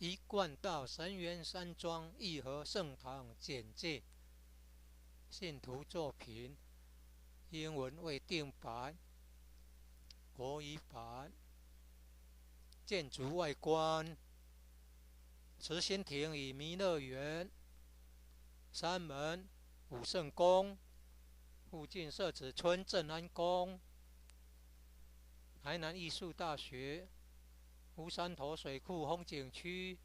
一貫道神元山莊义和圣堂简介，信徒作品，英文未定版，国语版。建筑外观，慈心亭与弥勒园，山门武圣宫，附近社子村镇安宫，台南艺术大学。乌山头水库风景区，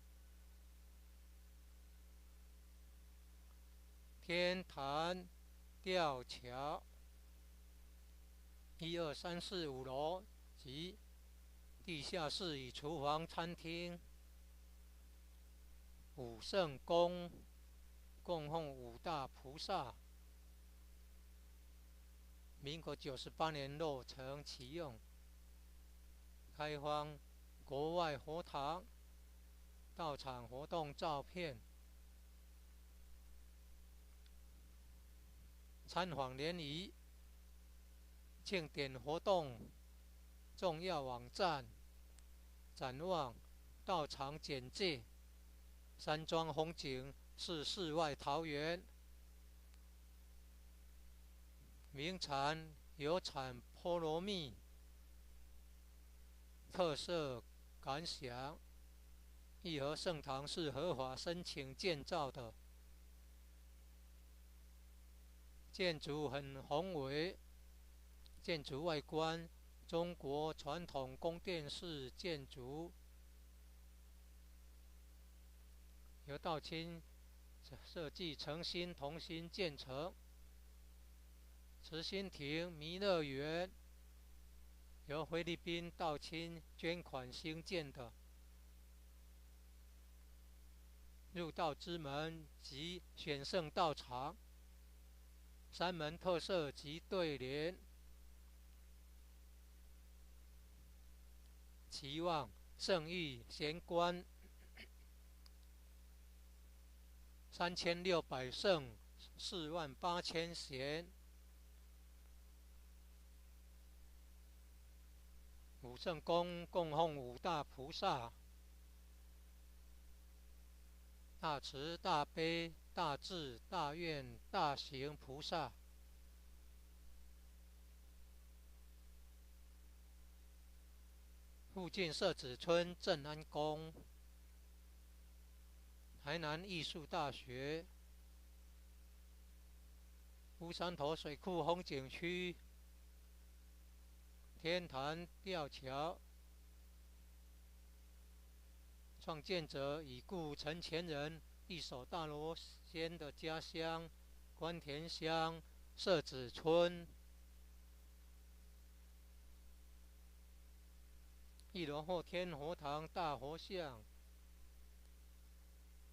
天坛吊桥，一二三四五楼及地下室与厨房、餐厅。武圣宫供奉五大菩萨，民国98年落成启用，开放。国外佛堂道场活动照片，参访联谊庆典活动，重要网站展望，道场简介，山庄风景是世外桃源，名产有产菠萝蜜，特色。感想：义和圣堂是合法申请建造的，建筑很宏伟，建筑外观中国传统宫殿式建筑，由道清设计，诚心同心建成。慈心亭弥勒园，由菲律宾道亲捐款兴建的。入道之门及选圣道场，山门特色及对联，期望圣域贤官3600圣48000贤。武圣宫供奉五大菩萨：大慈大悲大智大愿大行菩萨。附近社子村镇安宫、台南艺术大学、乌山头水库风景区。天坛吊桥，创建者已故陈前人一手大罗仙的家乡官田乡社子村，一楼后天佛堂大佛像，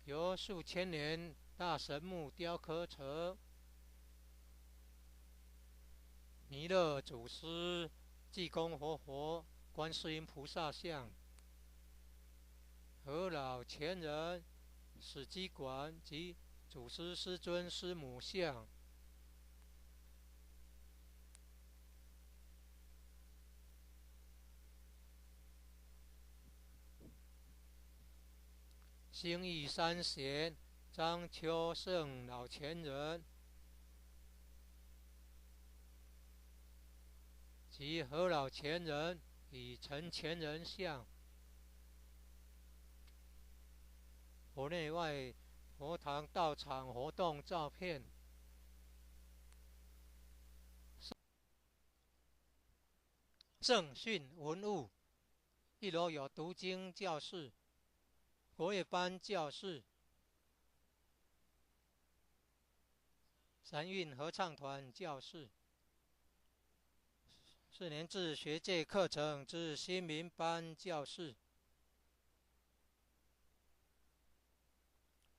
由数千年大神木雕刻成，弥勒祖师、济公活佛、观世音菩萨像、何老前人史迹馆及祖师师尊师母像。兴义三贤张秋胜老前人及何老前人与陈前人像，国内外佛堂道场活动照片。圣训文物，一楼有读经教室、国乐班教室、神韵合唱团教室。四年制学界课程之新民班教室，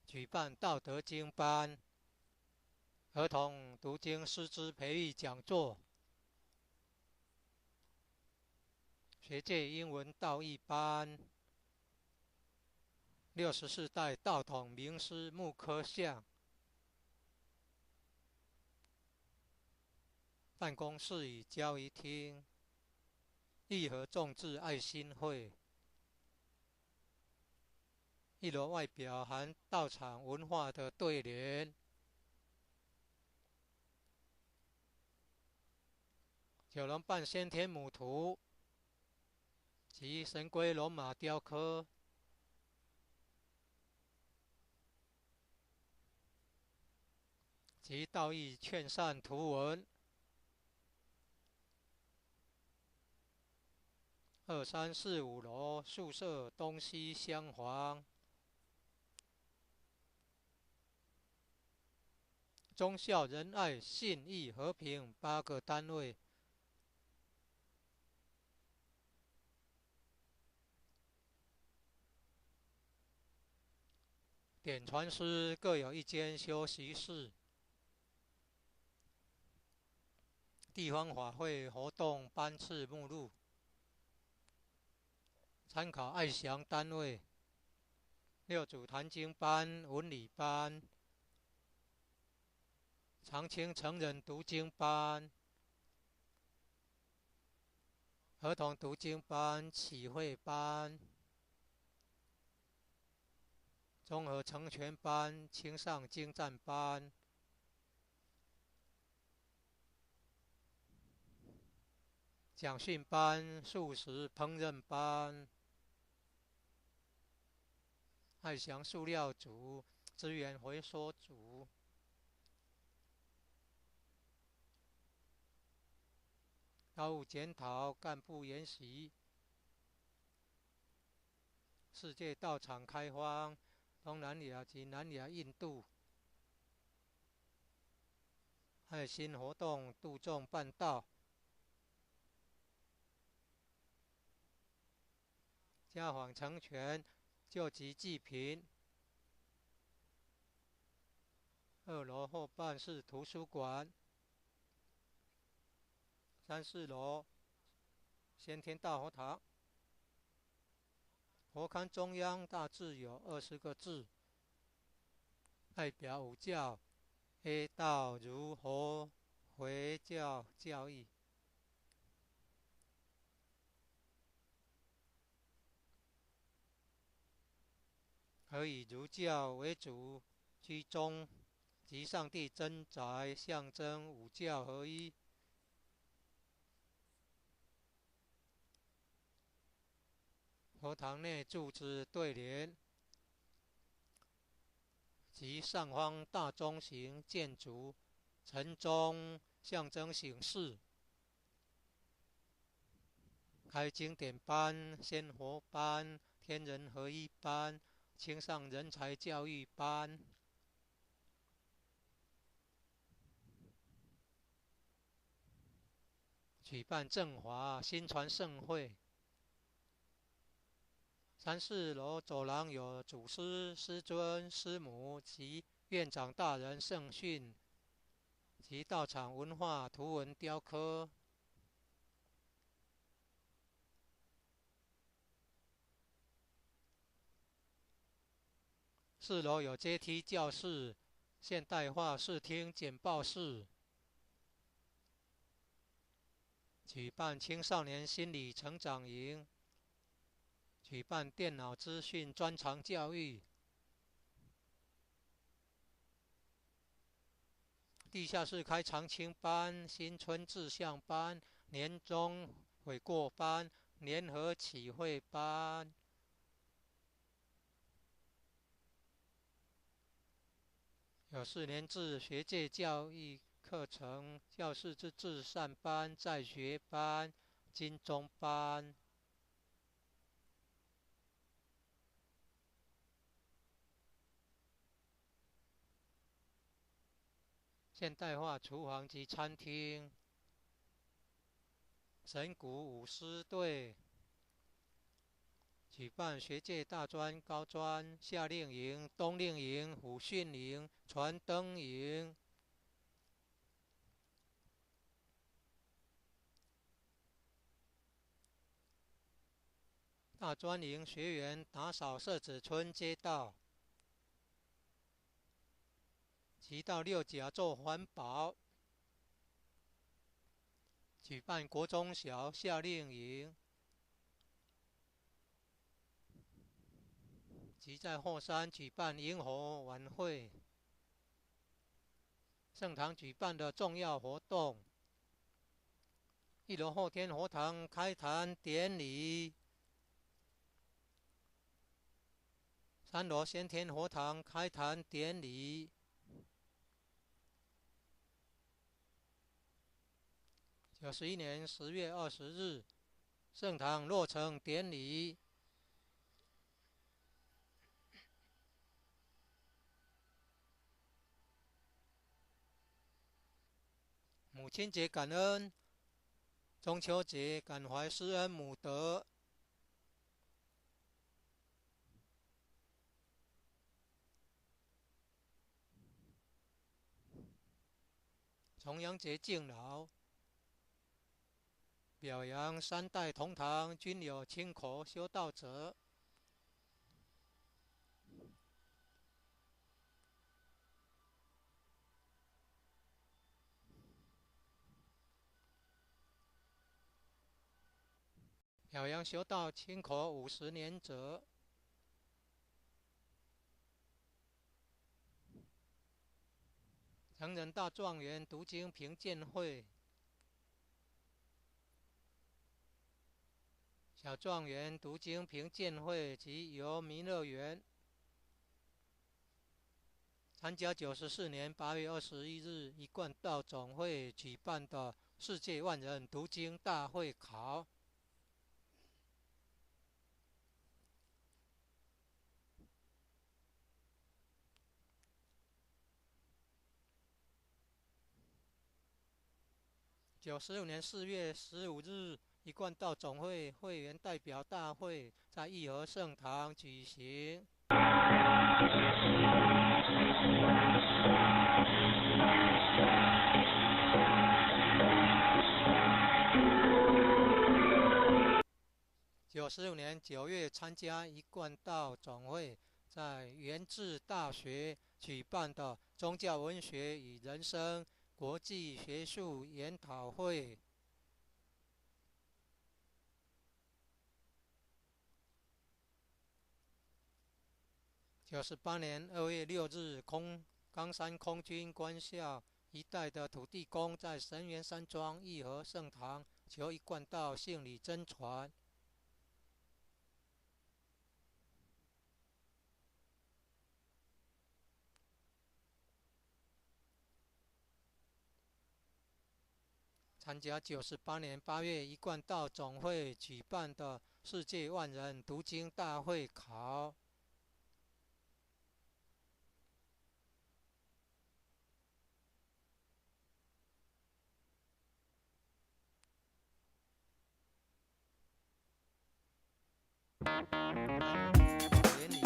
举办道德经班、儿童读经师资培育讲座、学界英文道义班、64代道统名师木刻像。办公室与交谊厅，义和众志爱心会，一樓外表含道場文化的對聯。九龍半先天母圖及神龜龍馬雕刻。及道義勸善圖文。二三四五樓宿舍東西廂房。忠孝仁愛信義和平八個單位。點傳師各有一間休息室。地方法會活動班次目錄，參考愛祥單位。六祖壇經班、文理班、長青成人讀經班、兒童讀經班、啟慧班、綜合成全班、青上精湛班。講訓班、素食烹飪班、愛祥塑料組、資源回收組、道務檢討、幹部研習、世界道場開放、東南亞及南亞印度、愛心活動、度眾辦道。家訪成全，救急濟貧。二樓後半是圖書館，三四樓先天大佛堂。佛龕中央大致有20個字，代表五教 A 道儒佛回教教義。可以儒教為主，居中及上帝真宰，象徵五教合一。佛堂內柱子對聯及上方大鐘形建築晨鐘，象徵醒世。開經典班、仙佛班、天人合一班。青上人才教育班，舉辦正華新傳盛會。三四樓走廊有祖師、師尊、師母及院長大人聖訓及道場文化圖文雕刻。四樓有階梯教室、現代化視聽簡報室，舉辦青少年心理成長營，舉辦電腦資訊專長教育。地下室開長青班、新春志向班、年終悔過班、聯合啟會班。有4年制學界教育課程，教師之至善班、在學班、金鐘班。現代化廚房及餐廳，神鼓舞獅隊。舉辦學界大專、高專夏令營、冬令營、虎訓營、傳燈營。大專營學員打掃社子村街道，及到六甲做環保。舉辦國中小夏令營。及在后山举办萤火晚会。圣堂举办的重要活动，一楼后天佛堂开坛典礼，三楼先天佛堂开坛典礼。91年10月20日，圣堂落成典礼。母亲节感恩，中秋节感怀师恩母德。重阳节敬老，表扬三代同堂均有清口修道者。表扬修道清口50年者。成人大状元读经评鉴会，小状元读经评鉴会及游弥乐园。参加94年8月21日一贯道总会举办的世界万人读经大会考。95年4月15日，一贯道总会会员代表大会在义和圣堂举行。95年9月，参加一贯道总会在元智大学举办的宗教文学与人生国际学术研讨会。98年2月6日，空冈山空军官校一带的土地公在神源山庄义和圣堂求一贯道信理真传。参加98年8月一贯道总会举办的世界万人读经大会考。典礼，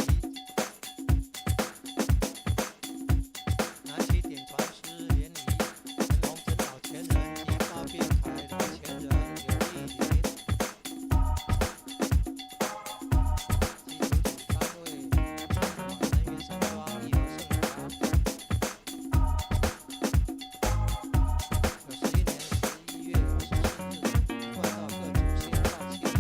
南区点传师典礼，陈鸿真老前人及巴宾凯老前人刘义林，及主主单位神源山庄义和圣堂。91年11月24日，一贯道各祖先到庆典。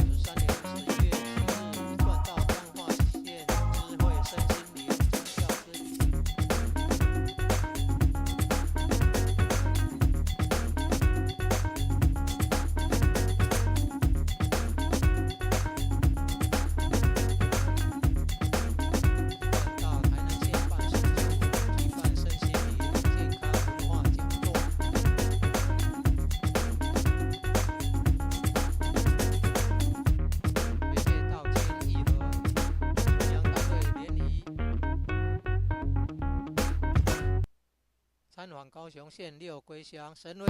93年11月7日，一贯道彰化县支会身心灵宗教之旅。一贯道台南县办事处举办身心灵健康文化讲座。学界道亲义和中央单位联谊。参访高雄县六龟乡神威。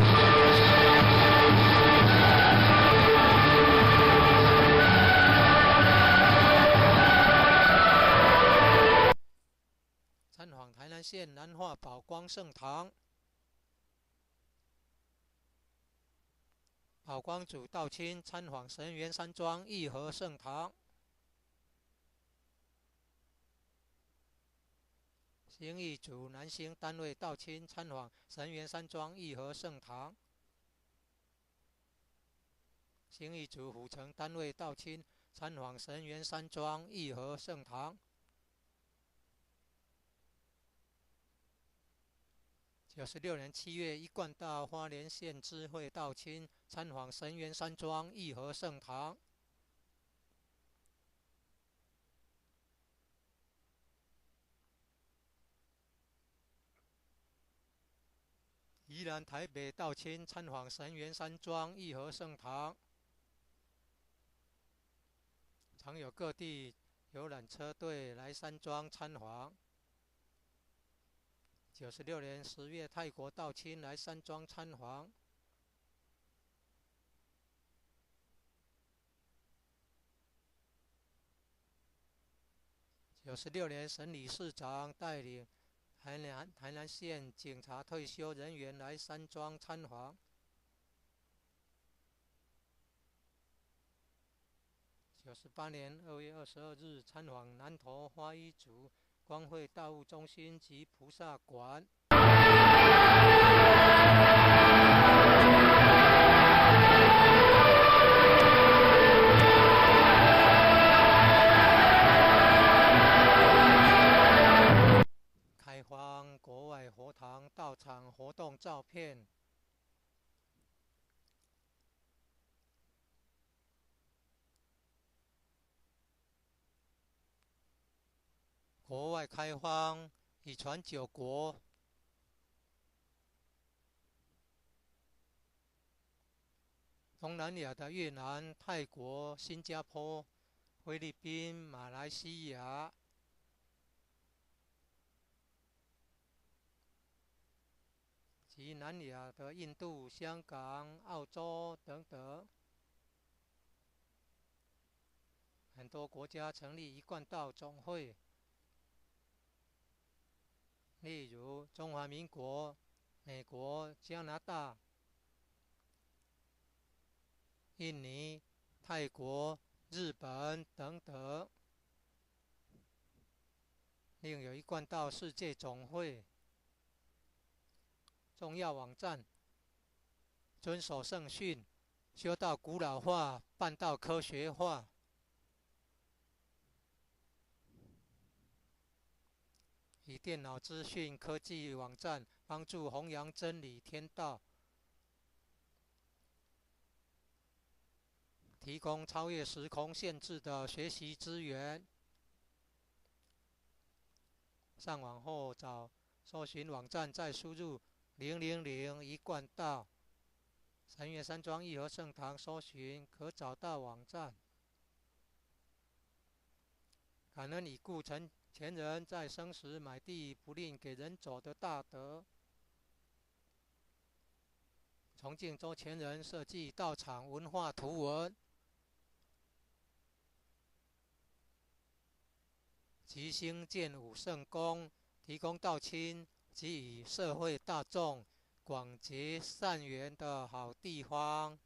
参访台南县南化宝光圣堂，宝光组道亲参访神源山庄义和圣堂，兴义组南兴单位道亲参访神源山庄义和圣堂。新义组府城单位道亲参访神元山庄义和圣堂。96年7月，一贯道花莲县支会道亲参访神元山庄义和圣堂。宜兰、台北道亲参访神元山庄义和圣堂，常有各地游览车队来山庄参访。96年10月，泰国道亲来山庄参访。96年，沈理事长带领台南县警察退休人员来山庄参访。98年2月22日，参访南投花一族光会大悟中心及菩萨馆。开放国外佛堂道场活动照片。国外开放已传九国，东南亚的越南、泰国、新加坡、菲律宾、马来西亚及南亚的印度、香港、澳洲等等，很多国家成立一贯道总会。例如中华民国、美国、加拿大、印尼、泰国、日本等等，另有一贯道世界总会。重要网站：遵守圣训，修道古老化，办道科学化。以电脑资讯科技网站帮助弘扬真理天道，提供超越时空限制的学习资源。上网后找搜寻网站，再输入000一贯道神元山庄义和圣堂，搜寻可找到网站。感恩已故陈前人在生时买地不吝给人走的大德，崇敬周前人设计道场文化图文及兴建武圣宫，提供道亲及与社会大众广结善缘的好地方。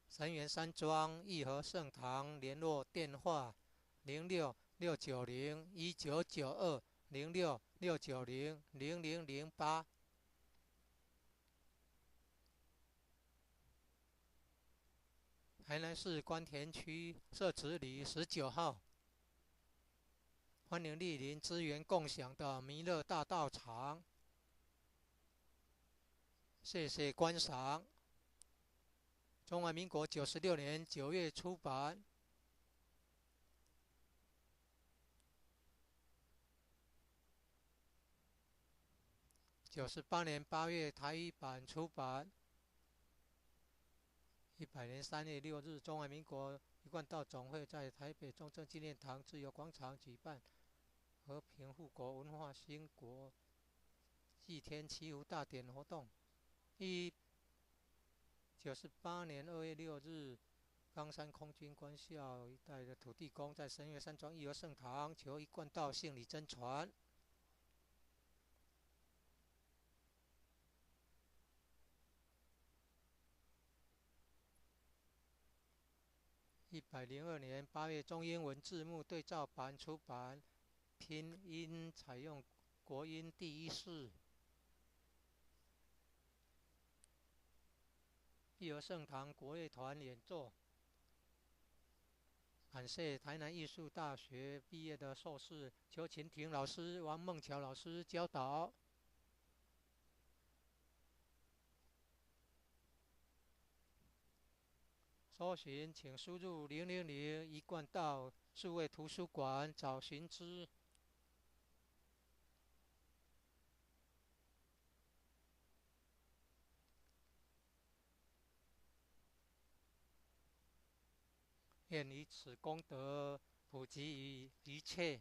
神元山庄义和圣堂联络电话：06-690-1992，06-690-0008。台南市官田区社子里19号。欢迎莅临资源共享的弥勒大道场。谢谢观赏。中华民国96年9月出版。98年8月台语版出版。100年3月6日，中华民国一贯道总会在台北中正纪念堂自由广场举办和平护国文化兴国祭天祈福大典活动。98年2月6日，冈山空军官校一带的土地公在神元山庄义和圣堂求一贯道圣理真传。102年8月，中英文字幕对照版出版，拼音采用国音第一式。义和圣堂国乐团演奏。感谢台南艺术大学毕业的硕士邱琴婷老师、王孟乔老师教导。搜寻，请输入000一贯道数位图书馆找寻之。愿以此功德普及于一切，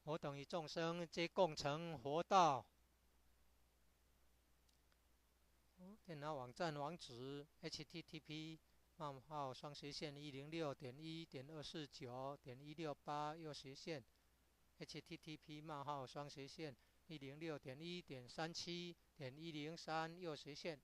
我等与众生皆共成佛道。电脑网站网址：http://106.1.249.168右斜线 http://106.1.37.103右斜线。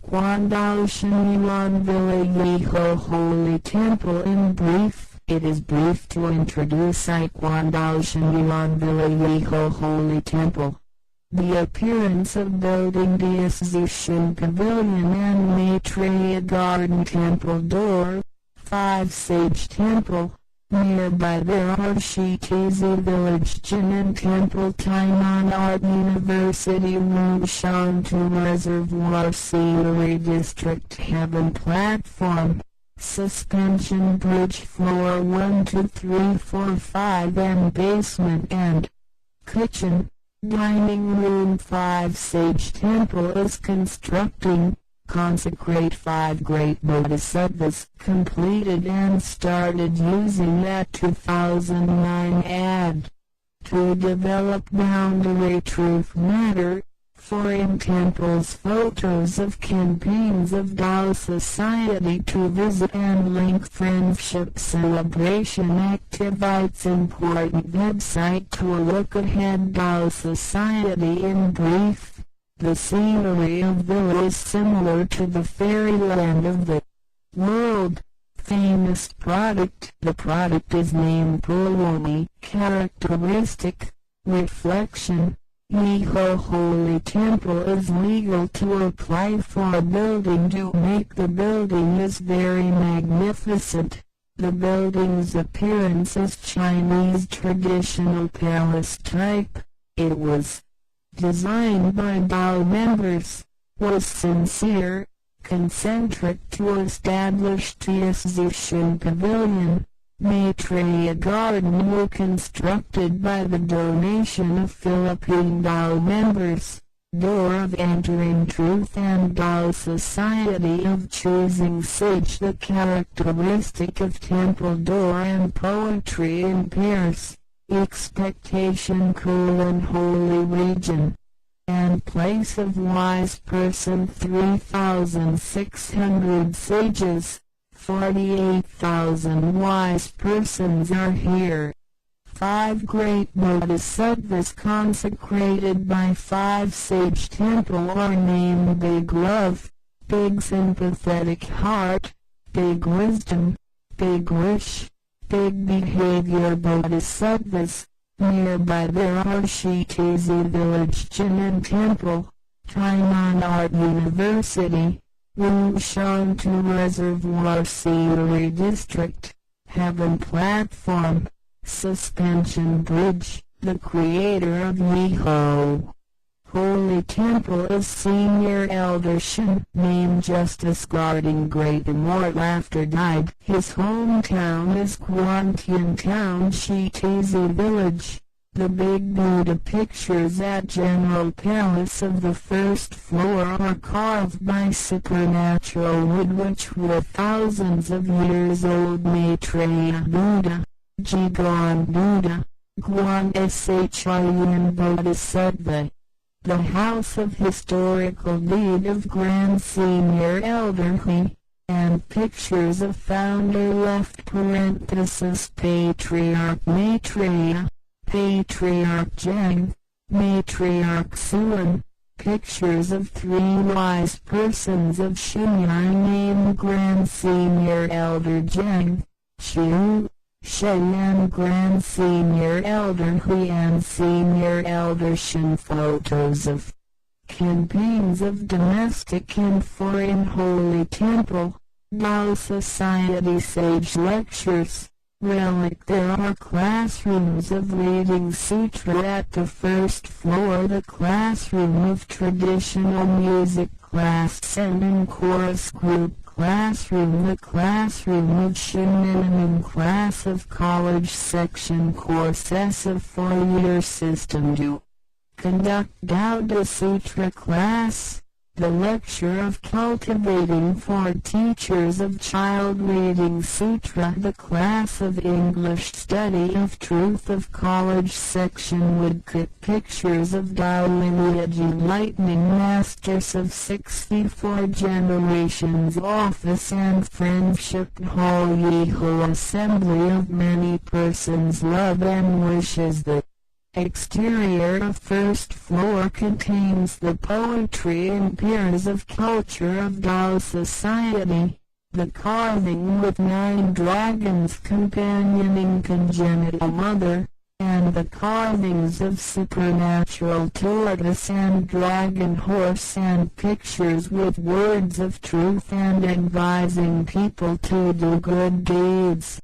Yiquan Shenyuan Villa Yiho Holy Temple in brief. It is brief to introduce Yiquan Shenyuan Villa Yiho Holy Temple. The appearance of building Zushan Pavilion and Maitreya Garden Temple door, 5 Sage Temple. Nearby there are Shitizi Village Jinan Temple, Tainan Art University, Wushantou Reservoir Scenery District, Heaven Platform, Suspension Bridge Floor 1, 2, 3, 4, 5 and Basement and Kitchen, Dining Room. 5 Sage Temple is constructing, consecrate five great bodhisattvas, completed and started using that 2009 ad. To develop boundary truth matter, foreign temples, photos of campaigns of Tao Society to visit and link friendship celebration activities, important website to look ahead. Tao Society in brief. The scenery of villa is similar to the fairyland of the world. Famous product. The product is named Pulwani. Characteristic. Reflection. Yiho Holy Temple is legal to apply for a building to make. The building is very magnificent. The building's appearance is Chinese traditional palace type. It was designed by Tao members, was sincere, concentric to establish Tianzishan Pavilion, Maitreya Garden were constructed by the donation of Philippine Tao members. Door of entering truth and Tao Society of choosing sage, the characteristic of temple door and poetry in pairs. Expectation cool and holy region and place of wise person. 3,600 sages, 48,000 wise persons are here. Five great bodhisattvas consecrated by five sage temple are named Big Love, Big Sympathetic Heart, Big Wisdom, Big Wish, Big Behavior Bodhisattvas. Nearby there are Shitizi Village Jinan Temple, Tainan Art University, Wushantou Reservoir Scenery District, Heaven Platform, Suspension Bridge. The creator of Yiho Holy Temple is Senior Elder Shen, named Justice Guarding Great Immortal after died. His hometown is Guantian Town, Shitizi Village. The big Buddha pictures at General Palace of the first floor are carved by supernatural wood which were thousands of years old. Maitreya Buddha, Jigon Buddha, Guan Shin Bodhisattva. The house of historical deed of Grand Senior Elder He, and pictures of founder left parenthesis Patriarch Maitreya, Patriarch Zhang, Matriarch Suan, pictures of three wise persons of Shunyai named Grand Senior Elder Zhang, Chu, Shen and Grand Senior Elder Hui and Senior Elder Shen, photos of campaigns of domestic and foreign holy temple, Tao Society sage lectures, relic. There are classrooms of reading sutra at the first floor, the classroom of traditional music class and chorus group classroom, the classroom of Shin class of college section courses of 4-year system to conduct Dao Sutra class, the lecture of cultivating for teachers of child reading sutra, the class of English study of truth of college section woodcut pictures of Tao lineage enlightening masters of 64 generations, office and friendship hall. Yiho assembly of many persons love and wishes. The Exterior of first floor contains the poetry and pairs of culture of Tao society. The carving with nine dragons companioning congenital mother, and the carvings of supernatural tortoise and dragon horse and pictures with words of truth and advising people to do good deeds.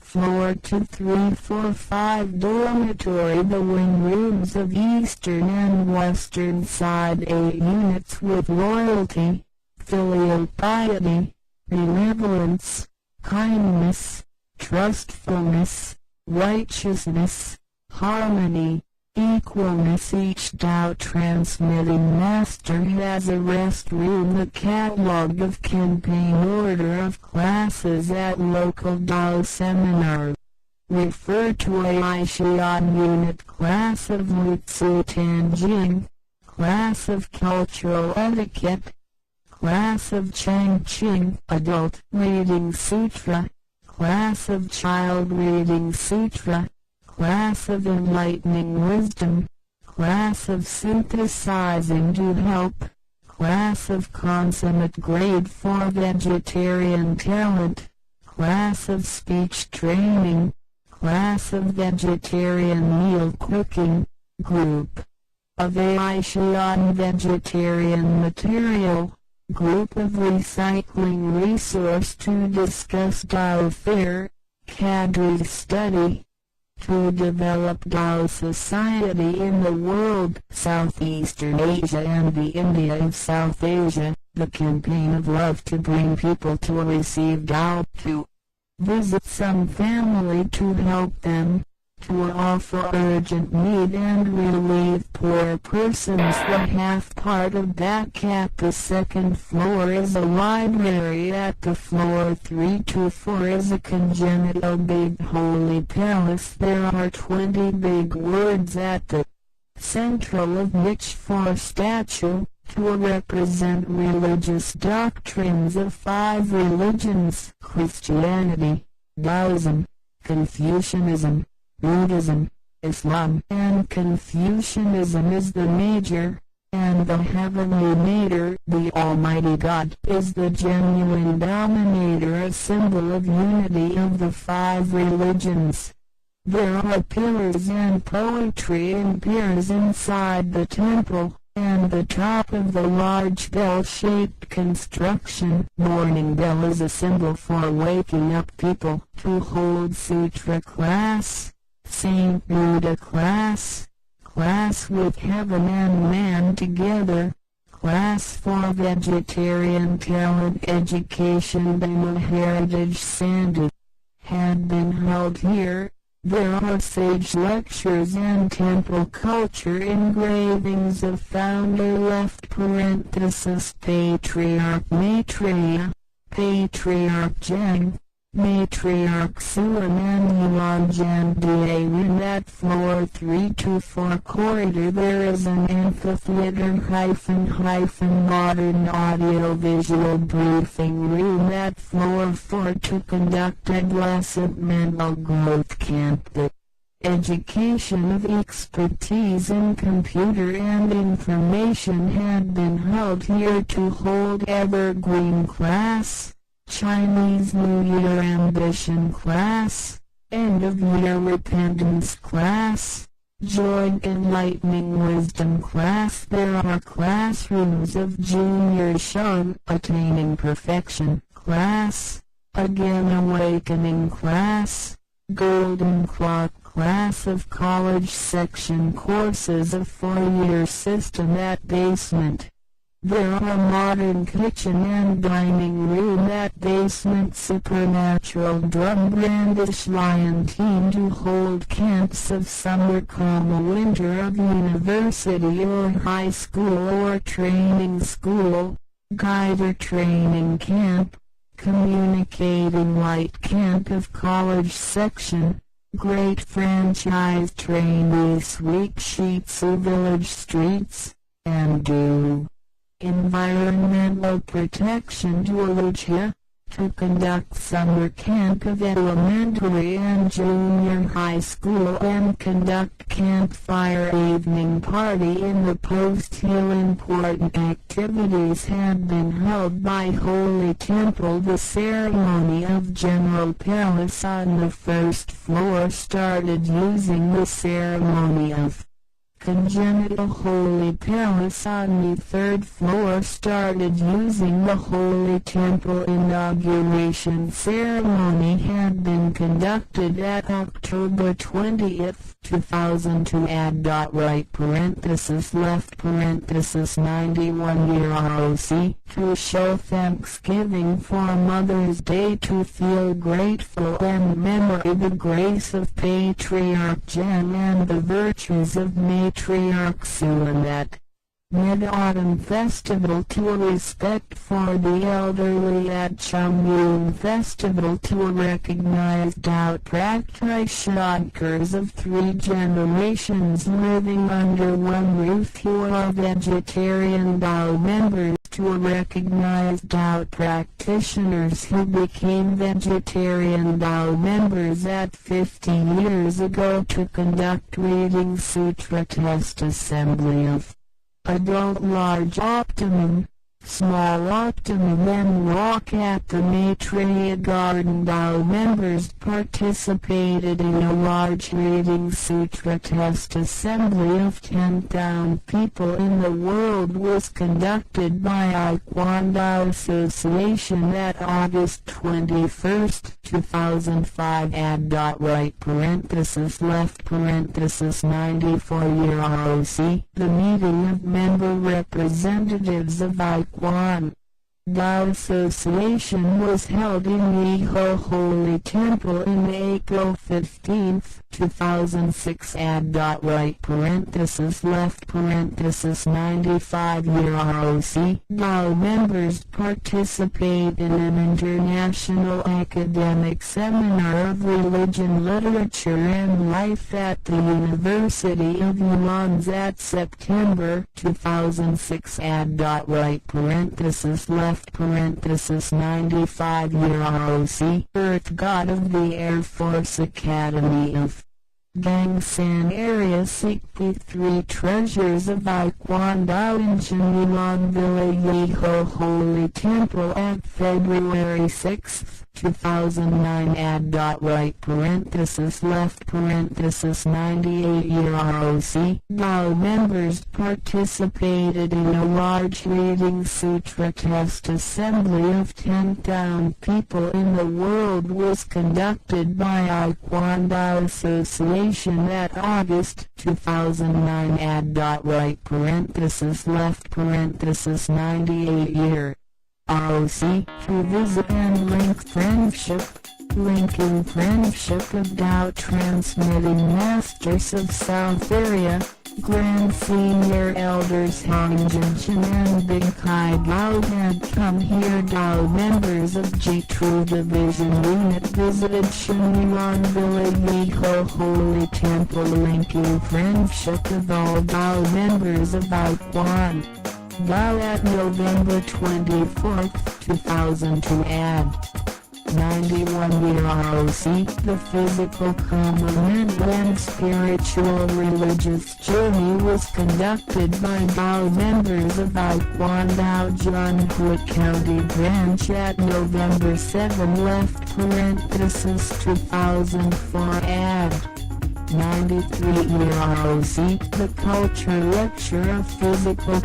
Floor 2, 3, 4, 5 dormitory. The wing rooms of eastern and western side, 8 units with loyalty, filial piety, benevolence, kindness, trustfulness, righteousness, harmony, equalness. Each Tao transmitting master has a rest room. The catalog of campaign order of classes at local Tao seminar. Refer to Aixian unit, class of Lutsu Tanjing, class of cultural etiquette, class of Changqing, adult reading sutra, class of child reading sutra, class of enlightening wisdom, class of synthesizing to help, class of consummate grade for vegetarian talent, class of speech training, class of vegetarian meal cooking, group of Aixian vegetarian material, group of recycling resource to discuss Tao fair, cadre study, to develop Tao society in the world, Southeastern Asia and the India of South Asia, the campaign of love to bring people to receive Tao, to visit some family to help them, to offer urgent need and relieve poor persons. The half part of back at the second floor is a library. At the floor 3 to 4 is a congenital big holy palace. There are 20 big words at the central of which four statue, to represent religious doctrines of five religions: Christianity, Taoism, Confucianism, Buddhism, Islam. And Confucianism is the major, and the heavenly mater, the Almighty God, is the genuine dominator, a symbol of unity of the five religions. There are pillars and poetry and piers inside the temple, and the top of the large bell-shaped construction. Morning bell is a symbol for waking up people to hold sutra class, Saint Buddha class, class with heaven and man together, class for vegetarian talent education. Bima Heritage Center had been held here. There are sage lectures and temple culture engravings of founder left parenthesis Patriarch Maitreya, Patriarch Zhang, Matriarch Suan and Yuanjian Da. At floor 3 to 4 corridor there is an amphitheater hyphen hyphen modern audio-visual briefing room at floor 4 to conduct adolescent mental growth camp. The education of expertise in computer and information had been held here to hold evergreen class, Chinese New Year Ambition class, End of Year Repentance class, Joint Enlightening Wisdom class. There are classrooms of Junior Shun, Attaining Perfection class, Again Awakening class, Golden Clock class of college section courses of 4-year system at basement. There are modern kitchen and dining room at basement. Supernatural drum brandish lion team to hold camps of summer, comma, winter of university or high school or training school, guider training camp, communicating light camp of college section, great franchise trainee sweep Shitsu village streets, and do environmental protection to Alucha, To conduct summer camp of elementary and junior high school and conduct campfire evening party in the post hill. Important activities had been held by Holy Temple. The ceremony of General Palace on the first floor started using the ceremony of Congenital Holy Palace on the third floor started using the Holy Temple. Inauguration ceremony had been conducted at October 20, 2002 add. () 91 year ROC to show thanksgiving for Mother's Day, to feel grateful and memory the grace of Patriarch Jen and the virtues of Matriarch Suan at Mid-Autumn Festival, to a respect for the elderly at Chung Festival, to a recognize Dao practitioners of three generations living under one roof who are vegetarian Dao members, to a recognized Dao practitioners who became vegetarian Dao members at 50 years ago, to conduct reading sutra test assembly of adult large optimum, small optimum and walk at the Maitreya Garden. Dao members participated in a large reading sutra test assembly of 10,000 people in the world was conducted by Aiquan Association at August 21, 2005 add. () 94 year ROC. The meeting of member representatives of Aiquan Dao Association was held in Yiho Holy Temple in April 15, 2006 add. () 95 year ROC. Dao members participate in an international academic seminar of religion, literature and life at the University of Yuan's at September 2006 add. () 95 year ROC. Earth God of the Air Force Academy of Gangsan area seek the three treasures of Aiquan Dao in Chenyuan Villa Yiho Holy Temple at February 6, 2009 add. () 98 year ROC. Dao members participated in a large reading sutra test assembly of 10,000 people in the world was conducted by Aiquan Dao Association at August 2009 add. () 98 year ROC to visit and link friendship, linking friendship of Dao transmitting masters of South area. Grand Senior Elders Hong Jinshan and Big Kai Gao had come here. Dao members of G2 Division Unit visited Shenyuan Villa Yiho Holy Temple, linking friendship of all Dao members of Aiquan Dao at November 24, 2002 add. 91 year ROC. The physical mental and spiritual religious journey was conducted by Dao members of Aiquan Dao Zhanhua County Branch at November 7 (2004 add. 93 year ROC. The culture lecture of physical,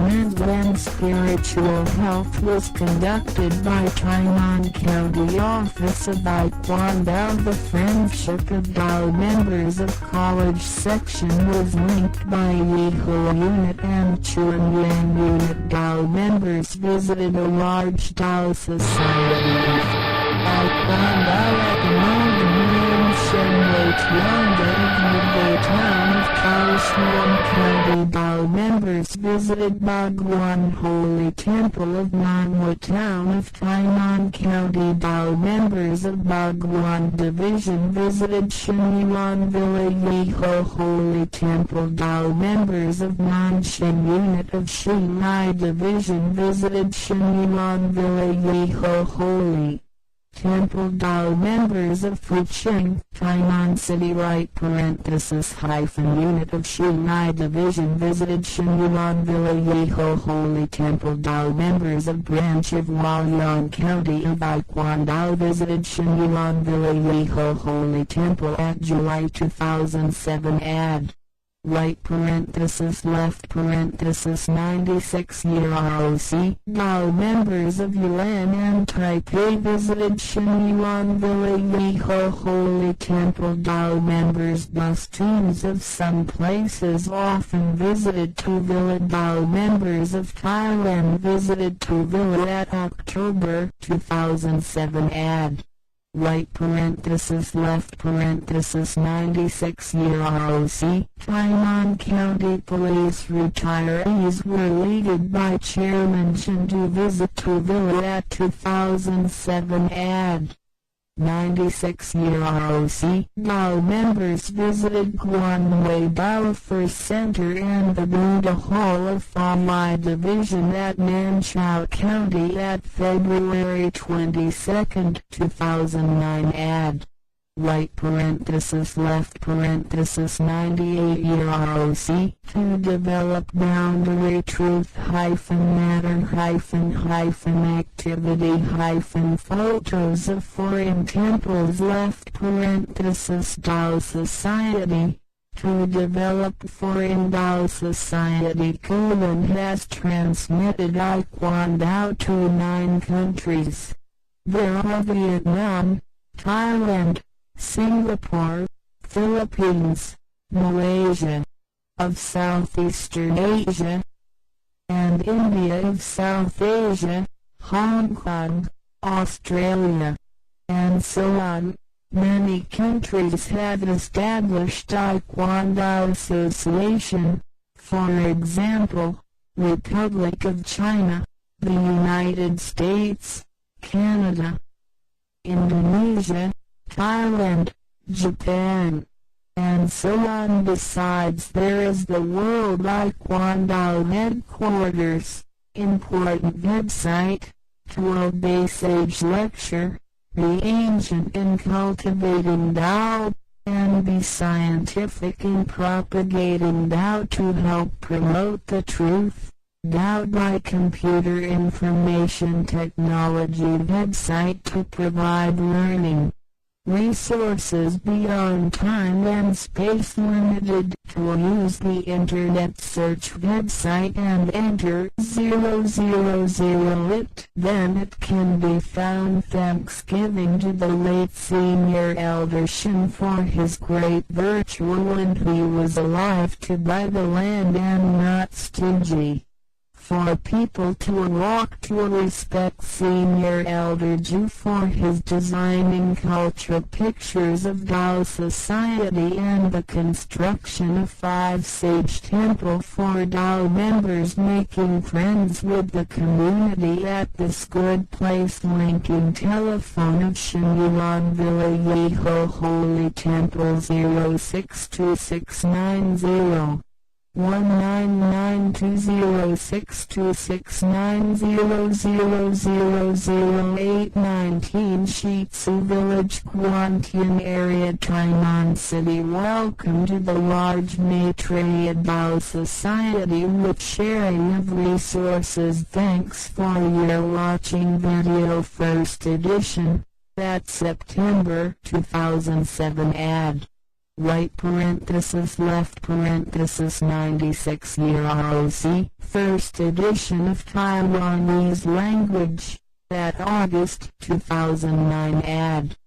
mental and spiritual health was conducted by Tainan County Office of Aiquan Dao. The friendship of Dao members of college section was linked by Yiho Unit and Chuanyang Unit. Dao members visited a large Dao society Aiquan Dao at the mountain named Shenwei Tianga of Midway Town of Kaohsiung County. Dao members Visited Baguan Holy Temple of Nanhua Town of Tainan County. Dao members of Baguan Division visited Shenyuan Villa Yihe Holy Temple. Dao members of Nanshan Unit of Xinyi Division visited Shenyuan Villa Yihe Holy Temple. Dao members of Fucheng, Tainan City right parenthesis hyphen Unit of Xinyi Division visited Shenyuan Villa Yihe Holy Temple. Dao members of branch of Hualien County of Yiquan Dao visited Shenyuan Villa Yihe Holy Temple at July 2007 ad. Right parenthesis left parenthesis 96 year ROC. Dao members of Yilan and Taipei visited Shenyuan Villa Yihe Holy Temple. Dao members bus teams of some places often visited to Villa. Dao members of Thailand visited to Villa at October 2007 ad. Right parenthesis left parenthesis 96 year ROC. Tainan County Police retirees were leaded by Chairman Chen to visit to Villa at 2007 ad. 96 year ROC. Dao members visited Guanwei Dao First Center and the Buddha Hall of Famai Division at Nanchao County at February 22, 2009 ad. Right parenthesis left parenthesis 98 year ROC. To develop boundary truth hyphen matter hyphen hyphen activity hyphen photos of foreign temples left parenthesis Dao Society. To develop foreign Dao Society. Kulin has transmitted Yiquan Dao to nine countries. There are Vietnam, Thailand, Singapore, Philippines, Malaysia, of Southeastern Asia, and India of South Asia, Hong Kong, Australia, and so on. Many countries have established Yiquan Dao Association, for example, Republic of China, the United States, Canada, Indonesia, Thailand, Japan, and so on. Besides, there is the World Yiquan Dao Headquarters, important website, to obey sage lecture, be ancient in cultivating Tao, and be scientific in propagating Tao to help promote the truth. Tao by Computer Information Technology website to provide learning resources beyond time and space limited. To use the internet search website and enter 000 it, then it can be found. Thanksgiving to the late Senior Elder Shin for his great virtue when he was alive to buy the land and not stingy for people to walk. To respect Senior Elder Ju for his designing culture pictures of Dao Society and the construction of Five Sage Temple for Dao members, making friends with the community at this good place. Linking telephone of Shenyuan Villa Yihe Holy Temple 062690 19920626900000819 Shitsu Village, Guantian Area, Tainan City. Welcome to the large Maitreya Dao Society with sharing of resources. Thanks for your watching video first edition. That September 2007 ad. Right parenthesis left parenthesis 96 year ROC, first edition of Taiwanese language, that August 2009 ad.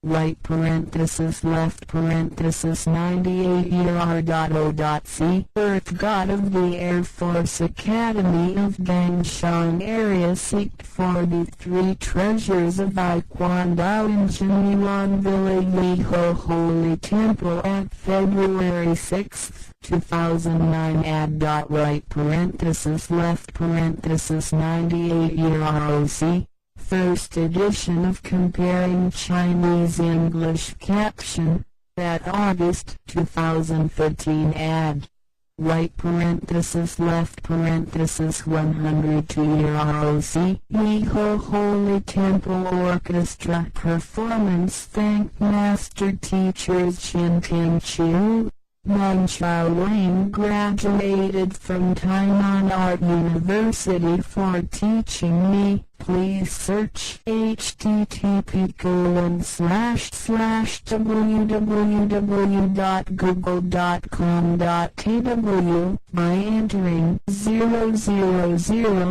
Right parenthesis left parenthesis 98 year R dot O dot C. Earth God of the Air Force Academy of Gangshan area seeked for the three treasures of Yiquan in Zhenyuan Villa Yiho Holy Temple at February 6, 2009 add dot right parenthesis left parenthesis 98 year ROC. First edition of Comparing Chinese English Caption, at August 2013 add. Right parenthesis left parenthesis 102 year ROC. Yiho Holy Temple Orchestra Performance thanked Master Teachers Chin Tin Chu. Meng Chao Wang graduated from Tainan Art University for teaching me. Please search http://www.google.com.tw by entering 000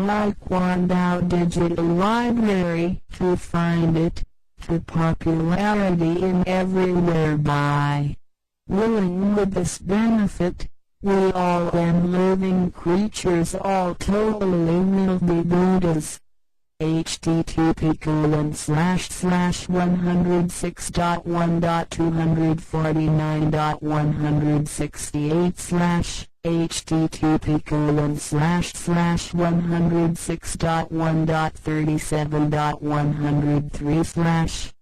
Yiquandao Digital Library to find it. To popularity in everywhere by willing. With this benefit, we all and living creatures all totally will be Buddhas. http://106.1.249.168 /http://106.1.37.103 slash.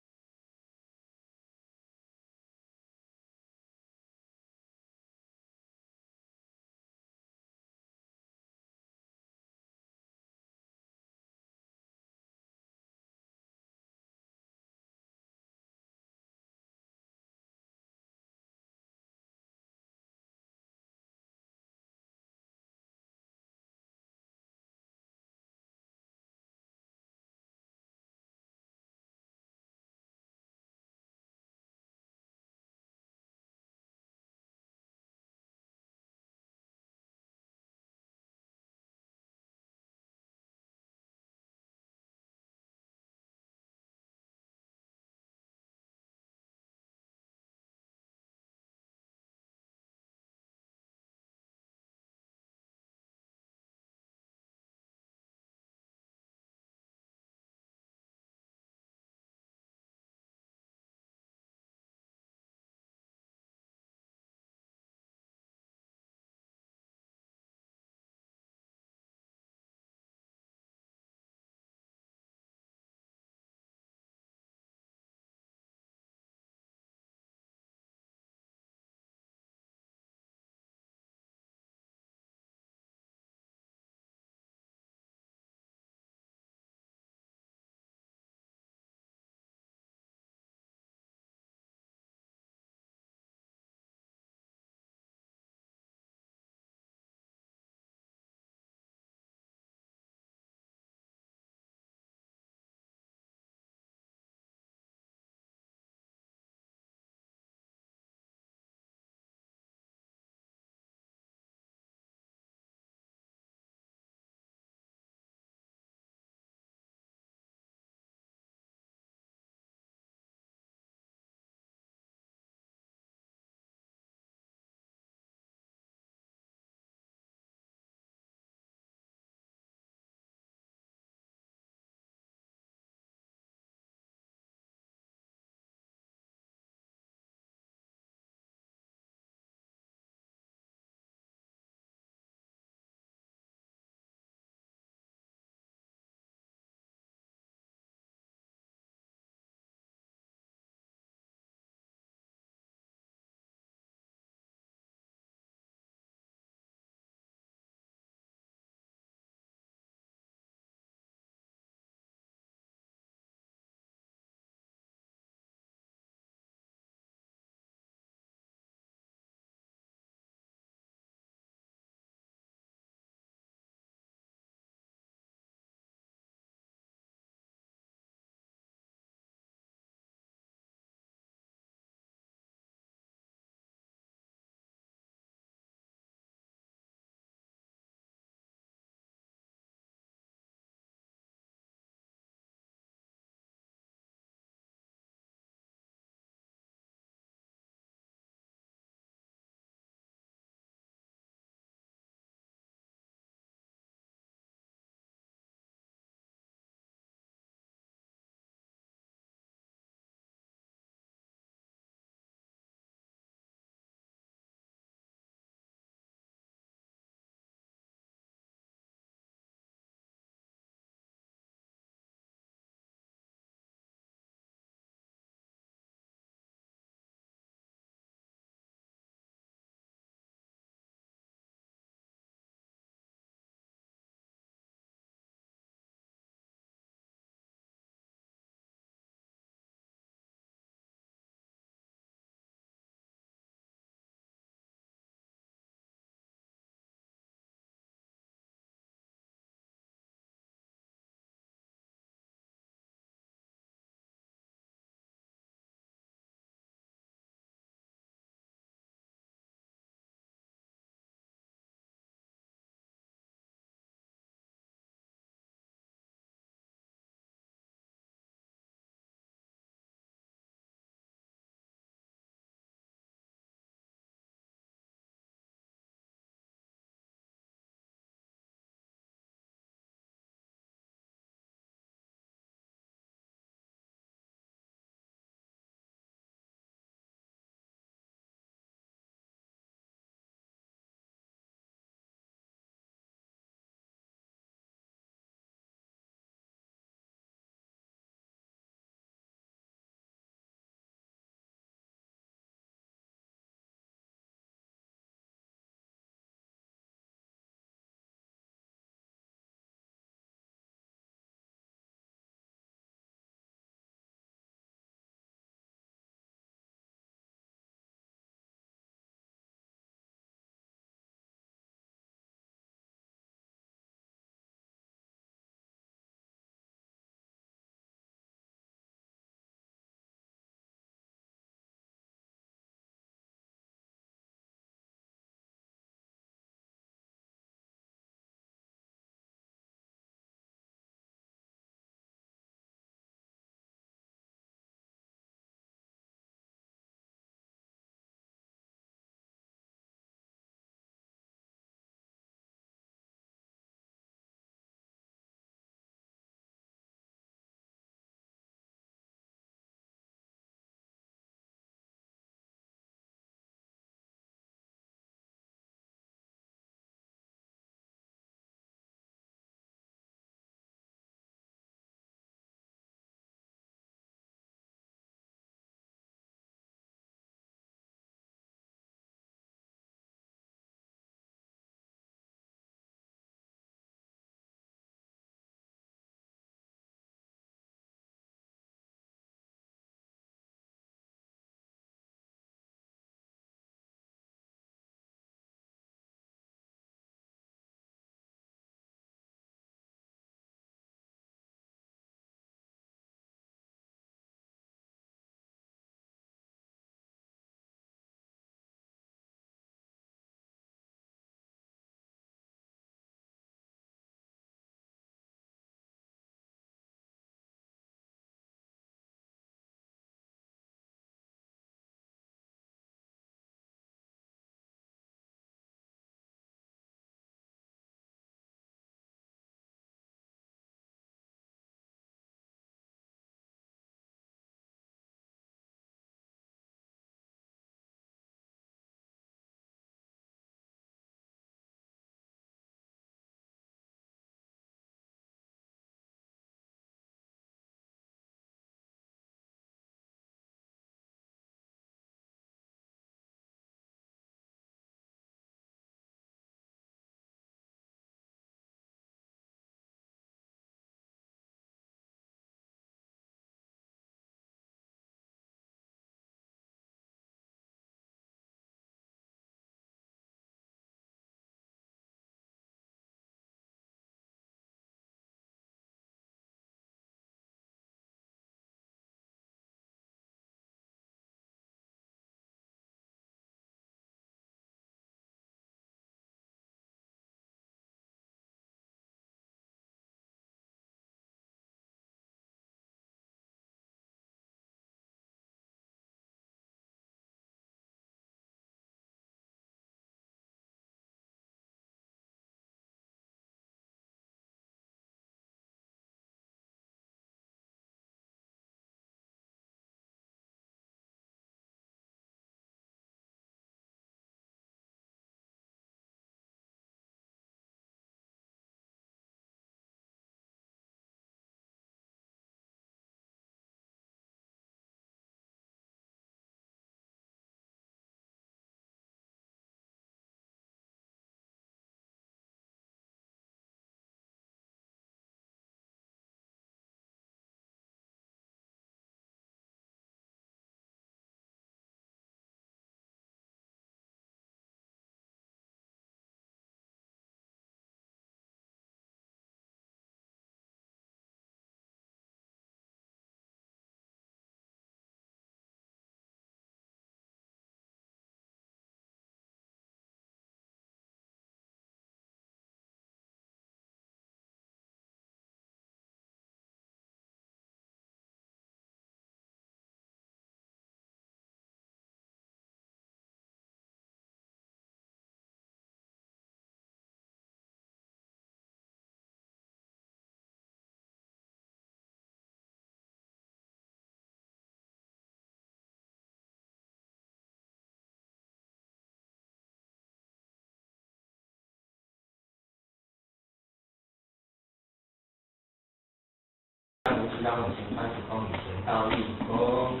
让我们先开始恭以贤道义，恭、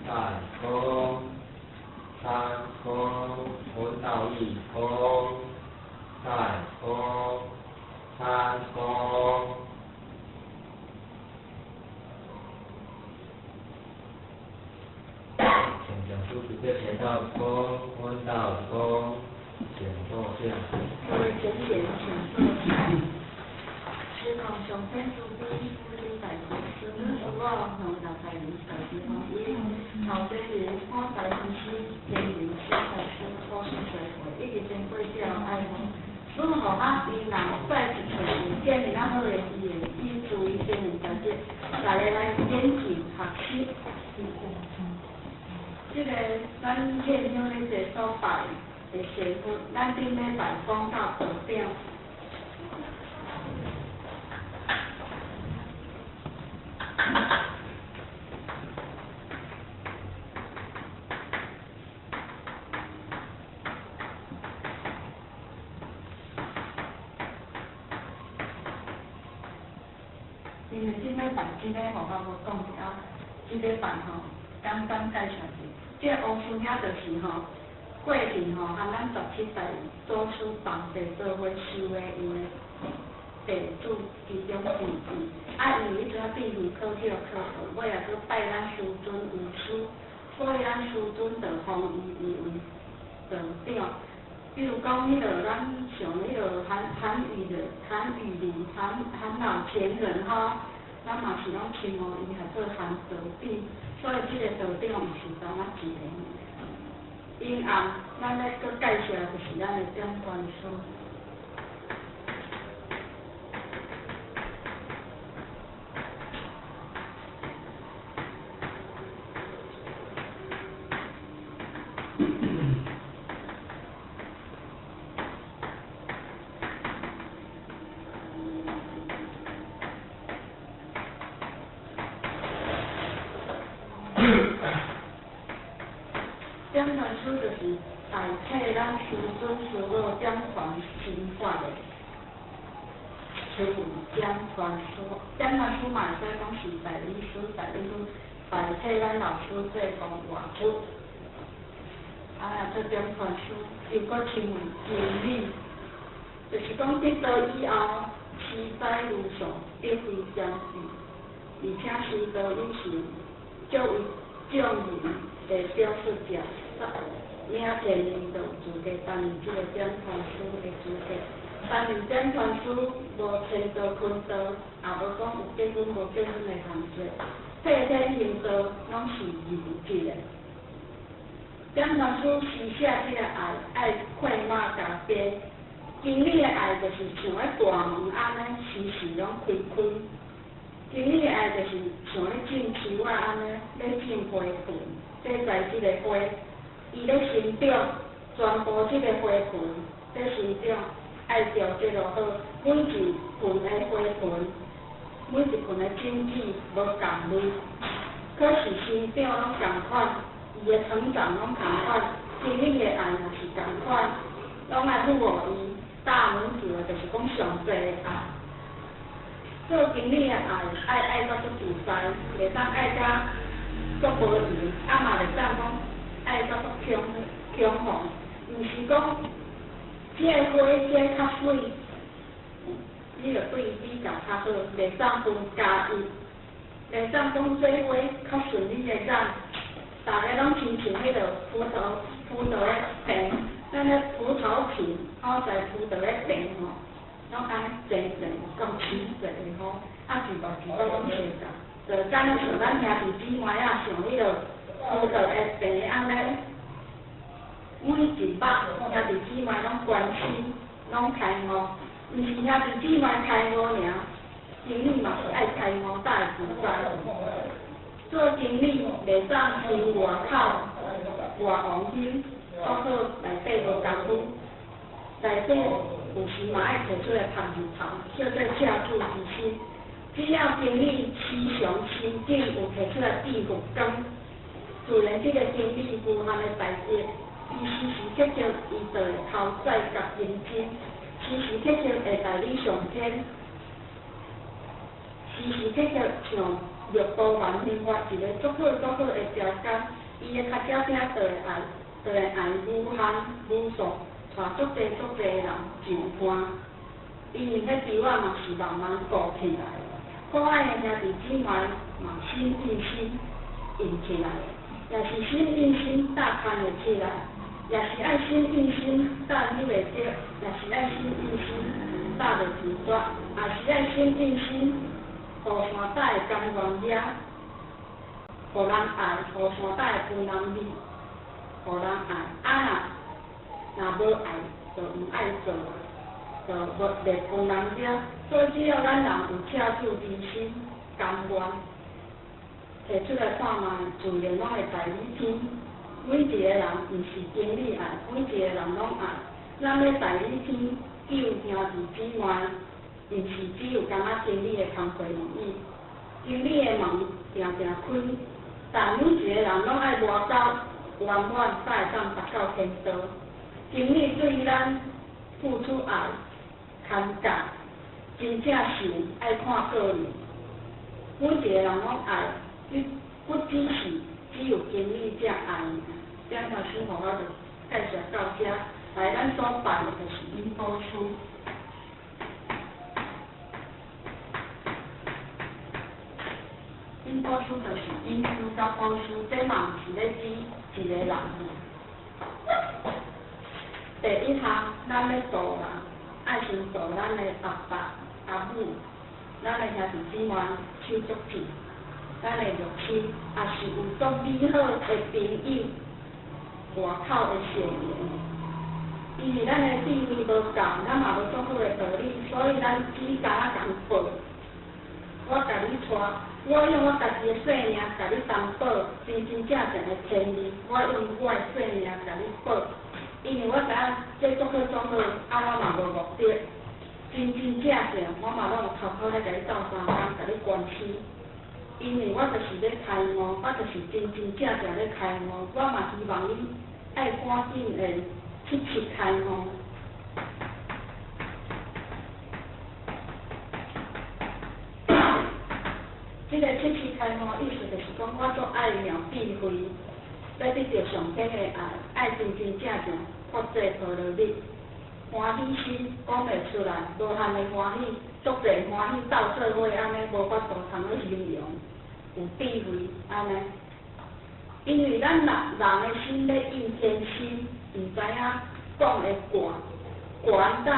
再恭、三恭、闻道义，恭、再恭、三恭。请讲师直接贤道恭、闻道恭，请坐下。各位贤贤，请坐下。时空上天慈悲，普利大众，师母师我，两大财人大慈方音，头家人我大师师，天人小大师，祖师师父，以及前辈长爱护，师父啊，伊人再一次有建立咱好的伊的以注意天人大德，大家来研究学习。这个咱现场咧坐所拜的神佛，咱顶礼拜讲到道长。因为顶礼拜这个吼，我无讲着啊，这礼拜吼，简单介绍者。这个乌孙遐就是吼，过去吼，含咱17代祖师同齐做伙修的因的弟子其中之一。啊，因为彼阵变去考试考到，尾仔阁拜咱师尊为师，所以咱师尊就封伊伊为道长。比如讲，彼个咱像彼个韩韩语的韩语林韩韩老前人吼，咱嘛是拢称呼伊系做韩道长，所以这个道长毋是单仔一个。因暗，咱咧阁介绍就是咱的点传师。点传师就是代替咱师尊师母点传心法的，称为点传师。点传师嘛会使讲是代理师，代理师代替咱老师做讲外出。啊，做点传师又阁称为经理，就是讲得道以后，实在如上，得非将至，而且师道有时作为众人的表述者，领前人就有资格担任这个点传师的资格。担任点传师无签到、坤道，也无讲有结婚无结婚的限制，替天行道拢是任意的。点传师施舍这个爱，爱快马加鞭。经理的爱就是像咧大门按呢，时时拢开开。经理的爱就是像咧种树仔按呢，咧种花盆，咧栽这个花，伊咧生长，全部这个花盆咧生长，爱调节落好，每一盆的花盆，每一盆的种子无仝类，可是生长拢仝款，伊的成长拢仝款，经理的爱嘛是仝款，拢爱付予伊大拇指的，就是讲上济的爱。做经理的爱，爱爱到足自在，袂当爱甲足无闲，啊嘛袂当讲爱到足恐恐慌，毋是讲这个花这个较媠，你就对伊比较较好，袂当分加一，袂当讲这花较顺你的眼，逐个拢亲像彼个葡萄的皮，咱咧葡萄皮，吼在葡萄的皮吼。拢按呢齐齐够齐齐吼，啊一目一目拢相仝，就敢若像咱兄弟姊妹仔像彼个葡萄的皮按呢，每一目兄弟姊妹拢关心，拢开悟，毋是兄弟姊妹开悟尔，经理嘛是爱开悟才会自在。做经理袂当先外口外王心，搁好内底无功夫，内底。有时嘛爱提出来曝日头，叫做赤子之心。只要经理时常心境有提出来变佛光，自然这个经理无限的大德，伊时时刻刻伊就会头载甲认真，时时刻刻会带你上天。时時時刻刻像綠波萬興發一个足好足好的條件，伊的跤爪鼎就會愛，就會愛無限無數，帶足濟足濟人上岸。因為彼枝仔嘛是慢慢顧起來的。可愛的兄弟姊妹嘛心印心印起來的，也是心印心搭牽會起來，也是愛心印心搭扭袂著，也是愛心印心搭袂斷絕，也是愛心印心。予山搭會甘願遐，予人愛，予山搭會分人味，予人愛。啊若若無愛，就毋愛做，就無袂分人遐。所以只要咱人有赤子之心，甘願提出來看覓，自然攏會代理天。每一個人毋是經理愛，每一個人攏愛。咱欲代理天救兄弟姊妹。毋是只有干焦經理的工課而已，經理的門定定開，但每一個人攏愛活到圓滿，才會當達到天道。經理對咱付出愛、牽教，真正是愛看個人。每一個人攏愛，不只是只有經理才愛。點頭師傅我就介紹到遮，來咱所拜的就是引寶師。引寶師就是引師佮寶師，這嘛毋是咧指一個人。第一項，咱欲度人，愛先度咱的阿爸、阿母，咱的兄弟姊妹、手足親，咱的肉親，也是有足美好的朋友，外口的笑容。因為咱的智慧無夠，咱嘛無足好的道理，所以咱只敢若共報。我共你帶，我用我家己的性命共你擔保，真真正正的天理，我用我的性命共你保。因為我知影這足好足好，啊我嘛無目的，真真正正我嘛攏有偷偷咧共你鬥相共，共你關心。因為我就是咧開悟，我就是真真正正咧開悟，我嘛希望你愛趕緊會徹徹開悟。這个徹徹開悟意思就是講，我足愛妙智慧，欲得著上天的愛，愛真真正正破戒波羅蜜，歡喜心講袂出來，無限的歡喜，足濟歡喜鬥做伙按呢，無法度通去形容，有智慧按呢。因為咱人人的心咧應天心，毋知影講會懸，懸到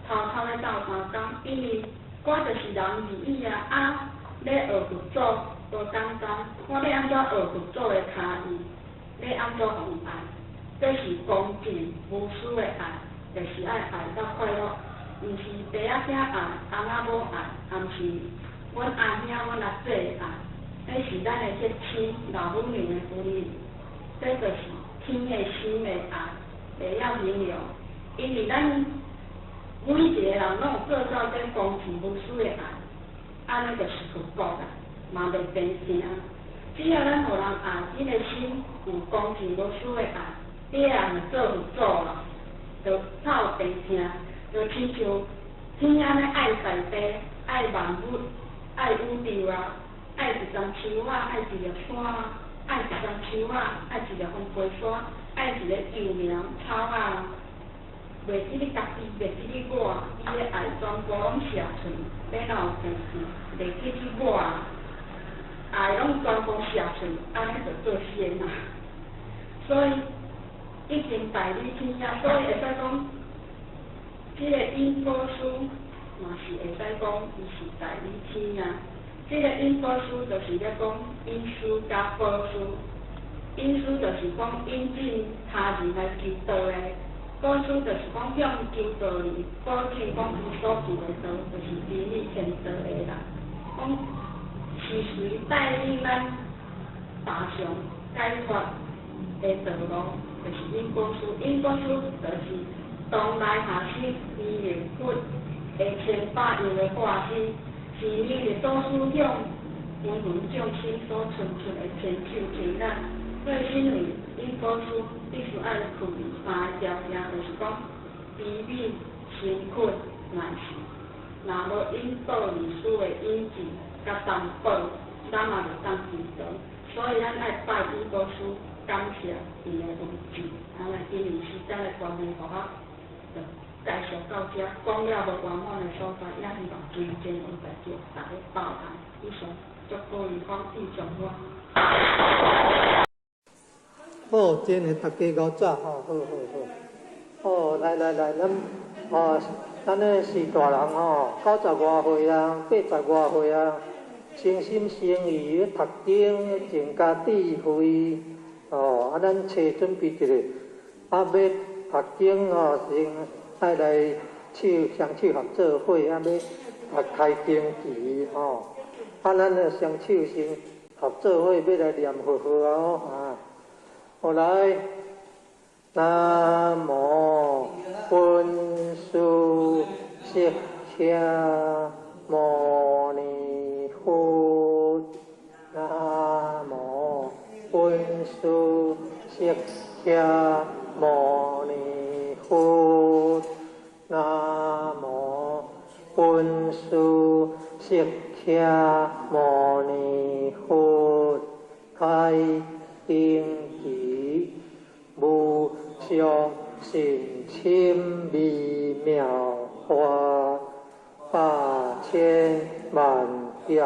偷偷咧鬥相共，因為我就是人而已啊啊！欲學佛祖無簡單，我欲按怎學佛祖的跤印？欲按怎予伊愛？這是公正無私的愛，就是愛愛到快樂，毋是爸仔囝愛，翁仔某愛，也毋是阮阿兄阮阿姐愛，彼是咱的血親老母娘的分離，這就是天的心的愛，袂曉形容，因為咱每一個人攏有做到這公正無私的愛。按呢就是佛國啊，嘛袂病疼。只要咱予人愛，這個心有公正無私的愛，你個人就做佛祖啦，就較有病疼，就親像天按呢愛大地、愛萬物、愛宇宙啊，愛一叢樹仔，愛一粒山啊，愛一叢樹仔，愛一粒風飛沙，愛一个幼苗草仔。袂記你家己，袂記你我，你的愛全部攏射出，欲哪有病疼？袂記你我，愛攏全部射出，按呢就做仙啊。所以已經代理天啊，所以會使講，這个引寶師嘛是會使講，伊是代理天啊。這个引寶師就是咧講引師佮寶師，引師就是講引進他人來求道的。寶師就是講向求道人保證講伊所求的道，就是真理天道的啦。講是誰帶領咱踏上解脫的道路，就是引寶師。引寶師就是當來下生彌勒佛的千百樣的化身，是彌勒祖師向芸芸眾生所伸出的千手千眼。所以，身為引寶師，必須愛具備三个條件，就是講悲憫、誠懇、耐心。若無引導理師的引進佮擔保，咱嘛袂當祈禱。所以咱愛拜引導師，感謝𪜶的恩賜。啊，因為時間的關係，予我就介紹到遮，講了無圓滿的所在，也希望尊敬恩大眾大家包涵。以上，祝各位法喜充滿。好，真的大家𠢕早吼，好好好。哦，來來來，咱哦，咱咧是大人吼，90外歲啊，80外歲啊，誠心誠意咧讀經，增加智慧。哦，啊，咱揣準備一下，啊，欲讀經吼，先愛來手雙手合做伙，啊，欲啊開經旗吼。啊，咱咧雙手先合做伙，欲來念佛號啊，啊，好來，南無本師釋迦牟尼佛，南無本師釋迦牟尼佛，南無本師釋迦牟尼佛，開經旗，無上甚深微妙法，百千萬劫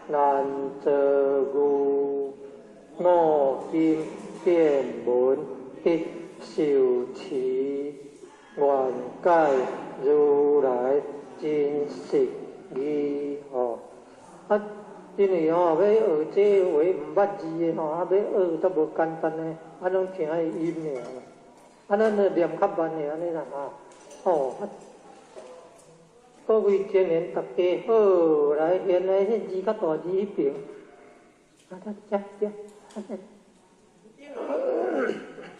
難遭遇。我今見聞得受持，願解如來真實義吼。啊，因為吼欲學這話毋捌字的吼，啊欲學都無簡單呢，啊攏聽伊音爾，啊咱就念較慢的按呢啦哈。哦，啊，各位青年大家好，來，現在彼字較大字彼爿，啊，遮遮，啊這，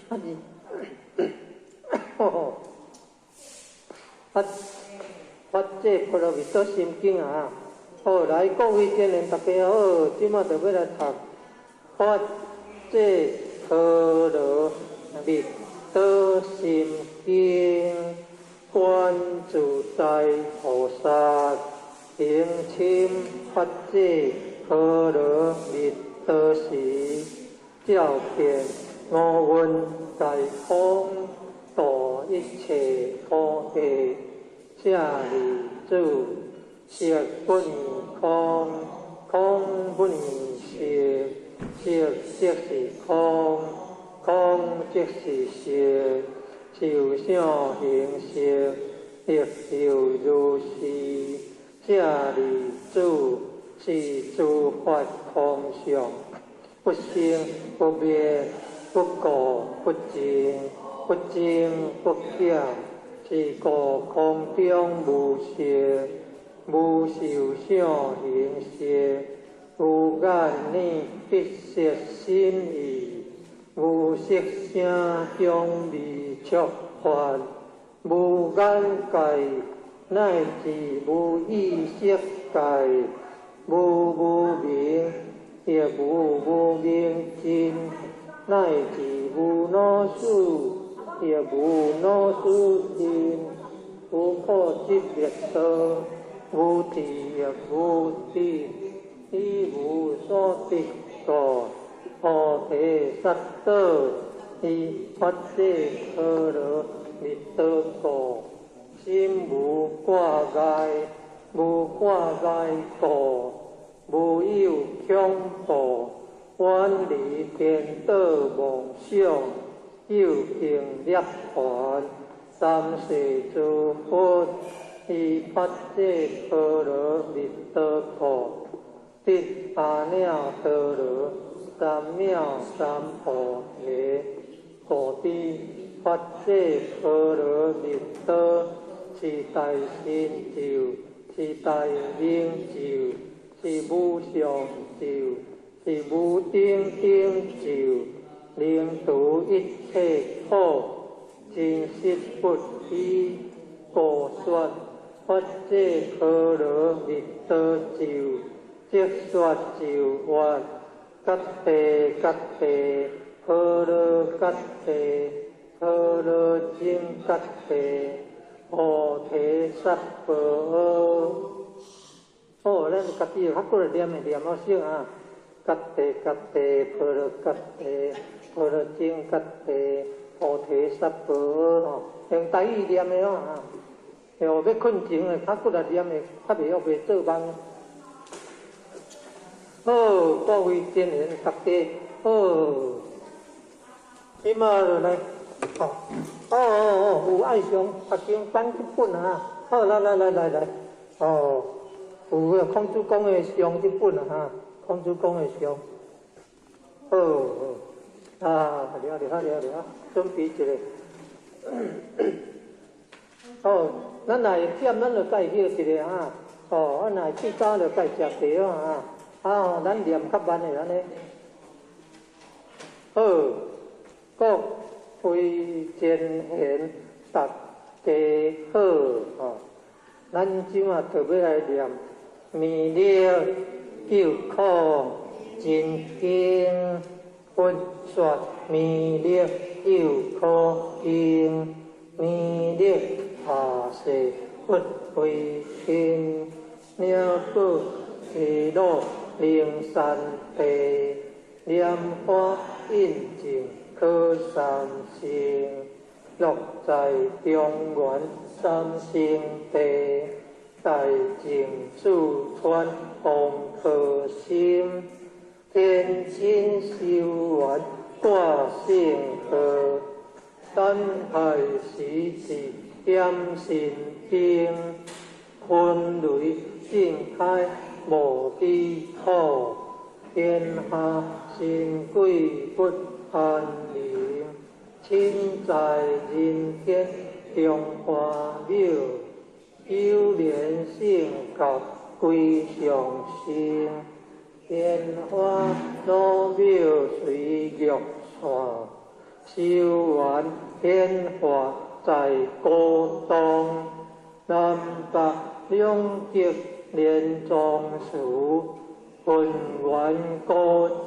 啊字，吼吼，啊，發這波羅蜜多心經啊！好，來，各位青年大家好，這馬就欲來讀發這波羅蜜多心經，觀自在菩薩行深發這波羅蜜多時，照遍五蘊皆空，度一切苦厄。舍利子，色不異空，空不異色，色即是空，空即是色，受想行識，亦猶如是。舍利子，是諸法空相，不生不滅，不垢不淨，不增不減。是故空中無色，無受想行識，無眼耳鼻舌身意，無色聲香味觸法，無眼界，乃至無意識界，無無明，亦無無明盡，乃至無老死，亦無老死盡，無苦集滅道，無智亦無得，以無所得故，菩提薩埵，依發這波羅蜜多故，心無掛礙，無掛礙故，無有恐怖，遠離顛倒妄想，究竟涅槃，三世諸佛，依發這波羅蜜多故，得阿耨多羅三藐三菩提。故知發這波羅蜜多是大神咒，是大明咒，是無上咒，是無頂頂咒，能除一切苦，真實不虛。故說發這波羅蜜多咒，即說咒曰：揭諦揭諦，波羅揭諦，波羅僧揭諦，菩提萨婆诃。好，咱家己較骨力念的念好少啊。揭諦揭諦，婆羅揭諦，婆羅僧揭諦，菩提薩婆訶吼，用台語念的哦啊。哦，欲睏前的較骨力念的，較袂曉袂做夢。好，各位真賢大家好，這馬就來，哦，哦哦哦，有愛上學經版這本啊，好，來來來來來，哦，有孔子講的上這本啊，孔子講的上，好好，啊，了了了了，準備一下。哦，咱若會忝，咱就愛歇一下啊。哦，啊，若會氣早就愛食茶啊。啊，咱念較慢的按呢。好，各位前賢大家好，吼，咱這馬就欲來念彌勒救苦真經，佛說彌勒救苦經，彌勒下誓佛威神，鳥寶西路靈山地，蓮花印證可三乘，樂在中原三聖地，大淨四川王可心，天津修緣掛聖號，等海時節點神經，雲雷正開無底苦，天下神鬼不安寧，親在人間中華廟，有蓮聖教歸上身，蓮花老廟隨玉線，修緣顯化在古東，南北兩極連莊寺，渾圓古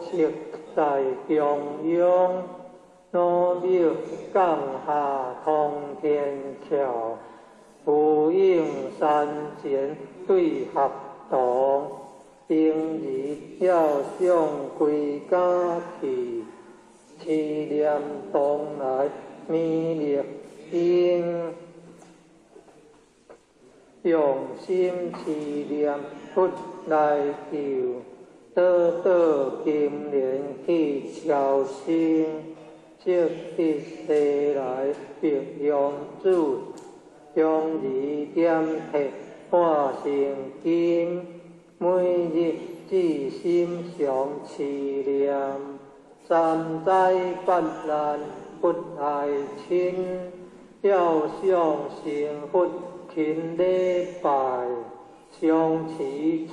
蹟在中央，老廟降下通天橋，呼應山前對合同，嬰兒要上歸家去，持念東來彌勒經，用心持念佛來救，倒倒金蓮去超生，積得西來白羊子，將兒點鐵化成金，每日至心常持念，三災八難不愛親，要想成佛勤禮拜，常持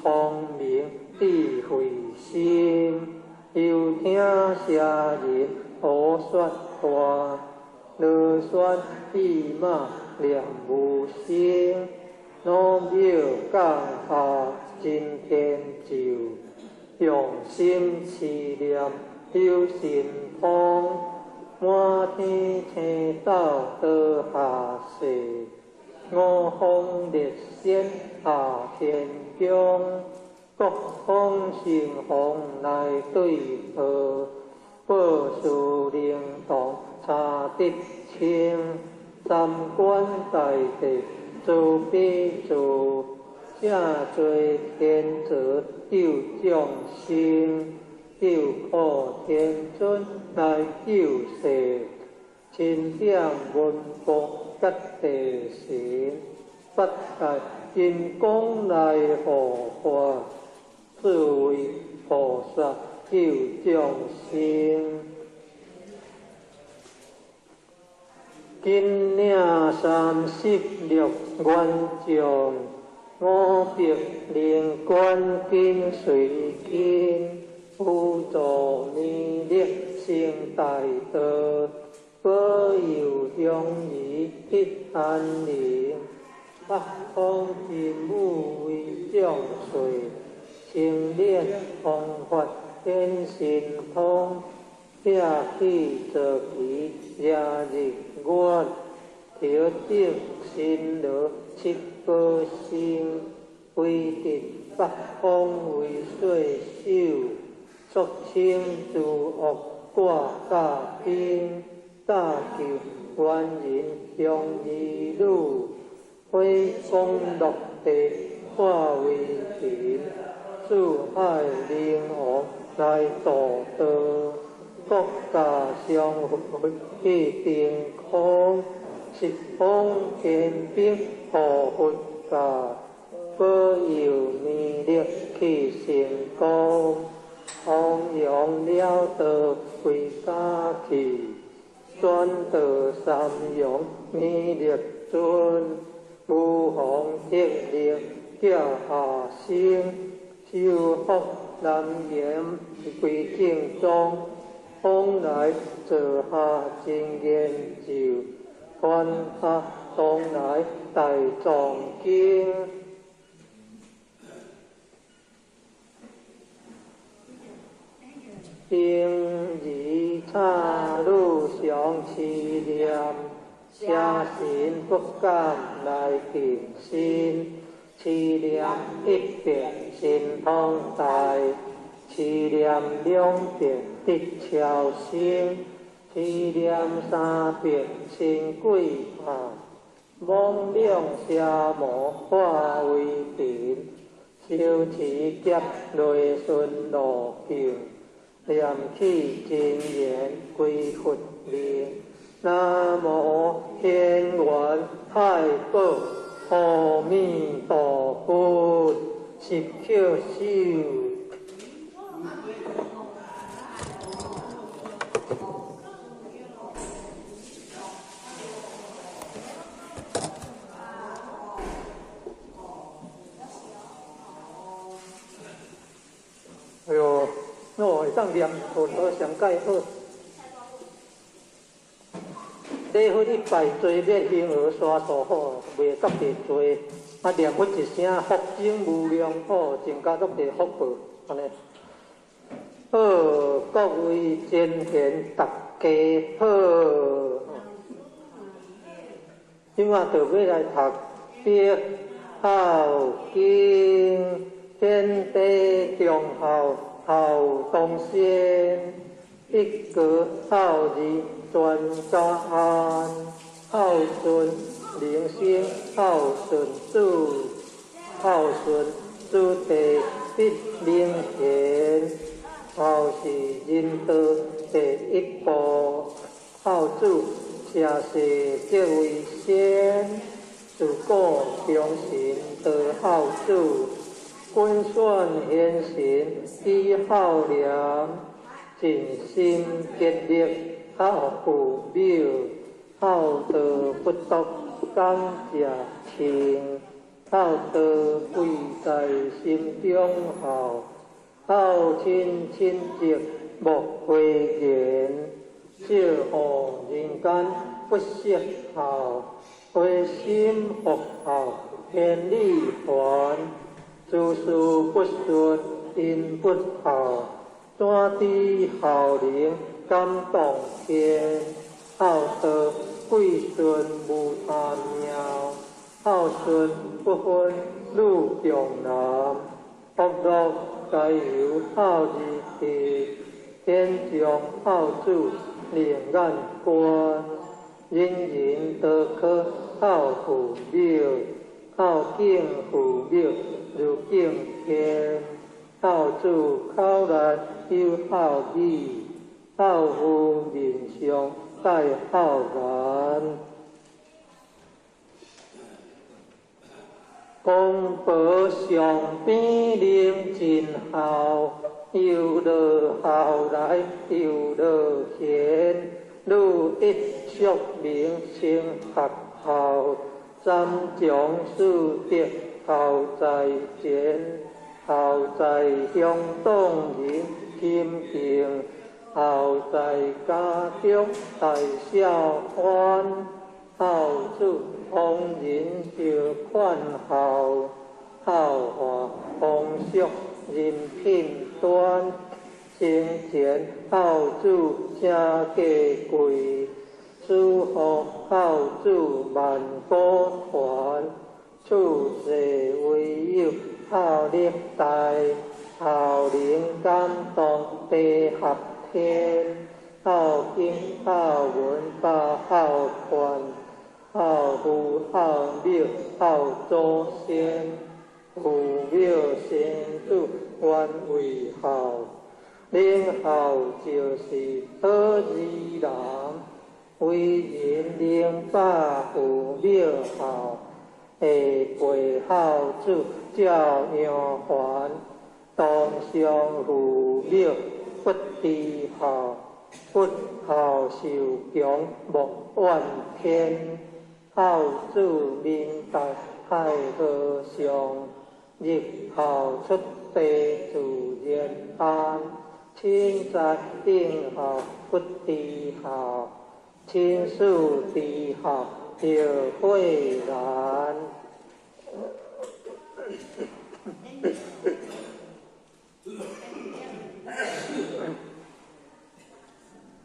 聰明智慧心，又聽邪人胡說話，囉嗦意罵念無聲，老廟降下真天咒，用心持念有神通，滿天星斗倒下世，五方列仙下天宮，各方神鳳來對號，報事靈童查得清，三官大帝慈悲助，正做天子救眾生，救苦天尊來救世，欽點文武甲地神，八戒金剛來護法，四位菩薩救眾生。金領36元將，500靈官緊隨跟，輔助彌勒成大道，保佑鄉里得安寧。北方真武為將帥，青蓮方法顯神通，拆起坐騎惹日月，何等辛劳七宝生，威震八方为世首，肃清诸恶挂甲兵，搭救冤人乡儿女，火光落地化为尘，四海灵王来度道，国家相会去定空，十方天兵护佛教，保佑弥勒去成功，弘扬了道归家去，转到三阳弥勒尊，无妨铁力寄下生，修福南岩归正宗，往来做下真言咒，传下东来大藏经。平儿插女常持念，邪神不敢来近身。持念一遍神通大，持念两遍得超生，持念三遍神鬼怕，罔两邪魔化为尘，修持劫内顺路径，念起真言归佛名。南无天元太保阿弥陀佛，十叩首。哎呦，我会当念佛陀上盖好。礼佛一拜，罪灭婴儿沙数好，袂特别济。啊，念佛一声，福增无量好，增加足济福报，按呢。好，各位前贤大家好。这马就欲来读别孝经，天地忠孝孝东先，一国孝义全家安，孝顺人生孝顺子，孝顺子弟必明贤，孝是人道第一步，孝子社世则为先，自古忠臣多孝子，君选贤臣以孝廉，尽心竭力孝父母，孝道不独感谢情，孝道贵在心中孝，孝亲亲戚莫讳言，少护人间不惜孝，回心复孝天理还，诸事不顺因不孝，怎知孝能感动天？孝道贵顺无他妙，孝顺不分女中男，福乐皆由孝字得，天上孝子另眼观，人人都可孝父母，孝敬父母如敬天，孝子口内有孝语，孝父面上带孝颜。公婆上边能尽孝，又落孝来又落贤，女一淑明成学校，三从四德孝在前，孝在乡党人亲近，孝在家中大孝欢，孝子逢人就劝孝，孝化风俗人品端，生前孝子诚价贵，师父孝子万古传，处世唯有孝历代，孝能感动地合天，孝经孝文百孝传，孝父孝母孝祖先，父母生子原为孝，能孝就是好儿人。为人能把父母孝，下辈孝子照样还。当上父母不知孝，不孝受强莫怨天。孝子明达太和尚，日孝出地自然安。亲在顶孝不知孝，亲师知孝着慧兰。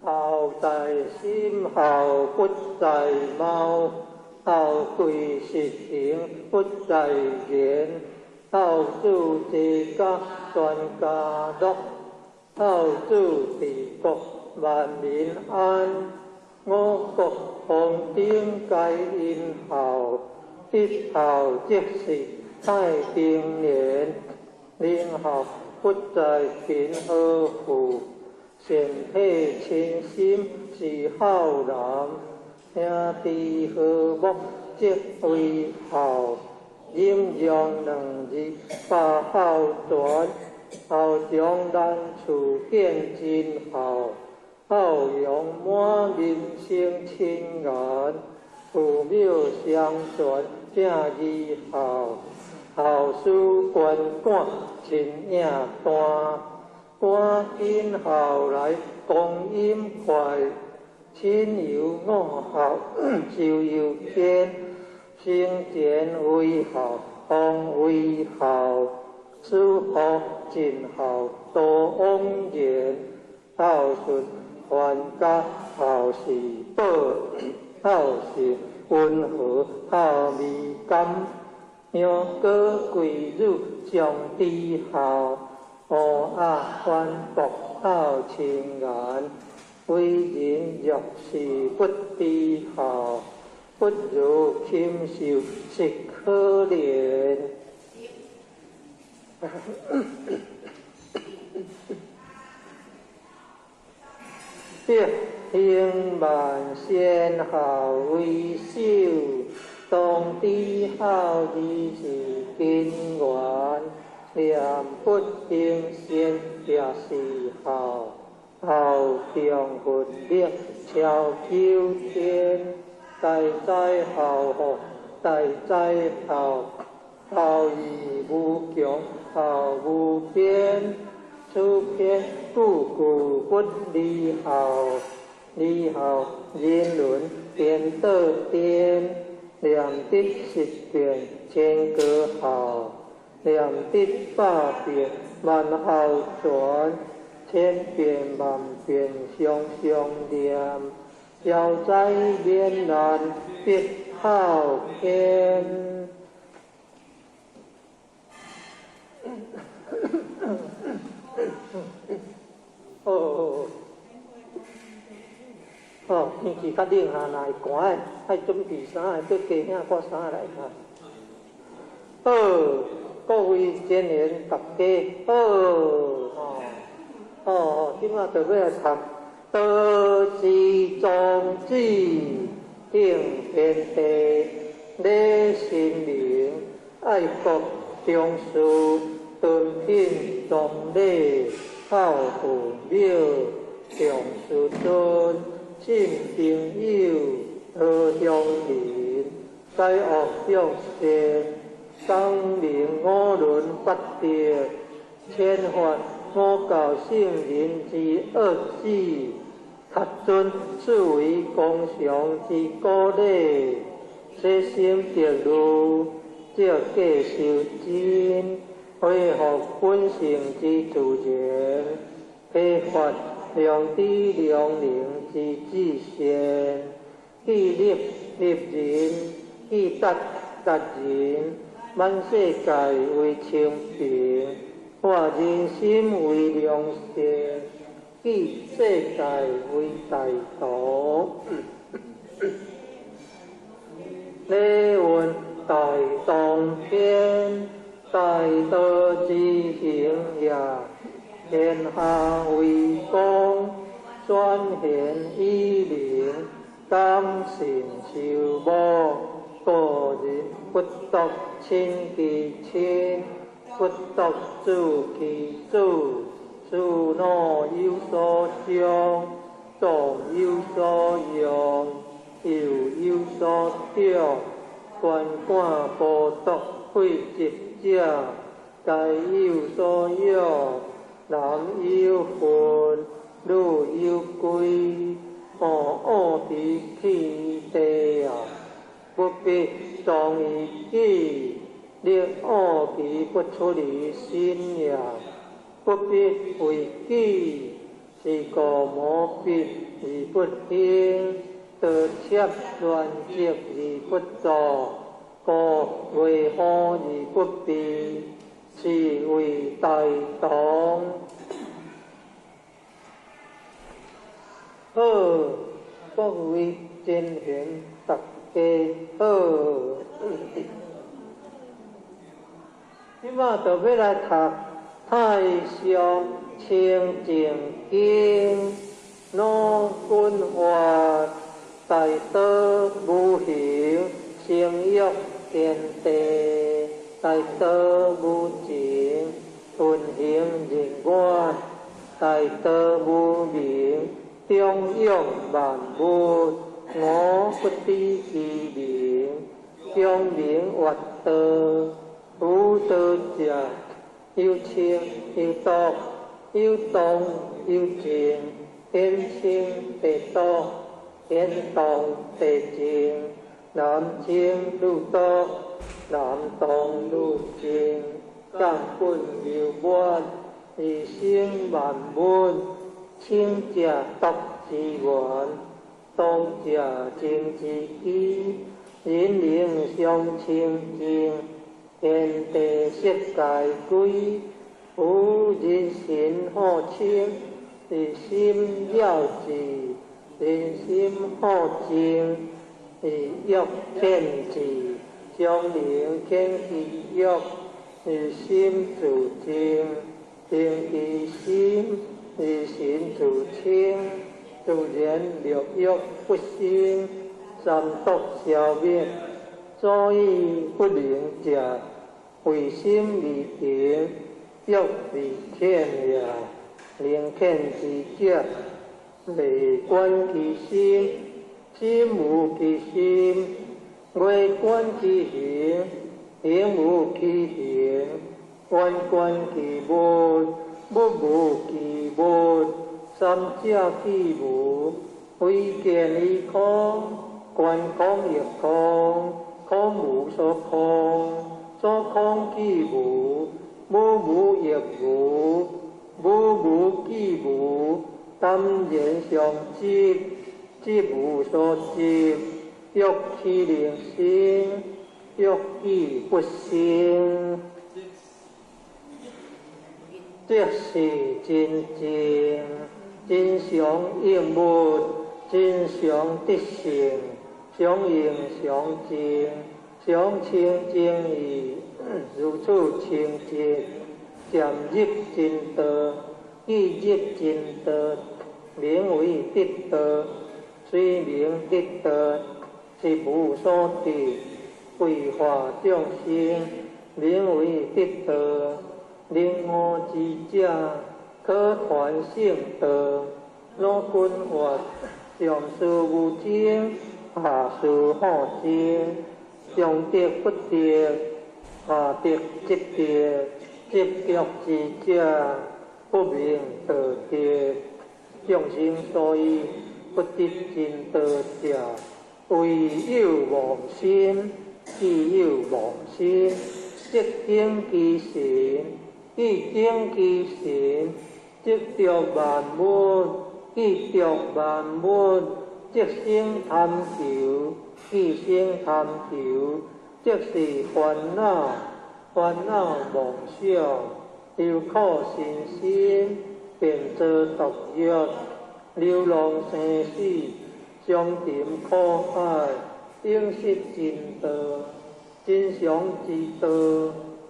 孝在心，孝不在貌，孝贵实行不在言，孝子齐家全家乐，孝子治国万民安。五谷丰登皆因孝，一孝即是太平年。能孝不在贫和富，善体亲心是孝人。兄弟和睦即为孝，忍让两字把孝传，孝将难处见真孝。孝容满人生亲缘，父母相传正义孝，孝师关赶亲影单，赶紧孝来光阴快，亲友五孝寿又天，生前为孝，方为孝，师父尽孝多往言，孝顺还家孝是宝，孝是温和孝味甘，杨过贵女将知孝，乌鸦反复孝亲缘，为人若是不知孝，不如禽兽实可怜。德行万善孝为首，当知孝义是根源。念佛行善也是孝，孝中佛力超九天。大哉孝福，大哉孝，孝义无穷，孝无边。此篇句句不离孝，离孝人伦颠倒颠，念得十遍千个孝，念得百遍万孝全，千遍万遍常常念，消灾免难必孝天。哦，哦，天气較冷哈，若會寒的，愛準備衫，閣加領掛衫來哈。好，各位善緣大家好，哦，哦，這馬就欲來讀道之宗旨，敬天地，禮神明，愛國重視，敦品崇禮。孝父母，重師尊，信朋友，和乡邻，解恶向善，光明五伦八德，遣发五教圣人之恶旨，恪遵四维公常之古礼，洗心涤虑，照价修真。恢复本性之自然，开发良知良能之至善，記立立人，記達達人，滿世界為清平，化人心為良善，記世界為大道。禮運大當天，大道之行也，天下為公，選賢與能，講信修睦，個人不獨親其親，不獨子其子，事惱有所長，壯有所用，幼有所長，觀看報讀廢疾者，皆有所養。男有分，女有歸，惡地去地啊，不必裝於己，令惡其不出離心也，不必為己，是故無必而不興，道切亂積而不作，故為何而不避？是為大同。好，各位真賢，大家好。這馬就欲來讀《太上清淨經》，老君話大道無形，成欲天地；大道無情，運行人願；大道無名，長養萬物。我不知其名，將名曰道。無道者，有清有濁，有動有靜，顯清地濁，顯動地靜，男清女濁，男動女靜，根本流滿，而生萬物。清者濁之源，動者靜之基，人能相清淨，天地色界歸，夫人心好清，而心了之；人心好靜，而欲遣之。將能遣其欲，而心自靜；靜其心，而心自清。自然六欲不生，三毒消滅。所以不能者，為心未平，欲未遣也。能遣之者，未觀其心，心無其心；未觀其行，行無其行；願觀其物，物無其物。三者既無，非見於空，觀空亦空，空無所空，所空既無，無無亦無，無無既無，淡然相執，執無所執，欲豈能生？欲既不生，這是真正真常應物，真常得性，常應常淨，常清淨義，如此清淨，漸入真道，既入真道，名為得道。雖名得道，是無所得，為化眾生，名為得道。能悟之者，可傳聖道。老君話：上士無爭，下士好爭。上得不得，下得即得。執著之者，不明道德。眾生所以不得真道者，唯有妄心，既有妄心，即境其神，既境其神，即著萬物，既著萬物，即生贪求，既生贪求，即是烦恼，烦恼妄想，忧苦身心，便遭毒药，流浪生死，伤沉苦海，永失真道，真常之道，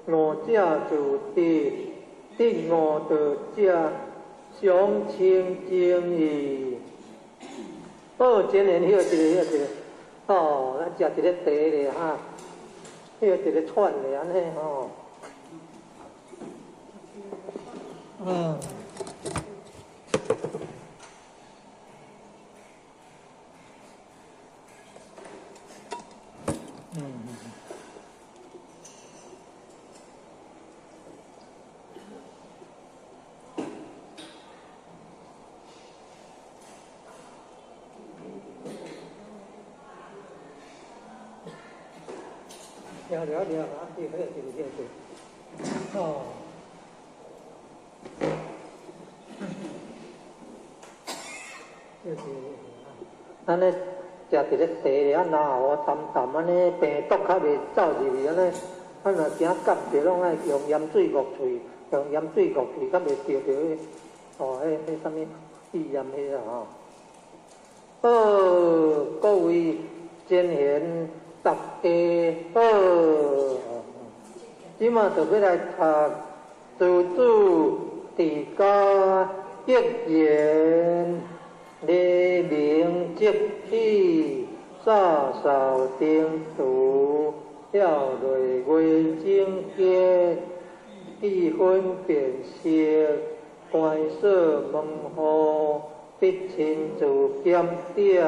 悟者自得，得悟道者，常清净义。好，真言歇一下，歇一下，哦，咱食一个茶咧哈，歇一个喘咧，按呢吼。嗯。了了了，啊，对，对对对对，哦，对对对，安呢食一个茶咧，啊，然后淡淡按呢，病毒较袂走入去，按呢，啊若惊夹著，攏爱用盐水漯喙，用盐水漯喙，较袂著著彼，哦，彼啥物肺炎彼啦吼。好，各位真贤。大家好，这马就欲来读诸子治家格言，黎明即起，洒扫庭除，跳落月整洁，气分辨色，关锁门户，必亲自检点，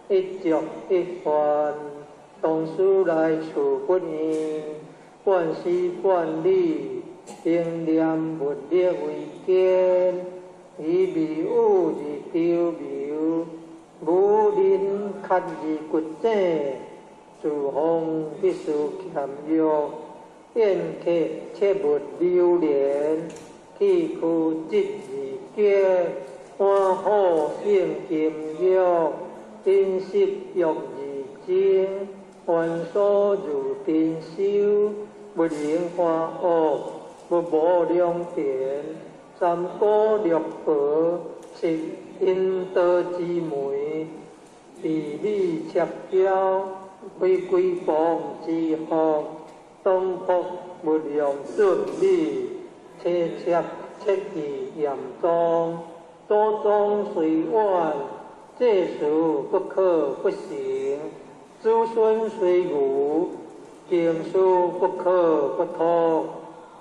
一粥一饭。同事来处不厌，半丝半缕，应念物力为坚，以未雨而周流，无人较而骨井，自风必须俭约，宴客切勿流连，气虚质而结，欢好胜禁欲，饮食欲而精。凡所如贫修，勿能欢恶，勿无良田。三姑六婆是阴道之媒，地理赤标，非归邦之福。东北勿用准米，切切切记严宗。祖宗虽远，这事不可不成。子孙虽愚，经书不可不托。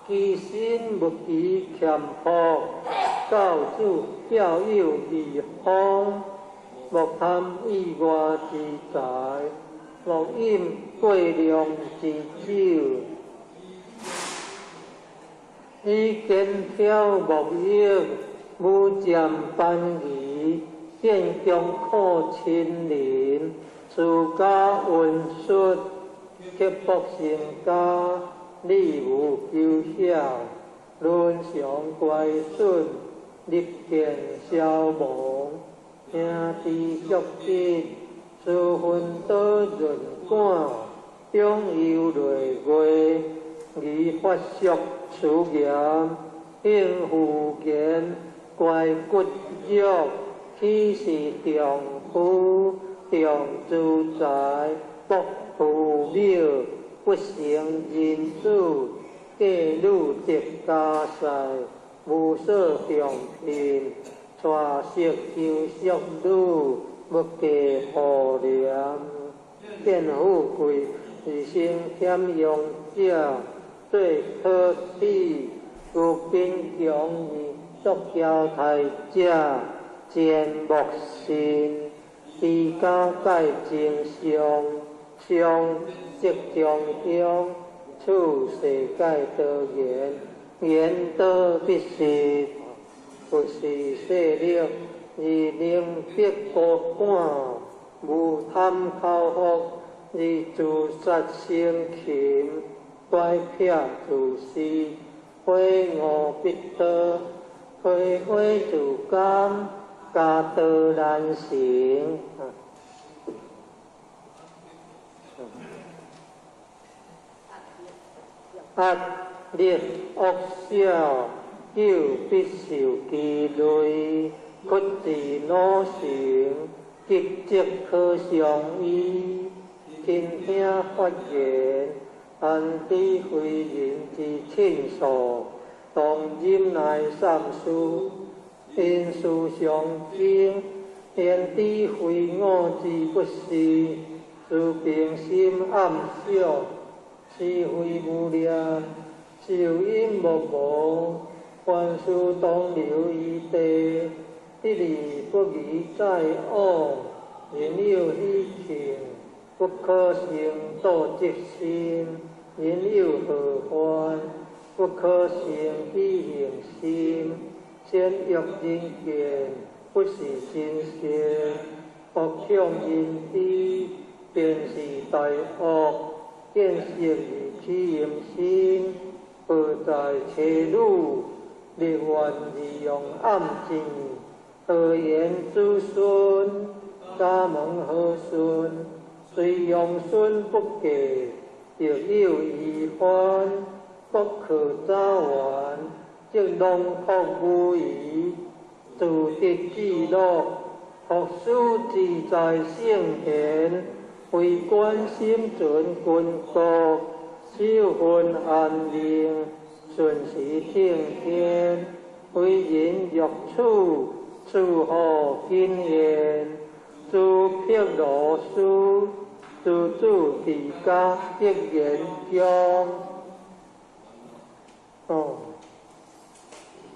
其身勿欺俭朴，教子教幼义方。莫贪意外之财，莫饮过量之酒。以肩挑木易，无占班仪，见强苦亲邻。自家温顺，刻薄成家，礼无求晓，伦常乖顺，日见消亡，兄弟足吉，私分多润感，长忧累月，而发俗辞严，应付言，乖骨肉，岂是丈夫？重资财，不父母，不成人子，嫁女得家婿，无所重聘，娶媳求淑女，勿嫁妇廉。见富贵，而生俭用者，做可耻；有贫穷而作娇态者，贱莫信。持家戒真相，相即中乡，处世界多言，言多必失，不是势力而能逼高官，无贪口福而自杀生擒，乖僻自私，悔悟必多，开花自甘，家道难成。压力恶小，救必受其类，屈智老成，急则可相依。倾听发言，安知非人之亲属，当忍耐三思，因事相争，言知非我之不是，自平心暗想，是非无念，受因莫无，凡事当留余地，得而不疑再往，人有喜庆，不可生妒嫉心；人有祸患，不可生喜恨心。善欲人见，不是真善；恶向人知，便是大恶。见色而起淫心，报在妻女，立愿而用暗箭，何言子孙？家门何顺？虽用孙不嫁，亦有遗患，不可早完，则囊括无余，自得至乐，学思自在圣贤，为官心存君国，守分安宁，顺时听天，为人欲处，处好谨言，诸毗罗斯，诸住伫家得言中。哦，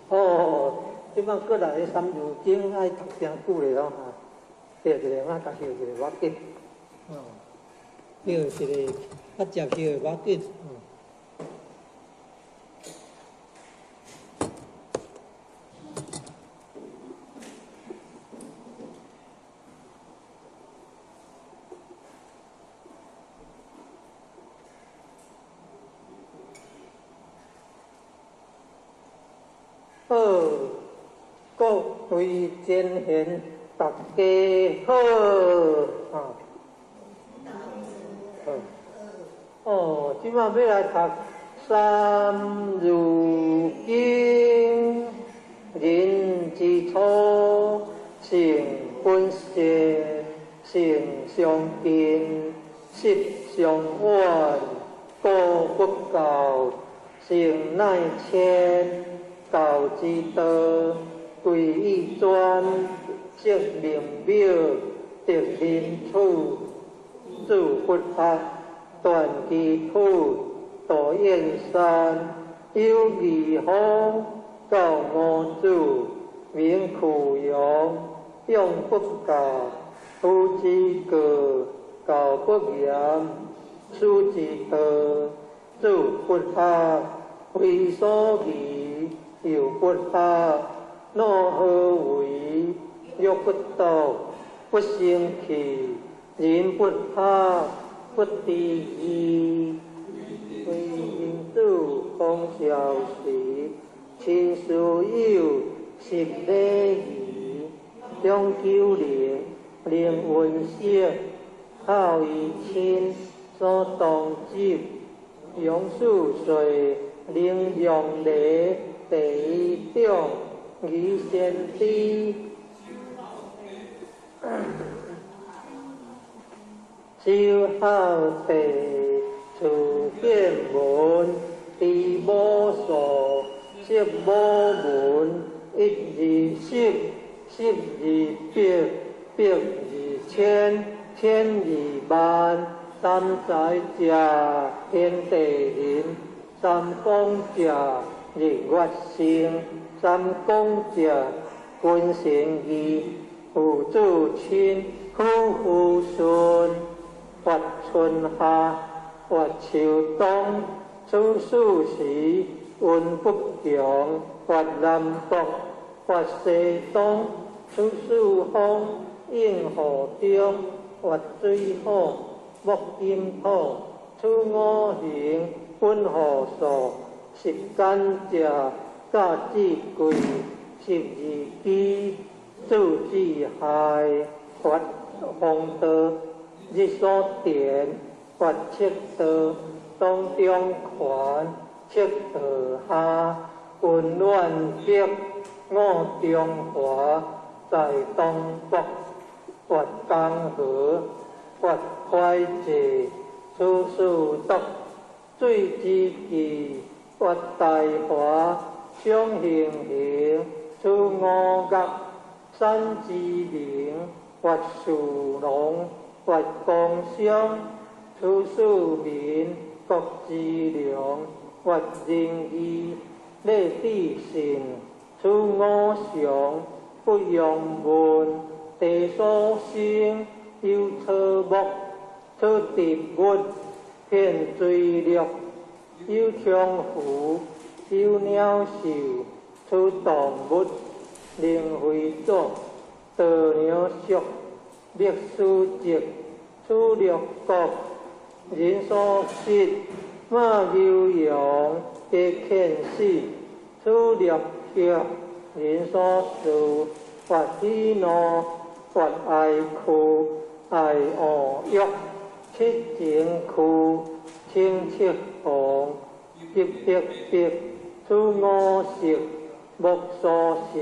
哦，这摆过来三字经爱读真久咧咯哈，对一个，我甲翕一个无要紧。哦，翕一个，较捷翕的无要紧。好，各位前贤，大家好。啊，好。哦，这摆欲来读《三字经》，人之初，性本善，性相近，习相远，故不教，性乃迁。教之道，贵以专，则明表，得人处，主佛学，断机土，道燕山，有义方，教五祖，名苦阳，永不教，夫之过，教不严，师之道，主佛学，非所宜。又不学，若何为？若不道，不生气。人不学，不知义。为人子，讲孝时，亲师友，习礼仪，长久灵，灵温色，孝于亲，所当执，杨四岁，灵用礼。第一种，疑先知，修孝地，处见闻，知母数，识母闻，一二十，十二百，百二千，千二万，三才者，天地人，三光者。日月星，三公者，君臣义，父子亲，夫妇顺，发春夏，发秋冬，处四时，运不穷，发南北，发西东，处四方，应雨中，发水火，木金土，处五行，分雨数。十干者，甲至贵；十二支，子之害。发风道，日所田，发赤道，当中权，赤道下，温暖北，五中华，在东北，越江河，越快济，此事独，水之气，越大华，双行行，此五岳，山之名，越树龙，越光商，此四民，国之良，越仁义，礼智信，此五常，不用问，地所生，有草木，此植物，遍追绿，有菖蒲，有鸟兽，此动物，灵慧祖，道娘俗，历史籍，此六国，人所失，马牛羊，皆遣死，此六客，人所事，发喜怒，发哀哭，爱恶欲，七情区，清七红，急急急，此五色，目所色，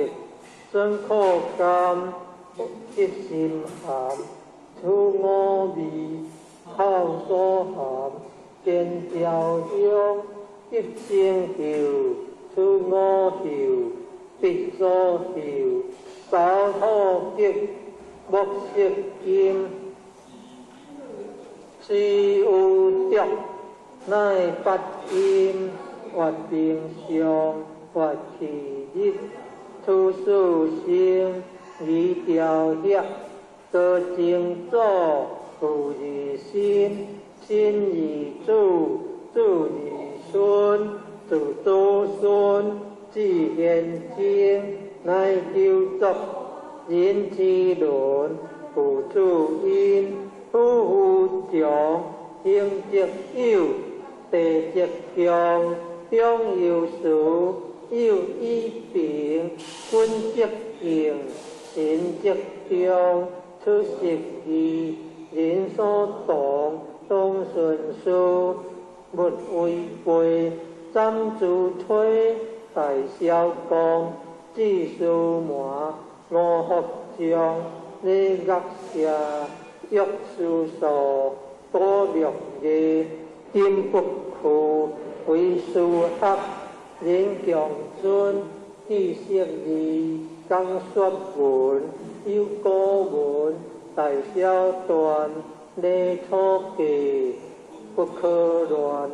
酸苦甘，一心含，此五味，口所含，见调香，一生嗅，此五嗅，鼻所嗅，走土极，目色金，是有德，乃八音，越平上，越气日，此四生，二调协，多精祖，父而身，身而子，子而孙，子子孙，至贤精，乃九族，人之伦，父子因，夫妇长，兄则友，弟则强，长有时，友以平，君则敬，臣则忠，此十义，人所同，当顺事，勿违背，斩诸推，大小公，至司门，五福将，礼乐射，玉书数，多六艺，金不屈，为师学，人强尊，知识义，讲说文，有古文，大小篆，礼楚记，不可乱，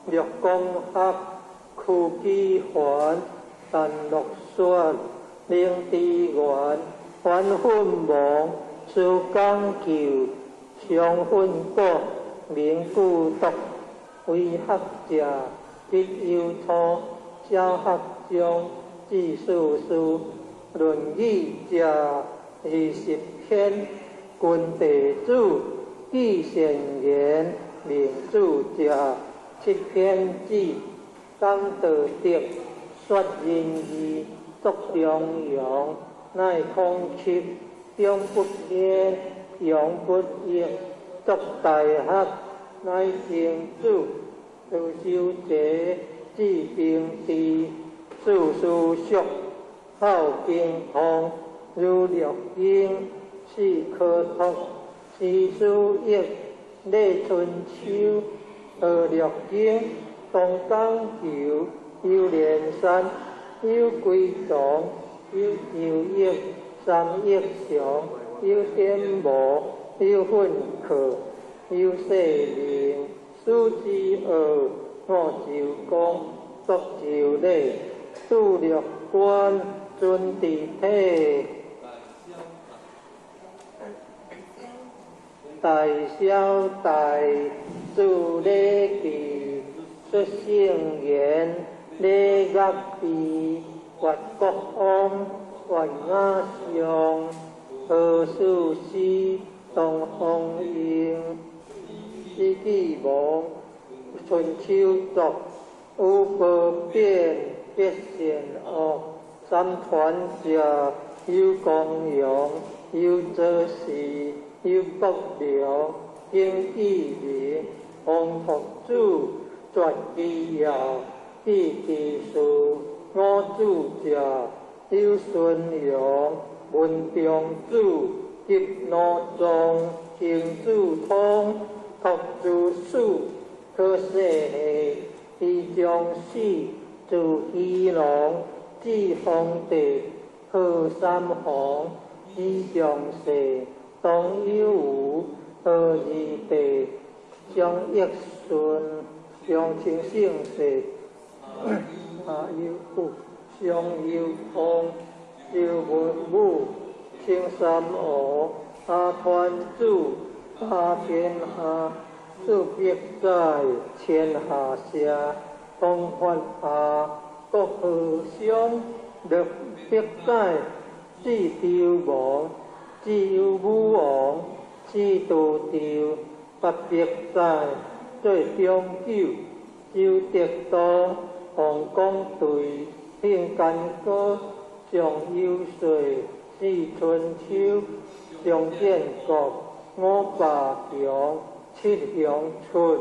六公学，屈机环，陈乐说，灵智源，反奋亡，思讲究，常奋果，明故读，为学者，必有初，小学中，至四书，论语者，20篇，君弟子，记善言，明主者，7篇子，讲道德，说仁义，作中庸，乃孔丘，中不偏，阳不逆，作大学，乃曾子，道修齐，至平治，四书熟，孝经通，如六经，四可托，诗书易，礼春秋，学六经，东讲求，有连山，有归藏，有周易，三易详，有典无，有训课，有世命，书之奥，五周公，作周礼，度六官，尊治体，大小大，自礼记，说圣言，礼乐备，越国王，越雅上，何事师，东方英，史记王，春秋作，五宝变，必善恶，三团者，有公羊，有左氏，有国良，经义明，王托子，绝机要，记记事，五主教，有孙阳，文中主，吉罗宗，行主通，托主事，可世系，李将死，自虚龙，至皇帝，贺三皇，李长世，董有余，何二帝，张益顺，张清圣世，阿有富，张有通，周文武，青三吴，阿团主，阿天下，四百载，千下社，东发下，国和乡，六百载，至周王，至有武王，至多周，800载，做长久，周德道，王公队，兴干戈，上有岁，四春秋，上建国，五霸强，七雄出，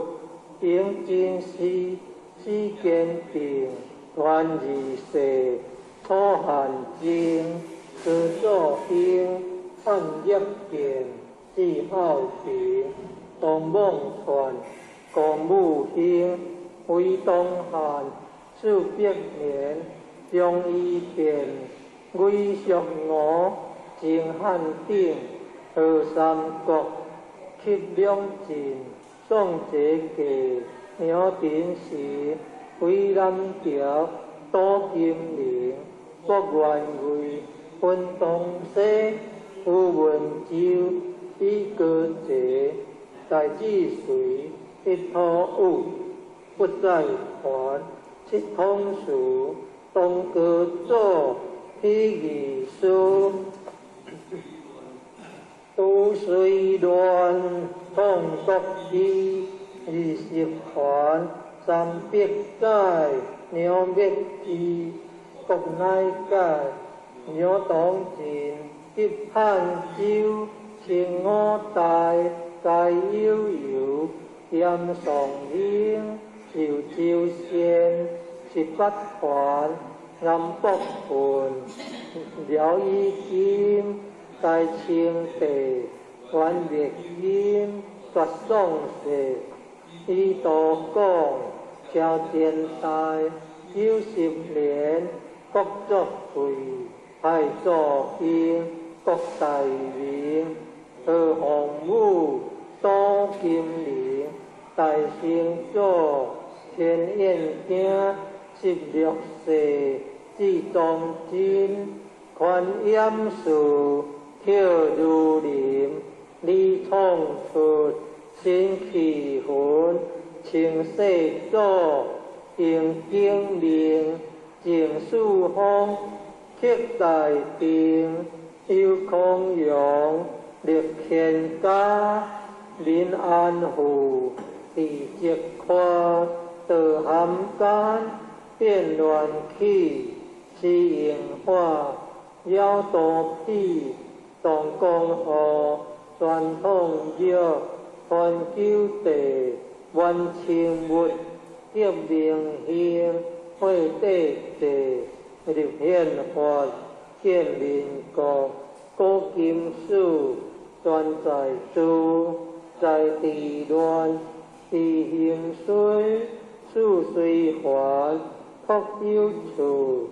迎真师，四坚定，团二世，楚汉争，司祖兴，汉业建，至孝平，东孟传，公武兴，为东汉，400年，张仪变，魏蜀吴，秦汉鼎，何三国，七两晋，宋节继，杨廷时，为南朝，杜金陵，郭元贵，分东西，胡文州，李高济，大智随，一土武，不再还，七统事，东高祖，起义师，都虽乱，创国义，20环，300载，娘灭之，国乃解，娘当晋，及汉州，清五代，该悠悠，严宋英，寿州县，18环，南北郡，辽以金，大清帝，元灭金，绝宋世，以道讲，超前代，90年，国作废，太祖兴，国大明，何洪武，杜金陵，大成祖，天燕京，16世，至忠贞，宽严寺，克如林，李创出，新气魂，清世祖，应景明，郑四方，克大定，邱康阳，立乾嘉，民安富，地积宽，道含间，变乱起，施应化，了多比，东江河，传统药，传九地，元清物，革明兴，会帝制，立宪法，建民国，古今史，全在诸，在地乱，地兴衰，事随凡，国有处，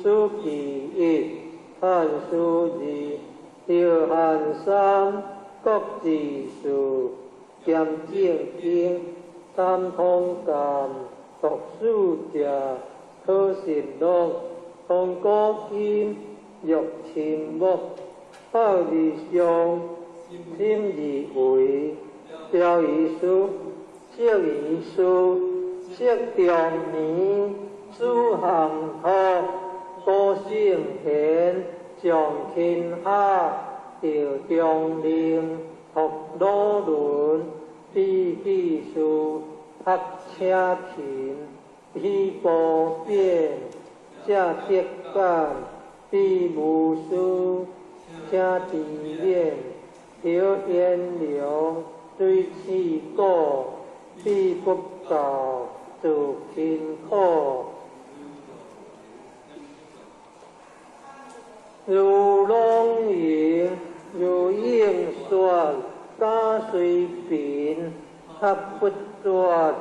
此其一，汉书二，朝汉三，国治事，兼正经，三通鉴，读书者，可信录，通古今，欲亲目，报而上，心而为，表意书，释义书，释中年，子项托，古圣贤，上天下，赵中令，托鲁伦，比记事，学车勤，起步变，谢德感，比无私，请知免，刘彦良，水刺股，比不教，自辛苦，如朗盈，如应说，假随贫，合不绝，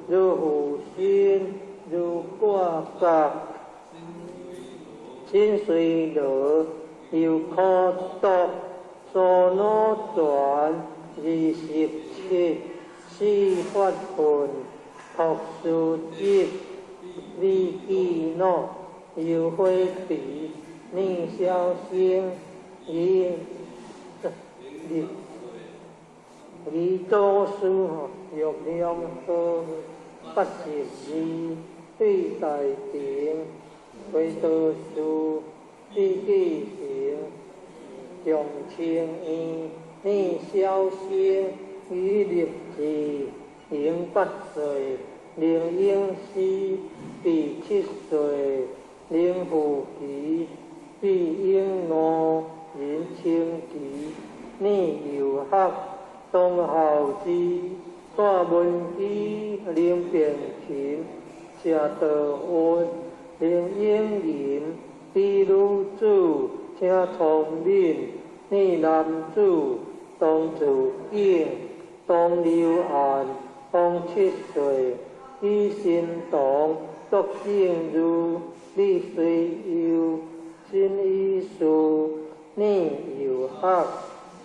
如负心，如挂角，心随乐，又可读，娑罗传27，四法分，托书执，李记诺，又火池，念消生，以李祖师吼，玉良和82，对大庭，回道士，李继成，长清院，念小生，于立志，迎8岁，灵应师，第7岁，灵富奇，毕英五，仁清奇，念游学，东孝之，大文基，林变琴，谢道运，林英林，李女子，请聪明，念男子，当自景，当刘岸，当7岁，李新堂，卓正如，李随佑，新医师，念游学，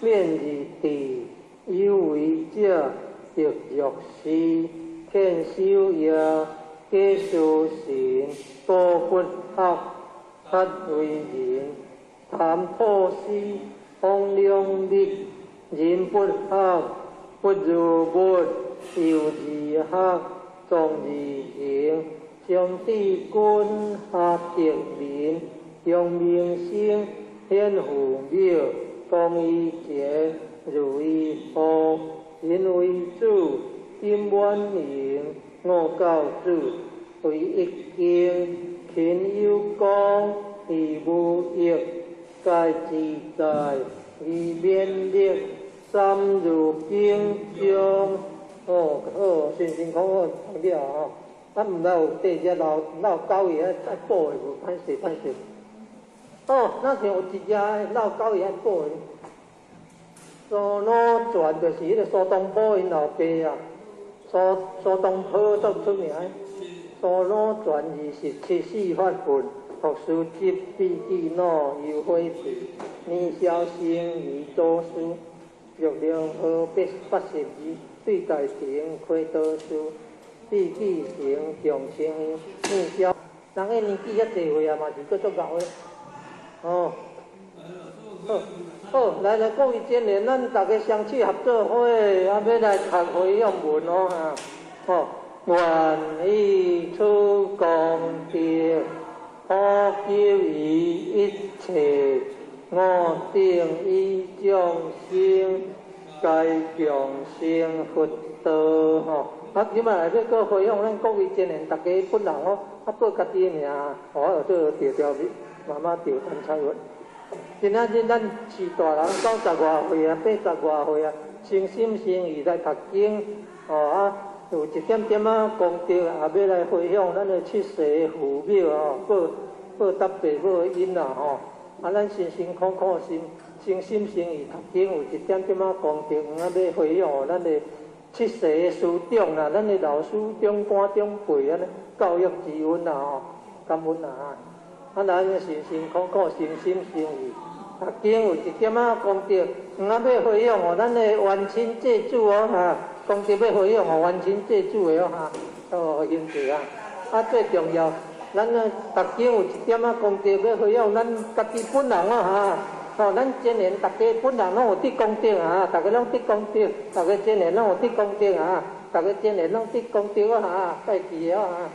免日地，有为者，得弱势，劝修业，假修神，多不学，法为人，谈破师，方两力，人不学，不如物，由自学，壮自行，将治君，下德民，用民生，显父庙，公于前，如于后，人为主，金满盈，五教子，为一经，勤有功，以无益，皆自在，以勉力，三如经中。哦，好，辛辛苦苦读了吼，啊，毋知有缀只老老狗伊爱补的无？歹势歹势。哦，那像有一只老狗伊爱补的。苏老传就是彼个苏东坡𪜶老爸啊，苏东坡足出名。苏老传27四法分，读书执笔记脑游火皮，年少生于祖师，玉良和82，对大庭开道士，毕继成长青年少，人个年纪遐济岁啊，嘛是阁足𠢕的。哦，好，好，来来，各位真言，咱大家双手合做伙，啊，欲来读回向文哦，哈，吼，愿以此功德，普及于一切我等与众生，皆共成佛道，吼。啊，這擺來欲閣回向咱各位真言，大家本人哦，啊，報家己的名，我就做調調媽媽調陳彩雲。今仔日咱是大人90外歲啊，80外歲啊，誠心誠意來讀經，哦啊，有一點點仔功德，也欲來回向咱的七世父母哦，報報答父母的恩啦吼。啊，咱辛辛苦苦心誠心誠意讀經，有一點點仔功德，啊，欲回向予咱的七世的師長啦，咱的老師長官長輩按呢教育之恩啦吼，感恩啦啊！啊，咱辛辛苦苦誠心誠意讀經，有一點仔功德，啊，欲回向予咱的冤親債主哦哈，功德欲回向予冤親債主的哦哈，哦，兄弟啊！啊，最重要，咱啊讀經有一點仔功德，欲回向咱家己本人哦哈。哦，咱真言大家本人攏有得功德啊！大家攏得功德，大家真言攏有得功德啊！大家真言攏得功德啊！哈，拜记哦哈！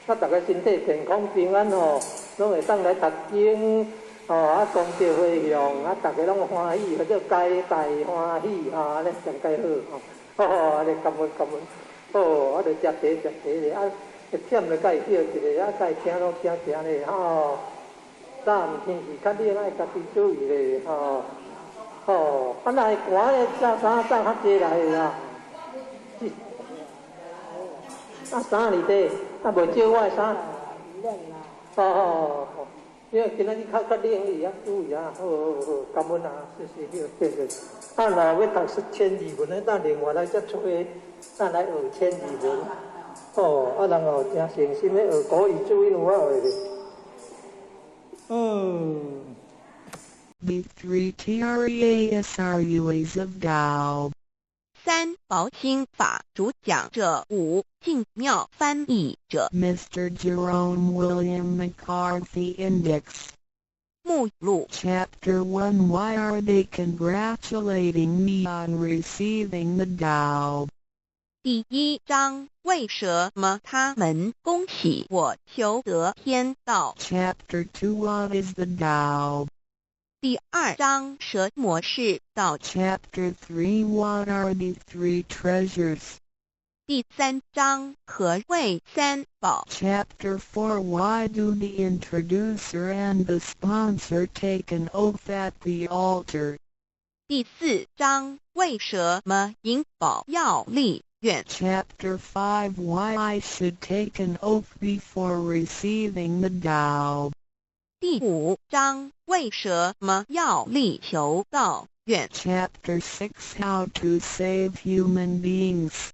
啊，大家身體健康平安吼，攏會當來讀經，哦啊，功德回向啊，大家攏歡喜，叫做皆大歡喜啊，按呢上蓋好吼！哦，按呢感恩感恩，哦，啊，就食茶食茶咧，啊，會忝就該歇一下，啊，該聽攏聽聽咧，吼。早暗天氣較冷，愛家己注意咧，吼。吼，啊，若會寒咧，早衫送較濟來啦。啊，衫佇佗，啊，無借我的衫。哦哦哦，因為今仔日較較冷去啊，注意啊，好好好，感恩啊，謝謝，謝謝。啊，若欲讀千字文，咱另外來再找，咱來學千字文。哦，啊，人哦誠誠心咧學國語注音有法學袂？嗯。 The three treasures of Tao. 三寶心法主講者五淨妙翻譯者 Mr. Jerome William McCarthy Index. 目錄 Chapter 1. Why are they congratulating me on receiving the Tao? 第一章，為什麼他們恭喜我求得天道？ Chapter 2. What is the Tao? 第二章，什麼是道？ Chapter 3. What are the three treasures? 第三章，何謂三寶？ Chapter 4. Why do the introducer and the sponsor take an oath at the altar? 第四章，為什麼引寶要立願？ Chapter 5. Why I should take an oath before receiving the Tao. 第五章，為什麼要立求道願？ Chapter 6. How to save human beings.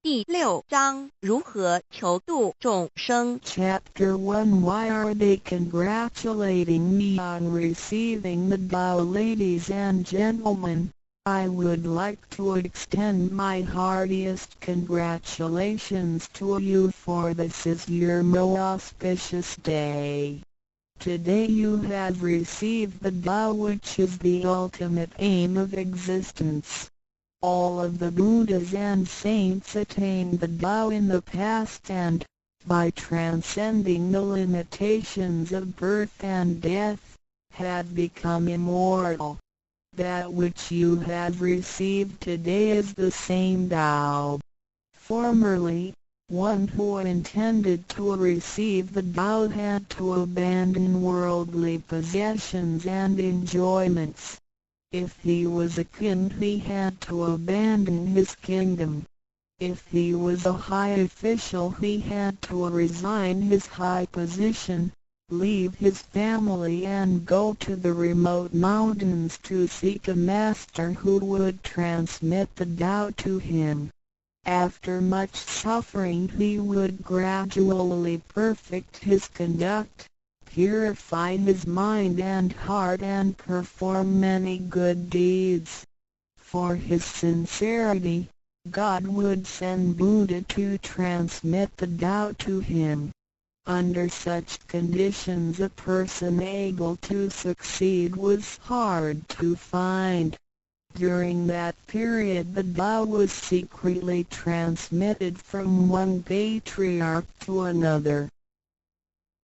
第六章，如何求度眾生？ Chapter 1. Why are they congratulating me on receiving the Tao? Ladies and gentlemen, I would like to extend my heartiest congratulations to you, for this is your most auspicious day. Today you have received the Tao, which is the ultimate aim of existence. All of the Buddhas and saints attained the Tao in the past and, by transcending the limitations of birth and death, had become immortal. That which you have received today is the same Tao. Formerly, one who intended to receive the Tao had to abandon worldly possessions and enjoyments. If he was a king, he had to abandon his kingdom. If he was a high official, he had to resign his high position, leave his family and go to the remote mountains to seek a master who would transmit the Tao to him. After much suffering, he would gradually perfect his conduct, purify his mind and heart and perform many good deeds. For his sincerity, God would send Buddha to transmit the Tao to him. Under such conditions, a person able to succeed was hard to find. During that period, the Tao was secretly transmitted from one patriarch to another.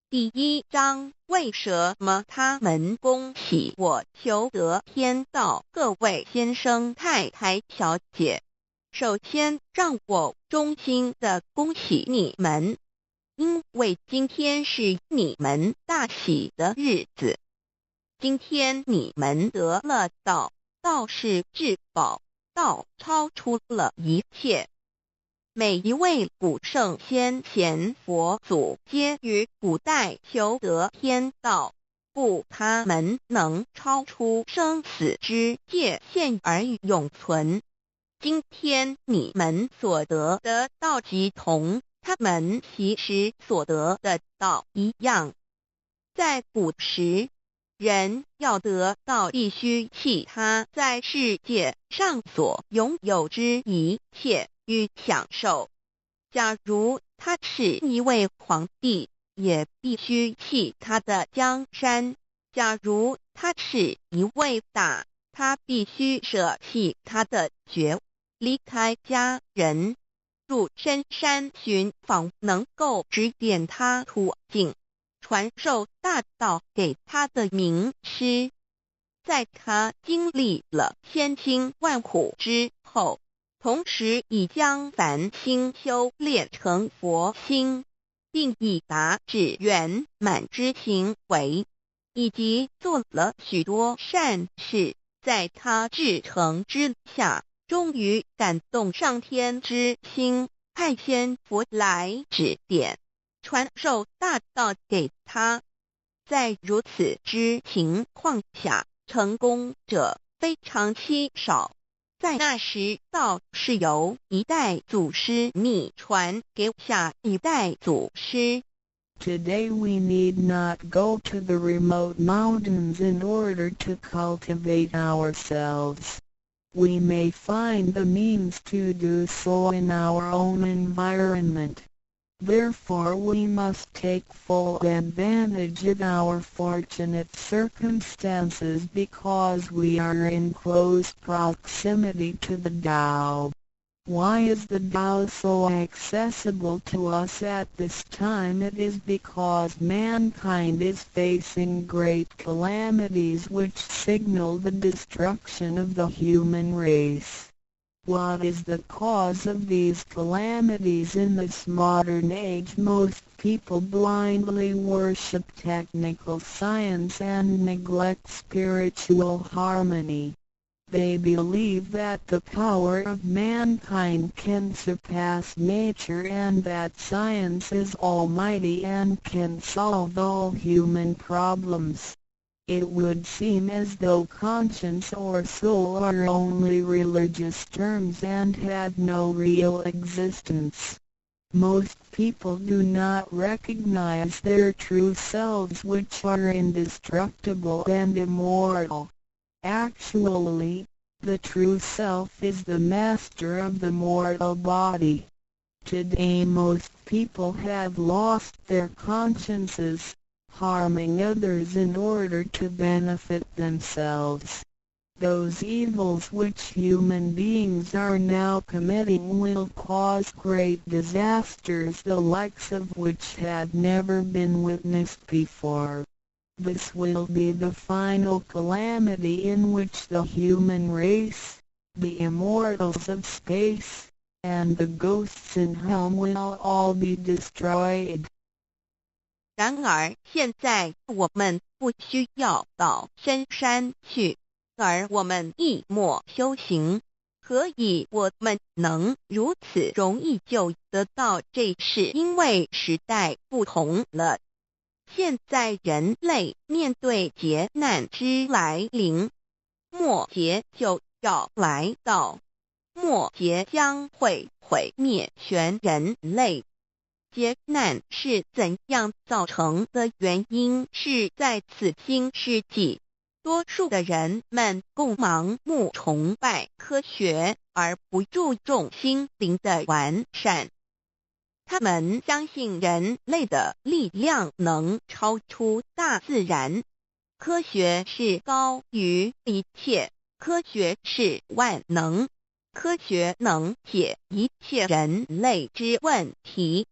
第一章，為什麼他們恭喜我求得天道？各位先生、太太、小姐，首先讓我衷心的恭喜你們，因為今天是你們大喜的日子。今天你們得了道，道是至寶，道超出了一切。每一位古聖先賢佛祖皆於古代求得天道，故他們能超出生死之界限而永存。今天你們所得的道，即同他們昔時所得的道一樣。在古時，人要得道，必須棄他在世界上所擁有之一切與享受。假如他是一位皇帝，也必須棄他的江山；假如他是一位大，他必須捨棄他的爵，離開家人，入深山尋訪能夠指點他途徑、傳授大道給他的名師。在他經歷了千辛萬苦之後，同時已將凡心修煉成佛心，並已達至圓滿之行為，以及做了許多善事，在他至誠之下，終於感動上天之心，派仙佛來指點，傳授大道給他。在如此之情况下，成功者非常稀少。在那时，道是由一代祖师秘传给下一代祖师。 Today we need not go to the remote mountains in order to cultivate ourselves. We may find the means to do so in our own environment. Therefore we must take full advantage of our fortunate circumstances because we are in close proximity to the Tao. Why is the Tao so accessible to us at this time? It is because mankind is facing great calamities which signal the destruction of the human race. What is the cause of these calamities in this modern age? Most people blindly worship technical science and neglect spiritual harmony. They believe that the power of mankind can surpass nature and that science is almighty and can solve all human problems. It would seem as though conscience or soul are only religious terms and have no real existence. Most people do not recognize their true selves, which are indestructible and immortal. Actually, the true self is the master of the mortal body. Today most people have lost their consciences, harming others in order to benefit themselves. Those evils which human beings are now committing will cause great disasters, the likes of which have never been witnessed before. This will be the final calamity in which the human race, the immortals of space, and the ghosts in hell will all be destroyed. 然而，现在我们不需要到深山去，而我们亦莫修行。何以我们能如此容易就得到这？是因为时代不同了。现在人类面对劫难之来临，末劫就要来到，末劫将会毁灭全人类。劫难是怎样造成的？原因是在此新世纪，多数的人们共盲目崇拜科学，而不注重心灵的完善。他们相信人类的力量能超出大自然，科学是高于一切，科学是万能，科学能解一切人类之问题。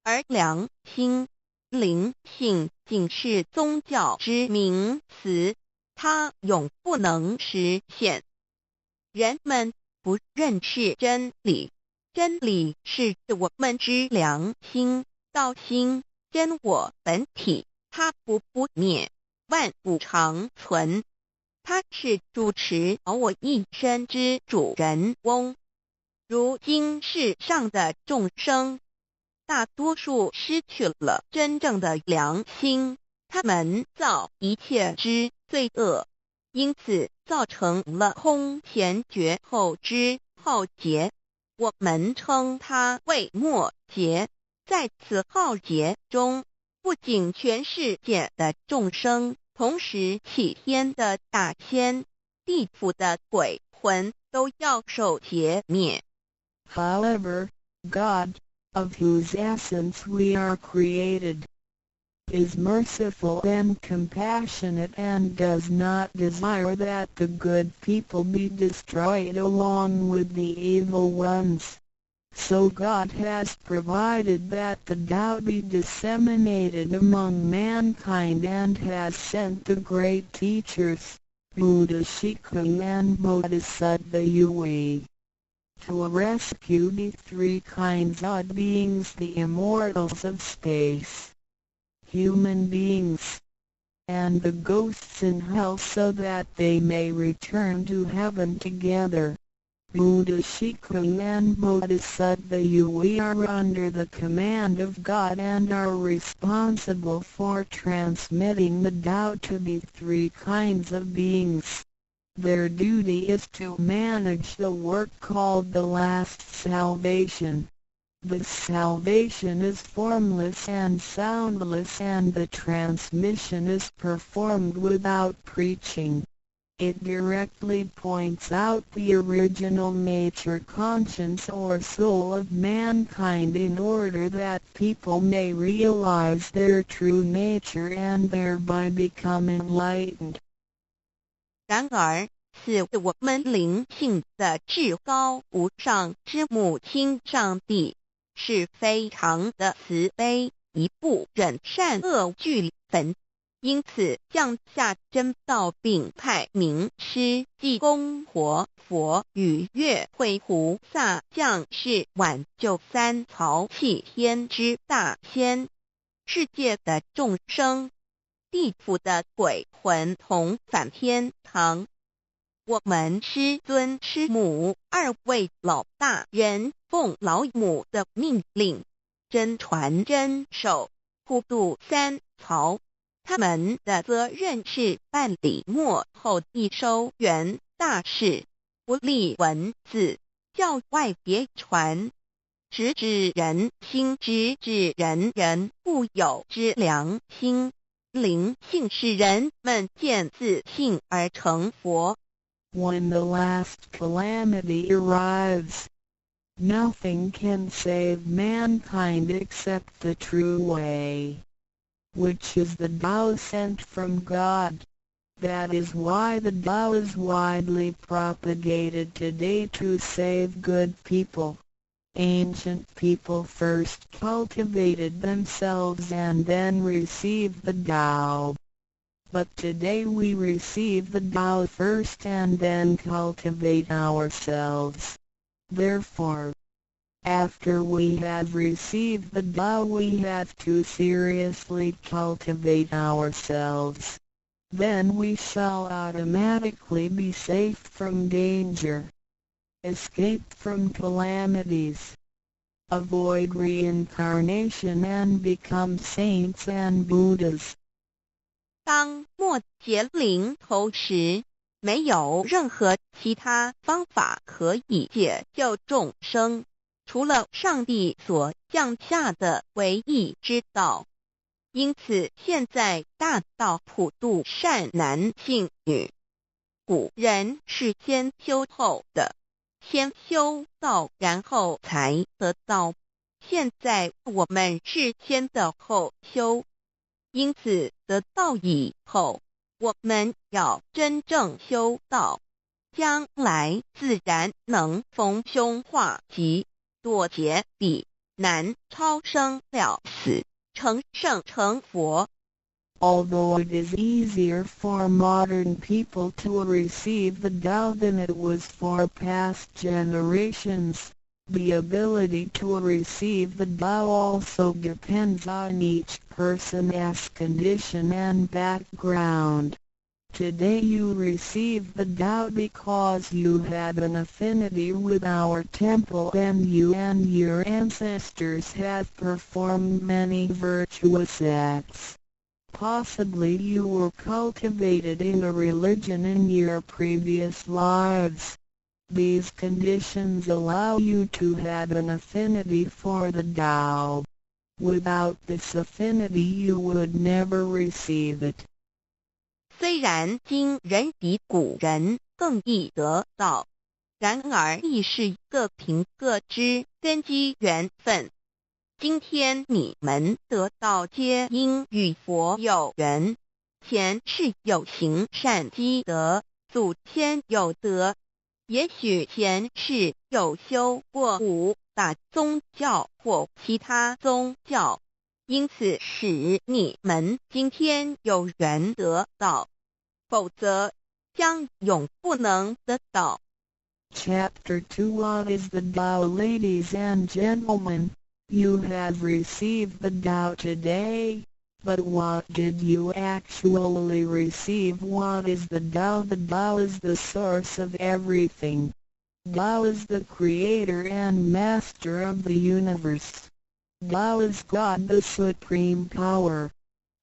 而良心、灵性仅是宗教之名词，它永不能实现。人们不认识真理，真理是我们之良心、道心、真我本体，它不不灭，万古长存。它是主持我一身之主人翁。如今世上的众生，大多数失去了真正的良心，他们造一切之罪恶，因此造成了空前绝后之浩劫。我们称它为末劫。在此浩劫中，不仅全世界的众生，同时起天的大仙、地府的鬼魂都要受劫灭。 However, God, of whose essence we are created, is merciful and compassionate and does not desire that the good people be destroyed along with the evil ones. So God has provided that the Tao be disseminated among mankind and has sent the great teachers, Buddha Shikung and Bodhisattva Yui, to rescue the three kinds of beings: the immortals of space, human beings, and the ghosts in hell, so that they may return to heaven together. Buddha Shikung and Bodhisattva Yueh are under the command of God and are responsible for transmitting the Tao to the three kinds of beings. Their duty is to manage the work called the last salvation. This salvation is formless and soundless, and the transmission is performed without preaching. It directly points out the original nature, conscience or soul of mankind in order that people may realize their true nature and thereby become enlightened. 然而，赐我们灵性的至高无上之母亲上帝是非常的慈悲，亦不忍善恶俱焚，因此降下真道，并派明师济公活佛与月慧菩萨降世挽救三曹七天之大仙世界的众生，地府的鬼魂同返天堂。我们师尊师母二位老大人奉老母的命令，真传真授，普度三曹。他们的责任是办理末后一收圆大事，不立文字，教外别传，直指人心，直指人人固有之良心。灵性使人们见自性而成佛。 When the last calamity arrives, nothing can save mankind except the true way, which is the Tao sent from God. That is why the Tao is widely propagated today to save good people. Ancient people first cultivated themselves and then received the Tao. But today we receive the Tao first and then cultivate ourselves. Therefore, after we have received the Tao, we have to seriously cultivate ourselves. Then we shall automatically be safe from danger, escape from calamities, avoid reincarnation and become saints and Buddhas. 当末劫临头时，没有任何其他方法可以解救众生，除了上帝所降下的唯一之道。因此，现在大道普度善男信女。古人是先修后得，先修道，然后才得道。现在我们是先得后修，因此得道以后，我们要真正修道，将来自然能逢凶化吉，躲劫避难，超生了死，成圣成佛。 Although it is easier for modern people to receive the Tao than it was for past generations, the ability to receive the Tao also depends on each person's condition and background. Today you receive the Tao because you have an affinity with our temple and you and your ancestors have performed many virtuous acts. Possibly you were cultivated in a religion in your previous lives. These conditions allow you to have an affinity for the Tao. Without this affinity, you would never receive it. 虽然今人比古人更易得道，然而亦是各凭各之根机缘分。今天你们得道，皆因与佛有缘，前世有行善积德，祖先有德，也许前世有修过五大宗教或其他宗教，因此使你们今天有缘得道，否则将永不能得道。 Chapter 2. What is the Tao? Ladies and gentlemen, you have received the Tao today, but what did you actually receive? What is the Tao? The Tao is the source of everything. Tao is the creator and master of the universe. Tao is God, the supreme power.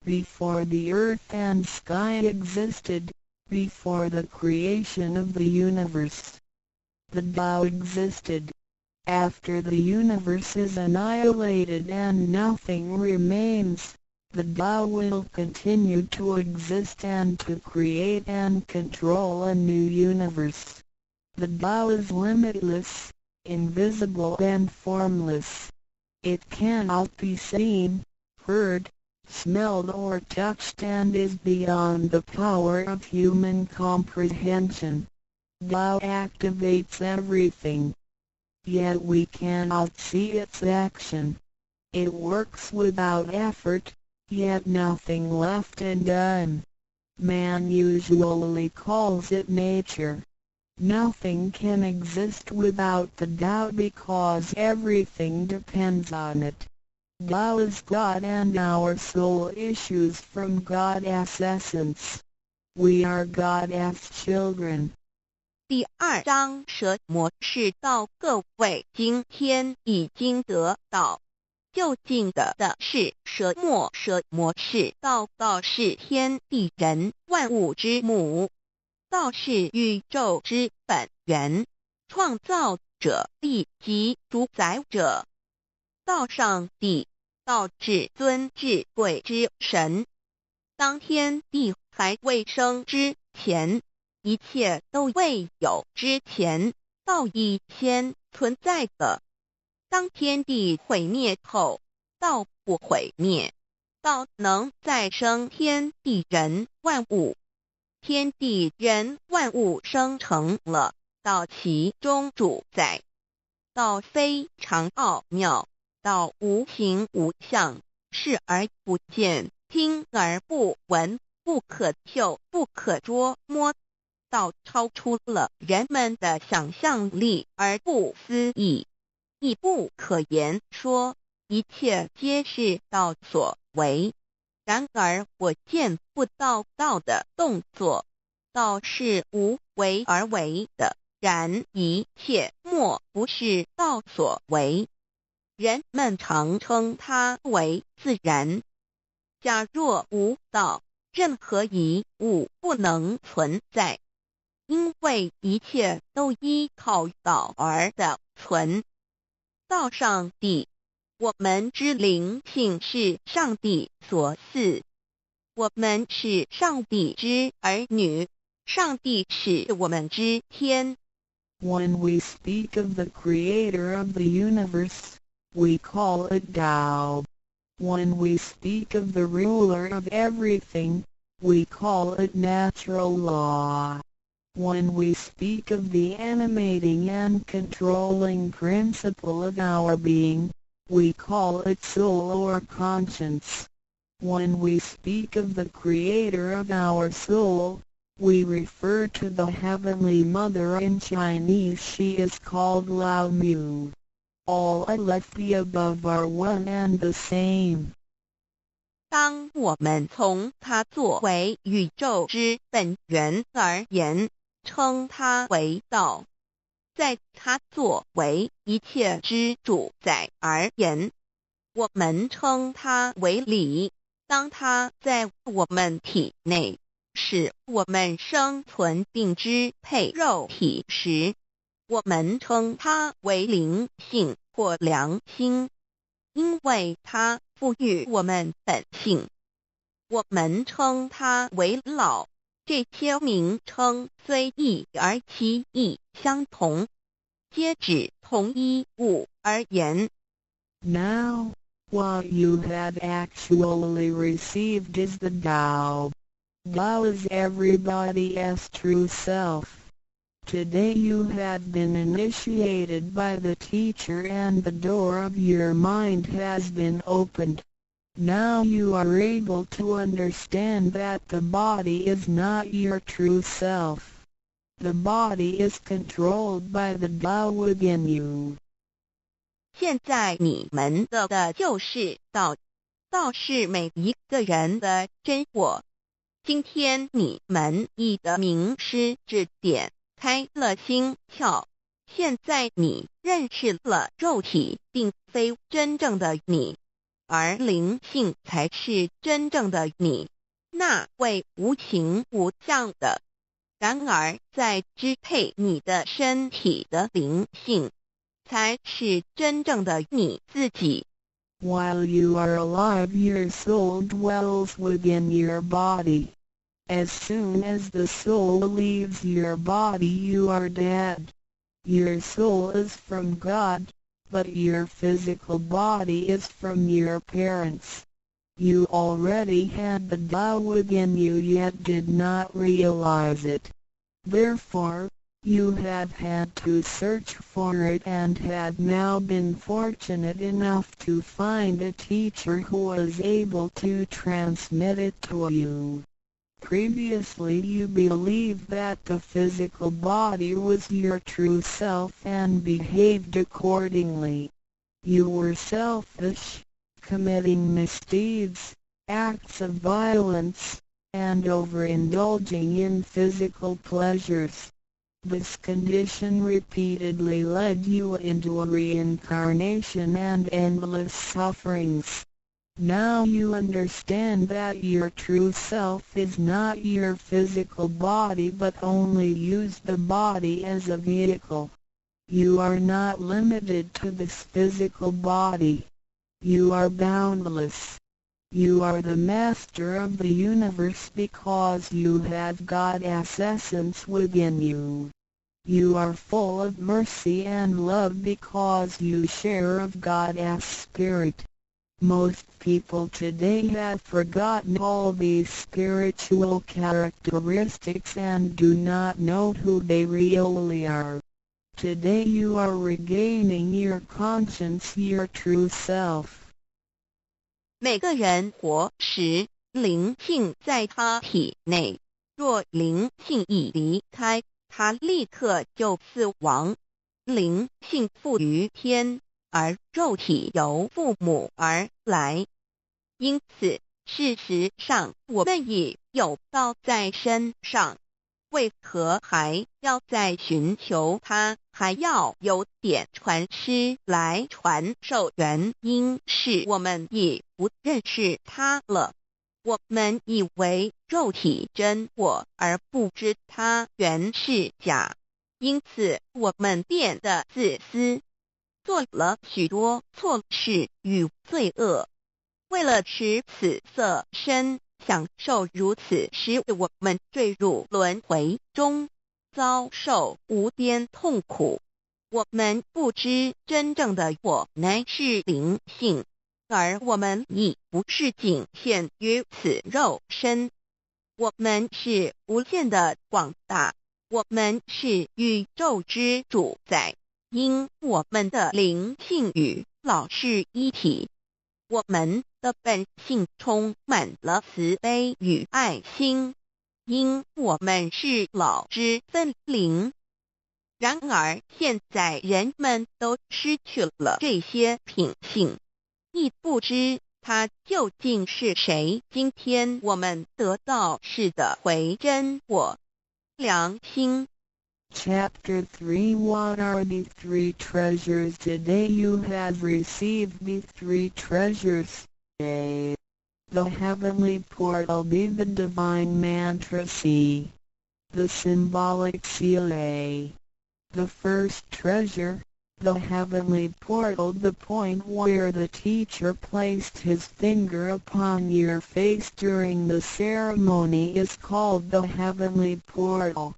Before the earth and sky existed, before the creation of the universe, the Tao existed. After the universe is annihilated and nothing remains, the Tao will continue to exist and to create and control a new universe. The Tao is limitless, invisible and formless. It cannot be seen, heard, smelled or touched and is beyond the power of human comprehension. Tao activates everything. Yet we cannot see its action. It works without effort, yet nothing left undone. Man usually calls it nature. Nothing can exist without the Tao because everything depends on it. Tao is God and our soul issues from God's essence. We are God's children. 第二章什麼是道？各位今天已經得到究竟得的是什麼？什麼是道？道是天地人萬物之母，道是宇宙之本源，創造者以及主宰者。道上帝，道至尊至貴之神。當天地還未生之前，一切都未有之前，道已先存在的。當天地毀滅後，道不毀滅，道能再生天地人萬物。天地人萬物生成了，道其中主宰。道非常奧妙，道無形無相，視而不見，聽而不聞，不可嗅，不可捉摸。道超出了人們的想象力而不思議，亦不可言說，一切皆是道所為。然而我見不到道的動作，道是無為而為的，然一切莫不是道所為。人們常稱它為自然。假若無道，任何一物不能存在。因為一切都依靠道而得存。道上帝，我們之靈性是上帝所賜，我們是上帝之兒女，上帝是我們之天。 When we speak of the creator of the universe, we call it Tao. When we speak of the ruler of everything, we call it natural law. When we speak of the animating and controlling principle of our being, we call it soul or conscience. When we speak of the creator of our soul, we refer to the Heavenly Mother. In Chinese, she is called Lao Mu. All of the above are one and the same. 當我們從它作為宇宙之本源而言，稱它為道；在它作為一切之主宰而言，我們稱它為理。當它在我們體內使我們生存並支配肉體時，我們稱它為靈性或良心，因為它賦予我們本性。我們稱它為老。這些名稱雖異而其義相同，皆指同一物而言。 Now, what you have actually received is the Tao. Tao is everybody's true self. Today you have been initiated by the teacher and the door of your mind has been opened. Now you are able to understand that the body is not your true self. The body is controlled by the Tao within you. 現在你們得的就是道，道是每一個人的真我。今天你們已得明師指點，開了心竅。现在你认识了肉体并非真正的你，而灵性才是真正的你，那位无形无相的。然而，在支配你的身体的灵性，才是真正的你自己。 While you are alive, your soul dwells within your body. As soon as the soul leaves your body, you are dead. Your soul is from God, but your physical body is from your parents. You already had the Tao within you, yet did not realize it. Therefore, you have had to search for it and have now been fortunate enough to find a teacher who is able to transmit it to you. Previously, you believed that the physical body was your true self and behaved accordingly. You were selfish, committing misdeeds, acts of violence, and overindulging in physical pleasures. This condition repeatedly led you into a reincarnation and endless sufferings. Now you understand that your true self is not your physical body, but only use the body as a vehicle. You are not limited to this physical body. You are boundless. You are the master of the universe because you have God's essence within you. You are full of mercy and love because you share of God's spirit. Most people today have forgotten all these spiritual characteristics and do not know who they really are. Today you are regaining your conscience, your true self. 每个人活时，灵性在他体内。若灵性一离开，他立刻就死亡。灵性附于天，而肉体由父母而来。因此，事实上，我们已有道在身上，为何还要再寻求它？还要有点传师来传授？原因是我们已不认识它了。我们以为肉体真我，而不知它原是假，因此我们变得自私，做了许多错事与罪恶。为了持此色身，享受如此，使我们坠入轮回中，遭受无边痛苦。我们不知真正的我乃是灵性，而我们已不是仅限于此肉身。我们是无限的广大，我们是宇宙之主宰，因我们的灵性与老是一体。我们的本性充满了慈悲与爱心，因我们是老之分灵。然而现在人们都失去了这些品性，亦不知他究竟是谁。今天我们得到是得回真我良心。 Chapter 3. What are the three treasures? Today you have received the three treasures. A. The heavenly portal. B. The divine mantra. C. The symbolic seal. A. The first treasure, the heavenly portal, the point where the teacher placed his finger upon your face during the ceremony, is called the heavenly portal.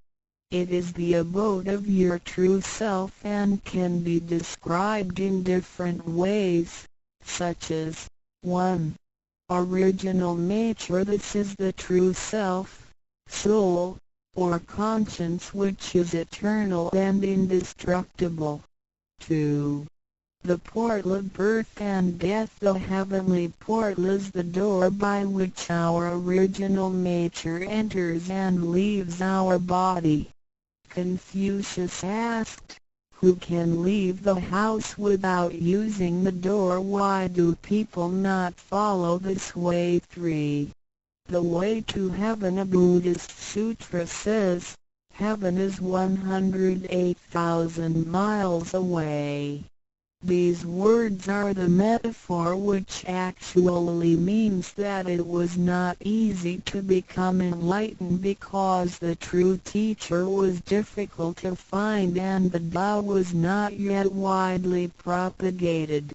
It is the abode of your true self and can be described in different ways, such as 1. Original nature. This is the true self, soul, or conscience, which is eternal and indestructible. 2. The portal of birth and death. The heavenly portal is the door by which our original nature enters and leaves our body. Confucius asked, "Who can leave the house without using the door? Why do people not follow this way?" 3. The way to heaven. A Buddhist sutra says, Heaven is 108,000 miles away. These words are the metaphor, which actually means that it was not easy to become enlightened because the true teacher was difficult to find and the Tao was not yet widely propagated.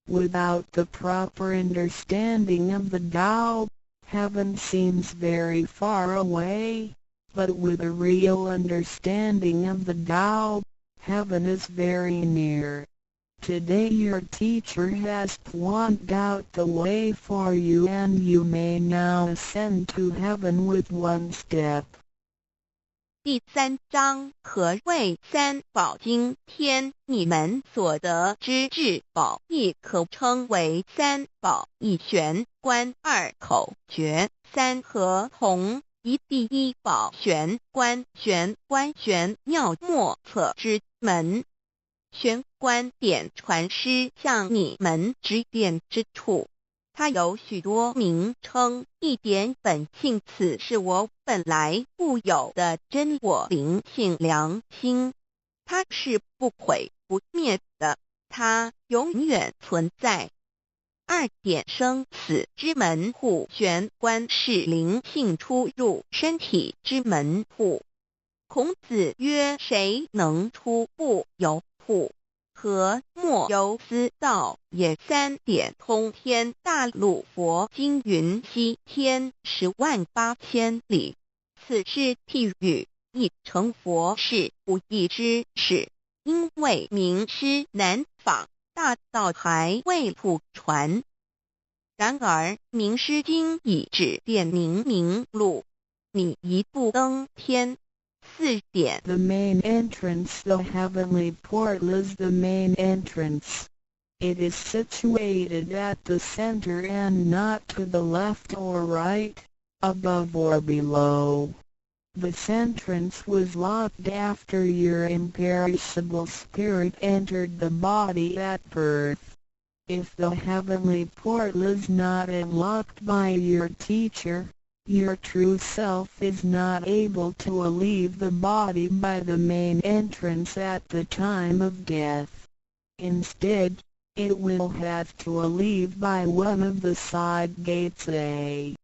Without the proper understanding of the Tao, heaven seems very far away, but with a real understanding of the Tao, heaven is very near. Today your teacher has pointed out the way for you, and you may now ascend to heaven with one step. 第三章何谓三寶？今天你們所得之至寶，亦可稱為三寶。一玄關，二口訣，三合同。一第一寶玄關，玄關玄妙莫測之門。玄關點傳師向你們指點之處，它有許多名稱。一點本性，此是我本來固有的真我靈性良心，它是不毀不滅的，它永遠存在。二點生死之門戶，玄關是靈性出入身體之門戶。孔子曰：誰能出不由戶？何莫由斯道也？三點通天大陸佛經雲西天10萬八千里，此是譬喻，一成佛是不易之事，因為明師難訪，大道還未普傳。然而明師經已指點明明路，你一步登天。四點。 The main entrance. The heavenly portal is the main entrance. It is situated at the center and not to the left or right, above or below. This entrance was locked after your imperishable spirit entered the body at birth. If the heavenly portal is not unlocked by your teacher, your true self is not able to leave the body by the main entrance at the time of death. Instead, it will have to leave by one of the side gates: A.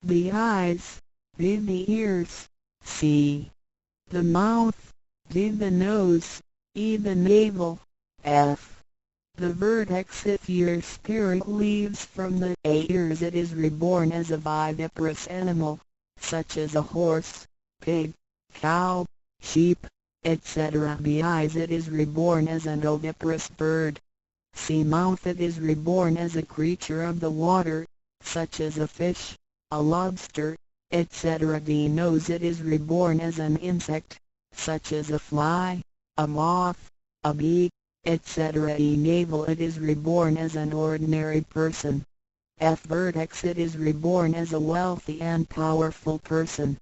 The eyes, B. The ears, C. The mouth, D. The nose, E. The navel, F. The vertex. If your spirit leaves from the A. ears, it is reborn as a viviparous animal, such as a horse, pig, cow, sheep, etc. B. eyes, it is reborn as an oviparous bird. C. mouth, it is reborn as a creature of the water, such as a fish, a lobster, etc. D. nose, it is reborn as an insect, such as a fly, a moth, a bee, etc. E. navel, it is reborn as an ordinary person. F. vertex, it is reborn as a wealthy and powerful person.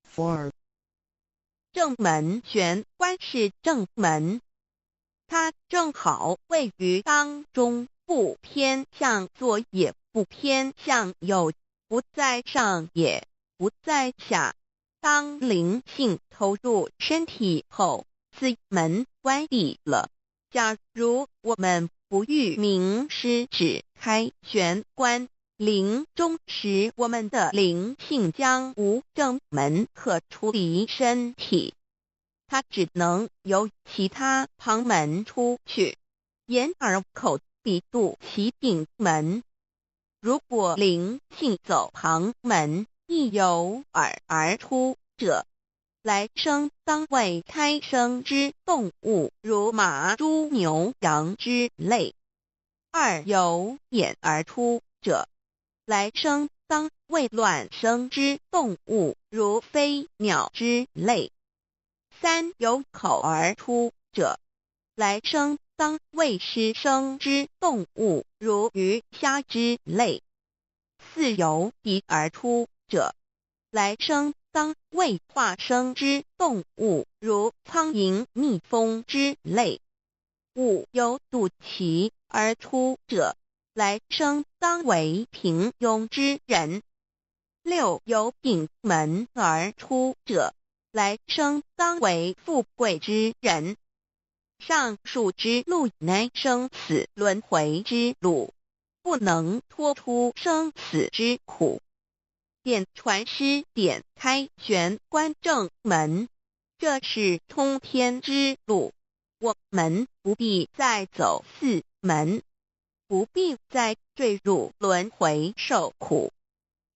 4. 正門玄關是正門，它正好位於當中，不偏向左也不偏向右，不在上也不在下。當靈性投入身體後，此門關閉了。假如我們不遇明師指開玄關，臨終時我們的靈性將無正門可出離身體，它只能由其他旁門出去，眼耳口鼻肚臍頂門。如果靈性走旁門，一由耳而出者，來生當為胎生之動物，如馬、豬、牛、羊之類；二由眼而出者，來生當為卵生之動物，如飛鳥之類；三由口而出者，來生當為濕生之動物，如魚蝦之類；四由鼻而出者，來生當為化生之動物，如蒼蠅、蜜蜂之類；五由肚臍而出者，來生當為平庸之人；六由頂門而出者，來生當為富貴而強盛之人。來生當為富貴之人。上述之路乃生死輪迴之路，不能脫出生死之苦。點傳師點開玄關正門，這是通天之路。我們不必再走四門，不必再墜入輪迴受苦。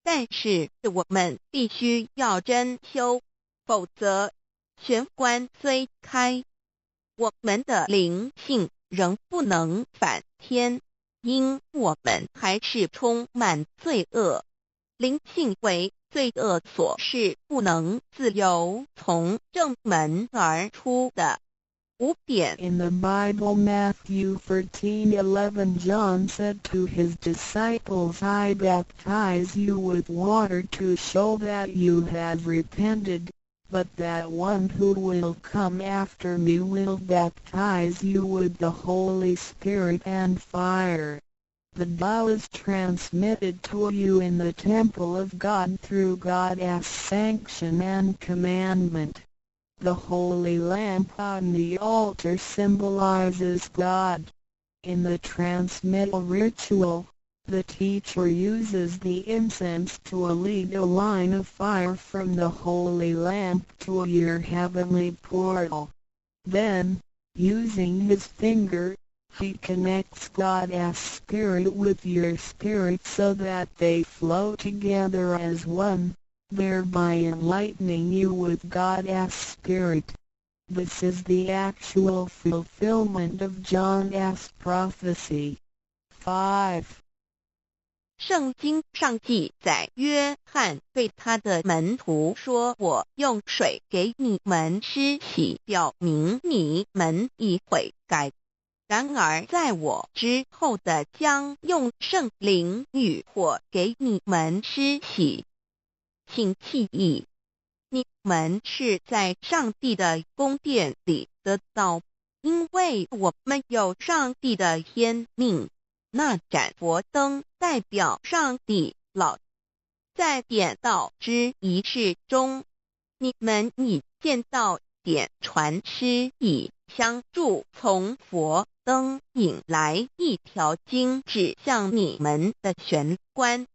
但是我們必須要真修，否則玄關雖開，我們的靈性仍不能返天，因我們還是充滿罪惡，靈性為罪惡所噬，不能自由從正門而出的。5點。 In the Bible, Matthew 13:11, John said to his disciples, "I baptize you with water to show that you have repented, but that one who will come after me will baptize you with the Holy Spirit and fire." The Tao is transmitted to you in the temple of God through God's sanction and commandment. The holy lamp on the altar symbolizes God. In the transmittal ritual, the teacher uses the incense to lead a line of fire from the holy lamp to your heavenly portal. Then, using his finger, he connects God's spirit with your spirit so that they flow together as one, thereby enlightening you with God's spirit. This is the actual fulfillment of John's prophecy. 5. 聖經上記載，約翰對他的門徒說：“我用水給你們施洗，表明你們已悔改。然而在我之後的將用聖靈與火給你們施洗。”請記憶，你們是在上帝的宮殿裡得道，因為我們有上帝的天命。那盞佛燈代表上帝老。在點道之儀式中，你們已見到點傳師以香炷從佛燈引來一條經指向你們的玄關，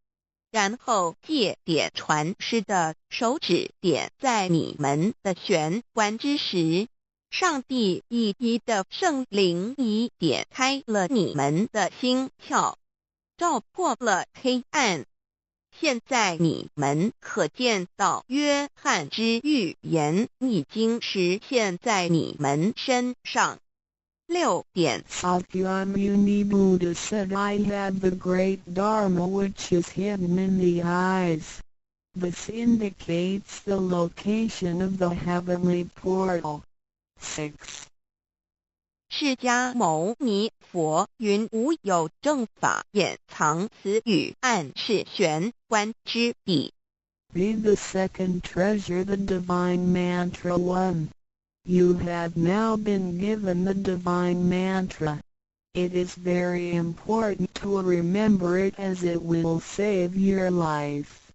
然後借點傳師的手指點在你們的玄關之時，上帝一一的聖靈已點開了你們的心竅，照破了黑暗。現在你們可見到約翰之預言已經實現在你們身上。6點。 Sakyamuni Buddha said, "I have the great Dharma which is hidden in the eyes." This indicates the location of the heavenly portal. 6. 釋迦牟尼佛云無有正法掩藏，此語暗示玄關之地。 Be the second treasure, the divine mantra 1. You have now been given the divine mantra. It is very important to remember it, as it will save your life.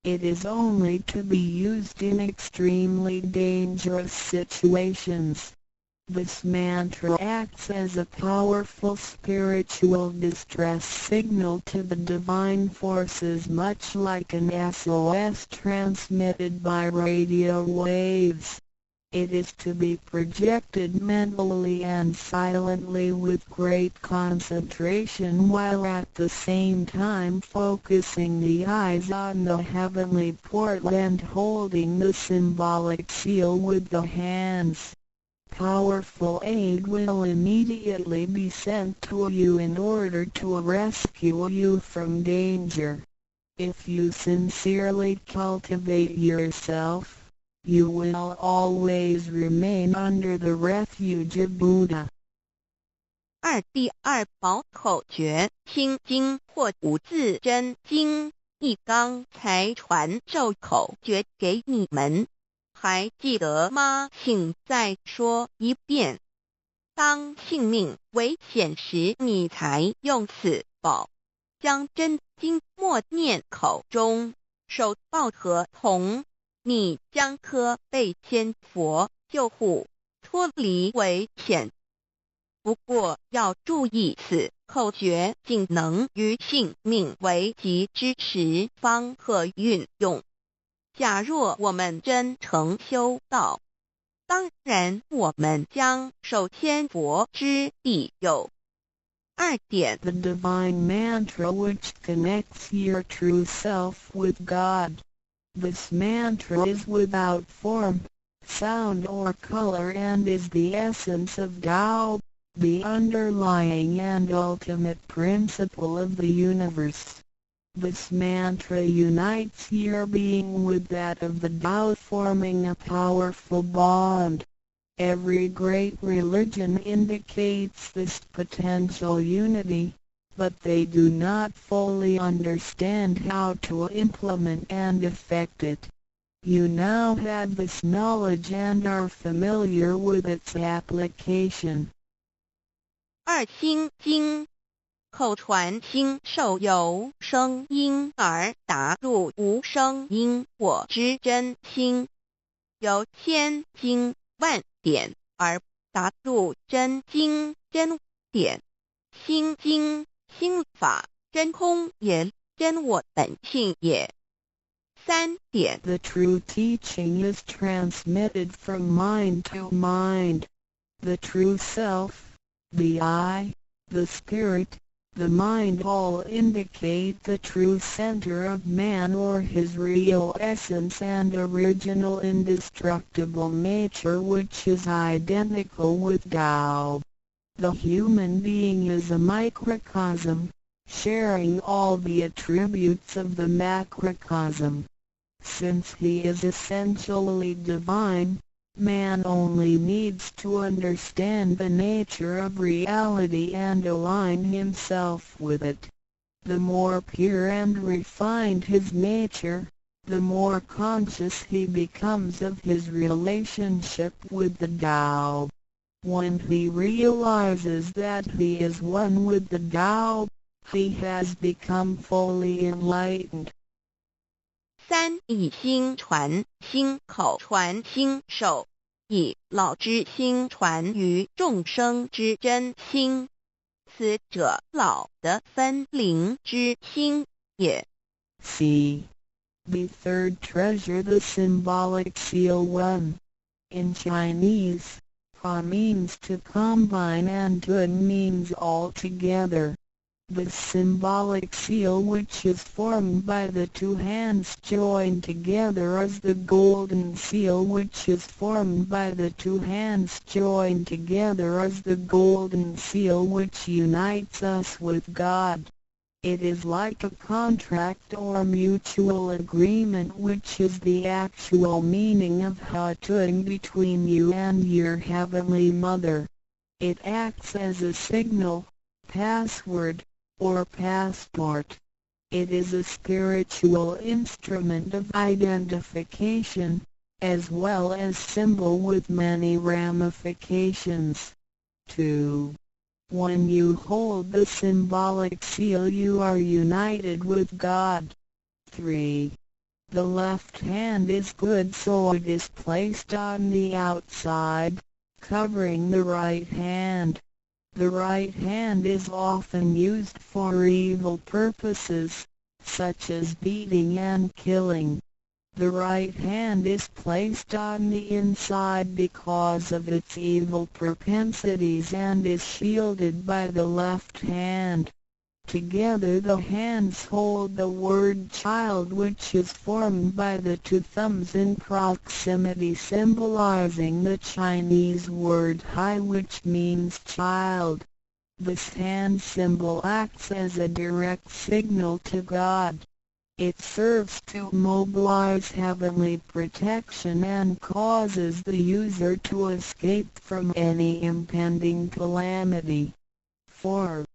It is only to be used in extremely dangerous situations. This mantra acts as a powerful spiritual distress signal to the divine forces, much like an SOS transmitted by radio waves. It is to be projected mentally and silently with great concentration, while at the same time focusing the eyes on the heavenly portal and holding the symbolic seal with the hands. Powerful aid will immediately be sent to you in order to rescue you from danger. If you sincerely cultivate yourself, you will always remain under the refuge of Buddha. 二第二寶口訣，心經或五字真經，一剛才傳授口訣給你們，還記得嗎？請再說一遍。當性命危險時，你才用此寶，將真經默念口中，手抱合同。你将可被千佛救护，脱离危险。不过要注意，此口诀仅能于性命危急之时方可运用。假若我们真诚修道，当然我们将受千佛之庇佑。二点。 The divine mantra which connects your true self with God. This mantra is without form, sound or color and is the essence of Tao, the underlying and ultimate principle of the universe. This mantra unites your being with that of the Tao, forming a powerful bond. Every great religion indicates this potential unity, but they do not fully understand how to implement and effect it. You now have this knowledge and are familiar with its application. 二心经，口传心授由声音而达入无声音我之真心，由千经万典而达入真经真典。心经心法真空也，真我本性也。三点。 The true teaching is transmitted from mind to mind. The true self, the I, the spirit, the mind all indicate the true center of man or his real essence and original indestructible nature, which is identical with Tao. The human being is a microcosm, sharing all the attributes of the macrocosm. Since he is essentially divine, man only needs to understand the nature of reality and align himself with it. The more pure and refined his nature, the more conscious he becomes of his relationship with the Tao. When he realizes that he is one with the Tao, he has become fully enlightened. 三以心传心，口传心授，以老之心传于众生之真心。此者老的分灵之心也。 C. The third treasure, the symbolic seal 1. In Chinese, Ha means to combine and Tun means all together. The symbolic seal, which is formed by the two hands joined together, is the golden seal which is formed by the two hands joined together is the golden seal which unites us with God. It is like a contract or mutual agreement, which is the actual meaning of Hatun between you and your Heavenly Mother. It acts as a signal, password, or passport. It is a spiritual instrument of identification, as well as symbol with many ramifications. 2. When you hold the symbolic seal, you are united with God. 3. The left hand is good, so it is placed on the outside, covering the right hand. The right hand is often used for evil purposes, such as beating and killing. The right hand is placed on the inside because of its evil propensities and is shielded by the left hand. Together the hands hold the word child, which is formed by the two thumbs in proximity, symbolizing the Chinese word hai, which means child. This hand symbol acts as a direct signal to God. It serves to mobilize heavenly protection and causes the user to escape from any impending calamity. 4.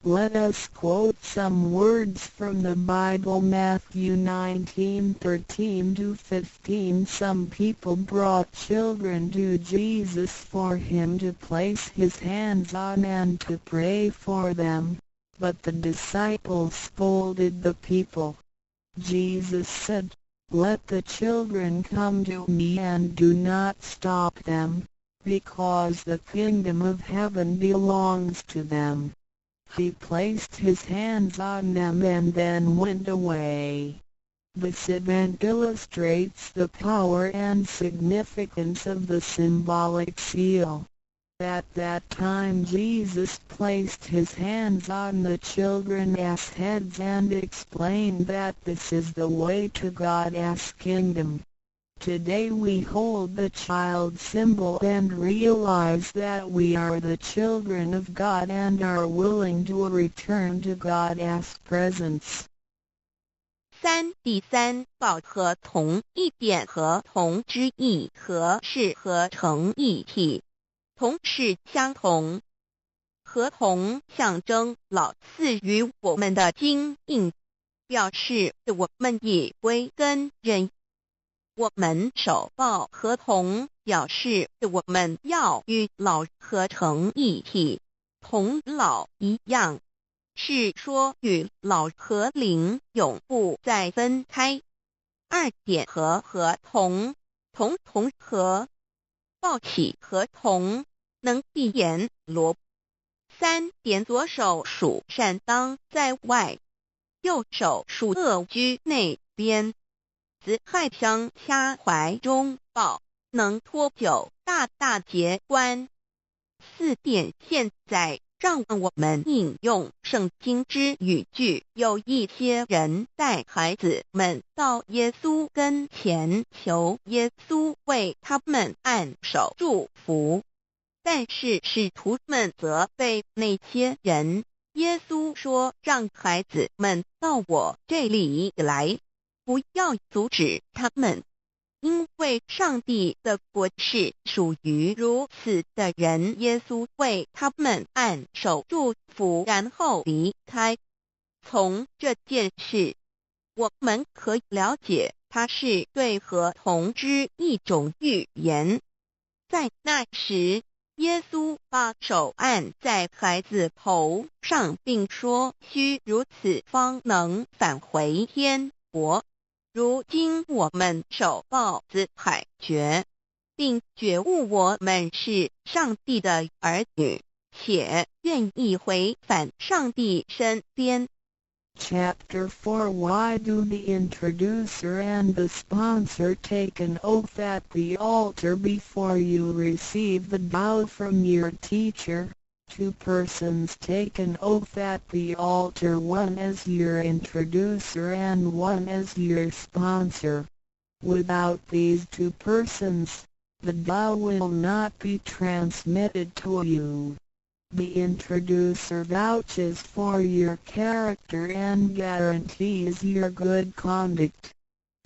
Let us quote some words from the Bible. Matthew 19:13-15. Some people brought children to Jesus for him to place his hands on and to pray for them, but the disciples scolded the people. Jesus said, "Let the children come to me and do not stop them, because the kingdom of heaven belongs to them." He placed his hands on them and then went away. This event illustrates the power and significance of the symbolic seal. At that time, Jesus placed his hands on the children's heads and explained that this is the way to God's kingdom. Today we hold the child symbol and realize that we are the children of God and are willing to return to God's presence. 三第三抱合同一点合同之意和是合成一体，同是相同。合同象征老赐予我们的金印，表示我们已归根认。我们手抱合同，表示我们要与老合成一体，同老一样。是说与老和灵永不再分开。二点和合同，同同合，抱起合同，能闭眼罗。三点左手属善当在外，右手属恶居内边。子亥相掐怀中抱，能脱九大大劫关。四点现在，让我们引用圣经之语句。有一些人带孩子们到耶稣跟前，求耶稣为他们按手祝福，但是使徒们责备那些人。耶稣说：“让孩子们到我这里来，不要阻止他们，因为上帝的国是属于如此的人。”耶稣为他们按手祝福，然后离开。从这件事，我们可以了解，它是对合同之一种预言。在那时，耶稣把手按在孩子头上，并说：“须如此，方能返回天国。”如今我们手抱子海诀，并觉悟我们是上帝的儿女，且愿意回返上帝身边。 Chapter 4. Why do the introducer and the sponsor take an oath at the altar before you receive the Tao from your teacher? Two persons take an oath at the altar, one as your introducer and one as your sponsor. Without these two persons, the Tao will not be transmitted to you. The introducer vouches for your character and guarantees your good conduct.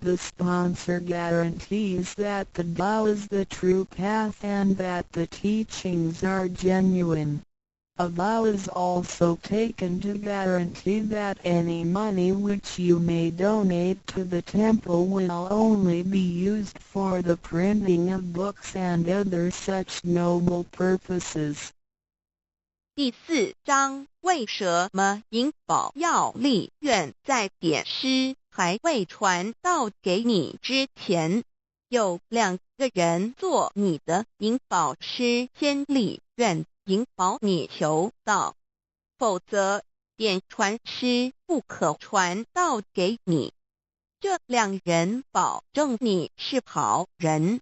The sponsor guarantees that the Tao is the true path and that the teachings are genuine. A vow is also taken to guarantee that any money which you may donate to the temple will only be used for the printing of books and other such noble purposes. 第四章，为什么引保要立愿在点师还未传道给你之前，有两个人做你的引保师，先立愿引保你求道，否则点传师不可传道给你。这两人保证你是好人，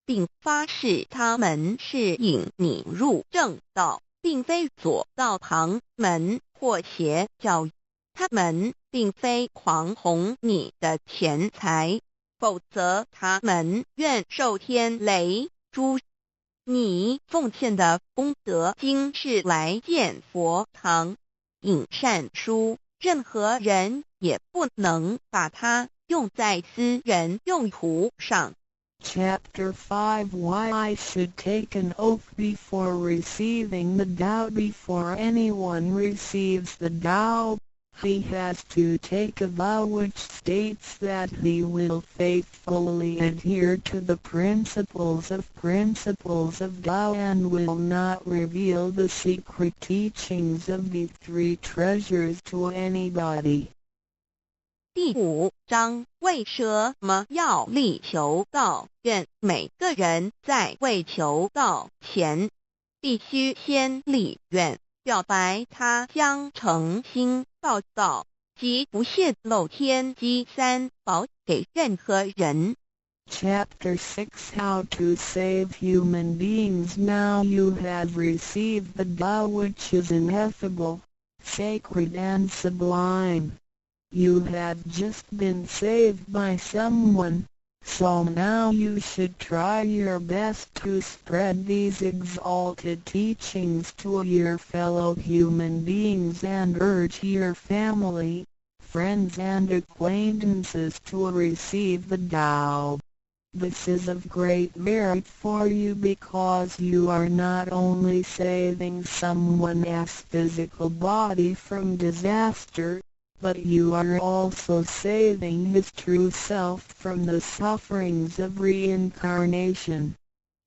并发誓他们是引你入正道，并非左道旁门或邪教。他们并非狂哄你的钱财，否则他们愿受天雷诛。你奉献的功德金是来建佛堂、印善书，任何人也不能把它用在私人用途上。 Chapter 5. Why I should take an oath before receiving the Tao. Before anyone receives the Tao, he has to take a vow which states that he will faithfully adhere to the principles of Tao and will not reveal the secret teachings of the three treasures to anybody. 第五章，為什麼要力求道？願每個人在未求道前，必須先立願，表白他將誠心報道，及不洩露天機三寶給任何人。 Chapter 6 How to Save Human Beings. Now you have received the Tao, which is ineffable, sacred and sublime. You have just been saved by someone, so now you should try your best to spread these exalted teachings to your fellow human beings and urge your family, friends and acquaintances to receive the Tao. This is of great merit for you because you are not only saving someone else's physical body from disaster, but you are also saving his true self from the sufferings of reincarnation.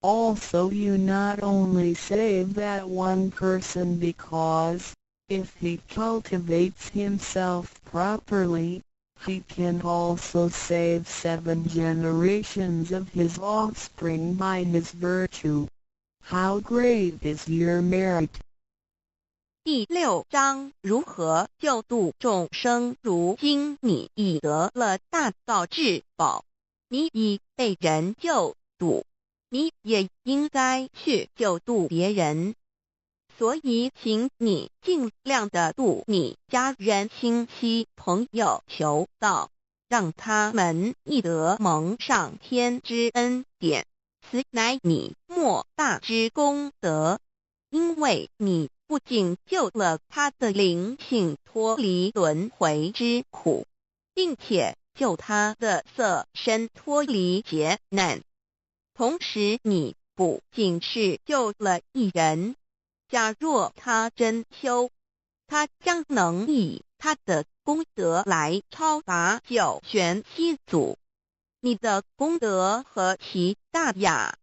Also, you not only save that one person because, if he cultivates himself properly, he can also save seven generations of his offspring by his virtue. How great is your merit! 第六章，如何救度眾生？如今你已得了大道至寶，你已被人救度，你也應該去救度別人。所以，請你盡量的度你家人、親戚、朋友求道，讓他們亦得蒙上天之恩典。此乃你莫大之功德，因為你不僅救了他的靈性脫離輪迴之苦，並且救他的色身脫離劫難。同時，你不僅是救了一人，假若他真修，他將能以他的功德來超拔九玄七祖。你的功德何其大呀！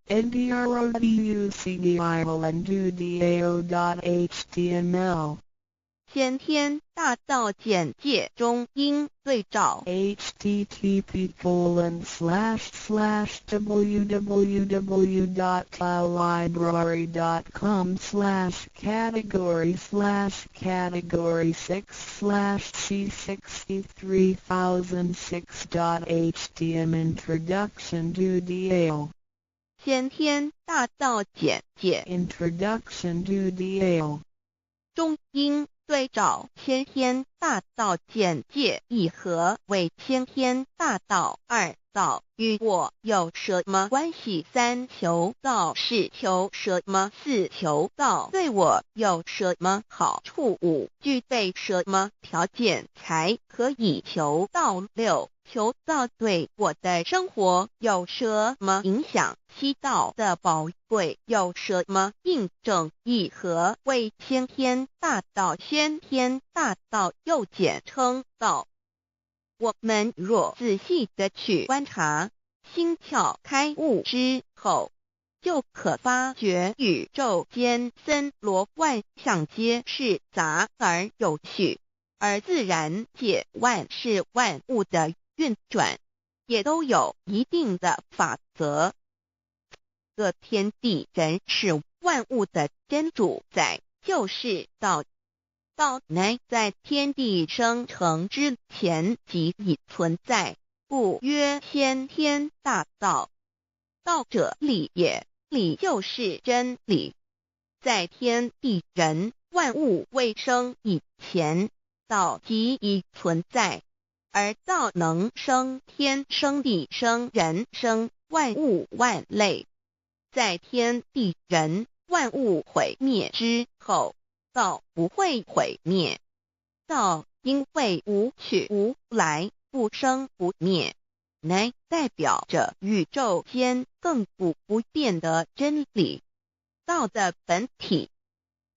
NDRODUCDIONDUDAO.HTML 先天大道簡介中應對照 http://www.taolibrary.com/category/category6/c63006.htm Introduction to Dao. 先天大道簡介 Introduction to Dao. 中應對照先天大道簡介一何為先天大道？二道與我有什麼關係？三求道是求什麼？四求道對我有什麼好處？五具備什麼條件才可以求道？六求道對我的生活有什麼影響？七道的寶貴有什麼印證？一何為先天大道？先天大道又簡稱道。我們若仔細的去觀察，心竅開悟之後，就可發覺宇宙間森羅萬象皆是雜而有序，而自然界萬事萬物的運轉，也都有一定的法則。這天地人事萬物的真主宰就是道。道乃在天地生成之前即已存在，故曰先天大道。道者理也，理就是真理。在天地人萬物未生以前，道即已存在，而道能生天、生地、生人、生萬物萬類。在天地人萬物毀滅之後，道不會毀滅。道因為無去無來，不生不滅，乃代表着宇宙間亙古不變的真理。道的本體，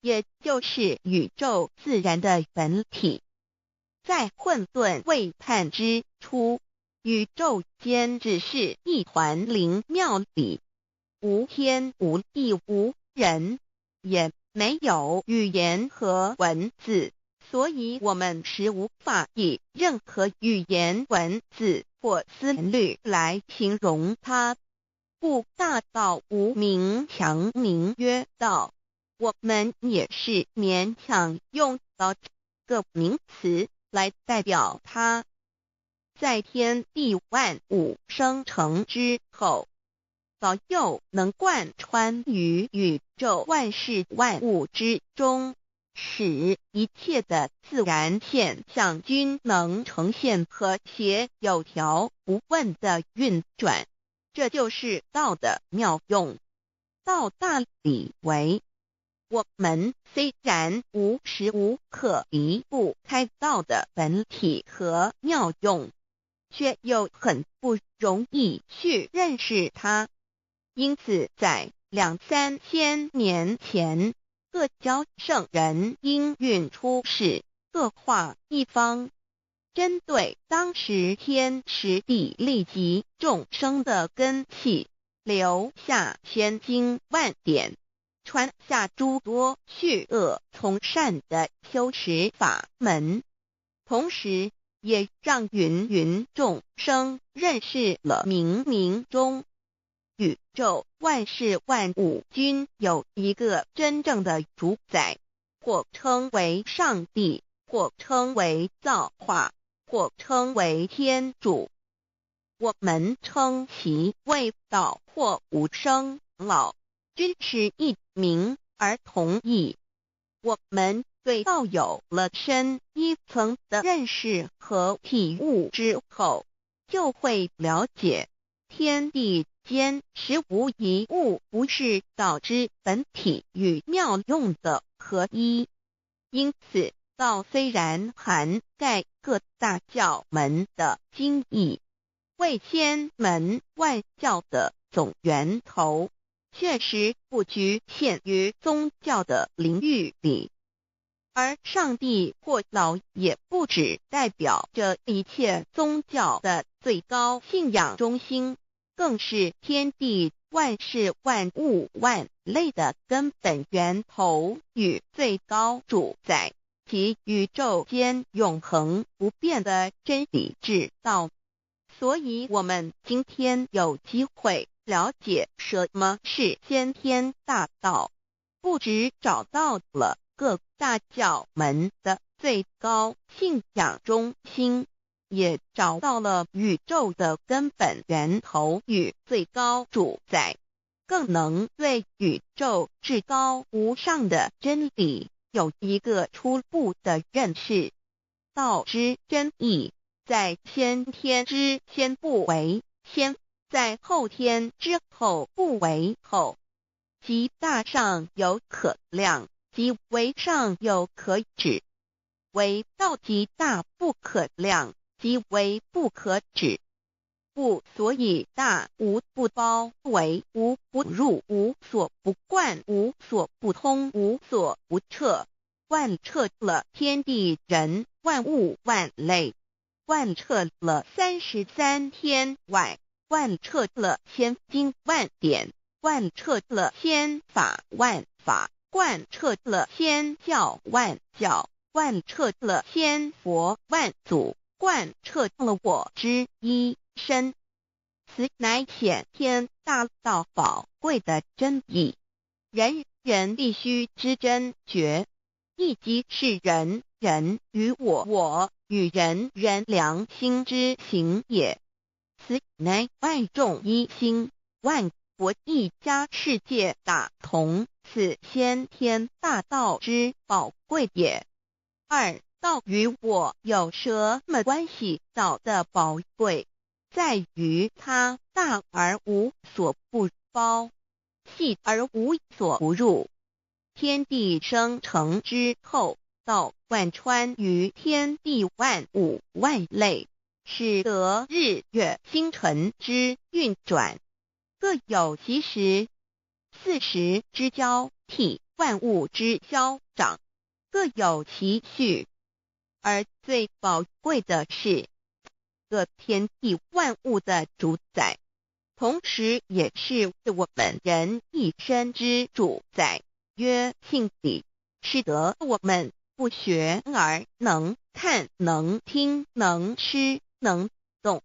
也就是宇宙自然的本體。在混沌未判之初，宇宙間只是一團靈妙理，無天無地無人，也沒有語言和文字，所以我們實無法以任何語言文字或思慮來形容它。故大道無名強名曰道，我們也是勉強用道這個名詞來代表它。在天地萬物生成之後，道又能貫穿於宇宙萬事萬物之中，使一切的自然現象均能呈現和諧有條不紊的運轉。這就是道的妙用。道大理為，我們雖然無時無刻離不開道的本體和妙用，卻又很不容易去認識它。因此，在兩三千年前，各教聖人應運出世，各化一方，針對當時天時地利及眾生的根器，留下千經萬典，傳下諸多去惡從善的修持法門，同時也讓芸芸眾生認識了冥冥中宇宙萬事萬物均有一個真正的主宰，或稱為上帝，或稱為造化，或稱為天主。我們稱其為道或無生老，均是異名而同義。我們對道有了深一層的認識和體悟之後，就會了解天地間實無一物不是道之本體與妙用的合一。因此，道雖然涵蓋各大教門的精義，為千門萬教的總源頭，確實不局限於宗教的領域裡。而上帝或老也不只代表着一切宗教的最高信仰中心，更是天地萬事萬物萬類的根本源頭與最高主宰，及宇宙間永恆不變的真理之道。所以，我們今天有機會了解什麼是先天大道，不只找到了各大教門的最高信仰中心，也找到了宇宙的根本源頭與最高主宰，更能對宇宙至高無上的真理有一個初步的認識。道之真義，在先天之先不為先，在後天之後不為後。極大上有可量，極微上有可指。惟道極大不可量，極微不可指。故所以大無不包圍，無不入，無所不貫，無所不通，無所不徹，貫徹了天地人萬物萬類，貫徹了33天外，貫徹了千經萬典，貫徹了千法萬法，貫徹了千教萬教，貫徹了千佛萬祖，貫徹了我之一身。此乃顯天大道寶貴的真義，人人必須知真覺，亦即是人人與我我與人人良心之行也。此乃萬眾一心，萬國一家，世界大同，此先天大道之寶貴也。二，道與我有什麼關係？道的寶貴在於它大而無所不包，細而無所不入。天地生成之後，道貫穿於天地萬物萬類，使得日月星辰之運轉各有其時，四時之交替，萬物之消長，各有其序。而最寶貴的是，個天地萬物的主宰，同時也是我們人一身之主宰，曰性理，使得我們不學而能看、能聽、能吃、能動。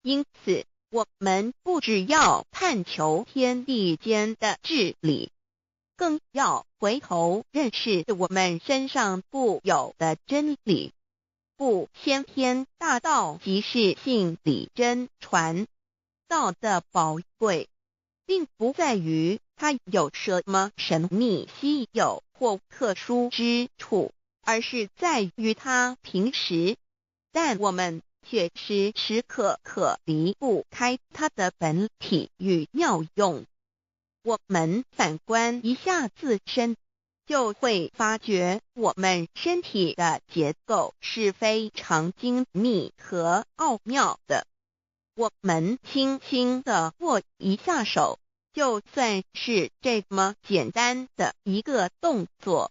因此，我們不只要探求天地間的至理，更要回頭認識我們身上固有的真理。故先天大道即是性理真傳。道的寶貴，並不在於它有什麼神秘稀有或特殊之處，而是在於它平實。但我們卻時時刻刻離不開它的本體與妙用。我們反觀一下自身，就會發覺我們身體的結構是非常精密和奧妙的。我們輕輕地握一下手，就算是這麼簡單的一個動作，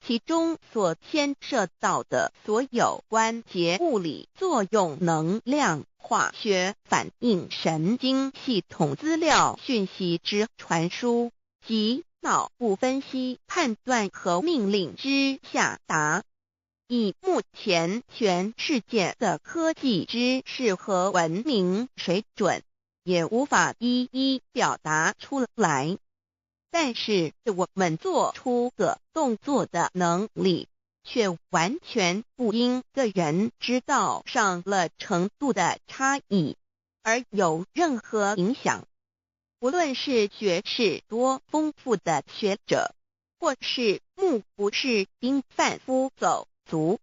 其中所牽涉到的所有關節物理作用、能量、化學反應、神經系統資料訊息之傳輸及腦部分析判斷和命令之下達，以目前全世界的科技知識和文明水準，也無法一一表達出來。但是我們做出個動作的能力，卻完全不因個人知道上了程度的差異而有任何影響。無論是學識多豐富的學者，或是目不識丁販夫走卒，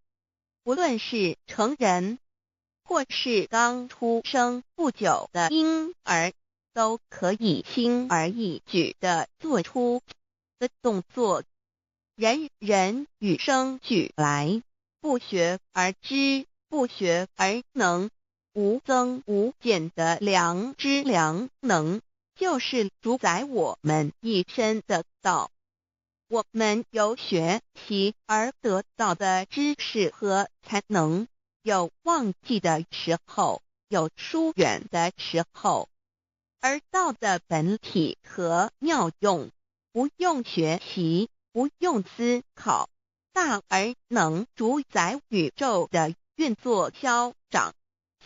無論是成人，或是剛出生不久的嬰兒，都可以輕而易舉地做出的動作。人人與生俱來，不學而知，不學而能，無增無減的良知良能，就是主宰我們一身的道。我們由學習而得到的知識和才能，有忘記的時候，有疏遠的時候，而道的本體和妙用，不用學習，不用思考，大而能主宰宇宙的運作消長，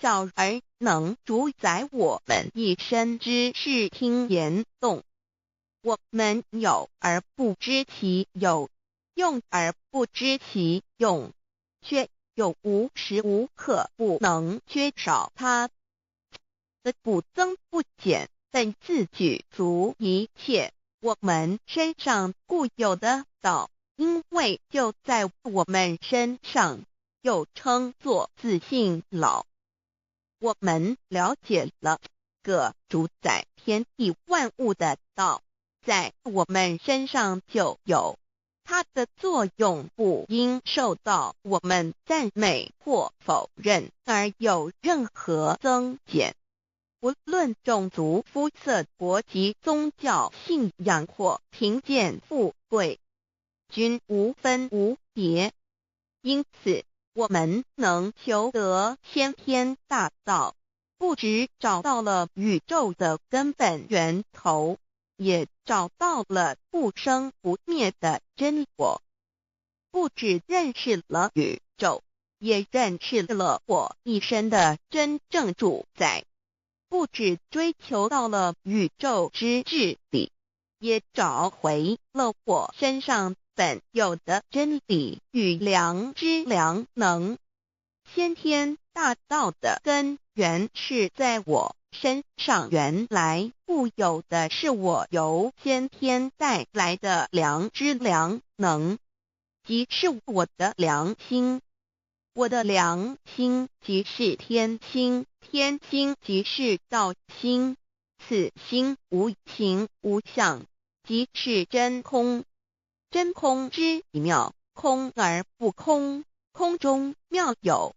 小而能主宰我們一身之視聽言動。我們有而不知其有，用而不知其用，卻又無時無刻不能缺少它。的不增不減，本自具足一切。我們身上固有的道，因為就在我們身上，又稱作自性老。我們了解了個主宰天地萬物的道，在我們身上就有它的作用，不應受到我們讚美或否認而有任何增減。無論種族、膚色、國籍、宗教信仰或貧賤富貴，均無分無別。因此，我們能求得先天大道，不只找到了宇宙的根本源頭，也找到了不生不滅的真我。不只認識了宇宙，也認識了我一身的真正主宰。不只追求到了宇宙之至理，也找回了我身上本有的真理與良知良能。先天大道的根源是在我身上原來固有的，是我由先天帶來的良知良能，即是我的良心。我的良心即是天心，天心即是道心，此心無形無相，即是真空。真空之妙，空而不空，空中妙有。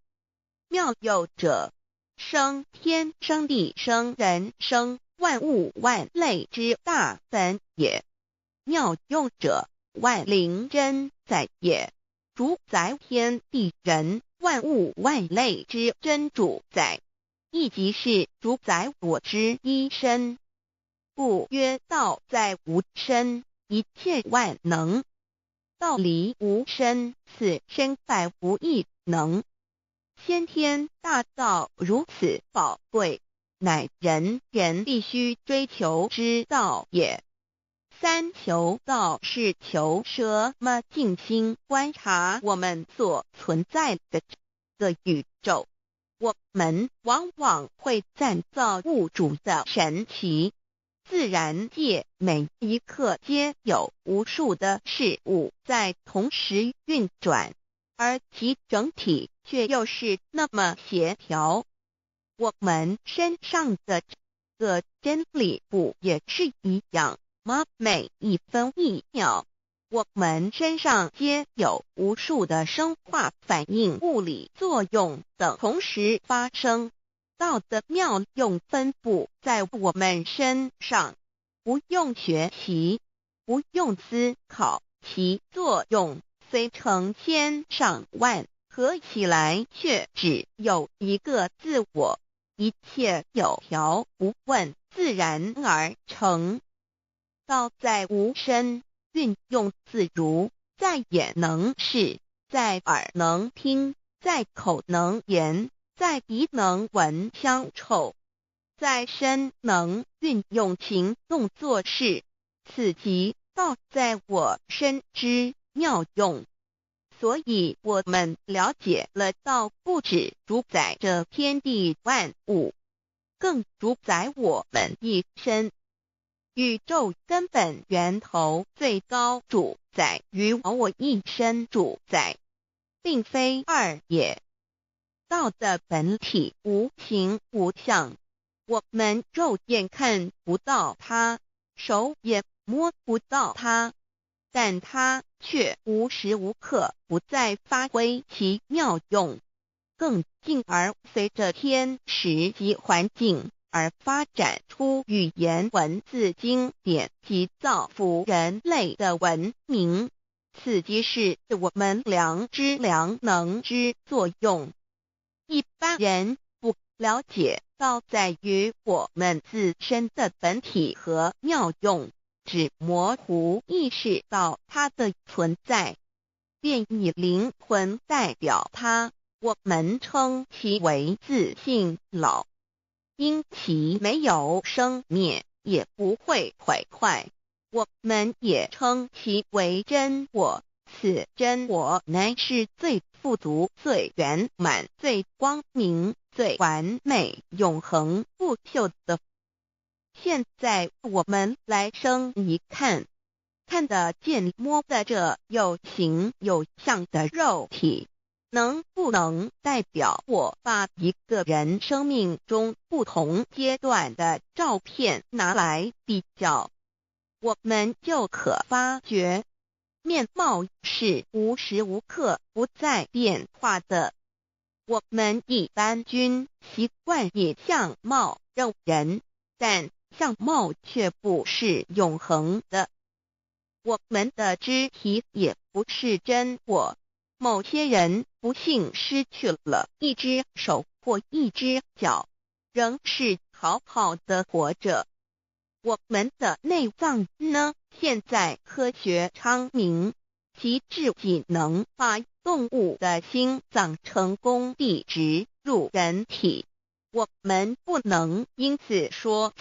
妙有者，生天生地生人生萬物萬類之大本也。妙用者，萬靈真在也，主宰天地人萬物萬類之真主宰，亦即是主宰我之一身。故曰道在吾身，一切萬能。道離吾身，此身百無一能。先天大道如此寶貴，乃人人必須追求之道也。三求道是求什麼？靜心觀察我們所存在的這個宇宙，我們往往會讚造物主的神奇。自然界每一刻皆有無數的事物在同時運轉，而其整體卻又是那麼協調。我們身上的這個真理不也是一樣嗎？每一分一秒，我們身上皆有無數的生化反應、物理作用等同時發生。道的妙用分布在我們身上，不用學習，不用思考，其作用雖成千上萬，合起來卻只有一個自我，一切有條不紊，自然而成。道在吾身，運用自如，在眼能視，在耳能聽，在口能言，在鼻能聞香臭，在身能運用行動做事，此即道在我身之妙用。所以，我們了解了道不只主宰這天地萬物，更主宰我們一身。宇宙根本源頭最高主宰與我一身主宰，並非二也。道的本體無形無相，我們肉眼看不到它，手也摸不到它，但它卻無時無刻不在發揮其妙用，更進而隨着天時及環境而發展出語言文字經典及造福人類的文明。此即是我們良知良能之作用。一般人不了解道在於我們自身的本體和妙用，只模糊意識到它的存在，便以靈魂代表它，我們稱其為自性老。因其沒有生滅，也不會毀壞，我們也稱其為真我。此真我乃是最富足、最圓滿、最光明、最完美、永恆不朽的。現在我們來生一看，看得見、摸得著有形有相的肉體，能不能代表我？把一個人生命中不同階段的照片拿來比較，我們就可發覺，面貌是無時無刻不在變化的。我們一般均習慣以相貌認人，但相貌卻不是永恆的。我們的肢體也不是真我。某些人不幸失去了一隻手或一隻腳，仍是好好的活着。我們的內臟呢？現在科學昌明，其至僅能把動物的心臟成功地植入人體。我們不能因此說，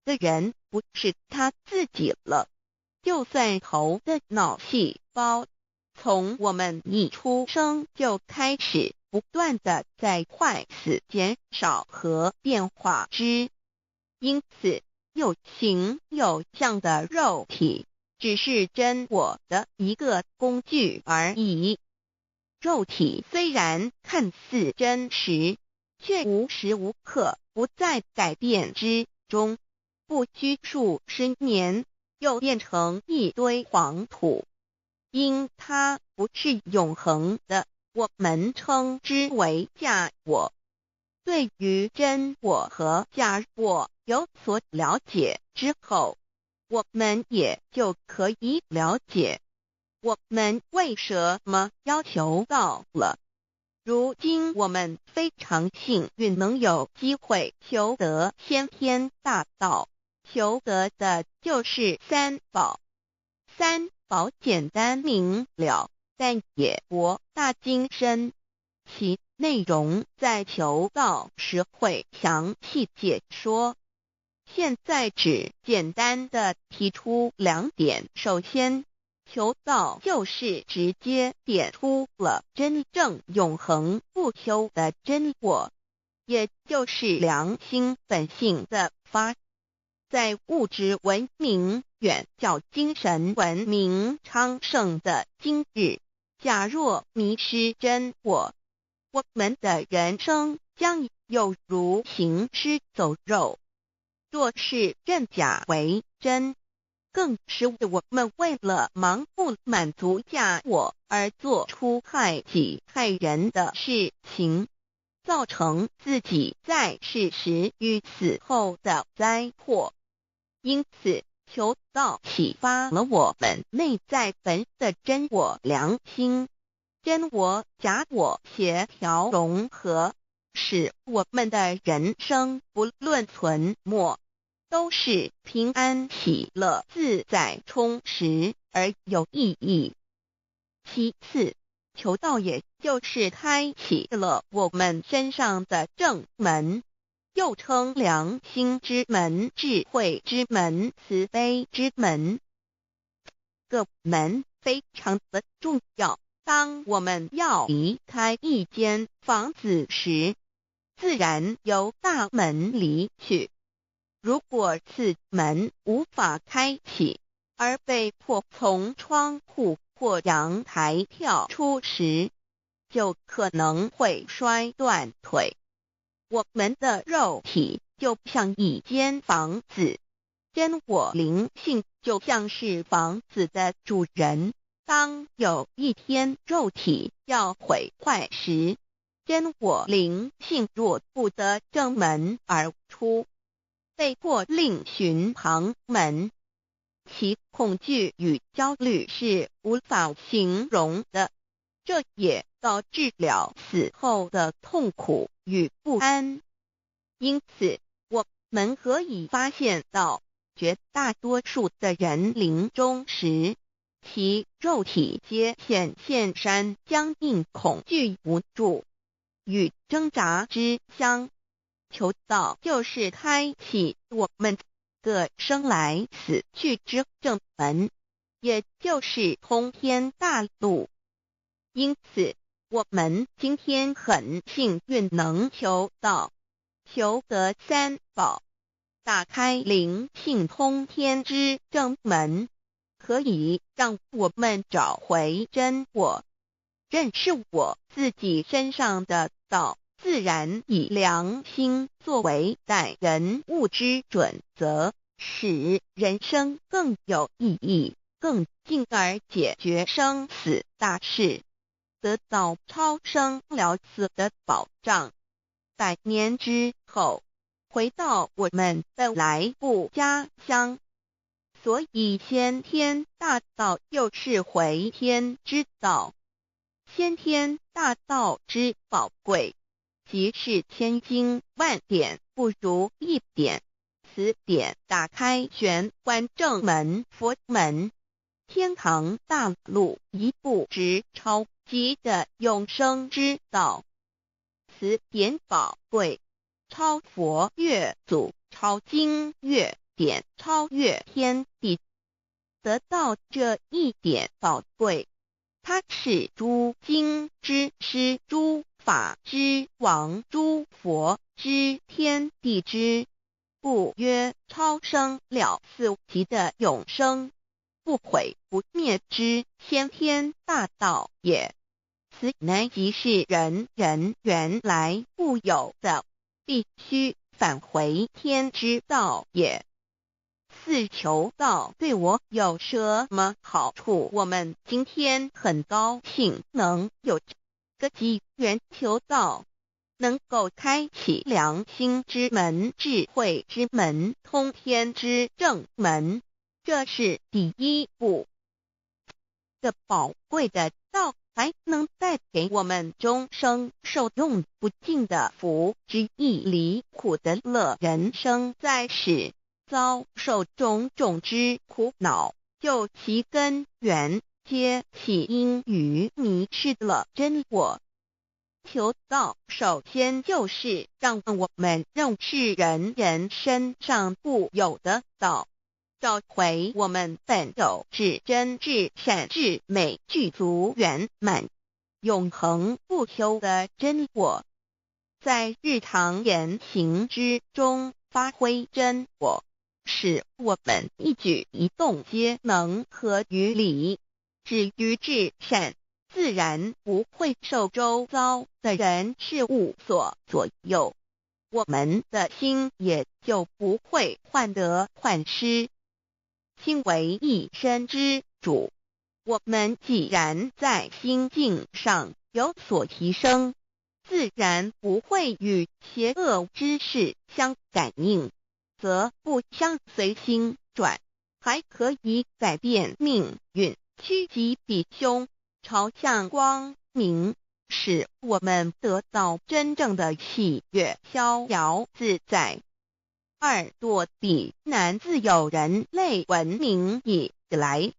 這人不是他自己了。就算頭的腦細胞，從我們一出生就開始不斷地在壞死、減少和變化之，因此，有形有相的肉體只是真我的一個工具而已。肉體雖然看似真實，卻無時無刻不在改變之中，不拘數十年，又變成一堆黃土。因它不是永恆的，我們稱之為假我。對於真我和假我有所了解之後，我們也就可以了解我們為什麼要求道了。如今我們非常幸運能有機會求得先天大道，求得的就是三寶。三寶簡單明了，但也博大精深。其內容在求道時會詳細解說。現在只簡單的提出兩點。首先，求道就是直接點出了真正永恆不朽的真我，也就是良心本性的發。在物質文明遠較精神文明昌盛的今日，假若迷失真我，我們的人生將猶如行屍走肉。若是認假為真，更是我們為了盲目滿足假我而做出害己害人的事情，造成自己在世時與死後的災禍。因此，求道啟發了我們內在本的真我良心，真我假我協調融合，使我們的人生不論存沒，都是平安喜樂、自在充實而有意義。其次，求道也就是開啟了我們身上的正門，又稱良心之門、智慧之門、慈悲之門。個門非常的重要。當我們要離開一間房子時，自然由大門離去。如果此門無法開啟，而被迫從窗戶或陽台跳出時，就可能會摔斷腿。我們的肉體就像一間房子，真我靈性就像是房子的主人。當有一天肉體要毀壞時，真我靈性若不得正門而出，被迫另尋旁門，其恐懼與焦慮是無法形容的。這也導致了死後的痛苦與不安。因此，我們可以發現到，絕大多數的人臨終時，其肉體皆顯現山僵硬、恐懼、無助與掙扎之相。求道就是開啟我們個生來死去之正門，也就是通天大路。因此，我們今天很幸運能求道，求得三寶，打開靈性通天之正門，可以讓我們找回真我，認識我自己身上的道，自然以良心作為待人物之準則，使人生更有意義，更進而解決生死大事，得到超生了死的保障。百年之後，回到我們本來故家鄉。所以先天大道又是回天之道。先天大道之寶貴，即是千經萬典不如一點。此點打開玄關正門佛門，天堂大路一步直超級的永生之道。此點寶貴，超佛越祖，超經越典，超越天地。得到這一點寶貴，它是諸經之師，諸法之王，諸佛之天地之，故曰超生了死級的永生，不毀不滅之先天大道也。此乃即是人人原來固有的，必須返回天之道也。四求道對我有什麼好處？我們今天很高興能有這個機緣求道，能夠開啟良心之門、智慧之門、通天之正門，這是第一步。這寶貴的道還能帶給我們終生受用不盡的福之意，離苦得樂。人生在世，遭受種種之苦惱，究其根源，皆起因於迷失了真我。求道首先就是讓我們認識人人身上固有的道，找回我們本有至真至善至美具足圓滿、永恆不朽的真我，在日常言行之中發揮真我，使我們一舉一動皆能合於理，止於至善，自然不會受周遭的人事物所左右，我們的心也就不會患得患失。心為一身之主，我們既然在心境上有所提升，自然不會與邪惡之事相感應，則不相隨心轉，還可以改變命運，趨吉避凶，朝向光明，使我們得到真正的喜悅、逍遙自在。二躲避難自有人類文明以來，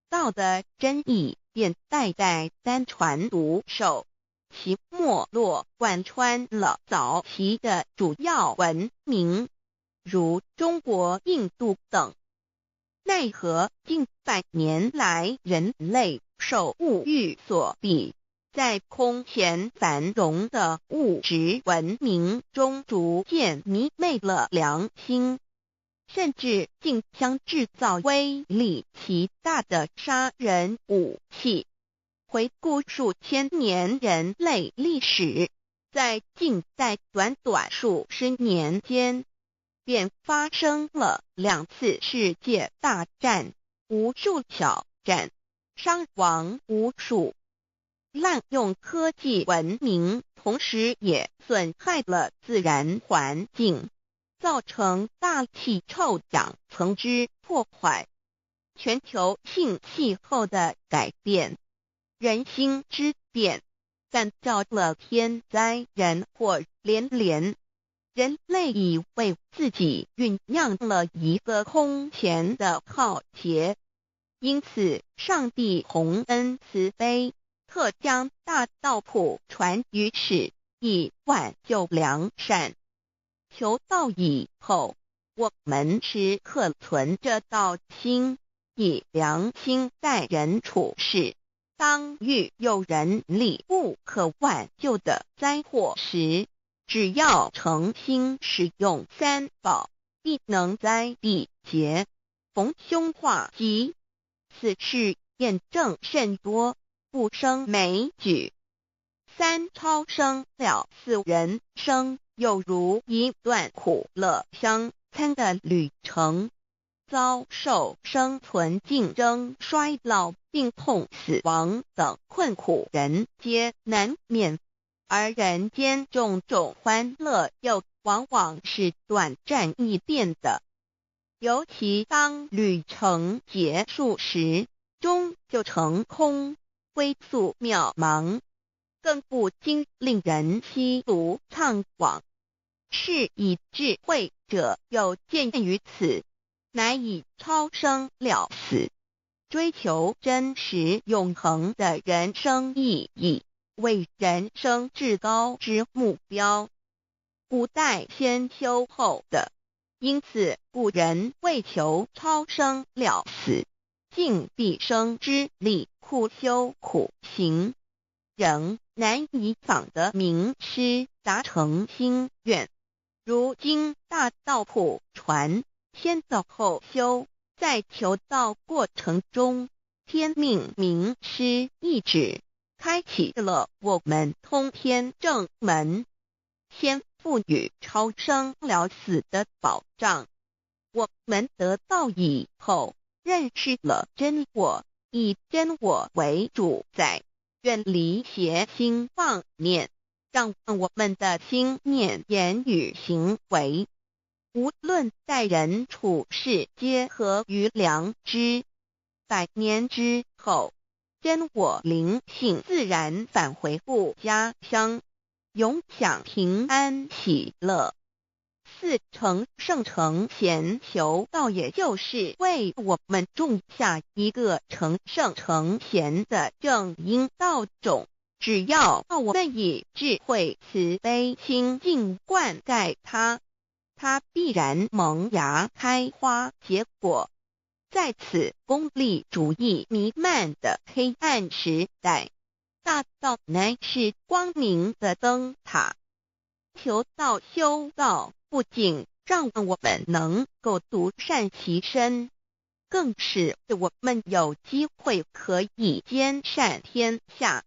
道的真義便代代單傳獨授，其脈絡貫穿了早期的主要文明，如中國、印度等。奈何近百年來，人類受物欲所蔽，在空前繁榮的物質文明中，逐漸迷昧了良心，甚至競相製造威力極大的殺人武器。回顧數千年人類歷史，在近代短短數十年間，便發生了兩次世界大戰，無數小戰，傷亡無數。濫用科技文明，同時也損害了自然環境，造成大氣臭氧層之破壞，全球性氣候的改變，人心之變，感召了天災人禍連連。人類已為自己醞釀了一個空前的浩劫，因此上帝宏恩慈悲，特將大道普傳於世，以挽救良善。求道以後，我們時刻存着道心，以良心待人處事。當遇有人力不可挽救的災禍時，只要誠心使用三寶，必能災避劫，逢凶化吉。此事驗證甚多，不勝枚舉。三超生了死人生，猶如一段苦樂相參的旅程，遭受生存競爭、衰老、病痛、死亡等困苦，人皆難免。而人間種種歡樂又往往是短暫易變的，尤其當旅程結束時，終究成空，歸宿渺茫，更不禁令人唏噓悵惘。是以智慧者有見於此，乃以超生了死，追求真實永恆的人生意義，為人生至高之目標。古代先修後得，因此古人為求超生了死，盡畢生之力苦修苦行，仍難以訪得明師，達成心願。如今大道普傳，先得後修，在求道過程中，天命明師一指，開啟了我們通天正門，先賦予超生了死的保障。我們得道以後，認識了真我，以真我為主宰，遠離邪心妄念，讓我們的心念、言語、行為，無論待人處事，皆合於良知。百年之後，真我靈性自然返回故家鄉，永享平安喜樂。四四成圣成贤求道，也就是为我们种下一个成圣成贤的正因道种。只要我们以智慧、慈悲、清净灌溉它，它必然萌芽、开花、结果。在此功利主义弥漫的黑暗时代，大道乃是光明的灯塔。求道修道，不仅让我们能够独善其身，更使我们有机会可以兼善天下。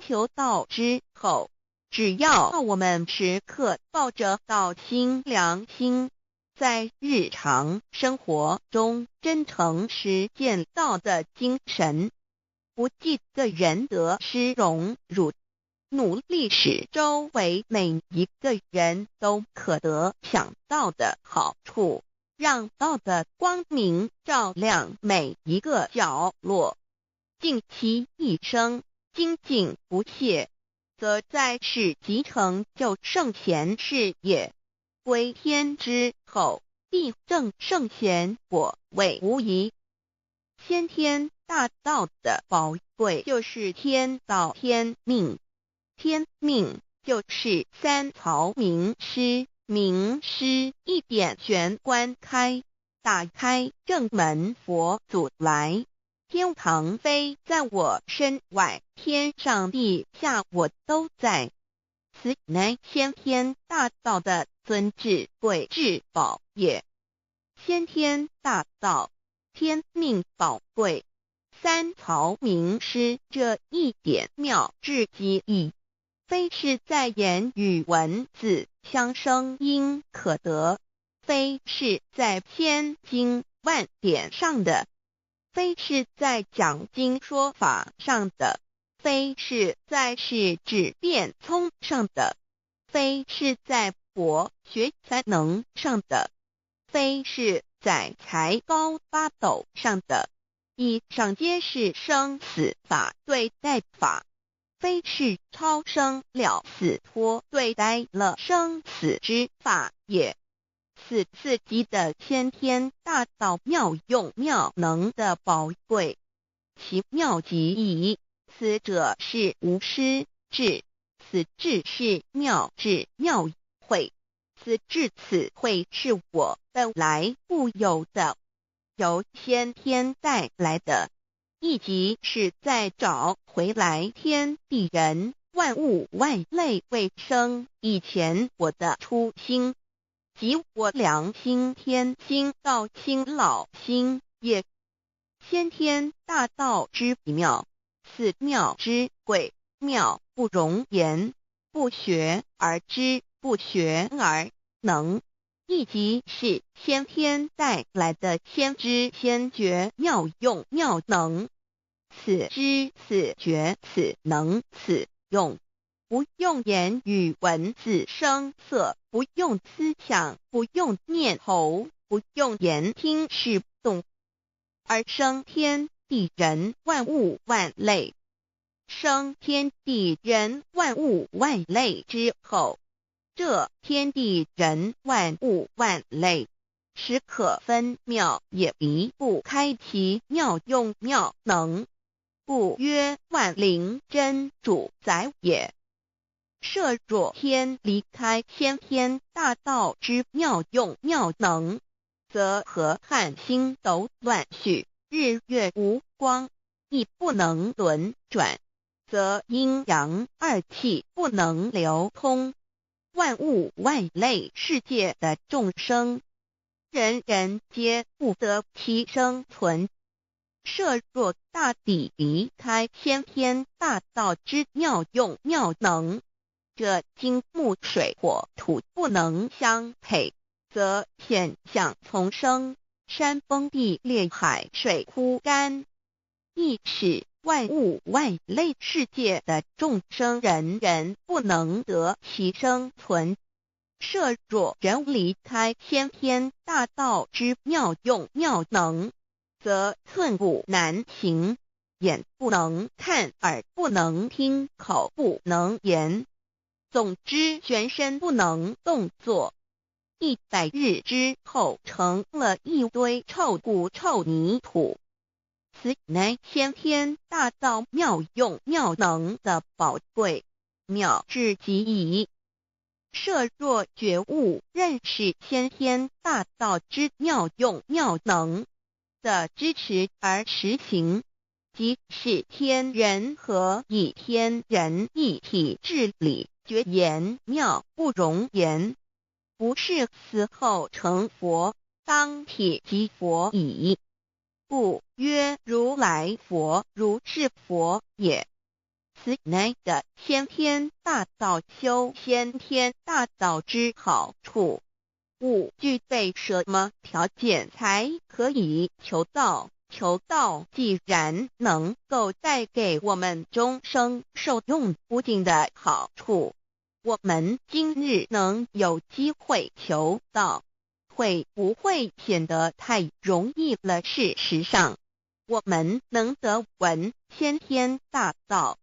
求道之后，只要我们时刻抱着道心良心，在日常生活中真诚实践道的精神，不计个人得失荣辱，努力使周围每一个人都可得享道的好处，让道的光明照亮每一个角落，尽其一生精进不懈，则在世即成就圣贤事业。归天之后，必证圣贤果位无疑。先天大道的宝贵就是天道天命，天命就是三曹明师，明师一点玄关开，打开正门佛祖来。天堂非在我身外，天上地下我都在。此乃先天大道的尊至贵至宝也。先天大道，天命宝贵，三曹名师这一点妙至极矣，非是在言语文字相声音可得，非是在千经万典上的，非是在讲经说法上的，非是在世智辩聪上的，非是在博学才能上的，非是在才高八斗上的。以上皆是生死法对待法，非是超生了死脱对待了生死之法也。此四极的先天大道妙用妙能的宝贵，其妙极矣。此者是无师智，此智是妙智妙慧，此智此慧是我本来固有的，由先天带来的，亦即是在找回来天地人万物万类未生以前我的初心，即我良心天心道心老心也。先天大道之妙，此妙之贵，妙不容言，不学而知，不学而能，亦即是先天带来的先知先觉妙用妙能。此知此觉此能此用，不用言语文字声色，不用思想，不用念头，不用言听视动，而生天地人万物万类。生天地人万物万类之后，这天地人万物万类，时可分妙也离不开其妙用妙能，故曰万灵真主宰也。设若天离开先天大道之妙用妙能，则河汉星斗乱序，日月无光，亦不能轮转，则阴阳二气不能流通，万物万类世界的众生，人人皆不得其生存。设若大地离开先天大道之妙用妙能，这金木水火土不能相配，则现象丛生，山崩地裂，海水枯干，亦使万物万类世界的众生人人不能得其生存。设若人离开先天大道之妙用妙能，则寸步难行，眼不能看，耳不能听，口不能言，总之全身不能动作。100日之後成了一堆臭骨臭泥土。此乃先天大道妙用妙能的寶貴妙至極矣。設若覺悟認識先天大道之妙用妙能的支持而實行，即是天人合一、天人一體之理，絕言妙不容言。不是死後成佛，當體即佛矣。故曰如來佛，如是佛也。此乃的先天大道修先天大道之好處。五具備什麼條件才可以求道？求道既然能夠帶給我們終生受用不盡的好處，我們今日能有機會求道，會不會顯得太容易了？事實上，我們能得聞先天大道，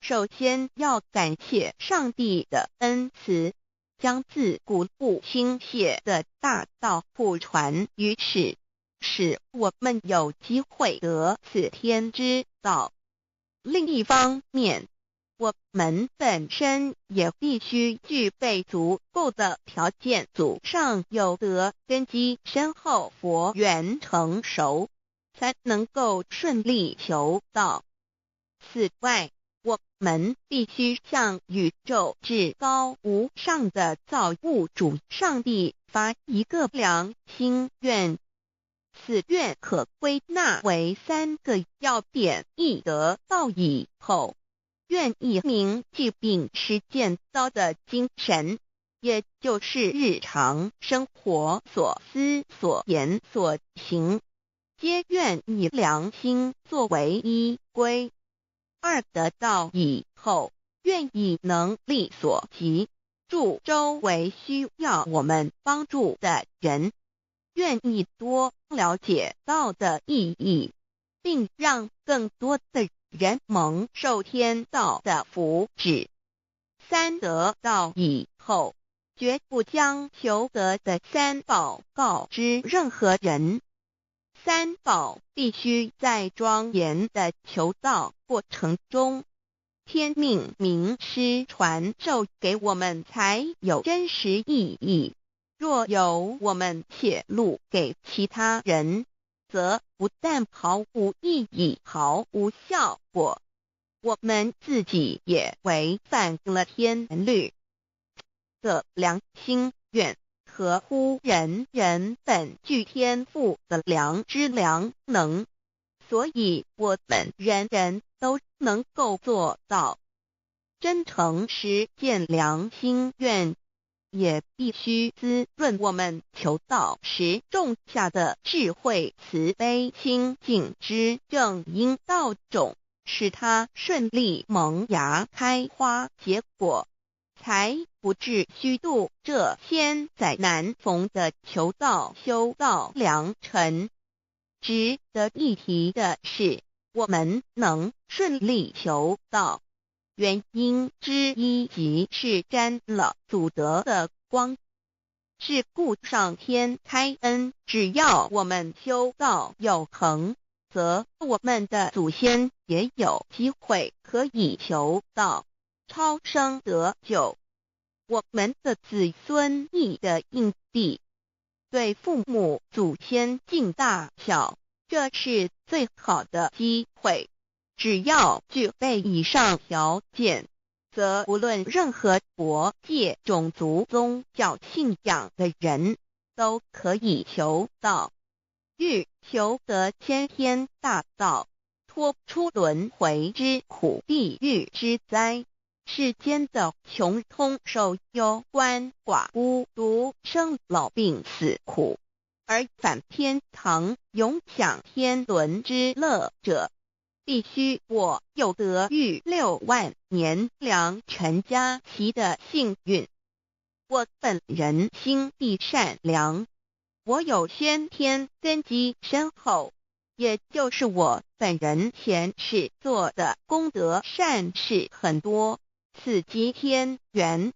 首先要感謝上帝的恩慈，將自古不傾瀉的大道普傳於世，使我們有機會得此天之道。另一方面，我們本身也必須具備足夠的條件，祖上有德，根基深厚，佛緣成熟，才能夠順利求道。此外，我們必須向宇宙至高無上的造物主上帝發一個良心願。此願可歸納為三個要點：一得道以後，願意銘記並實踐道的精神，也就是日常生活所思所言所行，皆願以良心作為依歸；二得道以後，願以能力所及，助周圍需要我們幫助的人，願意多了解道的意義，並讓更多的人蒙受天道的福祉。三得道以後，絕不將求得的三寶告知任何人。三寶必須在莊嚴的求道過程中，天命明師傳授給我們，才有真實意義。若由我們洩露給其他人，則不但毫無意義、毫無效果，我們自己也違反了天律。這良心願合乎人人本具天賦的良知良能，所以我們人人都能夠做到真誠實踐良心願。也必須滋潤我們求道時種下的智慧、慈悲、清淨之正因道種，使它順利萌芽、開花、結果，才不致虛度這千載難逢的求道修道良辰。值得一提的是，我們能順利求道，原因之一即是沾了祖德的光，是故上天開恩，只要我們修道有恆，則我們的祖先也有機會可以求道，超生得救。我們的子孫亦得應地，對父母祖先盡大孝，這是最好的機會。只要具備以上條件，則無論任何國界、種族、宗教信仰的人，都可以求道，欲求得先天大道，脫出輪迴之苦、地獄之災，世間的窮通受憂鰥寡孤獨生老病死苦，而返天堂永享天倫之樂者，必須我有得遇6萬年良辰佳期的幸運。我本人心地善良，我有先天根基深厚，也就是我本人前世做的功德善事很多，此即天緣。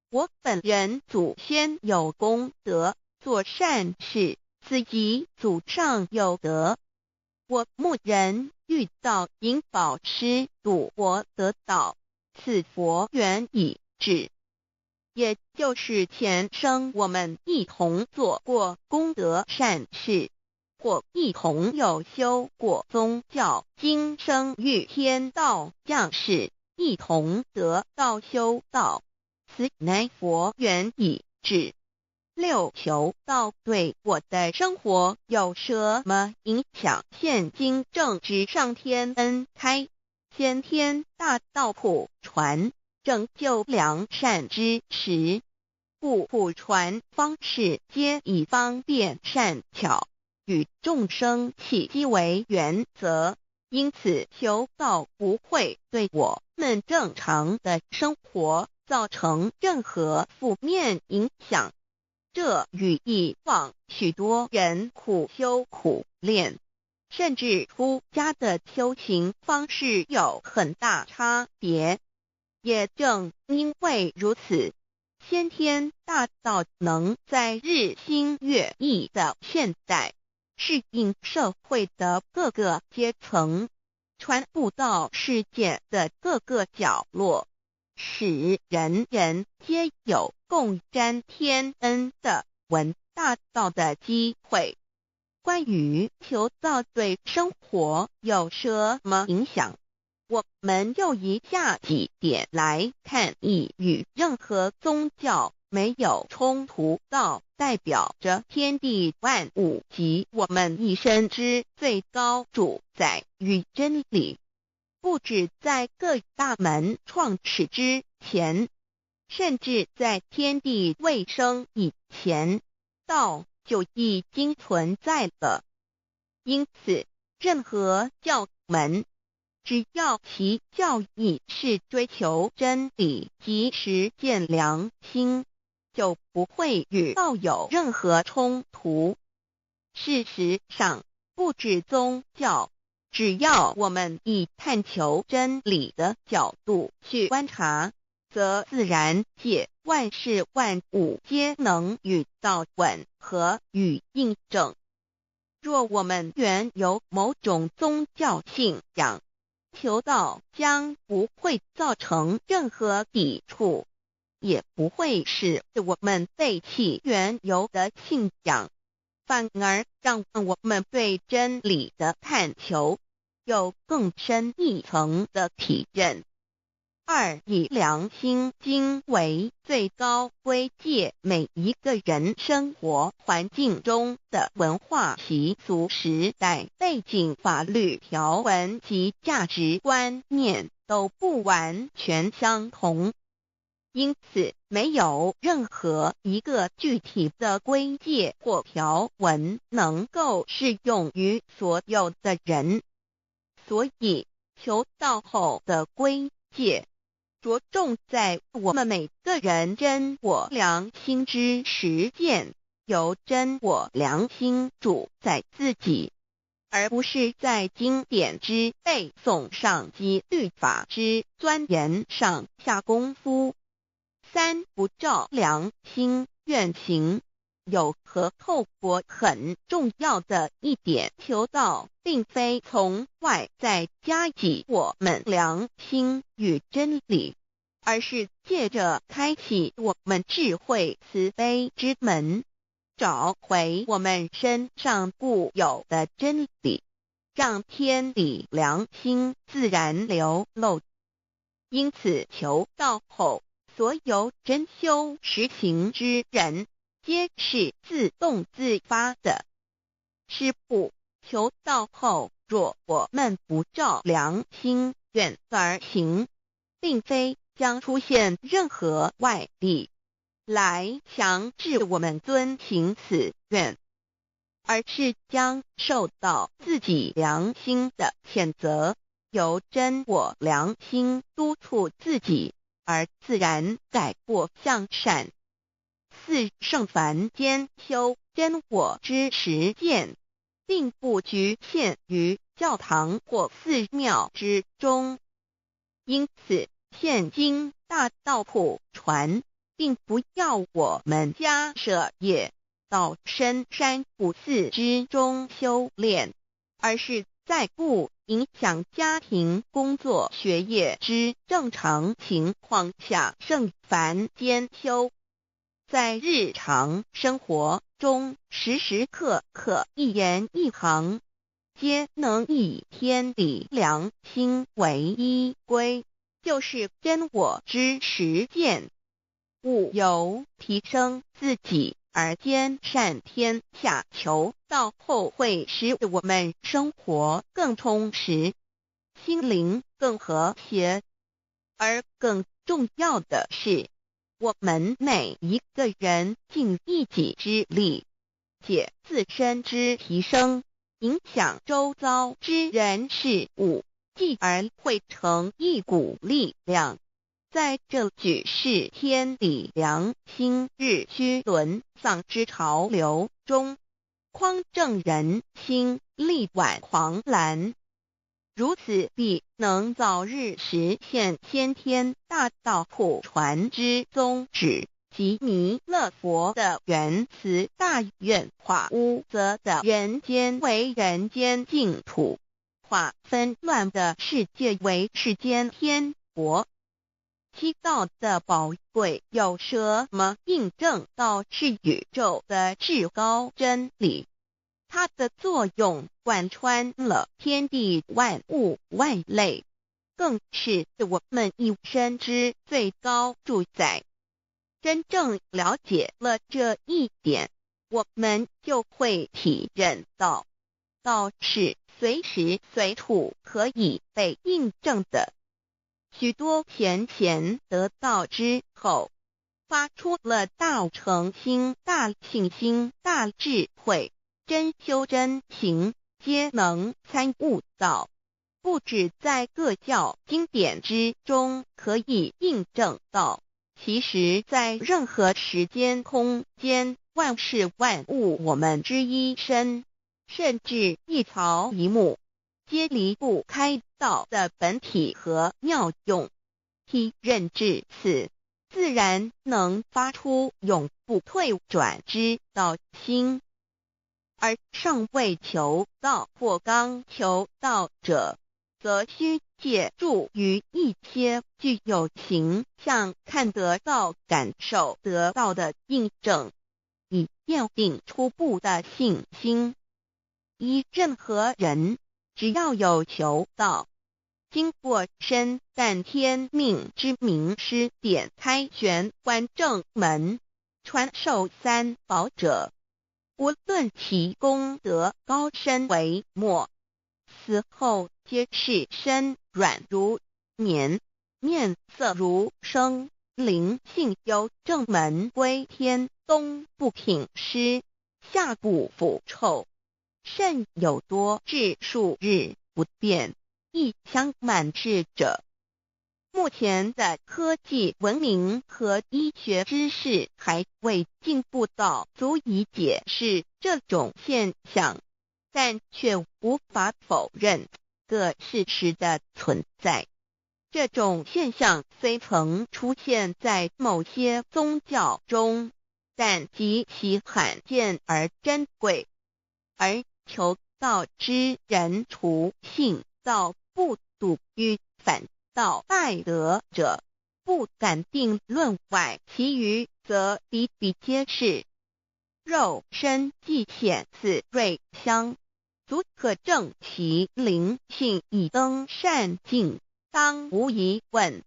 我本人祖先有功德，做善事，自己祖上有德。我牧人遇到引宝师度我得道，此佛缘已至。也就是前生我們一同做過功德善事，或一同有修過宗教，今生遇天道降世，一同得道修道，此乃佛緣已至。六求道對我的生活有什麼影響？現今正值上天恩開，先天大道普傳，拯救良善之時，故普傳方式皆以方便善巧與眾生契機為原則，因此求道不會對我們正常的生活造成任何負面影響。這與以往許多人苦修苦練，甚至出家的修行方式有很大差別。也正因為如此，先天大道能在日新月異的現代，適應社會的各個階層，傳布到世界的各個角落，使人人皆有共沾天恩的聞大道的機會。關於求道對生活有什麼影響？我們就以下幾點來看：一與任何宗教沒有衝突，道代表着天地萬物及我們一生之最高主宰與真理。不止在各大門創始之前，甚至在天地未生以前，道就已經存在了。因此，任何教門，只要其教義是追求真理及實踐良心，就不會與道有任何衝突。事實上，不止宗教，只要我們以探求真理的角度去觀察，則自然界萬事萬物皆能與道吻合與印證。若我們原有某種宗教信仰，求道將不會造成任何抵觸，也不會使我們背棄原有的信仰，反而讓我們對真理的探求有更深一層的體認。二、以良心經為最高規誡，每一個人生活環境中的文化習俗、時代背景、法律條文及價值觀念都不完全相同，因此沒有任何一個具體的規誡或條文能夠適用於所有的人。所以，求道後的規誡着重在我們每個人真我良心之實踐，由真我良心主宰自己，而不是在經典之背誦上及律法之鑽研上下功夫。三不照良心願行，有何後果？很重要的一點，求道並非從外在加給我們良心與真理，而是借著開啟我們智慧慈悲之門，找回我們身上固有的真理，讓天理良心自然流露。因此，求道後，所有真修實行之人，皆是自動自發的。是故求道後，若我們不照良心願而行，並非將出現任何外力來強制我們遵行此願，而是將受到自己良心的譴責，由真我良心督促自己，而自然改過向善。四聖凡間修真我之實踐，並不局限於教堂或寺廟之中。因此，現今大道普傳，并不要我們家舍業到深山古寺之中修煉，而是在不影響家庭、工作、學業之正常情況下，聖凡兼修，在日常生活中時時刻刻一言一行，皆能以天理良心為依歸，就是真我之實踐。務由提升自己而兼善天下求道後，會使我們生活更充實，心靈更和諧。而更重要的是，我們每一個人盡一己之力，借自身之提升，影響周遭之人事物，繼而匯成一股力量。在這舉世天理良心日趨淪喪之潮流中，匡正人心，力挽狂瀾，如此必能早日實現先天大道普傳之宗旨及彌勒佛的仁慈大願，化污濁的人間為人間淨土，化紛亂的世界為世間天國。七道的寶貴有什麼印證？道是宇宙的至高真理，它的作用貫穿了天地萬物萬類，更是我們一生之最高主宰。真正了解了這一點，我們就會體認到，道是隨時隨處可以被印證的。許多前賢得道之後，發出了大誠心、大信心、大智慧，真修真行，皆能參悟道。不止在各教經典之中可以印證到，其實在任何時間空間、萬事萬物，我們之一身，甚至一草一木，皆離不開道的本體和妙用。體認至此，自然能發出永不退轉之道心。而尚未求道或剛求道者，則須借助於一些具有形象看得到、感受得到的印證，以奠定初步的信心。依任何人，只要有求道，經過深誕天命之明師點開玄關正門，傳授三寶者，無論其功德高深微末，死後皆是身軟如棉，面色如生，靈性由正門歸天，冬不挺屍，夏不腐臭。甚有多至數日不變，一香滿室者。目前的科技文明和醫學知識還未進步到足以解釋這種現象，但卻無法否認個事實的存在。這種現象雖曾出現在某些宗教中，但極其罕見而珍貴。而求道之人，除信道不篤與反道敗德者，不敢定論外，其餘則比比皆是。肉身既顯似瑞相，足可證其靈性已登善境，當無疑問。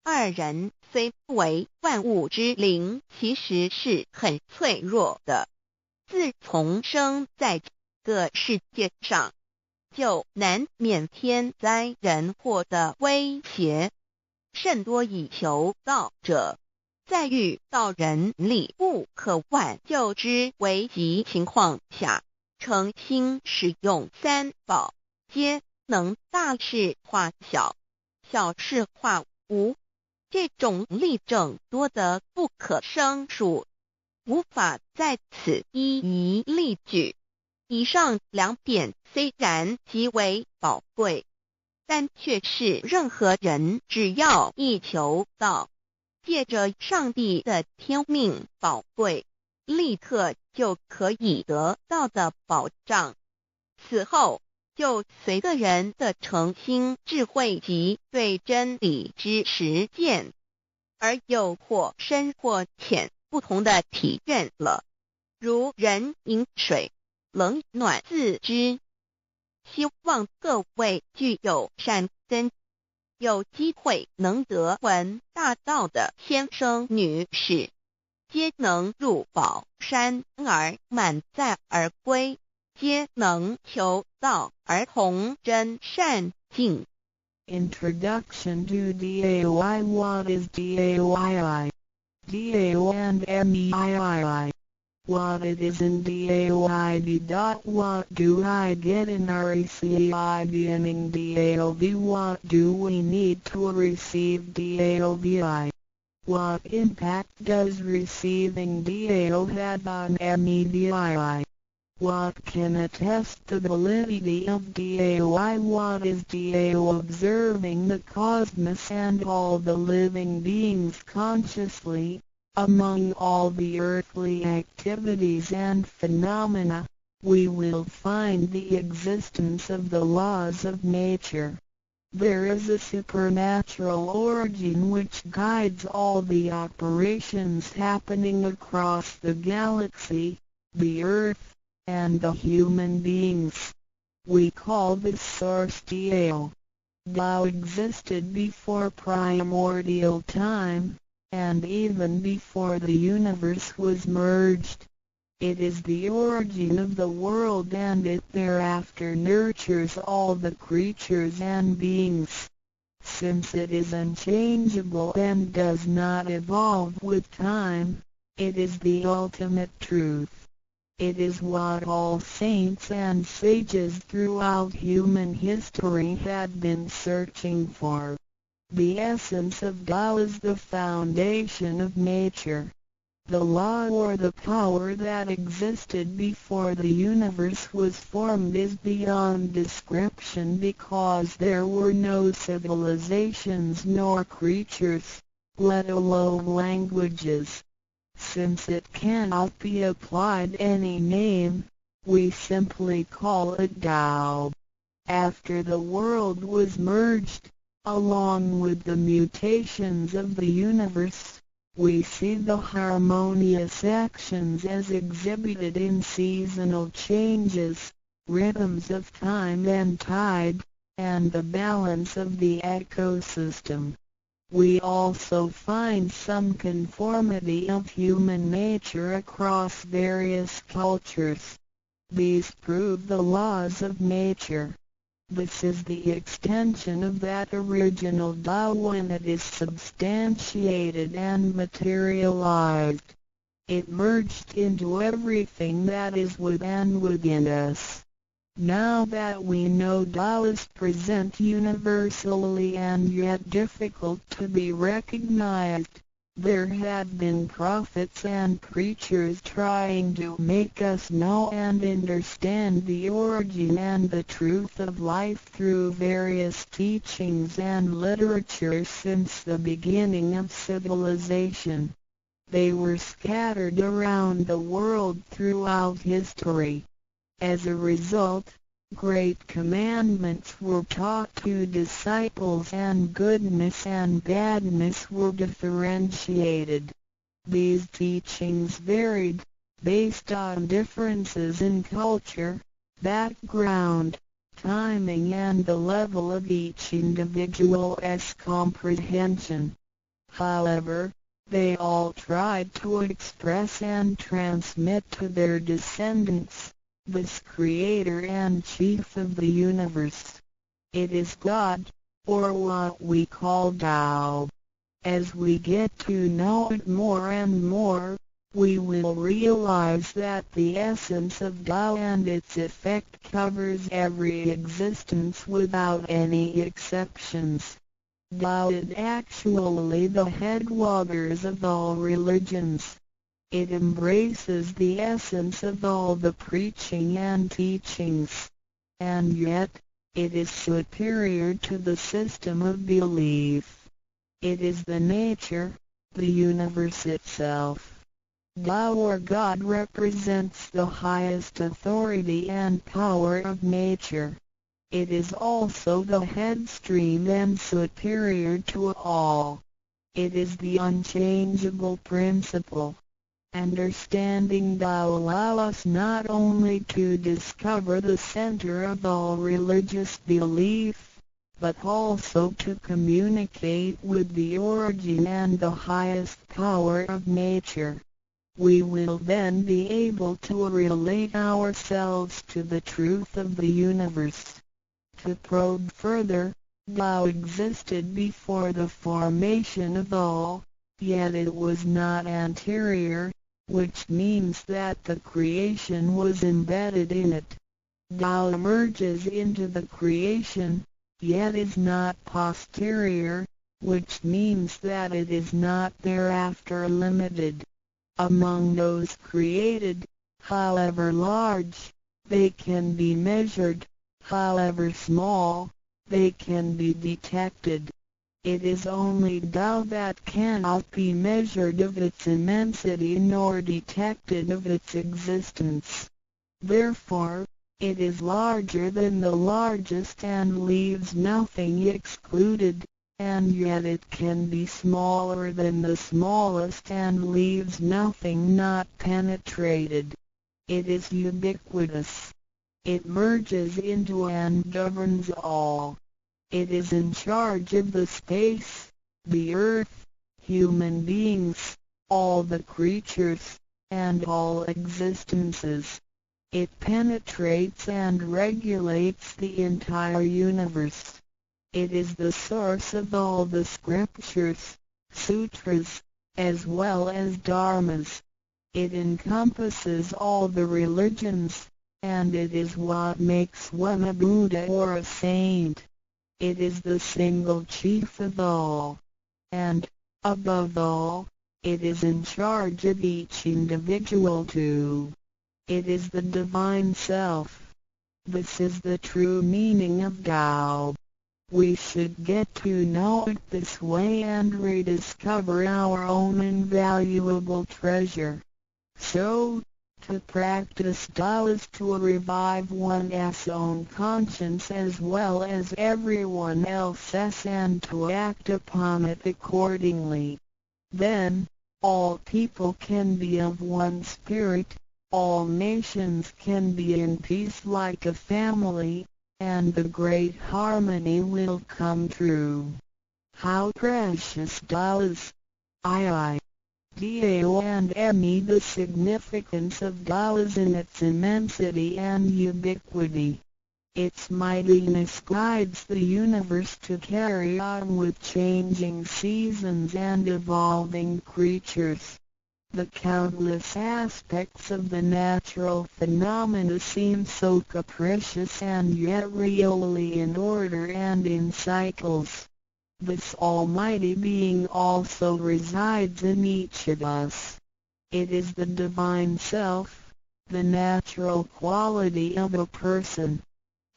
二人雖為萬物之靈，其實是很脆弱的。自從生在這個世界上，就難免天災人禍的威脅。甚多已求道者，在遇到人力不可挽救之危急情況下，誠心使用三寶，皆能大事化小，小事化無。這種例證多得不可勝數，無法在此一一例舉。以上兩點雖然極為寶貴，但卻是任何人只要一求道，借着上帝的天命寶貴，立刻就可以得到的保障。此後，就隨個人的誠心、智慧及對真理之實踐，而有或深或淺不同的體認了。如人飲水，冷暖自知。希望各位具有善根，有機會能得聞大道的先生女士，皆能入寶山而滿載而歸，皆能求道而同真善境。 Introduction to DAOI. What is DAOII? DAO and MEIII. What it is in DAOID. What do I get in RECEIVING DAOV? What do we need to receive DAOVI? What impact does receiving DAO have on MEDII? What can attest the validity of DAOI? What is DAO? Observing the cosmos and all the living beings consciously, among all the earthly activities and phenomena, we will find the existence of the laws of nature. There is a supernatural origin which guides all the operations happening across the galaxy, the earth, and the human beings. We call this source Tao. Tao existed before primordial time, and even before the universe was merged. It is the origin of the world, and it thereafter nurtures all the creatures and beings. Since it is unchangeable and does not evolve with time, it is the ultimate truth. It is what all saints and sages throughout human history had been searching for. The essence of Tao is the foundation of nature. The law or the power that existed before the universe was formed is beyond description because there were no civilizations nor creatures, let alone languages. Since it cannot be applied any name, we simply call it Tao. After the world was merged, along with the mutations of the universe, we see the harmonious actions as exhibited in seasonal changes, rhythms of time and tide, and the balance of the ecosystem. We also find some conformity of human nature across various cultures. These prove the laws of nature. This is the extension of that original Tao when it is substantiated and materialized. It merged into everything that is with and within us. Now that we know Tao is present universally and yet difficult to be recognized, there have been prophets and preachers trying to make us know and understand the origin and the truth of life through various teachings and literature since the beginning of civilization. They were scattered around the world throughout history. As a result, great commandments were taught to disciples and goodness and badness were differentiated. These teachings varied, based on differences in culture, background, timing and the level of each individual's comprehension. However, they all tried to express and transmit to their descendants this creator and chief of the universe. It is God, or what we call Tao. As we get to know it more and more, we will realize that the essence of Tao and its effect covers every existence without any exceptions. Tao is actually the headwaters of all religions. It embraces the essence of all the preaching and teachings. And yet, it is superior to the system of belief. It is the nature, the universe itself. Tao or God represents the highest authority and power of nature. It is also the headstream and superior to all. It is the unchangeable principle. Understanding Tao allow us not only to discover the center of all religious belief, but also to communicate with the origin and the highest power of nature. We will then be able to relate ourselves to the truth of the universe. To probe further, Tao existed before the formation of all, yet it was not anterior, which means that the creation was embedded in it. Tao emerges into the creation, yet is not posterior, which means that it is not thereafter limited. Among those created, however large, they can be measured, however small, they can be detected. It is only Tao that cannot be measured of its immensity nor detected of its existence. Therefore, it is larger than the largest and leaves nothing excluded, and yet it can be smaller than the smallest and leaves nothing not penetrated. It is ubiquitous. It merges into and governs all. It is in charge of the space, the earth, human beings, all the creatures, and all existences. It penetrates and regulates the entire universe. It is the source of all the scriptures, sutras, as well as dharmas. It encompasses all the religions, and it is what makes one a Buddha or a saint. It is the single chief of all. And, above all, it is in charge of each individual too. It is the divine self. This is the true meaning of Tao. We should get to know it this way and rediscover our own invaluable treasure. So, to practice Tao is to revive one's own conscience as well as everyone else's and to act upon it accordingly. Then, all people can be of one spirit, all nations can be in peace like a family, and the great harmony will come true. How precious Tao is! I. Dao and Me. The significance of Tao is in its immensity and ubiquity. Its mightiness guides the universe to carry on with changing seasons and evolving creatures. The countless aspects of the natural phenomena seem so capricious and yet really in order and in cycles. This Almighty Being also resides in each of us. It is the Divine Self, the natural quality of a person.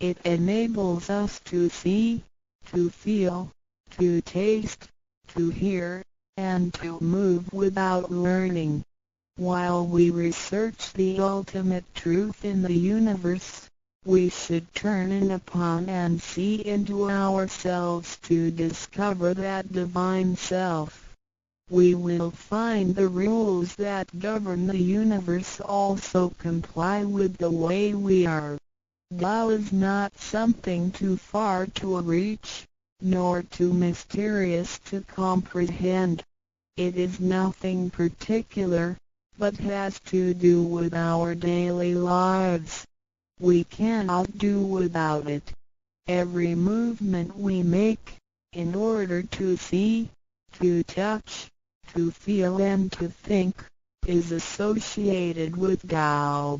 It enables us to see, to feel, to taste, to hear, and to move without learning. While we research the ultimate truth in the universe, we should turn in upon and see into ourselves to discover that divine self. We will find the rules that govern the universe also comply with the way we are. Tao is not something too far to reach, nor too mysterious to comprehend. It is nothing particular, but has to do with our daily lives. We cannot do without it. Every movement we make, in order to see, to touch, to feel and to think, is associated with Tao.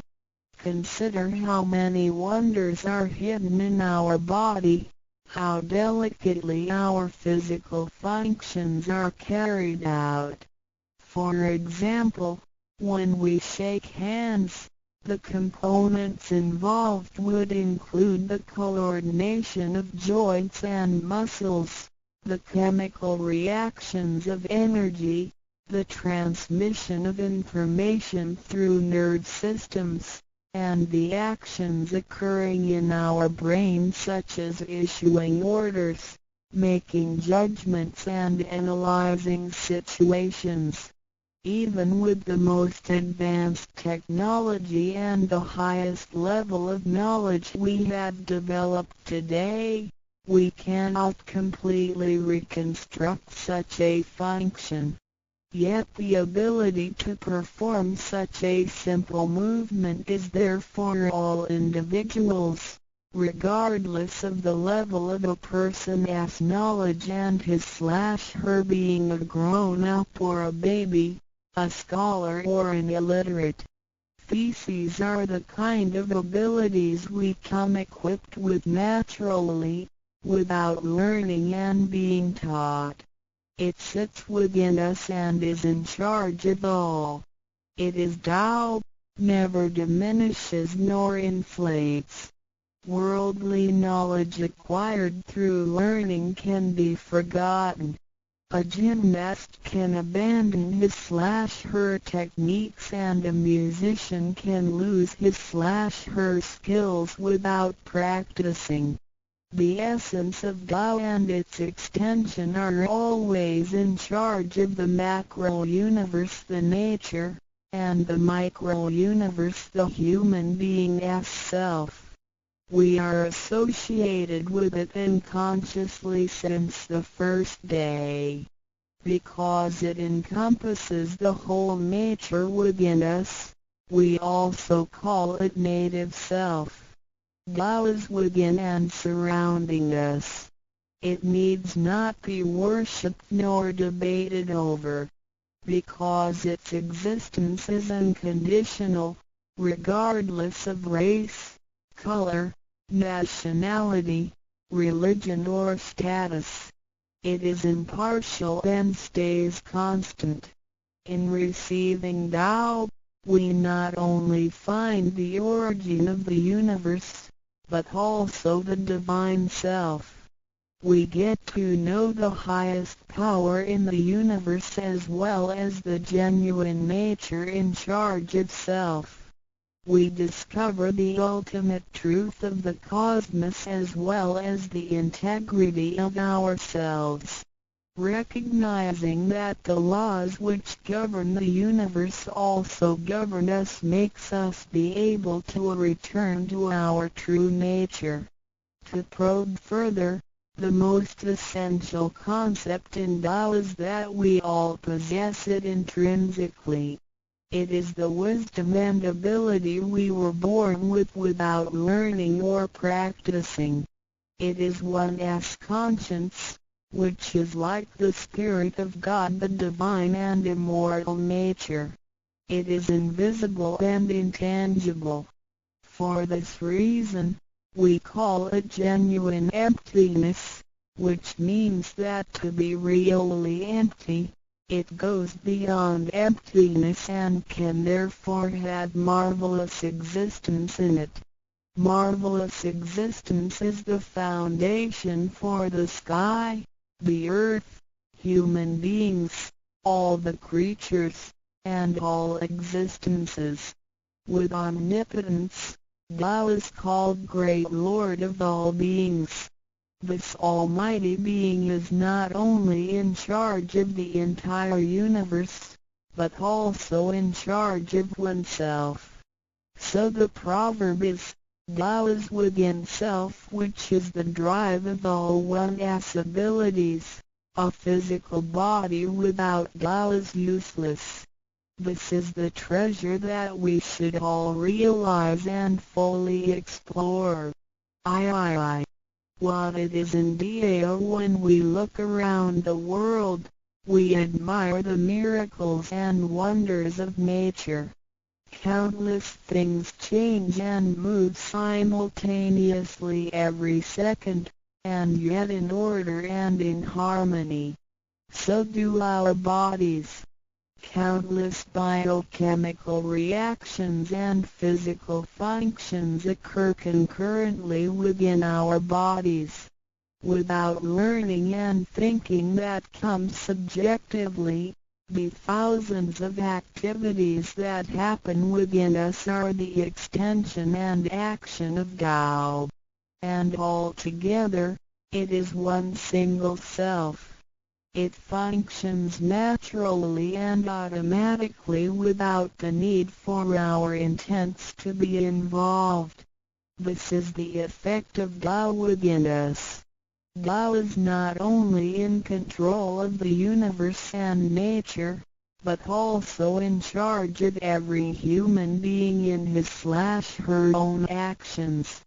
Consider how many wonders are hidden in our body, how delicately our physical functions are carried out. For example, when we shake hands, the components involved would include the coordination of joints and muscles, the chemical reactions of energy, the transmission of information through nerve systems, and the actions occurring in our brain such as issuing orders, making judgments and analyzing situations. Even with the most advanced technology and the highest level of knowledge we have developed today, we cannot completely reconstruct such a function. Yet the ability to perform such a simple movement is there for all individuals, regardless of the level of a person's knowledge and his/her being a grown-up or a baby, a scholar or an illiterate. Theses are the kind of abilities we come equipped with naturally, without learning and being taught. It sits within us and is in charge of all. It is Tao, never diminishes nor inflates. Worldly knowledge acquired through learning can be forgotten. A gymnast can abandon his/her techniques and a musician can lose his/her skills without practicing. The essence of Tao and its extension are always in charge of the macro universe, the nature, and the micro universe, the human being's self. We are associated with it unconsciously since the first day. Because it encompasses the whole nature within us, we also call it native self. Tao is within and surrounding us. It needs not be worshipped nor debated over, because its existence is unconditional, regardless of race, color, nationality, religion or status. It is impartial and stays constant. In receiving Tao, we not only find the origin of the universe, but also the divine self. We get to know the highest power in the universe as well as the genuine nature in charge of self. We discover the ultimate truth of the cosmos as well as the integrity of ourselves. Recognizing that the laws which govern the universe also govern us makes us be able to return to our true nature. To probe further, the most essential concept in Tao is that we all possess it intrinsically. It is the wisdom and ability we were born with without learning or practicing. It is one's conscience, which is like the Spirit of God, the divine and immortal nature. It is invisible and intangible. For this reason, we call it genuine emptiness, which means that to be really empty, it goes beyond emptiness and can therefore have marvelous existence in it. Marvelous existence is the foundation for the sky, the earth, human beings, all the creatures, and all existences. With omnipotence, Tao is called Great Lord of all beings. This almighty being is not only in charge of the entire universe, but also in charge of oneself. So the proverb is, Tao is within self, which is the drive of all one's abilities. A physical body without Tao is useless. This is the treasure that we should all realize and fully explore. I. What it is in Dao. When we look around the world, we admire the miracles and wonders of nature. Countless things change and move simultaneously every second, and yet in order and in harmony. So do our bodies. Countless biochemical reactions and physical functions occur concurrently within our bodies. Without learning and thinking that comes subjectively, The thousands of activities that happen within us are the extension and action of Tao. And altogether, it is one single self. It functions naturally and automatically without the need for our intents to be involved. This is the effect of Tao within us. Tao is not only in control of the universe and nature, but also in charge of every human being in his/her own actions.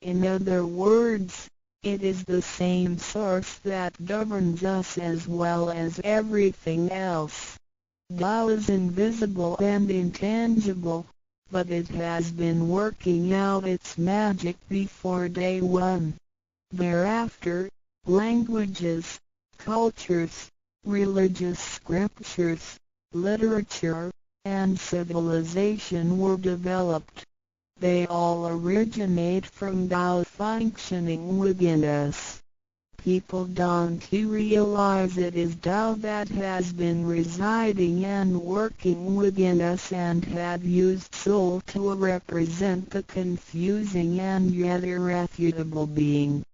In other words, it is the same source that governs us as well as everything else. Tao is invisible and intangible, but it has been working out its magic before day one. Thereafter, languages, cultures, religious scriptures, literature, and civilization were developed. They all originate from Tao functioning within us. People don't realize it is Tao that has been residing and working within us and have used soul to represent the confusing and yet irrefutable being.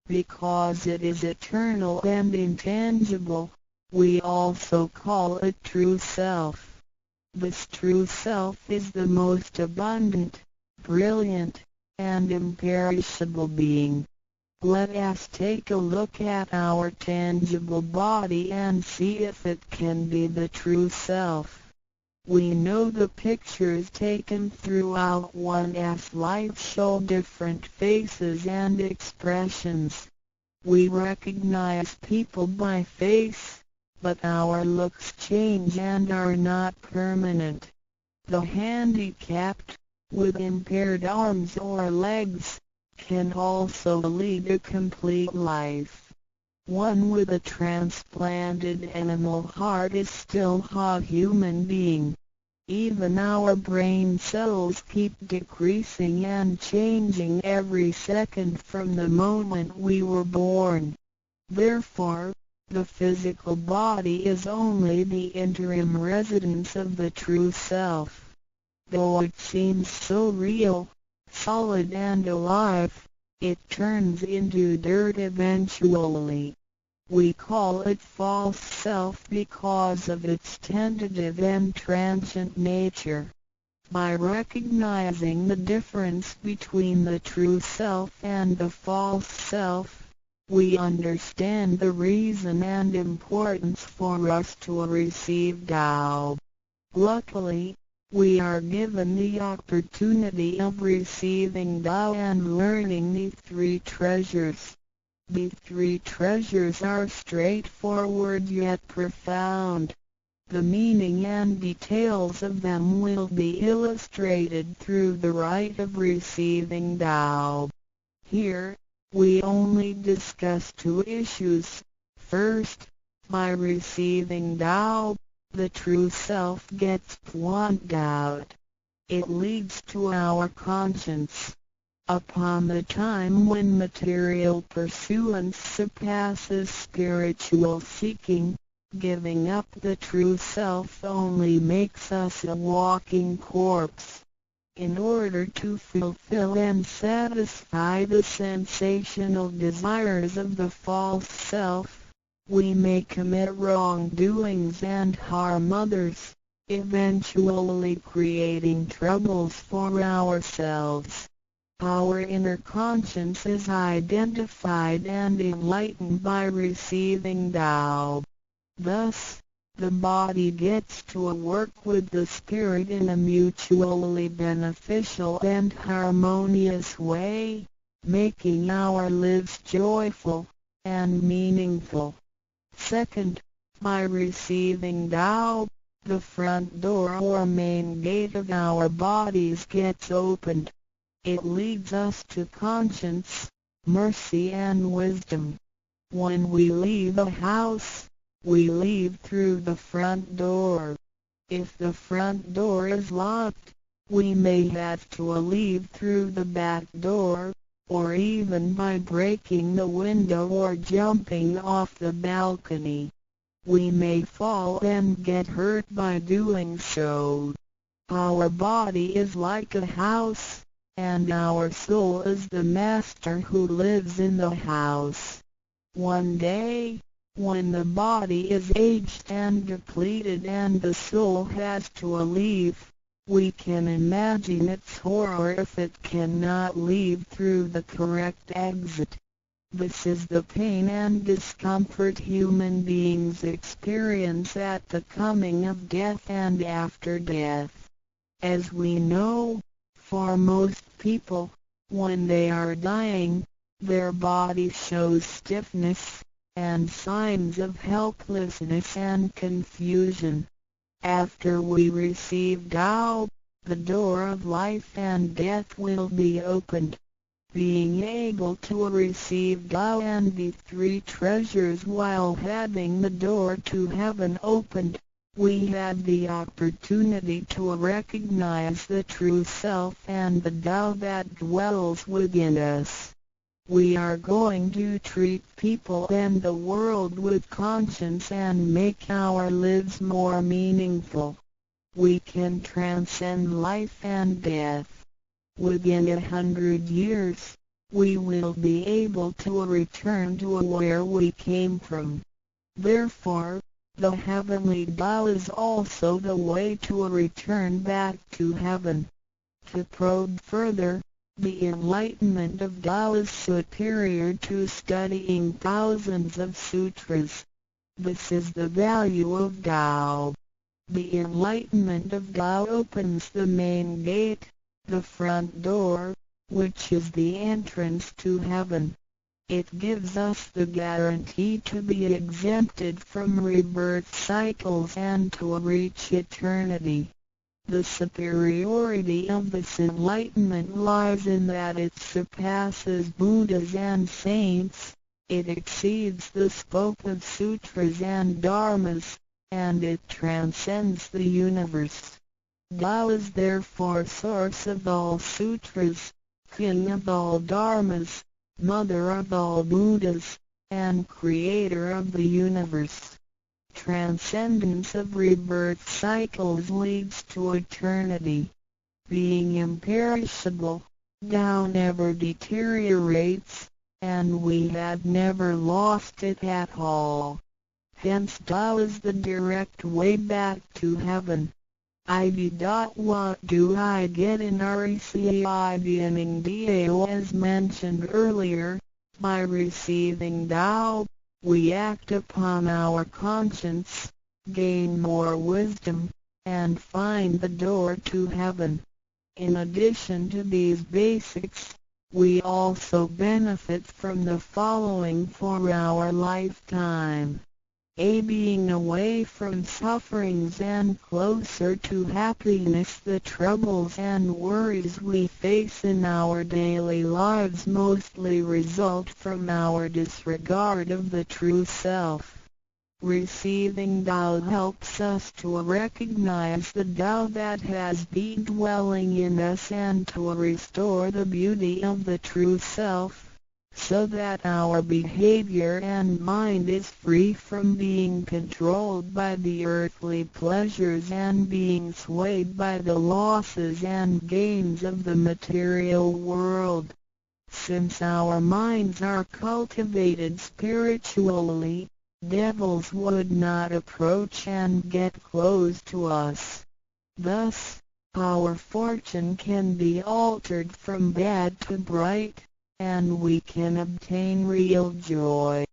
Because it is eternal and intangible, we also call it true self. This true self is the most abundant, brilliant, and imperishable being. Let us take a look at our tangible body and see if it can be the true self. We know the pictures taken throughout one's life show different faces and expressions. We recognize people by face, but our looks change and are not permanent. The handicapped, with impaired arms or legs, can also lead a complete life. One with a transplanted animal heart is still a human being. Even our brain cells keep decreasing and changing every second from the moment we were born. Therefore, the physical body is only the interim residence of the true self. Though it seems so real, solid and alive, it turns into dirt eventually. We call it false self because of its tentative and transient nature. By recognizing the difference between the true self and the false self, we understand the reason and importance for us to receive Tao. Luckily, we are given the opportunity of receiving Tao and learning the three treasures. The three treasures are straightforward yet profound. The meaning and details of them will be illustrated through the rite of receiving Tao. Here, we only discuss two issues. First, by receiving Tao, the true self gets pointed out. It leads to our conscience. Upon the time when material pursuance surpasses spiritual seeking, giving up the true self only makes us a walking corpse. In order to fulfill and satisfy the sensational desires of the false self, we may commit wrongdoings and harm others, eventually creating troubles for ourselves. Our inner conscience is identified and enlightened by receiving Tao. Thus, the body gets to work with the spirit in a mutually beneficial and harmonious way, making our lives joyful and meaningful. Second, by receiving Tao, the front door or main gate of our bodies gets opened. It leads us to conscience, mercy and wisdom. When we leave a house, we leave through the front door. If the front door is locked, we may have to leave through the back door, or even by breaking the window or jumping off the balcony. We may fall and get hurt by doing so. Our body is like a house, and our soul is the master who lives in the house. One day, when the body is aged and depleted and the soul has to leave, we can imagine its horror if it cannot leave through the correct exit. This is the pain and discomfort human beings experience at the coming of death and after death. As we know, for most people, when they are dying, their body shows stiffness and signs of helplessness and confusion. After we receive Tao, the door of life and death will be opened. Being able to receive Tao and the three treasures while having the door to heaven opened, we have the opportunity to recognize the true self and the Tao that dwells within us. We are going to treat people and the world with conscience and make our lives more meaningful. We can transcend life and death. Within 100 years, we will be able to return to where we came from. Therefore, the heavenly Tao is also the way to return back to heaven. To probe further, the enlightenment of Tao is superior to studying thousands of sutras. This is the value of Tao. The enlightenment of Tao opens the main gate, the front door, which is the entrance to heaven. It gives us the guarantee to be exempted from rebirth cycles and to reach eternity. The superiority of this enlightenment lies in that it surpasses Buddhas and saints, it exceeds the scope of sutras and dharmas, and it transcends the universe. Tao is therefore source of all sutras, king of all dharmas, mother of all Buddhas, and creator of the universe. Transcendence of rebirth cycles leads to eternity. Being imperishable, Tao never deteriorates, and we have never lost it at all. Hence Tao is the direct way back to heaven. IV. What do I get in receiving Dao? As mentioned earlier, by receiving Tao, we act upon our conscience, gain more wisdom, and find the door to heaven. In addition to these basics, we also benefit from the following for our lifetime. A. Being away from sufferings and closer to happiness. The troubles and worries we face in our daily lives mostly result from our disregard of the true self. Receiving Tao helps us to recognize the Tao that has been dwelling in us and to restore the beauty of the true self, so that our behavior and mind is free from being controlled by the earthly pleasures and being swayed by the losses and gains of the material world. Since our minds are cultivated spiritually, devils would not approach and get close to us. Thus, our fortune can be altered from bad to bright, and we can obtain real joy.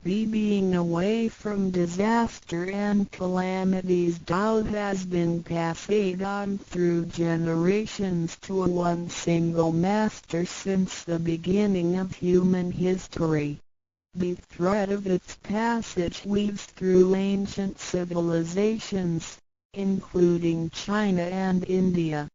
B. Being away from disaster and calamities. Tao has been passed on through generations to one single master since the beginning of human history. The thread of its passage weaves through ancient civilizations, including China and India.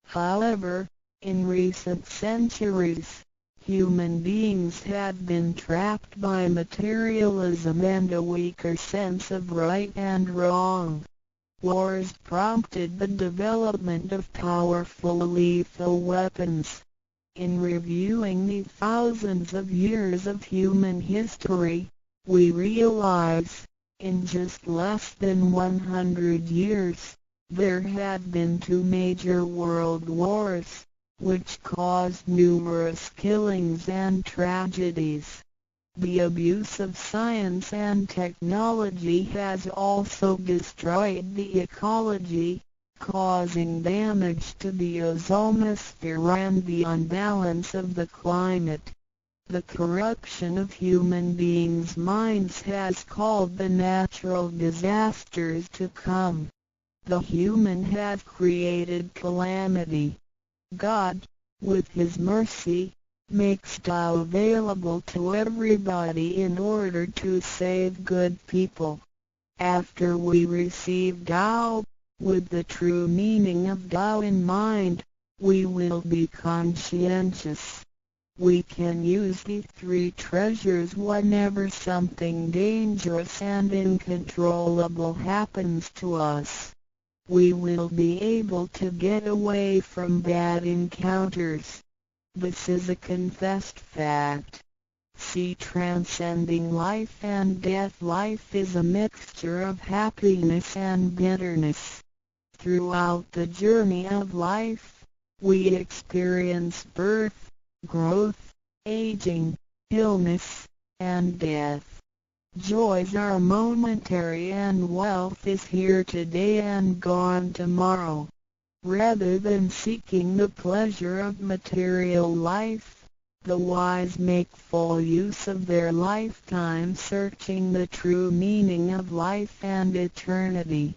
However, in recent centuries, human beings have been trapped by materialism and a weaker sense of right and wrong. Wars prompted the development of powerful lethal weapons. In reviewing the thousands of years of human history, we realize In just less than 100 years, there have been two major world wars, which caused numerous killings and tragedies. The abuse of science and technology has also destroyed the ecology, causing damage to the ozonosphere and the unbalance of the climate. The corruption of human beings' minds has called the natural disasters to come. The human has created calamity. God, with His mercy, makes Tao available to everybody in order to save good people. After we receive Tao, with the true meaning of Tao in mind, we will be conscientious. We can use the three treasures whenever something dangerous and uncontrollable happens to us. We will be able to get away from bad encounters. This is a confessed fact. See Transcending Life and Death. Life is a mixture of happiness and bitterness. Throughout the journey of life, we experience birth, growth, aging, illness, and death. Joys are momentary and wealth is here today and gone tomorrow. Rather than seeking the pleasure of material life, the wise make full use of their lifetime searching the true meaning of life and eternity.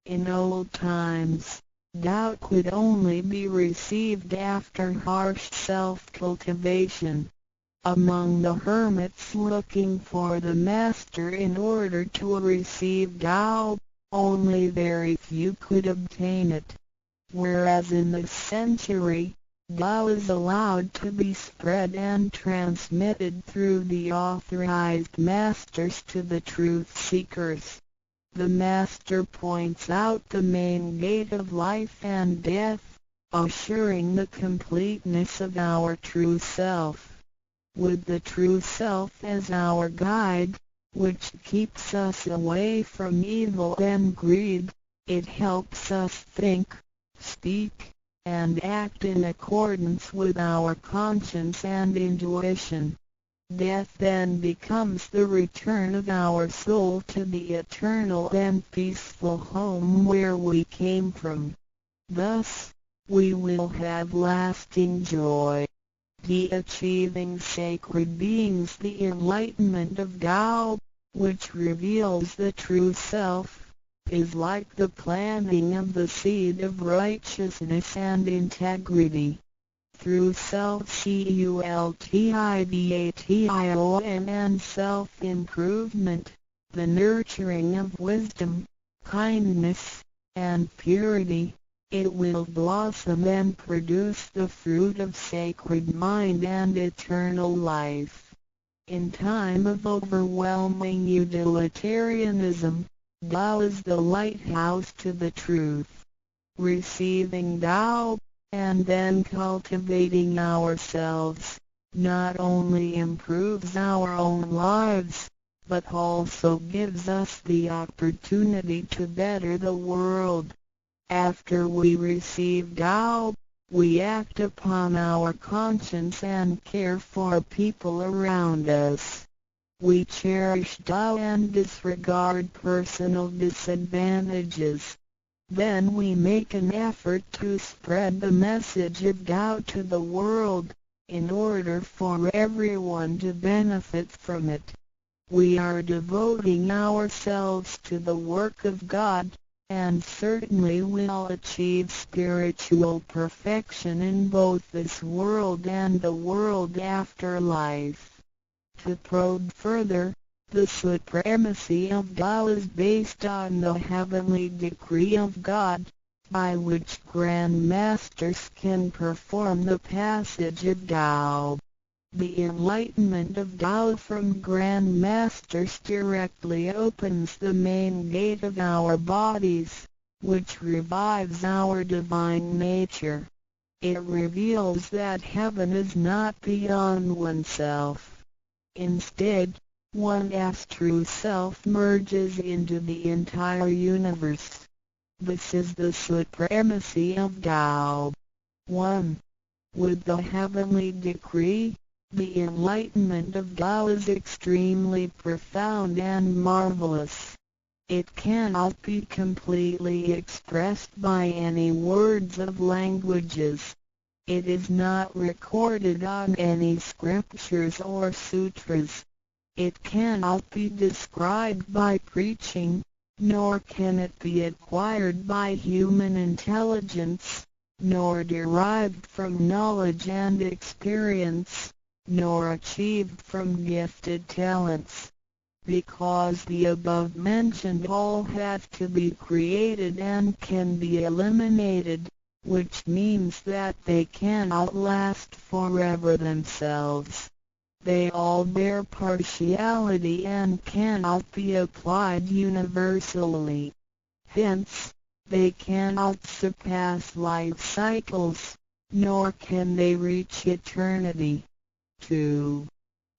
In old times, Tao could only be received after harsh self-cultivation. Among the hermits looking for the master in order to receive Tao, only very few could obtain it. Whereas in this century, Tao is allowed to be spread and transmitted through the authorized masters to the truth seekers. The master points out the main gate of life and death, assuring the completeness of our true self. With the true self as our guide, which keeps us away from evil and greed, it helps us think, speak, and act in accordance with our conscience and intuition. Death then becomes the return of our soul to the eternal and peaceful home where we came from. Thus, we will have lasting joy. The achieving sacred beings. The enlightenment of Tao, which reveals the true self, is like the planting of the seed of righteousness and integrity. Through self-cultivation and self-improvement, the nurturing of wisdom, kindness, and purity, it will blossom and produce the fruit of sacred mind and eternal life. In time of overwhelming utilitarianism, Tao is the lighthouse to the truth. Receiving Tao, and then cultivating ourselves, not only improves our own lives, but also gives us the opportunity to better the world. After we receive Tao, we act upon our conscience and care for people around us. We cherish Tao and disregard personal disadvantages. Then we make an effort to spread the message of Tao to the world, in order for everyone to benefit from it. We are devoting ourselves to the work of God, and certainly will achieve spiritual perfection in both this world and the world after life. To probe further, the supremacy of Tao is based on the heavenly decree of God, by which Grand Masters can perform the passage of Tao. The enlightenment of Tao from Grand Masters directly opens the main gate of our bodies, which revives our divine nature. It reveals that heaven is not beyond oneself. Instead, One's true self merges into the entire universe. This is the supremacy of Tao. 1. With the heavenly decree, the enlightenment of Tao is extremely profound and marvelous. It cannot be completely expressed by any words of languages. It is not recorded on any scriptures or sutras. It cannot be described by preaching, nor can it be acquired by human intelligence, nor derived from knowledge and experience, nor achieved from gifted talents. Because the above mentioned all have to be created and can be eliminated, which means that they cannot last forever themselves. They all bear partiality and cannot be applied universally. Hence, they cannot surpass life cycles, nor can they reach eternity. 2.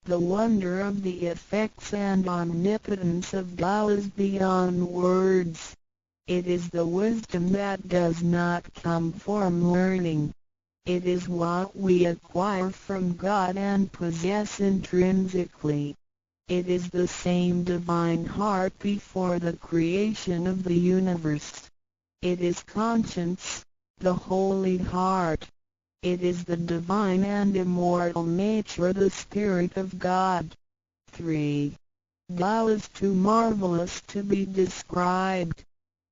The wonder of the effects and omnipotence of Tao is beyond words. It is the wisdom that does not come from learning. It is what we acquire from God and possess intrinsically. It is the same divine heart before the creation of the universe. It is conscience, the holy heart. It is the divine and immortal nature, the Spirit of God. 3. Tao is too marvelous to be described.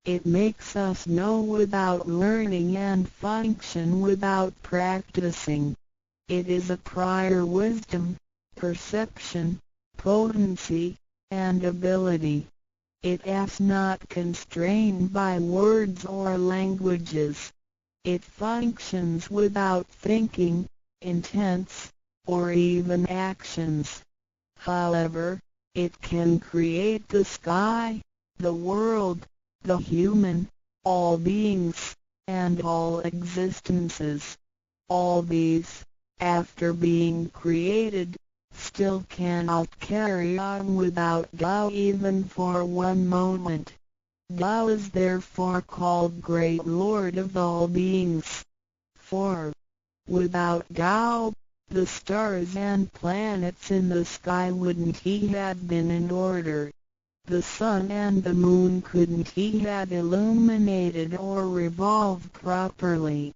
It makes us know without learning and function without practicing. It is a prior wisdom, perception, potency, and ability. It is not constrained by words or languages. It functions without thinking, intents, or even actions. However, it can create the sky, the world, the human, all beings, and all existences. All these, after being created, still cannot carry on without Tao even for one moment. Tao is therefore called Great Lord of all beings. 4. Without Tao, the stars and planets in the sky wouldn't have been in order. The sun and the moon couldn't have illuminated or revolved properly.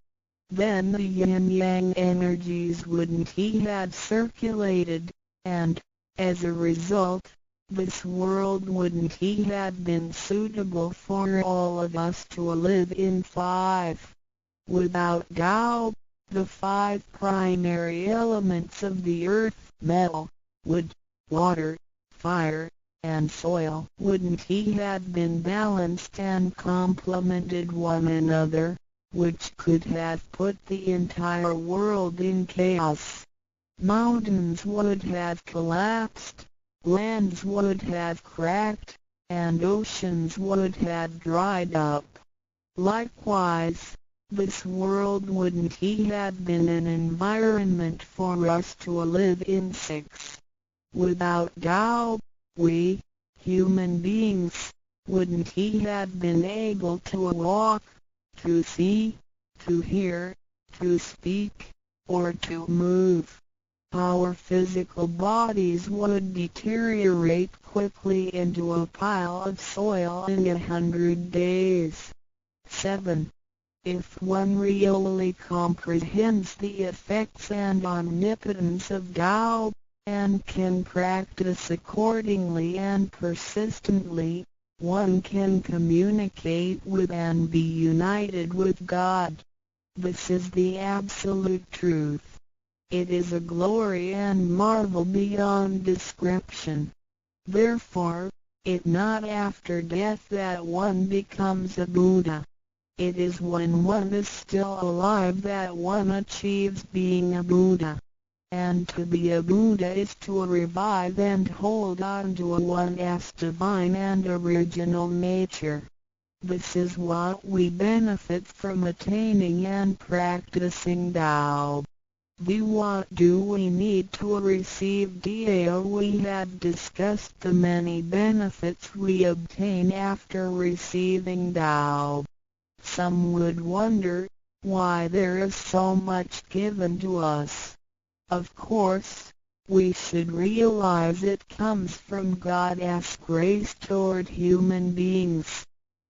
Then the yin-yang energies wouldn't have circulated, and, as a result, this world wouldn't have been suitable for all of us to live in. 5. Without Tao, the five primary elements of the earth, metal, wood, water, fire, and soil, wouldn't have been balanced and complemented one another, which could have put the entire world in chaos. Mountains would have collapsed, lands would have cracked, and oceans would have dried up. Likewise, this world wouldn't have been an environment for us to live in. 6. Without Tao, we, human beings, wouldn't have been able to walk, to see, to hear, to speak, or to move. Our physical bodies would deteriorate quickly into a pile of soil in 100 days. 7. If one really comprehends the effects and omnipotence of Tao, and can practice accordingly and persistently, one can communicate with and be united with God. This is the absolute truth. It is a glory and marvel beyond description. Therefore, it not after death that one becomes a Buddha. It is when one is still alive that one achieves being a Buddha. And to be a Buddha is to revive and hold on to one's divine and original nature. This is what we benefit from attaining and practicing Tao. V. What do we need to receive Dao? We have discussed the many benefits we obtain after receiving Dao. Some would wonder why there is so much given to us. Of course, we should realize it comes from God's grace toward human beings.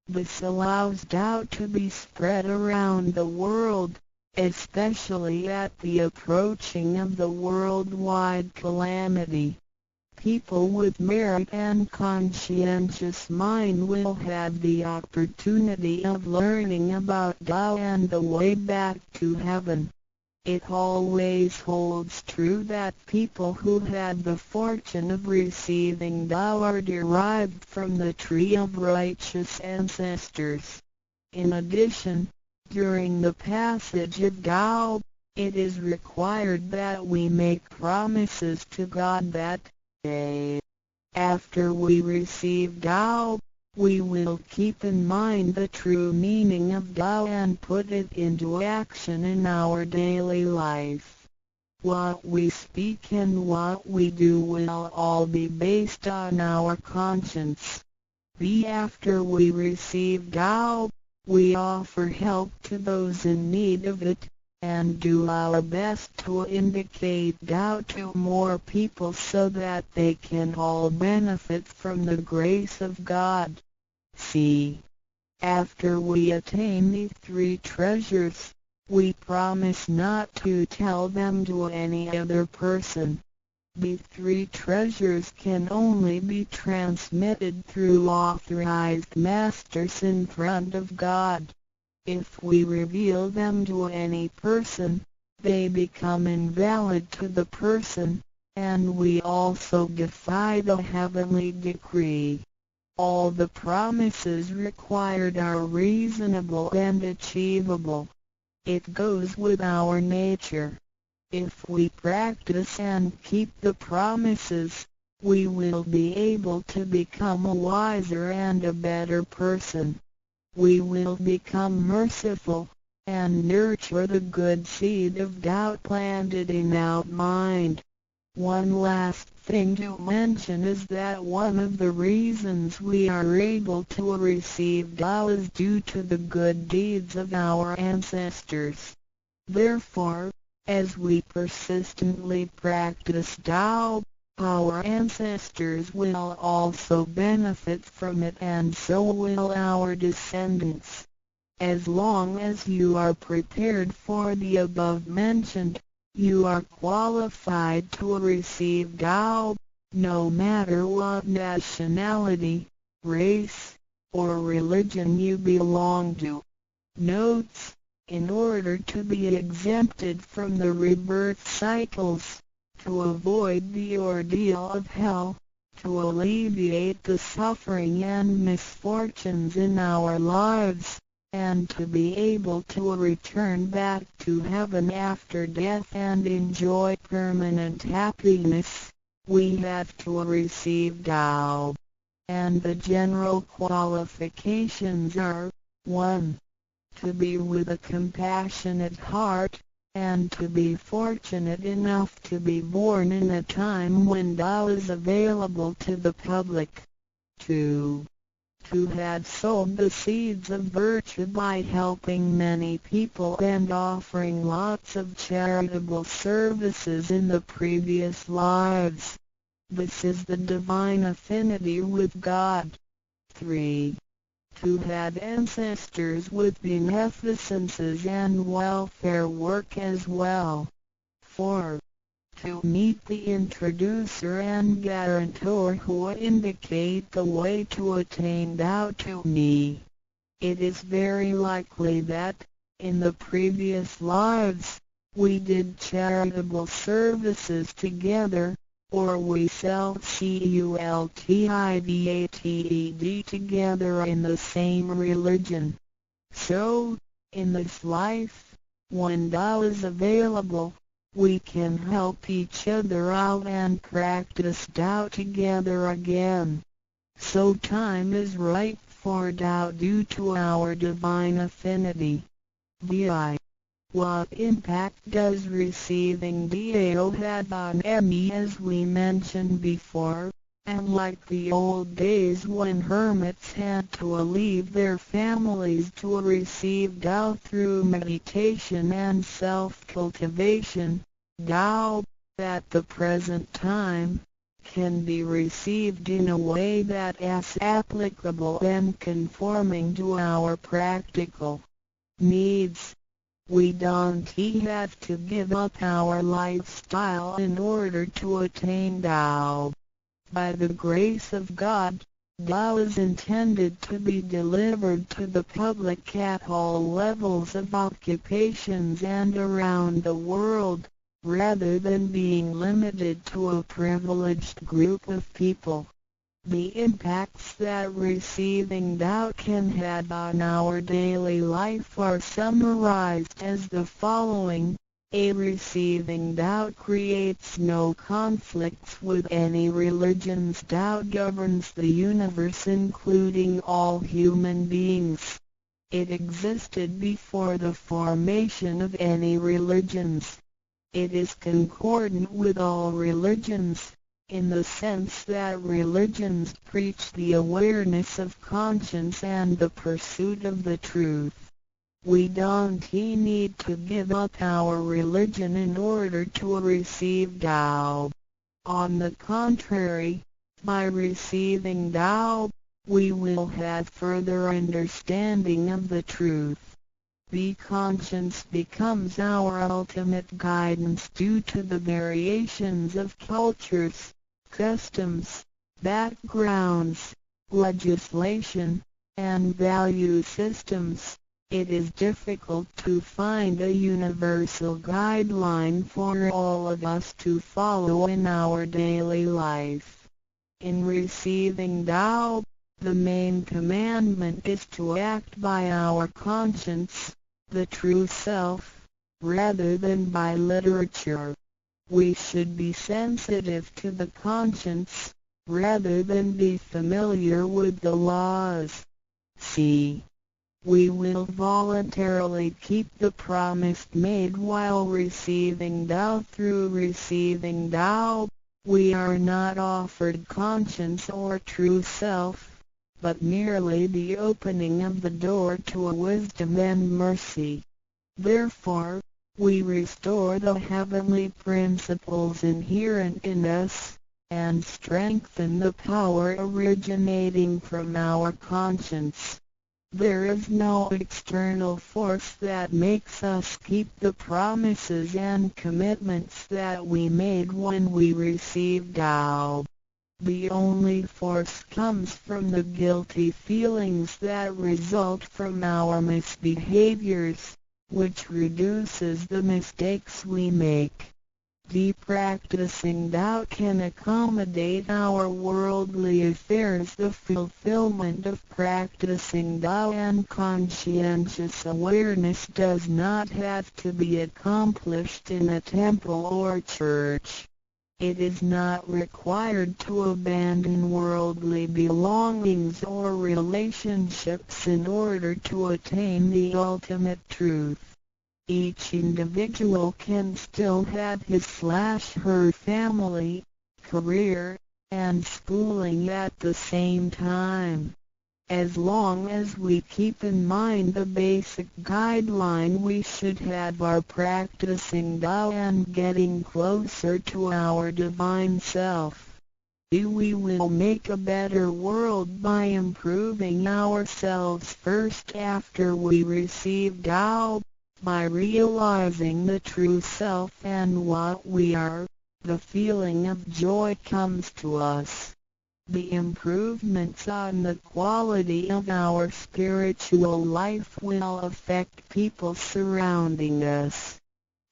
This allows Tao to be spread around the world, especially at the approaching of the worldwide calamity. People with merit and conscientious mind will have the opportunity of learning about Tao and the way back to heaven. It always holds true that people who had the fortune of receiving Tao are derived from the tree of righteous ancestors. In addition, during the passage of Tao, it is required that we make promises to God that, A. After we receive Tao, we will keep in mind the true meaning of Tao and put it into action in our daily life. What we speak and what we do will all be based on our conscience. B. After we receive Tao, we offer help to those in need of it, and do our best to indicate Tao to more people so that they can all benefit from the grace of God. C. After we attain the three treasures, we promise not to tell them to any other person. The three treasures can only be transmitted through authorized masters in front of God. If we reveal them to any person, they become invalid to the person, and we also defy the heavenly decree. All the promises required are reasonable and achievable. It goes with our nature. If we practice and keep the promises, we will be able to become a wiser and a better person. We will become merciful, and nurture the good seed of Tao planted in our mind. One last thing to mention is that one of the reasons we are able to receive Tao is due to the good deeds of our ancestors. Therefore, as we persistently practice Tao, our ancestors will also benefit from it, and so will our descendants. As long as you are prepared for the above mentioned, you are qualified to receive Tao, no matter what nationality, race, or religion you belong to. Notes: in order to be exempted from the rebirth cycles, to avoid the ordeal of hell, to alleviate the suffering and misfortunes in our lives, and to be able to return back to heaven after death and enjoy permanent happiness, we have to receive Tao. And the general qualifications are, 1. To be with a compassionate heart, and to be fortunate enough to be born in a time when Tao is available to the public. 2. To have sowed the seeds of virtue by helping many people and offering lots of charitable services in the previous lives. This is the divine affinity with God. 3. To have ancestors with beneficences and welfare work as well. 4. To meet the introducer and guarantor who indicate the way to attain Tao to me. It is very likely that, in the previous lives, we did charitable services together, or we self-cultivated together in the same religion. So, in this life, when Tao is available, we can help each other out and practice Tao together again. So time is right for Tao due to our divine affinity. Vi. What impact does receiving Dao have on me? As we mentioned before, unlike the old days when hermits had to leave their families to receive Tao through meditation and self-cultivation, Tao, at the present time, can be received in a way that is applicable and conforming to our practical needs. We don't have to give up our lifestyle in order to attain Tao. By the grace of God, Tao is intended to be delivered to the public at all levels of occupations and around the world, rather than being limited to a privileged group of people. The impacts that receiving Tao can have on our daily life are summarized as the following. A. Receiving Tao creates no conflicts with any religions. Tao governs the universe, including all human beings. It existed before the formation of any religions. It is concordant with all religions, in the sense that religions preach the awareness of conscience and the pursuit of the truth. We don't need to give up our religion in order to receive Tao. On the contrary, by receiving Tao, we will have further understanding of the truth. The conscience becomes our ultimate guidance due to the variations of cultures, customs, backgrounds, legislation, and value systems. It is difficult to find a universal guideline for all of us to follow in our daily life. In receiving Tao, the main commandment is to act by our conscience, the true self, rather than by literature. We should be sensitive to the conscience, rather than be familiar with the laws. C. We will voluntarily keep the promise made while receiving Tao. Through receiving Tao, we are not offered conscience or true self, but merely the opening of the door to wisdom and mercy. Therefore, we restore the heavenly principles inherent in us, and strengthen the power originating from our conscience. There is no external force that makes us keep the promises and commitments that we made when we received Tao. The only force comes from the guilty feelings that result from our misbehaviors, which reduces the mistakes we make. The practicing Tao can accommodate our worldly affairs. The fulfillment of practicing Tao and conscientious awareness does not have to be accomplished in a temple or church. It is not required to abandon worldly belongings or relationships in order to attain the ultimate truth. Each individual can still have his/her family, career, and schooling at the same time. As long as we keep in mind the basic guideline, we should have our practicing Tao and getting closer to our divine self. We will make a better world by improving ourselves first after we receive Tao. By realizing the true self and what we are, the feeling of joy comes to us. The improvements on the quality of our spiritual life will affect people surrounding us.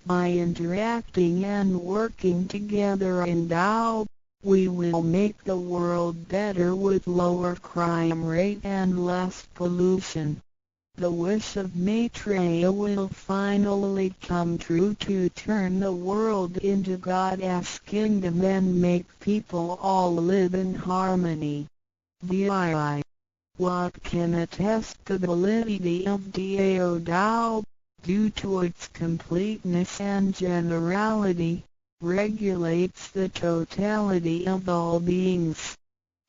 By interacting and working together in Tao, we will make the world better with lower crime rate and less pollution. The wish of Maitreya will finally come true to turn the world into God's kingdom and make people all live in harmony. VII. What can attest the validity of Dao Tao? due to its completeness and generality, regulates the totality of all beings.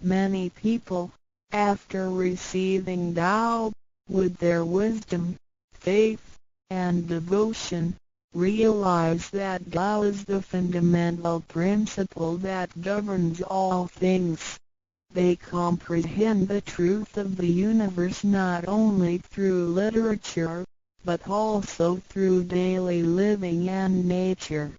Many people, after receiving Tao, with their wisdom, faith, and devotion, realize that Tao is the fundamental principle that governs all things. They comprehend the truth of the universe not only through literature, but also through daily living and nature.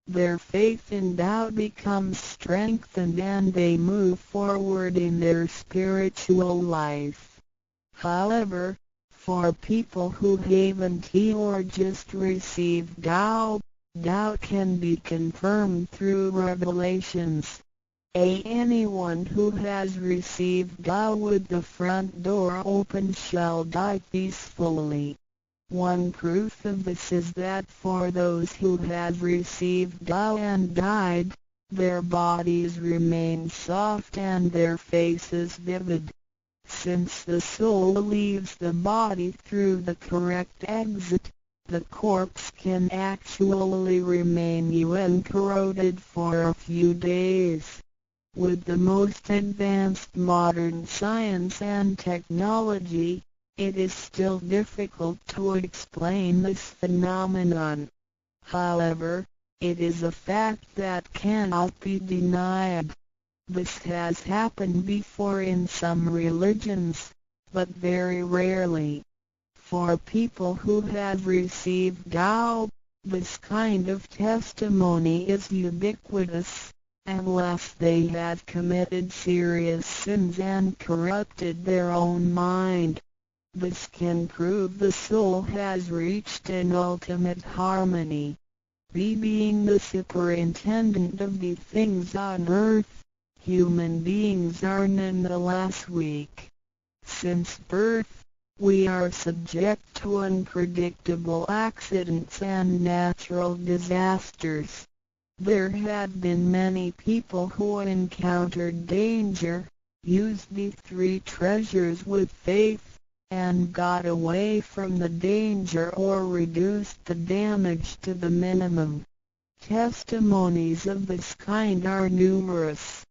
Their faith in Tao becomes strengthened and they move forward in their spiritual life. However, for people who haven't or just received Tao, Tao can be confirmed through revelations. A Anyone who has received Tao with the front door open shall die peacefully. One proof of this is that for those who have received Tao and died, their bodies remain soft and their faces vivid. Since the soul leaves the body through the correct exit, the corpse can actually remain uncorroded for a few days. With the most advanced modern science and technology, it is still difficult to explain this phenomenon. However, it is a fact that cannot be denied. This has happened before in some religions, but very rarely. For people who have received Tao, this kind of testimony is ubiquitous, unless they have committed serious sins and corrupted their own mind. This can prove the soul has reached an ultimate harmony. B being the superintendent of the things on earth, human beings are nonetheless weak. Since birth, we are subject to unpredictable accidents and natural disasters. There have been many people who encountered danger, used the three treasures with faith, and got away from the danger or reduced the damage to the minimum. Testimonies of this kind are numerous.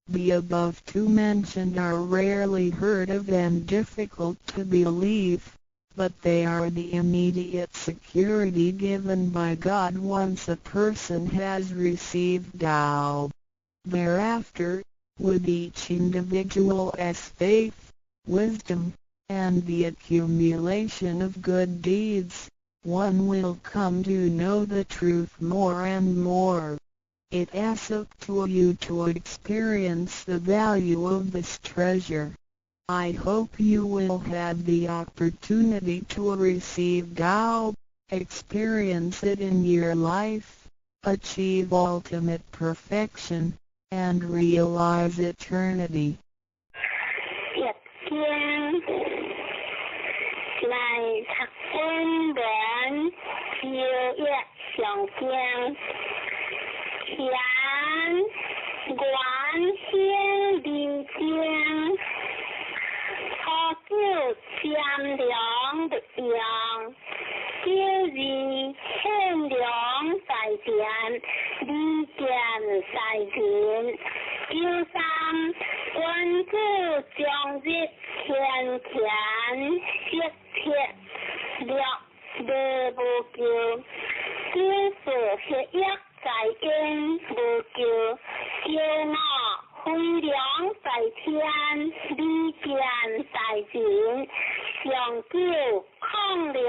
The above two mentioned are rarely heard of and difficult to believe, but they are the immediate security given by God once a person has received Tao. Thereafter, with each individual's faith, wisdom, and the accumulation of good deeds, one will come to know the truth more and more. It's up to you to experience the value of this treasure. I hope you will have the opportunity to receive Tao, experience it in your life, achieve ultimate perfection, and realize eternity. 易經來讀本文周易上經，乾元興二正，初九占量勿用，九二獻糧在田，利劍在人，九三君子終日天乾色鐵，六禮無咎，九四血液在陰無咎，九五飛龍在天，利劍在人，上九亢龍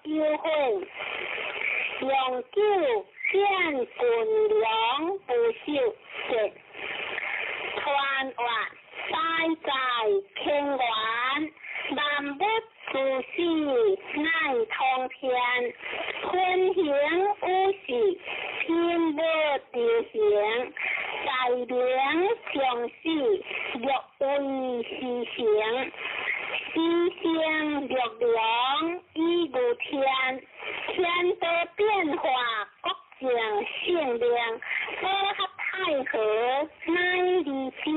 有悔，陽九變群龍無首節，團月大在乾元，萬物之始乃通天，天行有事，天無流行，大明將死，六位時成，時生六龍以御天，天道變化，國政性命，保合太和乃離正。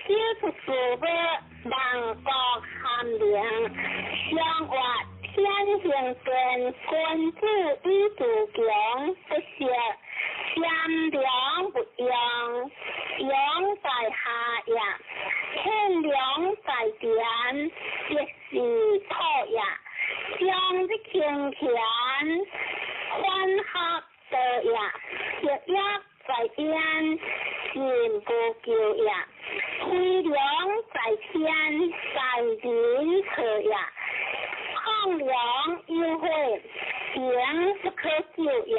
小出事物，萬國含靈，相活天顯行變，君子以自強，不惜善良勿用，陽在下也，天良在田，即是土也。將日清田，反合道也，學業在焉，進無咎也。飛龍在天，在人禍也。亢龍有悔，情不可救也。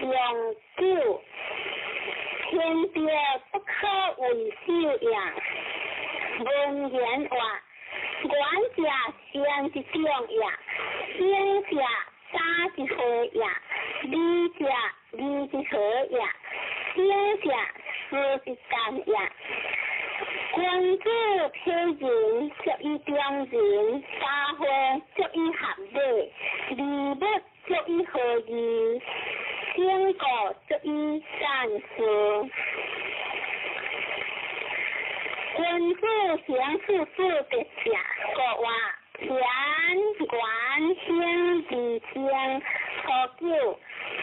永久，天德不可為首也。文言話，願者善之長也，行者早之會也，理者義之和也，行者事之干也。君子體仁，足以中人；家會足以合禮，禮物足以合義，整個足以善事。君子行處事德者，國話田元興而正，初九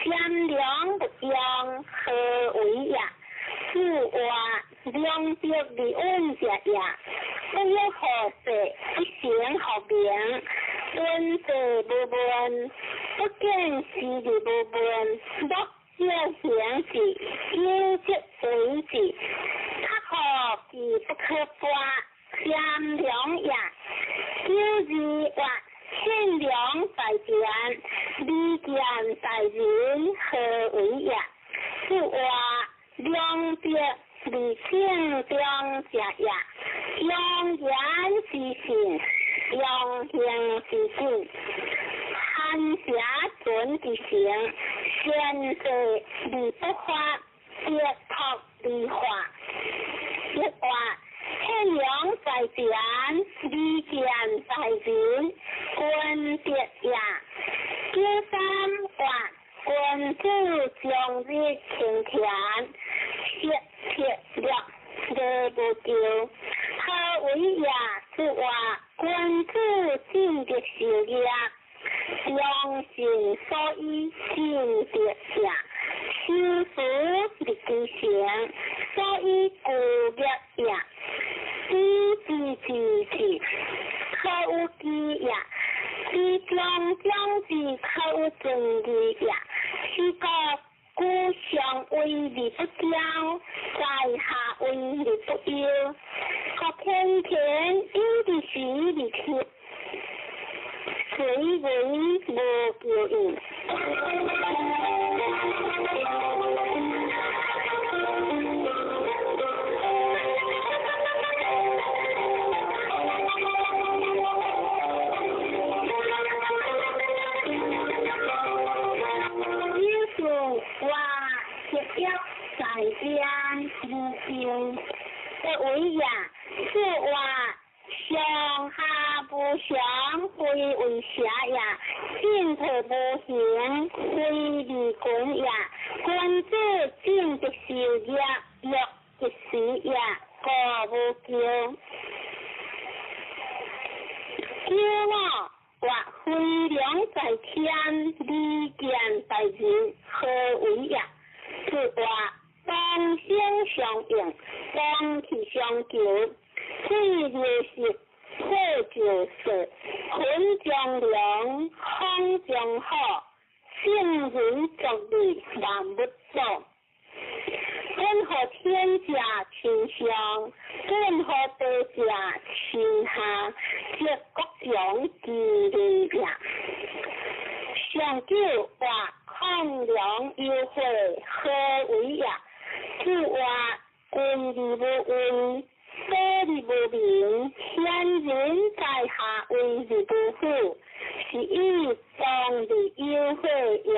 善良勿用，何為也？子話良德而穩者也，不欲好勢，不成學名。聞者無問，不見時而無問。莫少行之，有則為之。較好其不可拔，善良也。九二話，善良在田，利見在人，何為也？子話良德而正中者也，用言之信，用行之信。寒邪存之誠，善事而不發，德託而化。一話，天良在田，利見在人，君德也。九三話，君子將日勤田，色切略禮無咎。何為也？子話，君子進德修業，良心所以進德也。修辭立其成，所以固業也。知之知之，可有知也；知將將之，可有尊義也。是故故上為而不驕，在下為而不憂。國天天有的時而天，隨為無咎應。在天無咎，不為也。此話上下無常，非為邪也；進退無形，非利君也。君子進德修業，欲一時也，故無咎。九五話，飛龍在天，利見在人，何為也？此話同聲相應，同氣相求，水流石，火就色，雲中龍，風中虎，聖人作利萬物祖。本乎天者親上，本乎地者親下，則國強其利也。上九話，亢龍有悔，何為也？子話君而無威，所而無名，賢人在下威而無虎，是以當而有悔也。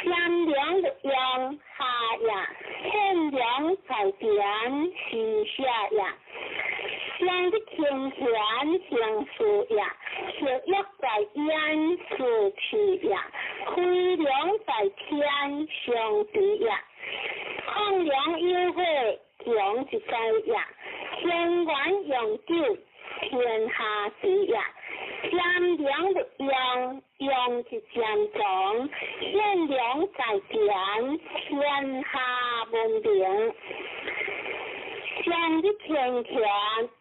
善良勿用下也，天良在田是下也。上日勤賢行事也，學業在焉是氣也。飛龍在天上地也，亢龍有悔，強一在也。天元永久，天下治也。占量不用，用是占藏，献粮在田，天下文明。上日天田，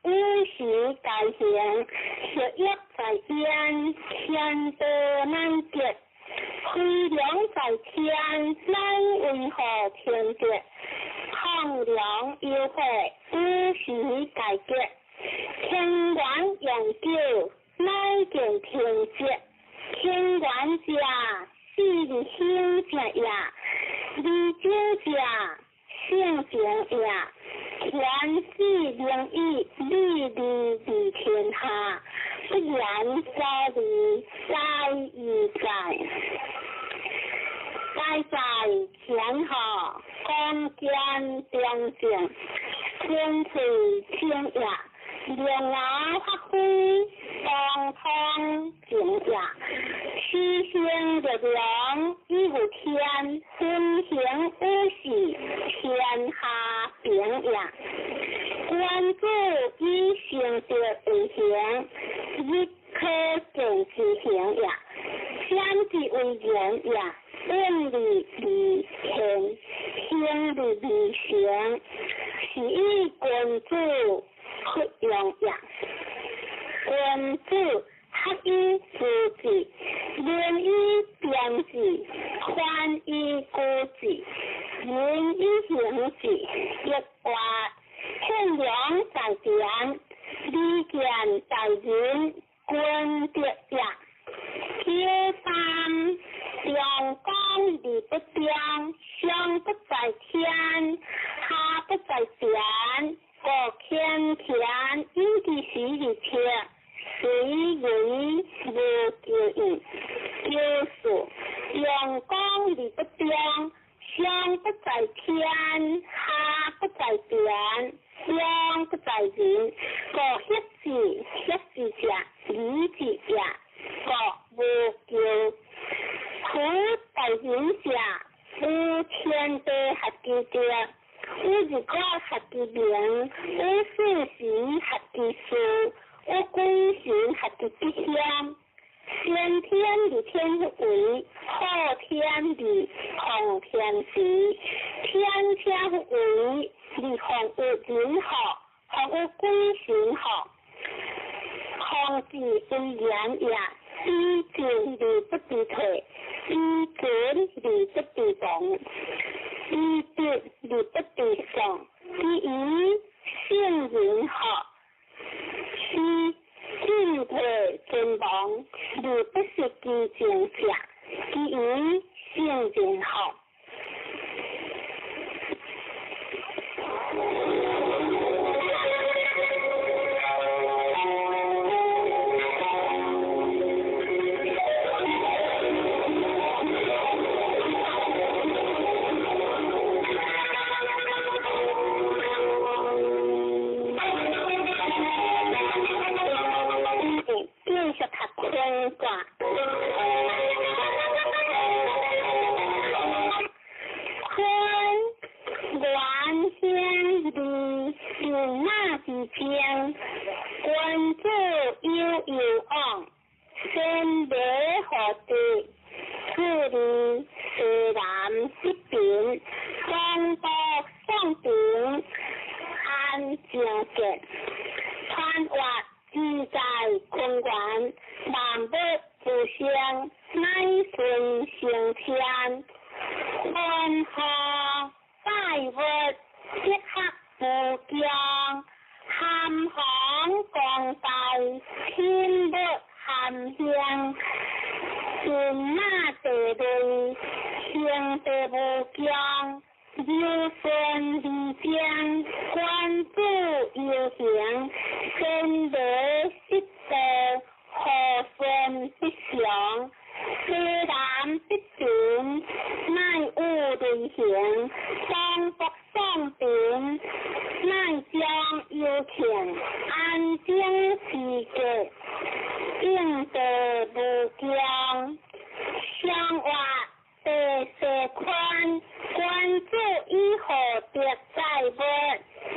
五时大行，学业在天，天道难得。飞龙在天，乃为何天德？抗梁优惠，五时大吉。天元永久，乃见天节。天元者，四日兴者也；二九者，性情也。天赐灵意，利利利天下，不言所利，在亦在。在在天下，光见中正，天垂天也。龙牙发挥，当通正也。七星力量，以有天，分行五事，天下平也。君子以成德为行，日可见之行也。先之为人也，远离离天，行离离行，是以君子不用也。君子学以致志，仁以辨志，宽以固志，仁以行志。一话献良在田，利见在人，君德也。九三阳光而不中，上不在天，下不在田。国天田，以其时而切，随为无求意。九四阳光而不中，上不在天，下不在田，中不在人。国协志，协志者，理智也。国无求，苦在人者，有天地合其德，有日月合其明，有四时合其事，有鬼神合其吉祥。先天而天为，后天而奉天时，天天为而奉有人福，奉有鬼神福。奉之为言也，以进而不知退，以存而不知亡，以德而不知丧，以以圣人学，是进退存亡而不失其正者，以以圣人学。君子有有往，先礼后德，处理西南北平，东北宋平，安静节，穿越自在坤元，万物不生，乃顺成天，云何百物即刻无穷。含风光大，天物含香，神马地类，行地无穷，柔顺而正，君子游行，先礼失道，和顺必祥，西南必平，乃有类行，东北宋平，乃将有庆，安静时节，应地无穷，相活地势宽，君子以厚德载物，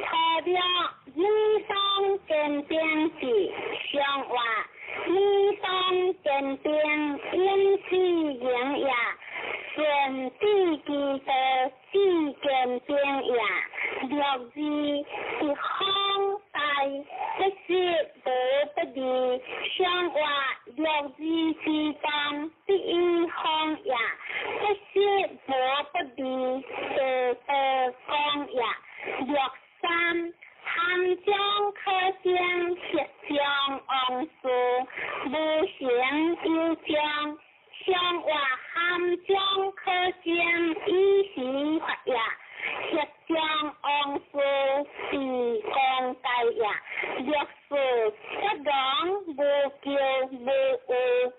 土壤女双坚定志，相活女双坚定永世营也，顺智其道智坚定也。六字一方大，不识无不利，相话六字之当第一方也，不识无不利，得道光也。六三含将可将实将往事，无形有将，相话含将可将以时发也，实将往事是光大也。六四不讲无求无有，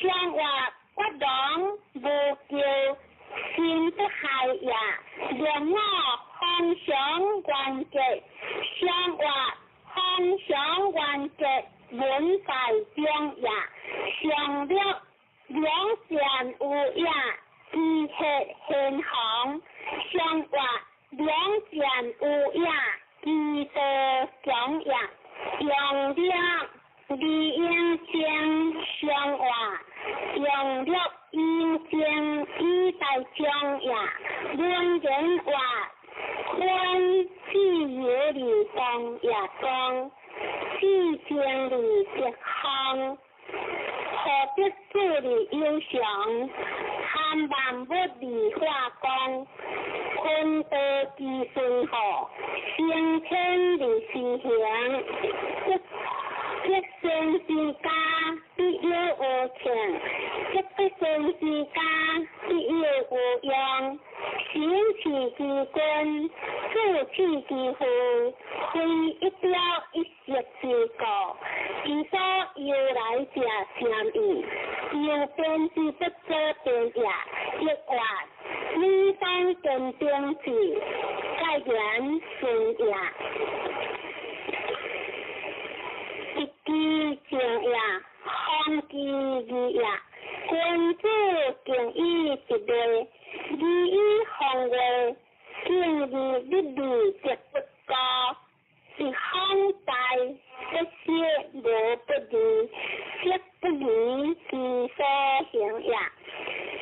相话不讲无求心不害也。六五方向完结，相话方向完结文在中也。上六两善有也，知黑现行，相话两善有也，知道强也。用六二应将相话，用六应将以待将也。论人话，宽自由而光也光，自正而德行，何必自而有常，含万物而化光，坤道之顺好，升天而施行，积善之家必有无庆，积不善之家必有无用。行持之君，自治之父，非一朝一夕之故。其所由来者诚意，由边之不做边也，亦或女方坚定志，盖言顺也。一枝正也，方其义也。君子敬以直礼，礼以方位，敬而立义则不高。一方大，不识无不利，色不离其所行也。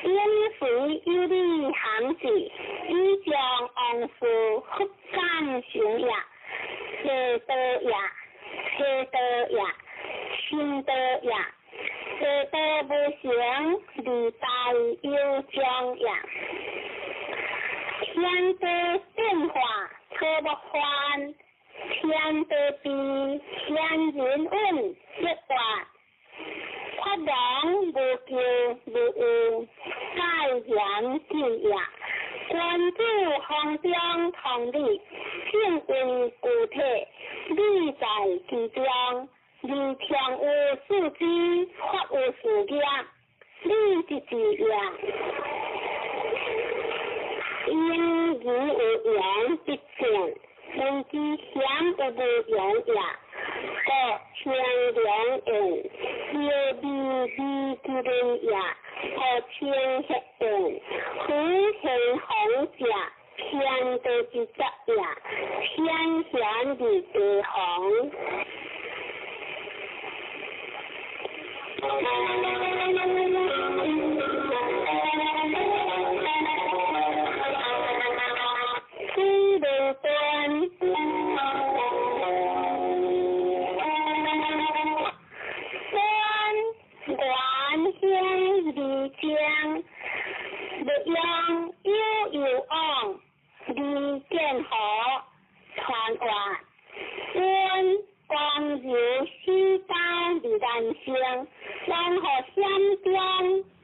因随有理行事，以将往事复感成也。地道也，车道也，心道也。地道无形，而大有将也。天地变化，草木繁；天地变，天人稳，一话。发人无求无有，盖言尽也。君子方中同理，正为具体，理在其中。而常有四肢，法有四业，理即是也。因而有言必正，为之险有无言也。故清凉言，有利利之人也。故清黑言，非现红者，天道之则也。天贤而地红。水轮端，端元兴而将，欲用有有往，而见何传话，阮光柔四刀而难成，然后险中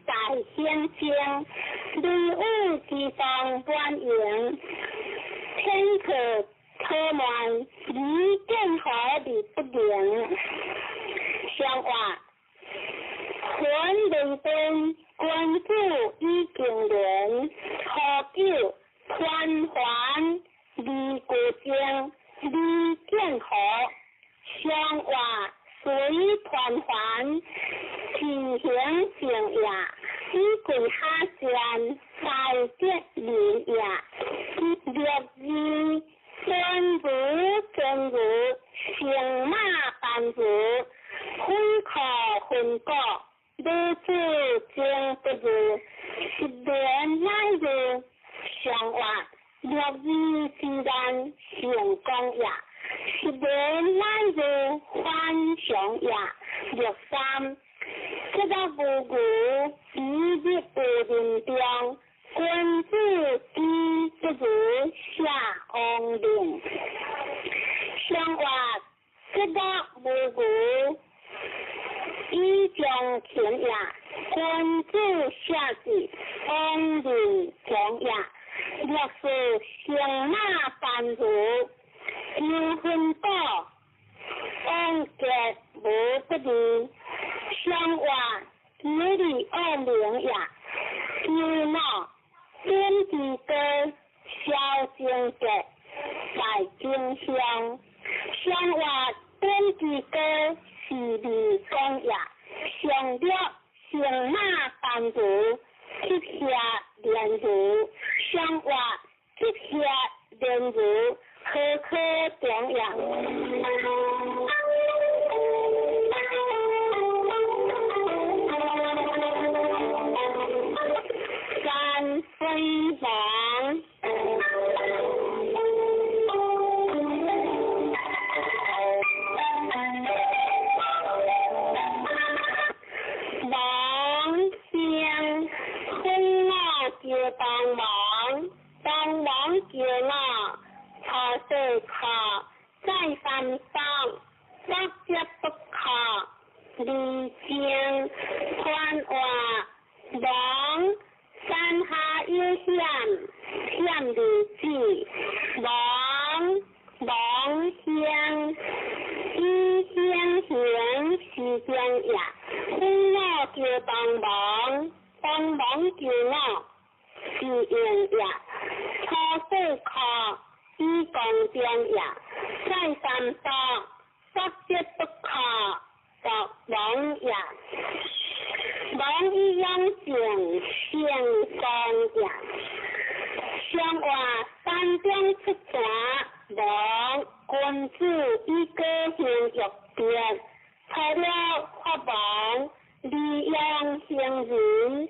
在险中，雷雨之当满营，天可可慢，而见何而不灵。相话，魂灵灯，君子以敬人，何久团环而过正，而见何相话随团环，其行正也，以贵下善，大德人也。六字真如真如，成马凡如，分可分果，马强也。六三，这个无牛以入有人中，君子以不如下王令。相话，这个无牛以将勤也，君子下之王令强也。六四，乘马班如，求分宝，王杰无不利。相话，有利恶名也。求闹，点之高，萧正杰，在金乡。相话，点之高，是利公也。上略，乘马班如，吉下连如。相话，吉下连如，何可中也。三飞王，王生分我叫帮忙，帮忙叫我，初世考，再三当，六接不考，二正宽话王。山下有险，险如子，王王乡，以乡行是中也。分我叫帮忙，帮忙叫我是用也。初世考，以公中也。再三当，八节不考，作王也。王以养正，成功也。相话山中出泉，王君子以果行欲变，除了法王，利用行人，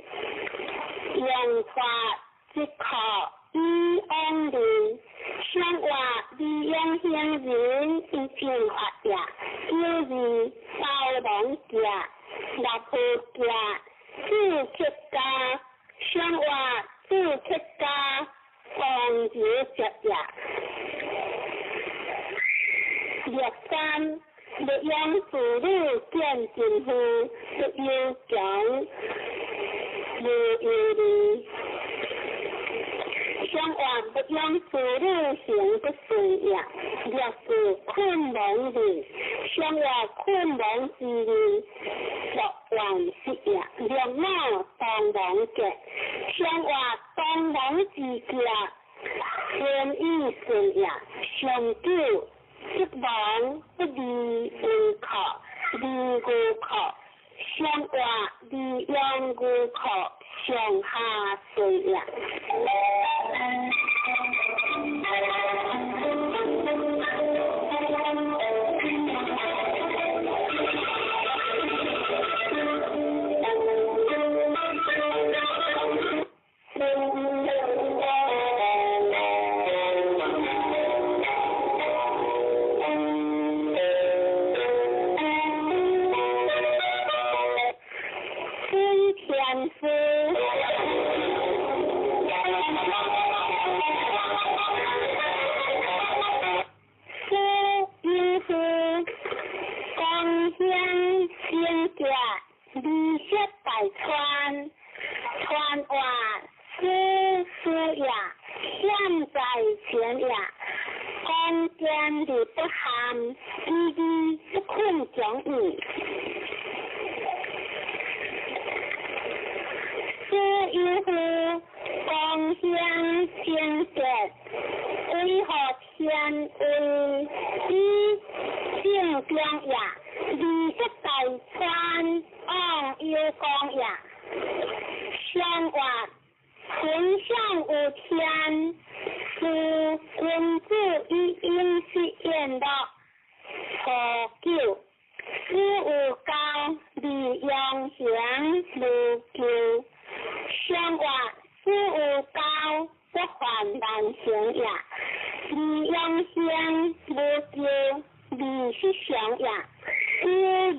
用法即可以往人。相话利用行人以正法也，有二包王家。六婆家，四七家，相话四七家，王子接也。六三，六养子女见真夫，不忧强，无忧虑。相话不养子女行不顺也，六四困亡日，相话困亡之日，六万失也。六五当亡杰，相话当亡之杰，天意顺也。上九，失亡不离无靠，离无靠，相话离养无靠，上下顺也。天师，师有师，光显圣洁，绿色大川，川话师师也，险在前也，光坚而不陷，以义不困强矣。师有夫，光显圣洁，为何天威以正中也？绿色大川，往有光也。相话，浑相有天，是君子以饮食宴乐，初九，师有教，利用行无咎。相话，师有教，不患难行也。利用行无咎，利是常也。有利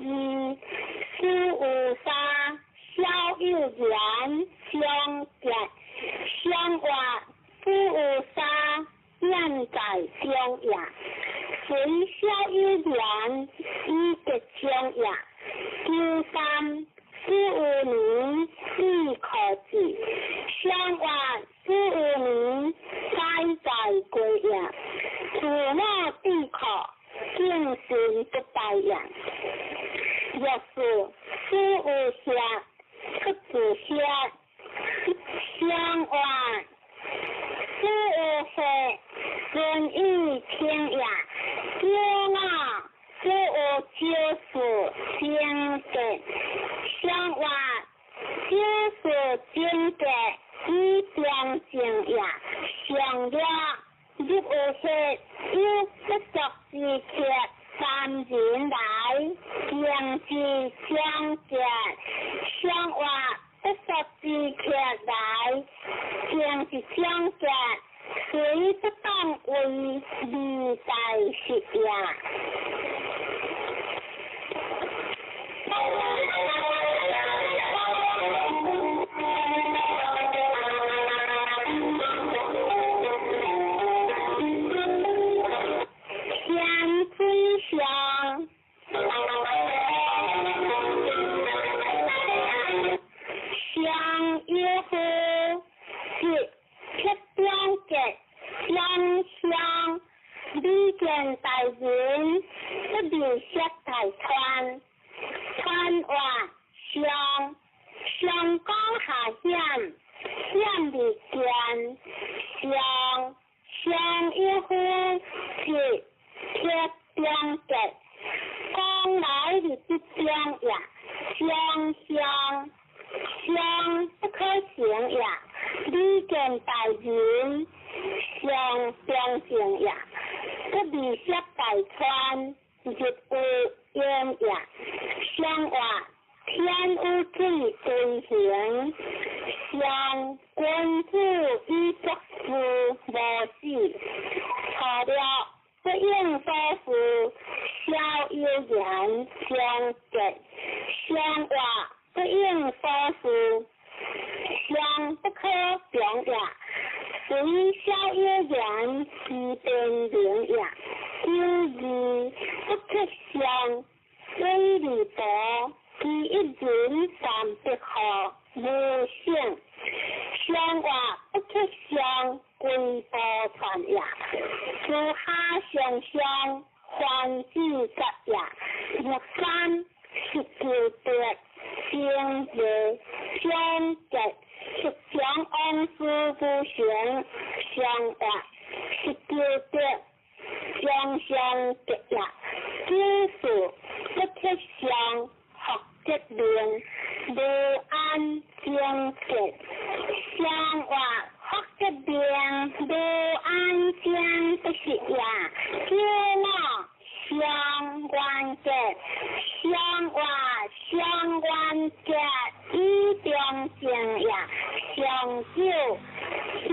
大呀。若是师有下不自下相还，师有下顺意听呀，叫我师有就是正觉相还，就是正觉以中正呀，上了入有下有不足之客。三人来，行之相见，相话不足之客来，行之相见，谁不当为二大事呀？李见大人不离色大川，川话上上江下险，险未见，上上有夫是铁中结，讲来是不中呀，上上上不可行呀，李见大人上中正呀。不离色大川，日有烟呀，相话天有水归行，相君子以作事无死，错了不应所事，小有言相结，相话不应所事，相不可强呀。随小有言，其变灵也；九二不克相，水利薄，其一人三百号无性。相话不克相，归波传也。自下上相，还子节也。六三十九德，正月相结。十强王师不成，相话十九德，双相结也。九四不克相，福德明，无安正结。相话福德明，无安正不是也。九五相关结，相话相关结。以中正也，上九色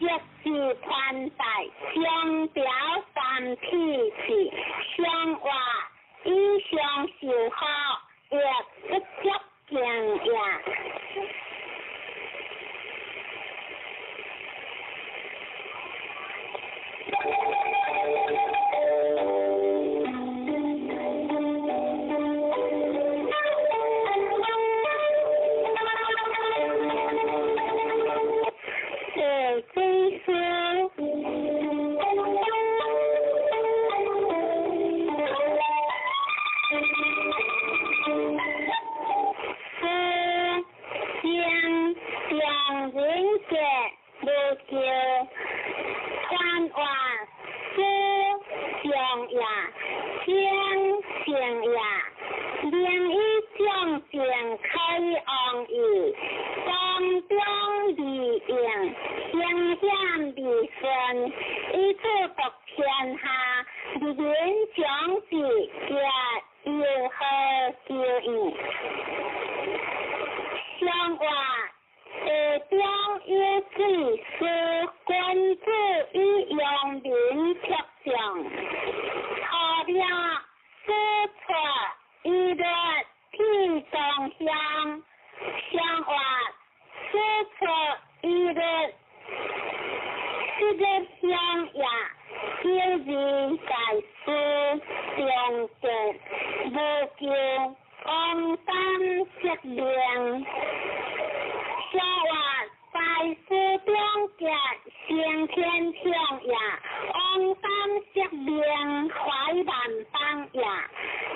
色之宽带，相表三体是相话以相受好，亦不足敬也。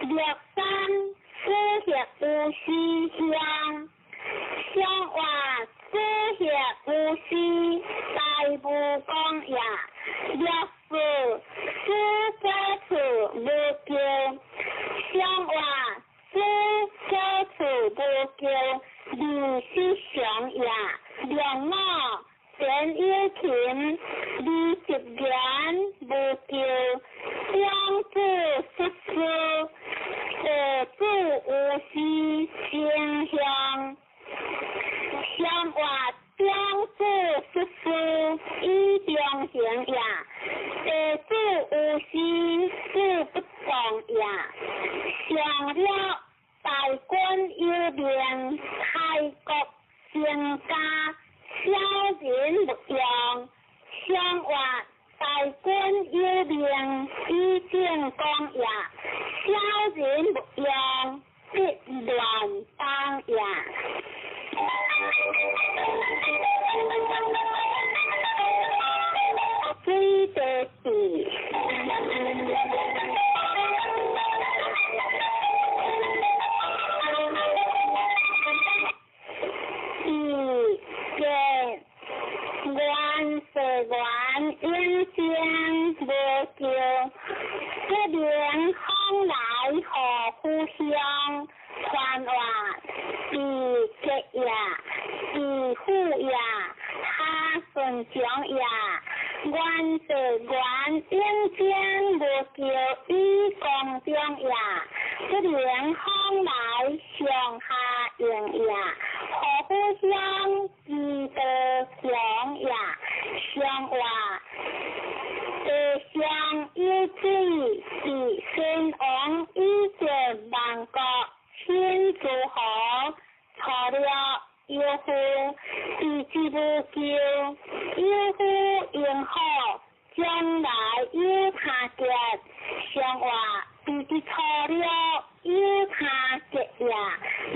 六三主协有时乡，上话主协有时大无讲也。六四主家厝无叫，上话主家厝无叫，二是常也。六五田有琴，二十元无叫，两子叔叔，二子有时真香，上话长子叔叔以中行也，地主有时子不动也，上了大军有命，开国成家，小人勿用，上话大军有命，以正讲也，小人勿用，必乱当也。水地地。地结愿世愿永生无救，不明风来何故乡？传话地结也，地富也，哈顺强也。愿世愿永生无救，以光中也，不明风来上下应也，何故乡？基德强也，上话地上有水，是先王以前万国亲诸侯，错了有夫，地之无救，有夫应好，将来有他结，上话地之错了有他结也，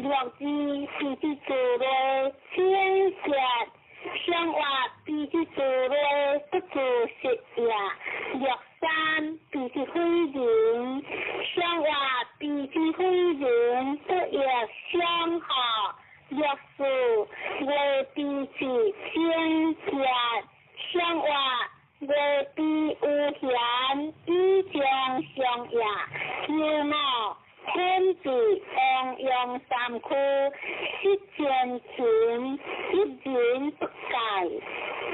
六字地之自类先结，上话地之自类不自实也，六三地之非人，上话地之非人不亦相合，六四月地之先结，上话月地有闲以将相也，九五天地王阳三区，失前秦，一人不改，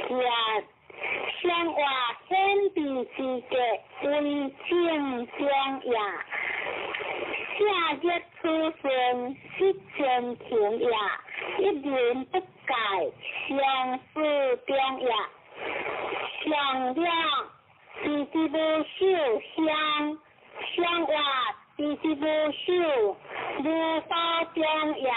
也上话天地之格为正中也，下日出顺失前秦也，一人不改相思中也，上两地之无秀乡，上话地之无秀无法中也。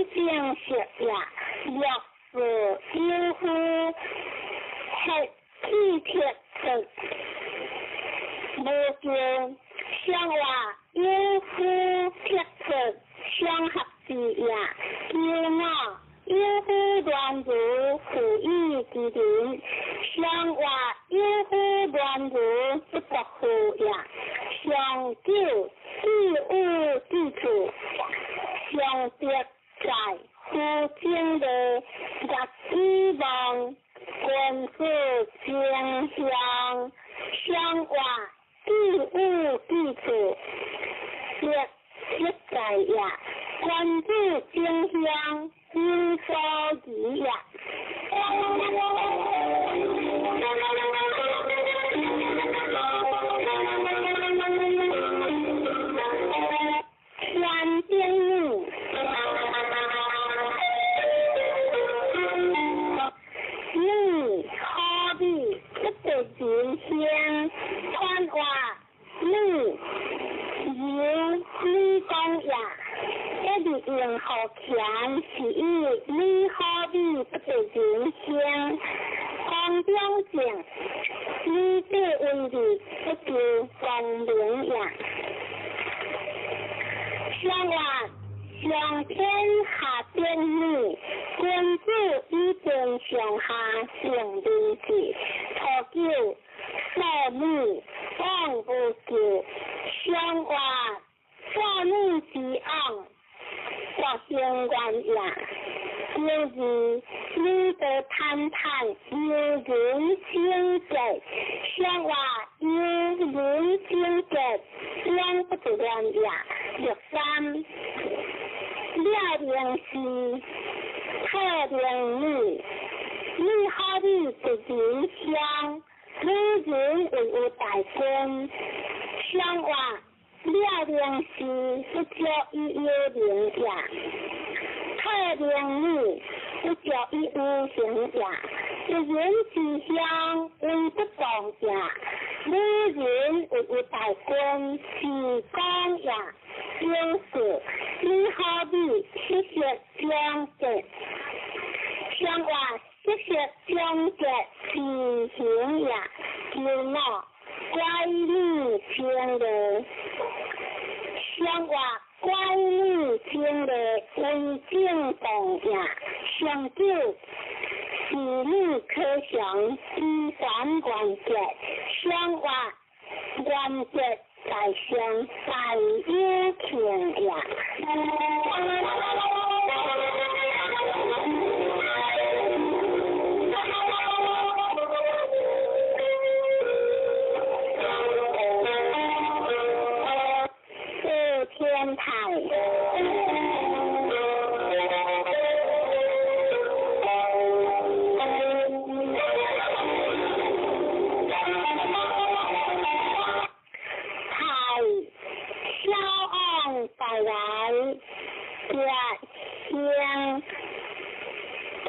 正色也。六四有夫黑气铁色，无求相话有夫铁色相合之也。求我有夫乱如负义之人，相话有夫乱如不得负也。上九自有之处，上德在夫正的业以望，君子正向，相话自有之处，德色在也。君子正向，有所疑也。天顶女，女好比不得人香，传话女由女讲也。一日用好钱是以女好比不得人香，空中正，女子为义不求光明也。相话上天下天女，君子以天上下成人志，初九少女往无求，相话少女之往，国兴愿也。九二女德坦坦，有人清洁，相话有人清洁，两不得乱也。六三了明是特明女，女好比一人香，女人为有大军，相话了明是不足以有名也。特明女不足以有形也。一人之乡为不当也，女人为有大军是讲也。九四女好比七色相结，相话七色相结是形也。九五乖女清丽，相话乖女清丽为正当也。上九是女可祥之权原则，相话原则在上大有庆也。四天台。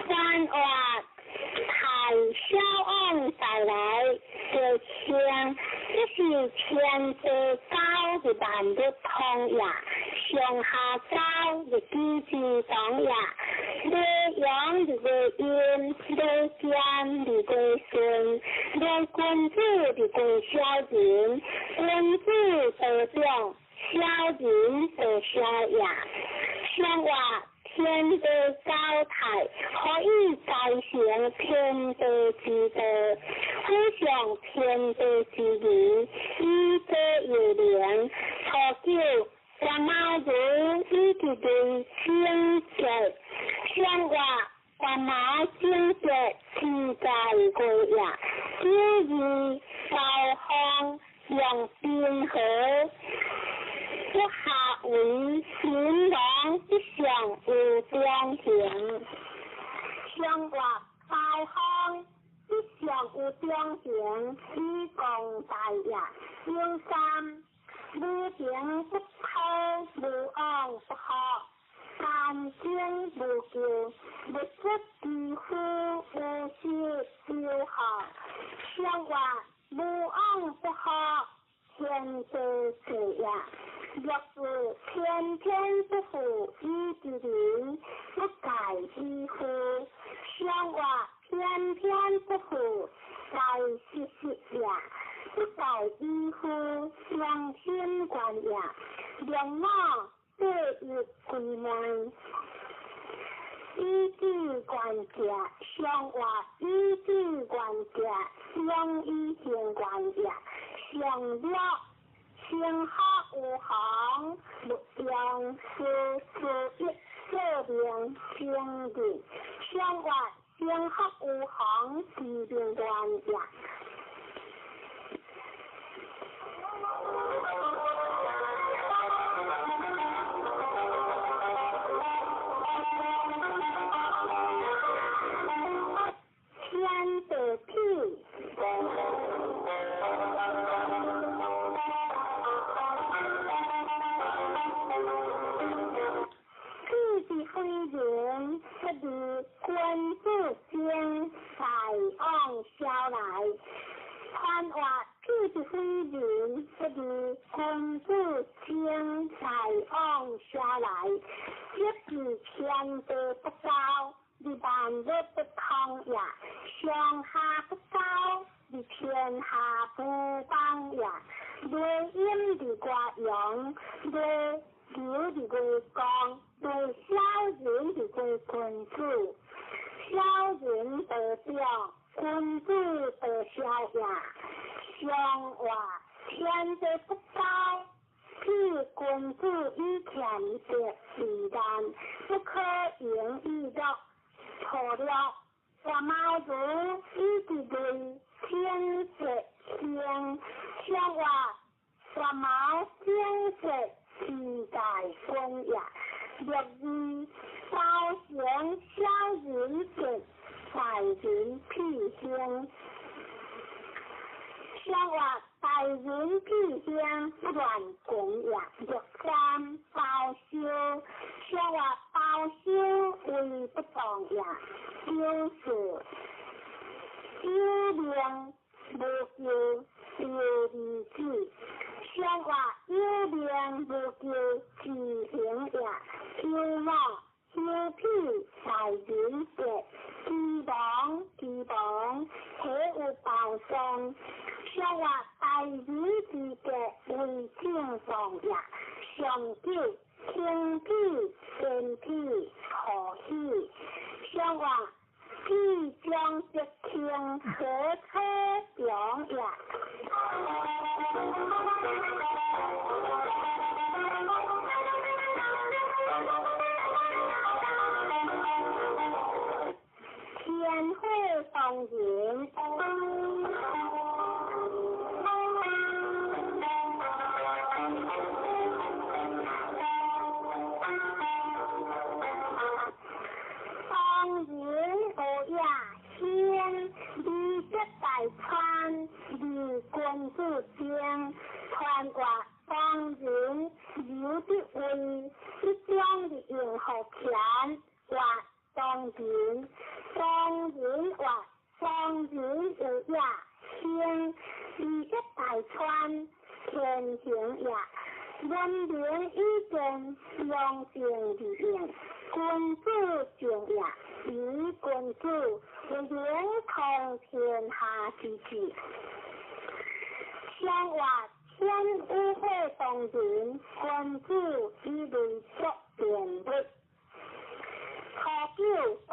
传话太小王带来的香，这是天地九的万物通也，上下九的机之同也，雷阳的个阴，雷天的个顺，雷君子的个小人，君子得长，小人得小也，上话。天地交泰，可以继承天地之道，好上天地之义，以德有灵。初九，干妈如以及对清洁，相话干妈清洁自在过也。九二，高方用平和。不下为秦王之上有中行，相话大方之上有中行，以共大业。九三，无情不偷，无往不福，干净无咎，物质之夫，无失修好。相话无往不福，天地赐也。六四天天不负以之人，不改以负。相活天天不负在时时也，不改以负良心愿也。两脑对日归门，以智愿者，相活以智愿者，相以行愿也，上了。天下有行，勿用事事一说明清日。相活天下有行，是明愿也。天地痞。痞是非人，不如君子精，大往消来。传话痞是非人，不如君子精，大往消来。这是天地不高，你万物不通也；上下不高，你天下不邦也。内阴伫外阳，内流伫外光，内小人伫外君子。小人得表，君子得消也。上话天地不高，譬君子以俭德为难，不可盈以乐。错了，我猫如以之类，天色星，上话我猫天色是大君也。六二包成小人德，大人屁兴。上话大人屁兴不乱讲也。六三包修，上话包修为不当也。九四有名无求有二子，上话有名无求自行也。九五修屁大人德，希望希望岂有报丧？上话大人之德为正当也。上九轻屁坚屁何喜？上话屁将得轻，何可强也？天火当人。当人有也先，二则大川，二君子精，传话当人有得位，一将的用福田，话当人，当人话当人有也先，二则大川，天行也。文明以见，良政而应，君子正也。以君子为能通天下之治。上话天有火当人，君子以类作辩论。初九当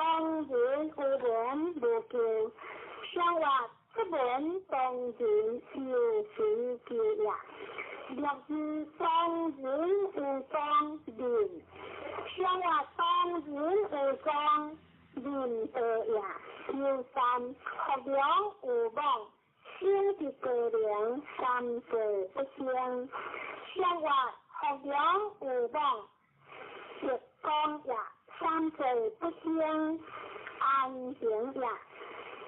人有门无求，上话出门当人有随求也。六二当人有当人，上话当人有当人道也。九三福良有望，生伫高龄，三岁不生。上话福良有望，德光也，三岁不生，安行也。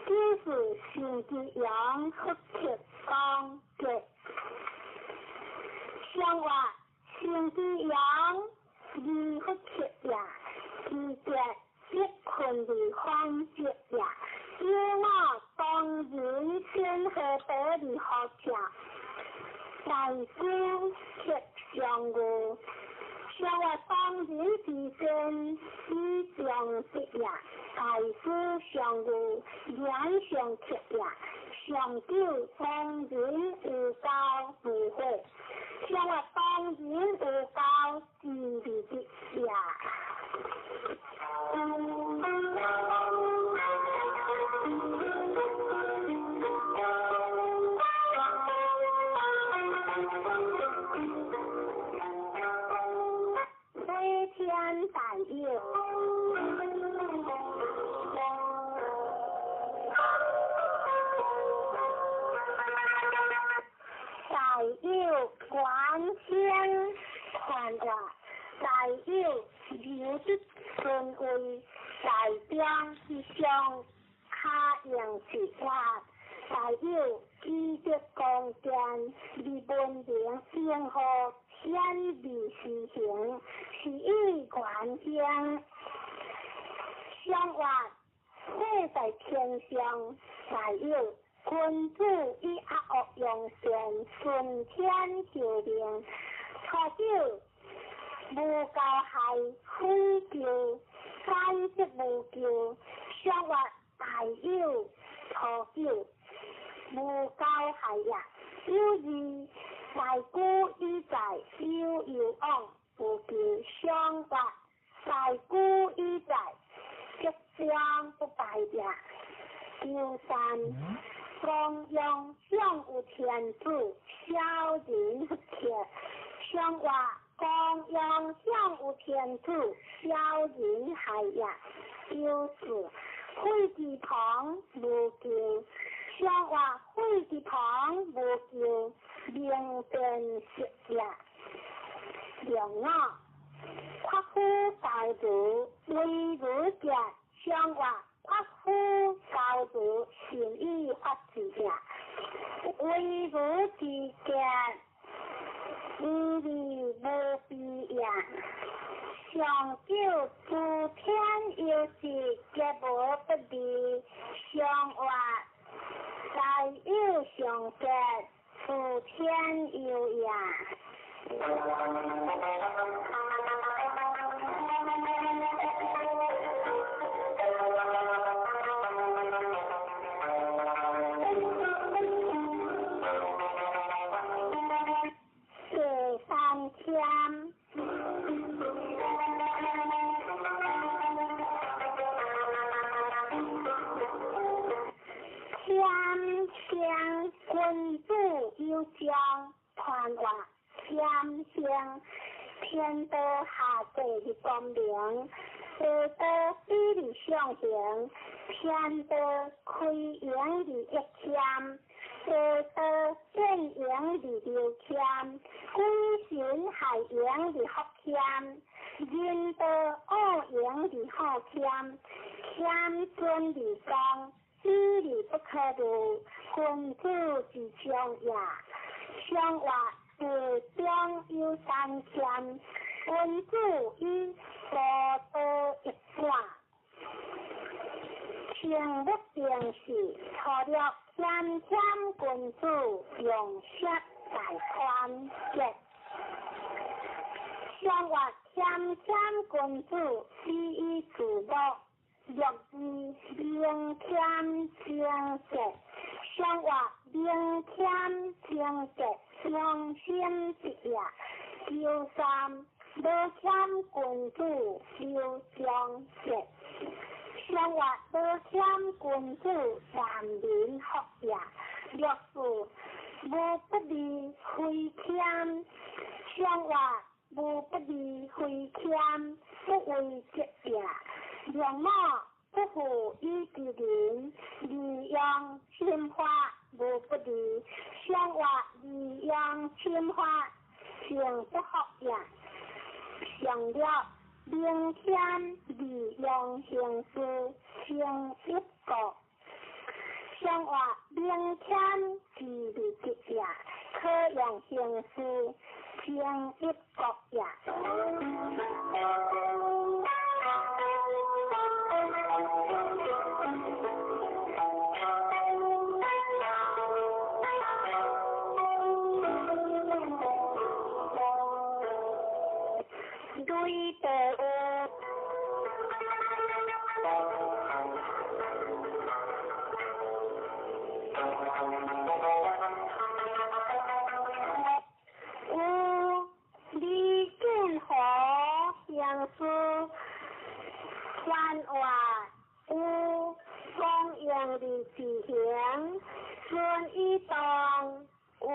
九四生之阳，福克光德。上话生之阳，二福克也，二德必困而反德也。有我当人先何得而好者？大师克上语，上话当人之间以上德也，大师上语言上克也，上九当人有交无悔，上话当人有交之利德也。飞天大有，大有观天传话，大有留得尊位，大中之上卡用之法，大有积德光电，而文明平和显微施行，是以原形。相话火在天上，大有君子以恶恶用善，顺天受命。初九无交害，非求反则无求。相话大有初九无交害也。有二大古以在有有往无求。相话大古以在吉祥不败也。九三光阳上有天子，小人不克。相话光阳上有天子，小人害也。九四废之旁无求，相话废之旁无求，明辨识也。两五夸夫教如为如者，相话夸夫教如善以法治也。为如之者，无利无弊也。上九诸天有时皆无不利，上话大有上格，诸天有也。第三天，天生君子有将传话，天生天道下地的光明，地道比例上行，天道开源而一谦，地道变形而流谦，鬼神害形而福谦，人道恶形而好谦，谦尊而刚，比例不可入，君子之将也。相话地中有三谦，君子以道德一转，清不定时，初六谦谦君子用色大团结。相话谦谦君子以以自乐，乐以明谦清洁。相话明谦清洁，良心之也。九三无谦君子有忠节。相话无谦君子难民福也。六四无不利非谦，相话无不利非谦，不为节也。两马不负以之人，利用心法无不利，相话利用心法行不福也。上了明谦利用行事成一国，相话明谦之利节也，可用行事成一国也。话有光荣的执行，顺一动有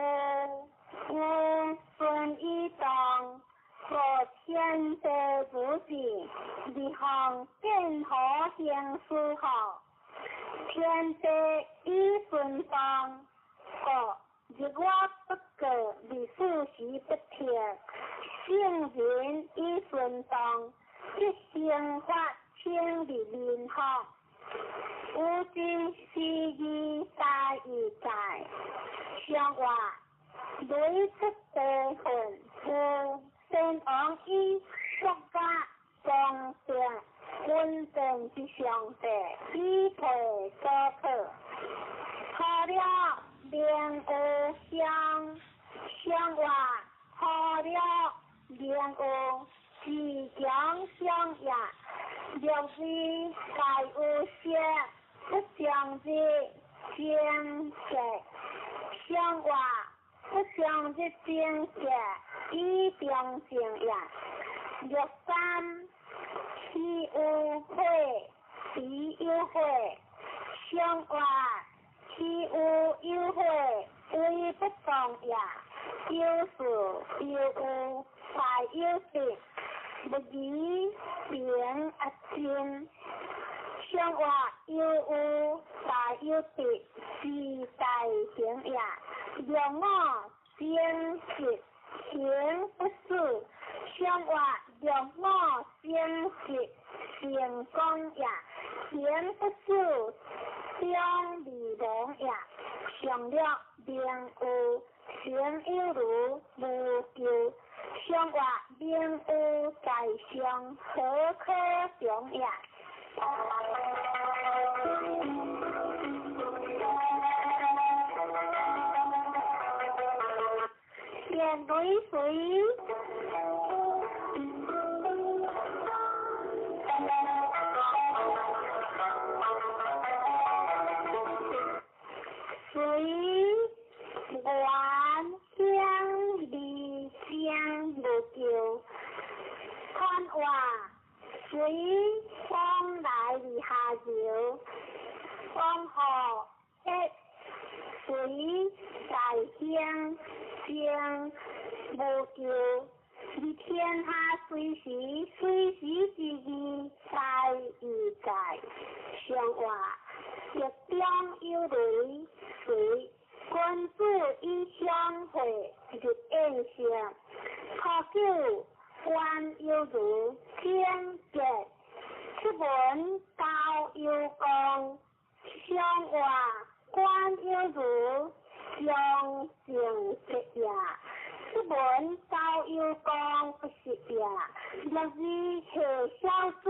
有顺一动，和天地无尽，日行见何行书好，天地以顺动，个日月不过日四时不停，圣人以顺动，即生发清日面好。有真是义大义在，相话雷出地魂，有先王以国家公正稳定之上帝，以配所可。除了明有相，相话除了明有自强相也。六字大有色，不相日精色，相话不相日精色，以中正也。六三岂有火，彼有火，相话岂有有火，为不动也。有事有有，大有得。不疑平阿真，相话有有大有得，是大行也。六五正直行不死，相话六五正直成功也，行不死终未亡也。上略明有行有如无咎。相话明有在上，何可强也？电雷水，水源乡离乡无救，看话水风来而下流，风雨一水在乡乡无救，而天下随时随时之义在而在，相话日中有雷水。君子以相会日宴席，可久官有如天杰，出门高有功，相话官有如相正直也，出门高有功不是也，六日下小子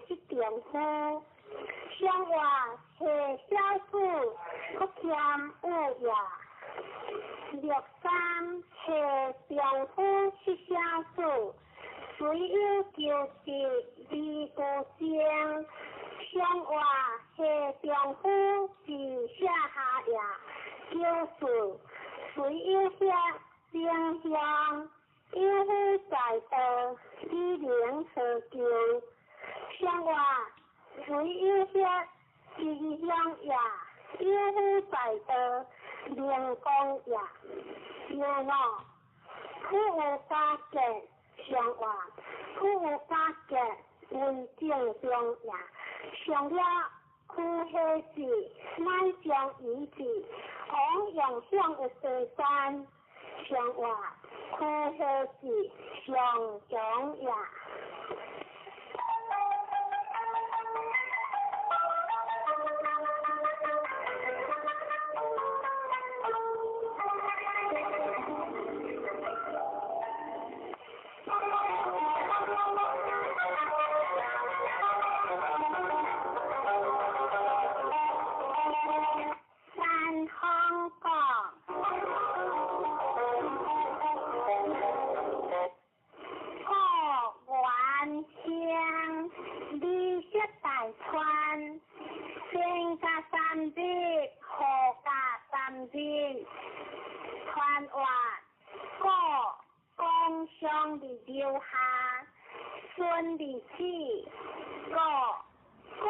是丈夫，相话下小子不谦有也。六三下丈夫是小子，虽有求得而无情，相话下丈夫是下下也。求事虽有遐正向，有夫在道，以能何求？相话虽有遐吉祥也，有夫在道，灵光也。有五苦有加结，相话苦有加结为正中也。上了苦下子，乃将遗子，王用向有地山，相话苦下子上强也。三方讲，故原乡绿色大川，先加三日，后加三日，传话故公上的留下，孙的子，故公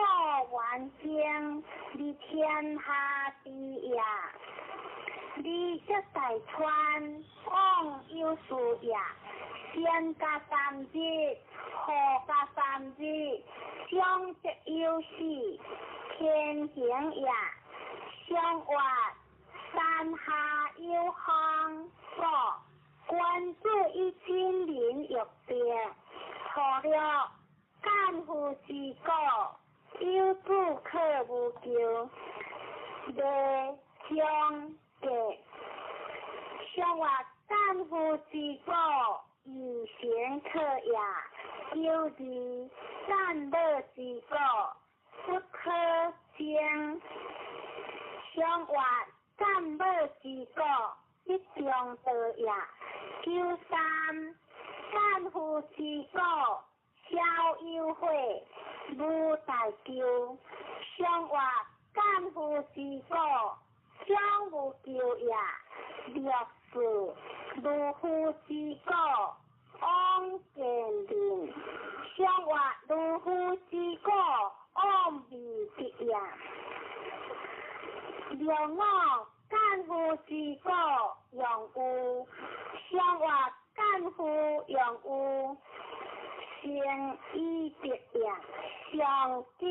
天下之也。二色大川往有事也，先加三日，后加三日，相则有死，天行也。相活山下有风，国君子以亲民欲别，初六干夫之果，有子可无求，未将格。相活干夫之果，以贤可也。九二干乐之果，不可争。相活干乐之果，一中道也。九三干夫之果，小有悔，无大咎。相活干夫之果，将无咎也。六四如夫之果，往见人。相活如夫之果，往未得也。六五干夫之果，用有。相活干夫用有，成以得也。上九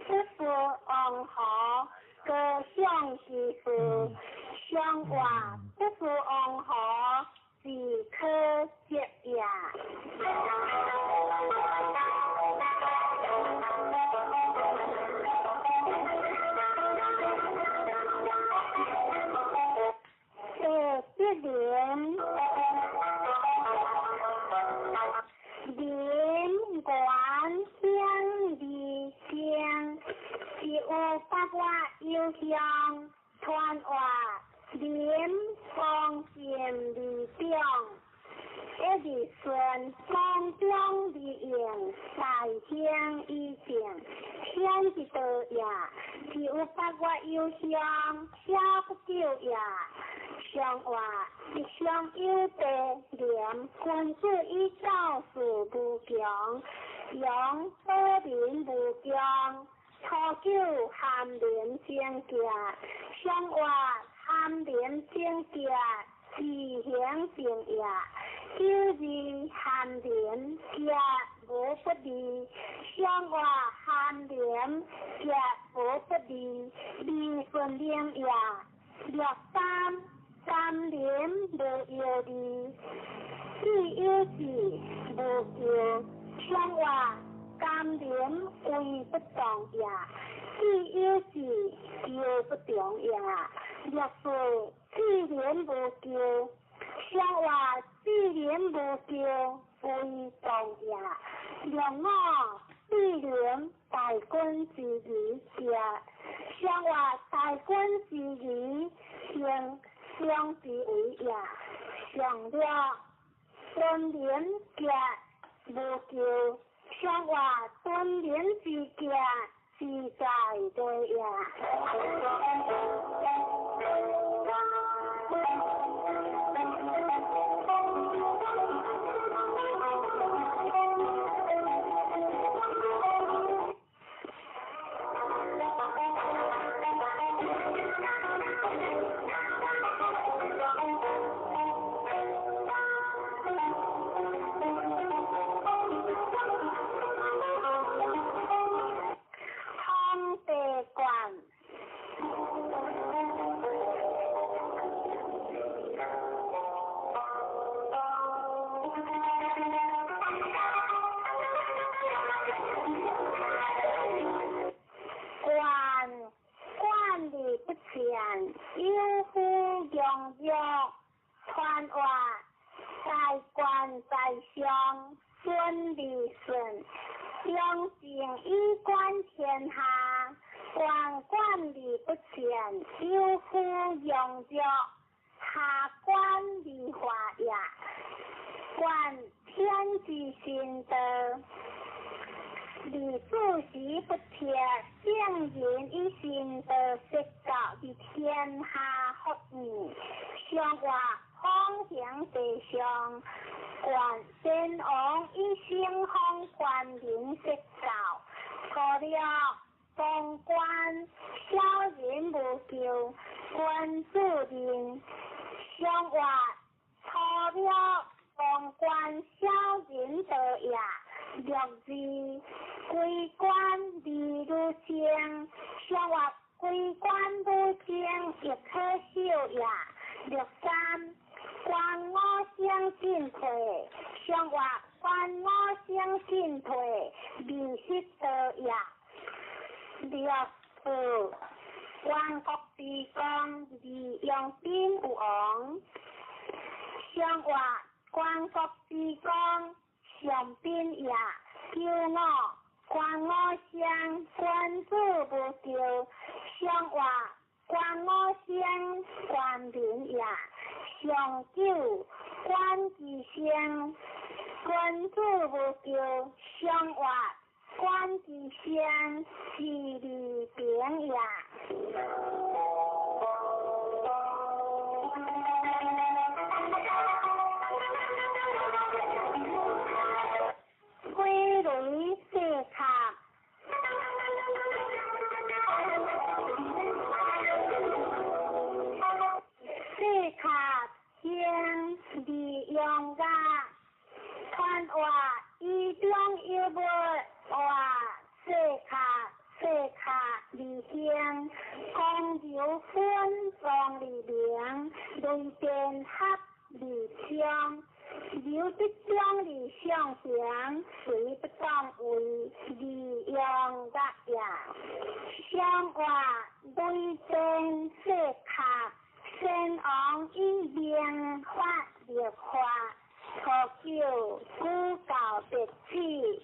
不是王侯，高尚之事。相活不是王侯，是可折也。第七年，林元乡二乡，是有八月有乡，传话林方正二中，一日顺方中而用，大兴以正，显一道也，是有八月有乡，小不久也。相活一向有德廉，君子以教事无穷，用保民无穷。初九含廉贞洁，相活含廉贞洁，自行正也。九二含廉洁无不利，相活含廉洁无不利，利顺灵也。六三三廉无忧虑，智有智无求，相活甘廉为不动也，智有智求不动也。六四智廉无求，相活智廉无求为动也。六五智廉大君之义也，相活大君之义行相之为也。上六尊廉洁无求，相活尊廉之洁自在对也。有夫用药，传话大官在上，孙立顺，两政以观天下，官官而不前，有夫用药，下官而化也。观天之心道。李主席不贴，圣人以心道说教伫天下福义，上话方行地上，观先王以圣方观人说教，除了王冠小人无救，君子认上活初庙王冠小人道也。六二归关二女生，上活归关女生亦可秀也。六三关五星进退，上活关五星进退，未失道也。六四关国之公，李阳冰有王，上活关国之公，上宾也。九五关五星，君子无救，上活关五星，关民也。上九关之星，君子无救，上活关之星，是利平也。归雷四卡，四卡星利用噶，传话以中有无话四卡四卡二星，公牛分王利明，雷电合二枪。刘德忠李相平，随不当为利用个也。相话雷电四卡，先王以明法立法，初九古教别子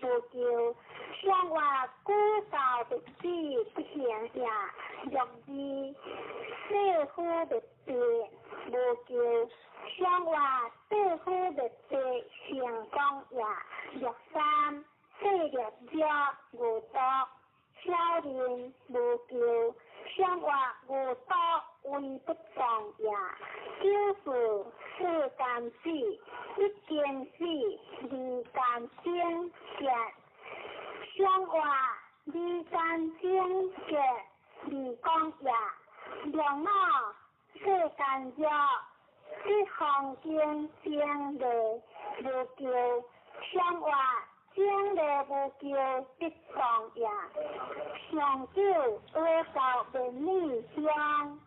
无救，相话古教别子不行也。六二四夫别子无救，相话四夫别子成功也。六三四六鸟无毒，小人无救，相话无毒为不当也。九四世间死，一经死，二间精结，相话二间精结，二讲也。两五世间热，这风景精丽无救，相话精丽无救得当也。上九阿教便女香，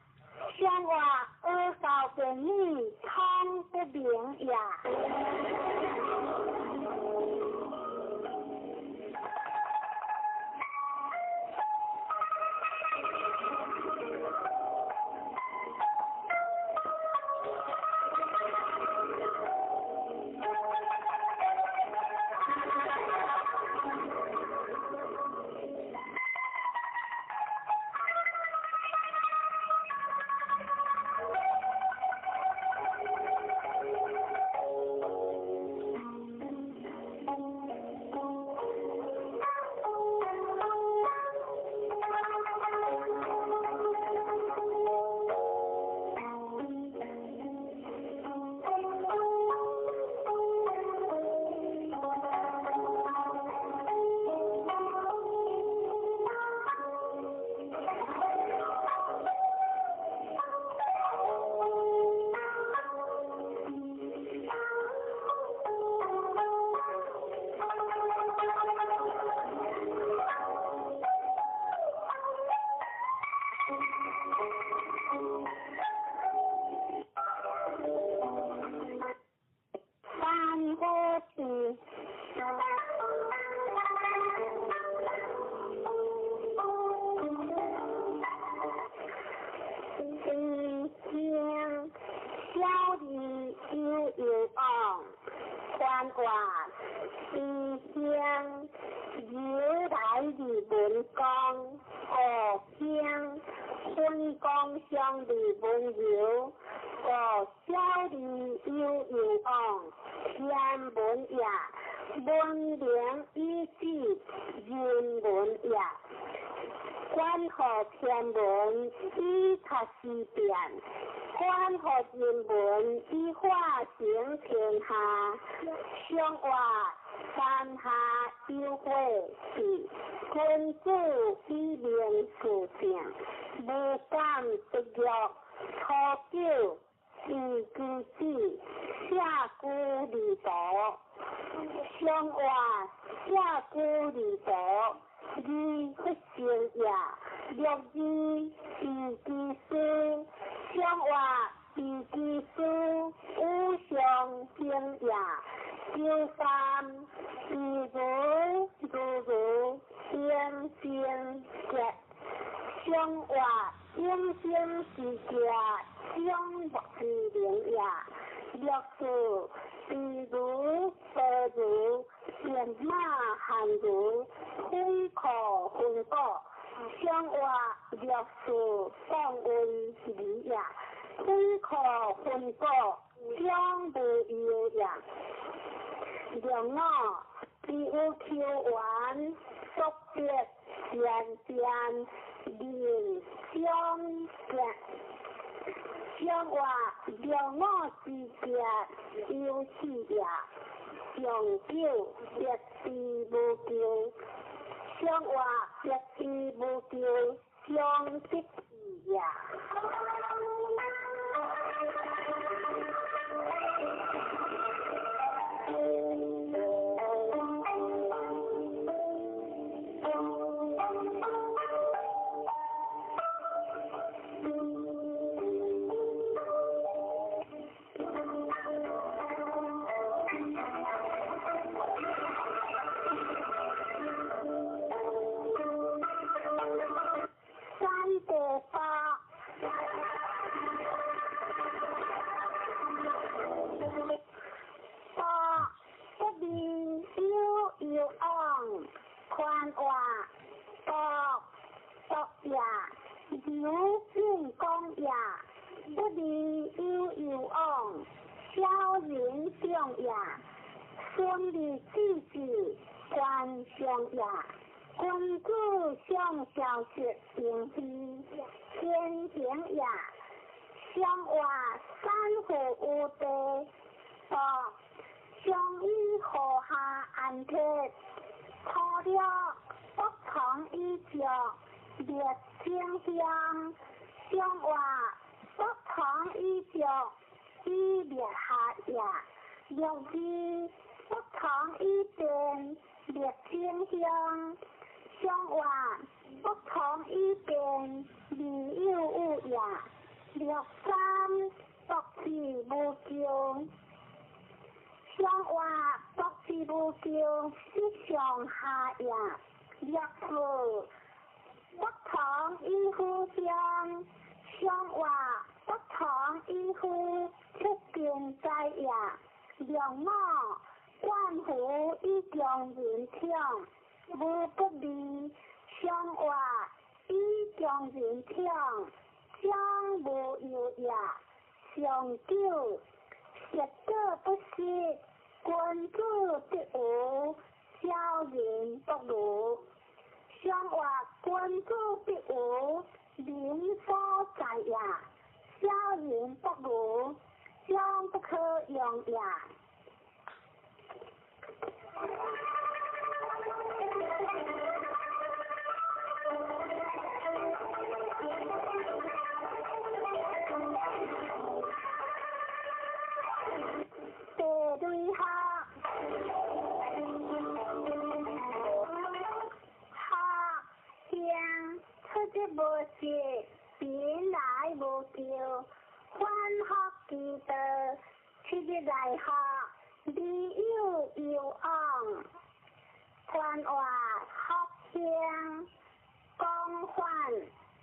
相话阿教便女通不明也。三个字。一星小儿悠悠往，宽话一星由来二文公，五星分光相二文柔，五小儿悠悠往，天文也，文明以止人文也。关乎天文以读思变，关乎人文以化成天下。上话山下有火是，君子以明無感得欲。初九，地基子，舍居離途。上活舍居離途，二佛性也。六二地基師，上活地基師，五常行也。九三自如如如清淨結，上活永生之家，永無之靈也。六四自如般如變馬含如非可分果，上活六四放溫理也，非可分果，將無有也。六五自有求緣，速得善變人相見。上活六五之結有始也，上九得知無求，上活得知無求，上得智也。三地八，八不离有有往，宽活独独也，有进讲也，不离有有往，小人长也，顺利之至观相也。君子上消息定非天行也，上活三户有地，独上以河下安铁，初六不从以足列清香，上活不从以足以列下也，六二不从以变列清香。上活不从以变，理有有也。六三独自无求，上活独自无求，是上下也。六四不从以夫相，上活不从以夫出根在也。六五观乎以强人强。無不利，上活以強人強，將無有也。上九實果不失，君子得無，小人不如。上活君子得無，民所在也。小人不如，將不可用也。地雷下，下向出日無失，貧來無求，反復其道，七日來學，理有有往，寬活福興，廣泛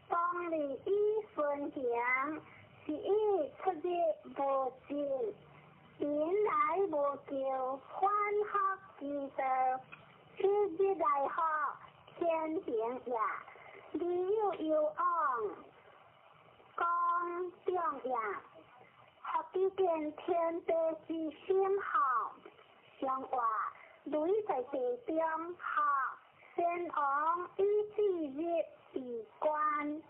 當利以分行，是以出日無盡。貧來無求，反復其道，七日來學，天行也。理有有往，講長也。學之見天地之心好，上活雷在地中學，先王以至日以觀，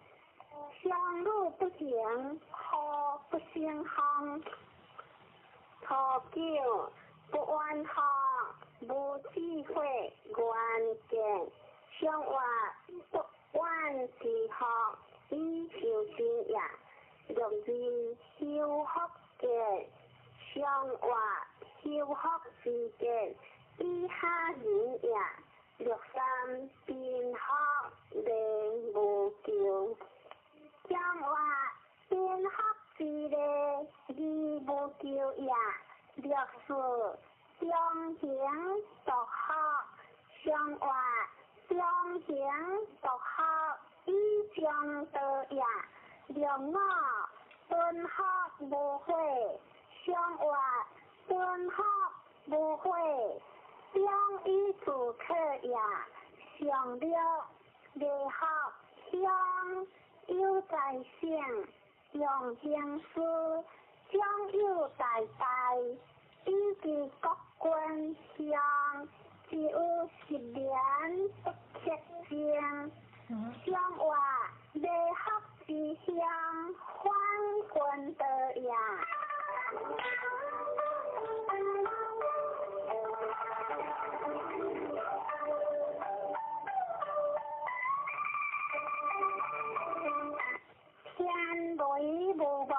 相路不行，何不成風？初九不怨學，無智慧，願見上活不怨之學，以修福之德，以下人也。六三贫福礼无求，将话贫福之礼而无求也。六四中行独福，上话中行独福以中道也。六五敦福无悔，上话敦福无悔。中以自克也，上六礼福乡有在省，用行师长有大大，以及国君乡，只有十年不克正。上话礼福之乡，反君道也。天雷无望，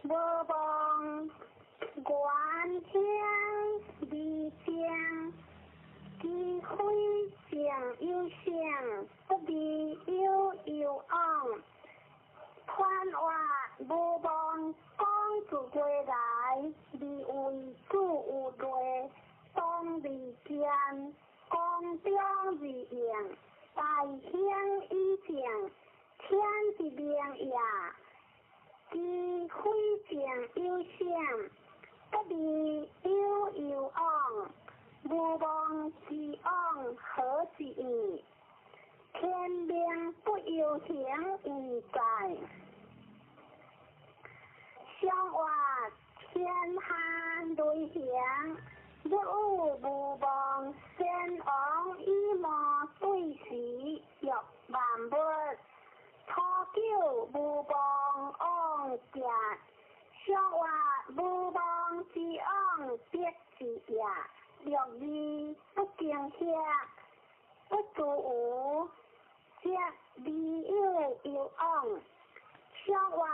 无望原天离正，其非正有性，不离有有往。传话无望讲自归来，而为主有内，当离间，光中而应，大兴以正，天之明也。其非正有性，不离有有往，无望之往何之意？天命不由行而在。上话天下雷行，日有无望，先王以魔对时，欲万物。初九无望往行，上话无望之往必之也。六二不惊吓，不自无，则离有有往。上话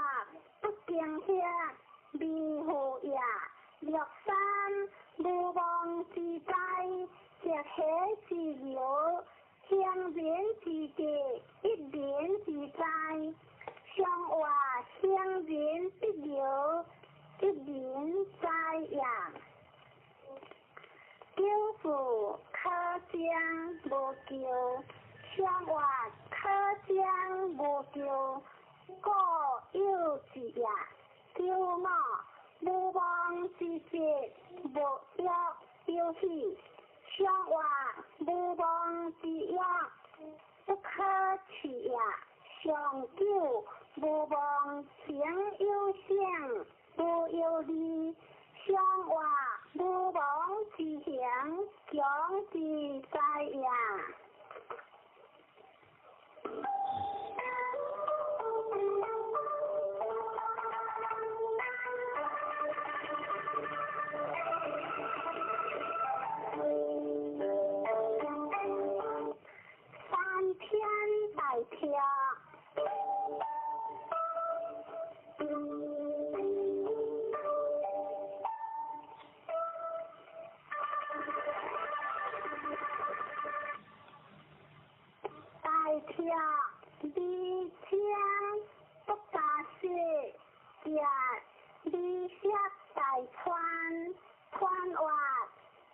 不惊吓，离乎也。六三无望之灾，则喜之流，行人之德，一人之灾。上话行人必流，一人灾也。九四可将无求，上话可将无求，故有之也。九五无望之节，无欲有喜，上话无望之欲，不可取也。上九无望行有性，无有利，上话无望之行，强之灾也。三天大跳。大跳离江不加雪，也离雪大川，川话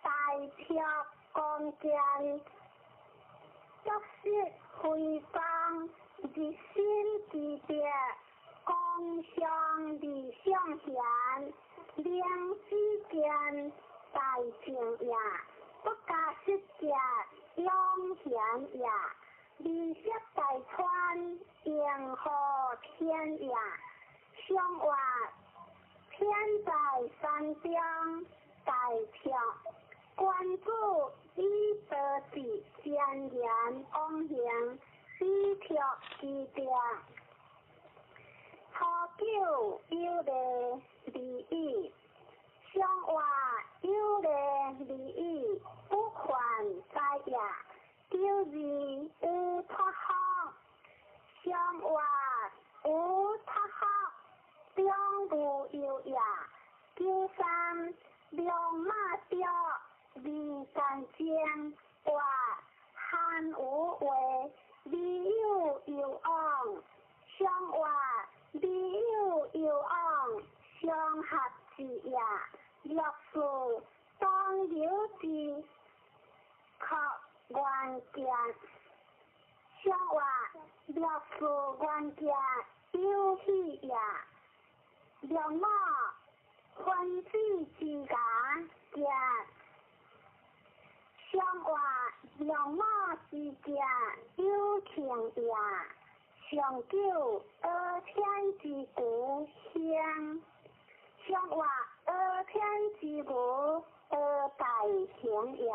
大跳光剑，足色辉光，日新之德，光上理上贤，灵之见大正也，不加失者永贤也。离色大川，迎合天也。上话天在山中，大跳关注以德智善言往行，以跳之德。初九有礼离义，上话有礼离义，不犯灾也。九二有無憂也。九三龍馬著，二干正，活韓無話，未有攸往，相活未有攸往，相合之也。六四當有之，可願見，相活六四願見有喜也。六五分子之牙行，相活六五之行有情也。上九阿天之牛兴，相活阿天之牛阿大行也。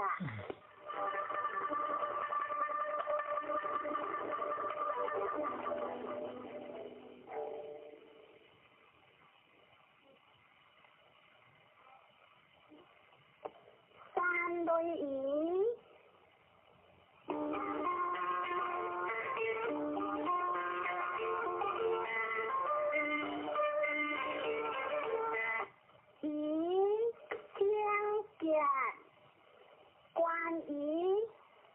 三类鱼。鱼精结，关于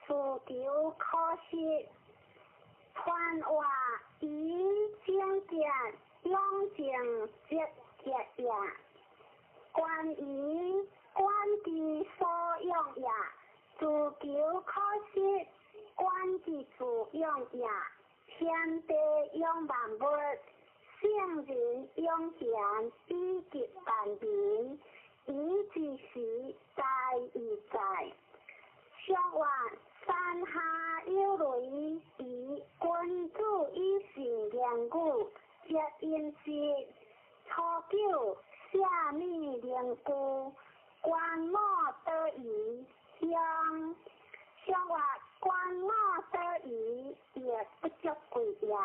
自求可惜，传话鱼精结，养成积极也。关于管之所养也，自求可惜，管之自养也。天地养万物，圣人养贤以及万民，以之时在亦在。相话山下有雷，以君子以信言语，接音诗。初九下米灵具，观摩得宜乡。相话观摩得宜，亦不足贵也。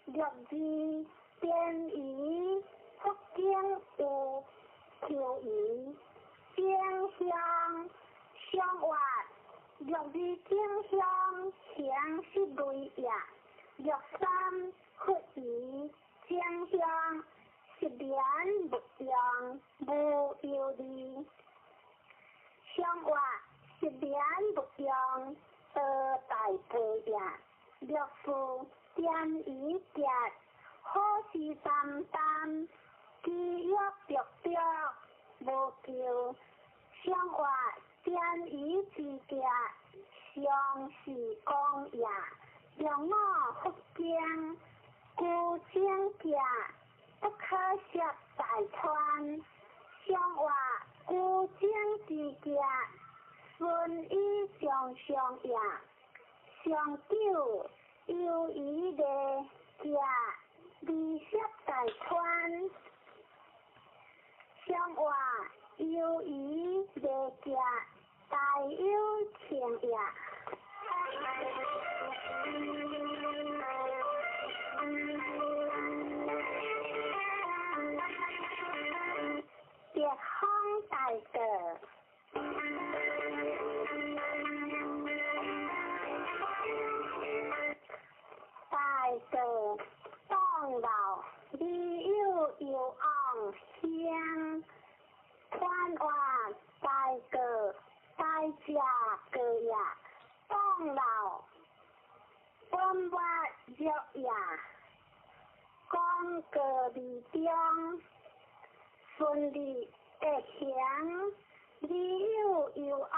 六二边鱼，福建有秋鱼，正香相话六二正香形是类也。六三佛鱼正香是莲不用无忧虑。相话是莲不用得大杯也。六四点鱼节，好事担当，饥欲着着无求。相话点鱼之节，常是公也。六五福经，孤精节，不可涉大川。相话孤精之节，顺以上上也。上九由于的节，未涉大川。相话由于的节，大有情也。北方大道，大道当老，未有攸往乡。传话大道大食过也，当老本末弱也。讲过未中，顺利的行，未有攸往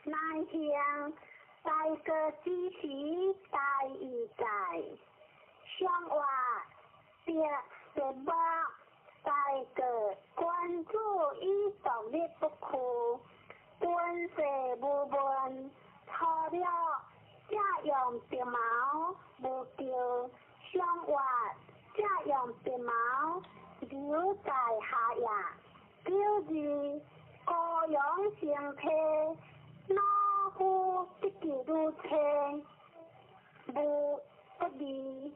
难行。大过之时，大义在。相话别别目，大过君子以独立不屈，君世无问，初六这用白毛无求。相话这用白毛留在下也。九二高阳成体，老夫得其如车，无不利。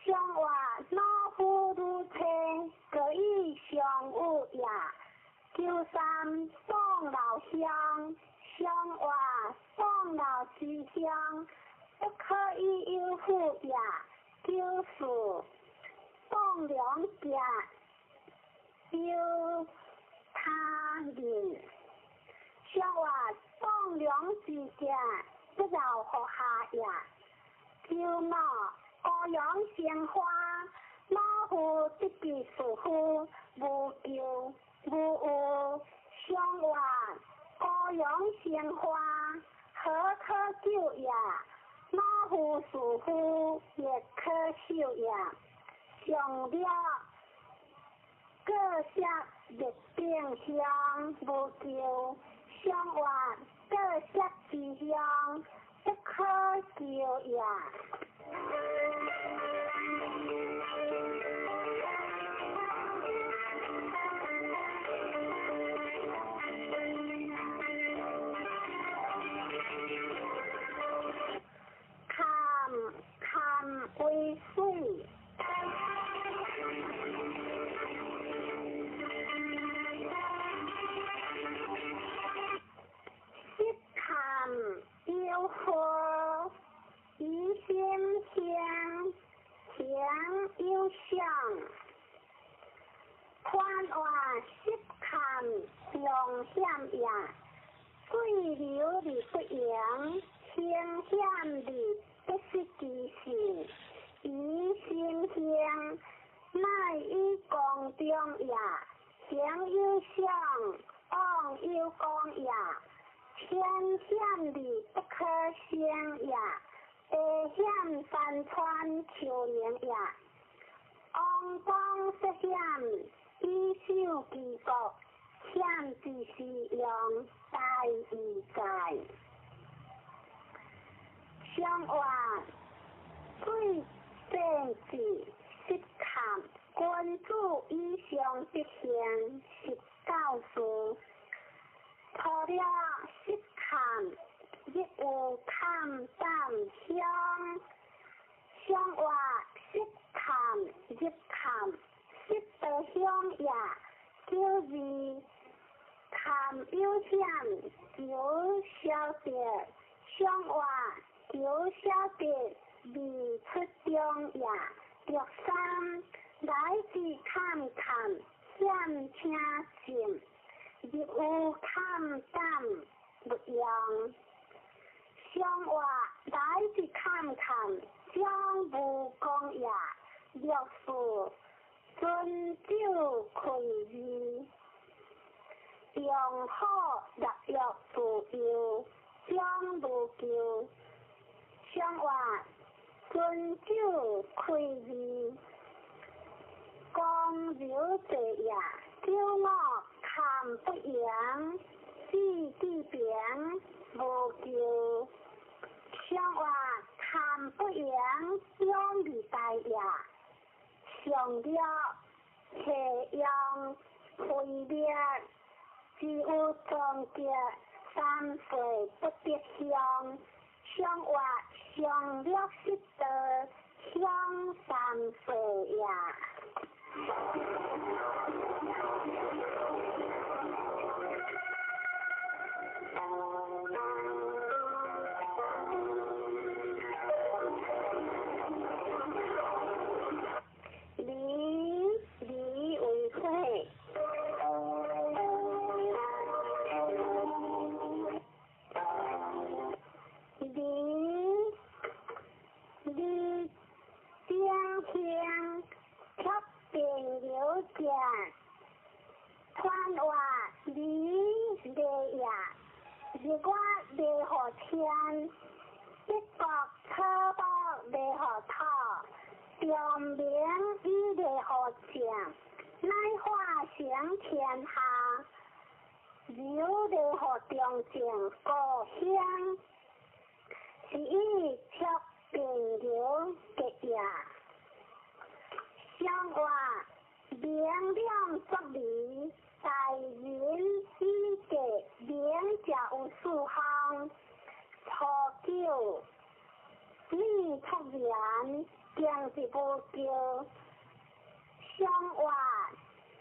相话老夫如车，各以相有也。九三宋老乡，相话宋老之乡，不可以有负也。九四放良者有他人，上话放良之者不饶予下也。九五高阳生花，老夫得其师傅无求无有。上话高阳生花，何可救也？老夫师傅亦可救也。上了各色热定香无求，上话各色之香不可求也。坎坎为水。有何疑心香，香有相，宽话湿坎用险也，水流而不盈，形险而不失其性。疑心香，乃以光中也，形有相，妄有光也。天险而不可胜也，地险山川丘陵也。王公涉险，以守其国，险之时用，大义在。上话水政治失坎，君子以上德行，是教示。除了失坎，亦有坎胆香。上话失坎入坎，失道乡也。九二坎有险，求消得。上话求消得，未出中也。六三来自坎坎险请进。入有坎胆勿用，上话来自坎坎将无功也。六四尊酒开义，用好立约自由，将无求。上话尊酒开义，光柔济也。九五坎不扬，志地平无求。上话坎不扬，两未大也。上了下用毁灭，只有终结三岁不得相。上话上了失道，相三岁也。离离为火，离离顶香，贴平流者，宽话离离也，日月离予天，一国草木离予土，长明以离予正，乃化成天下，柔离予中正故乡，是以贴平流结也。上话明亮作理，大人以德明者有四项：初九，你出言，经是无求；上话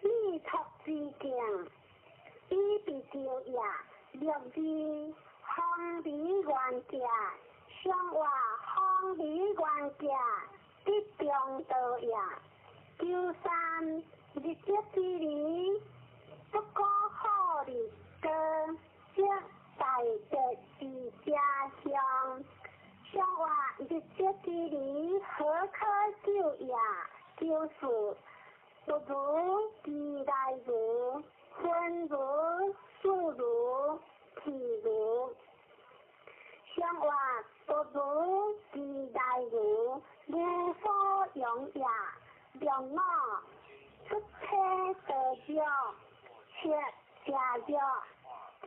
你出之境，以必求也。六二，方离原者，上话方离原者，得中道也。九三日德之理，不可好日高，则大德之家乡。相话日德之理，何可救也？九四不如其来如，分如数如譬如。相话不如其来如，无所用也。两五出体得药，七食药，食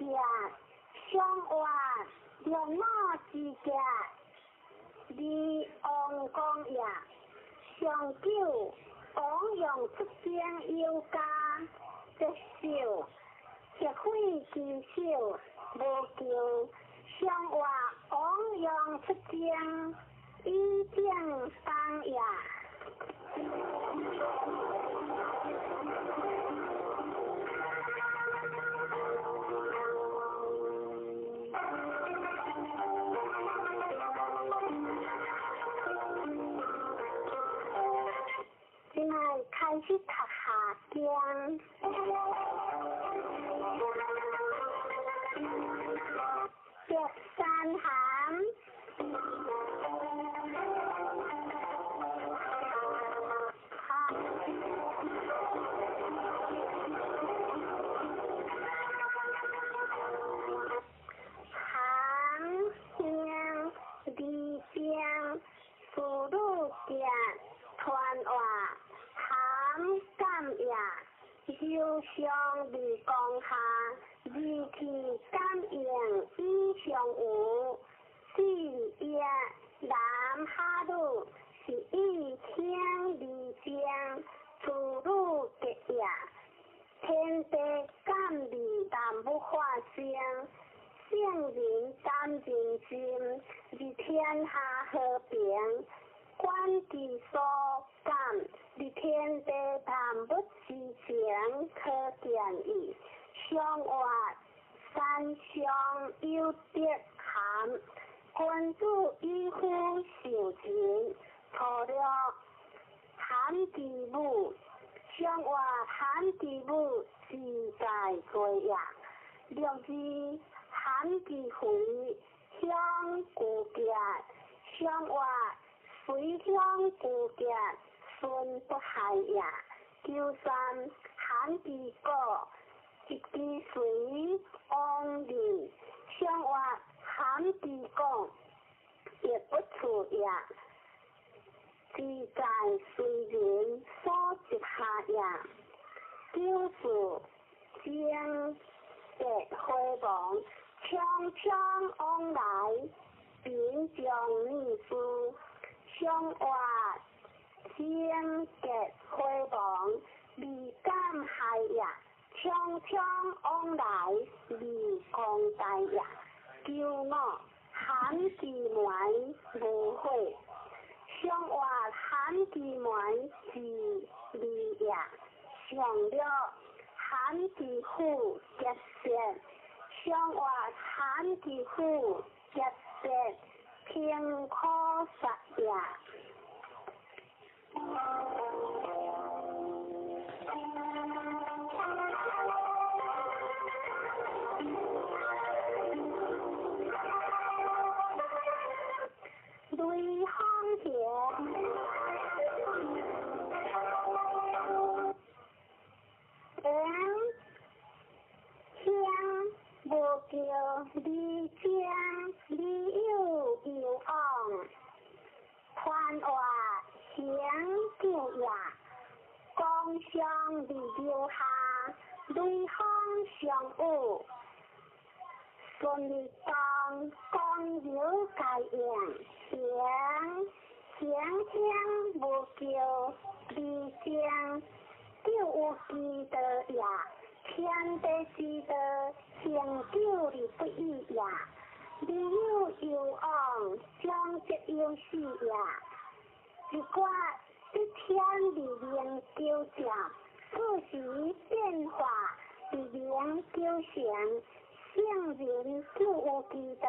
相话两五之家，二王公也。上九王用出征有加，节寿协会之手无求。相话王用出征，以正当也。这摆开始读下经。十三函。行行二正妇女行传话含感也，受伤未讲下，二气感应以上有，四也男哈女是以听二正妇女结也，天地感味万物化生。圣人感人心，而天下和平；观其所感，而天地万物之情，可见矣。相话三相有德含，君子以夫受情，除了含之母，相话含之母自在过也。六字含之肥，香固结，相话随香固结，孙不害也。九三含之果，一支随往人，相话含之果，亦不处也。自在随人所执下也。九四将结回亡，匆匆往来，贫将女士，相话将结回亡，未敢害也。匆匆往来，未公大也。九五含之门无悔，相话含之门是利也。上了含之虎结舌，相话含之虎结舌，平可杀也。雷锋桥。香无叫离江，离有有往，传话行救也。光相离留下，雷锋相遇，顺利当光流该应，行行香无叫离江，就有之道也。天地之道，恒久而不易也。理有攸往，将则有始也。一卦得天而明求正，四时变化而明求成。圣人就有之道，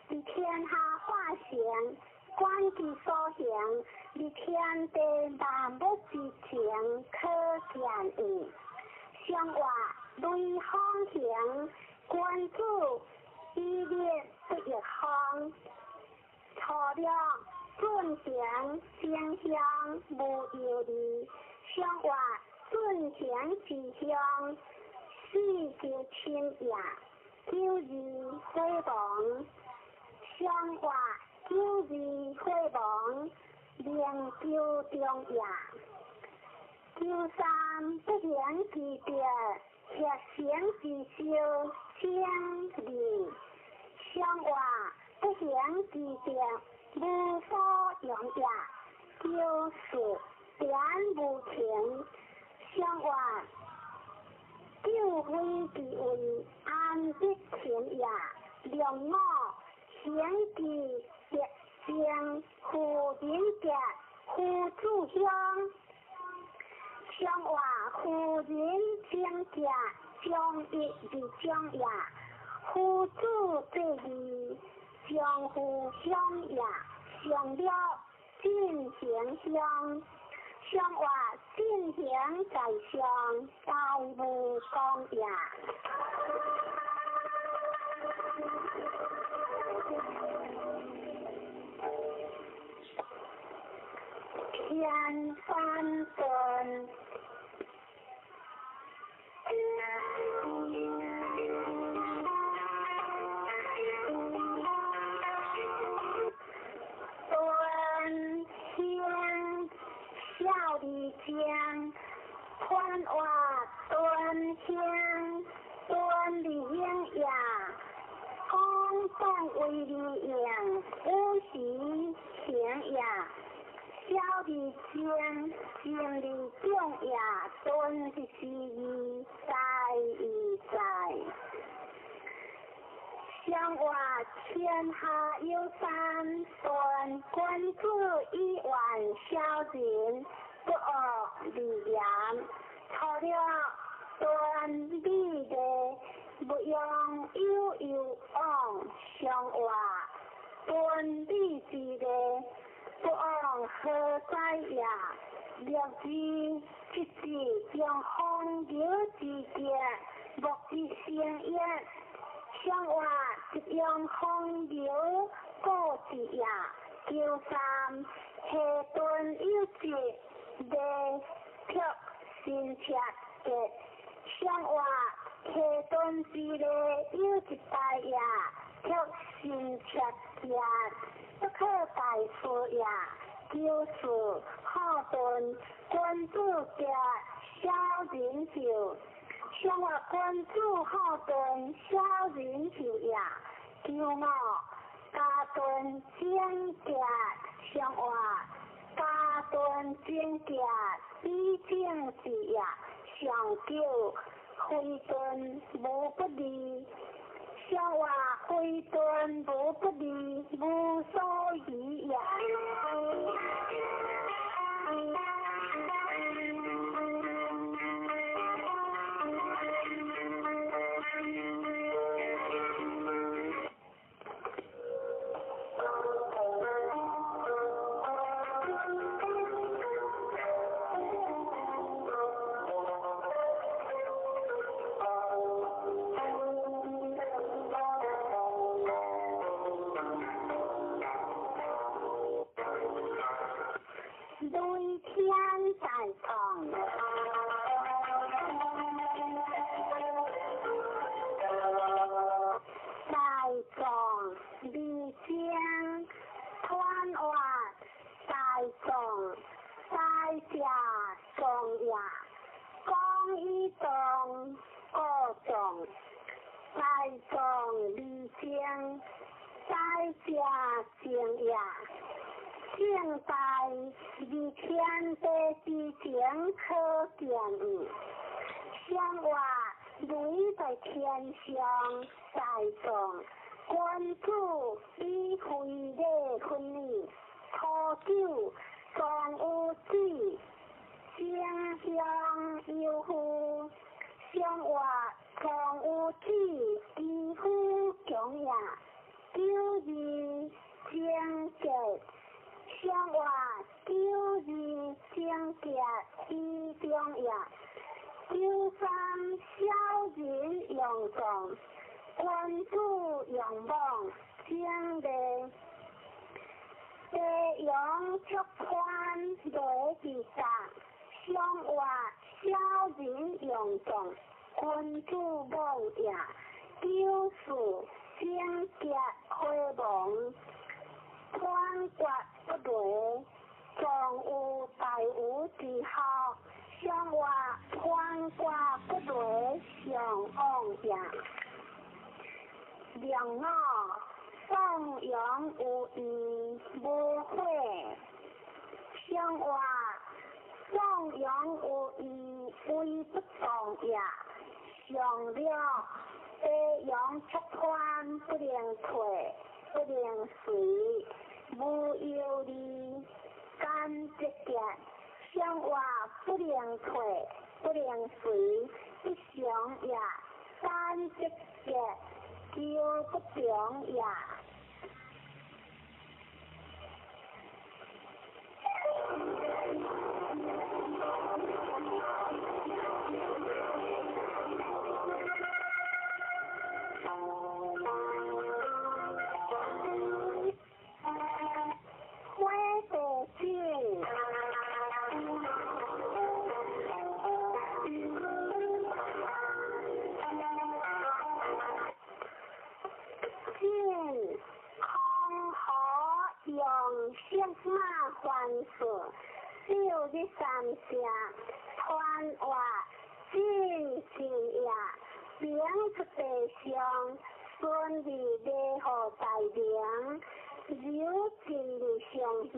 而天下化成，观其所行，伫天地万物之情可见矣。上活雷锋行，君子以立不亦风。初六进行正向无忧虑，上活进行之乡，四求亲也。九二火亡，上活九二火亡，灵求中也。九三不行之德，协成之修，正义。上活不行之德，无所用也。九四点无情，上活救非之位，安得情也。两五行之德正，夫人德，夫子乡。上活夫人正德，将一而将也。夫子济义，将夫乡也。上了进行乡，上活进行在上，大无功也。天翻顿。端香小丽江，宽瓦端香，端丽英呀，公共为利用，五时行呀。小丽江，经理中呀，端是义在义在。上活天下有三端，君子以万小人，不恶利言。除了端美丽，不用有有往。上活端美之礼，不往何在也？六字七字将风流之节，莫之成也。上活一用风流故之也。九三下顿有节，礼却新切节。上活下顿之礼有一大也，却新切节，不可大事也。九四好顿，君子节小人寿。上活君子好顿，小人寿也。九五家顿正节，上活家顿正节，比正之也。上九非顿无不利，上活非顿无不利，无所疑也。雷天在堂，大壮二江团活大壮大家壮也，讲一壮个壮，大壮二江大家正也。正大二天地之情可见矣。上活雷在天上大壮，君子以非礼分矣。初九壮有子，正向有夫。上活壮有子，其夫强也。九二正节。上活九二整洁以中也。九三小人勇壮，君子勇猛整理。地阳出宽雷之甲，上活小人勇壮，君子猛也。九四整洁火亡，判决不雷，壮有大无之孝。上活判决不雷，上往也。两五颂扬有义无悔，上活颂扬有义为不动也。上了地阳出宽不能退，不能随，无忧虑，甘节节。上活不能退，不能随，不祥也。三节节，求不中也。火地井。进空河用色马还事，六日三声，团活进进也，明出地上，顺利礼号大明，柔进入上行，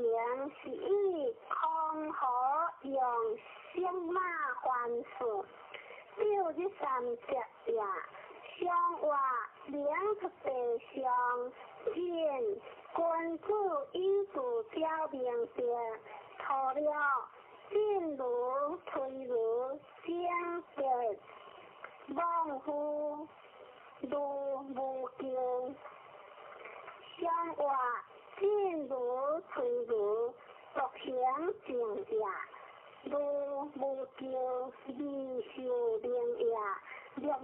是以空河用色马还事，六日三声也。上活明出地上，进君子以自表明德，除了进如推如整洁，妄夫如无咎。上活进如推如独行正也，如无咎未受明也。六二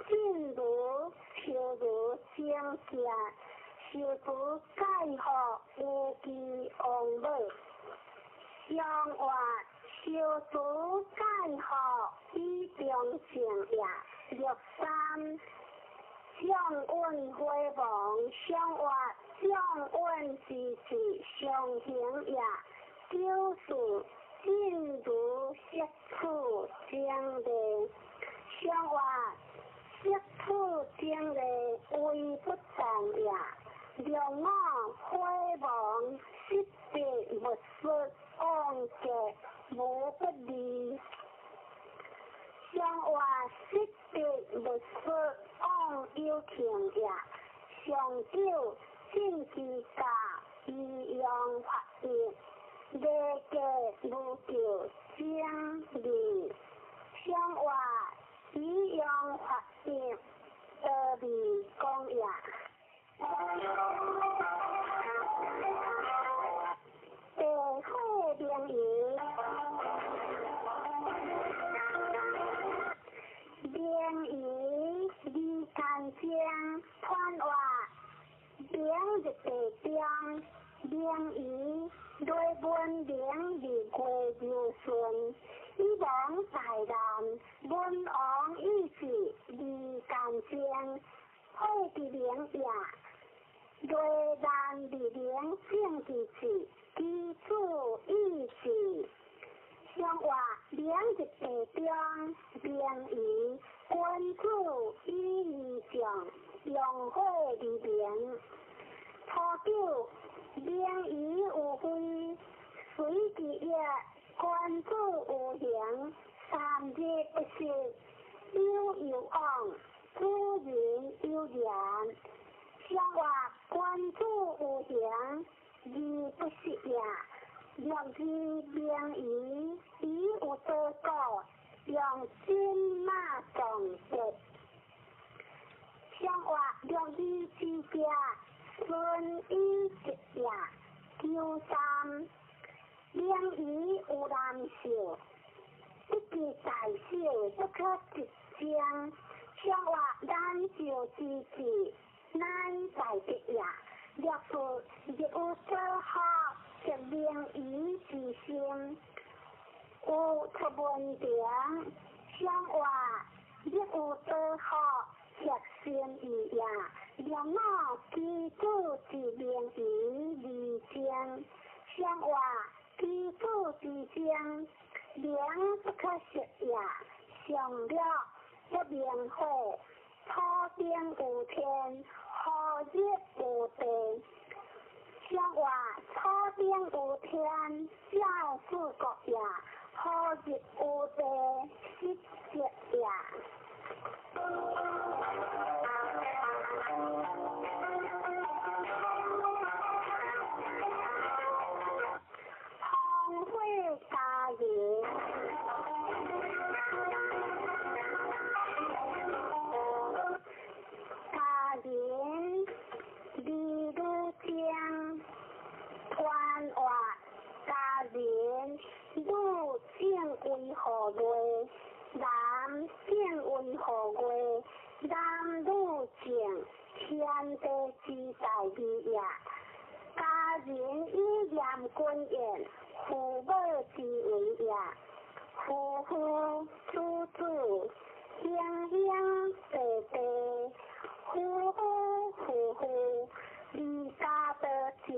进如秋如整洁，受除盖福无记王母。上活受除盖福以中正也。六三将稳火亡，上活将稳之志上行也。九四进如色处整理。上活色处整理为不动也。六五火亡，失别勿失，往结无不利。上活失别勿失，往有情也。上九进之家，以阳发育，礼节无咎整理。上活以阳发育，得利公也。地火明夷，明夷离间精，团活明日地中，明夷雷文明日月流顺，以王大难，文王意志离间精，火之明也。雷难日明正之志，基础意志。上活明日地中，明夷君子以义将，用火而明。初九明夷有非，随之业，君子有形，三日不食，有有往，主人有言。上活君子有形，而不食也。六二明夷，以有多故，用金马撞节。上活六二之家，顺以节也。九三，明仪有难笑，不记大小，不可一将。相话难就之志，乃在得也。若是日有所学，则明仪之心，有出问题。相话日有所学，则心意也。两我基础之明仪而精，相话基础之精，明不可失也。上略不明火，土顶有天，何日有地？相话土顶有天，照四国也；何日有地，失德也。风火家人，家人离女将，团活家人女正为何月？男正为何月？男女正，天地之大义也。家人以严君言，父母之为也。夫妇子子，兄兄弟弟，夫夫妇妇，离家得正，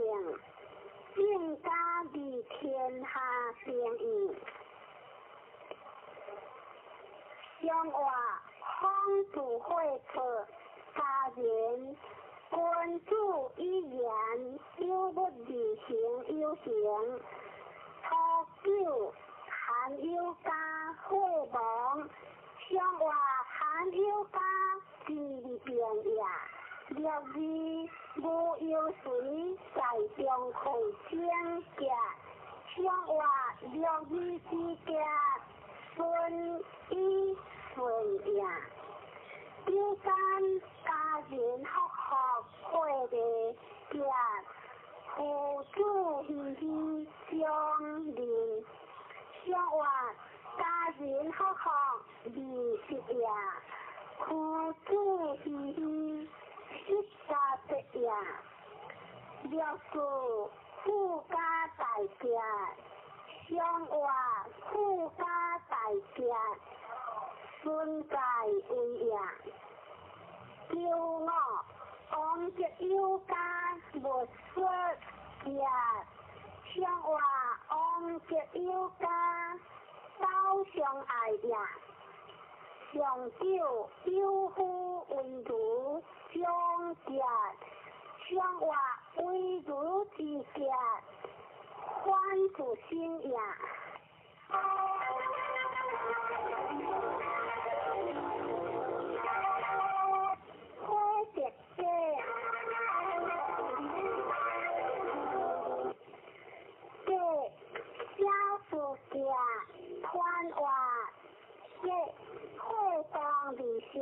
正家离天下定义。相话方子会错，家人君子以言，有物而行有形。初九含有家火亡，相话含有家之变也。六二无忧随在中会整洁，相话六二之洁，顺以顺也。九三家人福福会的洁，父子喜喜相认。相话家人福福二十也，父子喜喜十家得也。六四富家大吉，相话富家大吉，孙界为也。九五王德有家无说也，相话王德有家走相爱也。上九有夫为如长节，相话为如之节，反自身也。火德家，家小事家，团话家火当而上，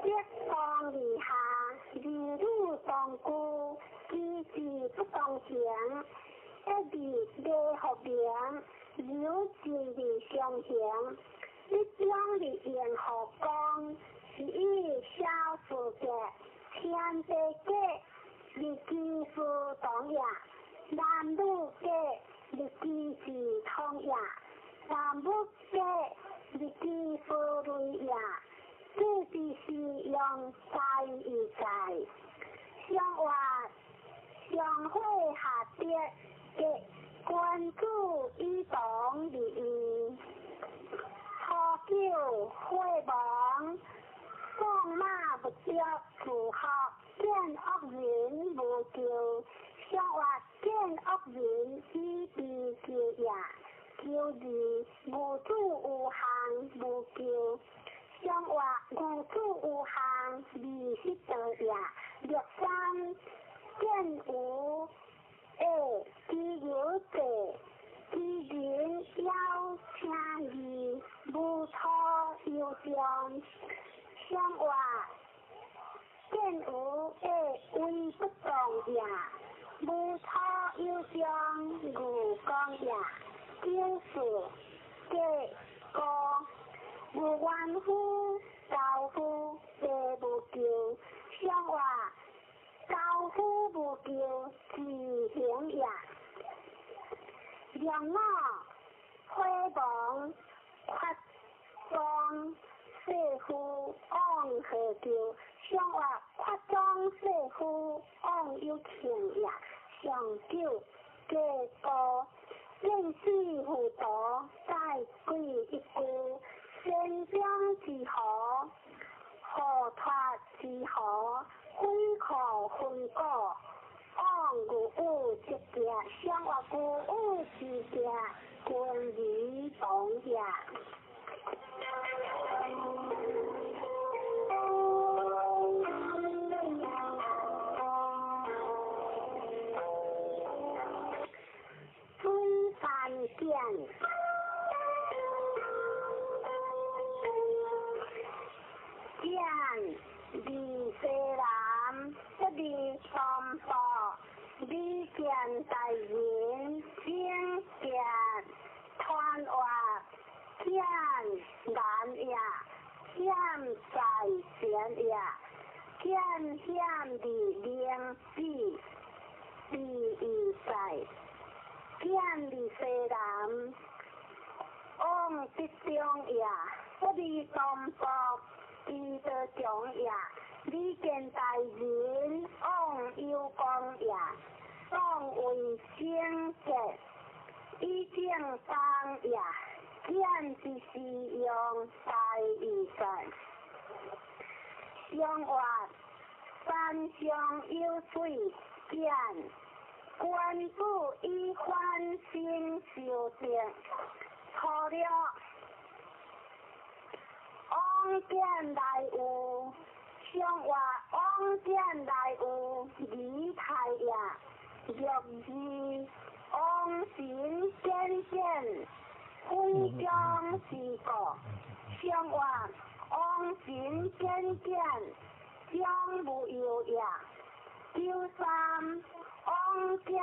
德当而下，儿女当顾，机智不当行，一字礼福名，柔情而相行，一中而应福光，是以小事家，天地家，日机事同也；男女家，日机事同也；男女家，日机事类也。这是用在一在，相话相会下德，嘅君子以同而义。初九火亡，放马不着自学，见恶人无救，相话见恶人以悲救也。九二无主有项无救，相话无主有项二十道也。六三见无下只有地，之人邀请义，无错有中，相话见无下为不动也。无初有中牛光也，九四过高，无冤夫高夫地无求，相话高夫无求自行也。两我火亡发庄世夫往何求？相话发庄世夫往有庆也。上九过高，见死糊涂再鬼一句，仙中之河，河脱之河，鬼可分果，往牛有之行，相话牛有之行，君儿同也。水饭见，见李西南，不离三宝，李见大人，正见团话见难也，险在前也，见险的灵子，第一在。见李西南，往得中也，不离东北，伊得中也。李见大人，往有光也，当为圣洁，以正当也。见之时用大义在，相话山上有水见。君子以反省修正，错了，往见来有，相话往见来有仪态也，六字往神显显，非常之故，相话往神显显，将无忧也。九三往见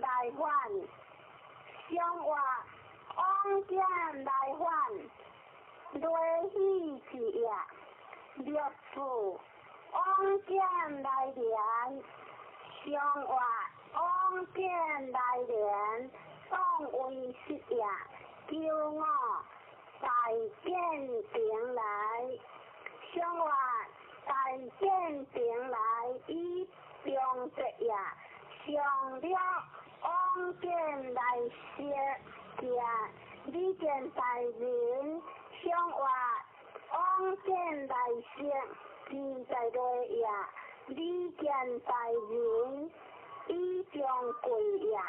来还，相话往见来还，雷喜之也。六四往见来连，相话往见来连，当为实也。九五大见平来，相话大见平来以中节也，上了往见来说行，李见大人相话往见来说，自在落也，李见大人以中贵也。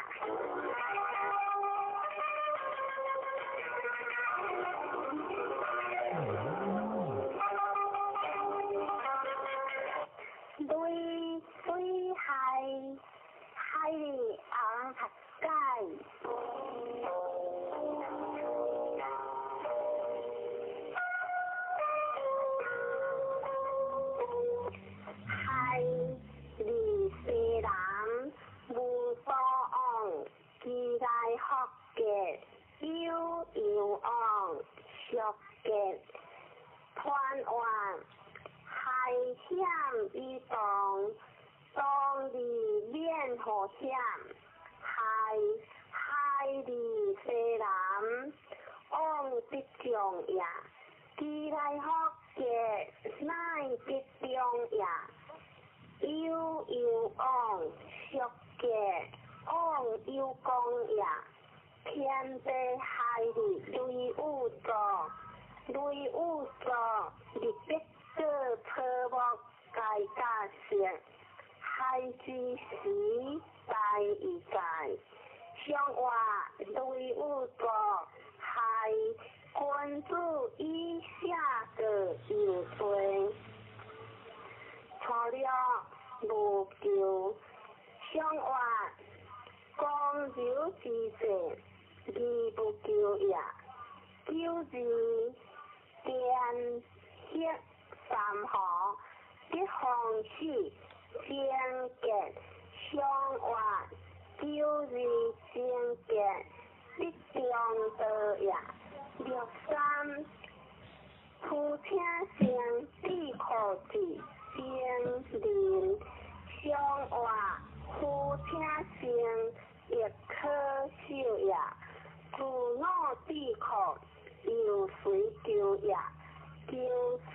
雷海海昂盖。海李西南无所往，其来福结有有往，俗结团圆。海险以动，当日免祸险。海海里西南，往得中也。其来福结乃得中也。有有往，俗结往有功也。天地海里雷有作，雷有作，日必过草木该家色，海之时大义在，相话雷有作，海君子以下个有罪，错了无求，相话光柔之势，义不求也。九字天黑三河，得风水，贞洁相话二正结必中道也。六三夫听声智库智精灵相话夫听声亦可受也。自我智库由随求也。九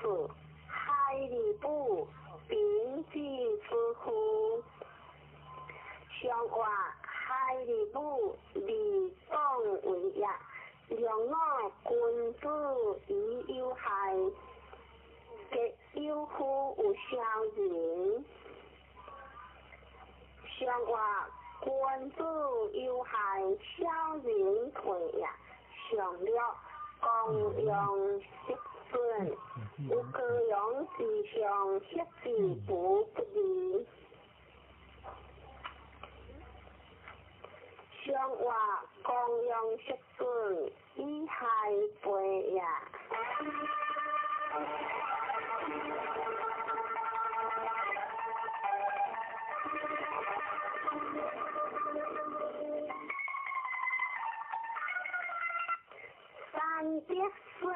四海里部秉之之夫相话海里部利当为也。两我君子以有害，结有夫有小人。相话君子有害，小人退也。上略公羊失尊，有高阳之上，失之不不利。相话公羊失尊，以害背也。三别顺。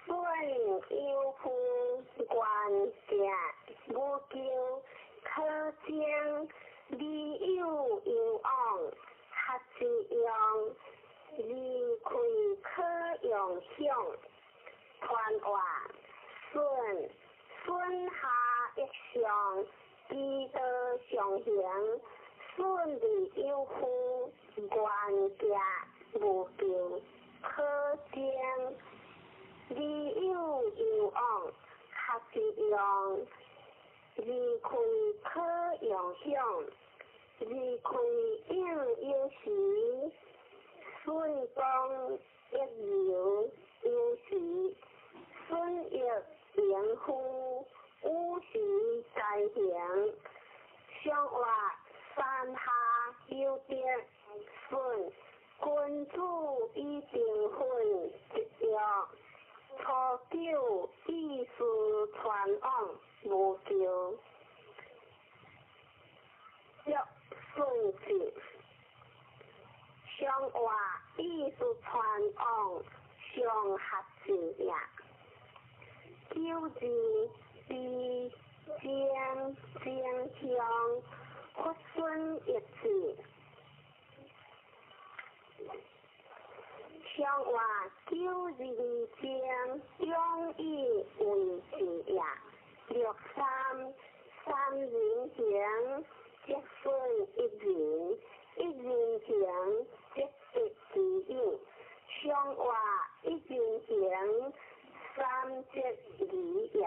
顺有夫愿行无求，可将理有有往，合之用，离开可用享，传话顺顺下一上，基道上行，顺利有夫愿行无求，可将理有有往，合之用，离开可用享，离开应有时，顺光一流有时，顺益迎夫五时在行，相话山下有德顺，君子以定分一约。初九意思传往无求，约顺子相话意思传往上合字也。九字比正正向佛孙一字。相话九字正中以为字也。六三三人行，积分一人，一人行积得之有。相话一人行，三积二也。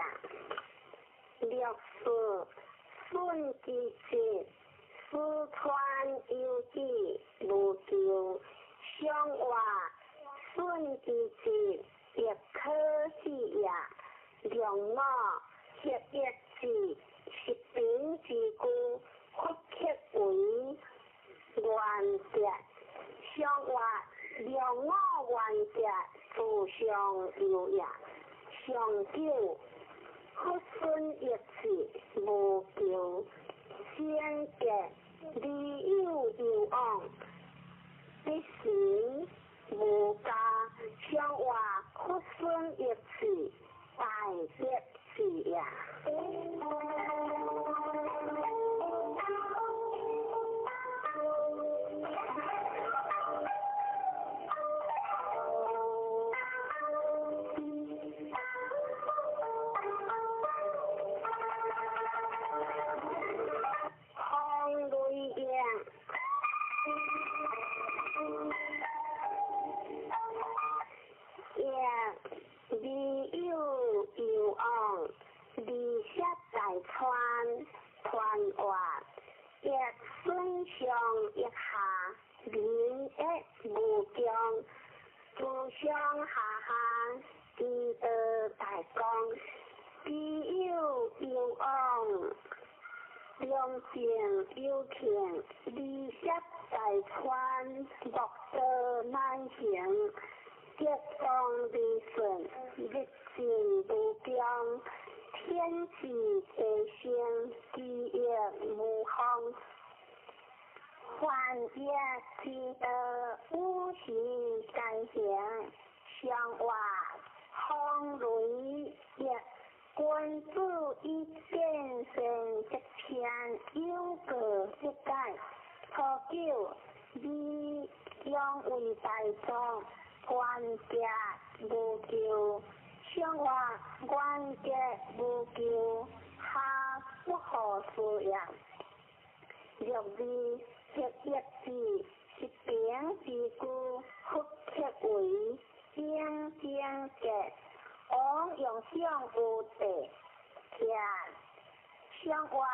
六四顺其节，四川有志无求，相话顺其节亦可喜也。两我合一字，十平之故，佛刻为原则。相话两我原则，自相有也。上九佛孙一字无求，先结理有有往，必行无加。相话佛孙一字，大德字也。风雷影，影理有有往，离舍在川传话，亦顺上一下，民亦无穷，自上下下，基道大光，理有有往。良善有情，离舍在川，莫道难行。吉光利顺，日进无穷，天志地生，基业无方。凡业之道，五行皆行，相活风雷业，君子以见善则天，有过则改。初九，你养为大众，冤结无救，相活冤结无救，哈不可思议。六二。黑业子是平之故，复刻为正正格，王用相有地，徛相活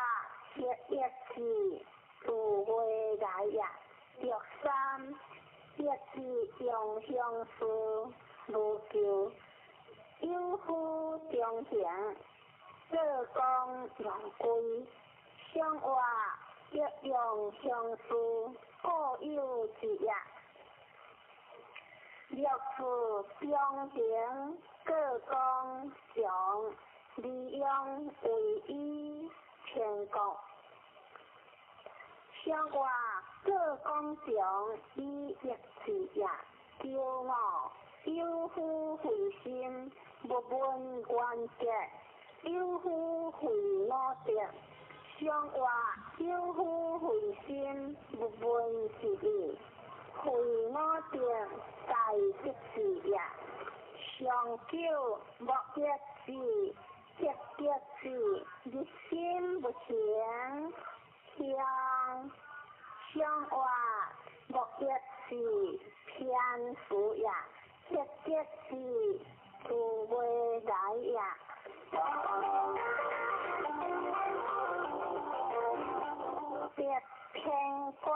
黑业子自未来也。六三业子用相事无求，有夫中行，做工用归，相活。欲用相思，各有一业。六处中行，各讲常，利用为以全国。相活各讲常，以一字业。九五有夫慧心，无问冤结；有夫慧五德。相活有夫慧心，无问是义，慧五德在得是也。上九无业志，得得志，日心不行。相相活无业志，偏福也，得得志，自未来也。别偏怪，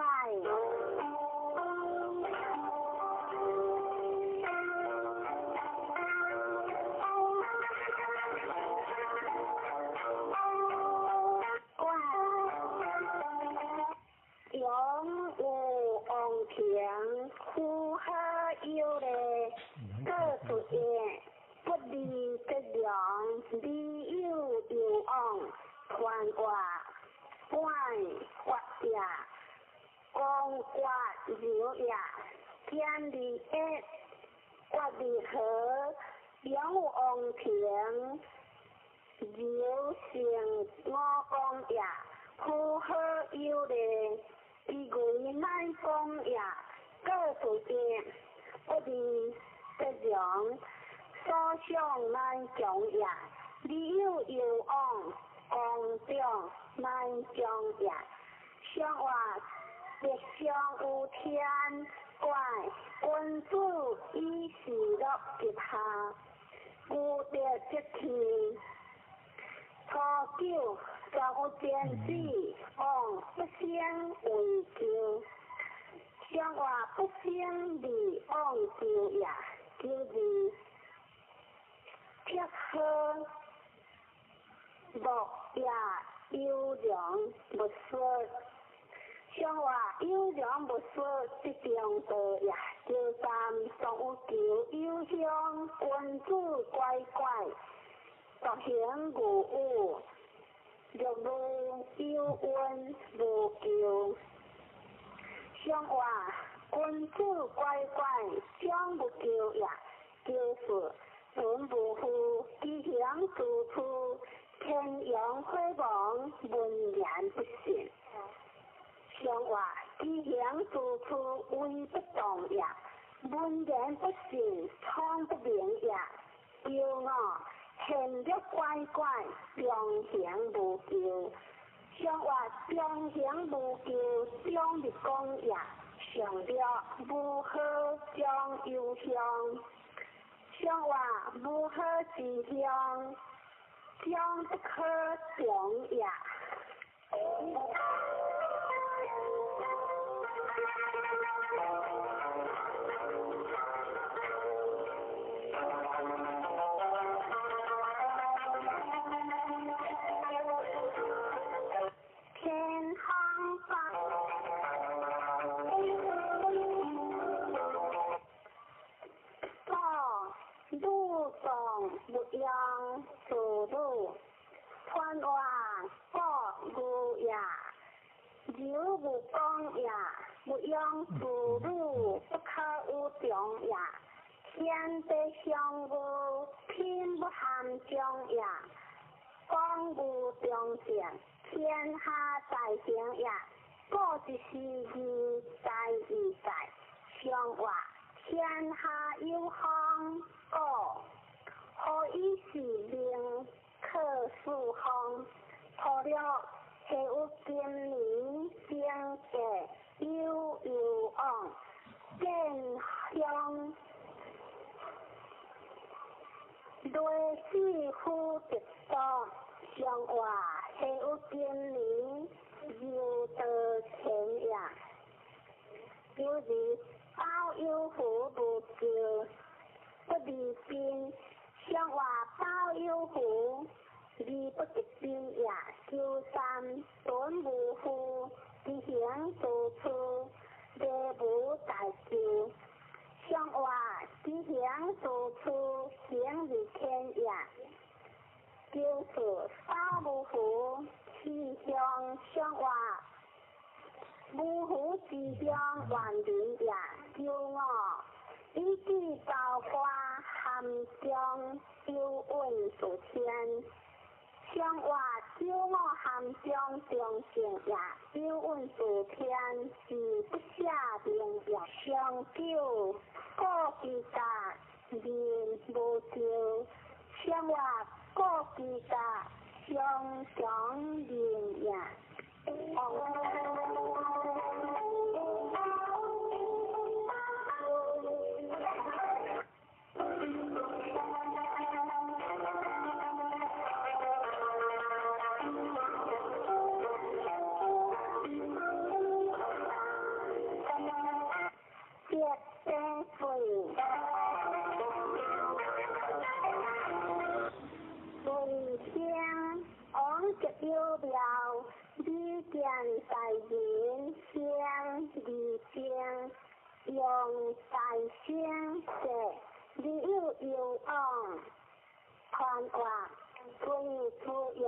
怪永有王庭，呼哈有礼，各出现，不离得良，理有有往，团挂。怪发也，光刮流也，天地一，刮地河，两有王庭，流成五光也，呼好有礼，其为乃讲也，各出现，不离得良，所想乃强也，理有有往。公长难将也，相活必相有天怪，君子以事乐吉下，无德则弃。初九，全有天子，王不生为求，相活不生利往求也，求字铁好。木也优良无说，相活优良无说，得中道也。九三常有求有乡，君子乖乖，独行无有，六路有恩无求。相活君子乖乖，将无求也。九四存无负，其行自处。天阳火亡，文言不信。相活其行自处，为不动也；文言不信，聪不明也。九五现略乖乖，中行无求。相活中行无求，中日讲也。上略无好将有乡，相活无好之乡。将不可长也。天空发。有无讲也，勿用自汝不可有中也。天地相无，品不含中也。讲无中正，天下大成也。故一时义在义在，相话天下有风，故何以是名可四方？除了下有今年经济有有往，见向雷死夫得多，相话下有今年由道前也。有日包有福无救，不离宾，相话包有福。而不得宾也，求三顿无负，执行多处，礼无大救。相话执行多处，行如天也。求四包无负，气象相话无负之乡万人也。求五以至高官含中有运数天。相话九五含中中正也，有运数天是不下明也。上九故其家人无救，相话故其家相强人也。有庙，李见大人先李正，用大声说，你有有往，传话孙出也，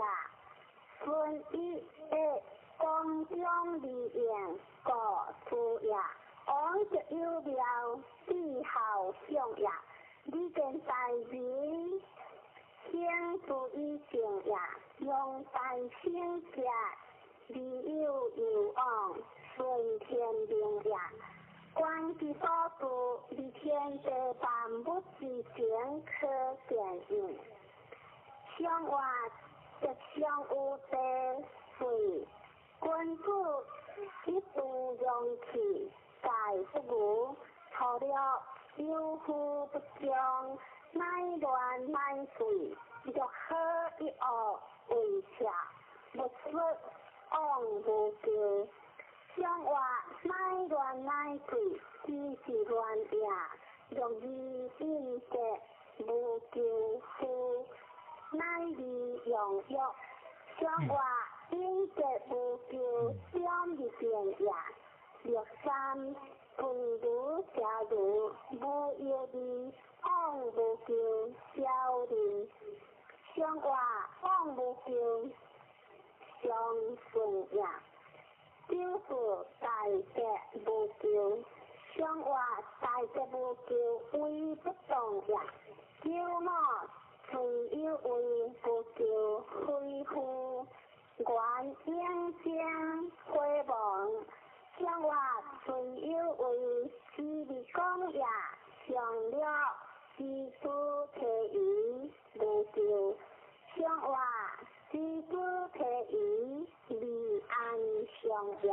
孙一的光中利用故出也，往就有庙，地好相也，李见大人。先注意正也，用大声者，利有有往，顺天命也。观其所住，离天地万物之情可见应。相话吉祥有地水，君子一度容器，盖不无，除了有福不将。乃乱乃水，若好一恶为邪，勿说往无救。相话乃乱乃水，只是乱也。若以应节无救夫，乃利用欲。相话应节无救，将入变也。六三分如邪如，无药味。往无求，小人相话往无求，相顺也。九四大吉无求，相话大吉无求，为不动也。九五虽有为无求，非夫愿应将回望。相话虽有为，只是讲也。上了知主提鱼无救，相话知主提鱼离安上也。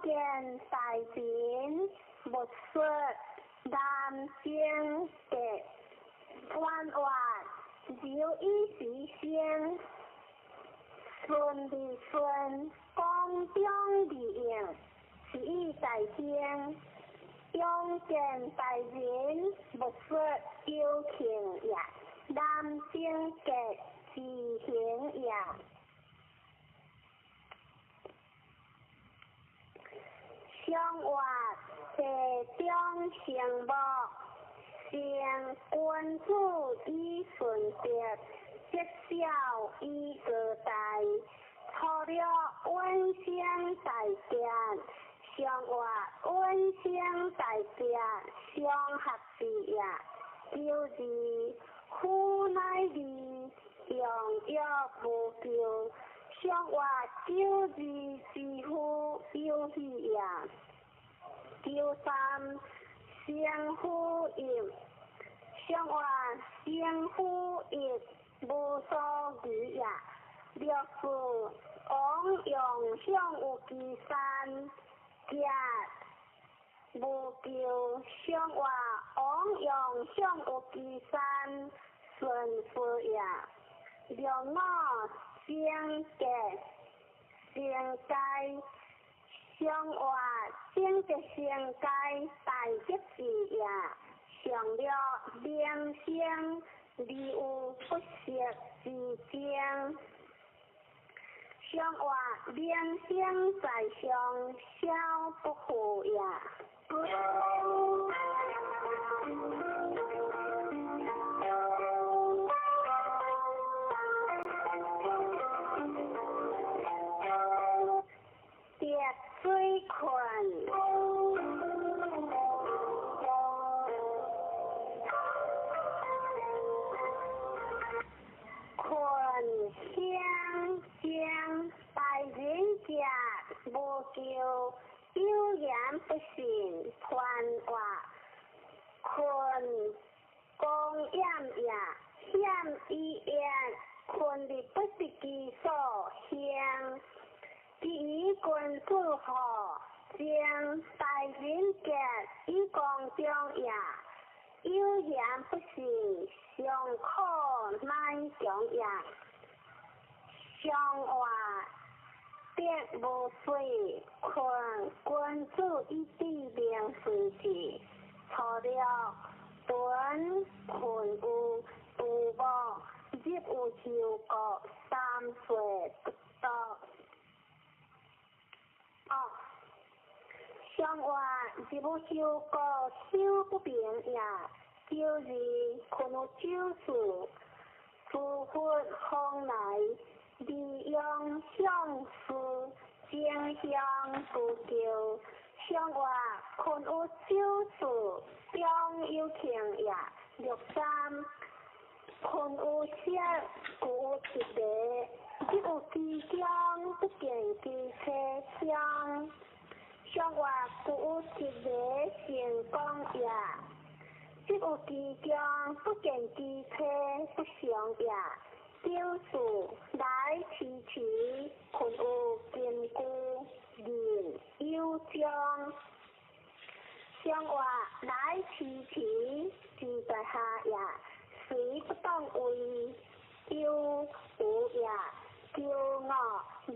见大人，勿说南京的弯弯，留一时声，顺利顺，光中利用，是以大兴，勇健大人，勿说有庆也，南征格之行也。相活地中成木，成君子以顺德，积小以高大，粗略稳生大健，相活稳生大健，相合之也。九二夫乃二，用约无咎。相活九二之夫有喜也。九三生夫义，相活生夫义无所疑也。六四王用相有其山，甲无咎。相活王用相有其山，顺夫也。六五生格生阶，相活生格生阶大吉字也。上略名声，而有不息之争。相活名声在上，小不负也。滴水困，困乡将大人者无咎，有言不信，传话困公厌也，险以言，困伫不是其所行。其余君子好，将大人格以公中也，有言不信，尚可乃强也。相活得无水，困君子以知明随时，粗略屯困有独木，入有修国，三岁不到。相活入有修国，修不平也。九二困有酒事，诸佛方来，利用相思，争相不求。相活困有酒事，中有庆也。六三困有色，故有一个，入有其中，不见其车厢。相活故有一个成功也，入有其中，不见其车不祥也。九四来迟迟，困有根据，人有将。相活来迟迟，志在下也，随不当为有无也。九五二月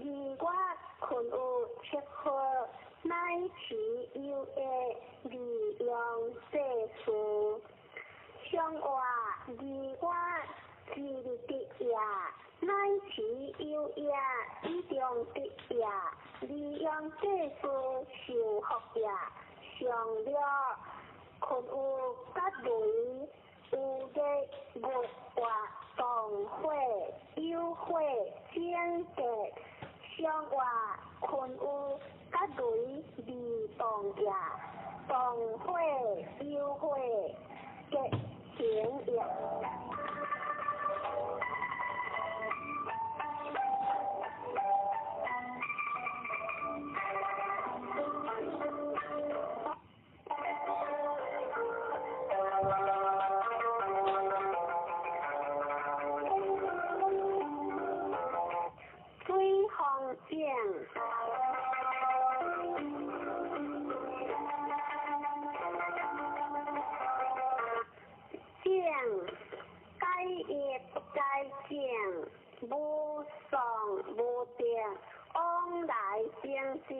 困有七号，乃持有益，利用世事。相活二月之日得也，乃持有益，以中得也，利用世事受福也。上略困有甲雷，有日月活动火，有火整格。相活困有甲雷未动也，动火有火结成也。水风井，井，该业不该井，无所丧无得往来平静，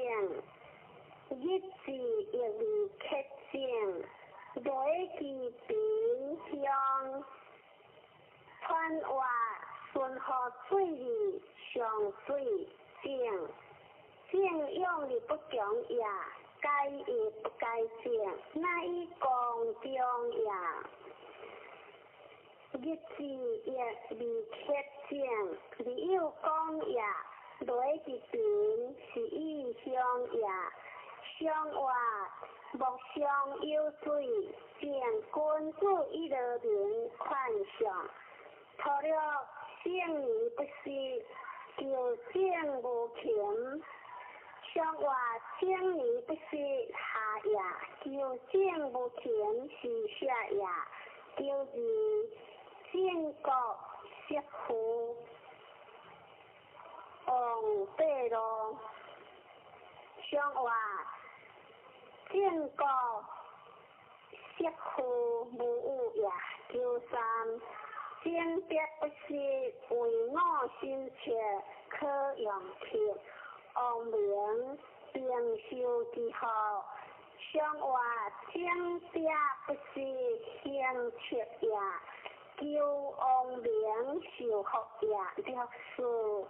日子亦未克正，雷其贫乡，传话顺河水里上水正，正用力不强也，该亦不该正，乃以公中也。日子亦未克正，你有讲也，雷其贫是以乡也，相话莫相有水，见君子以乐民宽相，除了圣而不失，求正无勤。相话正而不失下也，求正无勤是下也，求二正国媳妇王八路，相话正国媳妇无有也，求三正德不失，为我心切可用去。王明平寿之后，相话正德不失行切也，求王明受福也，六四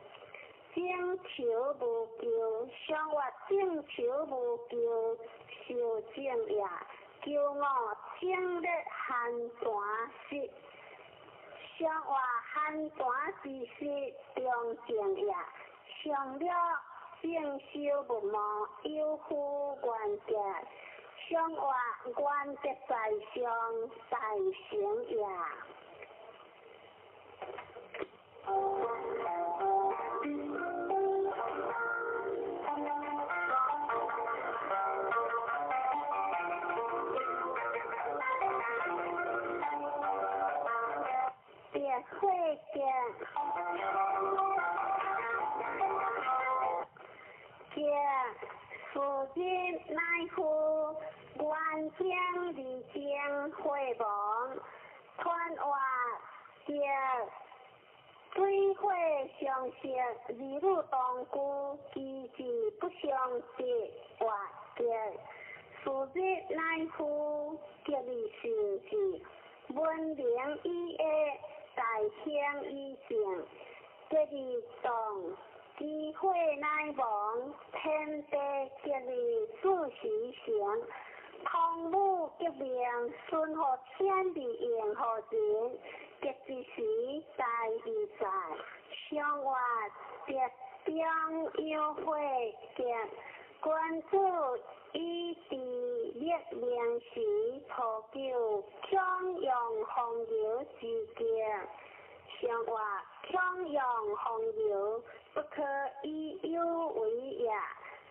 正求无求，相话正求无求受正也，求五正日寒泉时，相话寒泉之时中正也，上了正修无梦，有负原德，相话原德在上，大成也。别会见。此日乃夫原将二将会亡，传话着水火相食，二女同居，其志不相得，活着。此日乃夫吉利成志，文明以下，大兴以正，吉利动。机会乃亡，天地吉利自时成，汤武革命，顺乎天地应乎人，吉之时大义在，相话德中有会吉，君子以治立命时，普求强扬风流之极。相话强扬风流，不可以有为也。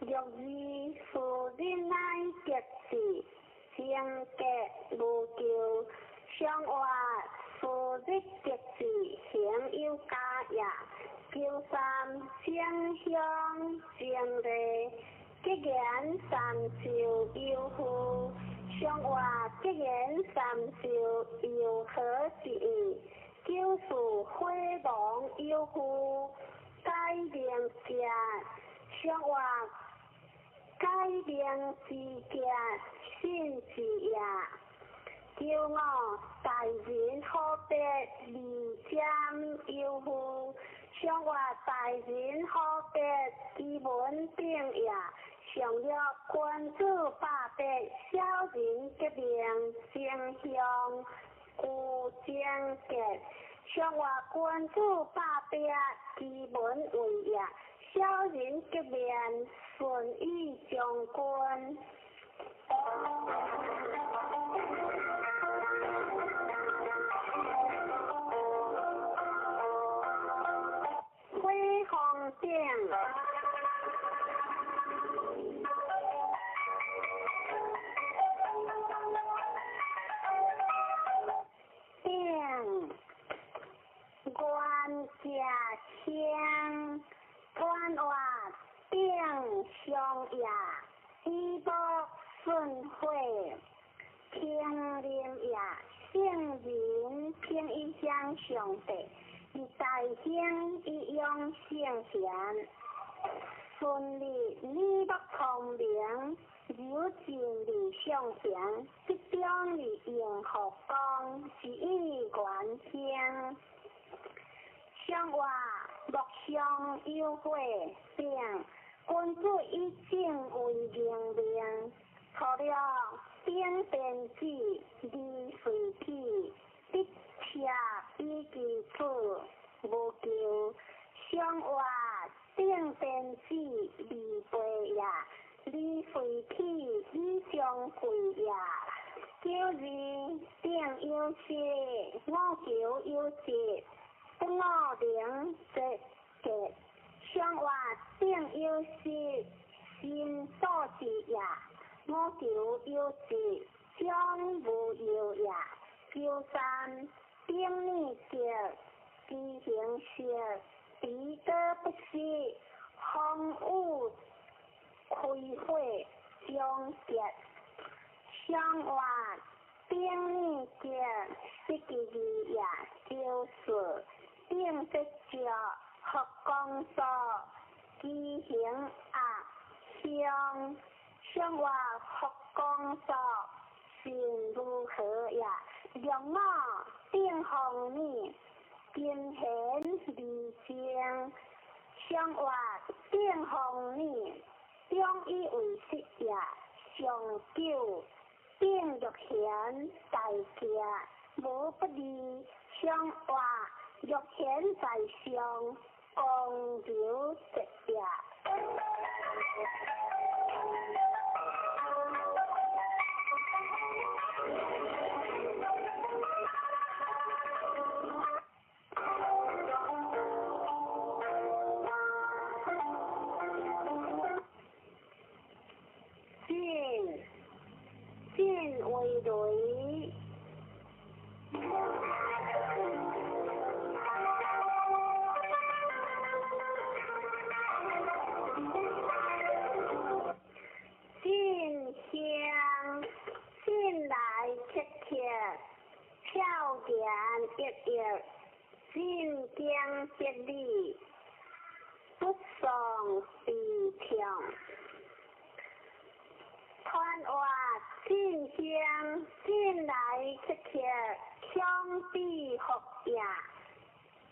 若二夫人乃吉事，正格无咎。相话夫日吉事，行有加也。求三正向正礼，吉言三就有负。相话吉言三就有何之意？九四火亡有负，改名者，相话改名之者，信之也。求五大人好别二占有负，相话大人好别其文定也。上了君子百别，小人革命正向有正格。上话君子百别，其文为也。小人革命，顺意将军。火风顶。顶原家乡，传话顶上也，以无顺火，平林也，圣人平一乡上帝，以大兴以养圣贤，顺利耳目聪明，柔静理上行，集中利用佛光，是以愿兴。相话莫相有悔，并君子以正为明命，除了顶电子二随体，得车以其子无求。相话顶电子二倍也，二随体以相会也。九二顶有时，五求有节，不五能节节。相话顶有时，心所致也，五求有节，将无忧也。九三顶念德，知行识，彼得不失，风雨开火终结。相话顶念德，失其义也。九四顶得觉，佛光所，知行鸭香。相话佛光所，心如何也？六五顶风雨，金贤二正。相话顶风雨，中以为实也。上九顶玉贤大家，无不利。相话玉贤在上，光流直也。进进为雷。进香进来切切，俏言熠熠，进经得理，不丧悲痛。传话进香进来切切，相比福也，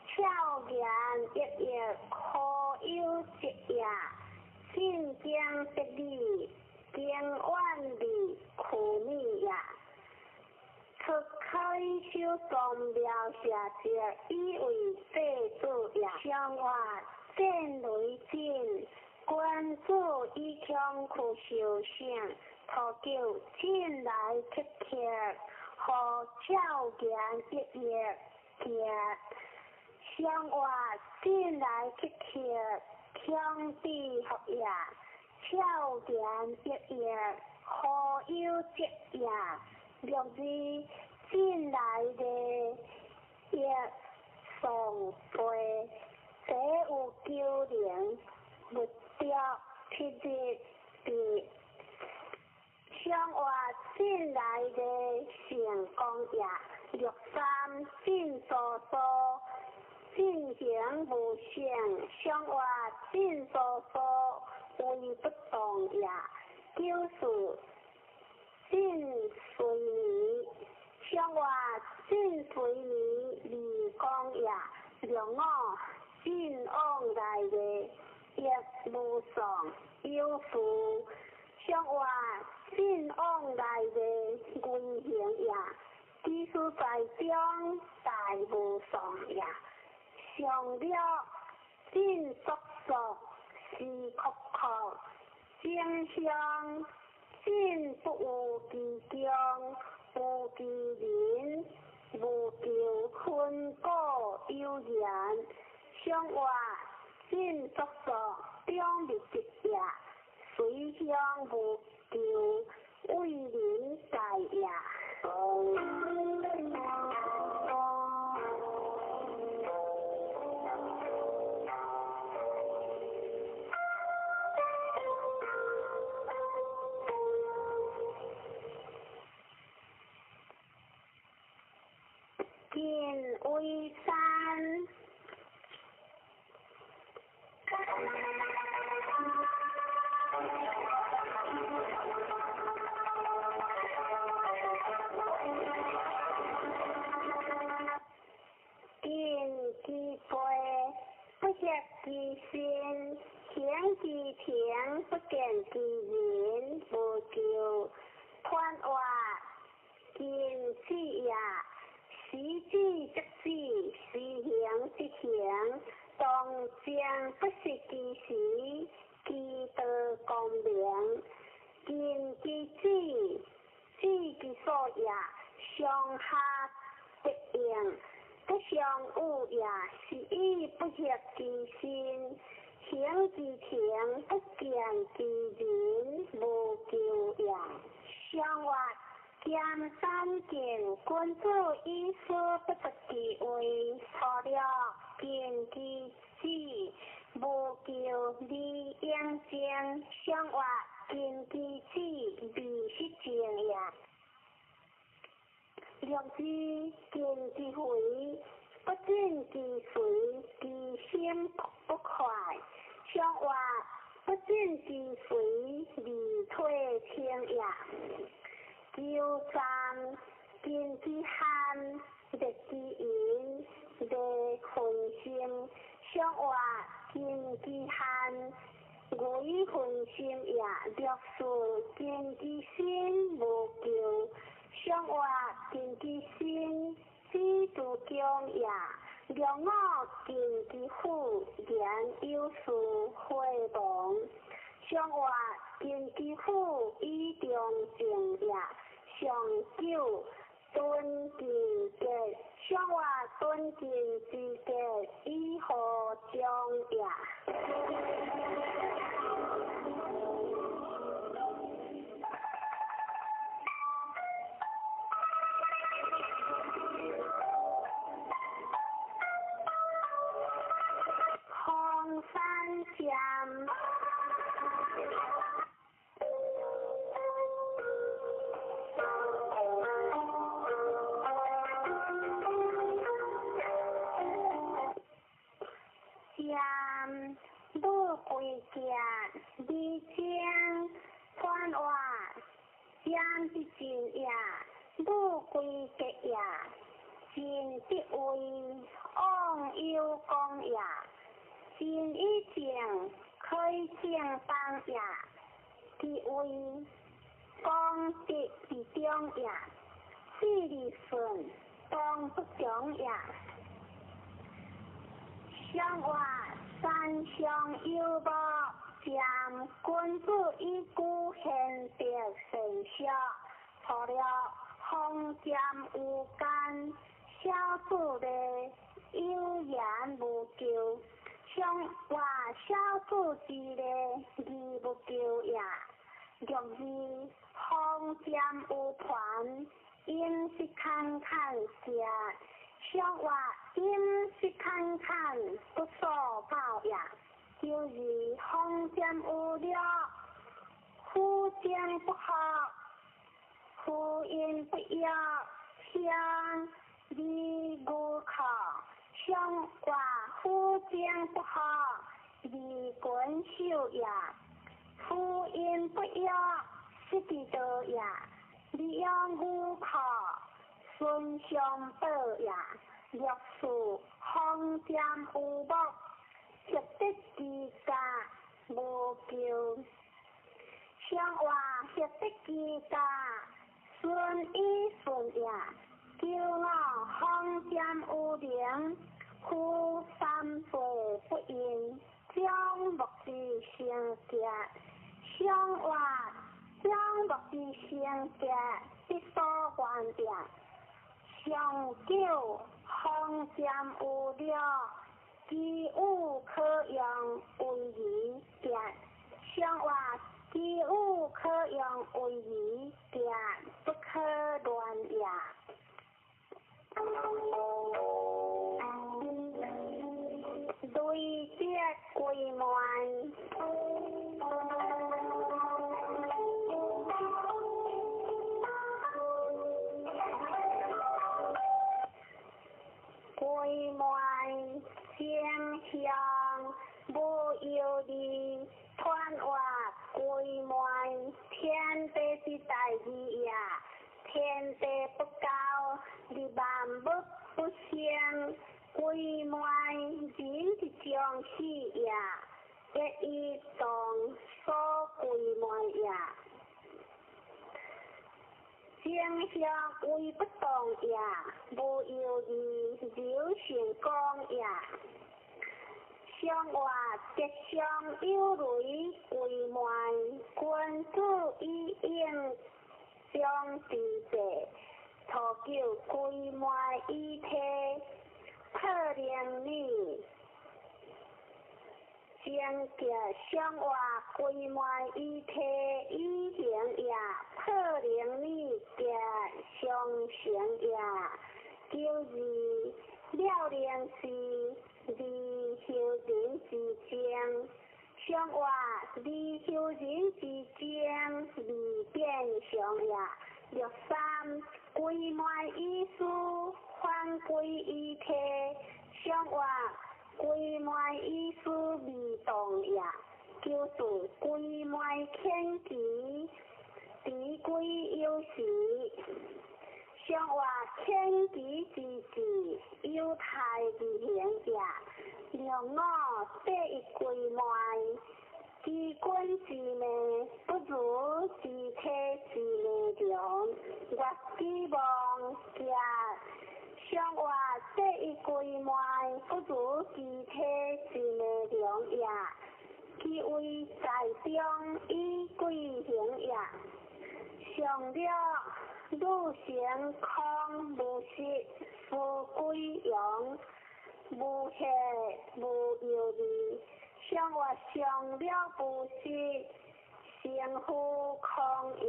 俏言熠熠，可有节也，进经得理，经远离苦米也。出开修宗庙下节，以为祭祖也。相话战雷震，君子以强苦修行，土九进来切切，和俏言熠熠结。相话进来切切，强比福也，俏言熠熠，何有节也？六二进来的一送背，这有九灵，目标七日的。相话进来的成功也，六三进多多，进行无限，相话进多多为不动也。九四进随你，相话进随你离光也。六五进往来的亦无丧有福，相话进往来的危行也。其实在中大无丧也。上了进速速是阔阔，正向进不有其中，无其人，无求分果有缘。相话进速速中密集也，随向无求为人在也。近为山，協其身，行其情，不見其人，無求。傳話盡智也，時止則止，時行則行，當正不失其時，其道光明。盡其智，知其所也，上下得應，不相惡也。是以不協其身，行其情，不見其人，無求也。上話兼三見，君子以思不得其位，錯了盡其智，無求而應正。上話盡其智，未失正也。六字盡其肥，不盡其肥，其心不快。上話不盡其肥，而退清也。九三盡其慳，力其淫，利分心。上話盡其慳，為分心也。六四盡其身，無求。上話盡其身，知足強也。六五盡其富，言有事回亡。上話盡其富，以中正也。上九敦其格，上話敦敬之格，以何將也。红山剑。剑无贵剑，二将传话，剑之进也，无贵格也，进得位，往有功也。进以正，开正当也，其位功德之中也，势利顺，当不强也。上话三相有无，占君子以古贤德善学，除了风剑无间，小子的有言无求。上话小子之礼，义无求也。六二风剑有团，饮食坎坎食。上话饮食坎坎，不所教也。九二风剑有略，夫将不合，夫因不约，相离无可。上话夫将不合，离君守也。夫因不约，失其道也。利用无可，孙相保也。六四风剑有目，协得其家无求。上话协得其家，顺以顺也。九五风剑有灵，夫三岁不应，将木之成结。上话将木之成结，必所愿也。上九风剑有略，其有可用为而结。上话其有可用为而结，不可乱也。累积归满。归满正向无忧虑，传话归满天地之大义也。天地不交，利万物不生，归归昧人一中喜也，结以动所归昧也。正向为不动也，无犹豫流成功也。上话吉祥有雷归昧，君子以应将之计，初九归昧以体，破灵女。正吉上话归昧以体以行也，破灵女吉上成也。九二了灵是二修人之精，上话二修人之精二变相也。六三归昧以思，反归以体，上话归昧以思未动也。九四归昧天机，持归有时。上话天机之志，有太之行也。六五第一归昧，知君之命，不如知体之命长。月之望行，上话第一归昧，不如知体之命长也。其为在中以贵行也。上了女成空无实，夫归阳，无血无犹豫。上话上了无实，成夫空也。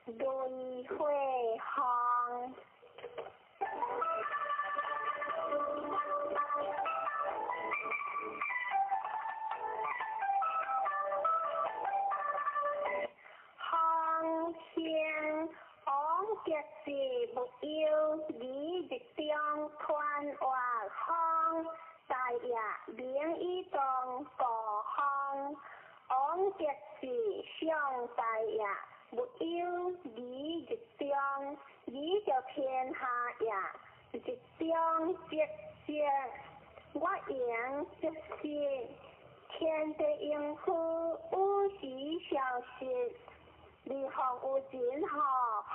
雷火风。风兴王吉是无忧，离日中团活风，大业明以当故风。王吉是上大业，无忧离日中，离着天下也。日中积积，我赢积失，天地应付有时消失。二风有神吼，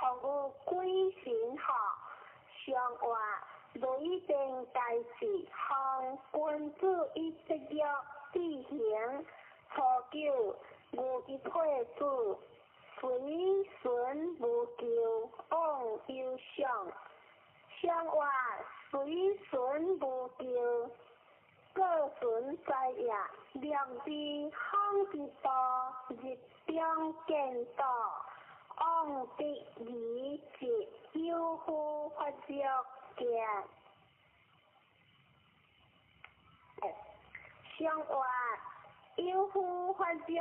风有鬼神吼。上话雷电大事，风君子以节约志行。初九牛之退子，随顺无求，往有上。上话随顺无求，各顺在也。两地风之道，日中见道，往得离节，有夫发作见。上话有夫发作，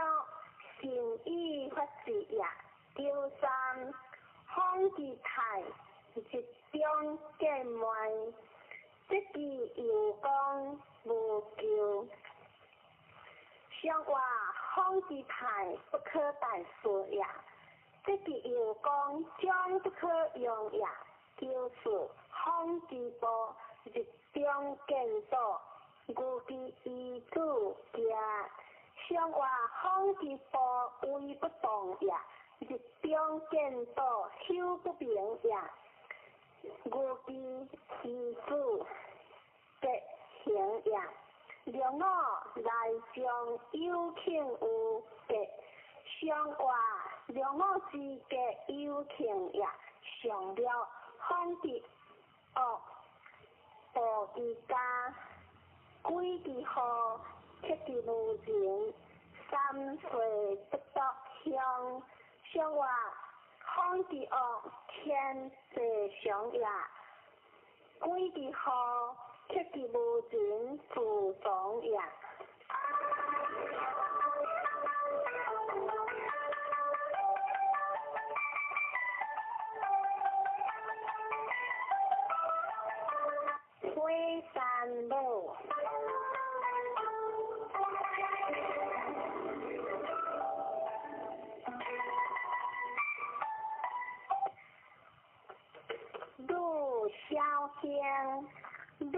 善意发誓也。九三风之泰，日中见昧，这句又讲无求。上话风之泰，不可代说也。这句又讲将不可用也。九四风之波，日中见道，牛之遗子行。上话风之波，威不动也。日中见道，修不明也。牛之遗子结行也。六五来将有庆有结，上话六五之结有庆也。上了风之恶，暴之家，鬼之祸，克之无情，三岁不得乡。上话风之恶，天地常也。鬼之祸，克之无情，自从也。火山母。兴，女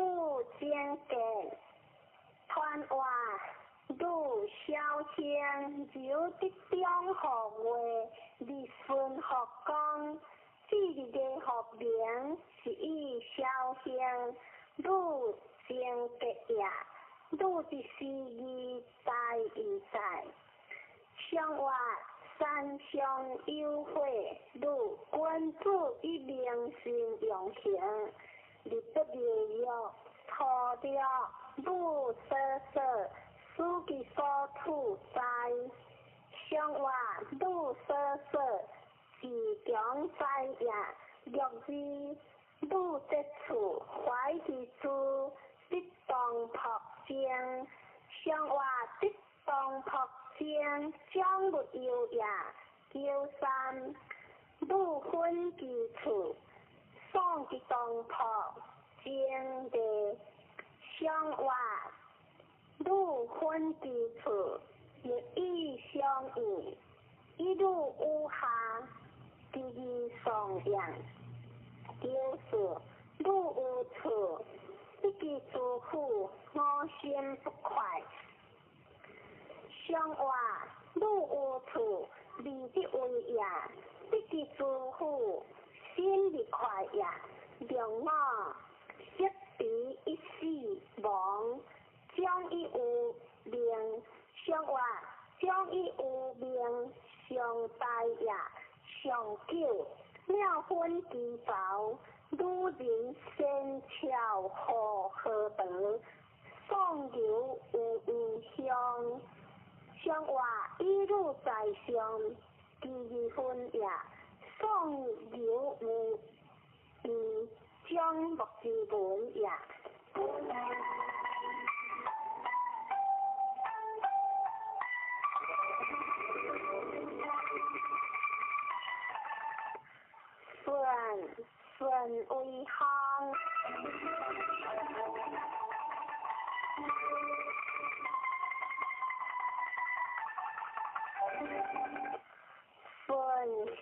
精格，传话女小兴，由得中号月，日顺福光，至日的福名是以小兴，女精格也，女的思义在义在，上话山上有会，女君子以明心用行，日不日月，土着女所说，使其所处在，上话女所说，自强在也，六字女得处，怀其诸得当朴正，上话得当朴正，将勿忧也。九三女分其处，送其当朴正的，上话女分其处，日以相应，一路有下，第二颂扬。九四女有处，得其诸苦，我心不快。上话女有处，未得为也，得其诸苦，心不快也。两我识彼一死亡，将以有命。上话将以有命，上大也，上久妙分其薄，女人仙巧何何德，送牛有异香。上话一路在上，第二分也，送牛有异将木之文也。顺顺为行。顺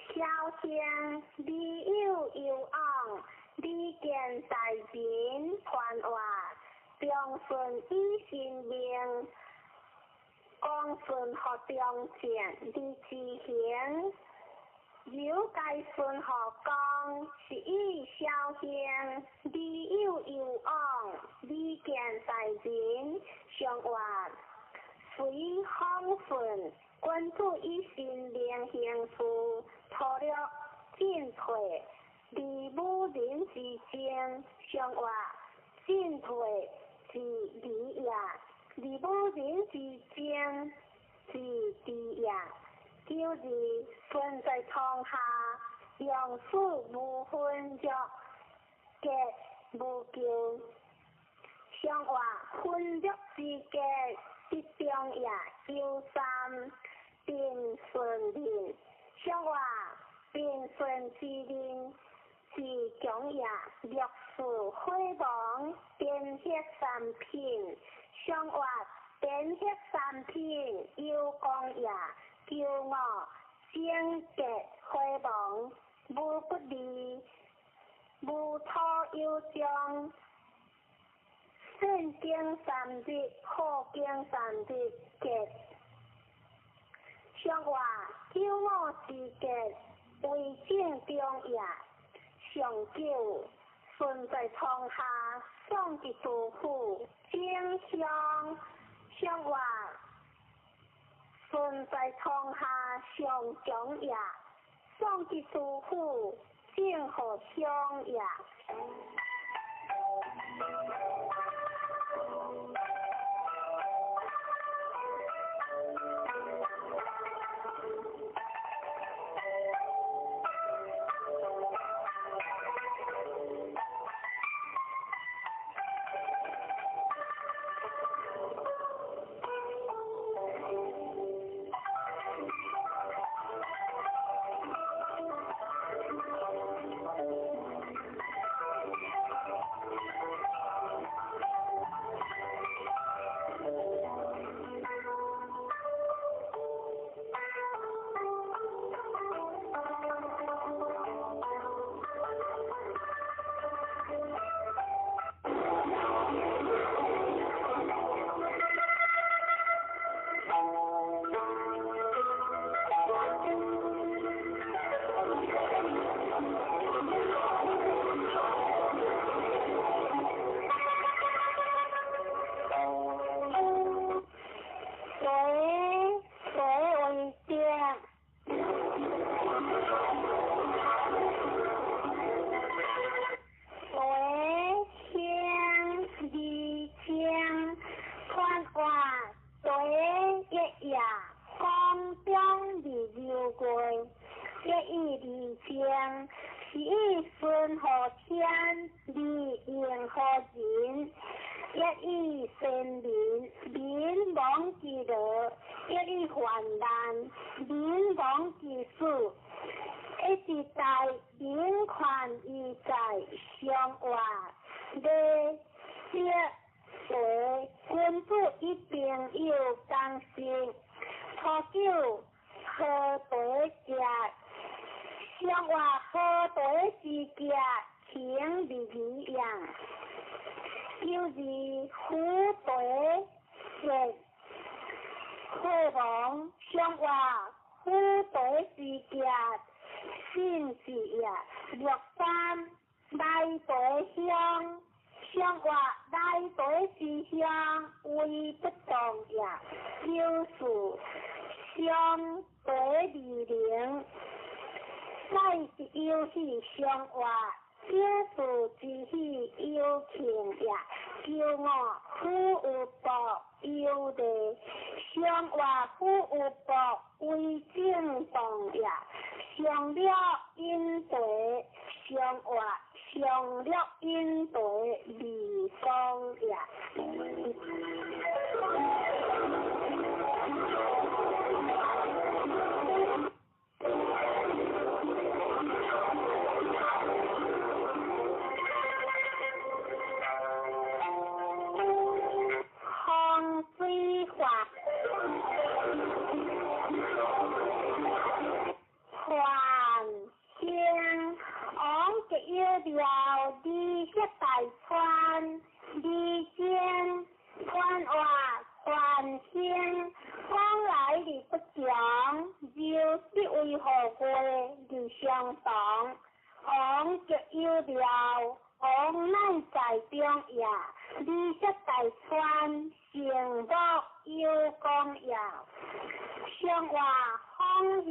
小兴，李有有昂，李见大人传话，中顺以神命，光顺学中正，李之行。由该孙学讲，是以小兴，李有有昂，李见大人上话，随风顺，君子以神明行事，粗略进退，离武人之争，上话进退之理也，离武人之争之地也。九二顺在堂下，用事无分约，结无咎。上话分约之结，得中也。九三平顺人，上话平顺之人是强也。六四火亡，颠血三品。上话颠血三品有功也。九五整结火亡，无不利，无土有将。圣经三日，好经三日结。上话九五之结，为正中也。上九顺在床下，送至杜甫，正香。上话顺在床下，上强也。送至杜甫，正好相也。过，一以二正，是以顺乎天，二应乎人，一以先民，民亡之乐，一以患难，民亡之死。一直在民权义在相活，礼节为君子与朋友同食，初九好茶食，相活好茶之食，情义义也。九二虎茶食，火王相活虎茶之食。信是也，六三来茶香，相活来茶之香为不动也。九四相茶二零，乃是游戏相活，九四之喜有庆也。九五虎有报有礼，相活虎有报为正动也。上了饮茶，上活上了饮茶未讲也。风水法，凡兴王吉有庙，二色大川，二间宽活凡兴，往来而不强，就不为何过而相同。王吉有庙，王乃在中也，二色大川，成木有功也。相活风行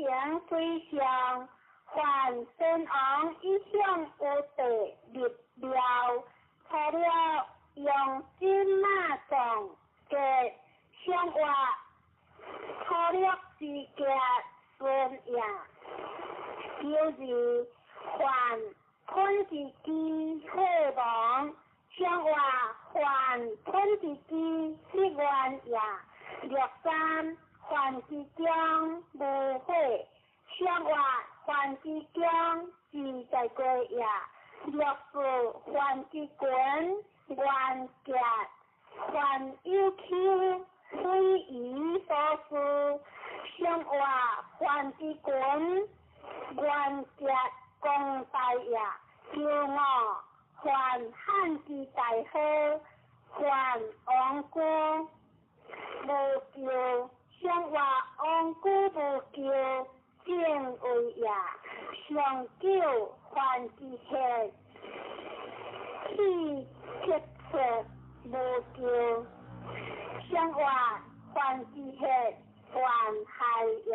水上，凡先王一向有地立庙，除了用金马藏嘅相活粗略之家孙也。就是凡吞之机火王，相活凡吞之机立愿也。六三凡之中无火，相活凡之中自在过也。六四凡之群愿结，凡有丘非夷所思，相活凡之群愿结公大也。九五凡汉之大好，凡王居无咎，相活王居无咎，正位也。上九凡之血，气结出无咎，相活凡之血，凡害也。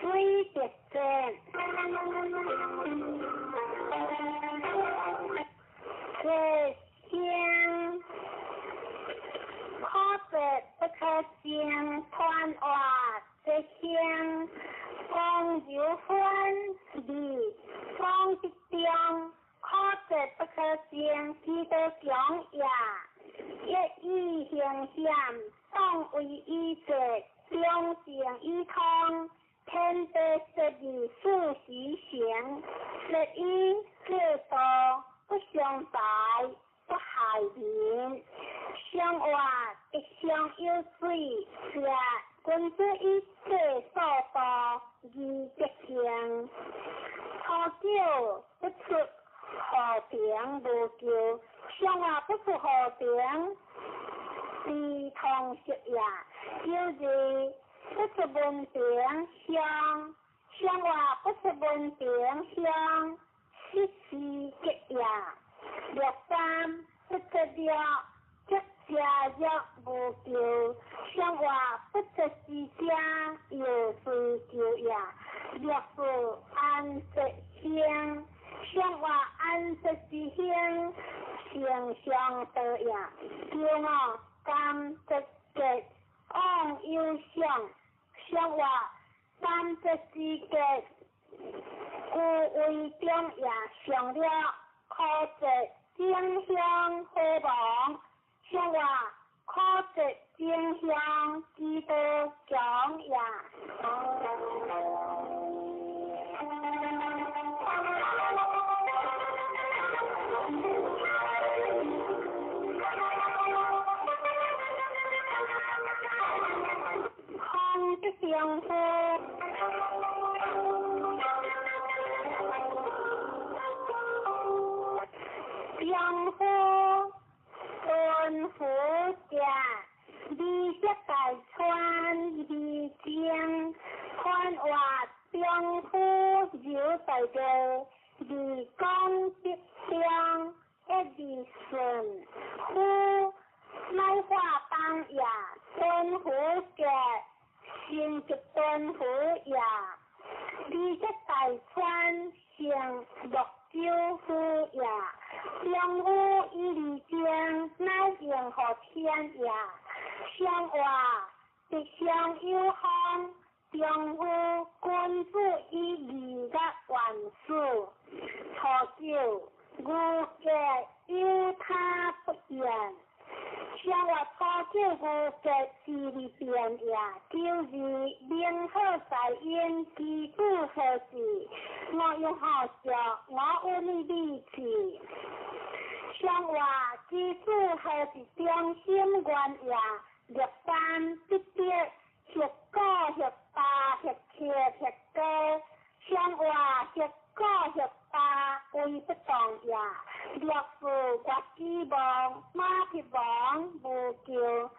水别战，这声可说不可声，传话这声讲柔分离讲之中，可说不可声，其道强也。一以形险，当为以节，两情以通。天地设立四时行，设以制度不相败，不害人。相活必相有水，是君子以制所度而必行。初九不出和平无咎，相活不出和平，非通识也。就是不出文凭乡，相活不出文凭乡，失时节也。六三不出了，即家若无咎，相活不出之家，又随咎也。六四安吉乡，三節之行，成上道也。九五感得結往有想，上話三節之結，故為中也。上了可節正向何亡？上話可節正向之道強也。空得中夫，中夫敦福者，二色大川二正，宽活中夫柔大地，二讲得中，一二顺夫乃化当也，敦福者。成吉敦福也，二色大川成泸州府也，中府以二正乃应乎天也。上话吉祥有方，中府君子以二月万事。初九，牛结有他不言。上话初九牛结之二变也，九二明好在因，基子何事？我有好笑，我有你理气。上话基子何是中心原也？六三得得，十九十八十七十九。上话十九十八为不动也。六四月之望，马匹王无救。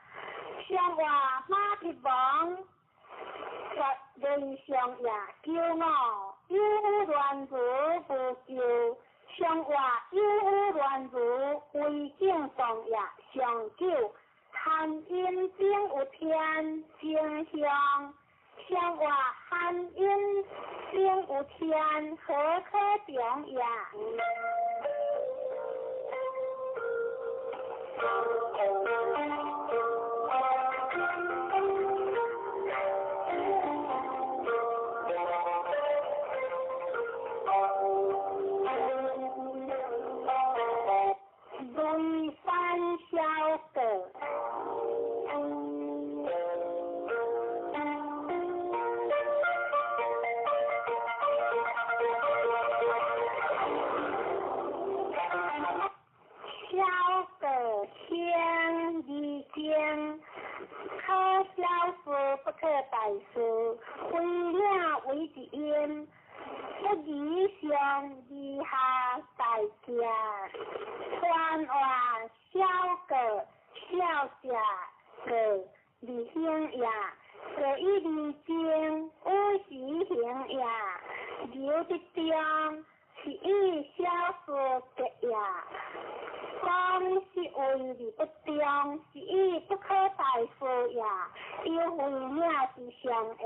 上话马匹王绝人上也。九五有乱如无救。上话有乱如为正动也。上九含阴顶有天正向。上话含阴顶有天，何可中也？雷山小阁。小阁先二经，可小事不可大事，为了为一因，不以上以下大家，传话小阁小者阁二行也，阁以二经有时行也，留得中是以小事结也。讲是为而不中，是以不可大事也。有为领之相应，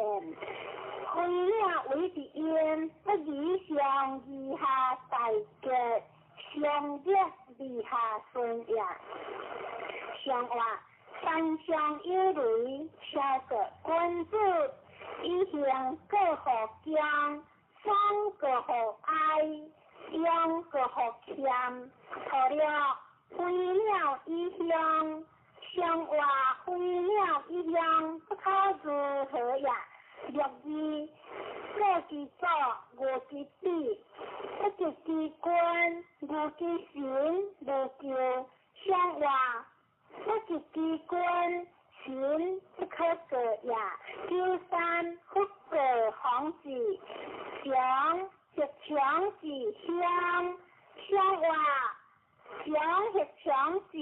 为领为之因，不以上以下大结，上热以下顺也。上话山上有雷，小阁君子以行过乎江，双过乎哀，用过乎谦，错了飞鸟以向，上话飞鸟以向，不可如何也？六二过其祖，无其子，不及其君，无其神，无救。上话不及其君，神不可过也。九三不过方子，强是强是乡，上话强是强是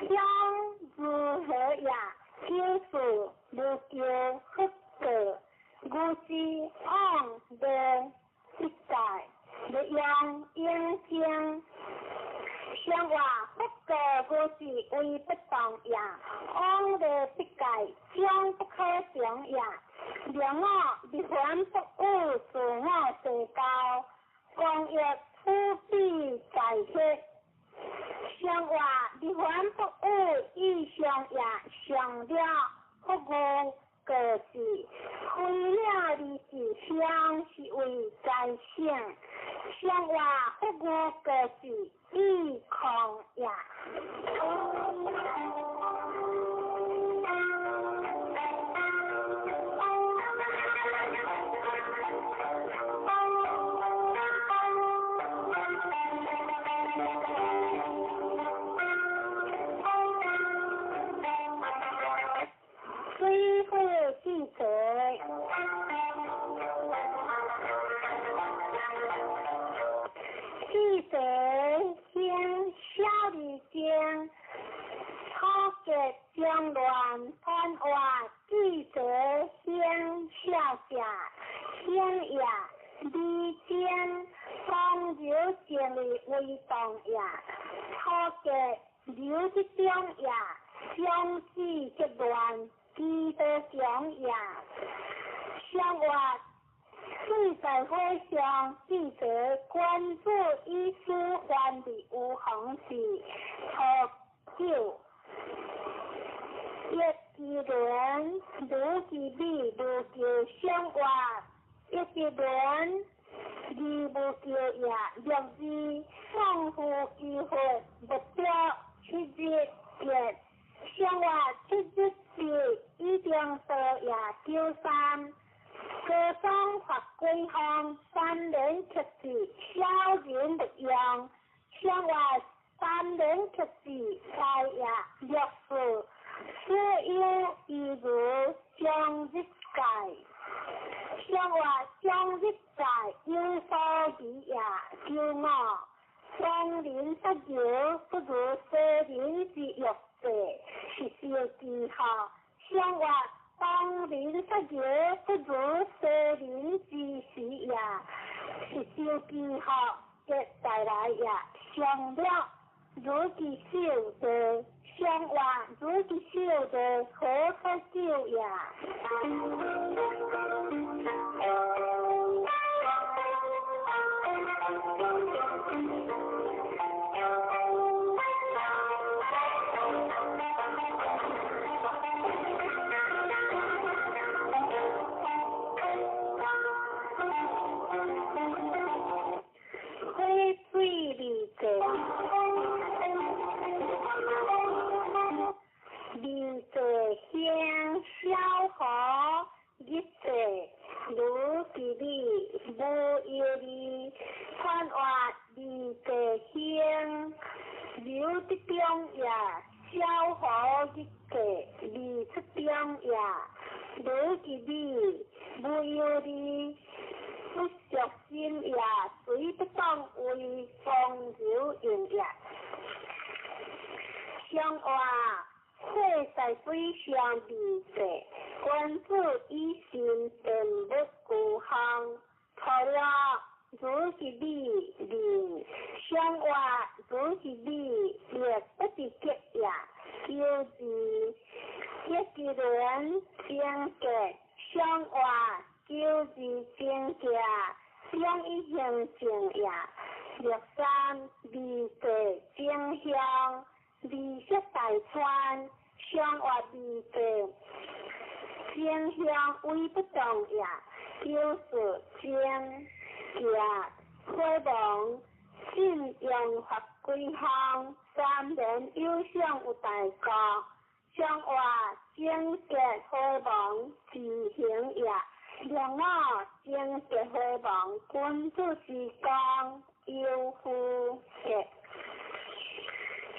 乡如何也？九四无求不过，无之往无一界，无用应经。上话不过无是为不动也，往无必界，将不可成也。两我立凡不与自我地交，光欲辅比在血，上话日凡不语意上也上了福语过是，非了二是相是为在性，上话福语过是意空也。水火记者，记者先小二经，初结中乱贪话，记者先小者先也，二经风流静的为动也，初结流之中也，相子结乱。基督强也，上月水在火上，记者关注医师犯的有红是初九，一支轮，卢其美，卢桥上月，一支轮，二无桥也，六字宋父机会目标七日结。上月七日是一定道也九三，高中发归方三连克制小人不用，上月三连克制财也六四，所有一如将日界，上月将日界有所比也九五，双人不摇不如西人之欲。是小记号，上月当人不摇不如西人之时也，是小记号的带来也，上了如其手的，上月如其手的何可救也？二座乡小河日座卢其美无忧虑，宽话二座乡刘德中也小河日座李出中也卢其美无忧虑，不着心也随不当为风流应也。上话火在水上二座，君子以心定物故乡，除了如是美人，上话如是美，亦不是结也。九字一支轮正结，上话九字正结，两一行正也。六三二座正向。二色大川，上月二座，正向为不动也。九四正业火亡，信用法归乡，三年有赏有大国，上月正结火亡自行也。两五正结火亡，君子之功有夫结。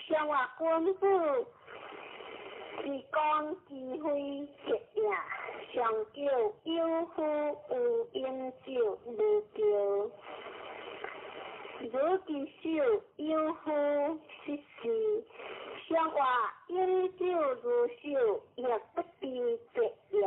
上话君子是讲智慧结也，上叫有夫有饮酒无叫，如其手有夫失事，上话饮酒如手，亦不知结也。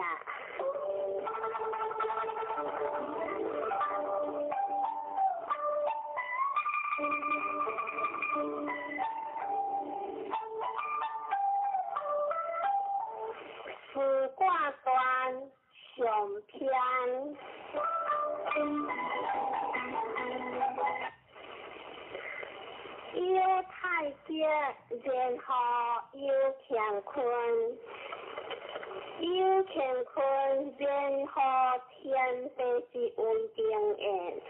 四卦端上篇，太極，然後有乾坤；有乾坤，然後天地之為定焉。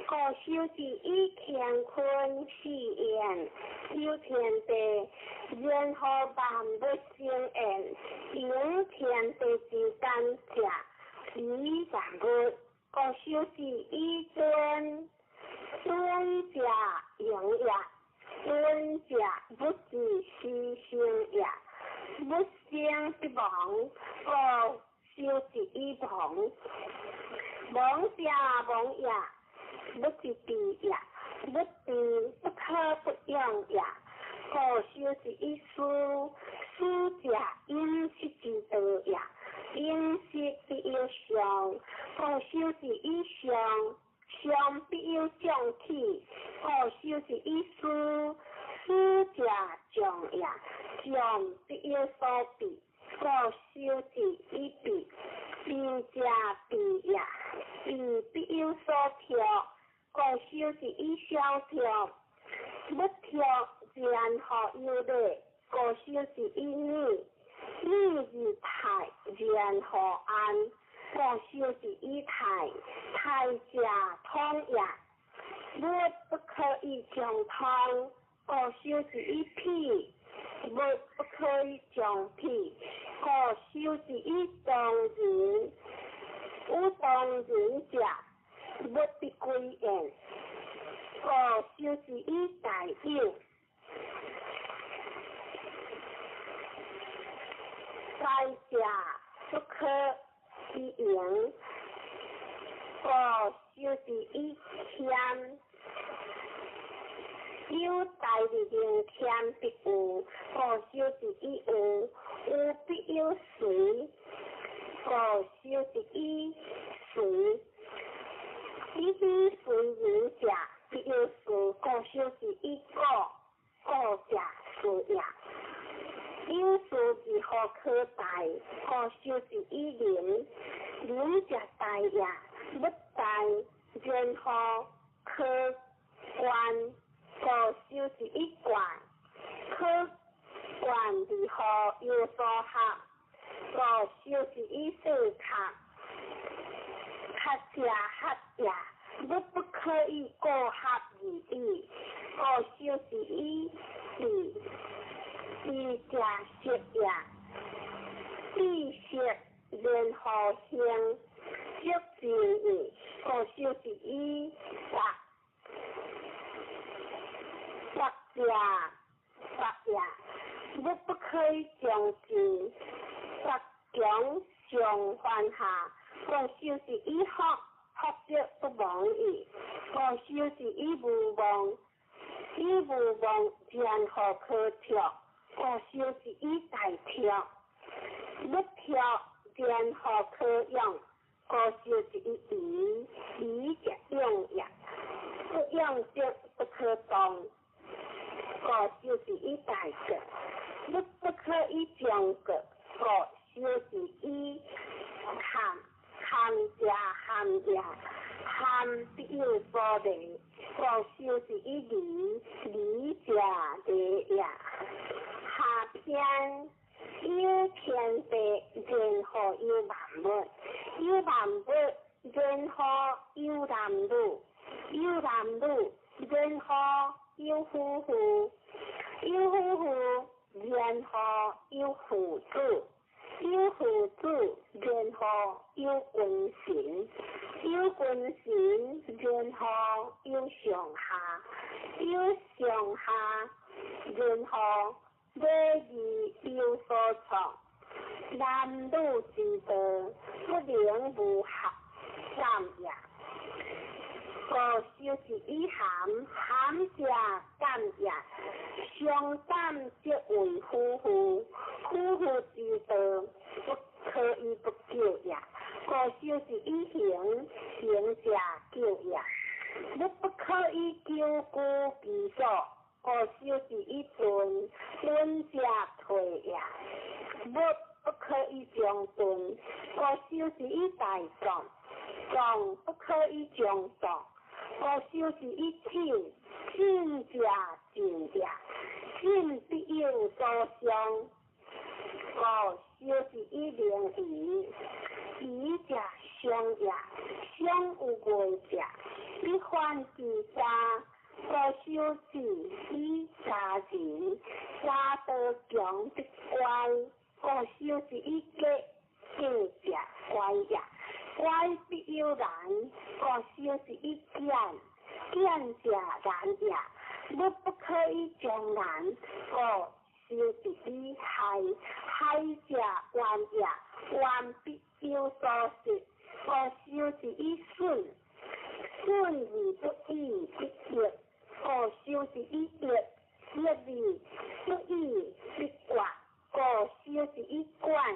故修之以乾坤四焉，有天地，然後萬物生焉。用天地之感者，以萬物。故修之以尊，尊者用也。尊者不知其生也，不生必亡。故修之以亡，亡者亡也，不知知也，不知不可不用也。故修之以思，思者饮食之道也，饮食必有常。故修之以常，常必有将起。故修之以思，思者将也，将必有所避。故修之以避，避者避也，避必有所託。故修之以相託，不託然後有禮。故修之以禮，禮而泰，然後安。故修之以泰，泰者通也。物不可以將通，故修之以否。物不可以將否，故修之以當人。有當人者，物必歸焉。故修之以大有。大者不可以盈，故修之以謙。有大而能謙必有，故修之以有，有必有隨，故修之以隨。以隨人者，必有事，故修之以故，故者事也。有事如何可大？故修之以仁，仁者大也。不大，然後可觀。故修之以觀，可觀如何有所合？故修之以四合，合者合也，物不可以過合而已。故修之以比，比者色也，比色然後形，色之意。故修之以達。達者達也，物不可以將之，達強上犯下。故修之以福，福則不亡矣。故修之以無妄，以無妄然後可脫。故修之以大脫，不脫然後可用。故修之以疑，疑者用也，不用則不可動。故修之以大國，物不可以將國。故修之以堪，堪者堪也，堪必有所利。故修之以利，利者利也。下篇有天地，然後有萬物；有萬物，然後有男女；有男女，然後有夫婦；有夫婦，然後有父子；有父子，然後有君臣；有君臣，然後有上下；有上下，然後禮義有所創。男女之道，不能無合感也。故修之以含，含者感也。相感則為夫婦，夫婦之道，不可以不久也。故修之以行，行者久也。物不可以久居其所，故修之以遁，遁者退也。物不可以將遁，故修之以大壯，壯不可以將壯。故修是以静，静者静也，静必有所伤。故修是以灵仪，仪者相也，相有碍者，必犯其家。故修是以家人，家道强必乖。故修是以过，过者乖也，乖必有难。故修是以简，简者难也，物不可以将难。故修是以害，害者冤也，冤必有所失。故修是以损，损而不已必益。故修是以益，益而不已必决。故修是以管，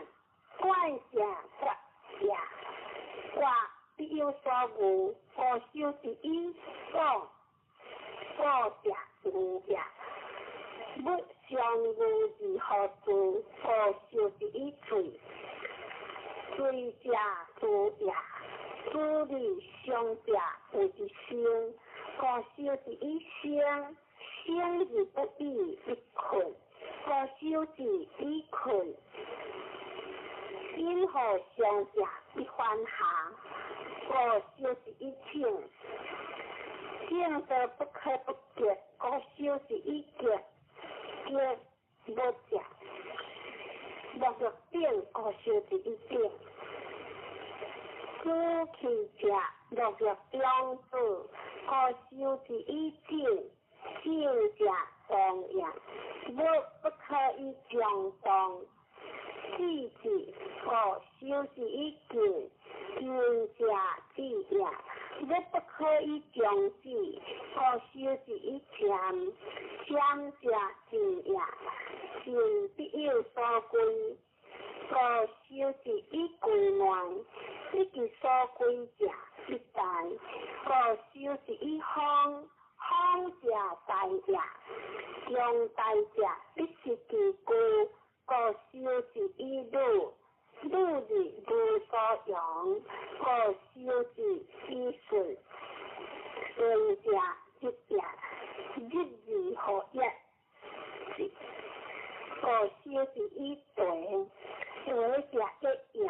管者决也，决必有所误。故修是以广，广者误也，物相误而何助？故修是以罪，罪者助也，助而相者谓之生。故修是以生，生而不已必困。故修是以困，因何相者必反下。故修是以静，静则不可不结。故修是以结，结无者，无欲定。故修是以定。主气者，乐欲中子。故修是以静，静者动也，物不可以将动。四字，故修是以静，静者止也，物不可以将止。故修是以禅，禅者静也，静必有所归。故修是以归乱，不其所归者必大。故修是以方，方者大也，强大者必失其故。故修是以鲁，鲁而无所用。故修是以顺，顺者日也，日而何一？故修是以对，对者一也，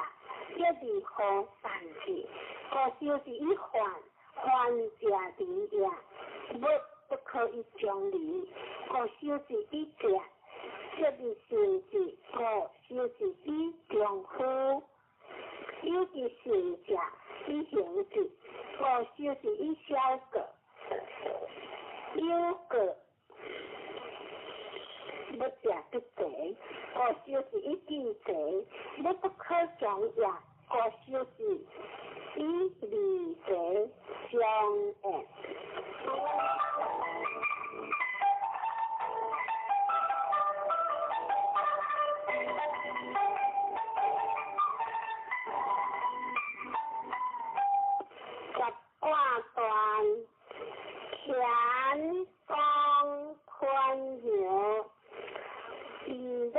一而何散之？故修是以患，患者离也，物不可以将离。故修是以者，者而成之。故修是以丈夫，有其成者以行之。故修是以小过，有过物者必齐。故修是以记齐，物不可将也。故修是以离齐相应。十卦断，乾宫坤爻，娱乐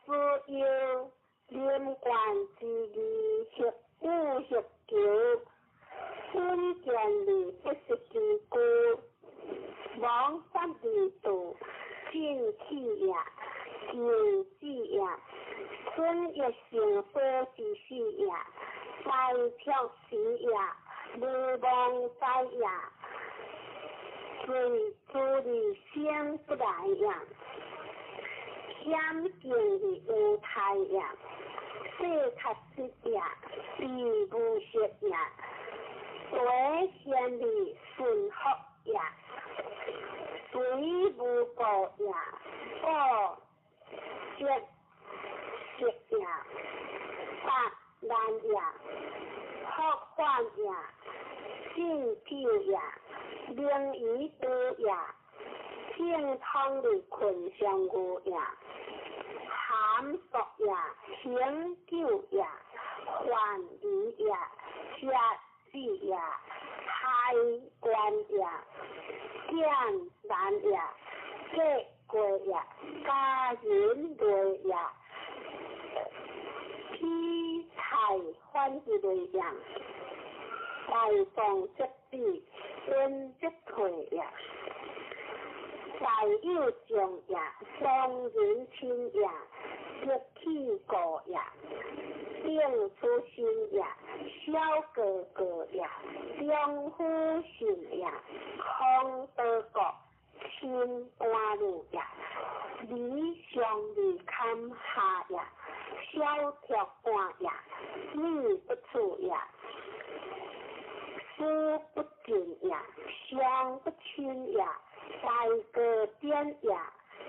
思忧，临官之义，协武协求，稳健而不失其故，亡法而度，进气也，静止也，春月成所之始也，开拓时也，无妄灾也，随诸而生不来也，险境而无态也，世确实也，必无失也，为贤而顺福也，随无过也，过节节也，八难也，福患也，进酒也，名医多也，正通的困上牛也，含索也，行久也，患离也，食子也，开关也，见难也，结过也，家人类也，披菜反之类也，大众节子，分不退也。大有众也，双人亲也，得气故也，定出身也，小哥哥也，中夫信也，空德国亲官女也，理上利堪下也，小铁官也，女不处也，师不敬也，相不亲也。大哥典也，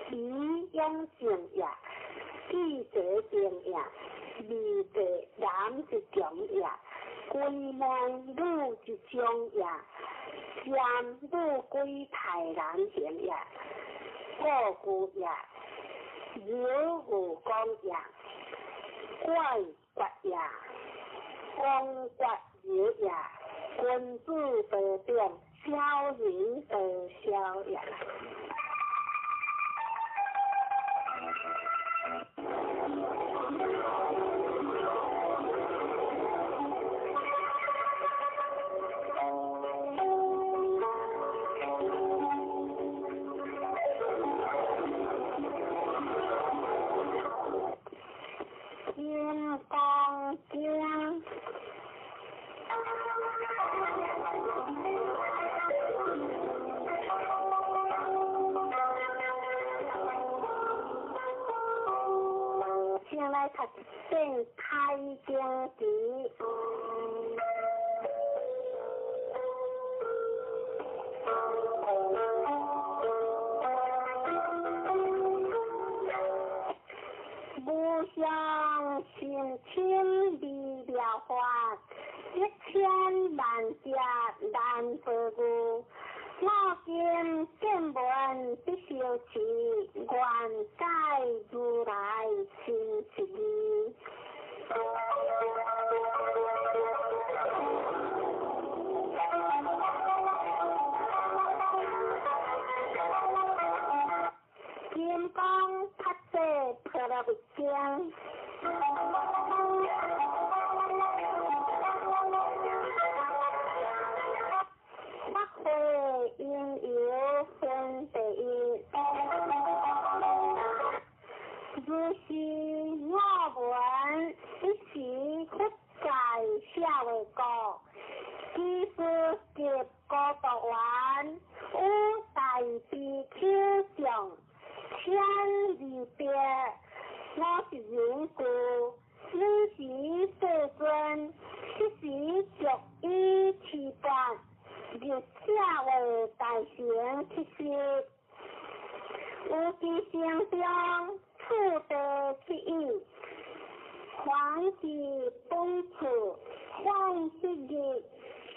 李永正也，记者定也，二地男一强也，归门女一种也，占女归太难行也，故故也，刘武公也，怪决也，公决日也，君子得定。小人得小也。金刚经。先来读《开经偈》。无上甚深微妙法，一千万劫难遭遇。我今见闻得受持，愿解如来真实义。金刚菩萨婆罗蜜经。法会因由分第一，如是我闻，彼时佛在舍卫国，居士及孤独园，与大比丘众千二百五十人俱，尔时世尊，彼时足以持钵。入舍卫大城乞食，有其城中次第乞语，凡是本处，凡是日，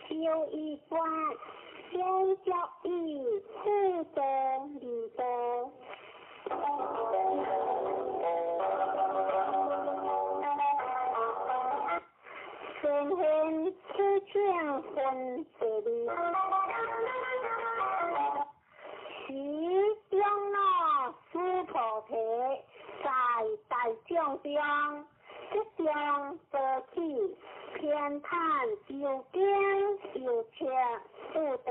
修衣冠，先足以次第二地。先现此请分第二，时长老须菩提在大众中，即将坐起，偏袒右肩右侧次第，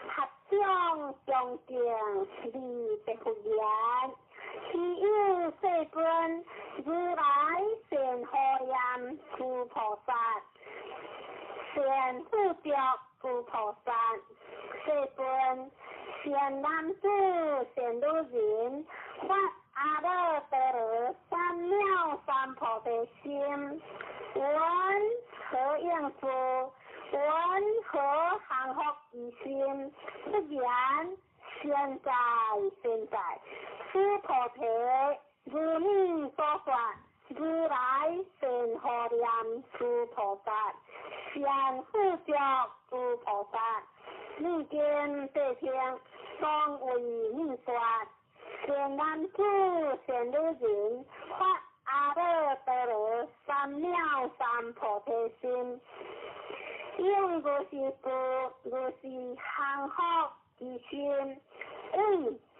合掌恭敬礼白佛言：希有世尊，如来善护念诸菩萨，善护着诸菩萨。世尊，善男子、善女人，发阿耨多罗三藐三菩提心，闻何应事？闻何降伏其心？不然，善哉善哉，须菩提，如你所说，如来善护念诸菩萨，善护着诸菩萨。你今谛听，当为你说。善男子、善女人，发阿耨多罗三藐三菩提心，应如是事，如是降伏其心，为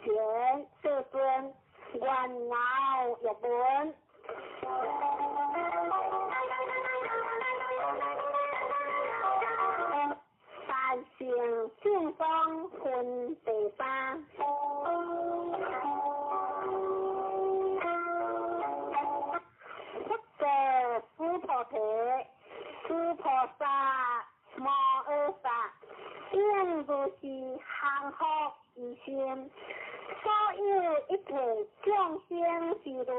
前世尊，愿饶欲闻。大大乘正宗分第三。佛告须菩提：诸菩萨摩诃萨，应如是降伏其心。所有一切众生之类，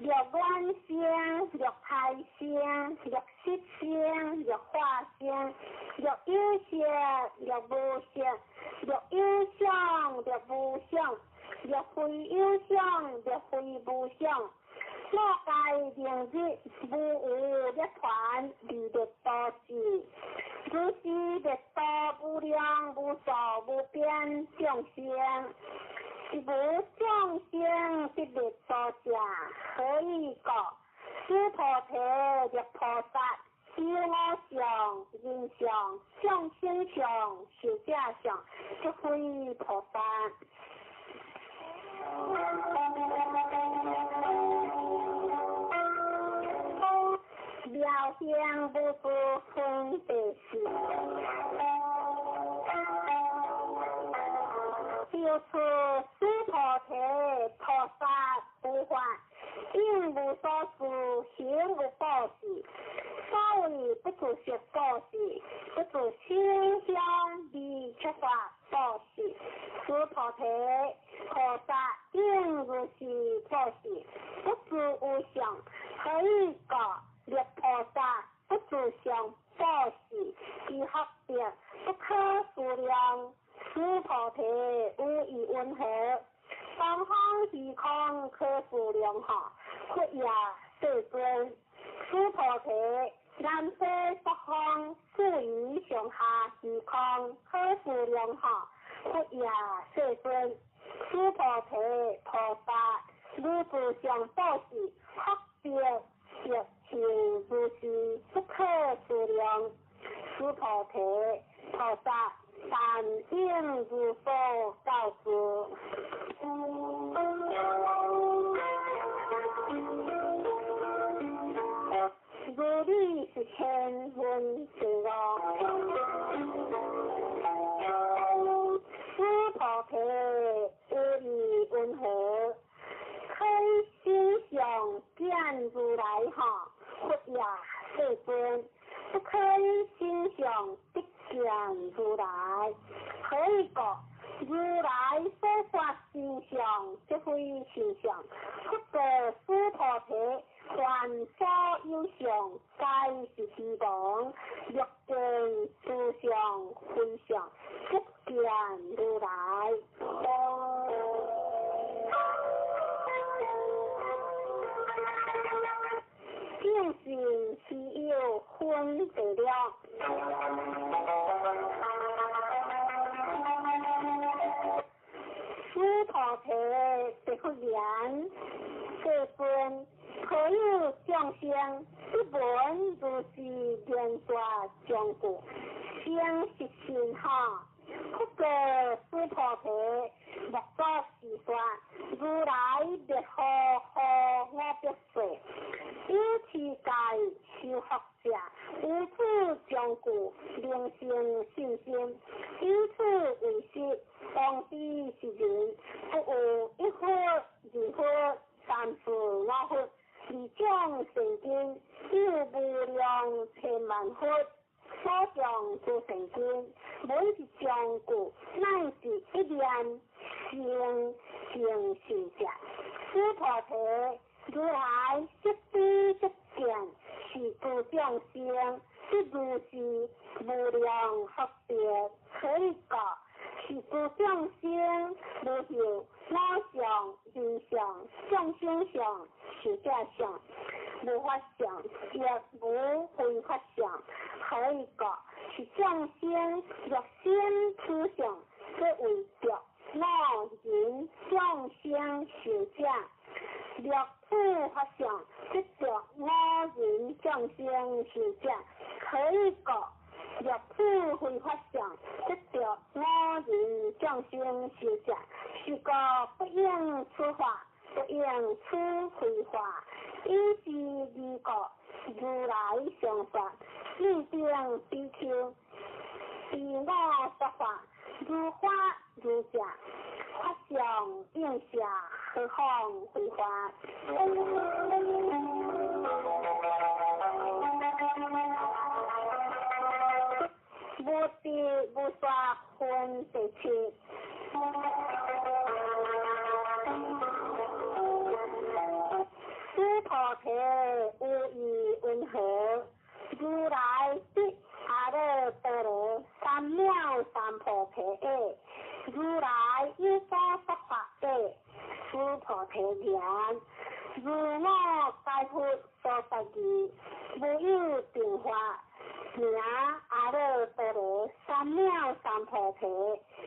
若卵生，若胎生，若湿生，若化生，若有色，若无色，若有相，若无相，若非有相，若非无相。我该明日无有涅槃而灭度时，如是灭度无量无数无边众生。是无众生得灭度者，何以故？须菩提，若菩萨有我相、人相、众生相、寿者相，即非菩萨。妙行无住分第四。就此须菩提，菩萨无法，应无所住，行无布施。所谓不住色布施，不住声香味触法布施。须菩提，菩萨应如是布施，不住无相。何以故？若菩萨不住相布施，其福德不可思量。须菩提，有疑云何？东方虚空可思量哈，佛也世尊。须菩提，南西北方四夷上下虚空可思量哈，佛也世尊。须菩提，菩萨如住相布施，福德德行如是不可思量。须菩提，菩萨但应如所告知。如理是千分之五。须菩提，有疑云何？可以心上见如来哈，佛也世尊。不可以心上得见如来，何以故？如来所发心相，即非心相。佛告须菩提：凡所有相，皆是虚妄。若见诸相非相，即见如来。正信是有分别了。须菩提，答复言：世尊，何有众生不闻如是言说将故，生是信哈？佛告须菩提：莫作是说，如来灭后何我百岁？有持戒修福者，有此将故，能生信心。以此为实，当知是人，不有一佛、二佛、三四五佛，二种善根，有无量千万佛。所讲诸善根，每一将故，乃是一念生成信者。须菩提，如来即知即见，是诸众生，即如是无量福德。何以故？是诸众生无有我相、人相、众生相、寿者相，无法相，亦无非法相。何以故？是众生若生此相，即为着我人众生寿者；若此法相，即着我人众生寿者。何以故？若此非法相，即着我人众生寿者。是故不应此法，不应此非法。以是二故，如来常说：四等比丘，依我說法，如法如正，法相應舍，何況非法？無得無說分第七。須菩提有意云何？如來得阿耨多羅三藐三菩提耶？如來有所說法者，須菩提言：如我解佛所說義，無有定法，名阿耨多羅三藐三菩提，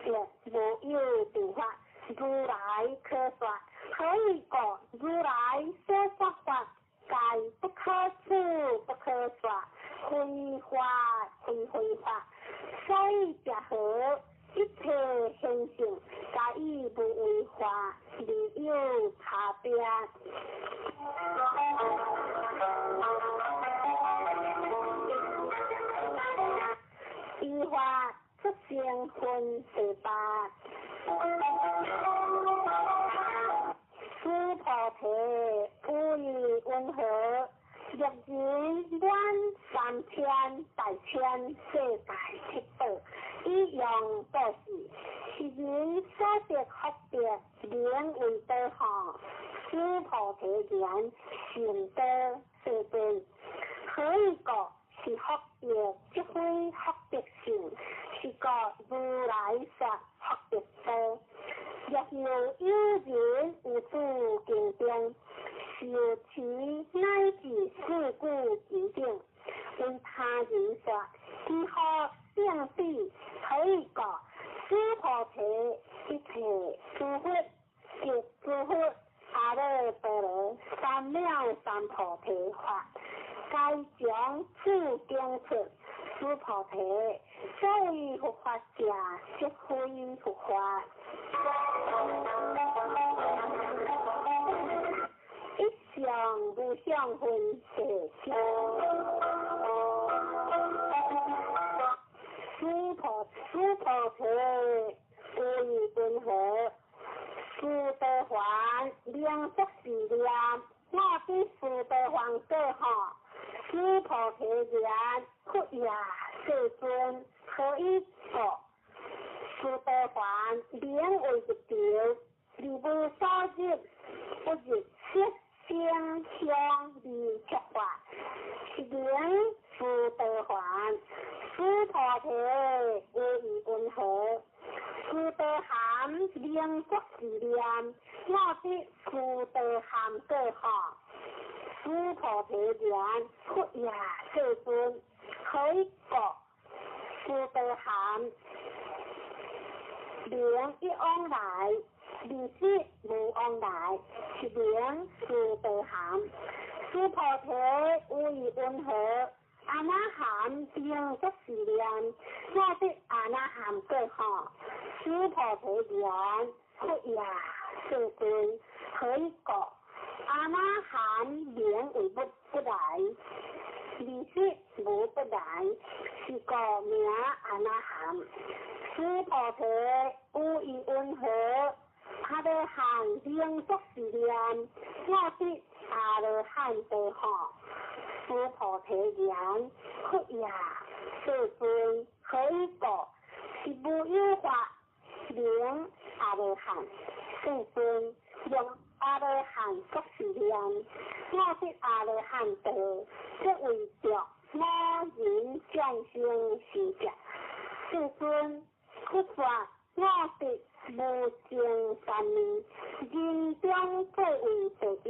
亦無有定法。如來可說，何以故？如來所說法，皆不可思，不可說，非法非非法。所以者何？一切現象，皆以無為法而有差別。依法出生分第八。須菩提有意云何？若人滿三千大千世界七寶，以用布施，是人所得福德，名為多吼。須菩提言：善多世尊，何以故？是福德，即非福德性，是故如來說福德多。若有有人有諸經中，受持乃至四句之頂，為他人說，其福勝彼。何以故？須菩提，一切諸佛及諸佛阿耨多羅三藐三菩提法，皆從此經出。須菩提，所謂佛法者，即非佛法。一相無相分第七。須菩提有意云何？須陀洹名作是念，我對須陀洹講吼，須菩提言：佛也，世尊，何以故？須陀洹名為入道，而無所入，不入色聲香味觸法，是名須陀洹。須菩提有意云何？須陀含名作是念，我對須陀含講吼，須菩提言：佛也，世尊，何以故？須陀含名一往來，二世無往來，是名須陀含。須菩提有意云何？阿那含名作是念，我對阿那含講吼，須菩提言：佛也，世尊，何以故？阿那含名為不來，二世無不來，是故名阿那含。須菩提有意云何？阿羅漢名作是念，我對阿羅漢道吼，須菩提言：佛也，世尊，何以故？是無有法名阿羅漢。世尊，用阿羅漢作是念，我對阿羅漢道，即為著我人眾生是者。世尊，佛說我得無上三昧，人中最為第一，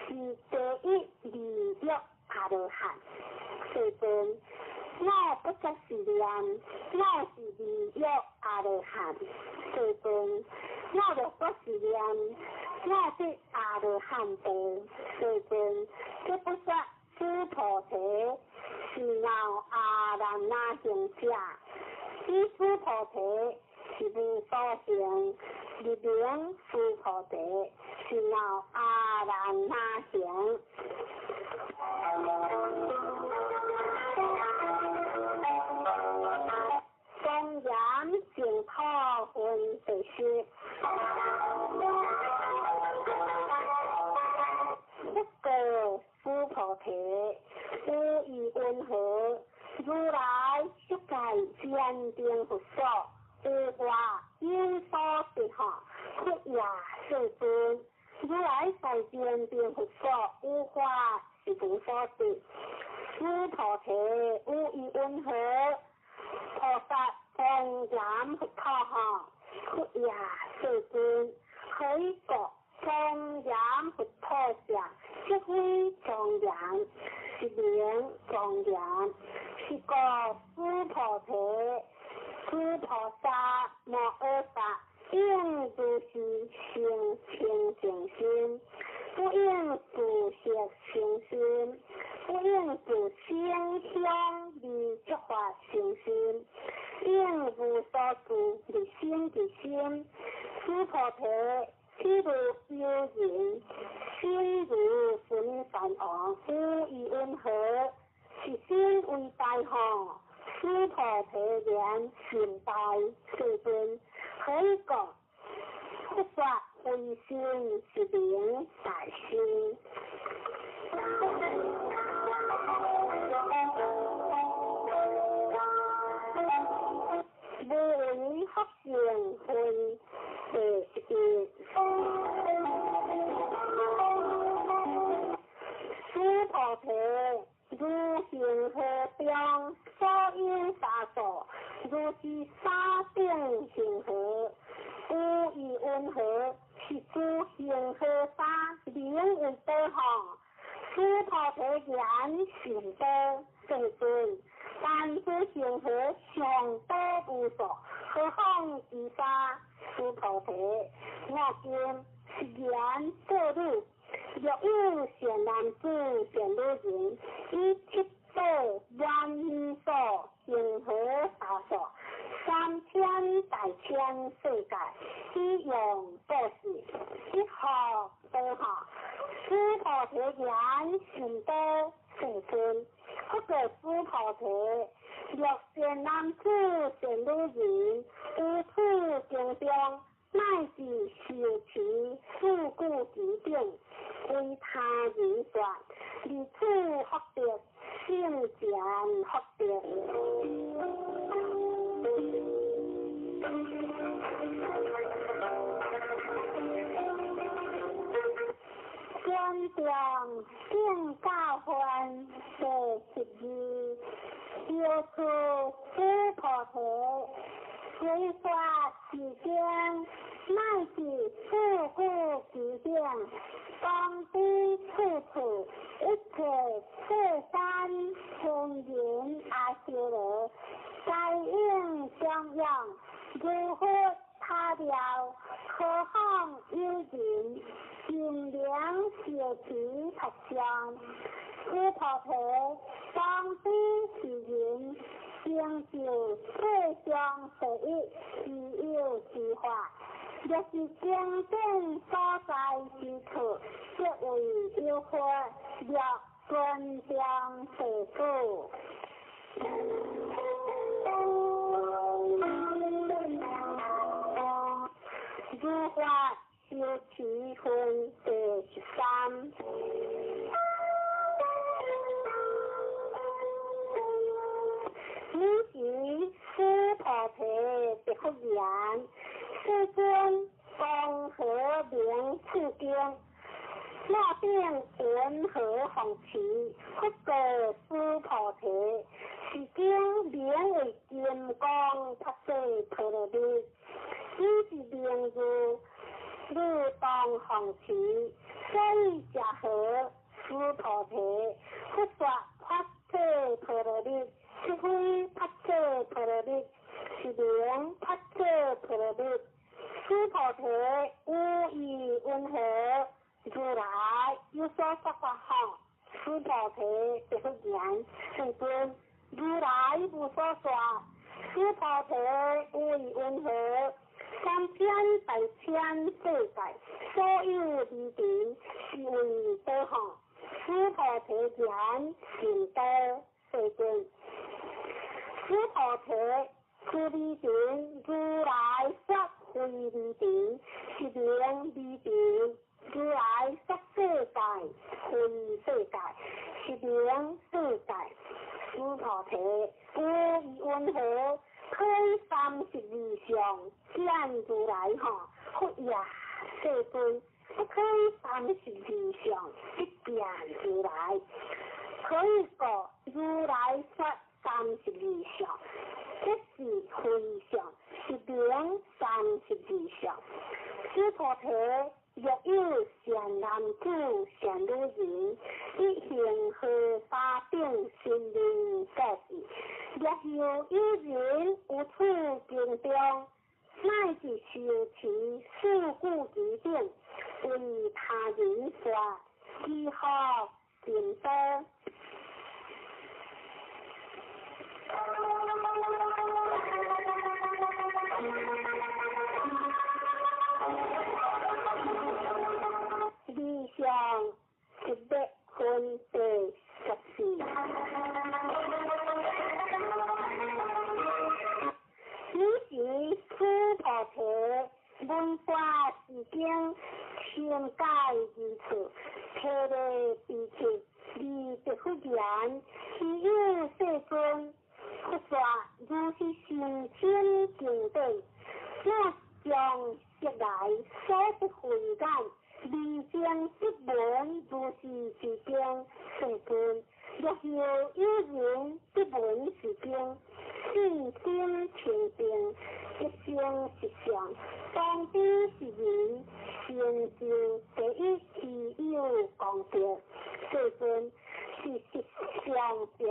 是第一利益阿羅漢。世尊，我不作是念，我是利益阿羅漢。世尊，我若作是念，我得阿羅漢道。世尊，這不說須菩提是鬧阿難那行者，彼須菩提是無所行，入名須菩提是鬧阿難那行。所十。佛告须菩提：有意云何？如来色界禅定佛所，有法有所得吼，佛也世尊。如来在禅定佛所，有法是无所得。须菩提，有意云何？菩萨庄严佛土吼，佛也世尊。何以故？庄严佛土者，即非庄严，是名庄严。是故须菩提，诸菩萨摩诃萨应如是生清净心，不应住色生心，不应住声香味触法生心，应无所住而生其心。须菩提，譬如有人心如须弥山王，有意云何？是心为大吼，须菩提言心大，世尊。何以故？佛说唯心是名大心。无为福善分第11。须菩提，如恒河中所有沙数，如是沙等恒河，有意云何？是诸恒河沙名为多吼。须菩提言甚多，世尊。但诸恒河尚多无数，何况其沙？须菩提，我今是言作汝。若有善男子、善女人，以七宝万所恒河沙数，三千大千世界，以用布施，一福多吼。须菩提言甚多，世尊。佛告须菩提：若善男子、善女人，于此经中，乃至受持四句其顶，为他人说，而此福德，圣贤福德。尊重圣教分第12，小处须菩提，随说是经，乃至四句其顶，当知处处一切世山天人阿修罗，皆应相应，如佛他了，何况有人尽灵受持佛像？须菩提，当知是人成就世上第一稀有之法，若是经典所在之处，即为有佛，若尊重弟子。如法修持分第13。尔时须菩提答复言：世尊，光和明次经，若顶云何奉持？佛告须菩提：是经名为金刚菩萨陀罗尼，此是名字，汝当奉持。所以者何？须菩提，佛说菩萨陀罗尼，是非菩萨陀罗尼，是名菩萨陀罗尼。须菩提，有意云何？如来有所说法吼。须菩提答复言：世尊，如来无所说。须菩提，有意云何？三千大千世界，所有离尘，是为多吼。须菩提言甚多，世尊。须菩提，此离尘如来说非離塵，是名離塵。如來說世界，非世界，是名世界。須菩提，有疑云何？可以三十二相見如來吼，佛也世尊，不可以三十二相不見如來。何以故？如來說三十二相，這是非相，是名三十二相。須菩提，若有善男子、善女人，欲行荷花等神明布施，若有有人有此经中，乃至修持四句偈等，為他人說，其福甚多。二相一百分第十四。彼時須菩提聞法是經，深解義處，體禮彼此，而得佛言：希有世尊，佛說如是甚深經典，我將悉來所得慧眼，未曾得聞如是之經。世尊，若有有人得聞是經，信心清淨，一生實相，當知是人成就第一希有功德。世尊，是實相者，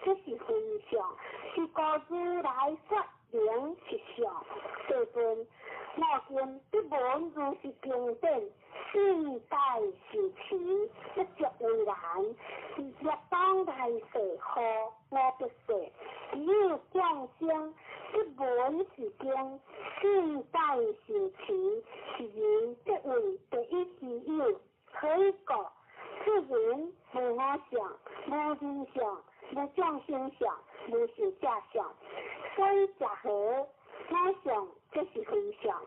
這是非相，是故如來說名實相。世尊，我今得聞如是經典，信解受持，不足為難。若當來世後五百世，只有眾生得聞是經，信解受持，是人得為第一希有。何以故？此人無我相，無人相，無眾生相，無壽者相。所以者何？我相這是非相，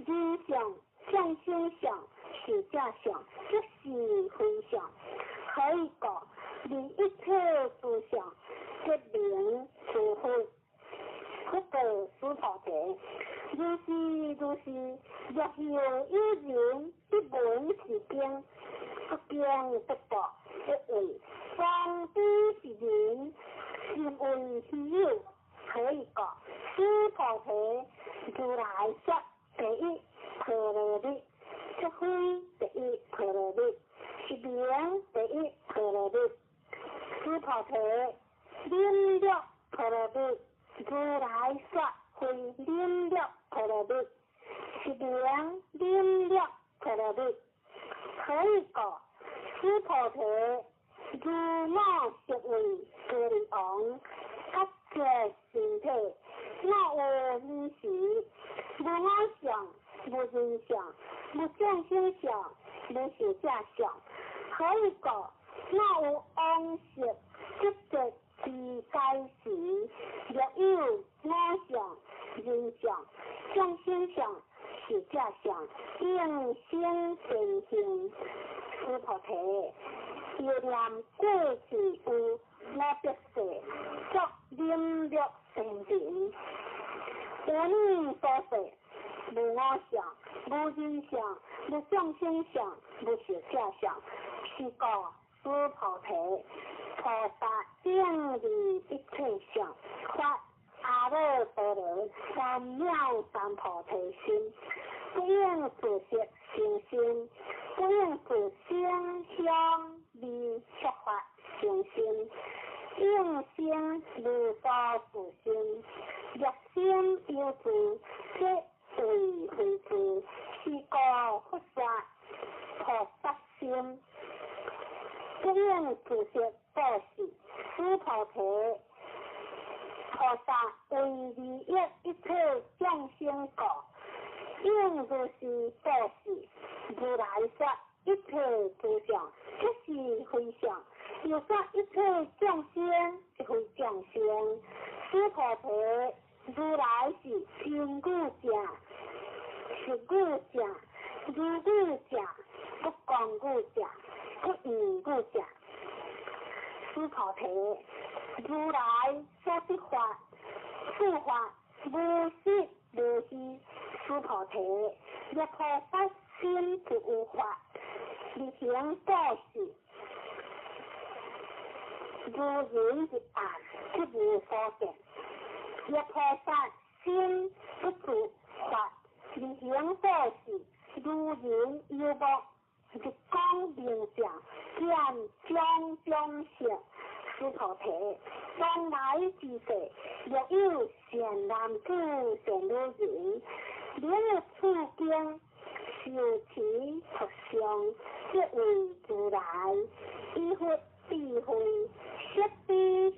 人相、眾生相、壽者相，這是非相。何以故？離一切諸相，即名諸佛。佛告須菩提：如是如是，若有有人得聞是經，不驚不怖，不畏，當知是人，甚為希有。何以故？須菩提，如來說第一波羅蜜，這非第一波羅蜜，是名第一波羅蜜。須菩提，忍辱波羅蜜，如來說非忍辱波羅蜜，是名忍辱波羅蜜。何以故？須菩提，如我昔為歌利王，割截身體，我有爾時，無我相，無人相，無眾生相，無壽者相。何以故？我有往昔得得之解時，若有我相、人相、眾生相、壽者相，應生善行。須菩提，又念過去有五百世，作忍辱仙人。有爾所世，無我相，無人相，無眾生相，無壽者相。是故須菩提，菩薩頂離一切相，發阿耨多羅三藐三菩提心，不應自色生心，不應自聲香味觸法生心，應生無所住心。若心有住，則為非住。是故佛說菩薩心，不應自色布施。須菩提，菩薩為利益一切眾生故，應如是布施。如來說一切諸相，即是非相；又說一切眾生，即非眾生。須菩提，如來是真語者，者、如语者、不狂语者、不言语者。须菩提，如来所得法，此法无实无虚。须菩提，若菩萨心不有法，而行布施，如人入暗，即无所见。若菩萨心不住法，而行布施，如人游目，日光明照，见种种色。须菩提，将来之世，若有善男子、善女人，能此经受持读诵，即为如来以佛智慧，色彼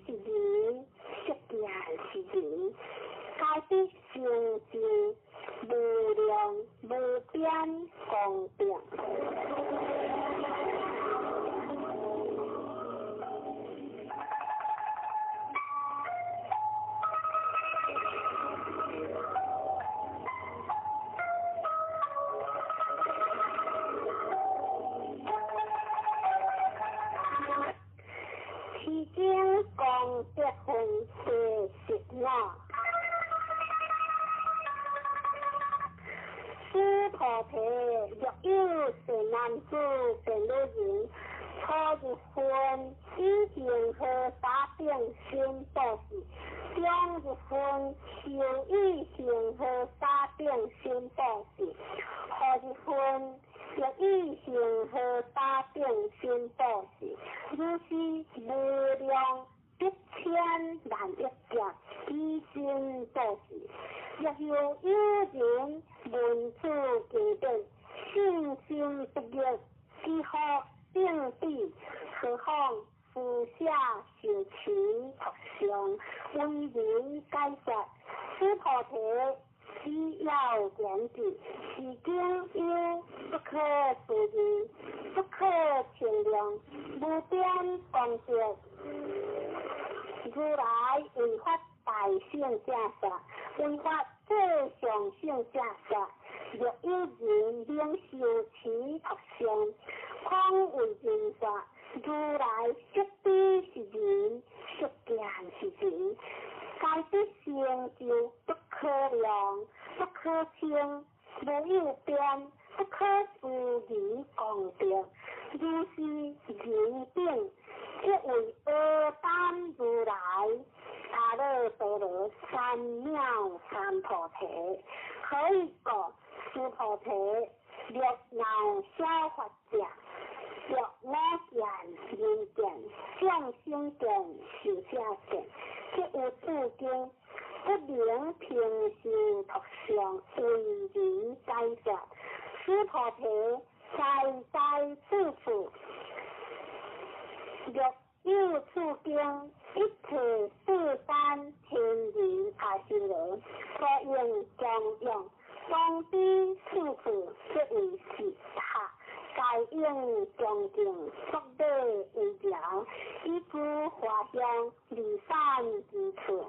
是人，色见是人，皆得成就无量无边功德。其中功德分第十五。须菩提，若有善男子、善女人，初入分以恒河沙等身布施，中入分受以恒河沙等身布施，后入分欲以恒河沙等身布施，如是无量百千万亿劫以身布施。若有有人闻此经典，信心不疑，几乎定彼，何况施舍受持读诵，为人解说。须菩提，只要言之，是经有不可思议、不可称量、无边功德。如来为法大圣者说，为法最上圣者说，若有人能受持读诵，况为人说，如来色彼是人，色见是人，皆得成就不可量、不可称、无有边、不可思议功德。如是人等，即为阿单如来阿耨多罗三藐三菩提。何以故？须菩提，若闹小法者，若我见、人见、众生见、寿者见，即有此经，不能平受读诵，为人解说。须菩提，在在处处，若有此经，一切四山天人阿修罗，所应供养，当彼处处，即为是塔，皆应恭敬，作礼为条，以诸华香离散之处。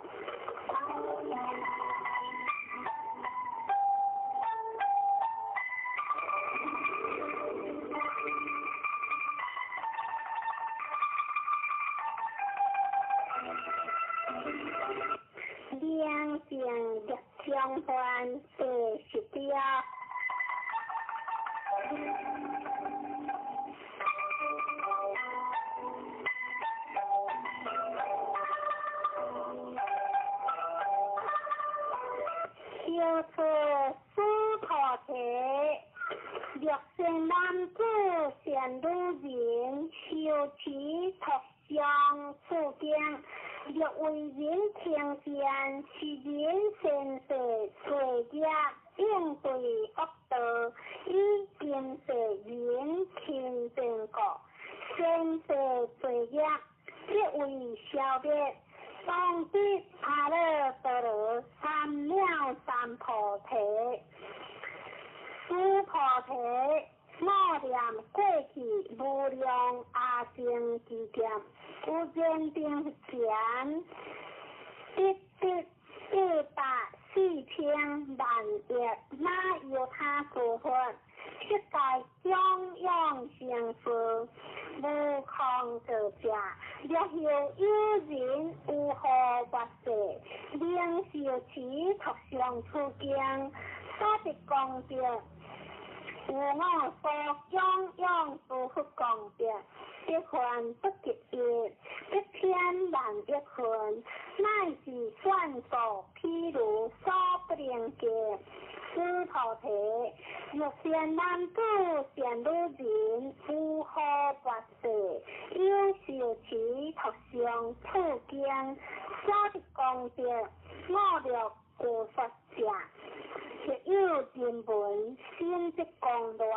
明净业相还第十条。小出须菩提，若善男子、善女人，受持读诵此经，若为人听见，是人善世罪业，应对恶道，以今世人清净故，善世罪业，即为消灭。当得阿耨多罗三藐三菩提。须菩提，我念过去无量阿僧只劫，有人顶前得得八百4000万亿那由他诸佛，悉皆供养成事，无空过者。若后有人有何跋涉，能受持读诵此经，所得功德，有我所供养诸佛功德，一分不及一，一千万亿分，乃至算数譬如所不能及。须菩提，若善男子、善女人，有何跋涉，有受持读诵此经，所得功德，五六过说者，若有人闻，心即狂乱，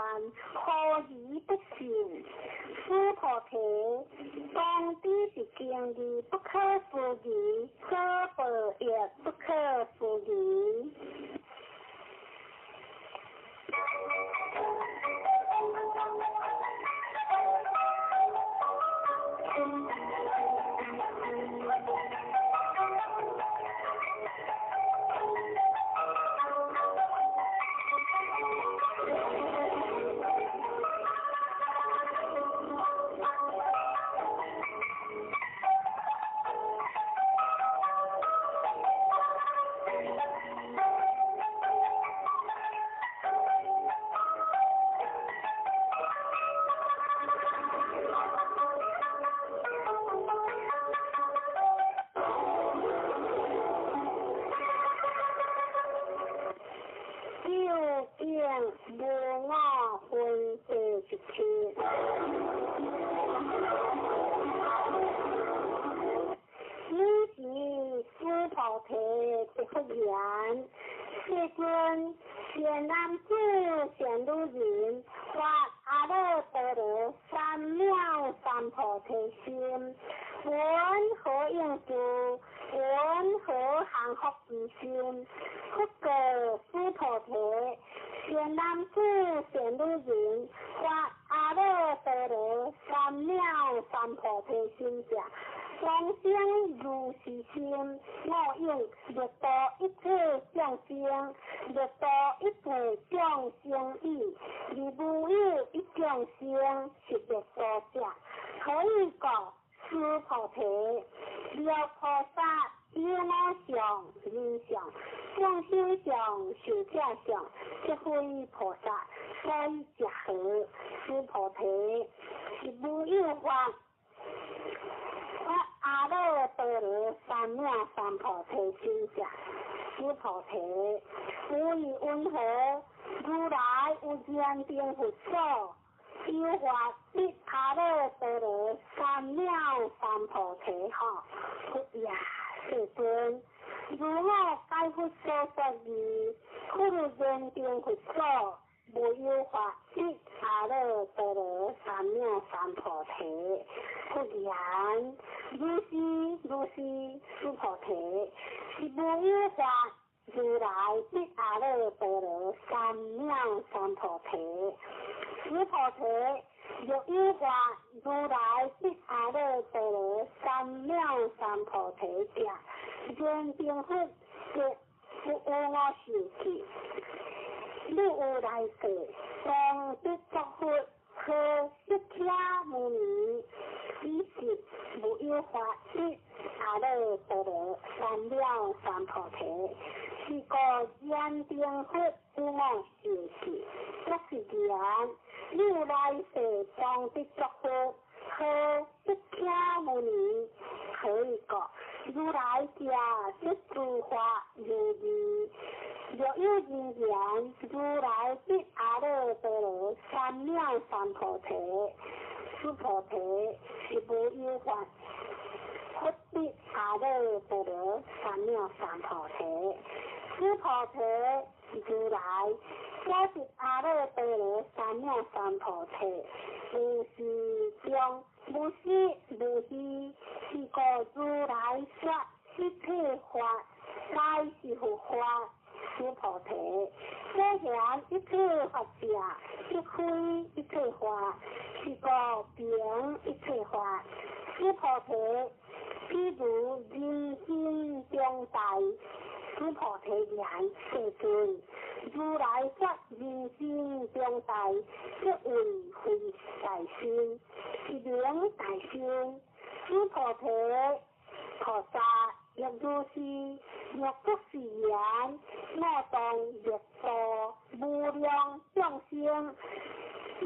何而不信？须菩提，当知是经义不可思议，所报亦不可思议。无我分别一切。尔时须菩提答复言：世尊，善男子、善女人，发阿耨多罗三藐三菩提心，云何应知？云何降伏其心？佛告须菩提：善男子、善女人，发阿耨多罗三藐三菩提心者，往生如是心，我应欲度一切众生，欲度一切众生已，而无有一众生是欲度者。何以故？须菩提，若菩萨有我相、人相、众生相、寿者相，即非菩萨，所以者何？须菩提，是无有法发阿耨多罗三藐三菩提心者。须菩提，无以云何？如来有坚定佛所，有法得阿耨多罗三藐三菩提。吼，佛呀，世尊，如我解佛所说义，佛有坚定佛所，无有法得阿耨多罗三藐三菩提。佛言：如是如是，须菩提，是无有法如来得阿耨多罗三藐三菩提。须菩提，若有法如来得阿耨多罗三藐三菩提者，坚定佛即不有我受记。你有来世，当得作佛，号释迦牟尼，彼时无有法得阿耨多罗三藐三菩提。是故坚定佛有我受记，作是言：你有来世当得作佛，号释迦牟尼。何以故？如来者，即诸法如义。若有人言：如来得阿耨多罗三藐三菩提，须菩提，是无有法佛得阿耨多罗三藐三菩提。须菩提，如来所得阿耨多罗三藐三菩提，无是中，无实无虚，是故如来说一切法，皆是佛法。须菩提，所言一切法者，即非一切法，是故名一切法。须菩提，譬如人心中大，须菩提言：量大，即为慧大心，是名大心。须菩提，菩萨亦如是，若作是言：我当欲度无量众生，即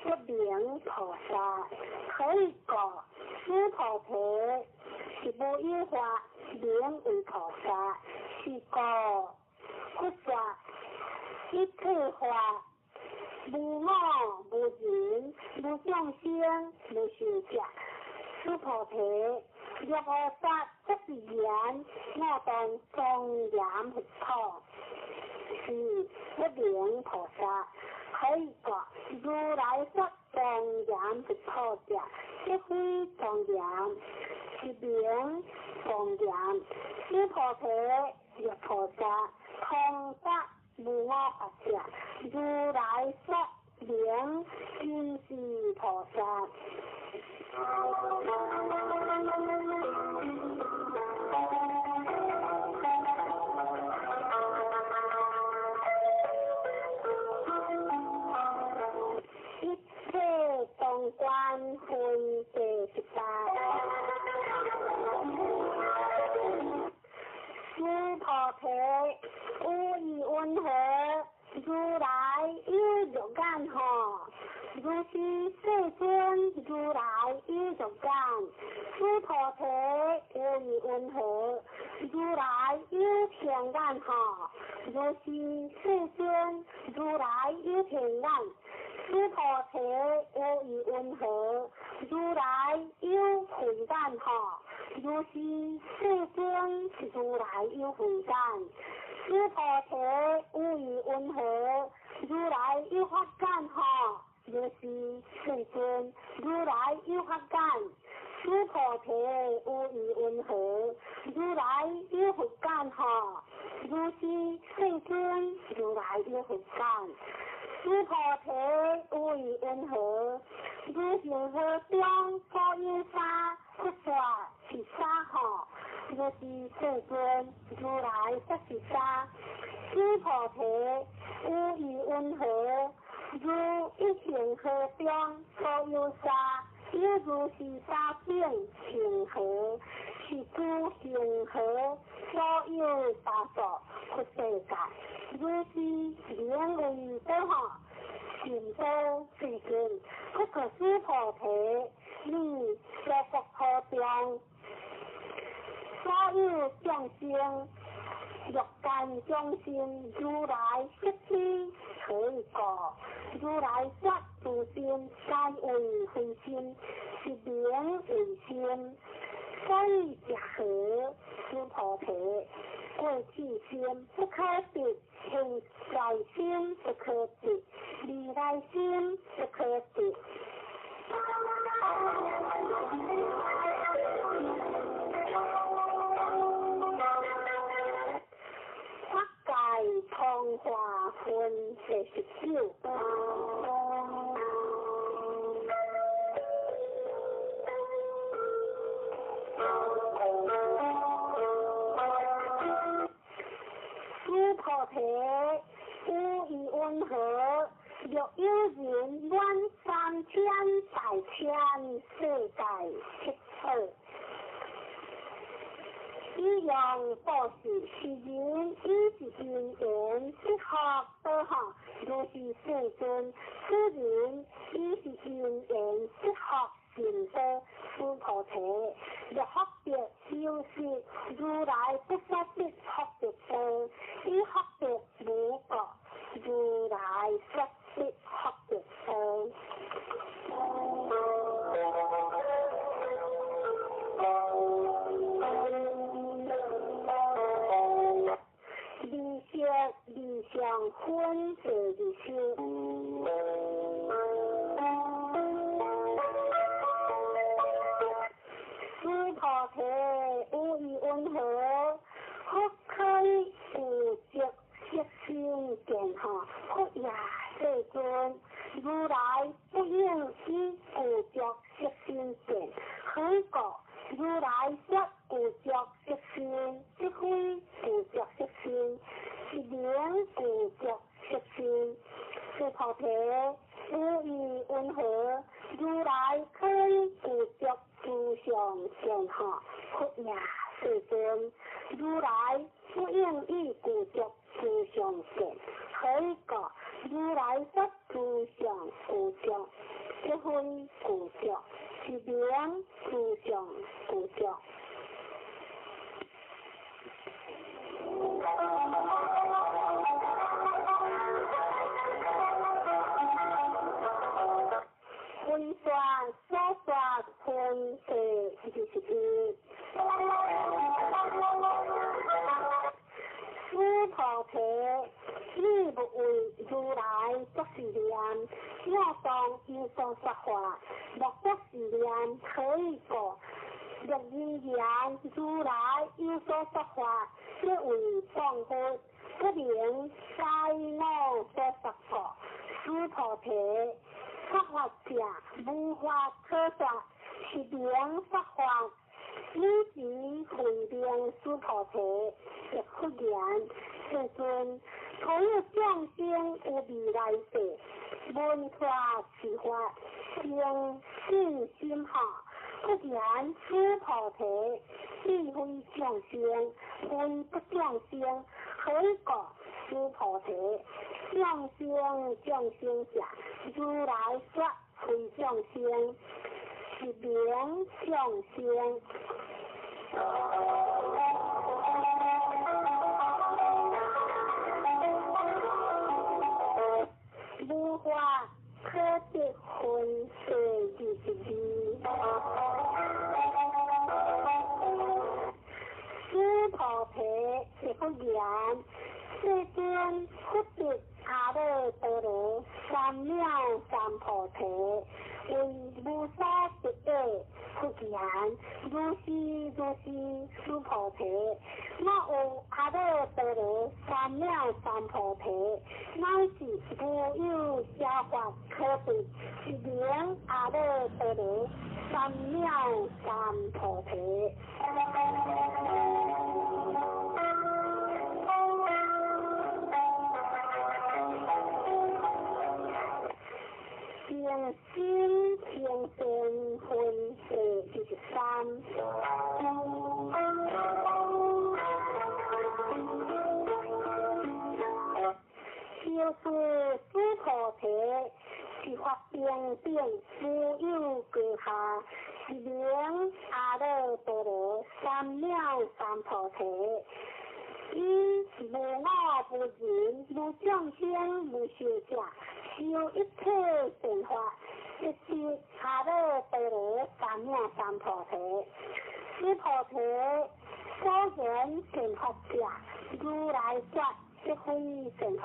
不名菩萨。何以故？须菩提，是无有法名为菩萨，是故佛说一切法无我无人无众生无寿者。须菩提，若菩萨作是言：我当庄严佛土，是不名菩萨。何以故？如来说庄严佛土者，即非庄严，是名庄严。须菩提，若菩萨通达无我法者，如来说名真是菩萨。一切当观分第十八。须菩提，有意云何？如来有肉眼吼？如是世尊，如来有肉眼。须菩提，有意云何？如来有天眼吼？如是世尊，如来有天眼。须菩提，有意云何？如来有慧眼吼？如是世尊，如来有慧眼。须菩提，有意云何？如来有法眼吼？如是世尊，如来有法眼。须菩提，有意云何？如来有佛眼吼？如是世尊，如来有佛眼。须菩提，有意云何？如恒河中所有沙，佛说是沙吼？如是世尊，如来说是沙。须菩提，有意云何？如一恒河中所有沙，有如是沙变恒河，是诸恒河所有沙数佛世界。如是名为多吼，善多世尊。不过须菩提，你娑国土中所有众生，欲界众生，如来悉知。何以故？如来说诸心皆为非心，是名为心。所以者何？须菩提，过去心不可得，现在心不可得，未来心不可得。法界通化分第19。须菩提，有意云何？若有人满三千大千世界七宝，以用布施，是人以是因缘得福报吼。如是世尊，此人以是因缘得福善报。须菩提，若福德有时，如来不说得福德报，以福德无过，如来说得福德报。二相分第20。须菩提，有意云何？佛可以有着色心见吼？佛也世尊，如来不应以有着色心见。何以故？如来说有着色心，即非有着色心，是名有着色心。须菩提，有意云何？如来可以具足诸上善法？佛也，世尊，如来不应以具足诸上善。何以故？如来说诸上具足，即非具足，是名诸上具足。分说所说分第21。须菩提，你勿为如来作是念，我当有所说法，莫作是念，何以故？若人言如来有所说法，即为谤佛，不能该我所说故。须菩提，说法者无法可说，是名说法。汝时慧明须菩提，亦复言：世尊，所有众生有未来世，闻法持法，生信心哈。复言须菩提，彼非众生，非不众生，何以故？须菩提，众生众生者，如来说非众生，是名众生。无法可得分第22。须菩提，亦复言：世尊，佛得阿耨多罗三藐三菩提，为无所得者。复言：如是如是，须菩提，若有阿耨多罗三藐三菩提，乃是无有邪法可得，是名阿耨多罗三藐三菩提。静心清净分第23。修士须菩提，是法平等，无有高下，是名阿耨多罗三藐三菩提。以无我无人，无众生，无寿者，修一切善法，一得阿耨多罗三藐三菩提。须菩提，所言善法者，如来说即非善法，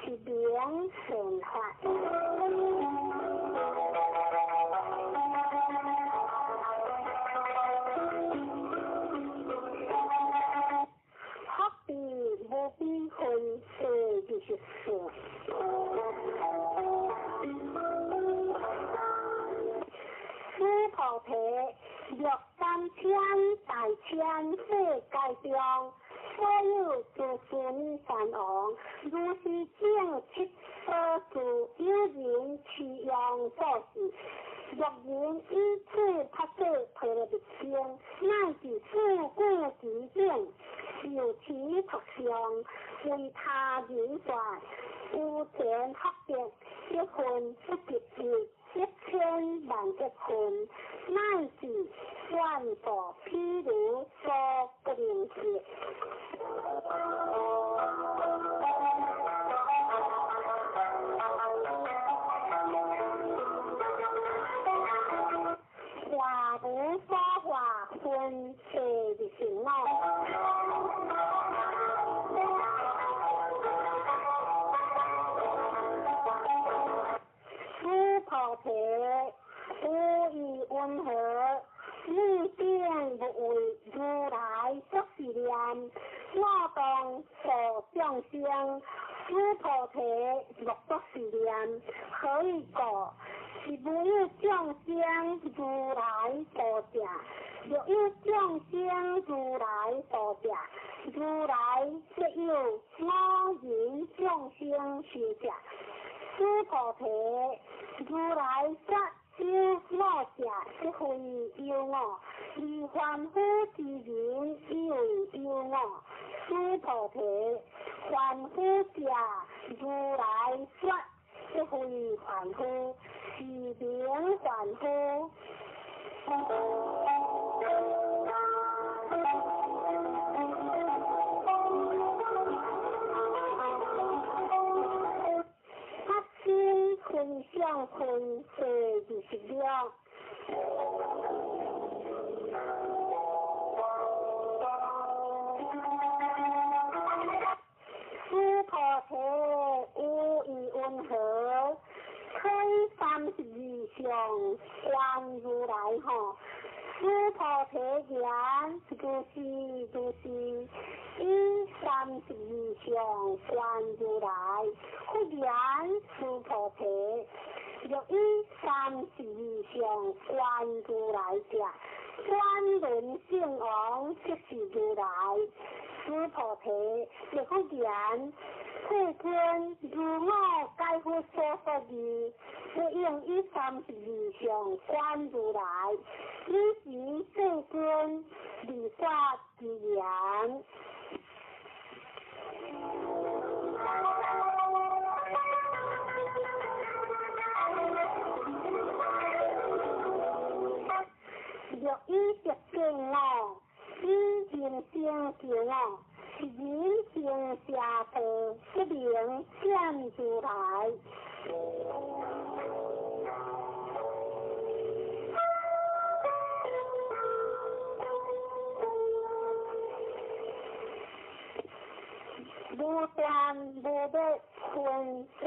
是名善法。福地无边分第24。须菩提，若三千大千世界中，所有诸须弥山王，如是正七所住，有人持用做事。若人以此菩萨陀罗蜜经，乃至四句其顶，受持读诵，为他人说，有前福德，一分不及一，1000万亿分，乃至万度譬如所不能及。法无所法分第25。须菩提，有意云何？你定不为如来作是念，我当度众生。须菩提，莫作是念，何以故？是无有众生如来度者，若有众生如来度者，如来则有我人众生寿者。须菩提，如来说有我者，即非有我；而凡夫之人以为有我。须菩提，凡夫者，如来说即非凡夫，是名凡夫。分相分第26。须菩提，有意云何？开32相观如来吼。须菩提言：如是如是，以32相观如来。佛言：须菩提，若以32相观如来者，转轮圣王即是如来。须菩提，若佛言：世尊，如我解佛所说义，不应以32相观如来。彼时世尊立法之言。若以得见我，以人生见我，是人生邪道，不能见如来。无断无灭分第27。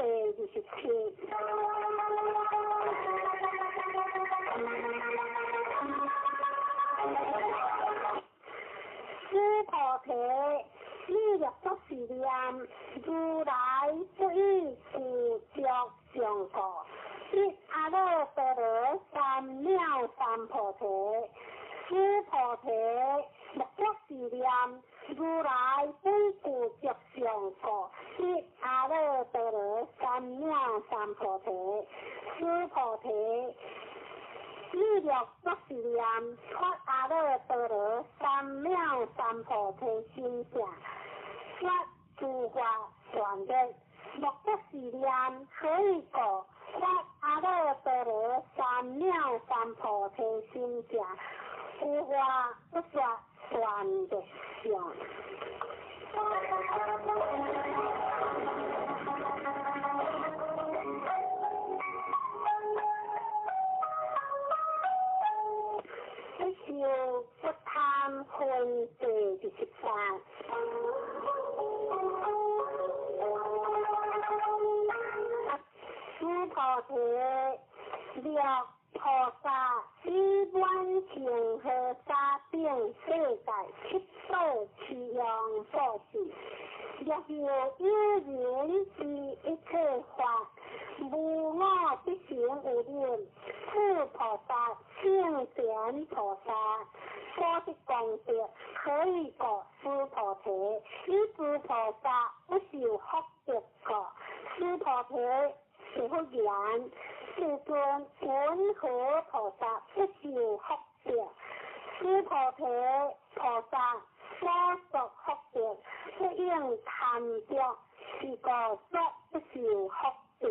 须菩提，你若作是念，如来不以具足相故，得阿耨多罗三藐三菩提。须菩提，若作是念，如来不以具足相故，得阿耨多罗三藐三菩提。须菩提，你若作是念，发阿耨多罗三藐三菩提心者，说诸法断灭。若作是念，何以故？发阿耨多罗三藐三菩提心者，有法不说断灭相。不受不贪分第28。须菩提，若菩萨以满恒河沙等世界七宝七样布施，若有有人知一切法，无我必成有忍，此菩萨圣贤菩萨所得功德，何以故？须菩提，以诸菩萨不受福德故。须菩提，是佛言：世尊，云何菩萨不受福德？须菩提，菩萨所说福德，不应贪着，是故说不受福德。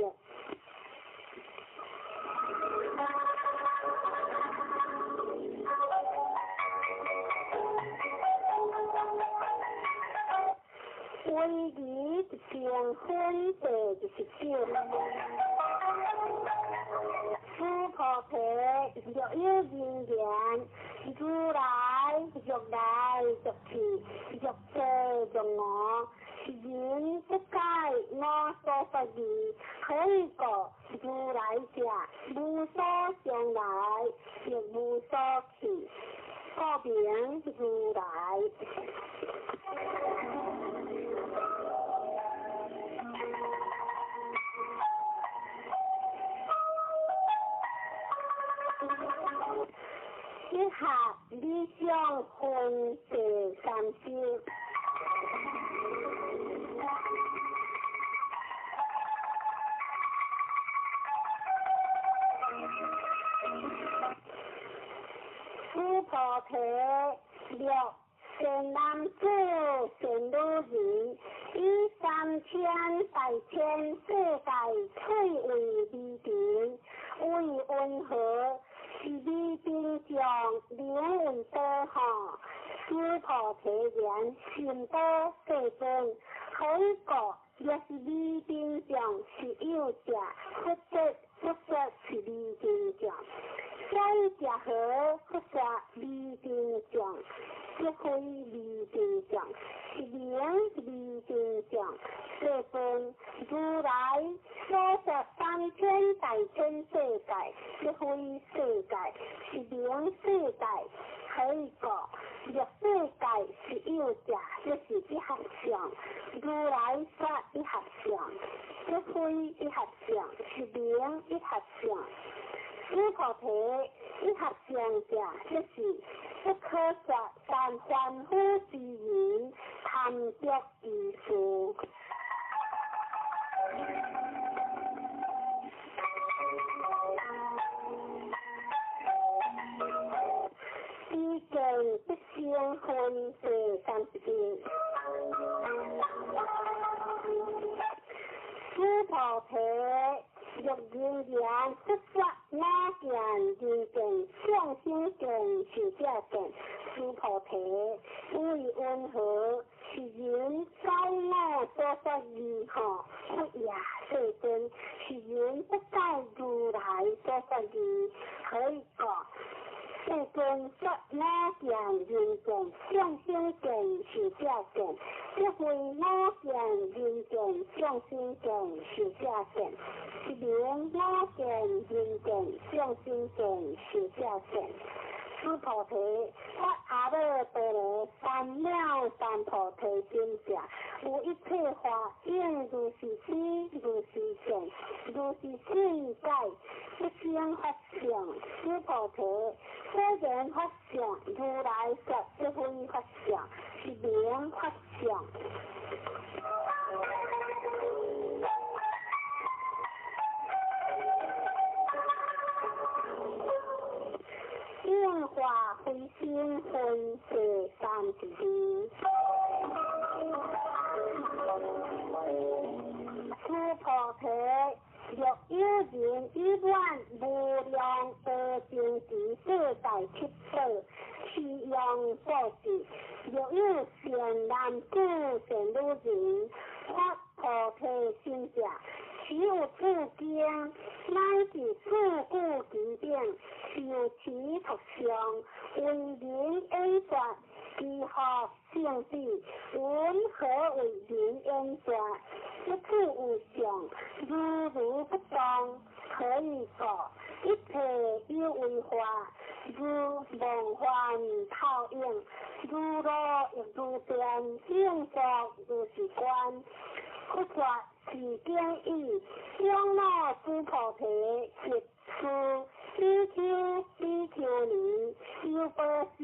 威仪成分第29。须菩提，若有人言，如来若来若去，若坐若卧，人不解我所说义，何以故？如来者，无所将来，亦无所去，故名如来。以下理想分第30。須菩提，若善男子、善女人，以三千大千世界翠為微塵，為雲何？是微塵眾，名為多吼。須菩提言：甚多，世尊。何以故？若是微塵眾是有者，佛說佛說是微塵眾。所以者何？佛說微塵眾，即非微塵眾，是名微塵眾。世尊，如來所說三千大千世界，即非世界，是名世界。何以故？若世界是有者，即是一合相。如來說一合相，即非一合相，是名一合相。須菩提，一合相者，即是不可說但凡夫之人貪著於事。彼見不生分第31。須菩提，若人言佛說我見、人見、眾生見、壽者見，須菩提，為云何？是人解我所說義吼，佛也世尊，是人不解如來所說義，何以故？世尊說我見、人見、眾生見、壽者見，即非我見、人見、眾生見、壽者見，是名我見、人見、眾生見、壽者見。須菩提，發阿耨多羅三藐三菩提心者，有一切法應如是知，如是見，如是信解，不生法相。須菩提，所言法相，如來說即非法相，是名法相。應化非生分第32。須菩提，若有人以滿無量阿僧祇世界七寶，持用布施；若有善男子、善女人，發菩提心者，持有此經，乃至四句偈頂，受持讀誦，為人演說，其福勝彼。云何為人演說？一處有相，如如不動。何以故？一切有為法，如夢幻泡影，如露亦如電，應作如是觀。佛說是經已，長老須菩提及諸比丘、比丘尼、優婆塞、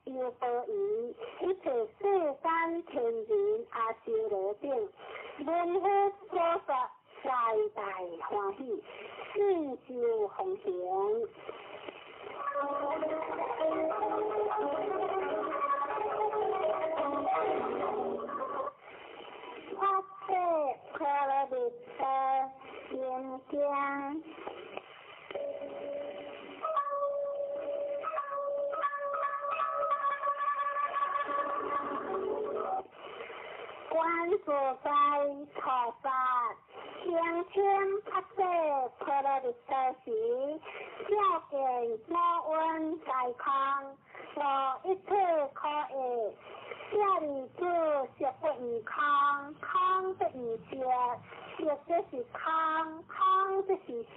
優婆夷，一切世間天人阿修羅等，聞佛所說，大大歡喜，信受奉行。發誓婆羅蜜多心經。觀自在菩薩聲稱發誓婆羅蜜多時，照見五蘊皆空，無一切可愛。舍利子，色不異空，空不異色，色即是空，空即是色，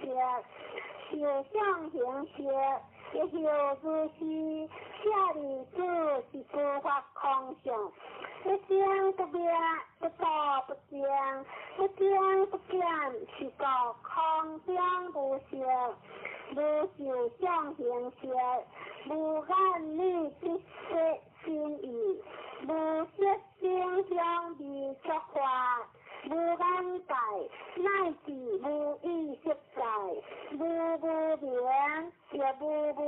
受想行識，亦復如是。舍利子，是諸法空相，不生不滅，不住不增，不增不減，是故空中無色，無受想行識，無眼耳鼻舌身意，無色聲香味觸法，無眼界，乃至無意識界，無無明，亦無無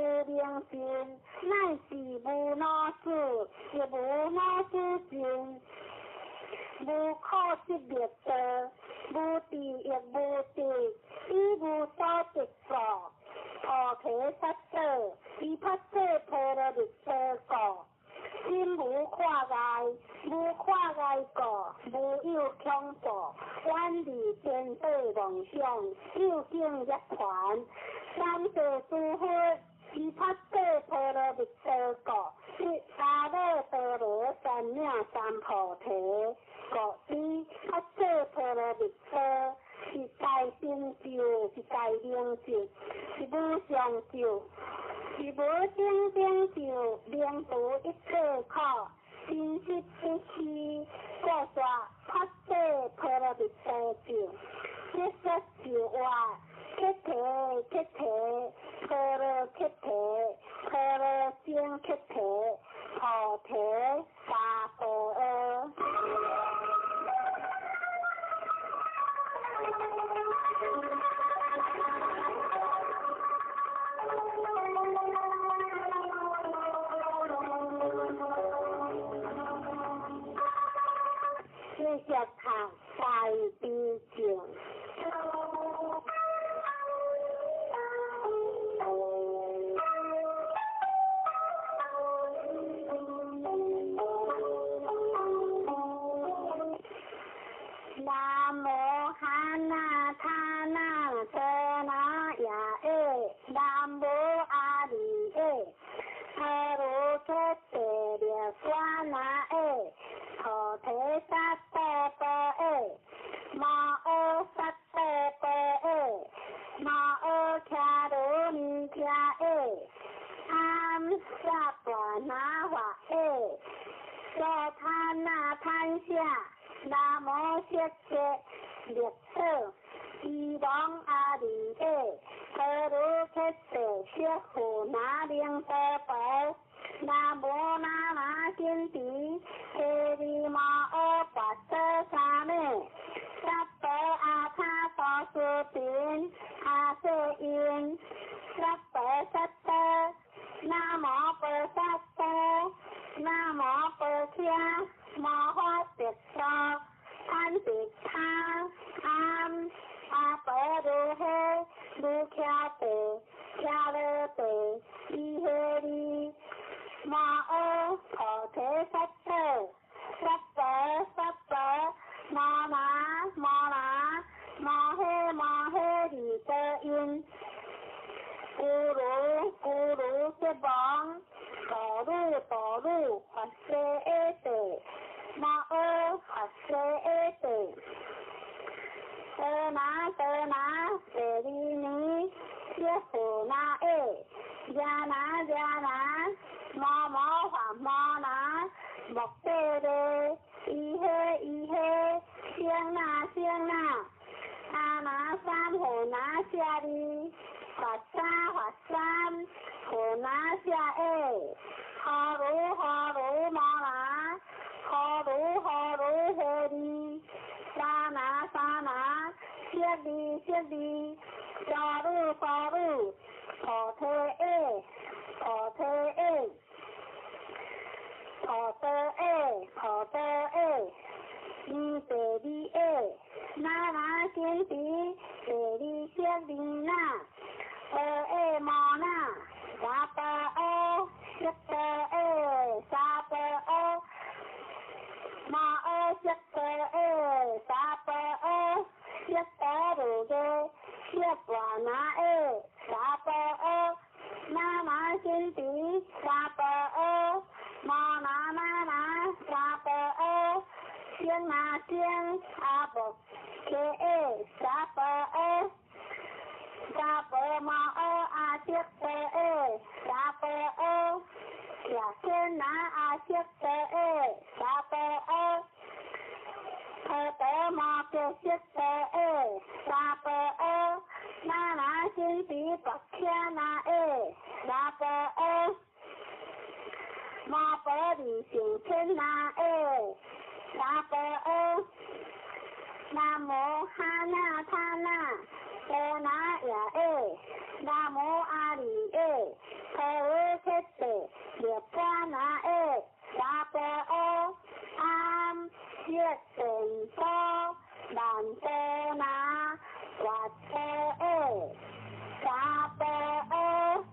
提萨埵，依菩萨波罗蜜多故，心无挂碍，无挂碍故，无有恐怖，远离颠倒妄想，究竟涅槃。三世诸佛，依菩萨波罗蜜多故，得阿耨多罗三藐三菩提。故知菩萨波罗蜜多是大成就，是大明咒，是无上咒，是无顶顶咒，能除一切苦，真实不虚。故说菩萨波罗蜜多咒，一说就话，菩提菩提，波罗菩提，波罗僧菩提，菩提萨婆诃。继续读大悲咒。南无哈那他那遮那耶耶，南无阿弥耶，阿罗诃帝力瓜那耶，菩提萨埵波耶，摩诃萨埵波耶，摩诃迦罗尼迦耶，阿萨婆那华耶，娑他那贪下。南无色界力所，伊王阿弥耶，阿罗诃帝舍护那灵多婆，南无那那金提，提利摩诃跋陀沙弥，萨婆阿他多斯频，阿瑟因，萨婆萨多，南无菩萨多，南无婆伽。摩诃提娑，贪提他，阿阿婆如诃，如伽地，伽罗地，伊诃利，摩诃菩提萨埵，萨婆萨婆，摩那摩那，摩诃摩诃利多因，咕噜咕噜吉王，哆噜哆噜法师阿地。摩诃法师阿地，哆那哆那舍利尼，舍护那耶，耶那耶那，摩摩法摩那，目地勒，伊诃伊诃，声那声那，阿那三护那舍利，法沙法三护那舍耶，呵噜呵噜摩那。呵噜呵噜诃利，沙那沙那，舍利舍利，沙噜沙噜，菩提耶，菩提耶，菩提耶，菩提耶，尼地利耶，那那金提，地利舍利那，阿耶摩那，沙婆阿，舍多耶，沙婆阿。摩诃色多耶，沙婆阿，色多如耶，色婆那耶，沙婆阿，那那金提，沙婆阿，摩那那那，沙婆阿，声那声，阿婆伽耶，沙婆阿，沙婆摩诃阿悉多耶，沙婆阿。耶天那阿悉多耶，沙婆阿，阿德摩揭悉多耶，沙婆阿，那那金提白伽那耶，沙婆阿，摩婆利胜天那耶，沙婆阿，南无哈那他那多那耶耶，南无阿弥耶，阿罗诃帝力瓜那耶，沙婆阿，阿悉殿多难多那跋陀耶，沙婆阿。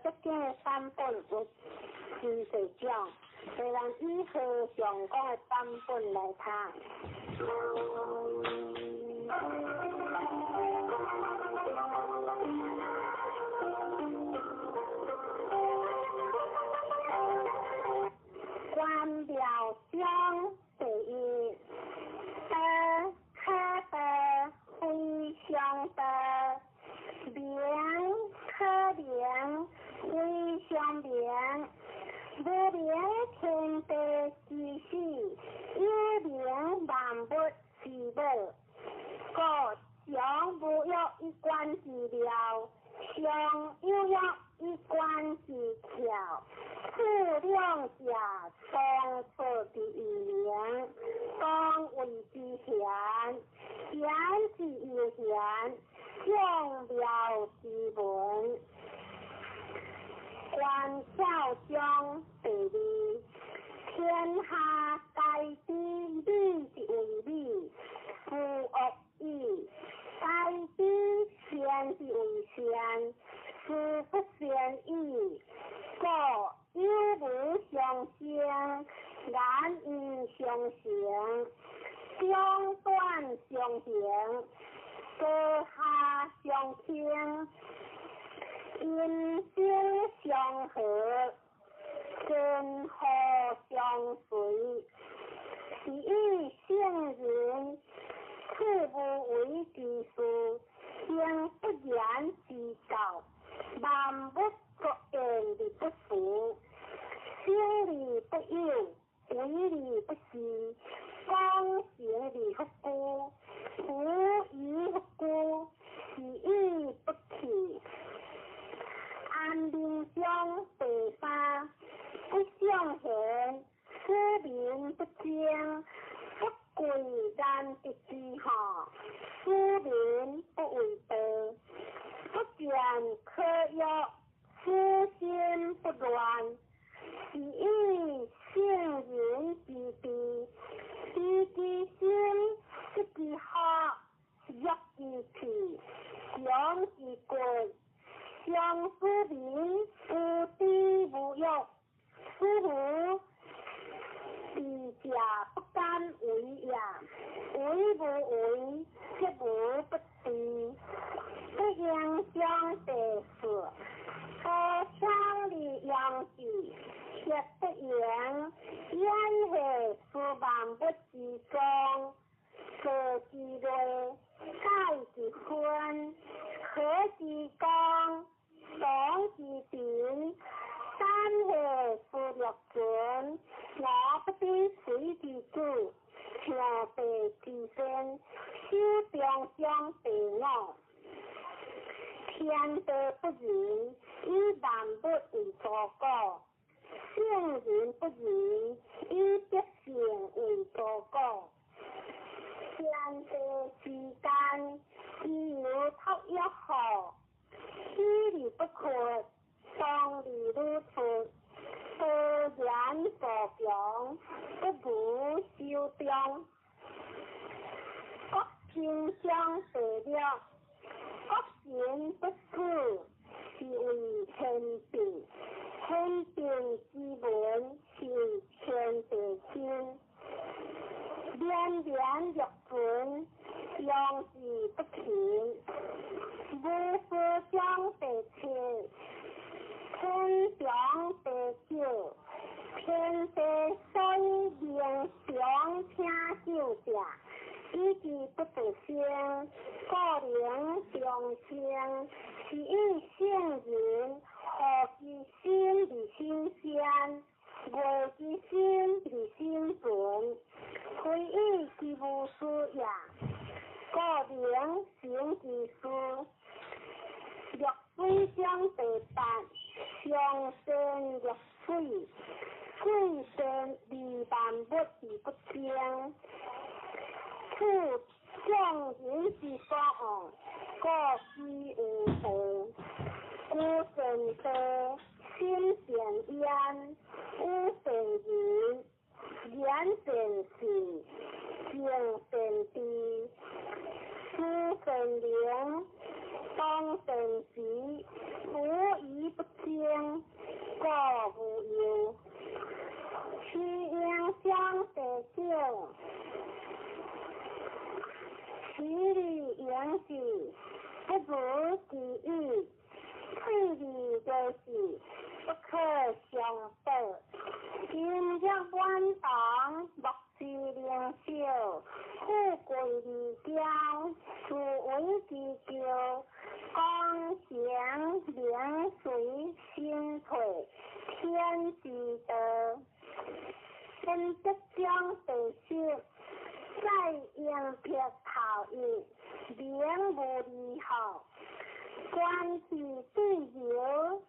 佛经的版本有真濟種，所以咱以和尚講的版本來讀。观妙章第一，道可道，非常道；名可名，非常名。無明天地之始，有明萬物之母。故常無欲以觀之妙，常有欲以觀之巧。此兩者同出之異名，同謂之玄，玄之又玄，眾妙之門。觀巧章第二，天下皆知美之為美，斯惡已；皆知善之為善，斯不善已。故有無相生，難因相成，長短相形，高下相傾，音聲相和，前後相隨，是以聖人處無為之事，行不言之教，萬物各言而不辭，生而不有，為而不恃，功成而弗居，無以弗居，是以不去。安眠章第三，不尚賢，使民不爭，不貴難得之下，使民不為盜，不見可欲，使心不亂，是以聖人之治，知其心，得其福，弱其氣，強其骨。常使民無知無欲，使無知者不敢為也。為無為，則無不治。不應章第四，高昌而養之，卻不言，演化是萬物之宗，造之類，改之分，和之光。當之平，三下是六尊，我不知誰之主，象地之先，手中將第五。天地不仁，以萬物為刍狗；聖人不仁，以百姓為刍狗。天地之間，自有托約號。喜而不屈，喪而愈出，多言助強，不無修長。國平章第六，國神不死，是為天地；天地之文，是為天地心。連連若存，陽之不停。無事章第七，天長地久，天地所以能長聽久者，以其不得生，故能長生。是以聖人何其心而心善，無其心而心存，非以其無事也，故能成其事。綠水章第八，上善若水，水善利萬物而不爭。此眾人之所惡，故居有道。居善地，心善焉，語善言，言善信，行善知，思善能，當善時，無以理不清，故无忧。其应将第九，其理应是不如其意，退而就是不可相报。今日满堂，莫之灵少，富贵而骄，自为之骄，功成名随身退，天之道。本德将第十，再应撇头一，名无离好，关系对流，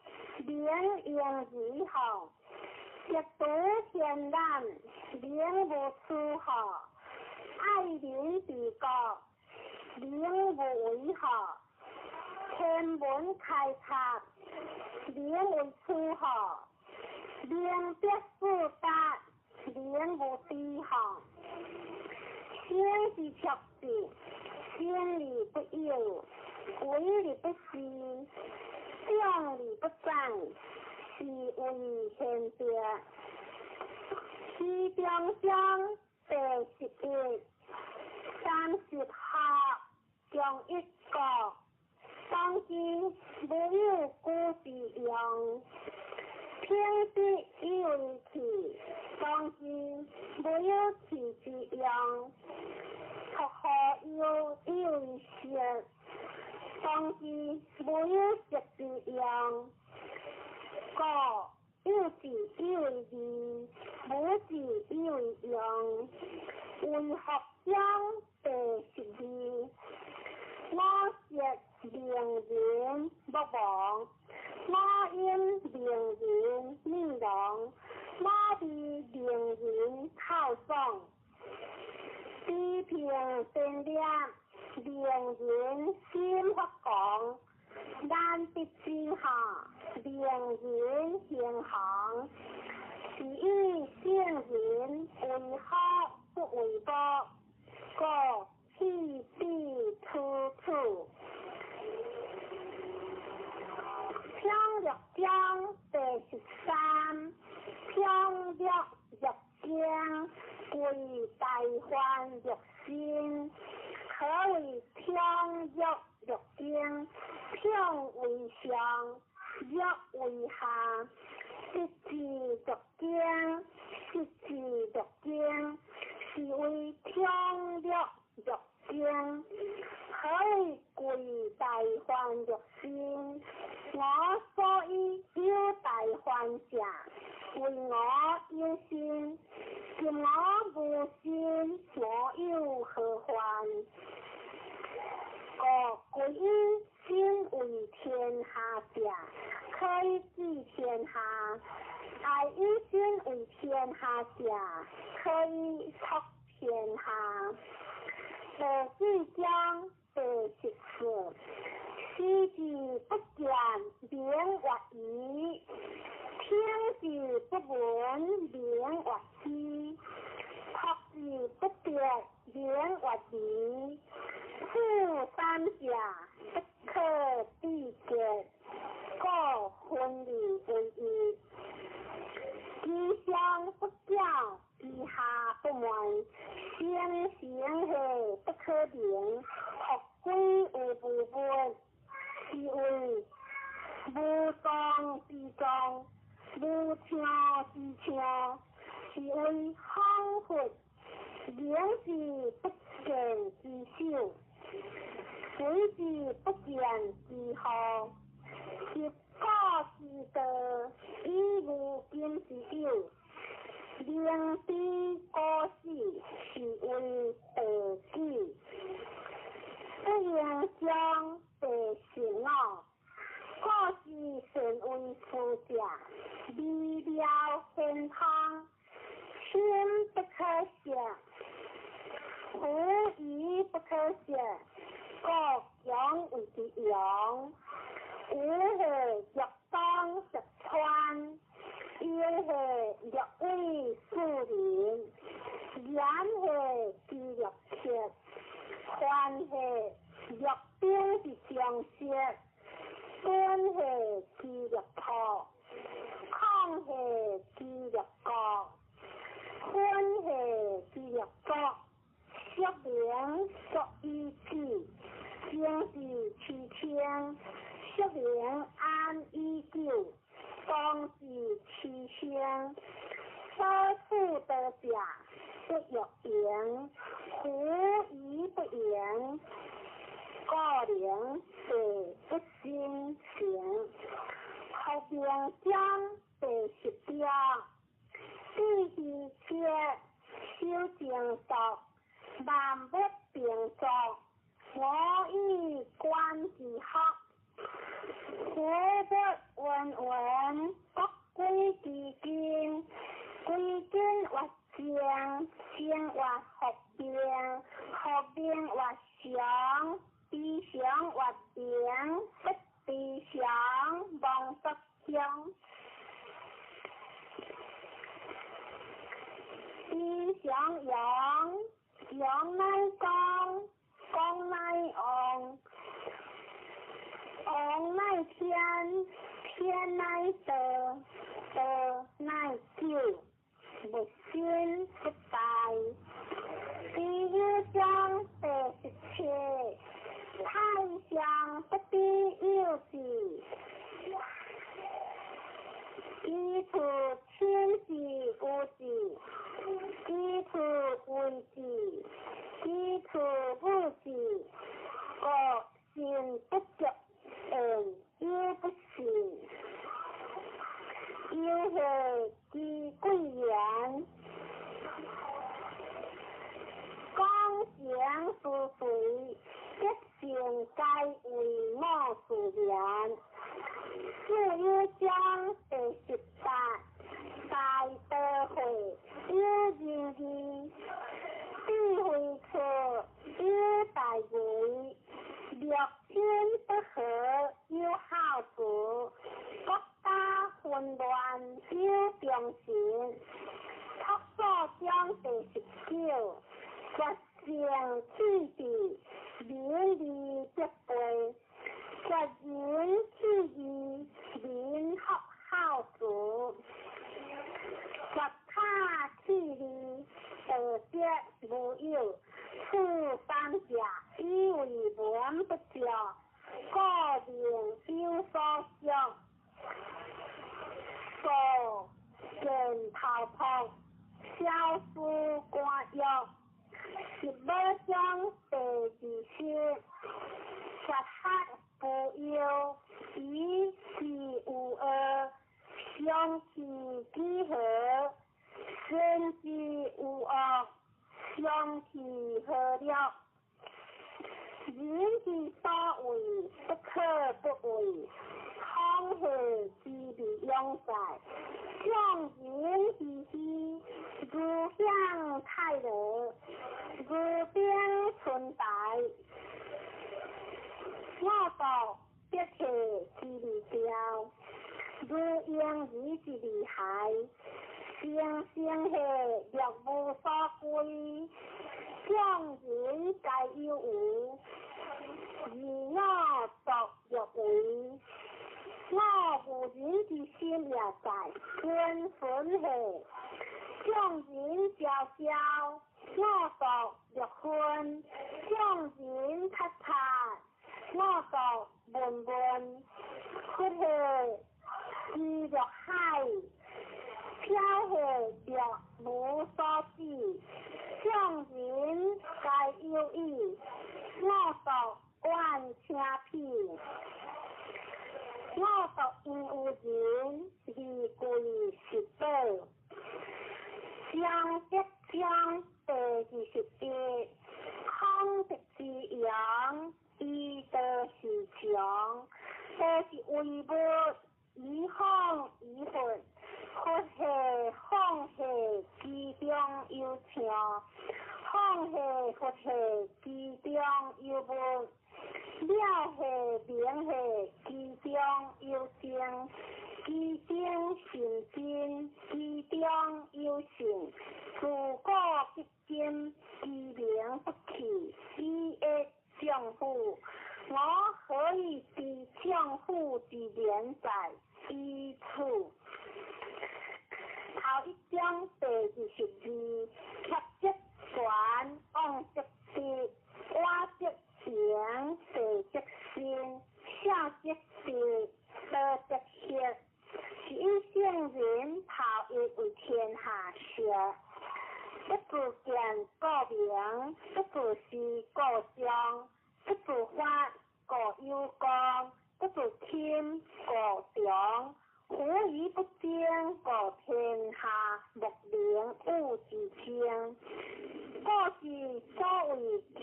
名应如好。一独天然，名无出好；爱民治国，名无为好；天文开拓，名为出好；明德四达，名无低好。心是卓智，心而不有，为而不恃，长而不宰。是为贤德。其中章第11，30学中一国，当知无有古之用，品德以为器，当知无有器之用，托何忧以为色，当知无有色之用。故有智以为义，无智以为用。为学章第12，我色名人莫忘，我音名人面容，我味名人口爽。知平天念，名人心发狂。难得之下，令人行行，是以圣人为好不为过，故弃彼处处。平乐章第13，平乐入经，归大梵入心，何为平乐入经？平为上，乐为下。一字读经，十字读经，是为平乐入经。何为归大梵入心？我所以有大梵者，为我有心。今我无心，我有何患？故归以心为天下者，可以治天下；爱以心为天下者，可以托天下。第四章第14，视之不见，名曰愚；听之不闻，名曰痴；托之不得，名曰愚。此三者，不可比较，故分而为一。其上不矫，其下不昧，声声下不可名，复归有无物，是为无状之状，无听之听，是为恍惚，名之不见之首，水之不见之后，习古之道，以无今之有，明知古死，是为道举。不应将第15，古之善为师者，微妙玄通，深不可测，无疑不可测，故强为之用。有下欲当十川，有下欲为士人，言下之欲切，凡下欲兵之将色，本系之乐土，空系之乐国，分系之乐国，俗名俗语子，生是七天，俗名安已久，当是七星，所处多者不欲言，狐疑不言，故能地不生成。福明章第十条，智慧切修正道，万物并作，我以观之学，佛不云云，各归其根，归根活静，静活复明，复明活常，非常活明，不非常忘不相。非常阳，阳乃光，光乃旺，旺乃天，天乃道，道乃久，无生不败。第一章第十七，太上不知有事，其处亲是有事，其处为事，其处无事，故信不足言，犹不信。犹系之贵言，讲情事随，德性皆为我自然。四有章第十八，大道会有仁义，智慧错有大义，六亲不和有孝慈，国家混乱有忠诚。朴素章第十九，决胜气质，名利德备，决人气义，民福孝慈，决他气义，道德无有，此三者以为文不足，故名有所想。数见头秃，小事官约。十五章第二十，绝学不忧，以是无恶，相去几何？先知无恶，相去何了？人之所为，不可不为。空系之利永在，众人之虚，如享泰乐，如冰春白。我道必系之利雕，如婴儿之利孩，生生系若无所归。众人皆有无，而我独欲为。我无人之心也在，君魂系众人昭昭，我独欲昏；众人察察，我独闷闷。佛系之若海，飘系若无所止。众人皆有意，我独愿听彼。我独因有人，而贵是宝。章德章第二十一，孔德之扬，以道是强，道是为物，以放以佛，佛系放系其中有相，放系佛系其中有物，了系明系其中有情，其中信真，其中有信，自古至今，其名不去，以益丈夫。我何以知丈夫有之连在，以此。头一章第22，怯則權，妄則得，我則行，地則生，聖則智，道則學。是以聖人頭一為天下學。不自見故明，不自思故彰，不自發故有功，不自謙故長。夫以不爭，故天下莫能與之爭。故是所謂曲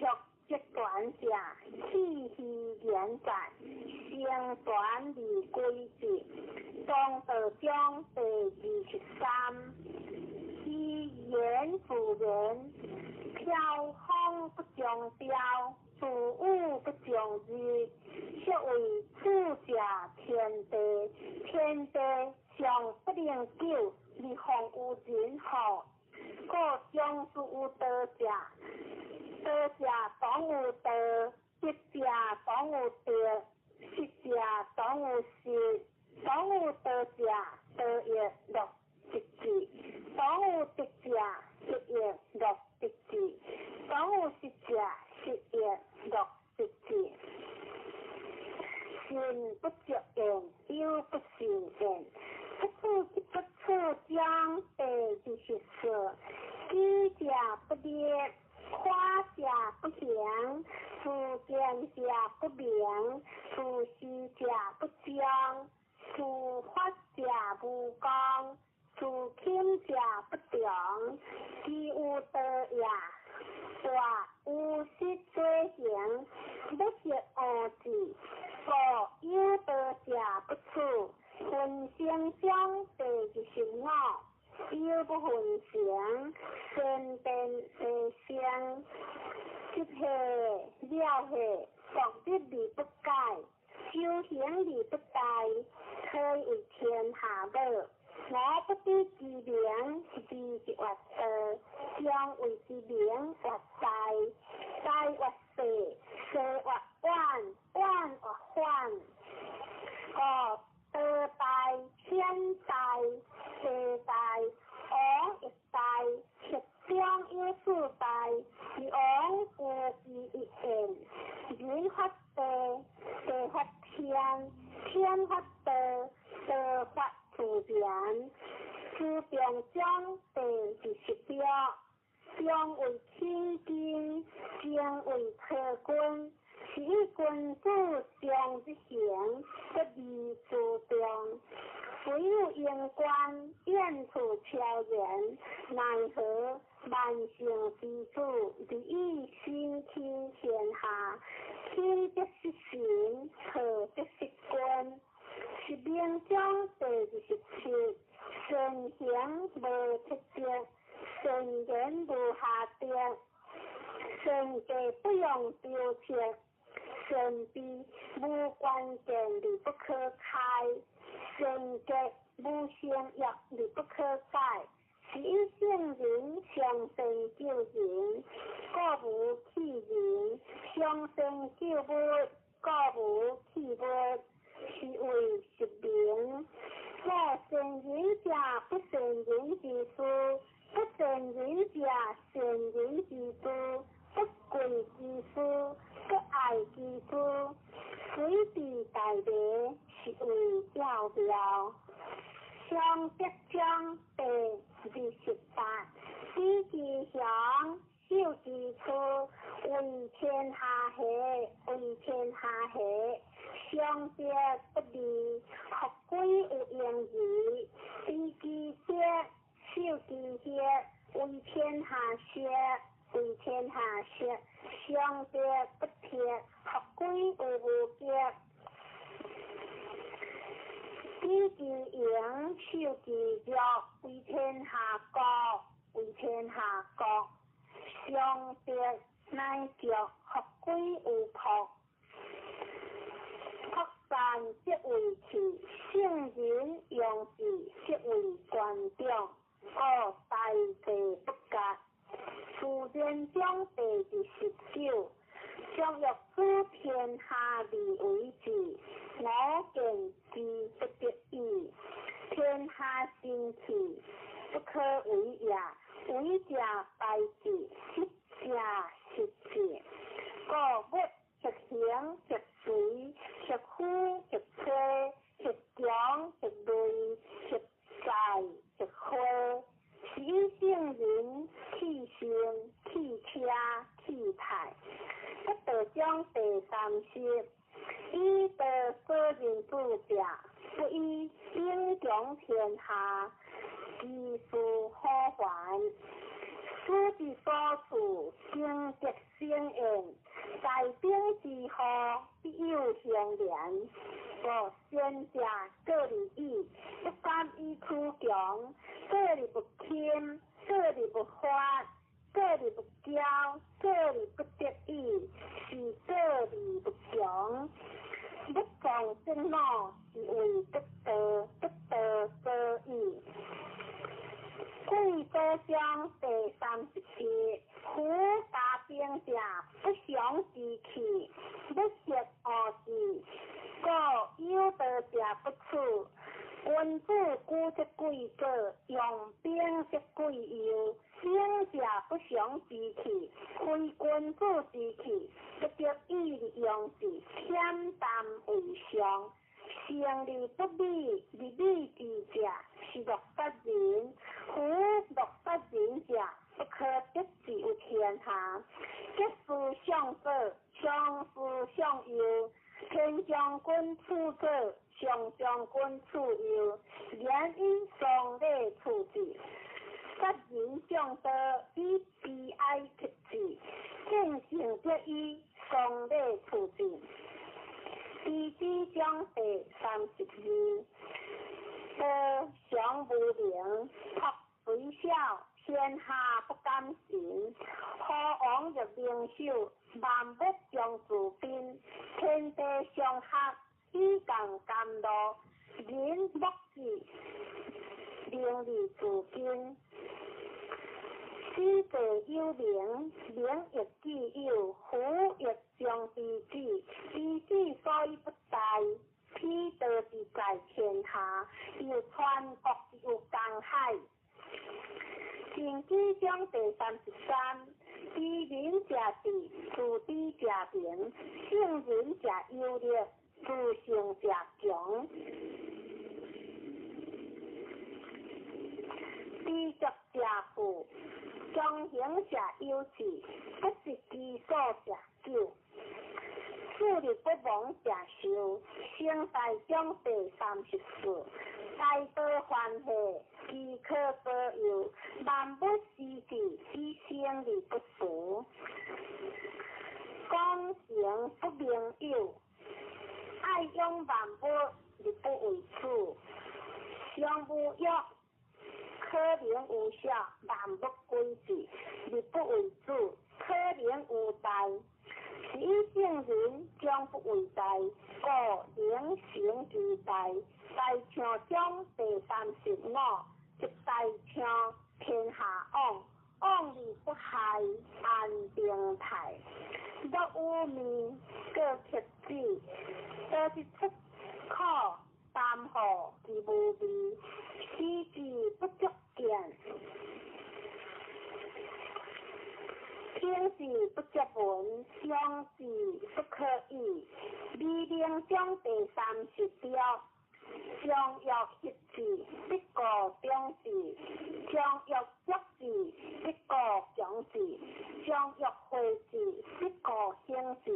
則全者，氣虛言在，成全而歸之。莊道章第23，其言自然，飄風不終朝，自雨不終日，俗謂主者天地，天地尚不能久，而況有人乎？故將之有道者，道者當有道，德者當有德，失者當有失。當有道者，道亦樂得之；當有德者，德亦樂得之；當有失者，失亦樂得之。信不足言，有不信言。不處不處章第24，舉者不立，誇者不行，自見者不明，自私者不彰，自發者無功，自謙者不長。其有道也，大有失做行，不學無智，故有道者不處。分成章第25，有不分成，善變地生，執下了下，獨日而不改，修行而不怠，可以為天下母。我不知其名，而是曰道，將謂之名曰大，大曰細，細曰遠，遠曰反。故道大、天大、地大、王亦大，其中有四大，王無其一言。人發地，地發天，天發道，道發自然。自變章第26，中為起根，精為體根。是以君子常日行，不離諸眾。唯有言官，遠處超然，奈何萬乘之主，而以身輕天下。輕則失神，錯則失君。是明章第27，善行無特別，善言無瑕德，善計不用雕刻。善悲無關鍵而不可開，善結無成約而不可改。是以聖人上善救人，故無棄人；上善救物，故無棄物。是謂實名。若善人者，不善人之師；不善人者，善人之師；不貴之師，不愛之師。隨地大迷，是謂要妙。上德章第28，知其雄，守其處，為天下下，為天下下。上德不離，復歸有盈餘。知其德，守其血，為天下學，為天下學。上德不鐵，復歸有無極。知其盈，守其弱，為天下國，為天下國。上德乃足，復歸有朴。朴善則為器，聖人用之則為官長。故大地不割。自然章第29，常欲主天下而為治，我見兵器，不可为也。为者败之，失者失之。故物或形或随，或夫或妻，或强或锐，或在或花，是以圣人去身、去车、去态。得道章第三十，以道所认主者，不以兵强天下，其事可还。此之所处，经德生焉。在兵之后，必有相连。故先者过而已，不敢以趋强，过而不轻，过而不发，过而不骄，过而不得已，是过而不强。不从正路，是为得道，得道所以。贵州章第37，夫家兵者，不祥之器，不识恶事，故有道者不处。君子居则贵左，用兵则贵右。兵者不祥之器，非君子之器，不得已而用之，恬淡为上。成而不美，而美之者，是乐杀人。夫乐杀人者，不可得志于天下。得失相左，相思相右。天将军处左，上将军处右。言以双礼处之。杀人将刀，以悲哀克之。见性得以双礼处之。地支章第32，道常无名，朴虽小，天下不敢信。何王若明守，万物将自宾。天地相合，以共甘露。人莫治，名利自根。此地有名，名亦既有，福亦将之子。之子所以不大，彼道之在天下，又传国之有江海。经济章第33，知人者智，自知者明；圣人者有力，自胜者强。知足者富，强行者有志，不择其所者久。树立不亡者寿。成大章第34，大道欢喜，其可保佑；万物施之，以生而不俗。讲诚不明有，爱养万物而不为主。常无欲，可能有小，万物归之，而不为主；可能有大，是以圣人将不为大，故能成其大。大象章第35，即大象天下往，往而不害，安定泰。若有面，过克子，多是出苦。担负之无味，使之不足见；听之不足闻，想之不可语。美名章第36，将欲克之，必故中之；将欲足之，必故强之；将欲废之，必故兴之；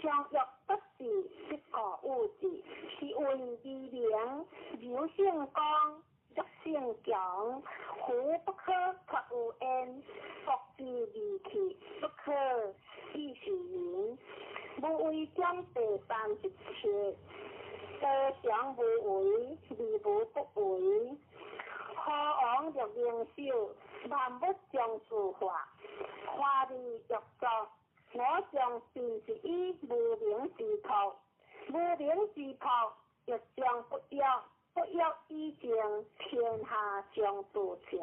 将欲得之，必故有之。是为美名，柔胜刚，弱胜强。夫不可脱有焉，国之利器，不可以示人。无为章第37，道常无为，而无不为。何王若明守，万物将自化，华而欲作。我将尽是以无名之朴，无名之朴，欲将不欲，不欲以静，天下将自静。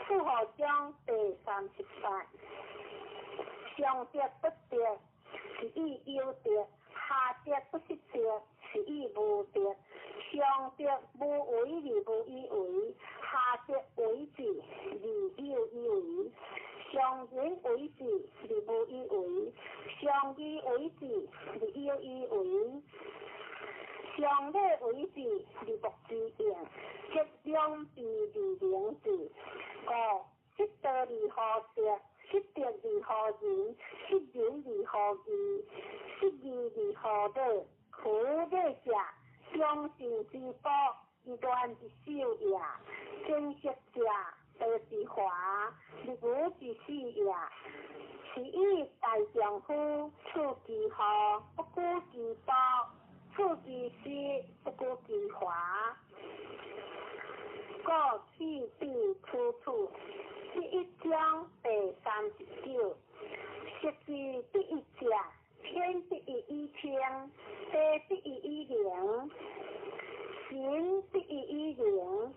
楚河章第38，上德不德，是以有德；下德不失德，是以无德。上德無為而無以為，下德為智而有以為。上仁為智而無以為，上義為智而有以為。上禮為智而莫之用，質兩備而靈智。五失道而後德，失德而後仁，失仁而後義，失義而後禮。夫禮者，忠信之寶，夷亂之首也；貞色者，道之華，立無之始也。是以大丈夫處其厚，不顧其薄；處其實，不顧其華。故去彼處處，第一章第39。失之第一者，天第一以清，地第一以靈，神第一以靈，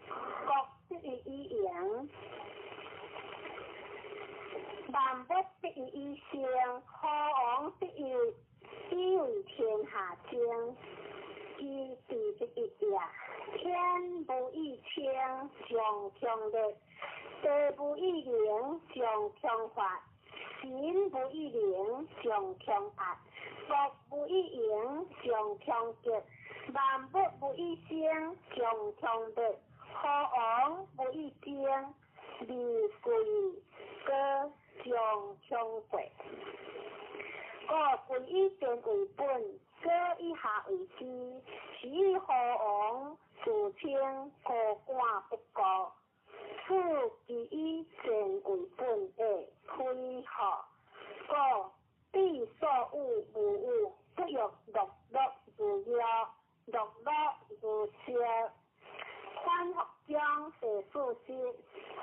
國第一以榮。萬物第一以生，何王第一以為天下精。其地第一也，天無以清，上強烈；地無以靈，上強發；神無以靈，上強壓；國無以榮，上強極；萬物無以生，上強烈；何王無以精，而貴高上強國。故君以賤為本，國以下為師。是以何王自稱高官不顧，此其以賤為本的非何？故彼所有無有，不欲樂樂如藥，樂樂如燒。反覆章第40，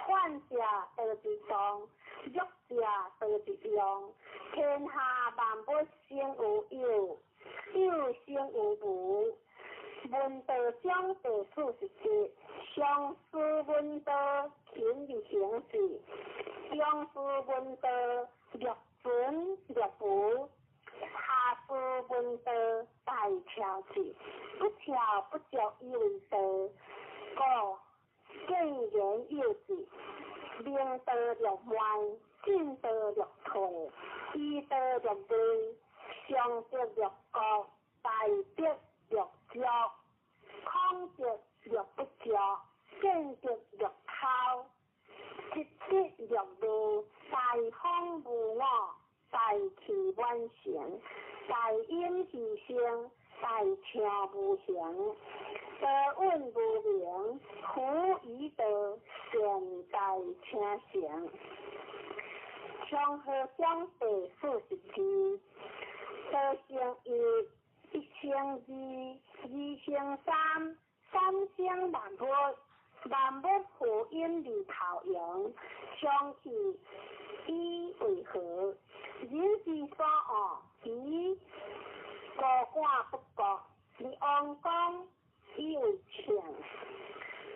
反者道之動，弱者道之用。天下萬物生有有，有生有無。聞道章第47，上師聞道，勤而行之；中師聞道，略存略無；下師聞道，大巧之。不巧不足以為道。故見言有智，明道略慢，進道略退，醫道略微，上德略高，大德略足，空德略不足，見德略偷，積德略怒，大方無我，大器晚成，大隱其身，大暢無形，道隱無名，夫以道善大成成。長河章第42，道成一，一成二，二成三，三成萬物，萬物呼應而頭揚，相去以為和。人之所惡，其高官不顧，而王公以為稱。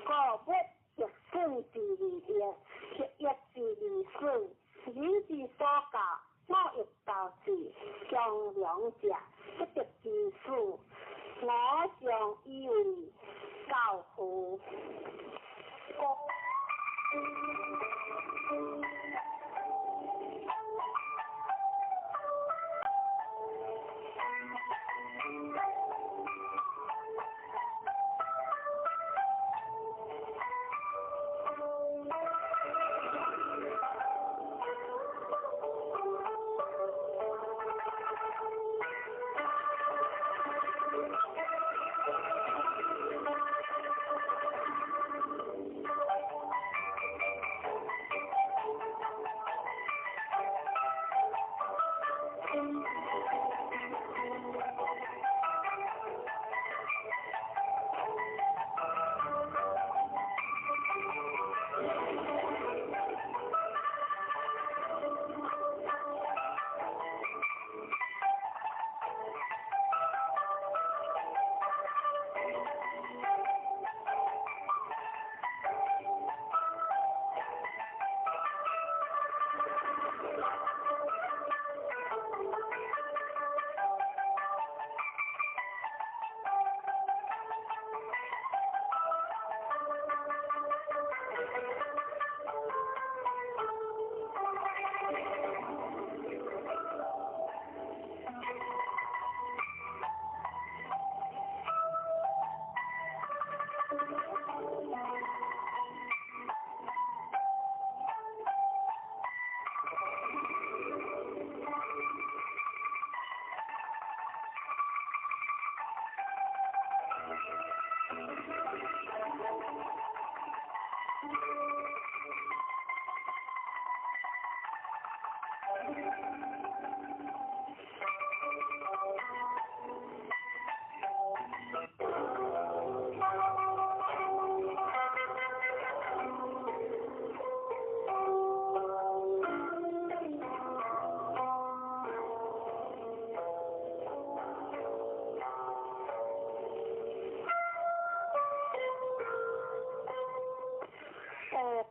故物逆損之而益，逆益之而損。人之所教，我欲教之，忠良者不得其死。我尚以為教父。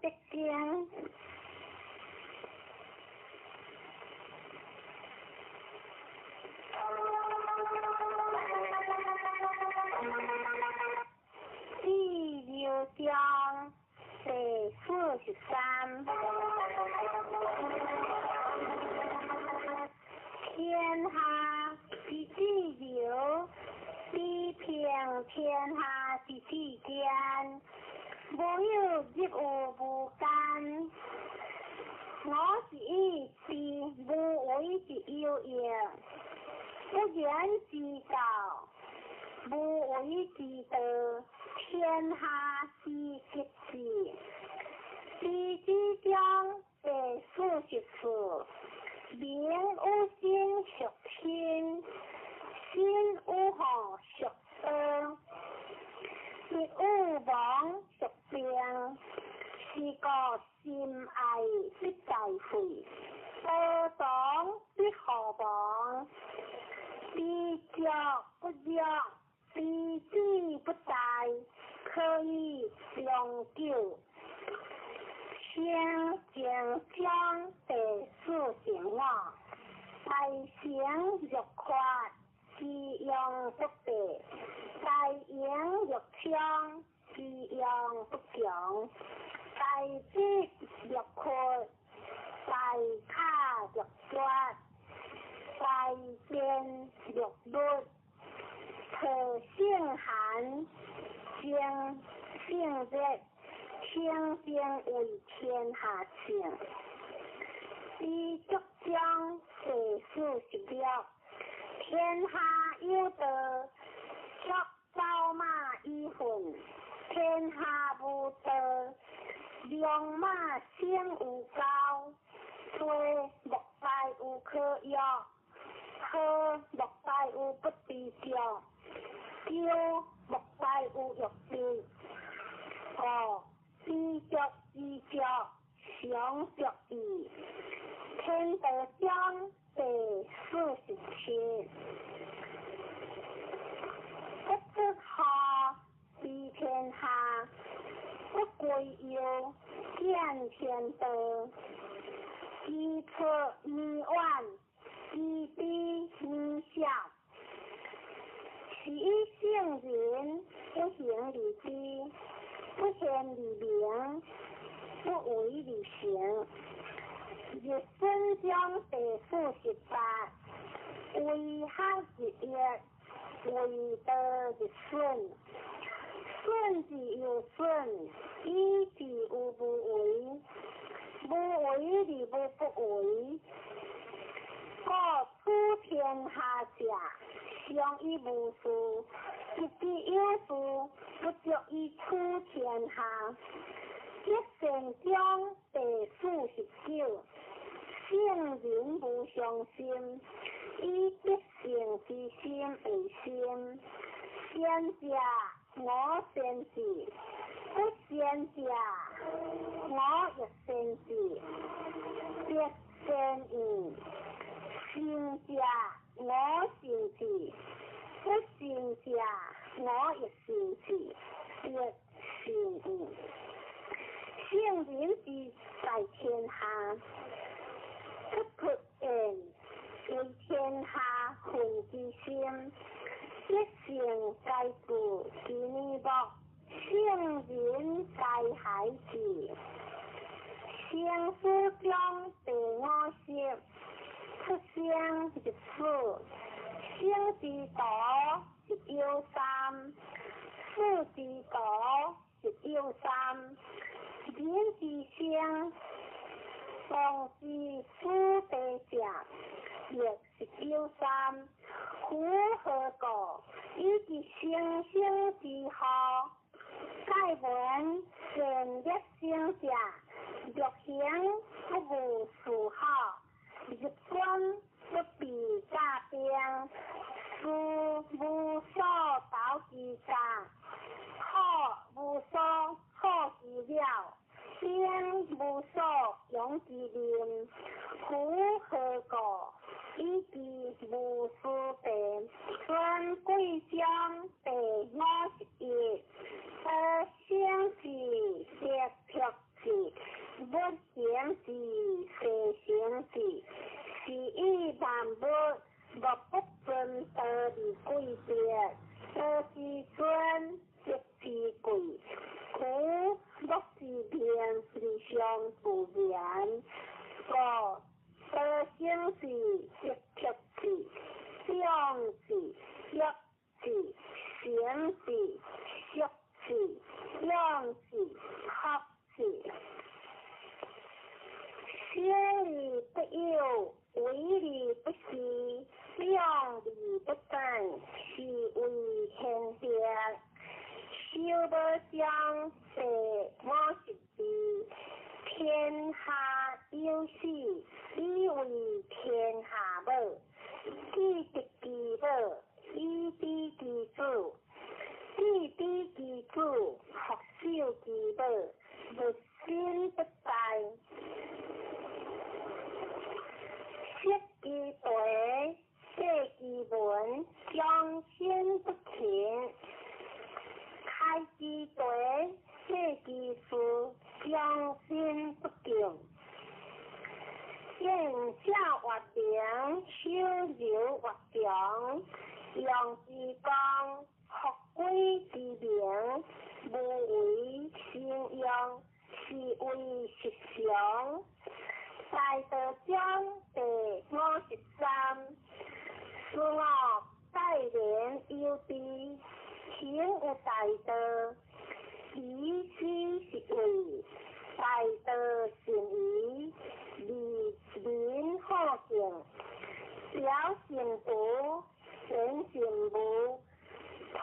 北京。第六章第43。天下之自由，比平天下之至坚，无有入于无间。我是以是无为之有用，不言之道，无为之道，天下之极致。第四章第44，民有心属心，心有福属道，亦有亡属病，是故心爱必在会，道长必何亡。知足不辱，知止不殆，可以长久。先经章第45，大成若缺，其用不备；大盈若昌，其用不强；大智若缺，大卡若绝，大辩若律。特性寒，精性热，清净为天下圣。知足章第46，天下有道，足走马以奋；天下无道，良马生有高。吹莫大有可约，呵莫大有不知足，丢莫大有欲知。五知足知足，常足矣。天道章第47，不知何知天下，不归忧见天道。知错弥远，知彼弥少。是以圣人不行而知，不现而明，不为而成。日损章第48，为学日益，为道日损。损之又损，以至于无为。无为而无不为。故处天下者，常以无事；一之有事，不足以处天下。德善章第49，圣人无上心，以德性之心为心。先者我先知，不先者我亦先知。德善矣，善者我善知，不善者我亦善知。德善矣。圣人之在天下，不出言为天下分之心，一性皆具其面目，圣人皆孩子。生死章第50，出生入死，生之道是有三，死之道是有三。人之生，当知死地者，亦是有三。夫何故？以其生生之福，善力行者，欲行不悟事好，入关不避诈兵，事无所投其家，苦无所好其了，兵无所用其民，夫何故？以其无事地，尊贵章第51，得生是得福智，不行是世成智，是以万物莫不尊道而贵别，道之尊则之贵，故莫之名而相不言。故得生是得福智，长智、欲智、行智、色智、养智、福智。小而不有，为而不恃，量而不等，是为贤德。修无章第52，天下有死，以为天下母；既得其母，以知其子；既知其子，复守其母，物身不殆。色其地，过其门，终身不勤；开其地，过其事，终身不敬。见正越明，守柔越强，用之光，复归之明，无为生用，是为实常。大道章第53，事我待人有知，行有大道，以此是为大道善疑，利民好敬，表善德，显善无，通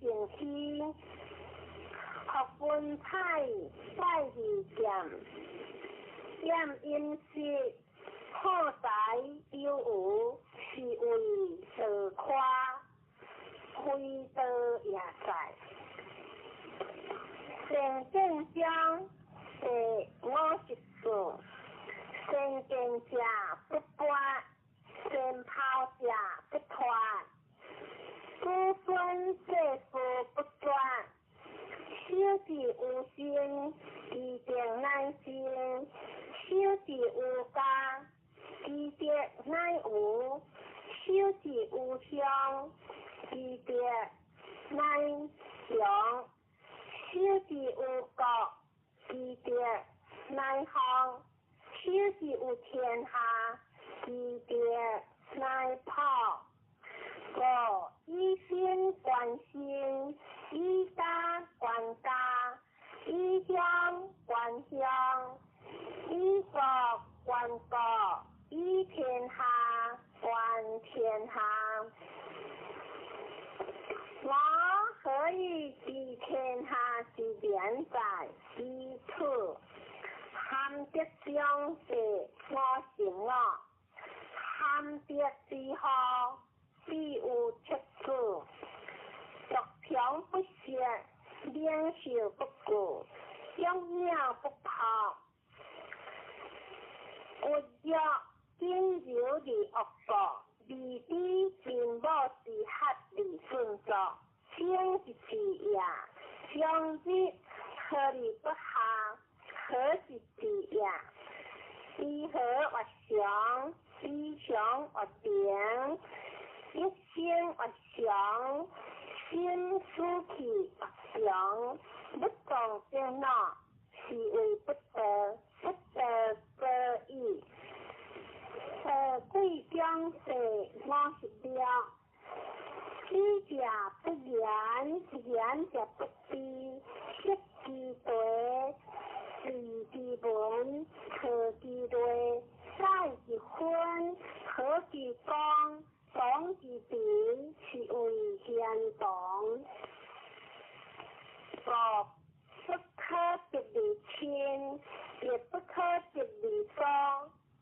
善虚，学文采，拜二剑，验阴实，好财有无，是为道夸，非道也在。善见章第54，善见者不拔，善抛者不脱，子孙世事不绝，小智有心，其定乃静；小智有家，其德乃无；小智有乡，其德乃强；小智有国，其德乃方；小智有天下，其德乃普。五以身观身，以家观家，以乡观乡，以国观国，以天下观天下。我何以知天下之变哉？以此含德章第55，含德之后，必有七子，独强不息，领袖不顾，养鸟不抛，骨肉仅柔而恶国，而知父母之合而顺作，生之治也。终日何而不下，何是治也？知和越常，知常越平，一生越常，心思气越常，不动正脑，是为不得，不得得已。贵章第56，知者不言，言者不知，识其地，随其文，错其类，载其分，何其光，讲其平，是为贤同。五不亲，亦不可得而疏，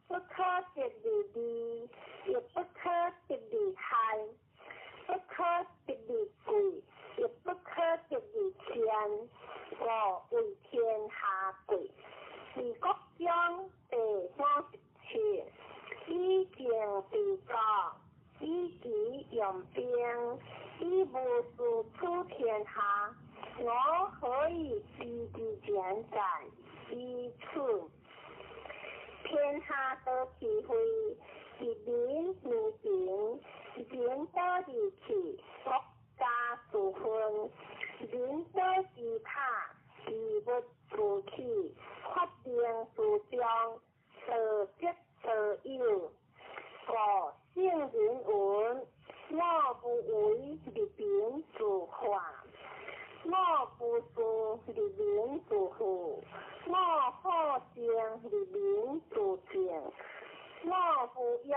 不可得而利，亦不可得而害，不可得而貴，亦不可得而賤，故為天下貴。治國章第57，以政治國，以己用兵，以無事取天下，我何以知之然哉？以此，天下得其會，一民而平，人得而去，國家自分；人得其塔，其物自起，發明自彰，道則道有。故聖人云：我無為而民自化，我無事而民自富，我好靜而民自靜，我無欲而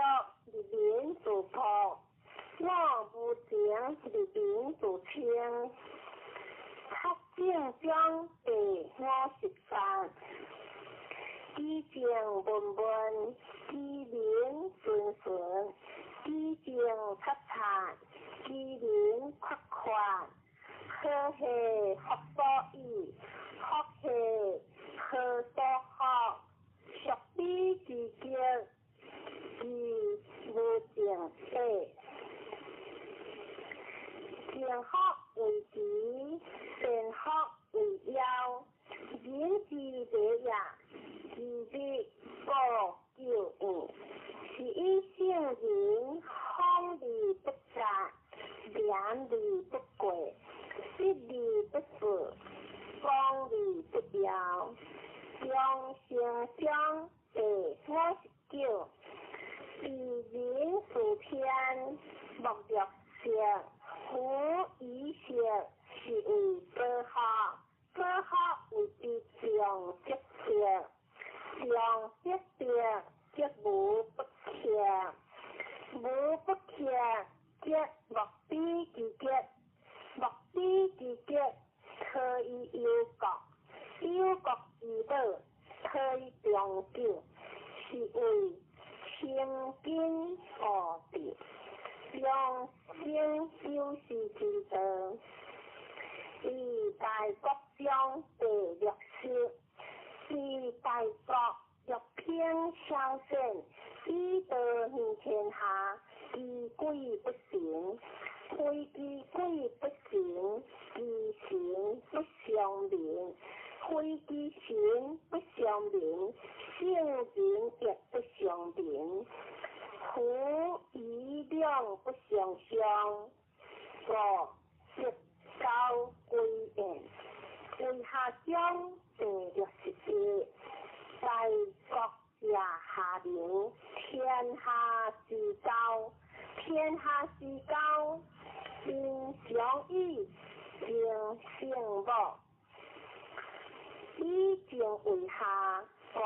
民自樸，我無情而民自清。德政章第58，其政文文，其民順順，其政察察，其民闊闊。何係福所倚，福係何所福？屬彼之極，其無正者。正福為慈，善福為夭。人之禮也，其日故久遠。是以聖人謊而不雜，廉而不過，實而不虛，廣而不妖。長生章第59，治人事天，莫若色。夫以色是為保福，保福謂之常則色，常則色則無不克，無不克則莫比之極，莫比之極可以憂國，憂國之寶可以長久，是謂清謹固定。長生久視之道，以大國章第60，是大國欲平小善，以道行天下，其鬼不神，非其鬼不神，其神不相明；非其神不相明，聖人亦不相明。夫疑兩不相傷，故德高歸焉。為下章第61，大國者下民，天下之交，天下之交，民常以情聖母，以情為下，故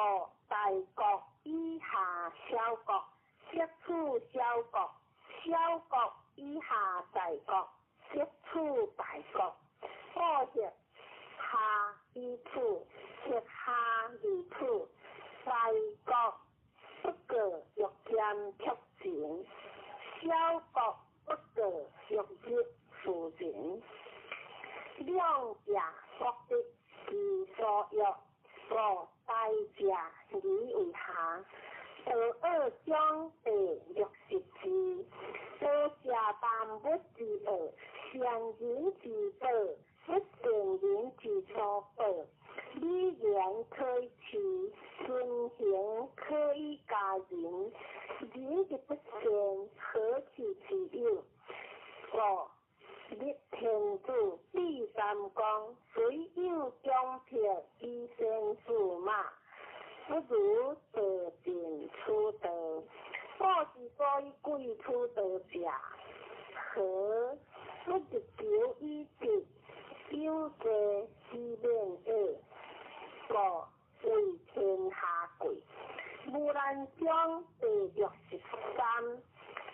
大國以下小國。則處小國，小國以下大國，則處大國。故曰下以處，則下而處。大國不過欲兼卻情，小國不過欲入夫人。兩者各得其所欲，故大者而為下。道惡章第64，道者萬物之惡，善人之寶，不善人之所寶。禮言可以齊，尊行可以加人。人之不善，何其之有？故立天子，立三公，雖有強迫以先駟馬，不如道盡此道。古之所以貴此道者，何不日求以德，有罪之免也？故為天下貴。無難章第63，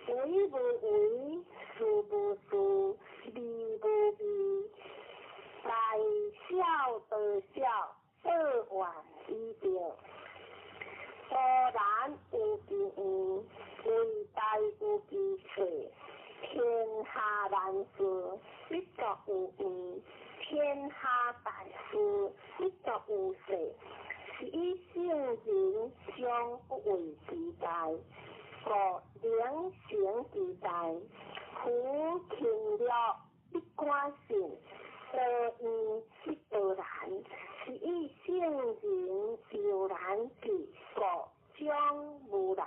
為無為，事無事，利無利，大小道小，報怨已得。多難有其願，為大有其誓。天下難事，必作有願；天下大事，必作有誓。是以聖人常不為其大，故能成其大。夫勤樂必寡信，多怨必多難。是以聖人猶難至，故終無難。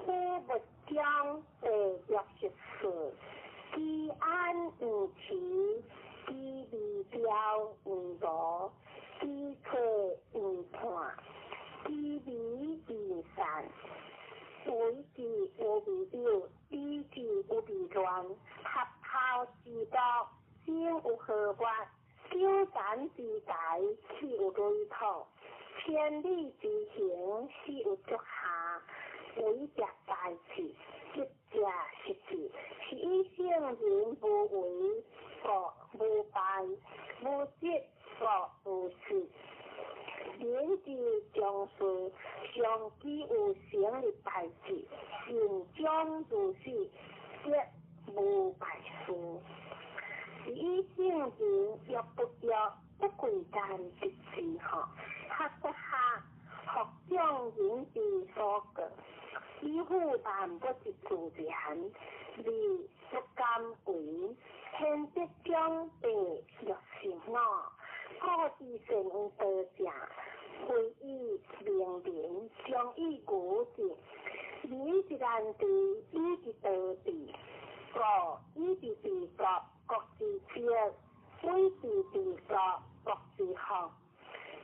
夫密章第64，其安毋遲，其未兆毋無，其退毋叛，其微未散。為之有未有，比之有未亂。合孝之國，生有何物？糾纏之台，豈有累土？千里之行，始有足下。為者大智，執者實智。是以聖人無為，故無敗；無執，故無失。人之將事，常期有成的代誌，善終如是，則無敗事。是以聖人欲不欲，不貴賤之事吼，學不學，復眾人之所過，以輔萬物之自然，而不敢為。賢德章第65，古之善有道者，非以明民，將以愚之。民之難治，以之多治。故以之治國，國之治；以之治國，國之福。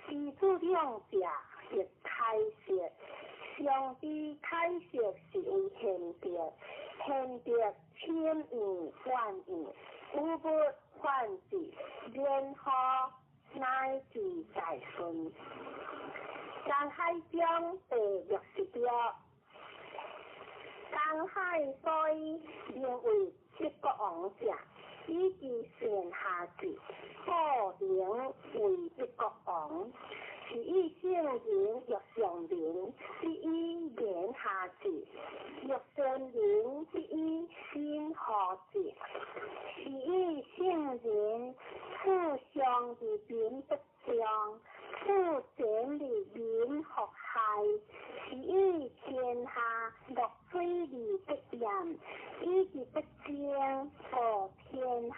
其子兩者，亦開釋。上之開釋是為賢德，賢德深遠遠遠，有物反之，然後乃至大順。江海章第66，江海所以名為北國王者，以其善下治，故名為北國王。是以聖人欲上民，必以言下治；欲善民，必以心和治。是以聖人處上而民不爭，處前而民復害。是以天下樂水而不淹，以其不爭，故天下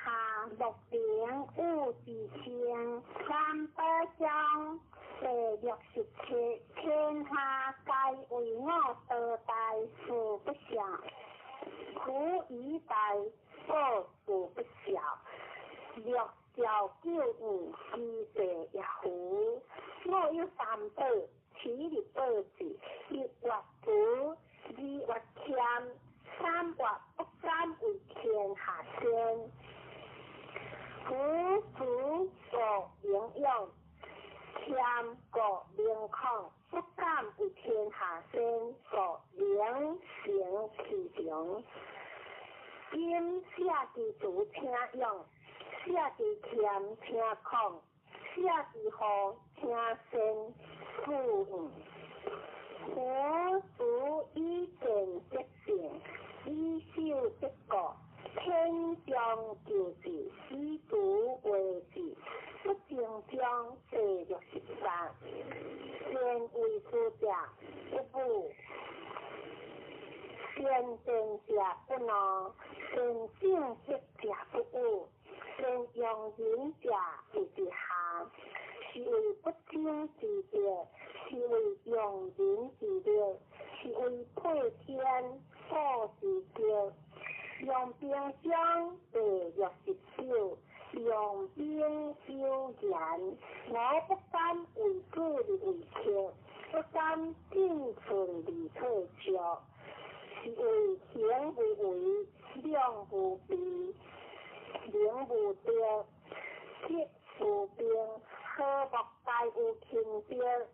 樂能與之爭。三寶章第67，天下皆為我多大，事不肖；苦以大，故事不肖。六兆九五，其地也夫。我有三寶，七日寶智，一月慈，二月謙，三月不敢為天下先。夫慈故能勇，謙故能抗，不敢為天下先，故能成其長。今寫之慈請勇，寫之謙請抗，寫之和請先，富裕。夫慈以見得勝，以守得國，天將救治，以慈為治，不正章第68，善為士者不武，善辯者不怒，善正直者不語，善用人者為之下。是為不爭之德，是為用人之力，是為配天保之德。用兵章第69，用兵有言，我不敢為主而為客，不敢進寸而退卻，是為行無為，量無備，能無德，德無兵，何莫大有勤德？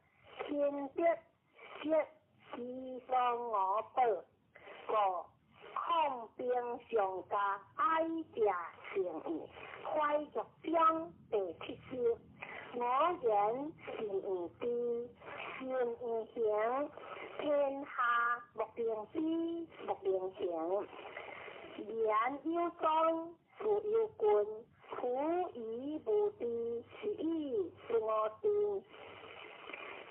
勤德則其所我保，故抗兵上加，愛者成矣。懷玉章第70，我言言是毋知，心毋行，天下莫能比，莫能行。言有宗，事有根，夫疑无知，是以不我知。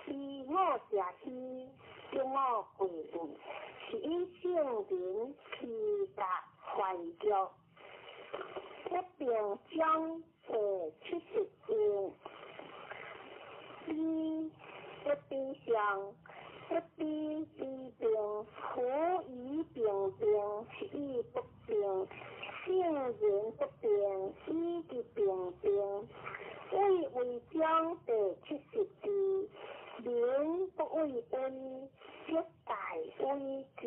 彼五者虚，得五过问，是以圣人披甲怀玉。不平章第七十一，彼不比上，不比比平，夫疑平平，是以不平。圣人不平，以其平平。畏威章第七十二，民不畏威，则大威至。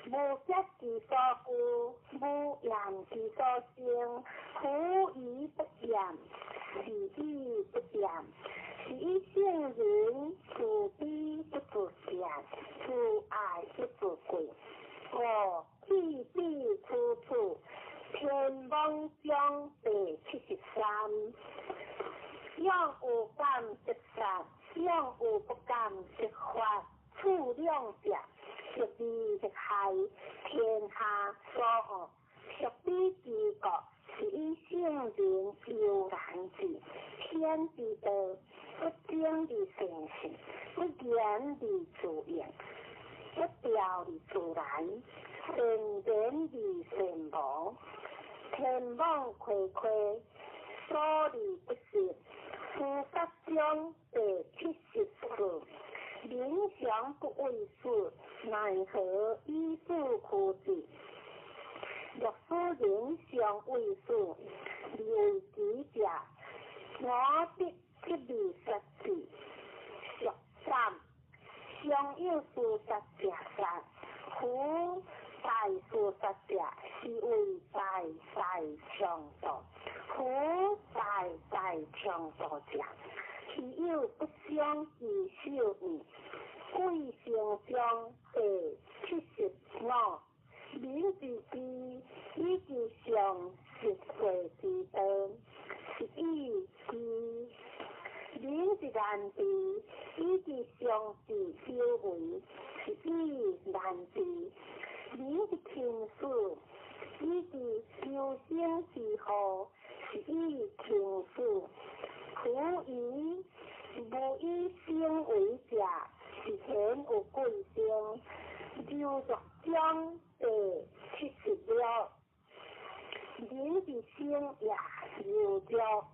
无结之所故，无厌之所生，夫疑不厌，是以不厌。是以圣人慈悲不自见，慈爱不自贵。五去彼处处，天网章第七十三。勇有感则杀，勇有不感则发。处两者，熟而欲害，天下所恶。熟彼之国，是以圣人悠然治。天之道，不争而成事，不言而自应，不调而自然，善言而善无。天网恢恢，疏而不失。司法章第七十四。民常不畏死，奈何以死驱之？若使人常畏死，而为己者，我必极力杀之。俗三，常有自杀者杀，夫大自杀者，是谓大大强盗。夫大大强盗者，岂有不伤其手矣？贵成章第七十五，民之知，以其上实惠之道，是以知；民之难知，以其上智有为，是以难知；民之轻死，以其求生之祸，是以轻死。夫疑无以生为者，是贤有贵生。柔弱章第七十六，人之生也柔弱，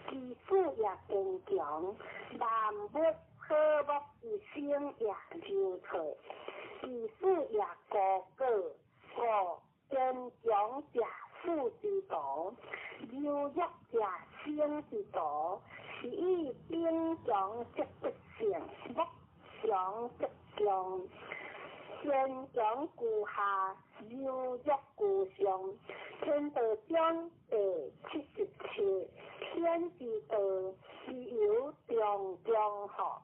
其死也坚强。万物和睦之生也柔脆，其死也高高。故坚强者死之徒，柔弱者生之徒。是以兵强则不胜，木强则强。坚强居下，柔弱居上。天道章第七十七，天之道，其犹中中乎？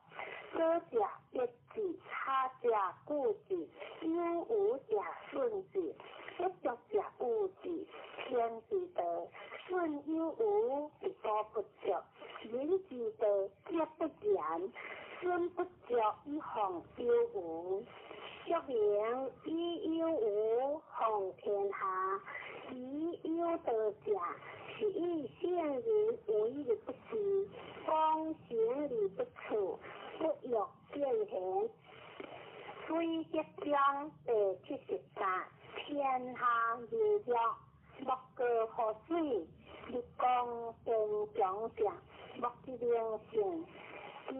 左者抑之，下者固之，有无者顺之，不足者有之。天之道，顺有无，而所不足；人之道，则不然。损不足以防有无，说明以有无防天下，以有道者，是以圣人为而不治，广行而不处，不欲见贤。水德章第七十三，天下柔弱，莫过乎水；日光坚强者，莫之能胜。其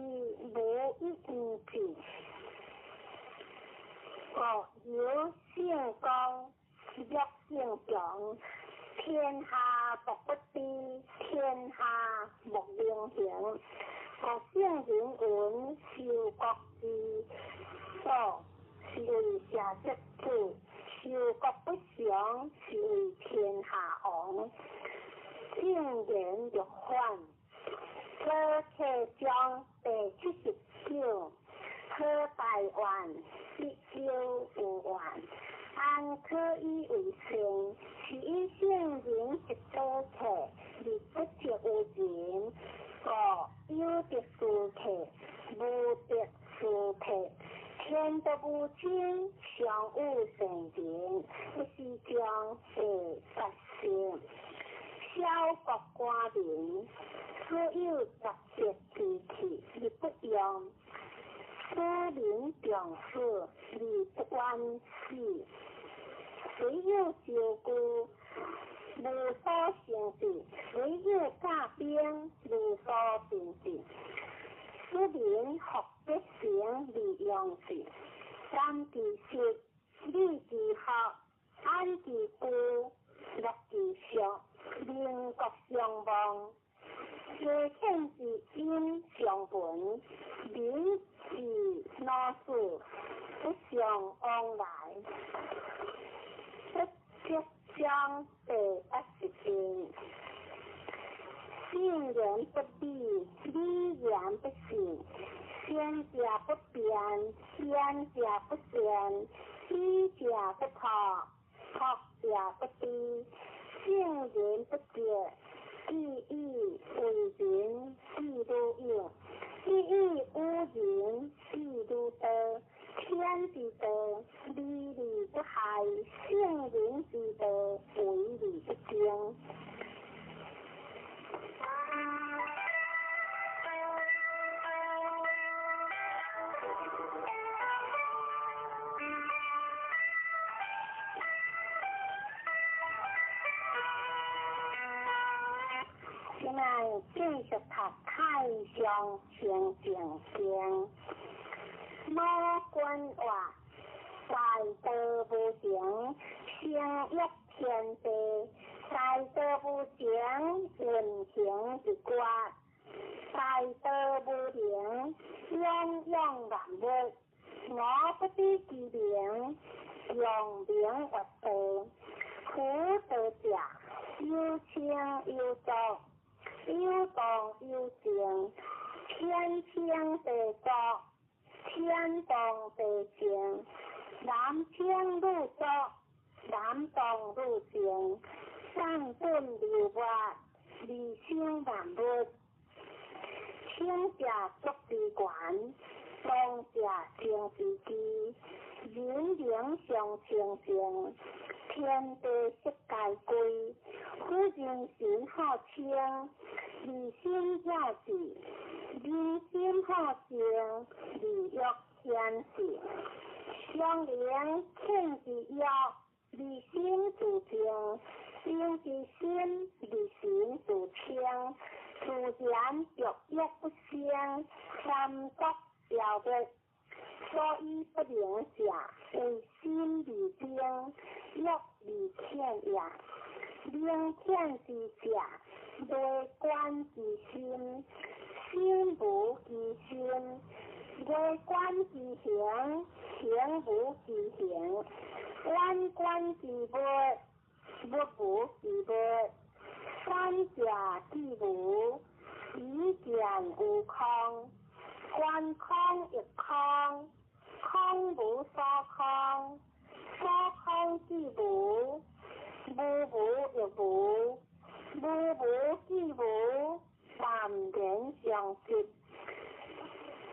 无以无之。国有圣公，弱圣强，天下莫不知，天下莫能行。国圣人云：修国之道，是为社稷主；修国不常，是为天下王。正言若反。左客章第七十九，好大愿，必有有愿，安可以为善？是以圣人一多客，而不着有人，故有夫妻常有善人，不是将下八性。小国寡民，所有杂色之气而不用，使民重死而不冤死。虽有招具，无所成就；虽有甲兵，无所成就。使民福德成而用之，三之食，礼之学，安之居，乐之俗，民国相望。家天之音相闻，民之劳事不相往来。不积将第80经。信言不立，理言不信，先者不变，先者不现，知者不破，破者不知，圣人不觉，既以为人，既如有；既以无人，既如道。天之道，理而不害；圣人之道，为而不争。现在继续读《太上清净经》。老君话：大道无形，成一天地；大道无形，运行不绝；大道无形，养养万物。我不知其名，用名曰道。夫道者，有清有浊，有动有静，天清地浊，天动地静，男清女浊，男动女静，上本流活，二生万物。清者足之源，动者生之基，人灵相清净，天地色皆归。夫人心好清，二心了智，人心好静，二欲显示。相灵天之欲，二心自静，心之心，二心自清，自然欲欲不生，三毒消灭。所以不能者，为心而精，欲而浅也。明浅之者，内观之心，心无其心；内观之形，形无其形；远观之物，物无其物。三者既无，以见有空。观空亦空，空无所空，所空即无，无无亦无，无无即无，淡然相即，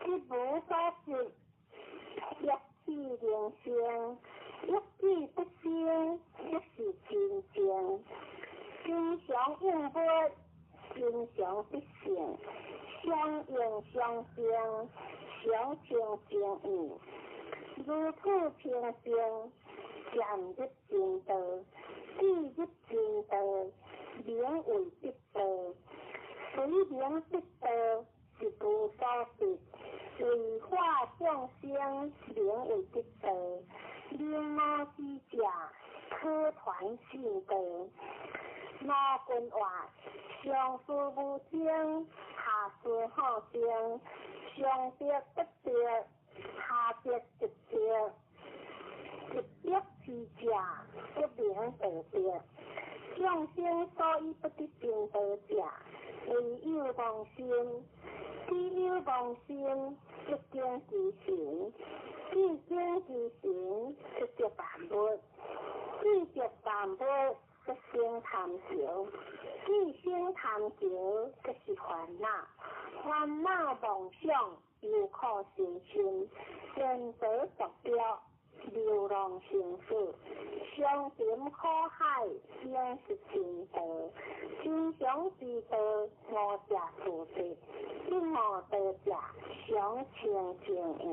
即无所即，一气灵生，一气不生，即是真正。真常应物，真常必性，相应相生，常清净意，如此清净，渐入真道，既入真道，名为得道。随名得道，是无所得；为化众生，名为得道。明我之者，可传信道。老君话：上师无争，下师好争；上德不德，下德即德。一德之者，不名道德。众生所以不得成道者，唯有妄心。只有妄心，即经其神；既经其神，即得万物；既得万物，則生貪情，既生贪情，則是煩惱。煩惱妄想，憂苦生心，前途夺标，流浪生死，相沉苦海，生是真道，真常之道，五者菩提，这五道者，常清净义。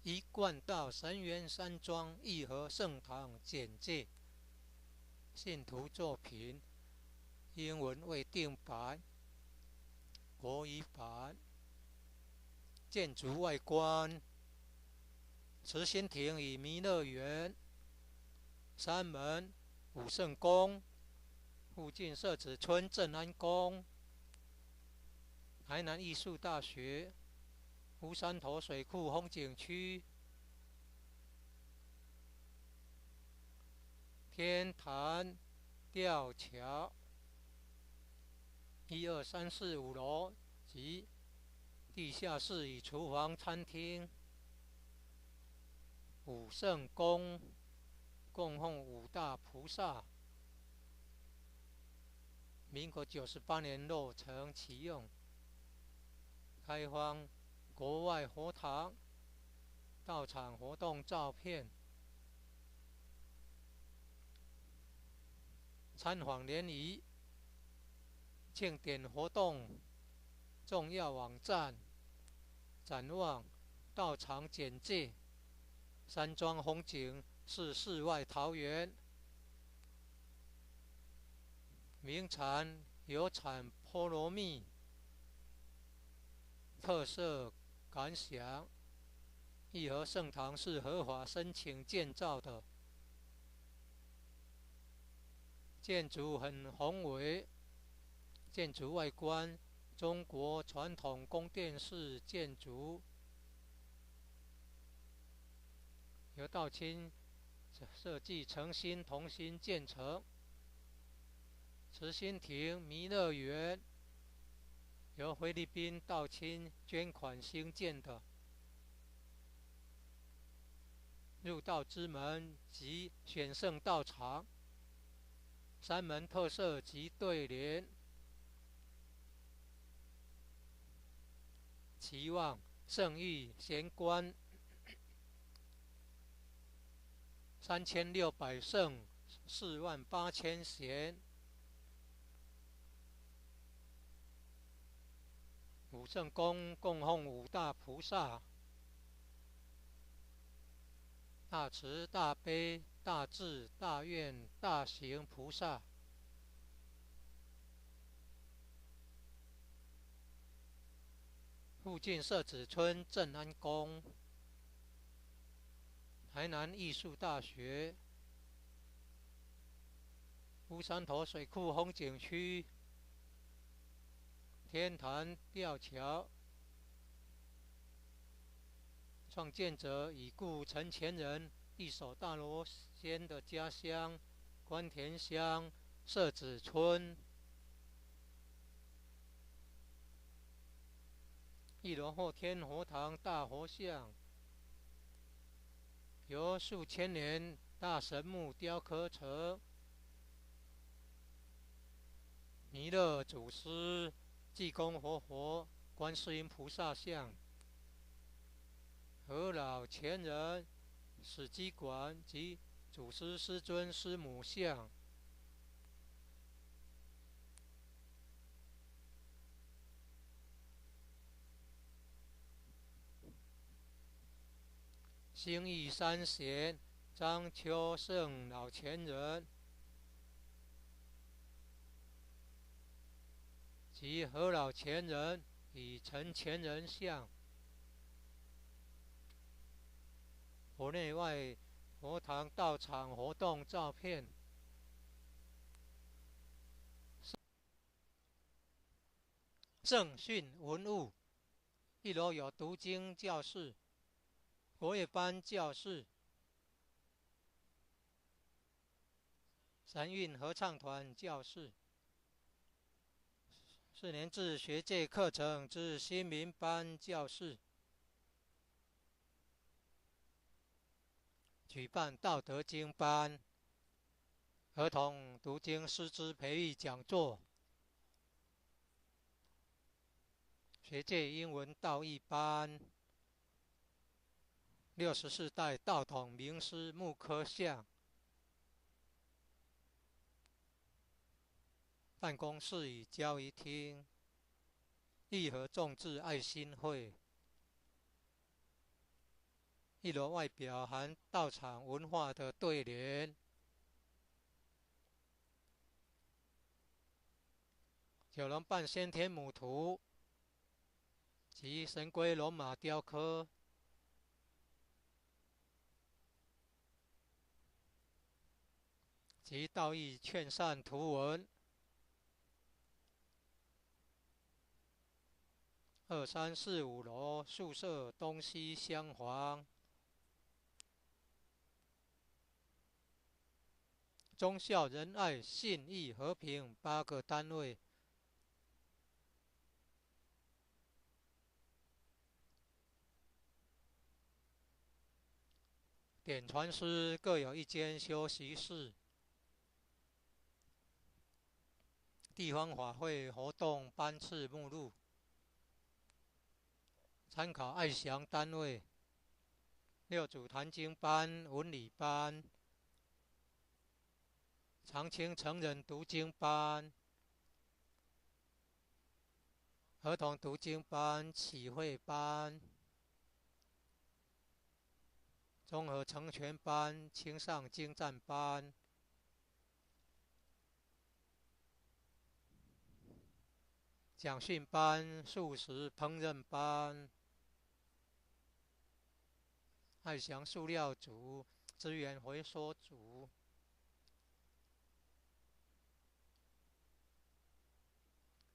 一贯道神元山庄义和圣堂简介。信徒作品，英文未定版，国语版。建筑外观：慈心亭与弥勒园、三门、武圣宫，附近设子村镇安宫、台南艺术大学、乌山头水库风景区、天坛吊桥，一二三四五楼及地下室与厨房、餐厅。武圣宫供奉五大菩萨。民国98年落成启用，开放国外佛堂道场活动照片。参访联谊、庆典活动、重要网站、展望、道场简介、山庄风景是世外桃源。名产有产菠萝蜜，特色感想。义和圣堂是合法申请建造的，建筑很宏伟，建筑外观中国传统宫殿式建筑，由道清设计，诚心同心建成。慈心亭弥勒园由菲律宾道亲捐款兴建的。入道之门及选圣道场，三门特色及对联，期望圣域贤观3600圣48000贤。武圣宫供奉五大菩萨：大慈大悲大智大愿大行菩萨。附近社子村镇安宫、台南艺术大学、乌山头水库风景区、天坛吊桥，创建者已故陈前人一手大罗仙的家乡关田乡社子村，一罗后天佛堂大佛像，由数千年大神木雕刻成。弥勒祖师、济公活佛、观世音菩萨像、何老前人史迹馆及祖师师尊师母像。兴义三贤张秋胜老前人及何老前人与陈前人像。国内外佛堂道场活动照片。圣训文物，一楼有读经教室、国乐班教室、神韵合唱团教室、四年制学界课程之新民班教室，举办道德经班、儿童读经师资培育讲座、学界英文道义班、64代道统名师木刻像、办公室与交谊厅、义和众志爱心会。一楼外表含道场文化的对联。九龙半先天母图及神龟龙马雕刻。及道义劝善图文。二三四五楼宿舍东西厢房。忠孝仁爱信义和平8个单位。点传师各有一间休息室。地方法会活动班次目录，参考爱祥单位。六祖坛经班、文理班、长青成人读经班、儿童读经班、启慧班、综合成全班、青上精湛班、讲训班、素食烹饪班、爱祥塑料组、资源回收组、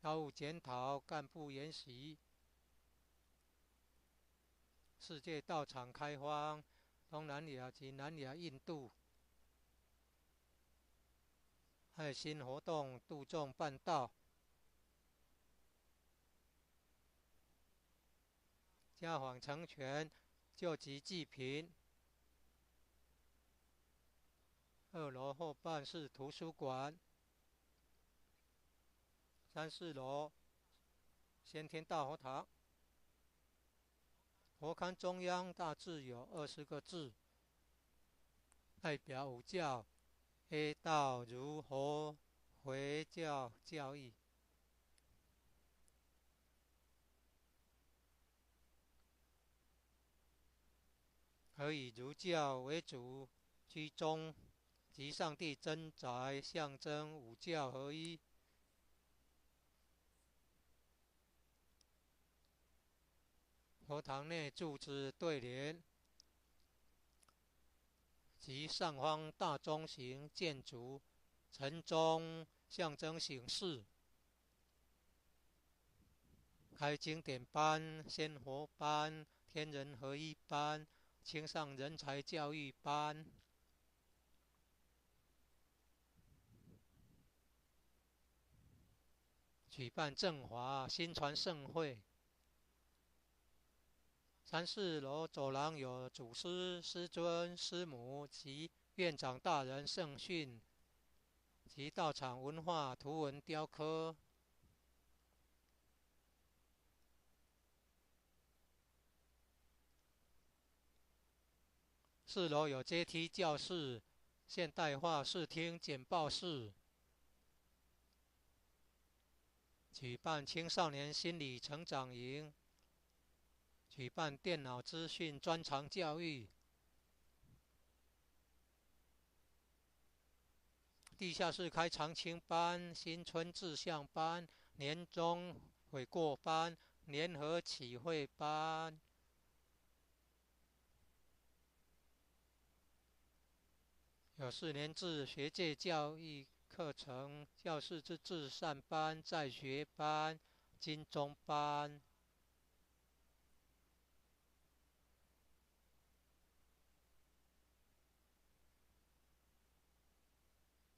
道务检讨、干部研习、世界道场开放、东南亚及南亚印度、爱心活动度众办道、家访成全、救急济贫。二楼后半是图书馆，三四楼先天大佛堂。佛龛中央大致有20个字，代表五教、A 道、儒、佛、回教教义。而以儒教为主，居中，即上帝真宅，象征五教合一。佛堂内柱子对联及上方大中型建筑晨钟，象征醒世。开经典班、仙佛班、天人合一班、青上人才教育班。举办正华新传盛会。三四楼走廊有祖师、师尊、师母及院长大人圣训及道场文化图文雕刻。四楼有阶梯教室、现代化视听简报室，举办青少年心理成长营，举办电脑资讯专长教育。地下室开长青班、新春志向班、年终悔过班、联合启会班。有四年制学界教育课程，教师之至善班、在学班、金钟班。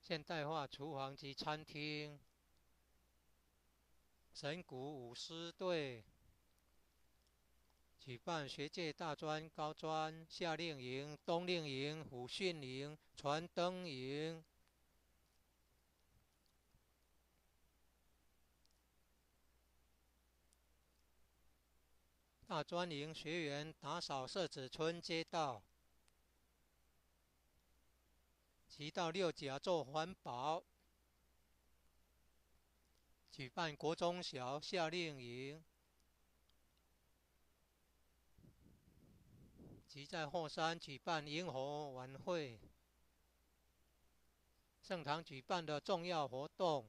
现代化厨房及餐厅，神谷舞狮队举办学界大专、高专夏令营、冬令营、虎训营、传灯营。大专营学员打扫社子村街道，及到六甲做环保，举办国中小夏令营，及在后山举办萤火晚会。圣堂举办的重要活动，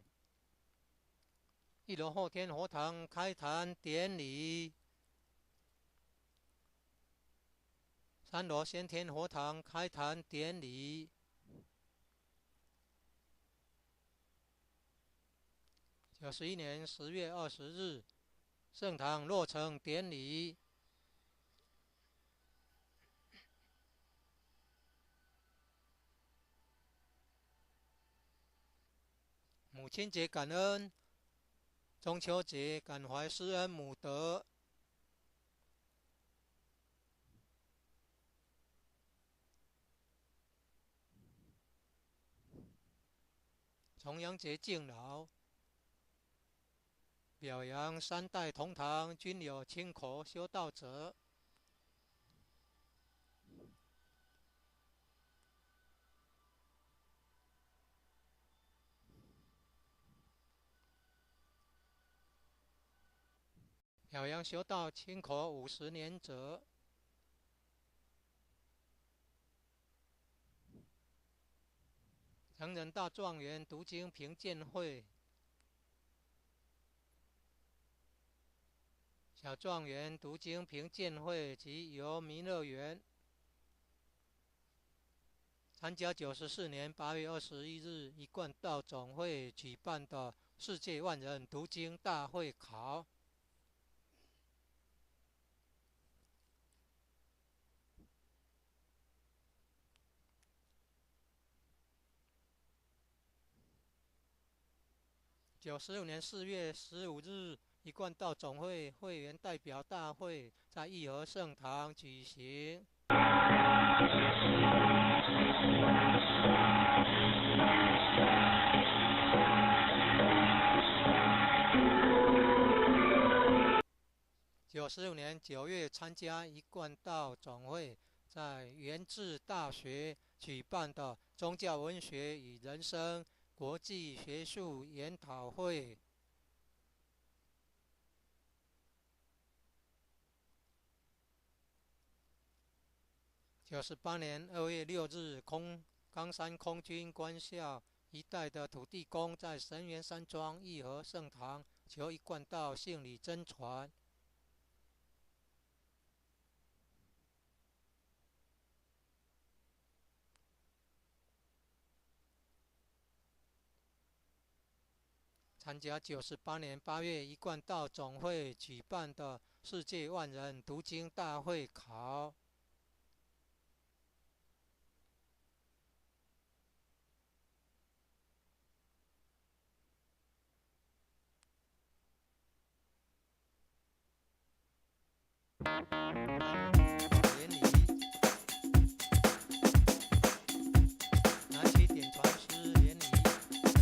一楼后天佛堂开坛典礼，三楼先天佛堂开坛典礼。91年10月20日，圣堂落成典礼。母亲节感恩，中秋节感怀师恩母德。重阳节敬老，表扬三代同堂均有亲口修道者。表扬修道亲口50年者。成人大状元读经评鉴会。小状元读经评鉴会及游弥乐园，参加94年8月21日一贯道总会举办的世界万人读经大会考。95年4月15日，一贯道总会会员代表大会在义和圣堂举行。95年9月，参加一贯道总会在元智大学举办的宗教文学与人生国际学术研讨会。98年2月6日，空冈山空军官校一带的土地公在神园山庄义和圣堂求一贯道信礼真传。参加98年8月一贯道总会举办的世界万人读经大会考。典礼，南区点传师典礼。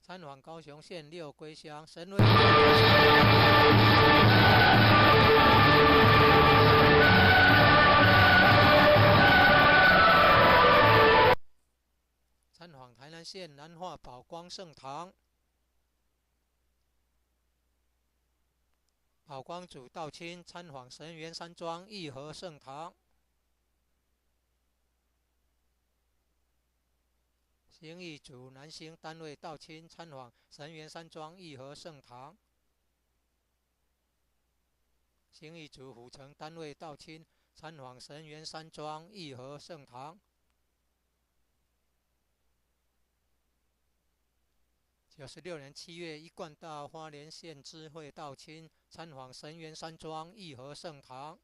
参访高雄县六龟乡神威。参访台南县南化宝光圣堂，宝光祖道亲参访神园山庄义和圣堂，兴义组南兴单位道亲参访神园山庄义和圣堂，兴义组府城单位道亲参访神园山庄义和圣堂。96年7月，一贯道花莲县知会道亲参访神园山庄义和圣堂。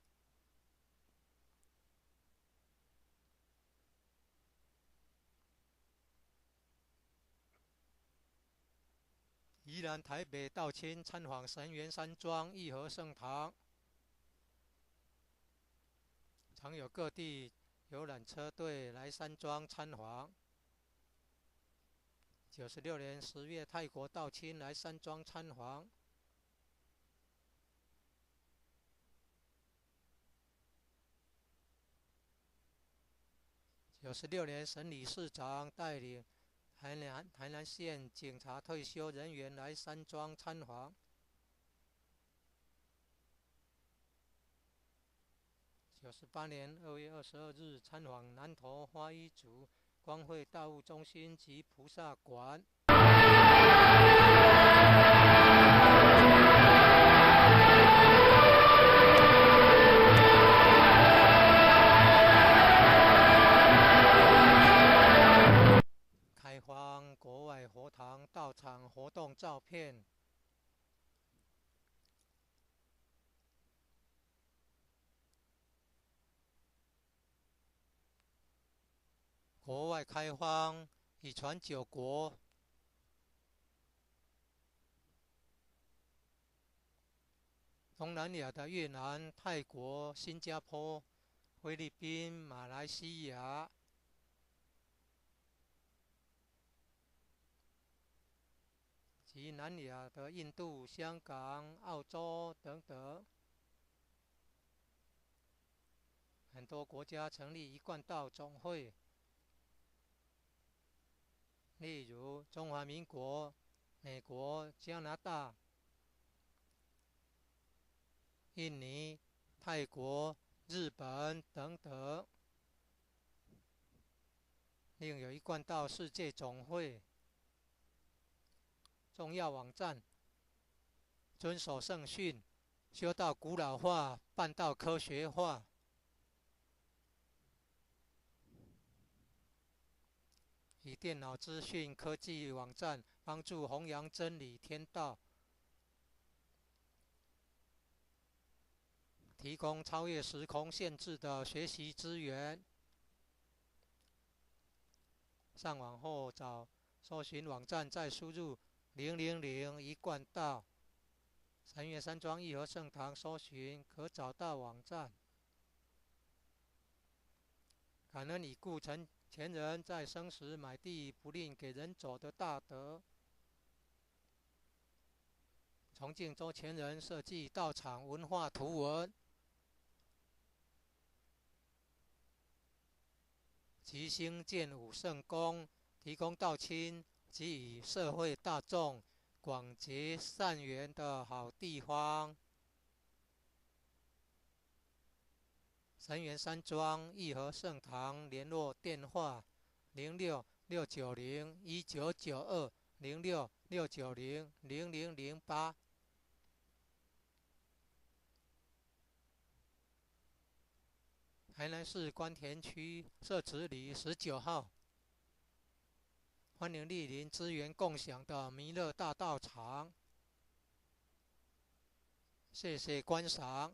宜兰台北道亲参访神园山庄义和圣堂。常有各地游览车队来山庄参访。96年10月，泰国道亲来山庄参访。96年，沈理事长带领台南县警察退休人员来山庄参访。98年2月22日，参访南投花一族光会大悟中心及菩萨馆。开放国外佛堂道场活动照片。国外开放已传9国，东南亚的越南、泰国、新加坡、菲律宾、马来西亚及南亚的印度、香港、澳洲等等，很多国家成立一贯道总会。例如中华民国、美国、加拿大、印尼、泰国、日本等等，另有一贯道世界总会。重要网站：遵守圣训，修道古老化，办道科学化。以电脑资讯科技网站帮助弘扬真理天道，提供超越时空限制的学习资源。上网后找搜寻网站，再输入000一贯道神园山庄义和圣堂，搜寻可找到网站。感恩已故陈前人在生时买地不吝给人走的大德，崇敬周前人设计道场文化图文及兴建武圣宫，提供道亲及与社会大众广结善缘的好地方。神园山庄义和圣堂联络电话：06-690-1992，06-690-0008。台南市官田区社子里19号，欢迎莅临资源共享的弥勒大道场。谢谢观赏。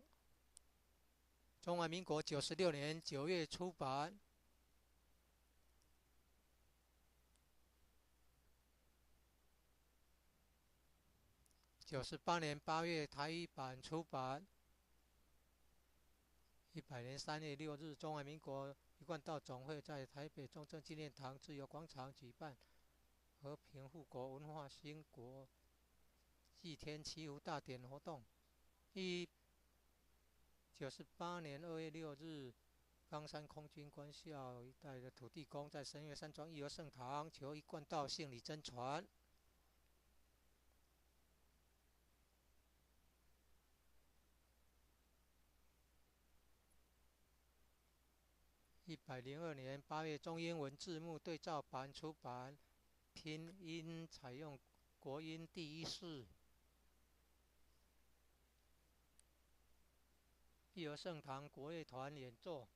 中华民国96年9月出版。98年8月台语版出版。100年3月6日，中华民国一贯道总会在台北中正纪念堂自由广场举办和平护国文化兴国祭天祈福大典活动。198年2月6日，冈山空军官校一带的土地公在神岳山庄义和圣堂求一贯道圣理真传。102年8月，中英文字幕对照版出版，拼音采用国音第一式。义和圣堂国乐团演奏。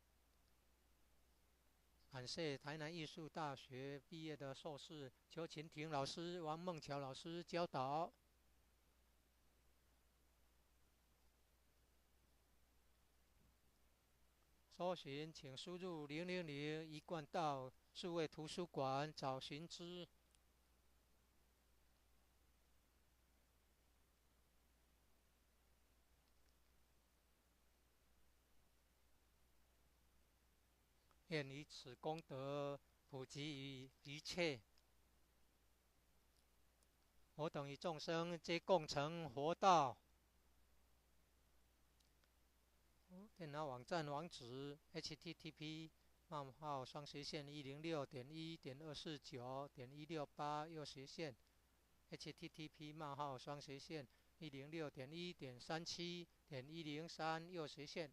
感谢台南艺术大学毕业的硕士邱琴婷老师、王梦桥老师教导。搜寻，请输入000一贯道数位图书馆找寻之。愿以此功德普及于一切，我等与众生皆共成佛道。电脑网站网址：http://106.1.249.168右斜线 http://106.1.37.103右斜线。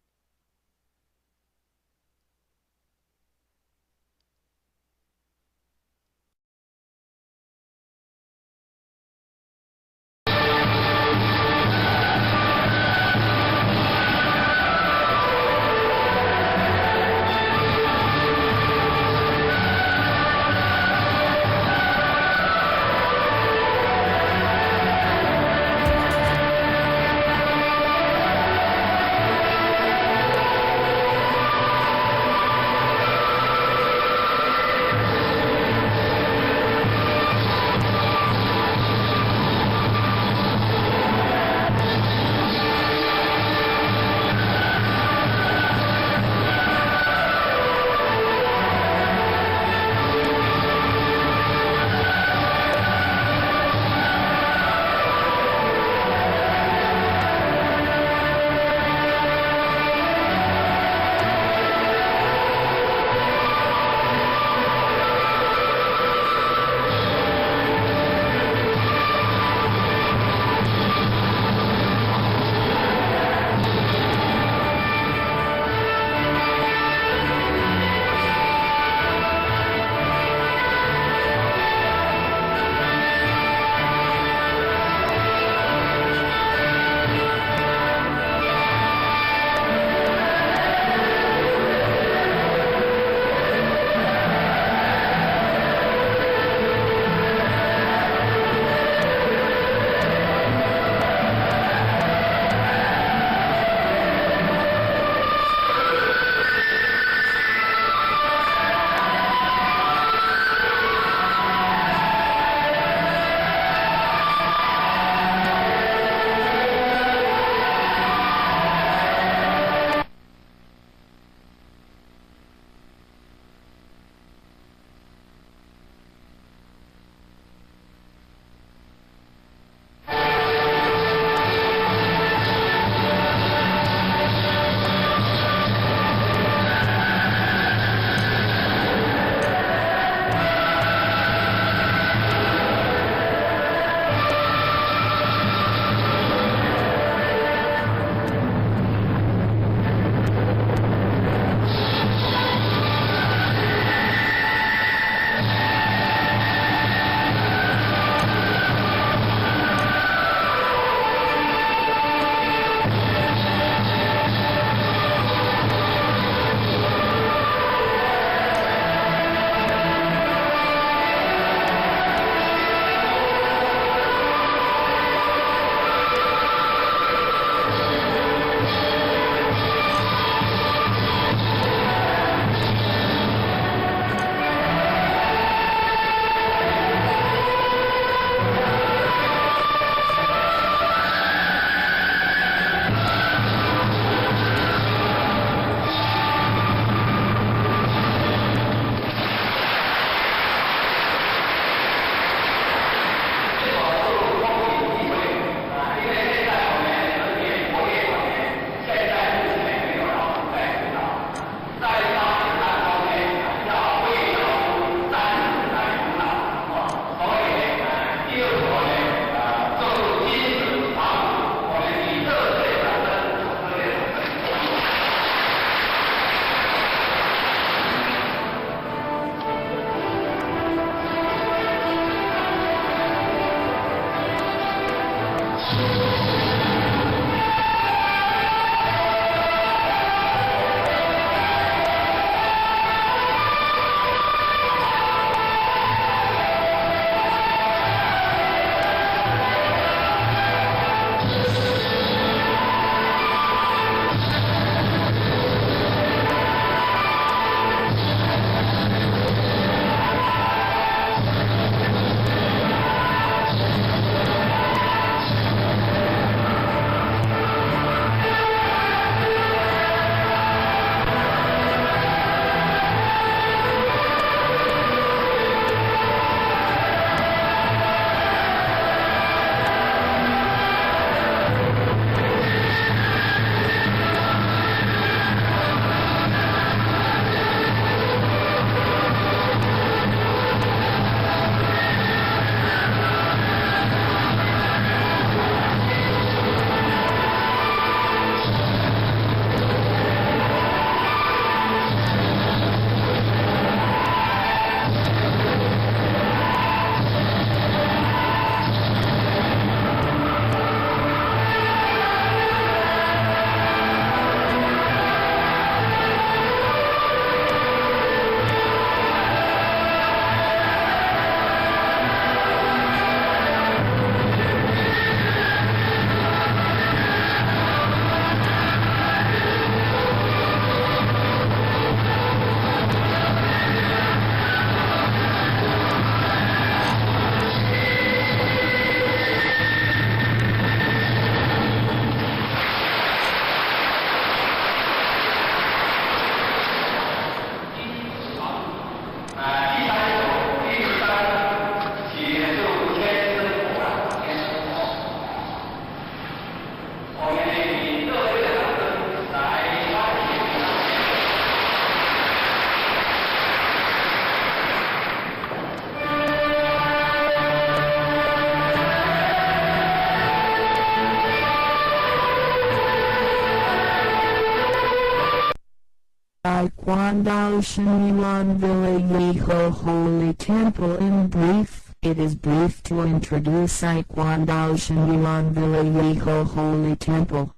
Guandao Shenyuan Villa Yihe Holy Temple in brief. It is brief to introduce I Guandao Shenyuan Villa Yihe Holy Temple.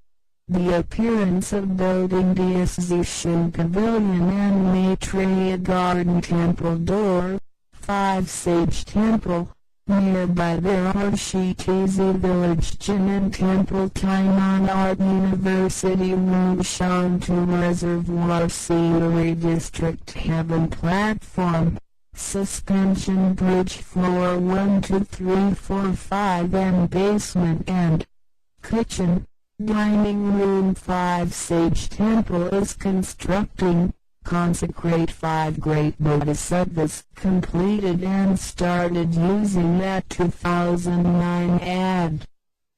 The appearance of building Diazishan Pavilion and Maitreya Garden Temple Door, 5 Sage Temple. Nearby there are Shitizi Village Jinan Temple, Tainan Art University, Wushantou Reservoir Scenery District, Heaven Platform, Suspension Bridge Floor 1, 2, 3, 4, 5 and Basement and Kitchen, Dining Room. 5 Sage Temple is constructing, consecrate 5 great bodhisattvas, completed and started using that 2009 ad.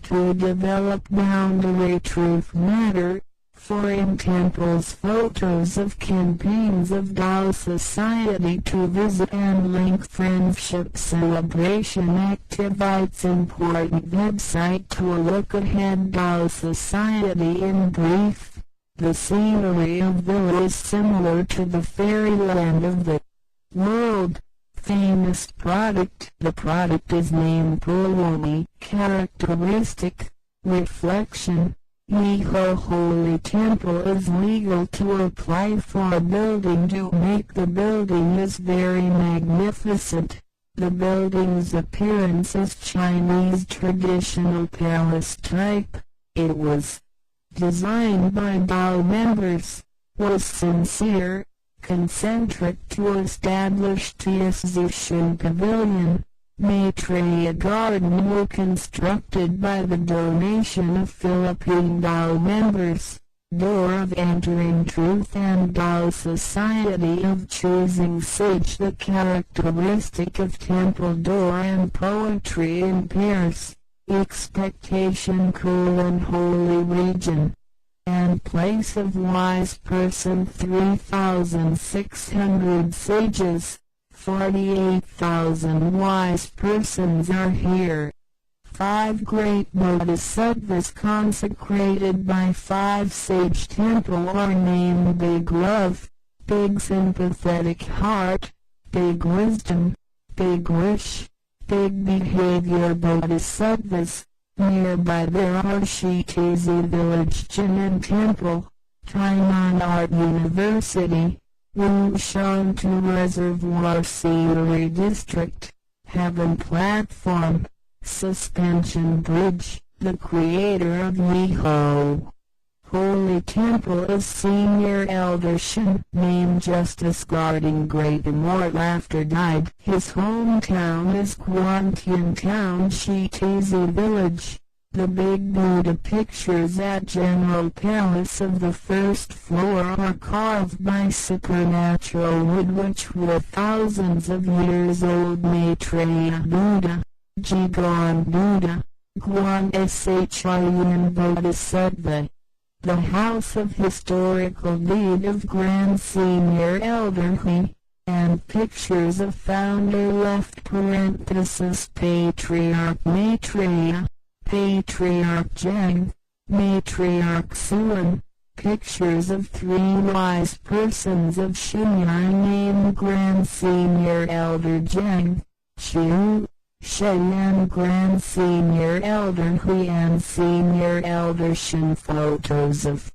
To develop boundary truth matter, foreign temples, photos of campaigns of Tao Society to visit and link friendship celebration activities, important website to look ahead. Tao Society in brief. The scenery of villa is similar to the fairyland of the world. Famous product. The product is named Pulwani. Characteristic. Reflection. Yihe Holy Temple is legal to apply for a building to make the building is very magnificent. The building's appearance is Chinese traditional palace type. It was designed by Tao members, was sincere, concentric to establish Tianzishan Pavilion, Maitreya Garden were constructed by the donation of Philippine Tao members. Door of entering truth and Tao Society of choosing sage, the characteristic of temple door and poetry in pairs. Expectation cool and holy region and place of wise person. 3,600 sages, 48,000 wise persons are here. 5 great bodhisattvas consecrated by 5 sage temple are named Big Love, Big Sympathetic Heart, Big Wisdom, Big Wish, Big Behavior Bodhisattvas. Nearby there are Shitizi Village Jinan Temple, Tainan Art University, Wushantou Reservoir Scenery District, Heaven Platform, Suspension Bridge. The creator of Yihe Holy Temple is Senior Elder Shen, named Justice Guarding Great Immortal after died. His hometown is Guantian Town, Shitizi Village. The Big Buddha pictures at General Palace of the first floor are carved by supernatural wood which were thousands of years old. Maitreya Buddha, Jigon Buddha, Guan Shin Bodhisattva. The house of historical deed of Grand Senior Elder He, and pictures of founder left parenthesis Patriarch Maitreya, Patriarch Zhang, Matriarch Suan, pictures of 3 wise persons of Shenyang named Grand Senior Elder Zhang, Chu, Shen and Grand Senior Elder Hui and Senior Elder Shen. Photos of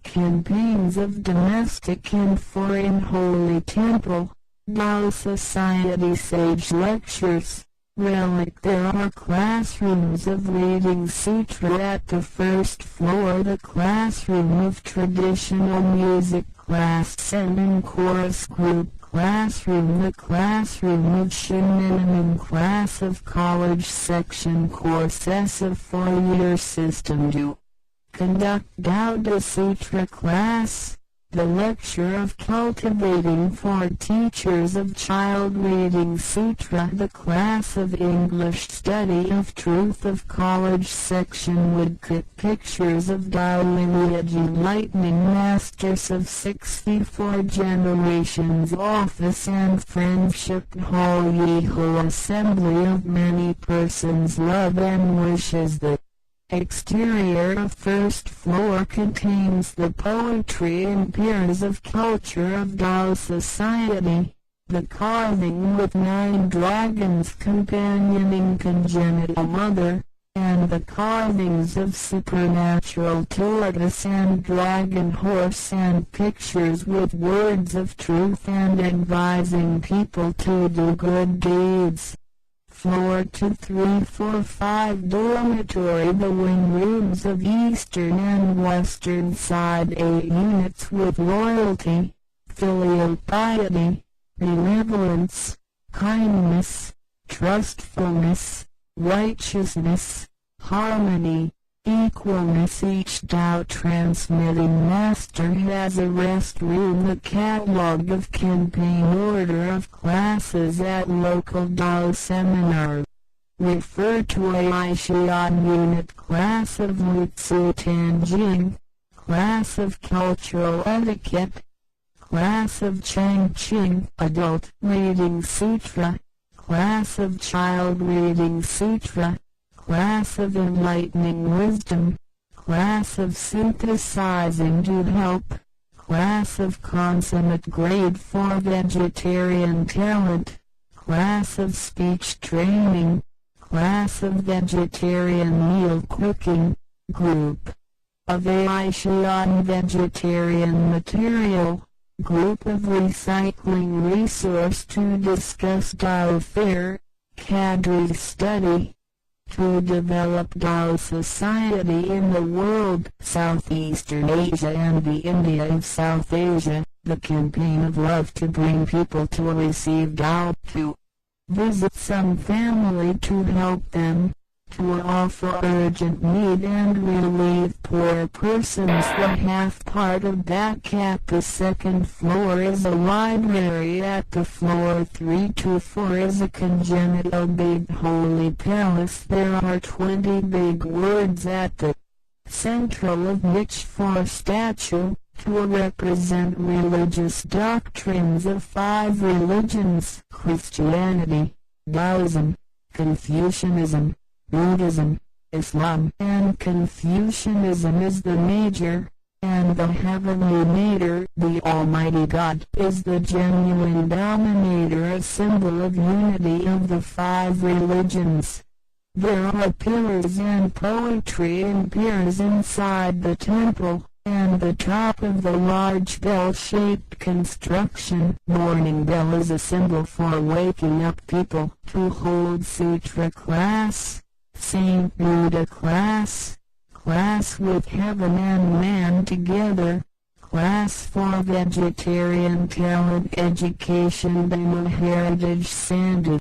campaigns of domestic and foreign holy temple, Tao Society sage lectures, relic. There are classrooms of reading sutra at the first floor, the classroom of traditional music class and chorus group classroom, the classroom of Shin minimum class of college section course of 4-year system to conduct Tao Sutra class, the lecture of cultivating for teachers of child reading sutra, the class of English study of truth of college section woodcut pictures of Tao lineage enlightening masters of 64 generations office and friendship hall. Yihe assembly of many persons love and wishes. The Exterior of first floor contains the poetry and peers of culture of Tao society. The carving with nine dragons companioning congenital mother, and the carvings of supernatural tortoise and dragon horse and pictures with words of truth and advising people to do good deeds. Floor 2, 3, 4, 5 dormitory. The wing rooms of eastern and western side 8 units with loyalty, filial piety, benevolence, kindness, trustfulness, righteousness, harmony, equalness. Each Tao transmitting master has a rest room. The catalog of campaign order of classes at local Tao seminar. Refer to Aixian unit class of Lutsu Tanjing, class of cultural etiquette, class of Changqing adult reading sutra, class of child reading sutra, class of enlightening wisdom, class of synthesizing to help, class of consummate grade for vegetarian talent, class of speech training, class of vegetarian meal cooking, group of Aixian vegetarian material, group of recycling resource to discuss Tao fair, cadre study, to develop Tao society in the world, Southeastern Asia and the India of South Asia, the campaign of love to bring people to receive Tao, to visit some family to help them, to offer urgent need and relieve poor persons. The half part of back at the second floor is a library. At the floor 3 to 4 is a congenital big holy palace. There are 20 big words at the central of niche for statue, to represent religious doctrines of five religions: Christianity, Taoism, Confucianism, Buddhism, Islam. And Confucianism is the major, and the heavenly nature, the Almighty God, is the genuine dominator, a symbol of unity of the five religions. There are pillars and poetry and piers inside the temple, and the top of the large bell-shaped construction. Morning bell is a symbol for waking up people to hold sutra class, Saint Buddha class, class with heaven and man together, class for vegetarian talent education. Bima Heritage Sandhu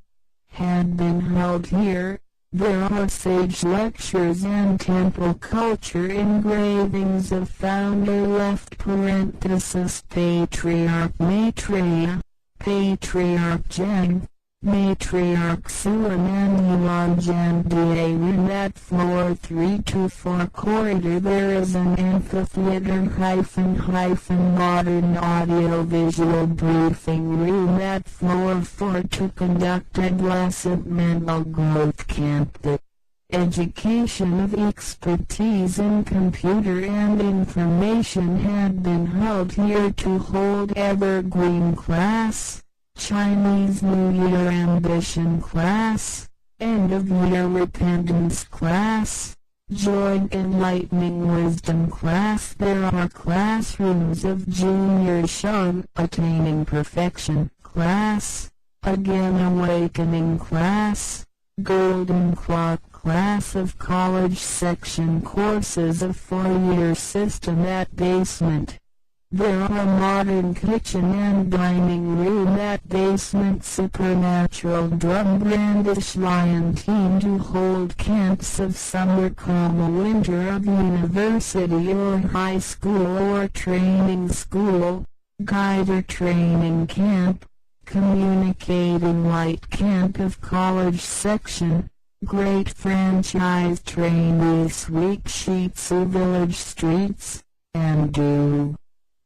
had been held here. There are sage lectures and temple culture engravings of founder left parenthesis Patriarch Maitreya, Patriarch Zheng, Matriarch Suan and Yuanjian Room. At floor 3 to 4 corridor there is an amphitheater hyphen hyphen modern audio-visual briefing room at floor 4 to conduct adolescent mental growth camp. The education of expertise in computer and information had been held here to hold evergreen class, Chinese New Year Ambition class, End of Year Repentance class, Joint Enlightening Wisdom class. There are classrooms of Junior Shun, Attaining Perfection class, Again Awakening class, Golden Clock class of college section courses of 4-year system at basement. There are modern kitchen and dining room at basement. Supernatural drum brandish lion team to hold camps of summer, comma, winter of university or high school or training school, guider training camp, communicating light camp of college section, great franchise trainee sweep Shitsu village streets, and do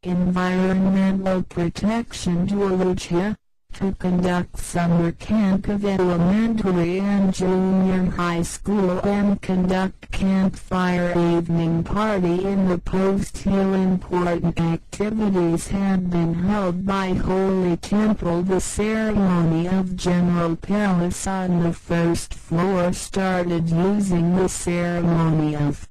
environmental protection to Alucha, To conduct summer camp of elementary and junior high school and conduct campfire evening party in the post hill. Important activities had been held by Holy Temple. The ceremony of General Palace on the first floor started using the ceremony of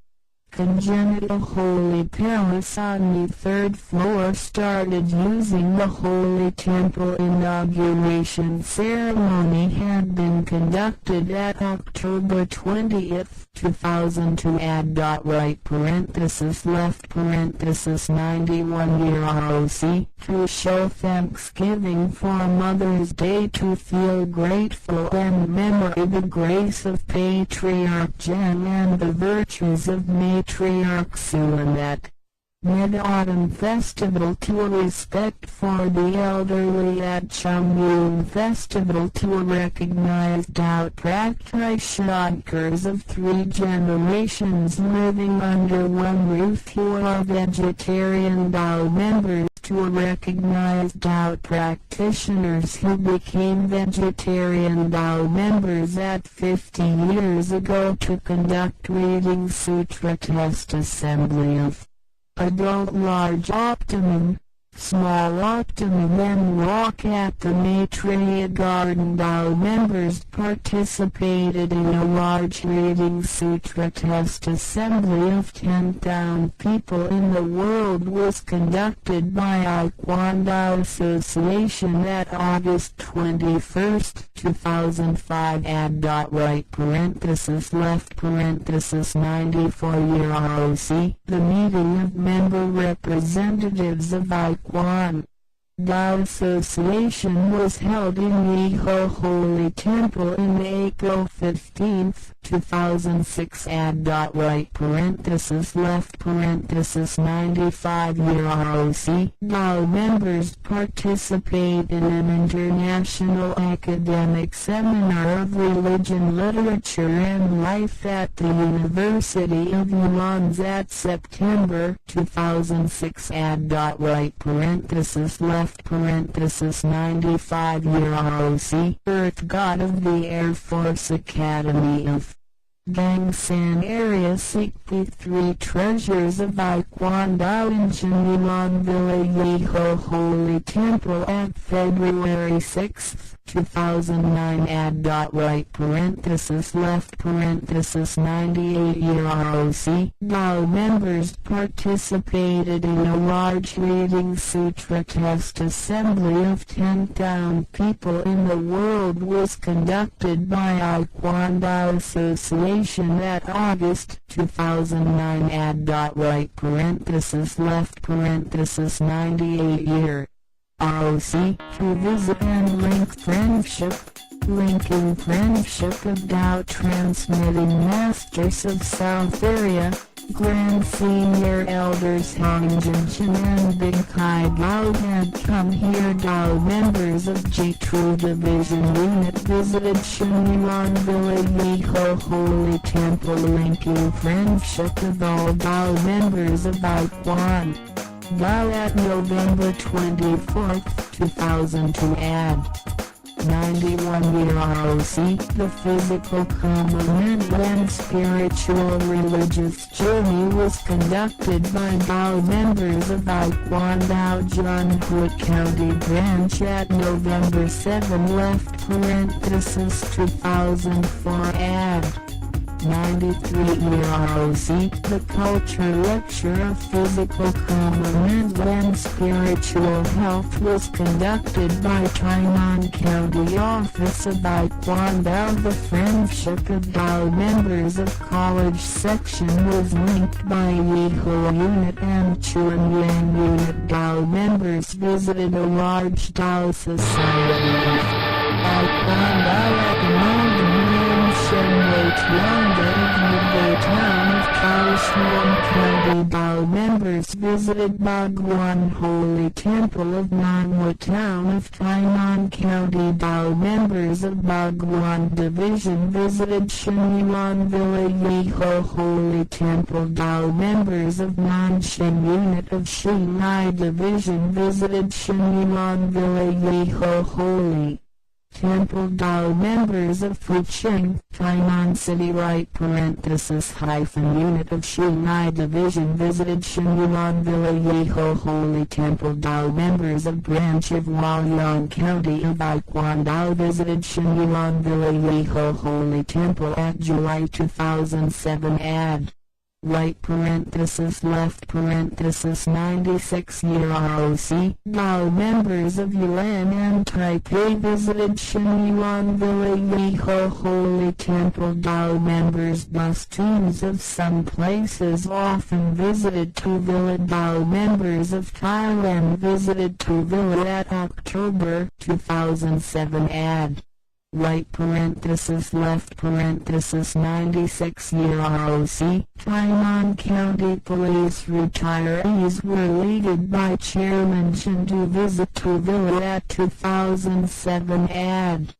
Congenital Holy Palace on the third floor started using the Holy Temple. Inauguration ceremony had been conducted at October 20, 2002 add dot right parenthesis left parenthesis 91 year ROC to show thanksgiving for Mother's Day, to feel grateful and memory the grace of Patriarch Jen and the virtues of Matriarch Suan at Mid-Autumn Festival, to a respect for the elderly at Chungyun Festival, to a recognized Dao practitioners of three generations living under one roof who are vegetarian Dao members, to a recognized Dao practitioners who became vegetarian Dao members at 50 years ago, to conduct reading sutra test assembly of adult large optimum, small optimum and walk at the Maitreya Garden. Dao members participated in a large reading sutra test assembly of 10,000 people in the world was conducted by Iquan Dao Association at August 21, 2005 add dot right parenthesis left parenthesis 94 year ROC. The meeting of member representatives of Iquan Dao Association was held in Yiho Holy Temple in April 15, 2006 add dot right parenthesis left parenthesis 95 year ROC. Dao members participate in an international academic seminar of religion, literature and life at the University of Yuan's at September 2006 add dot right parenthesis left parenthesis 95 year ROC. Earth God of the Air Force Academy of Gangsan area seek the three treasures of Iquan Dao in Chenyuan Villa Yiho Holy Temple at February 6, 2009 add dot right parenthesis left parenthesis 98 year ROC. Dao members participated in a large reading sutra test assembly of 10,000 people in the world was conducted by Iquan Dao Association at August 2009 add dot right parenthesis left parenthesis 98 year ROC to visit and link friendship, linking friendship of Dao transmitting masters of South area. Grand Senior Elders Hong Jinshan and Big Kai Gao had come here. Dao members of G2 Division Unit visited Shenyuan Villa Yiho Holy Temple, linking friendship of all Dao members of Iquan Dao at November 24, 2002 add 91 year ROC. The physical mental and spiritual religious journey was conducted by Dao members of Iquan Dao Zhonghua County Branch at November 7 left parenthesis 2004 add 93 year ROC. The culture lecture of physical, mental and spiritual health was conducted by Tainan County Office of Iquan Dao. The friendship of Dao members of college section was linked by Yiho Unit and Chuanyang Unit. Dao members visited a large Dao society. Iquan Dao at the mountain named Shenwei Tianga of Taobei Town of Kaohsiung County. Dao members visited Baguan Holy Temple of Nanhua Town of Tainan County. Dao members of Baguan Division visited Shenyuan Villa Yiho Holy Temple. Dao members of Nanshan Unit of Xinyi Division visited Shenyuan Villa Yiho Holy Temple. Dao members of Fucheng, Tainan City right parenthesis hyphen Unit of Xinyi Division visited Shenyuan Villa Yiho Holy Temple. Dao members of branch of Hualien County of Yiquan Dao visited Shenyuan Villa Yiho Holy Temple at July 2007 ad. Right parenthesis left parenthesis 96 year ROC. Dao members of Yilan and Taipei visited Shenyuan Villa Yiho Holy Temple. Dao members bus teams of some places often visited to Villa. Dao members of Thailand visited to Villa at October 2007 ad. Right parenthesis left parenthesis 96 year ROC. Tainan County Police retirees were leaded by Chairman Chen to visit to Villa at 2007 ad.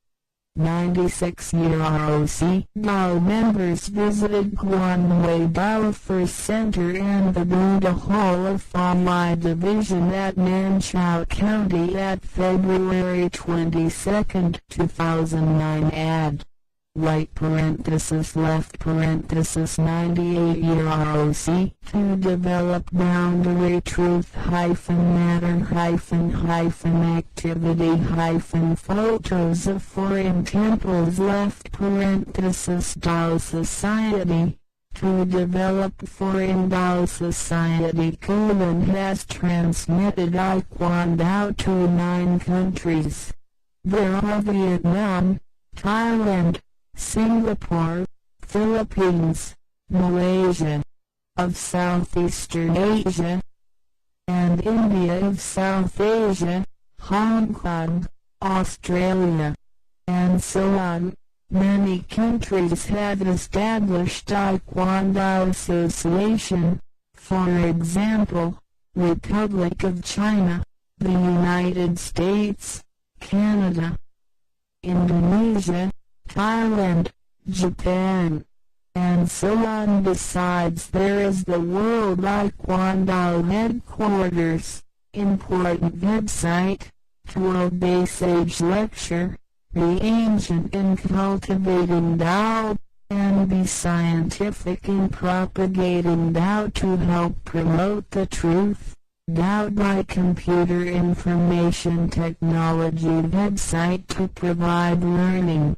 96 year ROC. Dao members visited Guanwei Dao First Center and the Buddha Hall of Fahai Division at Nanchao County at February 22, 2009 ad. Right parenthesis left parenthesis 98 year ROC. To develop boundary truth hyphen matter hyphen hyphen activity hyphen photos of foreign temples left parenthesis Dao Society. To develop foreign Dao Society. Kulin has transmitted Yiquan Dao to 9 countries. There are Vietnam, Thailand, Singapore, Philippines, Malaysia, of Southeastern Asia, and India of South Asia, Hong Kong, Australia, and so on. Many countries have established Yiquan Dao Association, for example, Republic of China, the United States, Canada, Indonesia, Thailand, Japan, and so on. Besides, there is the World Yiquan Dao Headquarters, important website, to obey sage lecture, be ancient in cultivating Dao, and be scientific in propagating Dao to help promote the truth. Dao by Computer Information Technology website to provide learning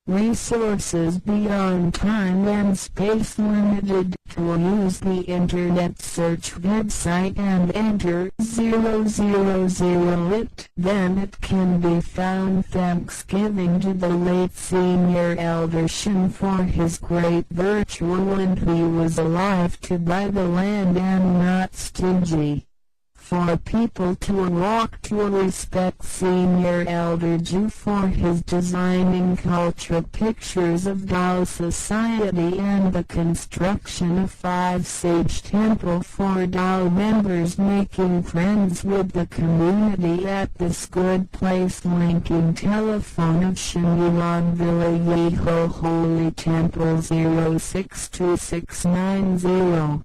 resources beyond time and space limited. To use the internet search website and enter 000 it, then it can be found. Thanksgiving to the late Senior Elder Shin for his great virtue when he was alive to buy the land and not stingy. For people to walk to respect Senior Elder Ju for his designing culture pictures of Dao Society and the construction of 5 Sage Temple for Dao members, making friends with the community at this good place. Linking telephone of Shenyuan Villa Yiho Holy Temple 062690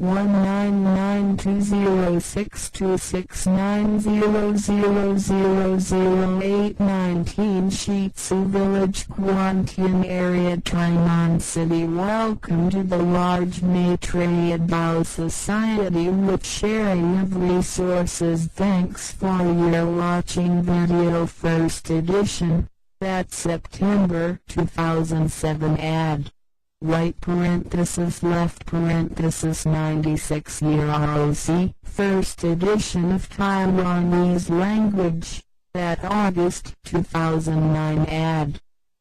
19920626900000819 Shitsu Village, Guantian Area, Tainan City. Welcome to the large Maitreya Dao Society with sharing of resources. Thanks for your watching video. First edition, that September 2007 ad. Right parenthesis left parenthesis 96 year ROC, first edition of Taiwanese language, that August 2009 ad.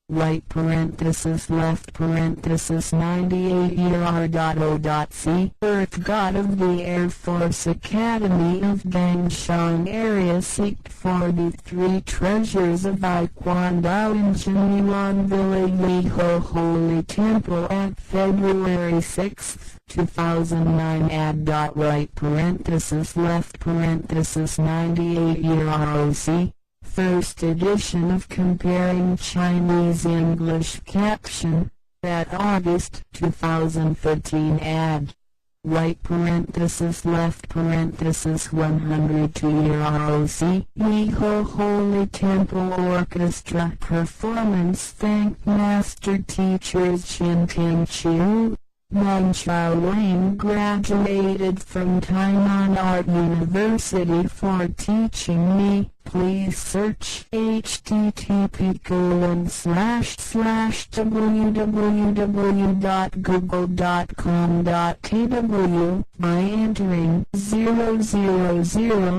Right parenthesis left parenthesis 98 year R dot O dot C Earth God of the Air Force Academy of Gangshan area seek for the three treasures of Yiquan in Zhenyuan Villa Yiho Holy Temple at February 6, 2009 add dot right parenthesis left parenthesis 98 year ROC. First edition of Comparing Chinese English Caption, at August 2013 add. Right parenthesis left parenthesis 102 year ROC Yiho Holy Temple Orchestra Performance Thank Master Teachers Chin Tin Chiu Meng Chao Wang graduated from Tainan Art University for teaching me. Please search http://www.google.com.tw by entering 000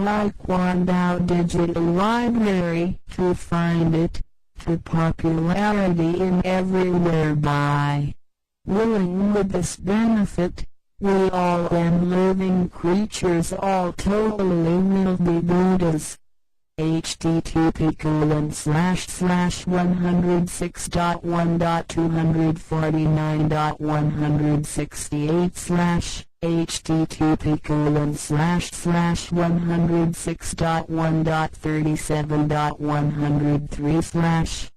Yiquandao Digital Library to find it. To popularity in everywhere by willing with this benefit, we all and living creatures all totally will be Buddhas. http://106.1.249.168 slash http://106.1.37.103 slash.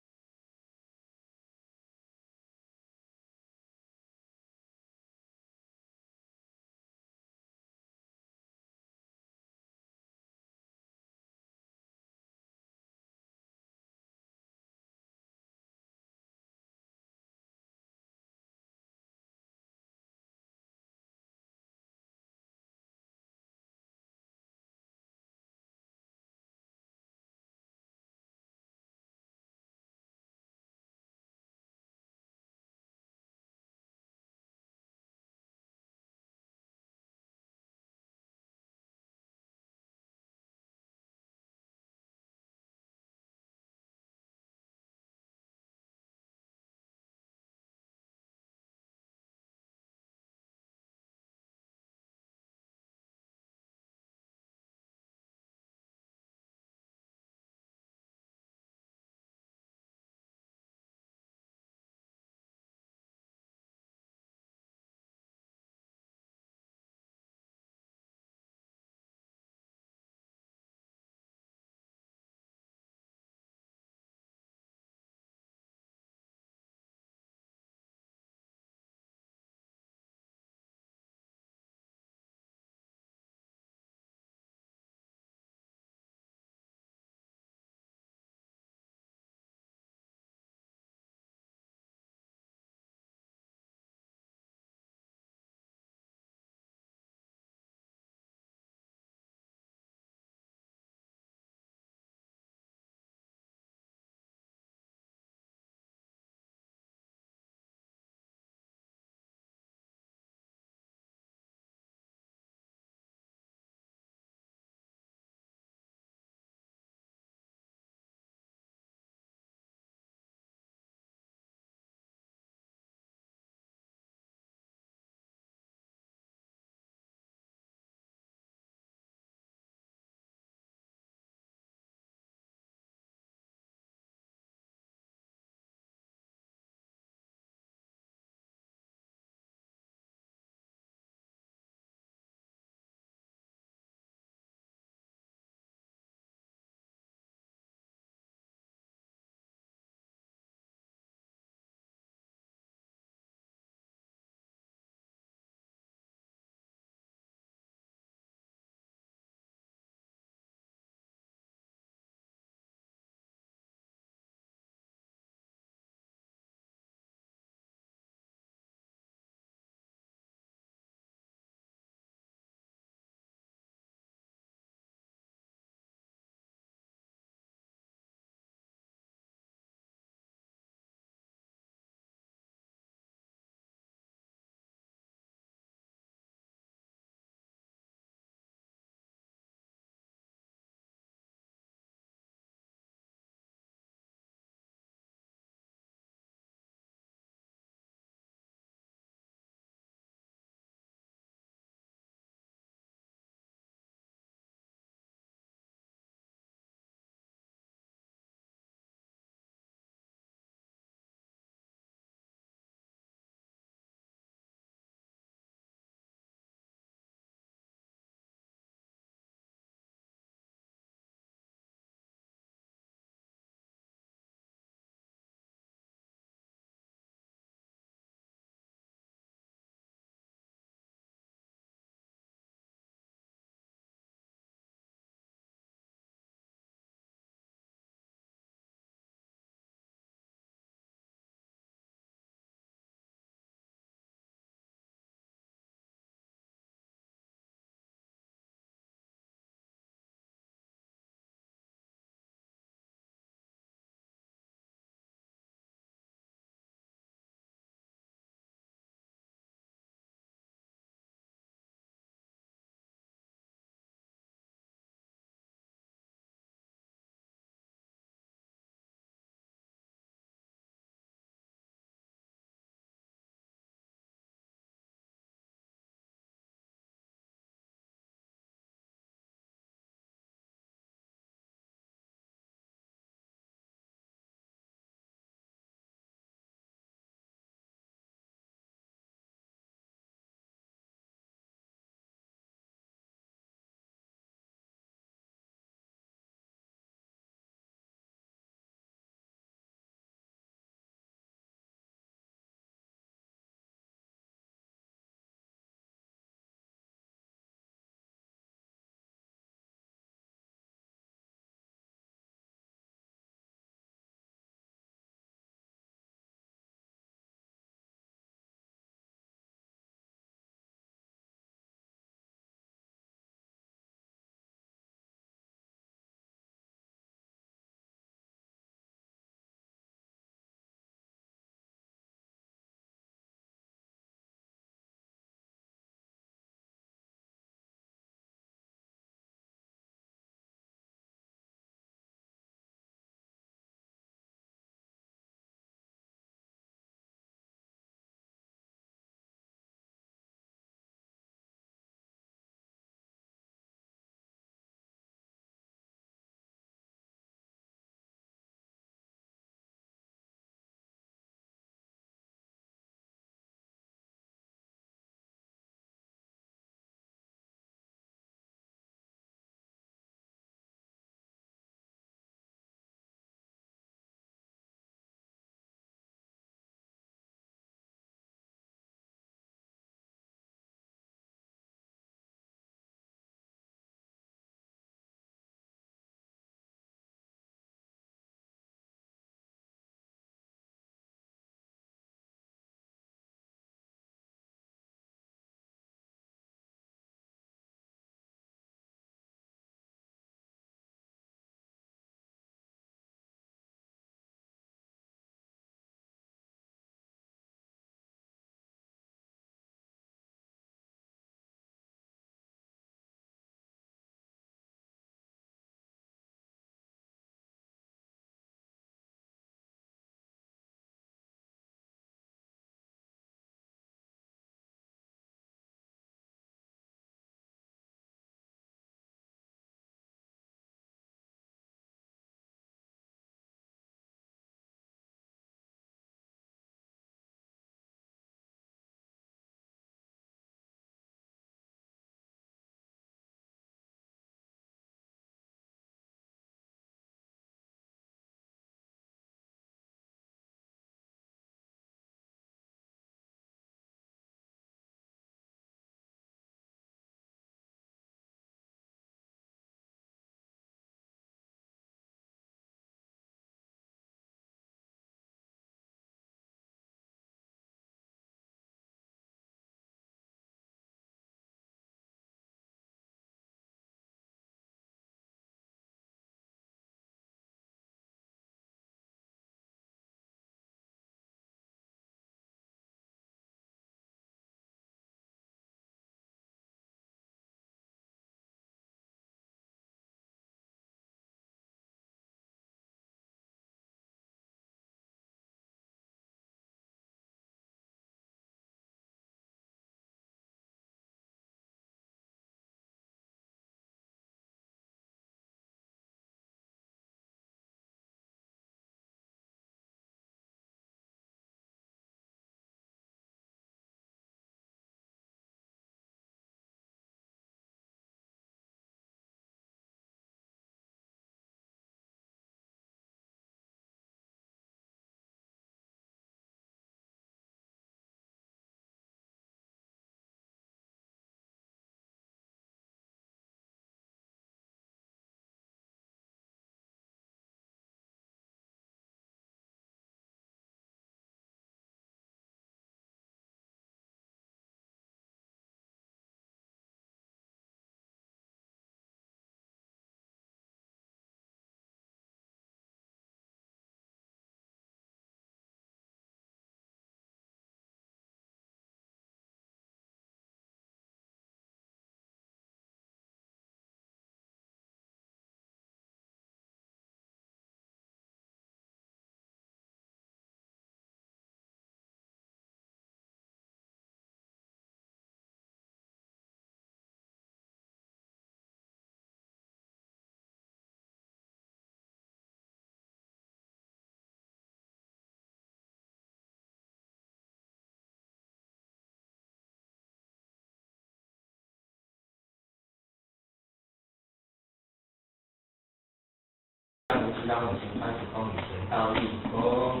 地藏五行三十公以前道义空，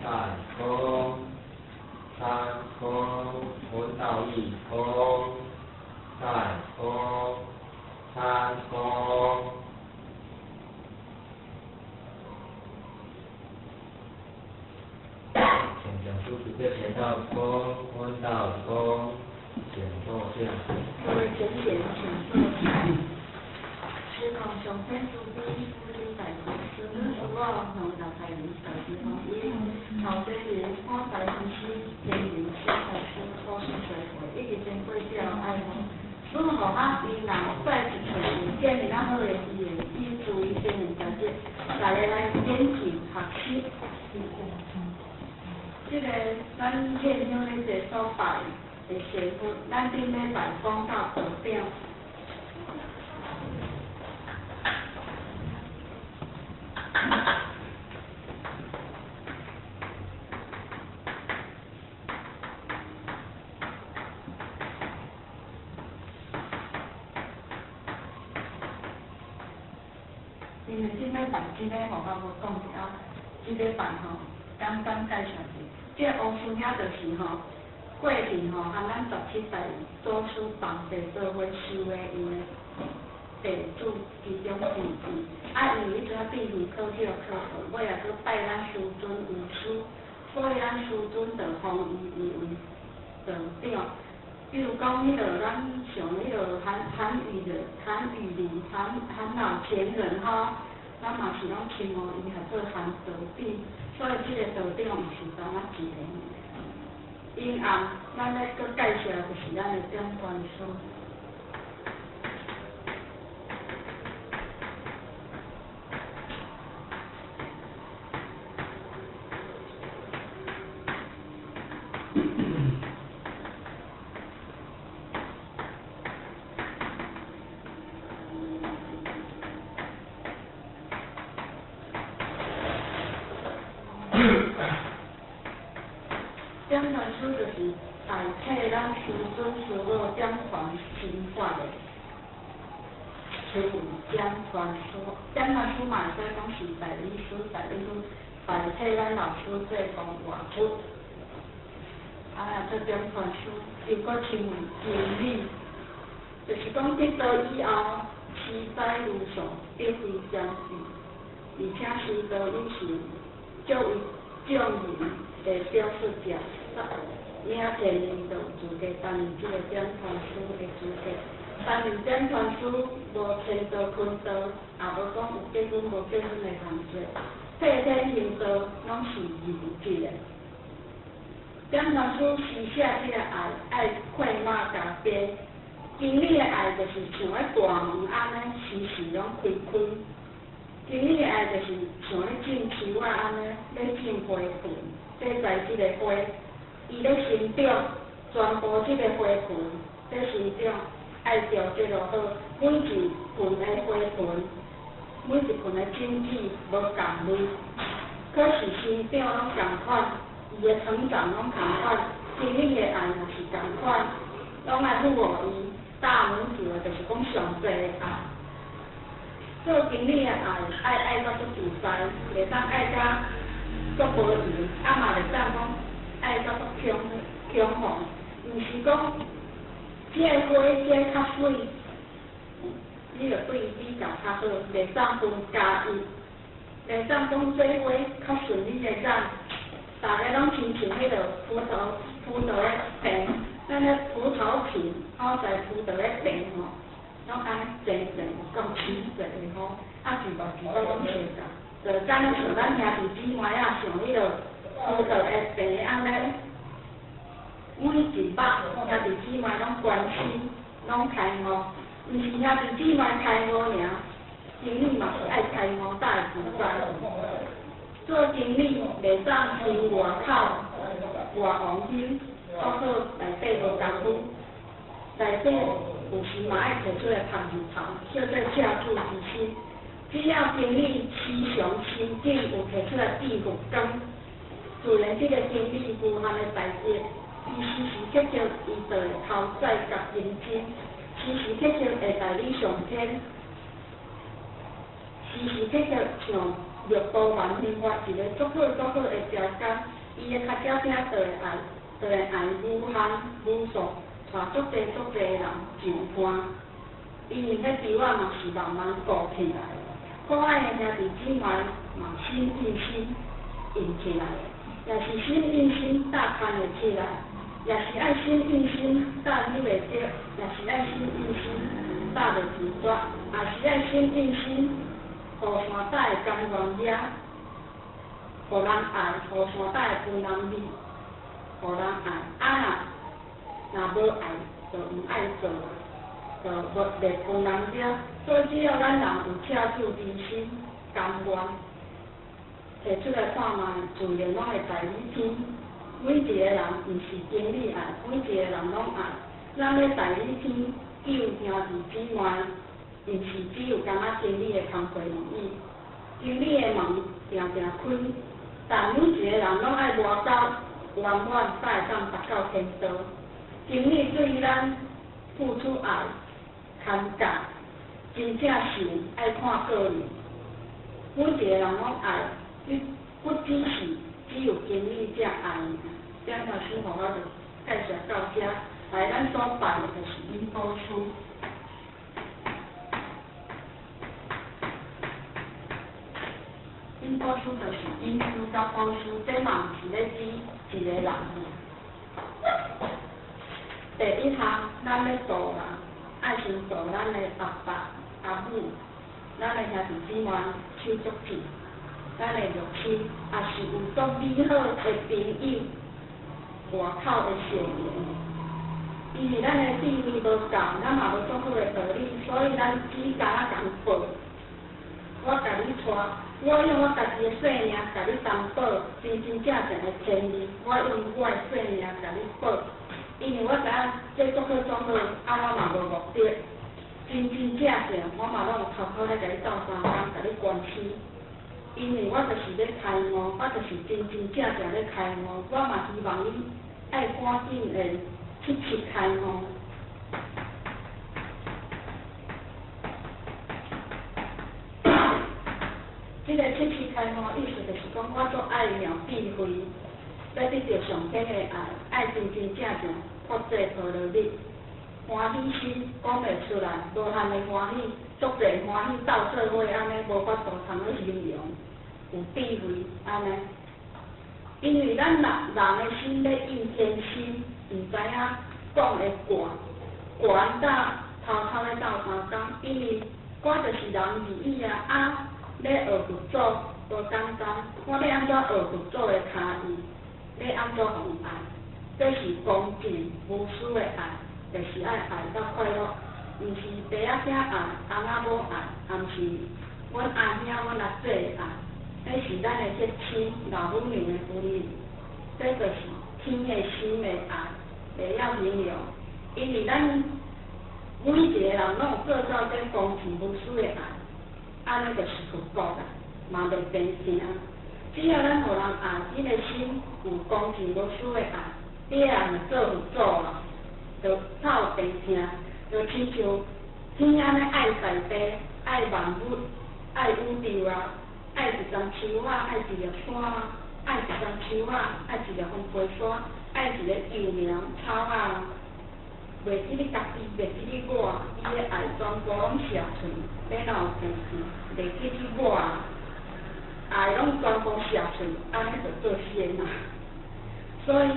在空，三空，闻道义空，在空，三空。请讲师直接前到空，闻道空，请坐下。各位贤贤，请坐下。时空上天慈悲，福临大众，师父师母，两大大人大慈观音，头家人看大师师，天人小大师，祖师师父，以及尊贵者爱护。师父予我伊人再一次建立咱好的语言，以注意天人大德，大家来研究学习。这个咱献香咧坐所拜的师父，咱顶礼拜讲到道长。因为顶礼拜这个吼，我无讲了，这礼拜吼，简单介绍者。这个乌孙遐就是吼，过去吼，含咱17代祖师同齐做伙修的因的弟子其中之一。啊，因为彼阵变去考试考过，尾仔阁拜咱师尊为师，所以咱师尊就封伊伊为道长。比如讲，彼个咱像彼个韩韩语的韩语林韩韩老前人吼，咱嘛是拢称呼伊号做韩道长，所以这个道长毋是单仔一个。因后，咱咧阁介绍就是咱的点传师。点传师就是代替咱师尊师母点传心法的，称为点传师。点传师嘛会使讲是代理师，代理师代替咱老师做功活佛。啊，做点传师又阁称为经理，就是讲得道以后，持斋如上，得非将至，而且持道以时，作为众人的表述者，领天人就有资格担任这个点传师的资格。担任点传师无天道、坤道，也无讲有结婚无结婚的限制，替天行道拢是义务制的。点传师施舍这个爱，爱快马加鞭。经理的爱就是像咧大门按呢，时时拢开开。经理的爱就是像咧种树仔按呢，咧种花盆，咧栽这个花，伊咧生长，全部这个花盆咧生长，爱调节落好，每一盆的花盆，每一盆的种子无仝类，可是生长拢仝款，伊的成长拢仝款，经理的爱嘛是仝款，拢爱付予伊大拇指的，就是讲上济的爱。做经理的爱，爱爱到足自在，袂当爱甲足无闲，啊嘛袂当讲爱到足强强横，毋是讲这个花这个较媠，你就对伊比较较好，袂当分加一，袂当讲这花较顺你的眼，逐个拢亲像彼个葡萄的皮，咱咧葡萄皮，吼在葡萄的皮吼。拢按呢齐齐，有够齐齐的吼，啊一目一目拢相仝，就敢若像咱兄弟姊妹仔，像彼个葡萄的皮按呢，每一目兄弟姊妹拢关心，拢开悟，毋是兄弟姊妹开悟尔，经理嘛是爱开悟才会自在。做经理袂当凭外口外王心，搁好内底无功夫，内底。有时嘛爱提出来曝日头，叫做赤子之心。只要经理思想心境有提出来变佛光，自然这个经理无限的大德，伊时时刻刻伊就会头载甲认真，时时刻刻会带你上天。时時時刻刻像六度萬行法，一個足好足好的條件，伊的跤腳鼎就會愛，就會愛無限無數，帶足濟足濟人上岸。因為彼枝仔嘛是慢慢鼓起來的，可愛的兄弟姊妹嘛心印心印起來的，也是心印心搭牽會起來，也是愛心印心搭扭袂著，也是愛心印心搭袂住煞，也是愛心印心，予山搭會甘願掠，予人愛，予山搭會分人味，予人愛。啊若無愛，就毋愛做啊，就無袂分人掠。所以只要咱人有赤子之心，甘願提出來看覓，自然攏會代理天。每一個人毋是經理愛，每一個人攏愛。咱咧代理天救兄弟姊妹，毋是只有干焦經理的工課而已。經理的門定定開，但每一個人攏愛活到圓滿，才會當達到天道。經理對咱付出愛、牽教，真正是愛看個人。每一個人攏愛，你不只是只有經理才愛。點頭師傅我就介紹到遮，來咱所拜的就是引寶師。引寶師就是引師佮寶師，這嘛毋是咧指一個人。第一項，咱咧度人，愛先度咱的阿爸、阿母，咱的兄弟姊妹、手足親，咱的肉親，也是有足美好的朋友，外口的善緣。因為咱的智慧無夠，咱嘛無足好的道理，所以咱只敢若共報。我共你帶，我用我家己的性命共你擔保，真真正正的天理，我用我的性命共你保。因為我知影這足好足好，啊我嘛無目的，真真正正我嘛攏有偷偷咧共你鬥相共，共你關心。因為我就是咧開悟，我就是真真正正咧開悟，我嘛希望你愛趕緊會徹徹開悟。這個徹徹開悟意思就是講，我足愛妙智慧，欲得著上天的愛，愛真真正正佛濟波羅蜜，歡喜心講袂出來，無限的歡喜，足濟歡喜鬥做伙按呢，無法度通去形容，有智慧按呢。因為咱人人的心咧應天心，毋知影講會懸，懸到偷偷咧鬥相共，因為我就是人而已啊，啊，咧學佛祖無簡單，我欲按怎學佛祖的跤印？欲按怎予伊愛？這是公正無私的愛，就是愛愛到快樂，毋是爸仔囝愛，翁仔某愛，也毋是阮阿兄阮阿姐愛，彼是咱的血親老母娘的分離，這就是天的心的愛，袂曉形容，因為咱每一個人攏有做到這公正無私的愛，按呢就是佛國啦，嘛袂病疼。只要咱予人愛，這個心有公正無私的愛，你也會做佛祖啦，就較有病疼，就親像天按呢愛大地、愛萬物、愛宇宙啊，愛一叢樹仔，愛一粒山啊，愛一叢樹仔，愛一粒風飛沙，愛一個幼苗草仔，袂記你家己，袂記你我，伊的愛全部攏射出，欲哪有病疼？袂記你我，愛攏全部射出，按呢就做仙啊。所以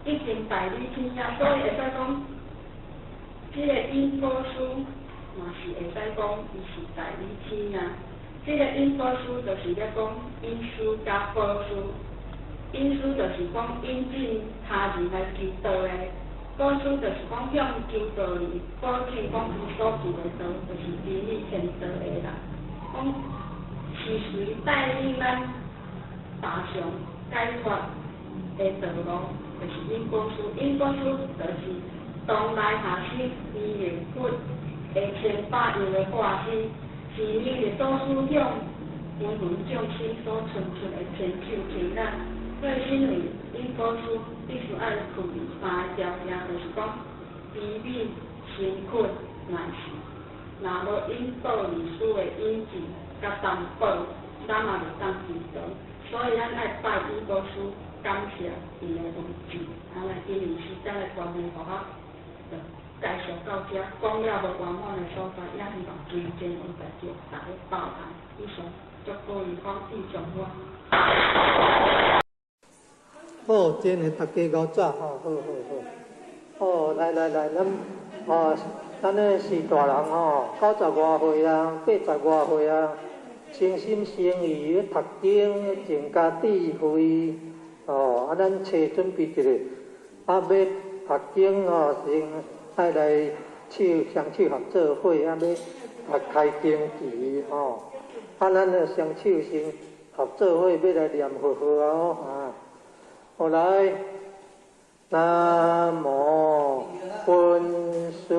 已經代理天啊，所以會使講，這個引寶師嘛是會使講，伊是代理天啊。這個引寶師就是咧講引師佮寶師，引師就是講引進他人來求道的，寶師就是講向求道人保證講伊所求的道，就是真理天道的啦。講是誰帶領咱踏上解脫的道路，就是引寶師。引寶師就是當來下生依明佛的千百樣的化身，是彌勒祖師向芸芸眾生所伸出的千手千眼。所以，身為引寶師，必須愛具備三个條件，就是講悲憫、誠懇、耐心。若無引導二師的引進，佮担保，咱嘛袂当祈祷。所以咱愛拜伊老師，感謝伊的文字，按呢因為時間的關係，予我就介紹到遮，講了無圓滿的所在，也希望尊敬恩大眾大家包涵。以上，祝各位法地長我。好，真的大家𠢕早吼，好好好。哦，來來來，咱哦，咱咧是大人吼，90外歲啊，80外歲啊，誠心誠意咧讀經，增加智慧。哦，啊，咱揣準備一下，啊，欲讀經吼，先愛來手雙手合做伙，啊，欲讀開經偈吼。啊，咱咧雙手先合做伙，欲來念佛號啊，啊。後來，南無本師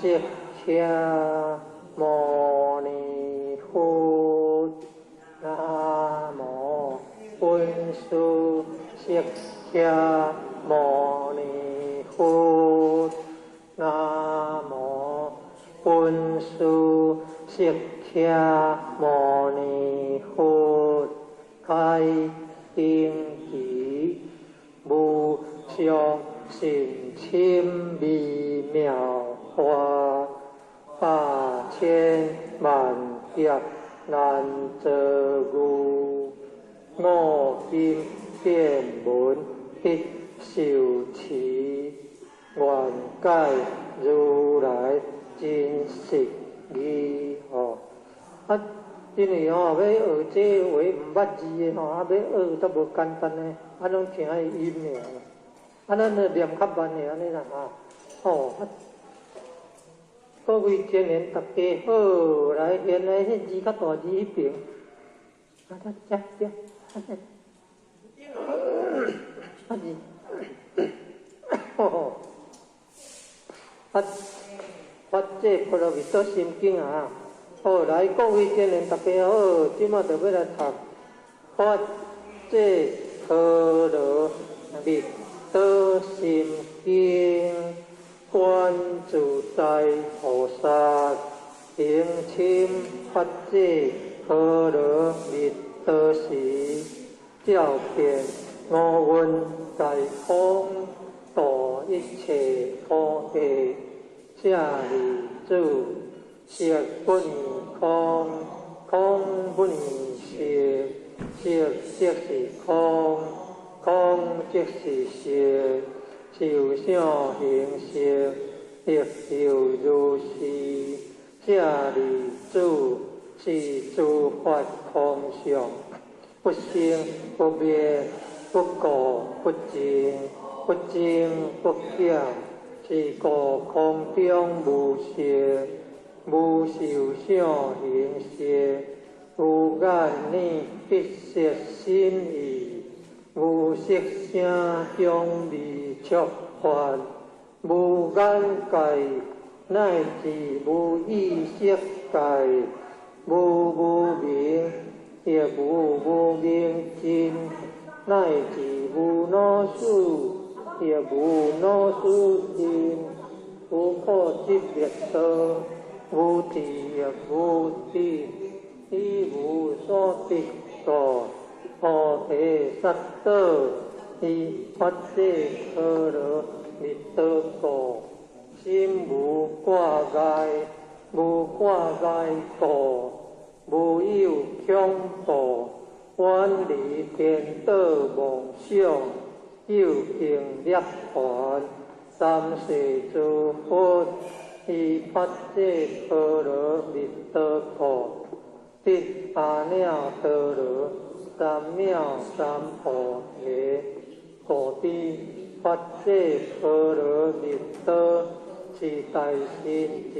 釋迦牟尼佛，南無本師釋迦牟尼佛，南無本師釋迦牟尼佛，開經偈，無上甚深微妙法，百千萬劫難遭遇。我今見聞得受持，願解如來真實義吼。啊，因為吼欲學這話毋捌字的吼，啊欲學都無簡單呢，啊攏聽伊音爾。啊，咱著念較慢的按呢啦哈。吼，啊，各位青年大家好，來，現在彼字較大字彼爿。啊，遮遮，啊這，啊字，吼，啊，法濟波羅蜜多心經啊。好，來，各位青年大家好，這馬就欲來讀法濟波羅蜜多心經，觀自在菩薩行深法界波羅蜜多時，照遍五蘊皆空，度一切苦厄。舍利子，色不異空，空不異色，色即是空，空即是色，受想行識，亦猶如是。舍利子，是諸法空相，不生不滅，不垢不淨，不增不減。是故空中無色，無受想行識，無眼耳鼻舌身意，無色聲香味觸法，無眼界，乃至無意識界，無無明，亦無無明盡，乃至無老死，亦無老死盡，無苦集滅道，無智亦無得，以無所得故，菩提薩埵，依法界波羅蜜多故，心無掛礙，無掛礙故，無有恐怖，遠離顛倒妄想，究竟涅槃，三世諸佛，依法界波羅蜜多故，得阿耨多羅三藐三菩提。故知法界波羅蜜多是大神咒，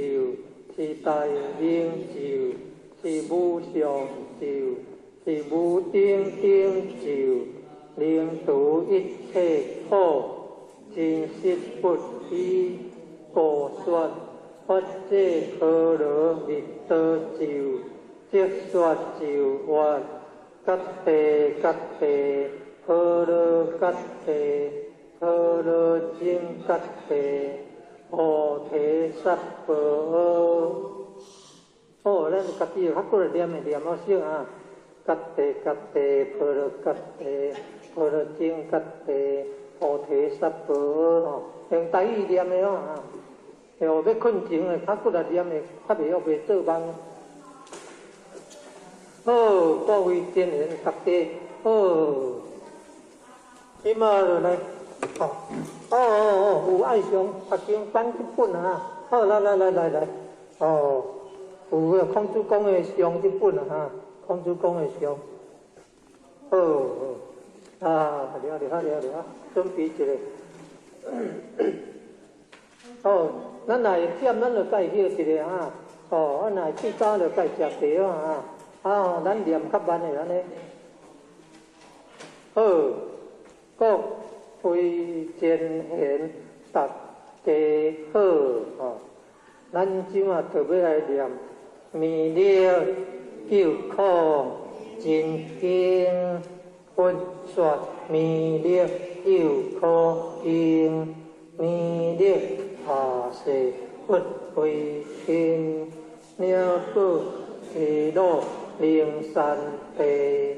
是大明咒，是無上咒，是無頂頂咒，能除一切苦，真實不虛。故說法界波羅蜜多咒，即說咒曰：揭諦揭諦，波羅揭諦，波羅僧揭諦，菩提薩婆訶。好，咱家己較過來念的念好少啊。揭諦揭諦，婆囉揭諦，婆囉僧揭諦，菩提薩婆訶吼，用台語念的哦啊。哦，欲睏前的較骨力念的，較袂曉袂做夢。好，各位真賢大家好，這馬就來，哦，哦哦哦，有愛上讀經版這本啊，好，來來來來來，哦，有個孔子講的上這本啊，孔子講的上，好，好，啊，了了了了，準備一下。哦，咱若會忝，咱就愛歇一下啊。哦，啊，若會氣早就愛食茶啊。啊，咱念較慢的按呢。好，各位真賢大家好，吼。咱這馬就欲來念彌勒救苦真經，佛說彌勒救苦經，彌勒下誓佛慧天，領寶西路靈山地，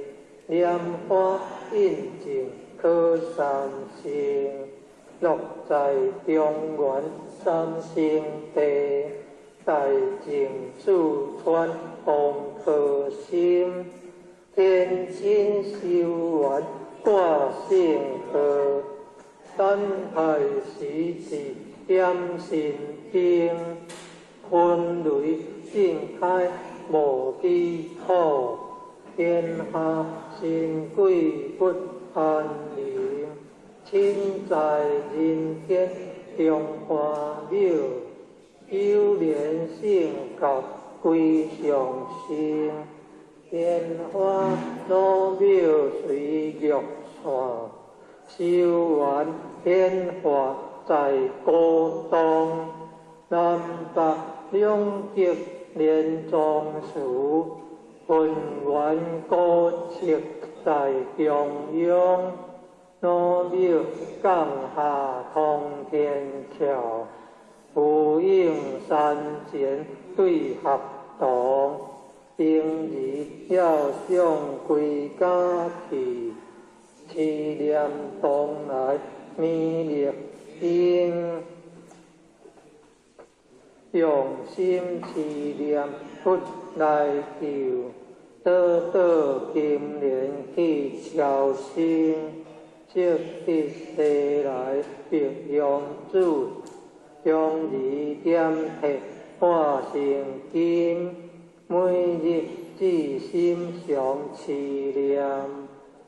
蓮花印證可三乘，樂在中原三聖地，大淨四川王科心，天津修緣掛聖號，等待時至點神燈，雲雷震開無底土，天下神鬼不安寧，親在人間中華廟，有蓮聖教歸上生，蓮花老廟隨玉線，修緣顯化在古東，南北兩極連莊寺，渾圓古蹟在中央，老廟降下通天橋，呼應山前對合堂，平日要上歸家去，持念東來彌勒經，用心持念佛來救，倒倒金蓮去超生，積得西來白羊子，將兒點體化成金，每日至心常持念，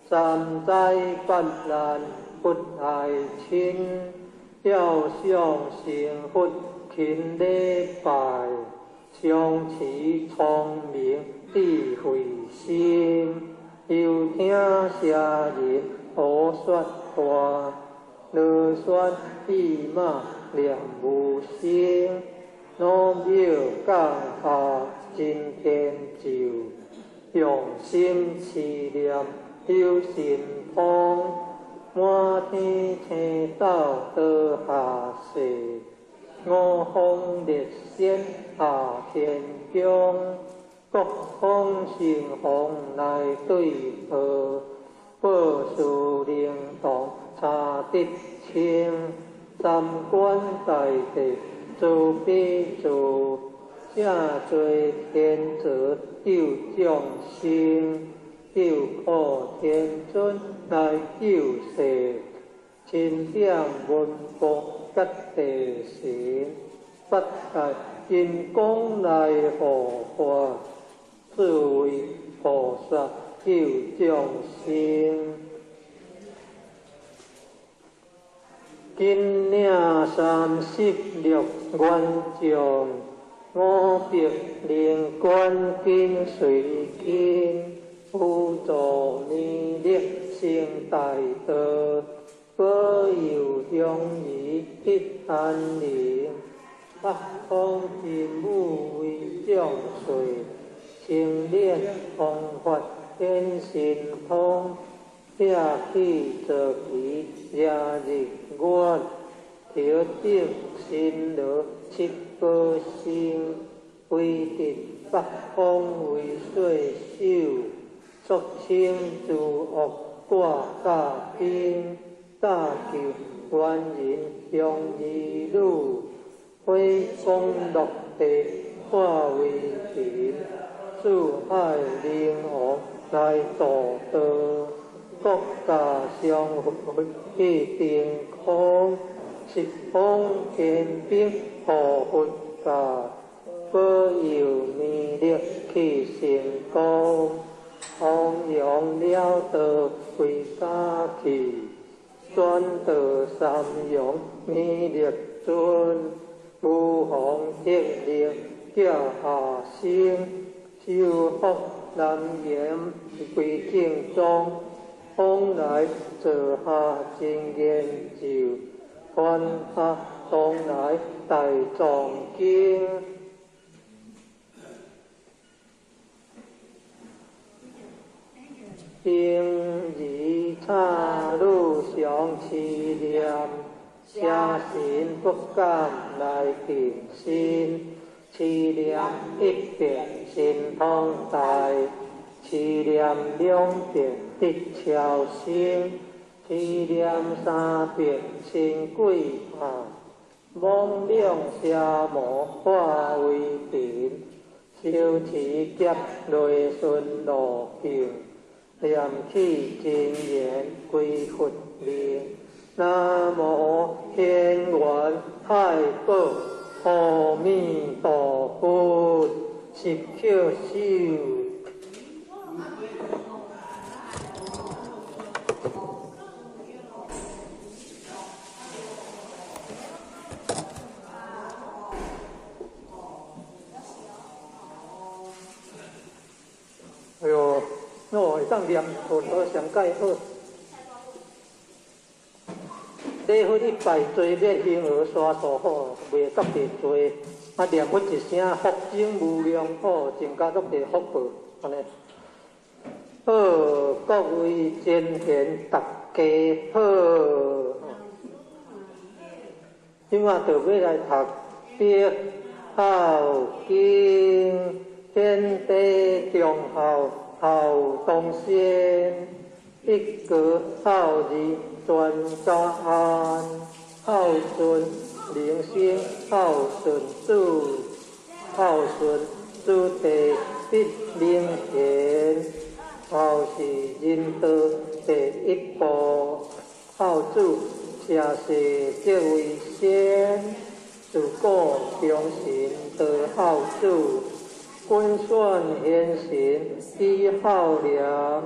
三災八難不愛親，要想成佛勤禮拜，常持聰明智慧心，又聽邪人胡說話，囉嗦意罵念無聲，老廟降下真天咒，用心持念有神通，滿天星斗倒下世，五方列仙下天宮，各方神王來對號，報事靈童查得清，三官大帝慈悲助，正做天子救眾生，救苦天尊來救世，欽點文武及地神，八大金剛來護法，四位菩薩救眾生。金領36元將，500靈官緊隨跟，輔助彌勒成大道，保佑鄉里得安寧。北方真武為眾瑞，青蓮方法顯神通，拆去坐騎掠日月，調整神羅七寶星，归伫北方为岁首，俗称诸恶挂甲兵，大救原人乡儿女，火光落地化为尘，四海灵王来度道，国家相佛去定空，十方天兵护佛教，保佑弥勒去成功，弘扬了道归家去，转到三阳弥勒尊，无妨铁力叫下生，修福南岩归正宗，往来做下真研究，传下东来大藏经。平日插女常持念，邪神不敢来近身。持念一遍神通大，持念两遍得超生，持念三遍神鬼怕，妄量邪魔化为尘，修持劫内顺路径，念起真言归佛名。南无天元太保阿弥陀佛，十叩首。哎哟，我会当念佛陀上盖好。礼佛一拜，追灭婴儿沙数好，袂特别济。啊，念佛一声，福增无量好，增加足济福报，按呢。好，各位前贤大家好。这马就欲来读《别孝经》，天地忠孝孝东先，一国孝义全家安，孝顺人生孝顺子，孝顺子弟必明贤，孝是人道第一步，孝子社世则为先，自古忠臣多孝子，君选贤臣以孝廉，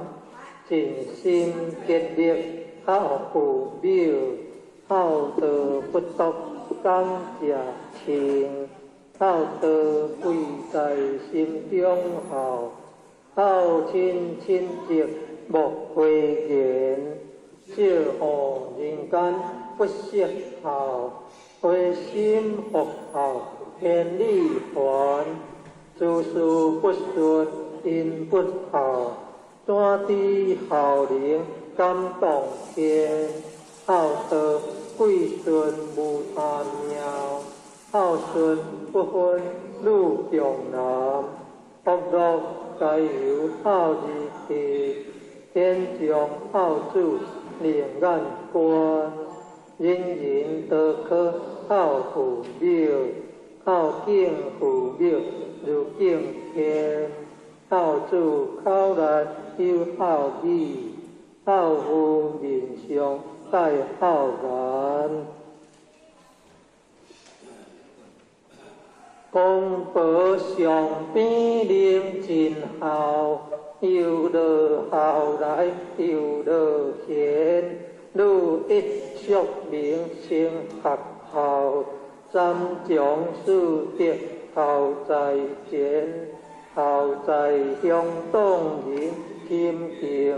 尽心竭力孝父母，孝道不独感谢亲，孝道贵在心中孝，孝亲亲戚莫讳言，少护人间不失孝，回心复孝天理还，诸事不顺因不孝，怎知孝能感动天？孝道贵顺无他妙，孝顺不分女强男，福乐皆由孝而得，天上孝子另眼观，人人都可孝父母，孝敬父母如敬天，孝子口内有孝语，孝父面上带孝颜。公婆上边能尽孝，又落孝来又落贤，女一淑明成学校，三从四德孝在前，孝在乡党人亲近，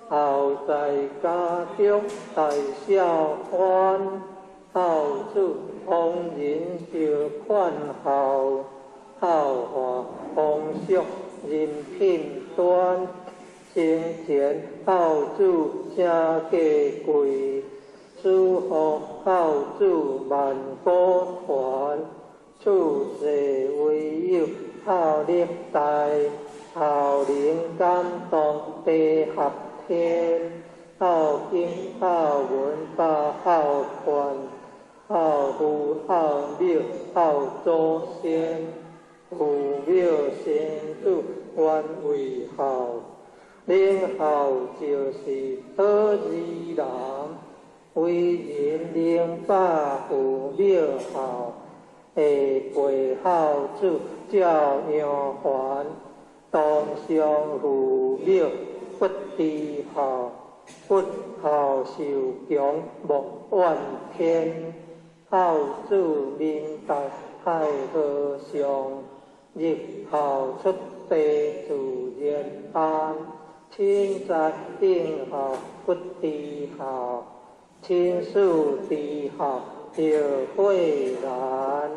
孝在家中大孝欢，孝子逢人就劝孝，孝化风俗人品端，生前孝子诚价贵，死后孝子万古传，處世唯有孝力大，孝能感動地合天，孝經孝文百孝勸，孝父孝母孝祖先，父母生子原為孝，能孝就是好兒男，為人能把父母孝。下輩孝子照樣還，當上父母不知孝，不孝受強莫怨天。孝子明道太和尚，日孝出地自然安。親在應孝不知孝，親師知孝著悔難。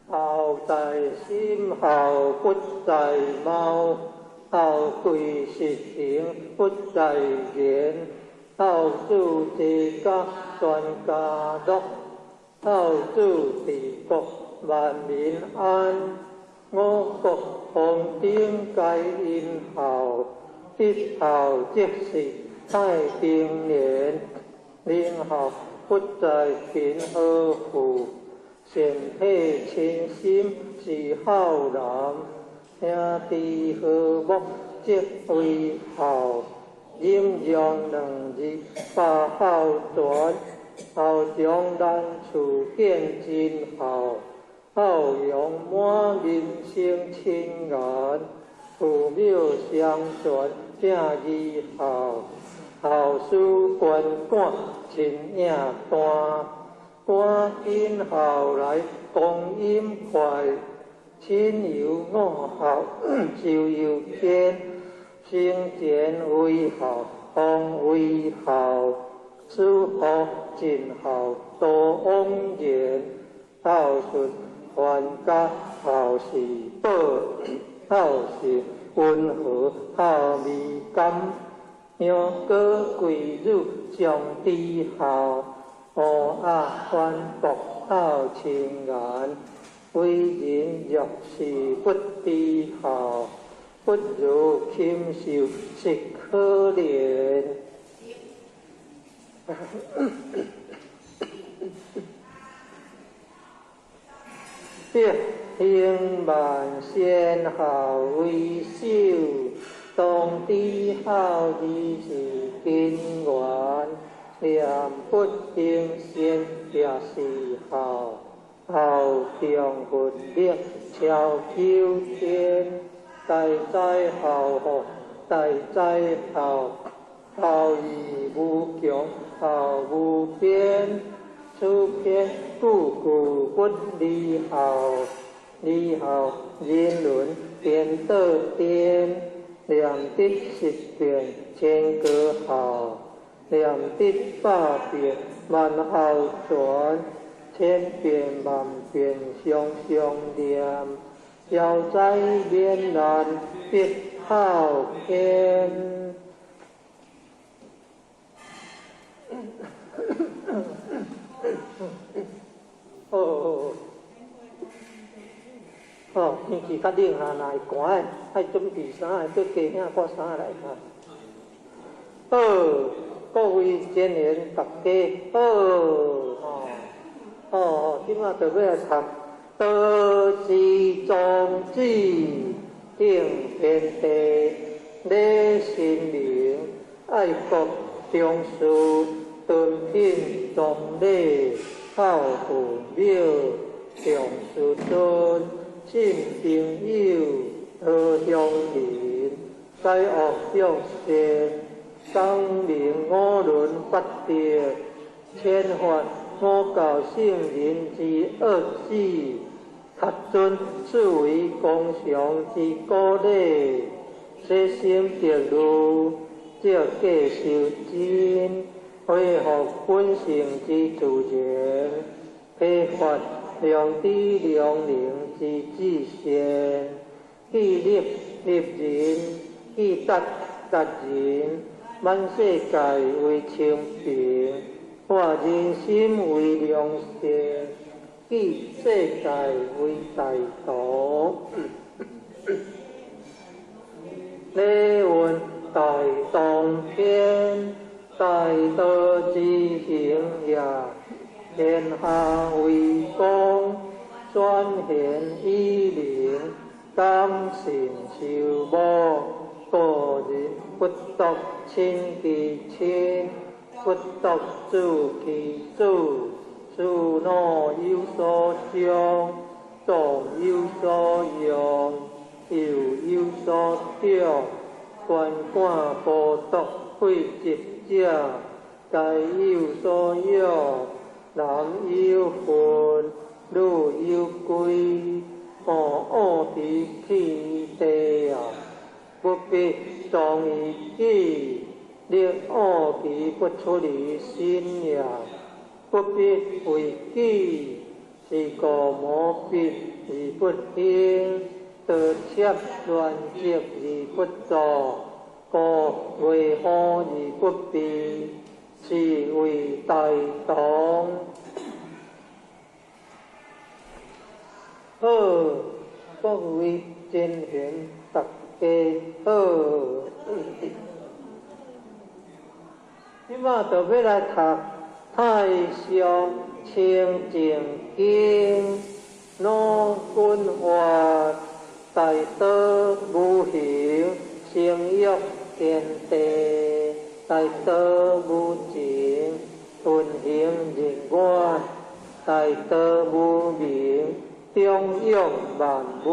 孝在心，孝不在貌，孝貴實行不在言。孝子齊家全家樂，孝子治國萬民安。五穀豐登皆因孝，得孝則是太平年。能孝不在貧和富，善體親心是孝男。兄弟和睦則為孝，忍讓兩字百孝全。孝長難處見真孝，孝容滿人生親緣。父母相傳正義孝，孝師關管親影單。趕緊孝來光陰快，親友五孝壽悠天。生前為孝，方為孝，死後盡孝多枉然。孝順傳家孝是寶，孝順溫和孝味甘。楊過貴女上知孝，烏鴉反駁孝親顏。為人若是不知孝，不如禽獸實可憐。德行萬善孝為首，當知孝義是根源。念佛行善也是孝，孝中佛力超九天。大哉孝福，大哉孝，孝義無窮，孝無邊。此篇句句不離孝，離孝人倫顛倒顛。念得十遍千個孝，念得百遍萬孝全，千遍萬遍常常念，消災免難必孝天。哦，哦，天氣較冷哈，若會寒的，愛準備衫，閣加領掛衫來哈。好，各位善緣大家好，哦，哦，這馬就欲來讀道之宗旨，頂天地，禮神明，愛國重視，敦品崇禮，孝父母，重師尊，信朋友，和鄉鄰，災惡向善，光明五倫八德，遣發五教聖人之惡旨，恪遵四維公常之古禮，洗心滌慮，照過修真，恢復本性之自然，批發良知良能之至善，記立立人，記達達人，滿世界為清平，化人心為良善，記世界為大道。禮運大洞天，大道之行也，天下為公，轉現以靈，感信修母，個人不獨親其親，不獨子其子，慈老有所長，壯有所用，幼有所長，觀看報讀廢疾者，皆有所養。男有分，女有歸，惡地去地啊，不必裝於己，令惡其不出離心也，不必為己，是故無必而不興，道切亂積而不作，故為何而不避？是為大同。好，各位真賢大家好。這馬就欲來讀《太上清淨經》，老君話大道無形，成欲天地；大道無情，運行人願；大道無名，長養萬物。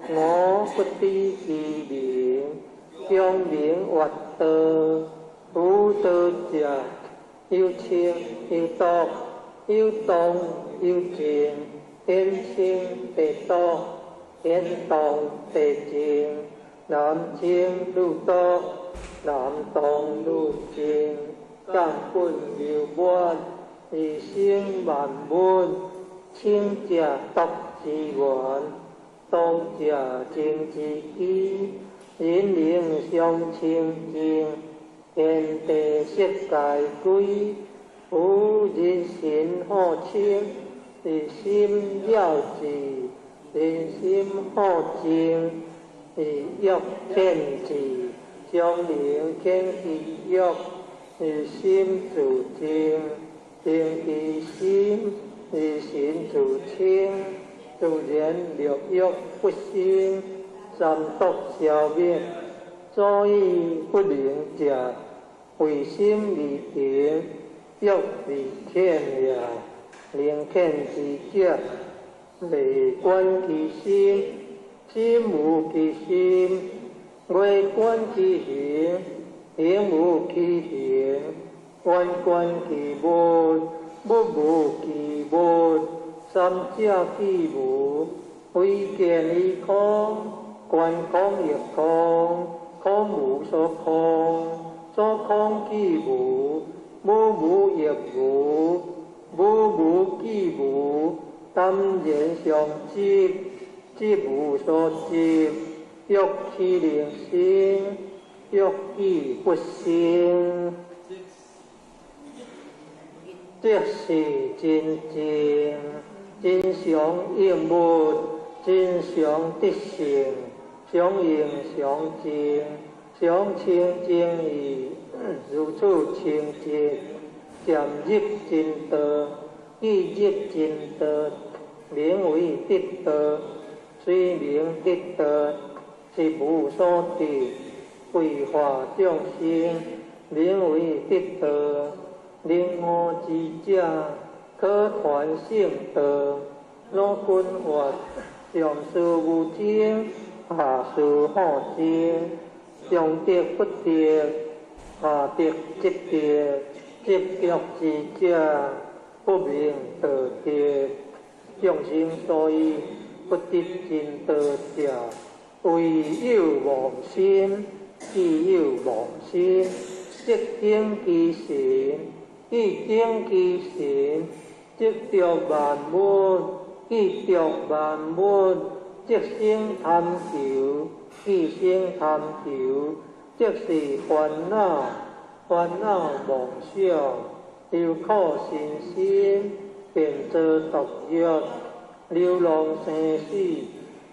我不知其名，將名曰道。無道者，有清有濁，有動有靜，天清地濁，天動地靜，男清女濁，男動女靜，根本流滿，而生萬物。清者濁之源，動者靜之基，人能相清淨，天地色界歸，夫人心好清，而心了智；人心好靜，而欲天智。將能遣其欲，而心自靜；靜其心，而心自清。自然六欲不生，三毒消滅。所以不能者，為心未定，欲未遣也。能遣之者，未觀其心，心無其心；未觀其行，行無其行；觀觀其物，物無其物。三者既無，非見於空，觀空亦空，空無所空，所空既無，無無亦無，無無既無，當然相執，執無所執，欲豈能生？欲既不生，即是真正真常應物，真常得性，常應常淨，常清淨義，如此清淨，漸入真道，既入真道，名為得道。雖名得道，實無所得，為化眾生，名為得道。能悟之者，可傳聖道。老君話：上師無爭，下師好爭。上得不得，下得即得。執著之者，不名道得。眾生所以不得真道者，唯有妄心，既有妄心，即境其神，既境其神，即著萬物；既著萬物，即生貪求；既生貪求，即是烦恼，烦恼妄想，忧苦身心，便做毒药，流浪生死，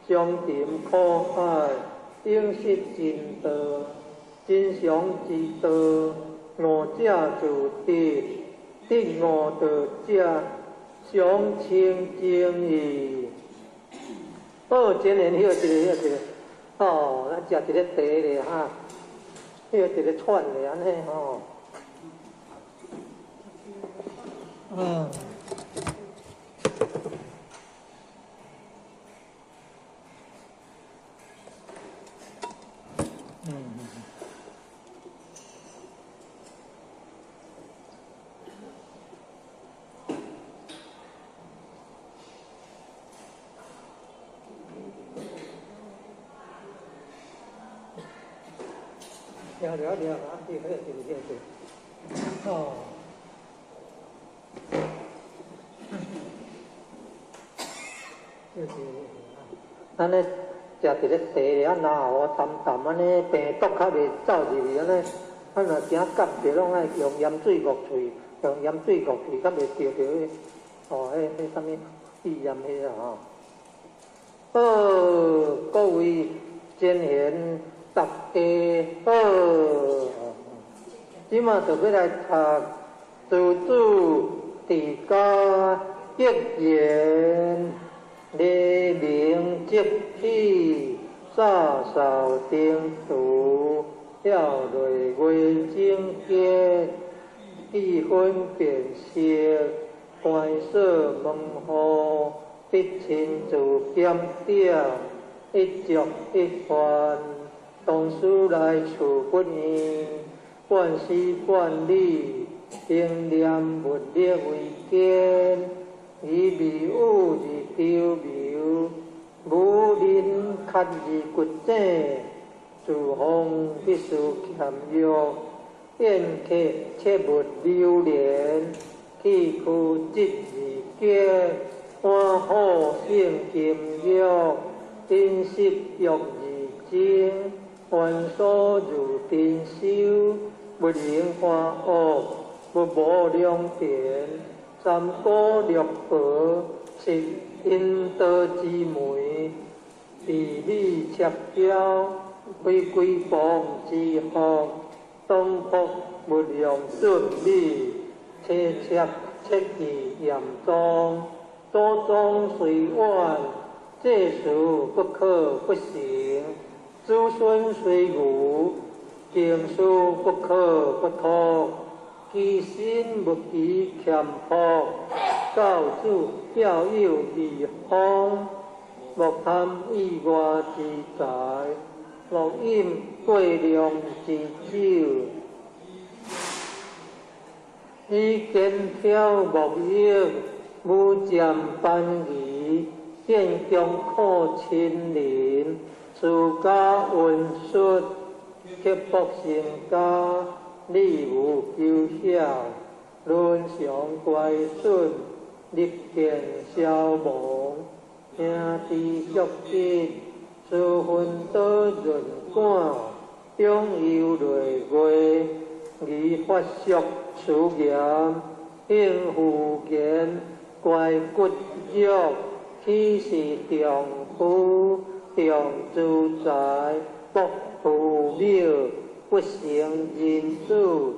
伤沉苦海，永失真道，真常之道，悟者自得，得悟道者，常清净矣。好，真言歇一下，歇一下。哦，咱食一个茶咧哈，歇一个喘咧，按呢吼。嗯。嗯。了了了，啊，对，对对对对，哦，对对对，安呢食一个茶咧，啊，然后淡淡按呢，病毒较袂走入去按呢，啊若惊夹著，攏爱用盐水漯喙，用盐水漯喙，较袂著著彼，哦，彼啥物肺炎彼个吼。好，各位真贤。大家好，这马就欲来读诸子治家格言，黎明即起，洒扫庭除，跳落月整洁，气分辨色，关锁门户，必亲自检点，一粥一饭。同事来处不厌，半丝半缕，应念物力为坚，以未有而求谋，无人缺而骨井，自奉必须俭约，宴客切勿流连，气虚质而结，欢好胜金玉，饮食欲而精。凡所如珍修，勿能欢恶，勿无良田。三姑六婆是阴道之门，地理切标，非归邦之福，东国勿用准米，切切切记严宗，祖宗虽远，这事不可不行。子孙虽愚，经书不可不托。其身勿欺俭朴，教子教幼义方。莫贪意外之财，莫饮过量之酒。以肩挑木役，无占班仪，见强苦亲邻。自家温顺，刻薄成家，礼无求晓，伦常乖顺，日见消亡，兄弟相亲，疏分多润感，长忧累月，宜发俗辞言，应付言，乖骨肉，岂是丈夫？重资财，薄父母，不成人子，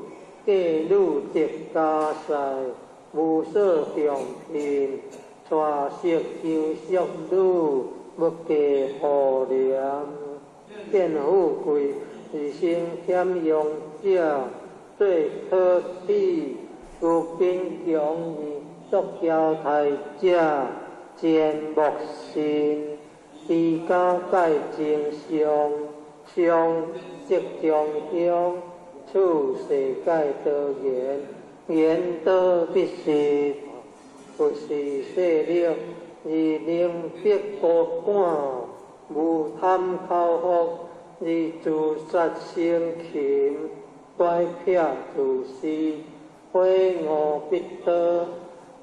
嫁女得家婿，无所重聘，娶媳求淑女，勿嫁妇怜。见富贵而生俭用者，做可鄙；有贫穷而作娇态者，贱莫信。居家盖真相，相即中乡，处世盖多言，言多必失。不是势力而能逼高官，无贪口福而自杀生擒，乖僻自私，悔悟必多，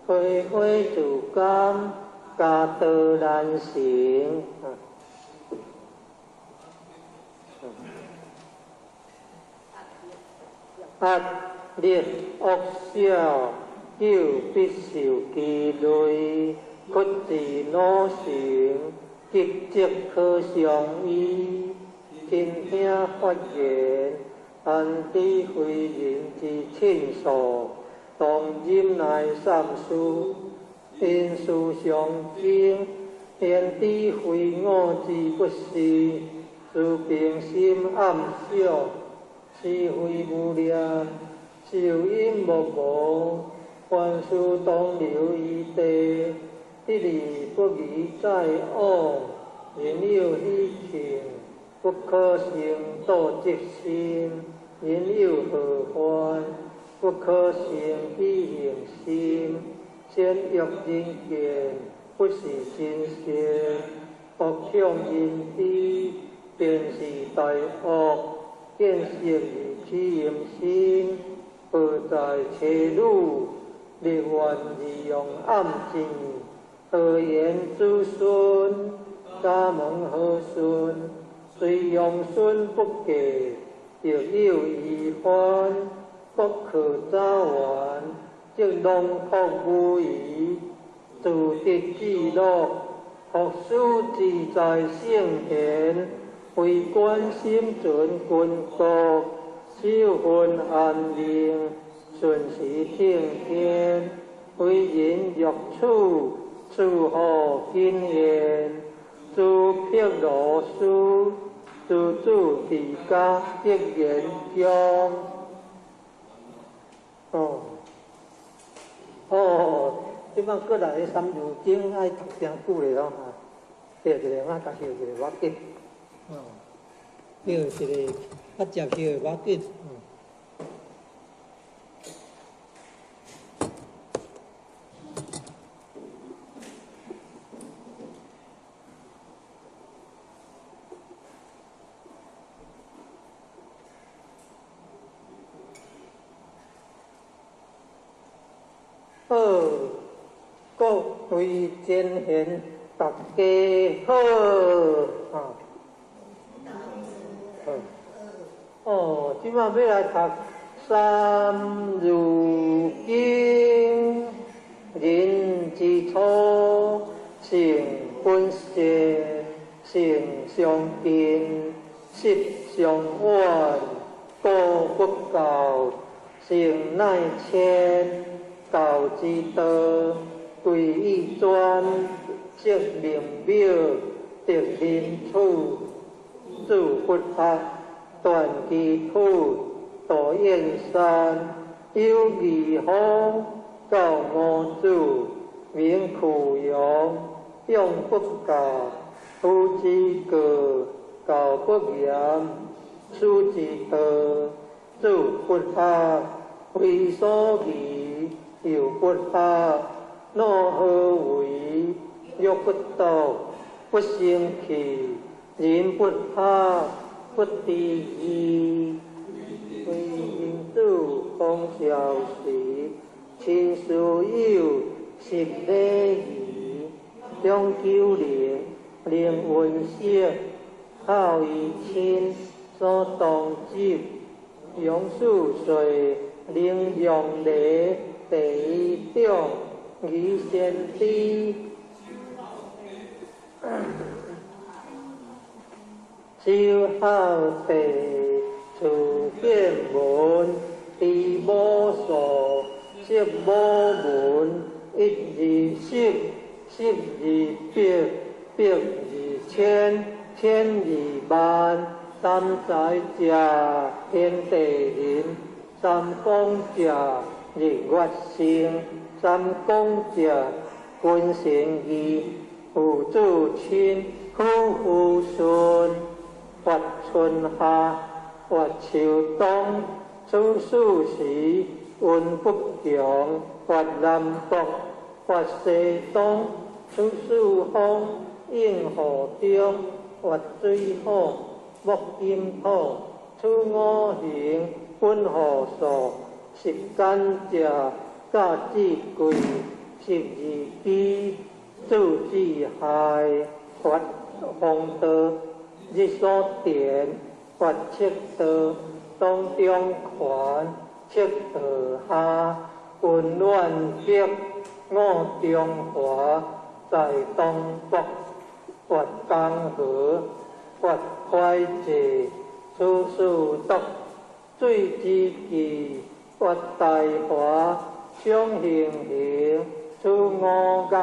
悔悔自甘，家道难成。压力恶小，救必受其类，屈智老成，吉则可相依。倾听发言，安知非人之亲属，当忍耐三思，因事相经，言知非我之不是，自平心暗想，是非无念，受因莫无，凡事当留余地，得而不宜再往，人有喜庆，不可生妒嫉心；人有祸患，不可生喜恨心。善欲人见，不是真善；恶向人知，便是大恶。见色而起淫心，报在妻女，立愿而用暗箭，何言子孙？家门何顺？虽用孙不嫁，亦有遗患，不可早完，则囊括无余，自得至乐，学思自在圣贤，为官心存君国，守分安宁，顺时听天，为人欲处，处何谨言，诸毗罗师，诸住伫家得言中。哦，哦，这摆过来三字经爱读真久咧咯哈，对一个，我甲翕一个无要紧。哦，翕一个较接翕无要紧。好，各位前贤，大家好。啊，好。哦，这摆欲来读《三字经》，人之初，性本善，性相近，习相远，故不教，性乃迁。道之道，贵以专，则明表，得人处，主佛学，断机土，道燕山，有义方，教五祖，名苦阳，永不教，夫之过，教不严，师之道，主佛学，非所宜。又不学，若何为？若不道，不生气。人不学，不知义。为人子方孝时，亲师友，习礼仪。长久灵，灵温习，孝义亲，所当执。杨四岁，灵用礼。第一种，疑先知，修孝地，处变闻，知母数，识母闻，一二十，十二百，百二千，千二万，三才者，天地人，三光者。日月星，三公者，君臣义，父子亲，夫妇顺，发春夏，发秋冬，处四时，运不穷，发南北，发西东，处四方，应雨中，发水火，木金土，处五行，本雨数。十甘蔗，甲至贵，十二支，子之害，发风道，日所田，发赤道，当中权，赤道下，温暖北，五中华，在东北，越江河，越快济，此事独，水之气，越大华，双行行，此五岳，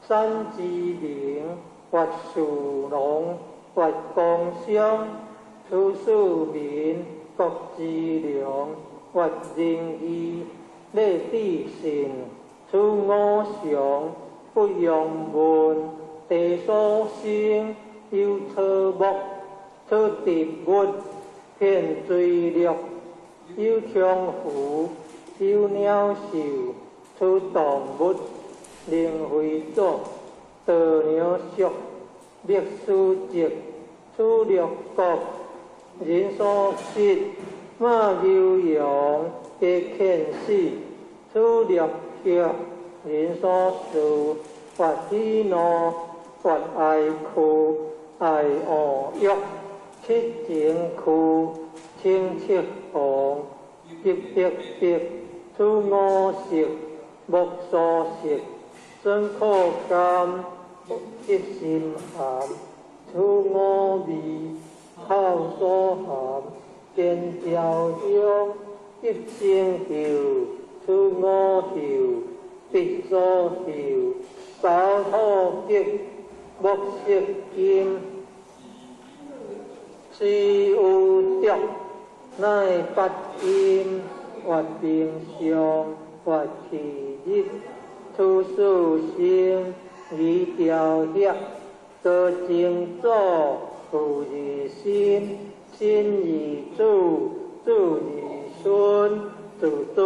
山之灵，越树龙，越光商，此四民，国之良，越仁义，礼智信，此五常，不用问，地所生，有草木，此植物，遍追绿，有虫鱼，有鸟兽，此动物，灵慧祖，道娘俗，历史籍，此六国，人所失，马牛羊，皆遣死，此六叶，人所事，发喜怒，发哀哭，爱恶欲，七情区，清七红，急急急，此五色，目所色，酸苦甘，一心含，此五味，口所含，见调香，一生嗅，此五嗅，鼻所嗅，走土极，目色金，思有毒，乃八阴，越冰上，越气日，此四生，二调血，多精祖，父二心，心二子，子二孙，子子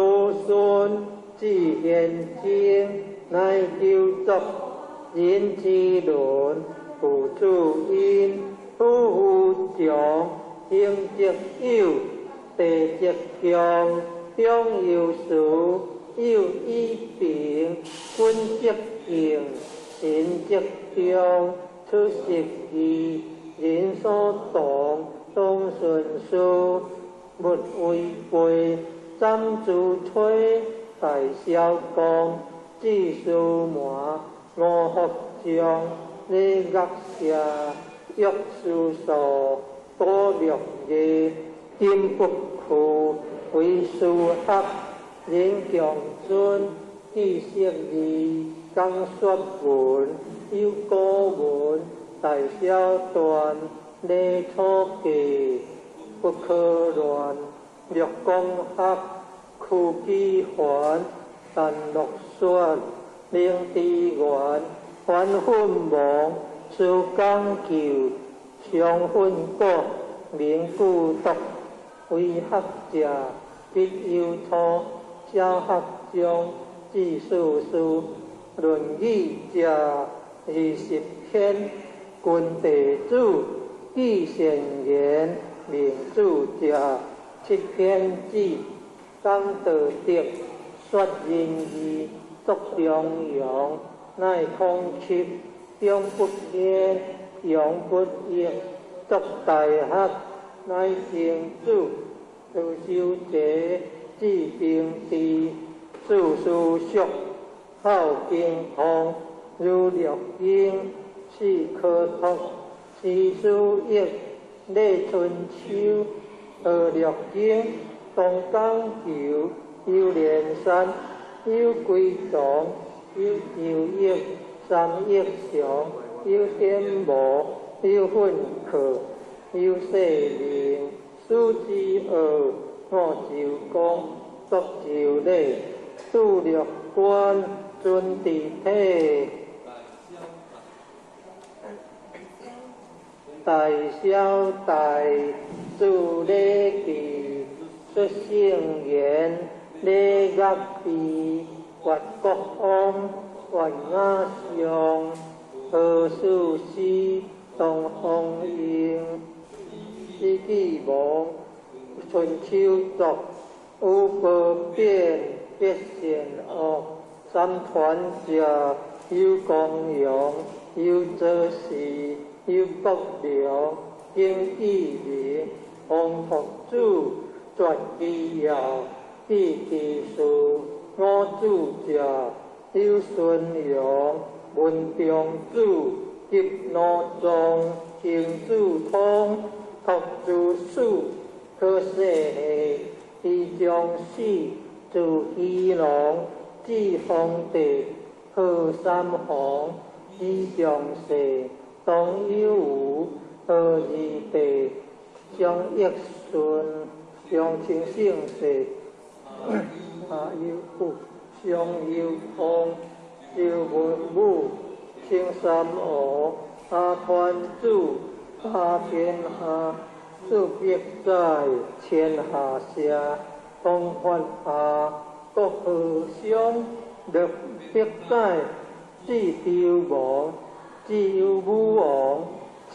孙，至现今，乃九族，人之伦，父子因，夫妇穷，兄则友，弟则强，长有时，幼以平，君则敬，臣则忠，此十义，人所同，当顺事，勿违背，斩诸摧，大小公，至司门，五福将，礼乐射，玉书数，古六艺，金不屈，为师学，人强尊，知识义，讲说文，有古文，大小篆，礼初记，不可乱，六公学，屈机环，陈落雪，灵智源，反奋亡，思讲究，常奋果，明故笃，为学者，必有初，小学中，至四书，论语者，20篇，君弟子，记善言，明主者，七篇子，讲道德，说仁义，作中庸，乃孔丘，中不偏，阳不逆，作大学，乃曾子，道修齐，至平治，四书熟，孝经通，如六经，四科托，诗书易，礼春秋，学六经，东讲求，有连山，有归藏，有周易，三易详，有典无，有训课，有世命，书之奥，五周公，作周礼，度六官，尊治体，大小大，自礼记，说圣言，礼乐备，越国王，越雅上，何事师，东方英，史记王，春秋作，有褒贬，必善恶，三团者，有公羊，有左氏，有国梁，经义明，王福子，绝基要，智智士，五主者，有孙阳，文中子，及奴宗，行子通，托诸子，可世系，李将死，自基隆，至丰地，贺三皇，李将世，董有余，何二地，张益顺，张清圣世，阿有武，张有通，周文武，青三吴，阿团子，阿天下，四百载，千下社，东发下，国和乡，六百载，至周王，至有武王，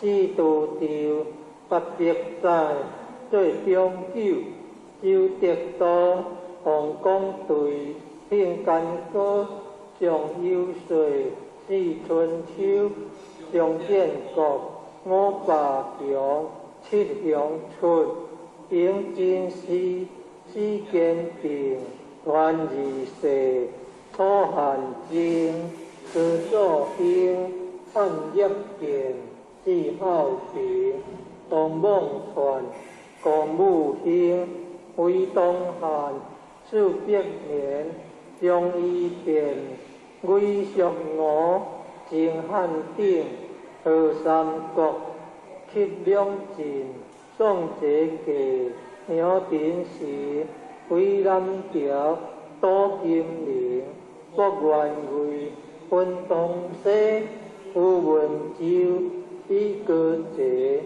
至多周，800载，做长久，周德道，王公队，庆干戈，上有岁，四春秋，上建国，五霸强，七雄出，迎真师，四坚定，团二世，楚汉争，徐祖兴，汉业建，至孝平，东孟传，公武兴，为东汉，400年，张仪变，魏蜀吴，秦汉鼎，何三国，七两晋，宋节继，杨廷时，为南朝，杜金陵，郭元贵，分东西，胡文州，李高济，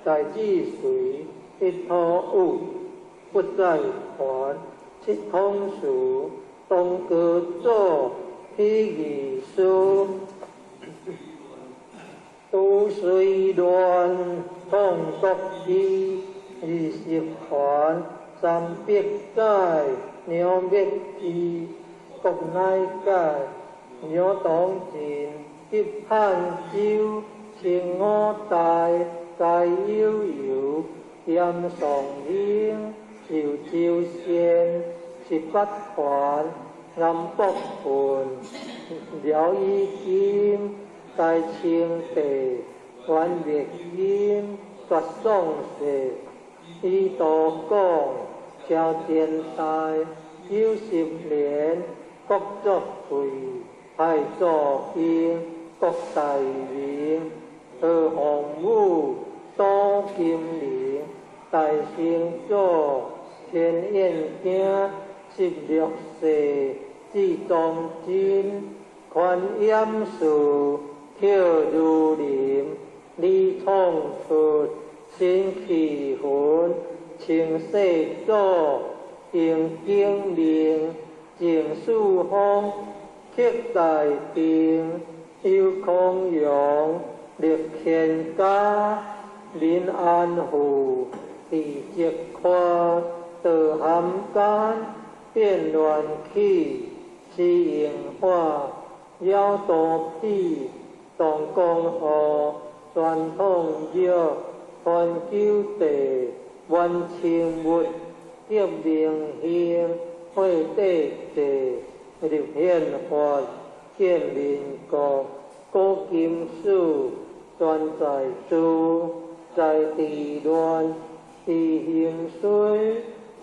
大智随，一土武，不再还，七统事，东高祖，起义师，都虽乱，统国基，20环，300载，娘灭之，国乃解，娘当晋，及汉州，清五代，该悠悠，严宋兴，寿州县，18环，南北郡，辽以金，大清帝，元灭金，绝宋世，以道讲，朝前代，90年，国作废，太祖兴，国大明，何洪武，杜金陵，大成祖，天燕京，16世，至忠贞，宽严寺，跳如林，李创出，新气魂，清世祖，应景明，郑四方，克大定，邱康阳，立乾嘉，林安富，李泽宽，道含间，变乱起，施荣化，鸟多比，东江河，传统庙，传九地，元清物，革明兴，会帝制，立宪法，建民国，古今史，全在诸，在地乱，地兴衰，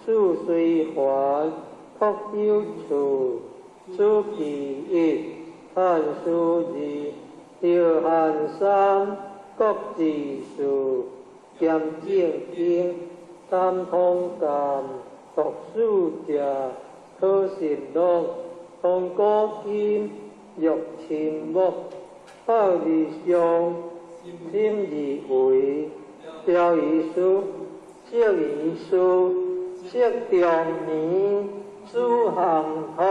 事随凡，福有处，此其一，汉书二，朝汉三，国志四，兼正经，三通鉴，读书者，考实录，通古今，欲亲目，孝而上，心而为，表仪师，释仪师，释中年，子行托，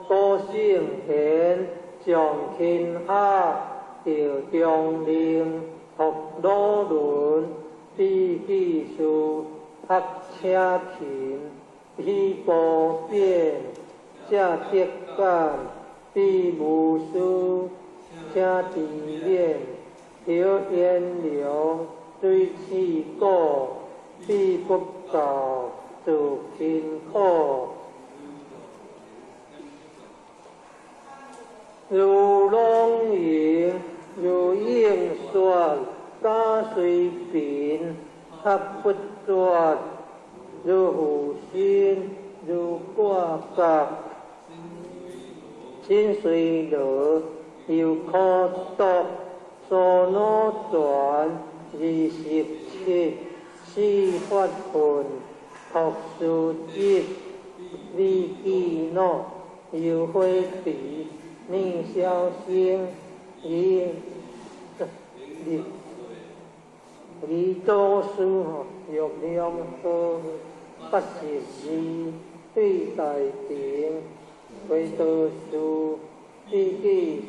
古圣贤，上钦下，赵中令，托鲁伦，比记事，学车勤，喜波变，谢德感，比无师，请知免，刘延良，水气鼓，比不教，自勤苦。如朗盈，如应说，假随贫，合不绝，如负心，如挂角，心随乐，又苦毒，娑罗转27，四法分，托书执，利记诺，又非比，逆消生，以离祖师吼，欲量和82，对大庭，回道士，对继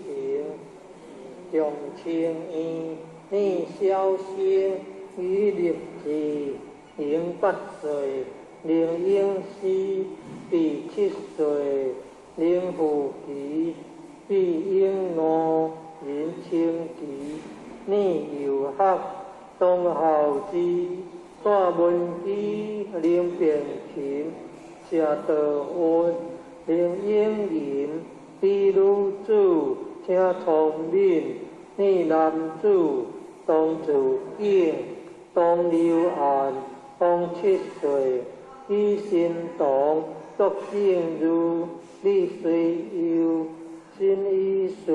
承，长清院，逆消生，于立志，迎8岁，灵应师，第7岁，灵富奇，比应五，人清奇，逆游学。东孝之，大文基，林变琴，谢道运，林英林，李女子，请聪明，李男子，东自景，东流岸，方7岁，李新堂，卓正如，李随佑，新医师，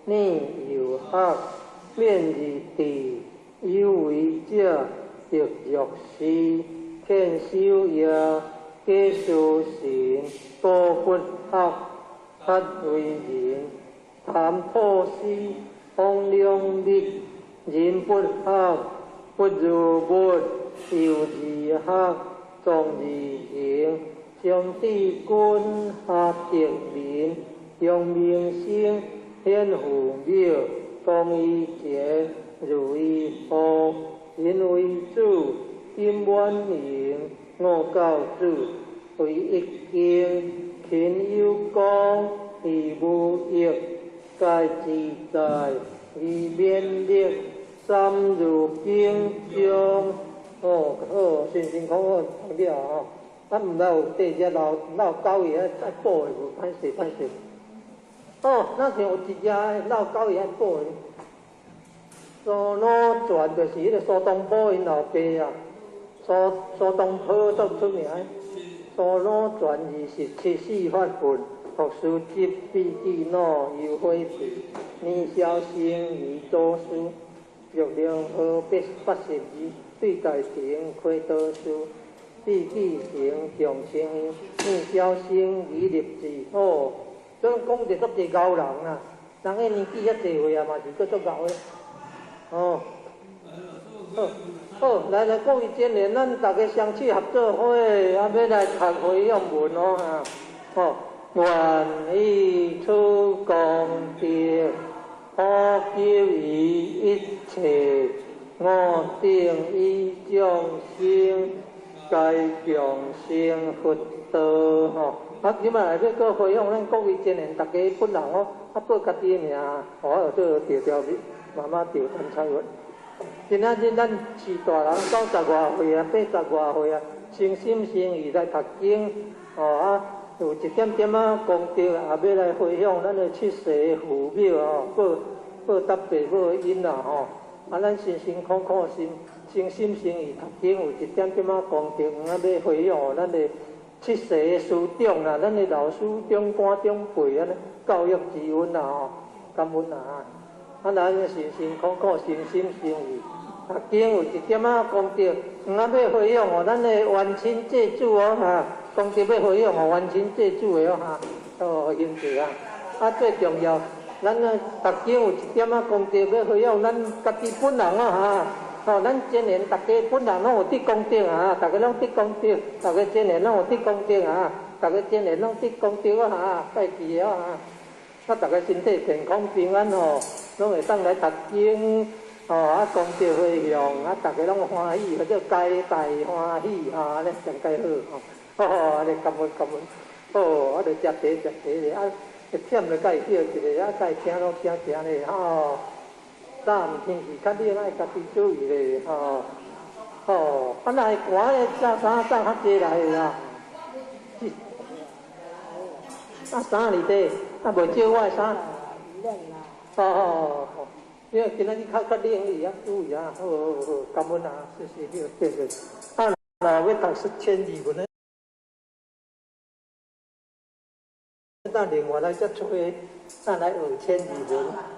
李游学，免日地。有为者得若是，天修业，假修神，多不学，法为人，谈破施，方两力，人不学，不如物，由自学，壮自行，上智君，下德民，扬名声，显父庙，公义前。如意宝，人为主，金满盈，五教子，为一经，勤有功，义无益，皆自在，以勉力，三如经中。哦，好，辛辛苦苦读了吼，咱毋知有缀只老老狗伊爱爱补的无？歹势歹势。哦，咱像有一只老狗伊爱补的。苏老泉就是彼个苏东坡𪜶老爸啊，苏东坡足出名。苏老泉27四法分，读书执笔记脑又火皮，年少生于祖师，玉龙河82，对大庭开道士，毕继成长青年小生于立志。哦，这讲者足济高人啊，人彼年纪遐济岁啊，嘛是阁足𠢕的。哦，好，好，来来，各位真言，咱大家双手合作伙，啊，欲来读回向文哦，哈，哦，愿以此功德，普及于一切我等与众生，皆共成佛道，吼。啊，这摆来欲阁回向咱各位真言，大家本人哦，啊，报家己的名，我就做赵调妈妈赵陈彩云。今仔日咱是大人90外岁啊，80外岁啊，诚心诚意来读经，哦啊，有一点点仔功德，也欲来回向咱的七世父母哦，报报答父母的恩啦吼。啊，咱辛辛苦苦心，诚心诚意读经，有一点点仔功德，啊，欲回向咱的七世的师长啦，咱的老师长官长辈按呢，教育之恩啦吼，感恩啦啊！啊，咱辛辛苦苦，诚心诚意读经，有一点仔功德，啊，欲回向予咱的冤亲债主哦哈，功德欲回向予冤亲债主的哦哈，哦，兄弟啊！啊，最重要，咱啊读经有一点仔功德，欲回向咱家己本人哦哈。哦，咱真言逐家本人拢有得功德啊！逐家拢得功德，逐家真言拢有得功德啊！逐家真言拢得功德啊！哈，拜记啊！啊，逐家身体健康平安吼，拢会当来读经，哦啊，功德回向啊，逐家拢欢喜，或者皆大欢喜啊，按呢上盖好吼，哦，按呢感恩感恩，哦，啊，就食茶食茶咧，啊，会忝就佮伊歇一下，啊，佮伊听拢听听咧，吼。早暗天气较冷，爱家己注意咧，吼。哦，啊，若會寒的，罩衫罩較濟來的啊。啊，衫佇佗，啊，無借我的衫。哦哦哦，因為今仔日較較冷，你會注意啊。好好好，感恩啊，謝謝，謝謝。啊，若欲讀說千字文的，等另外來再出個，咱來學千字文。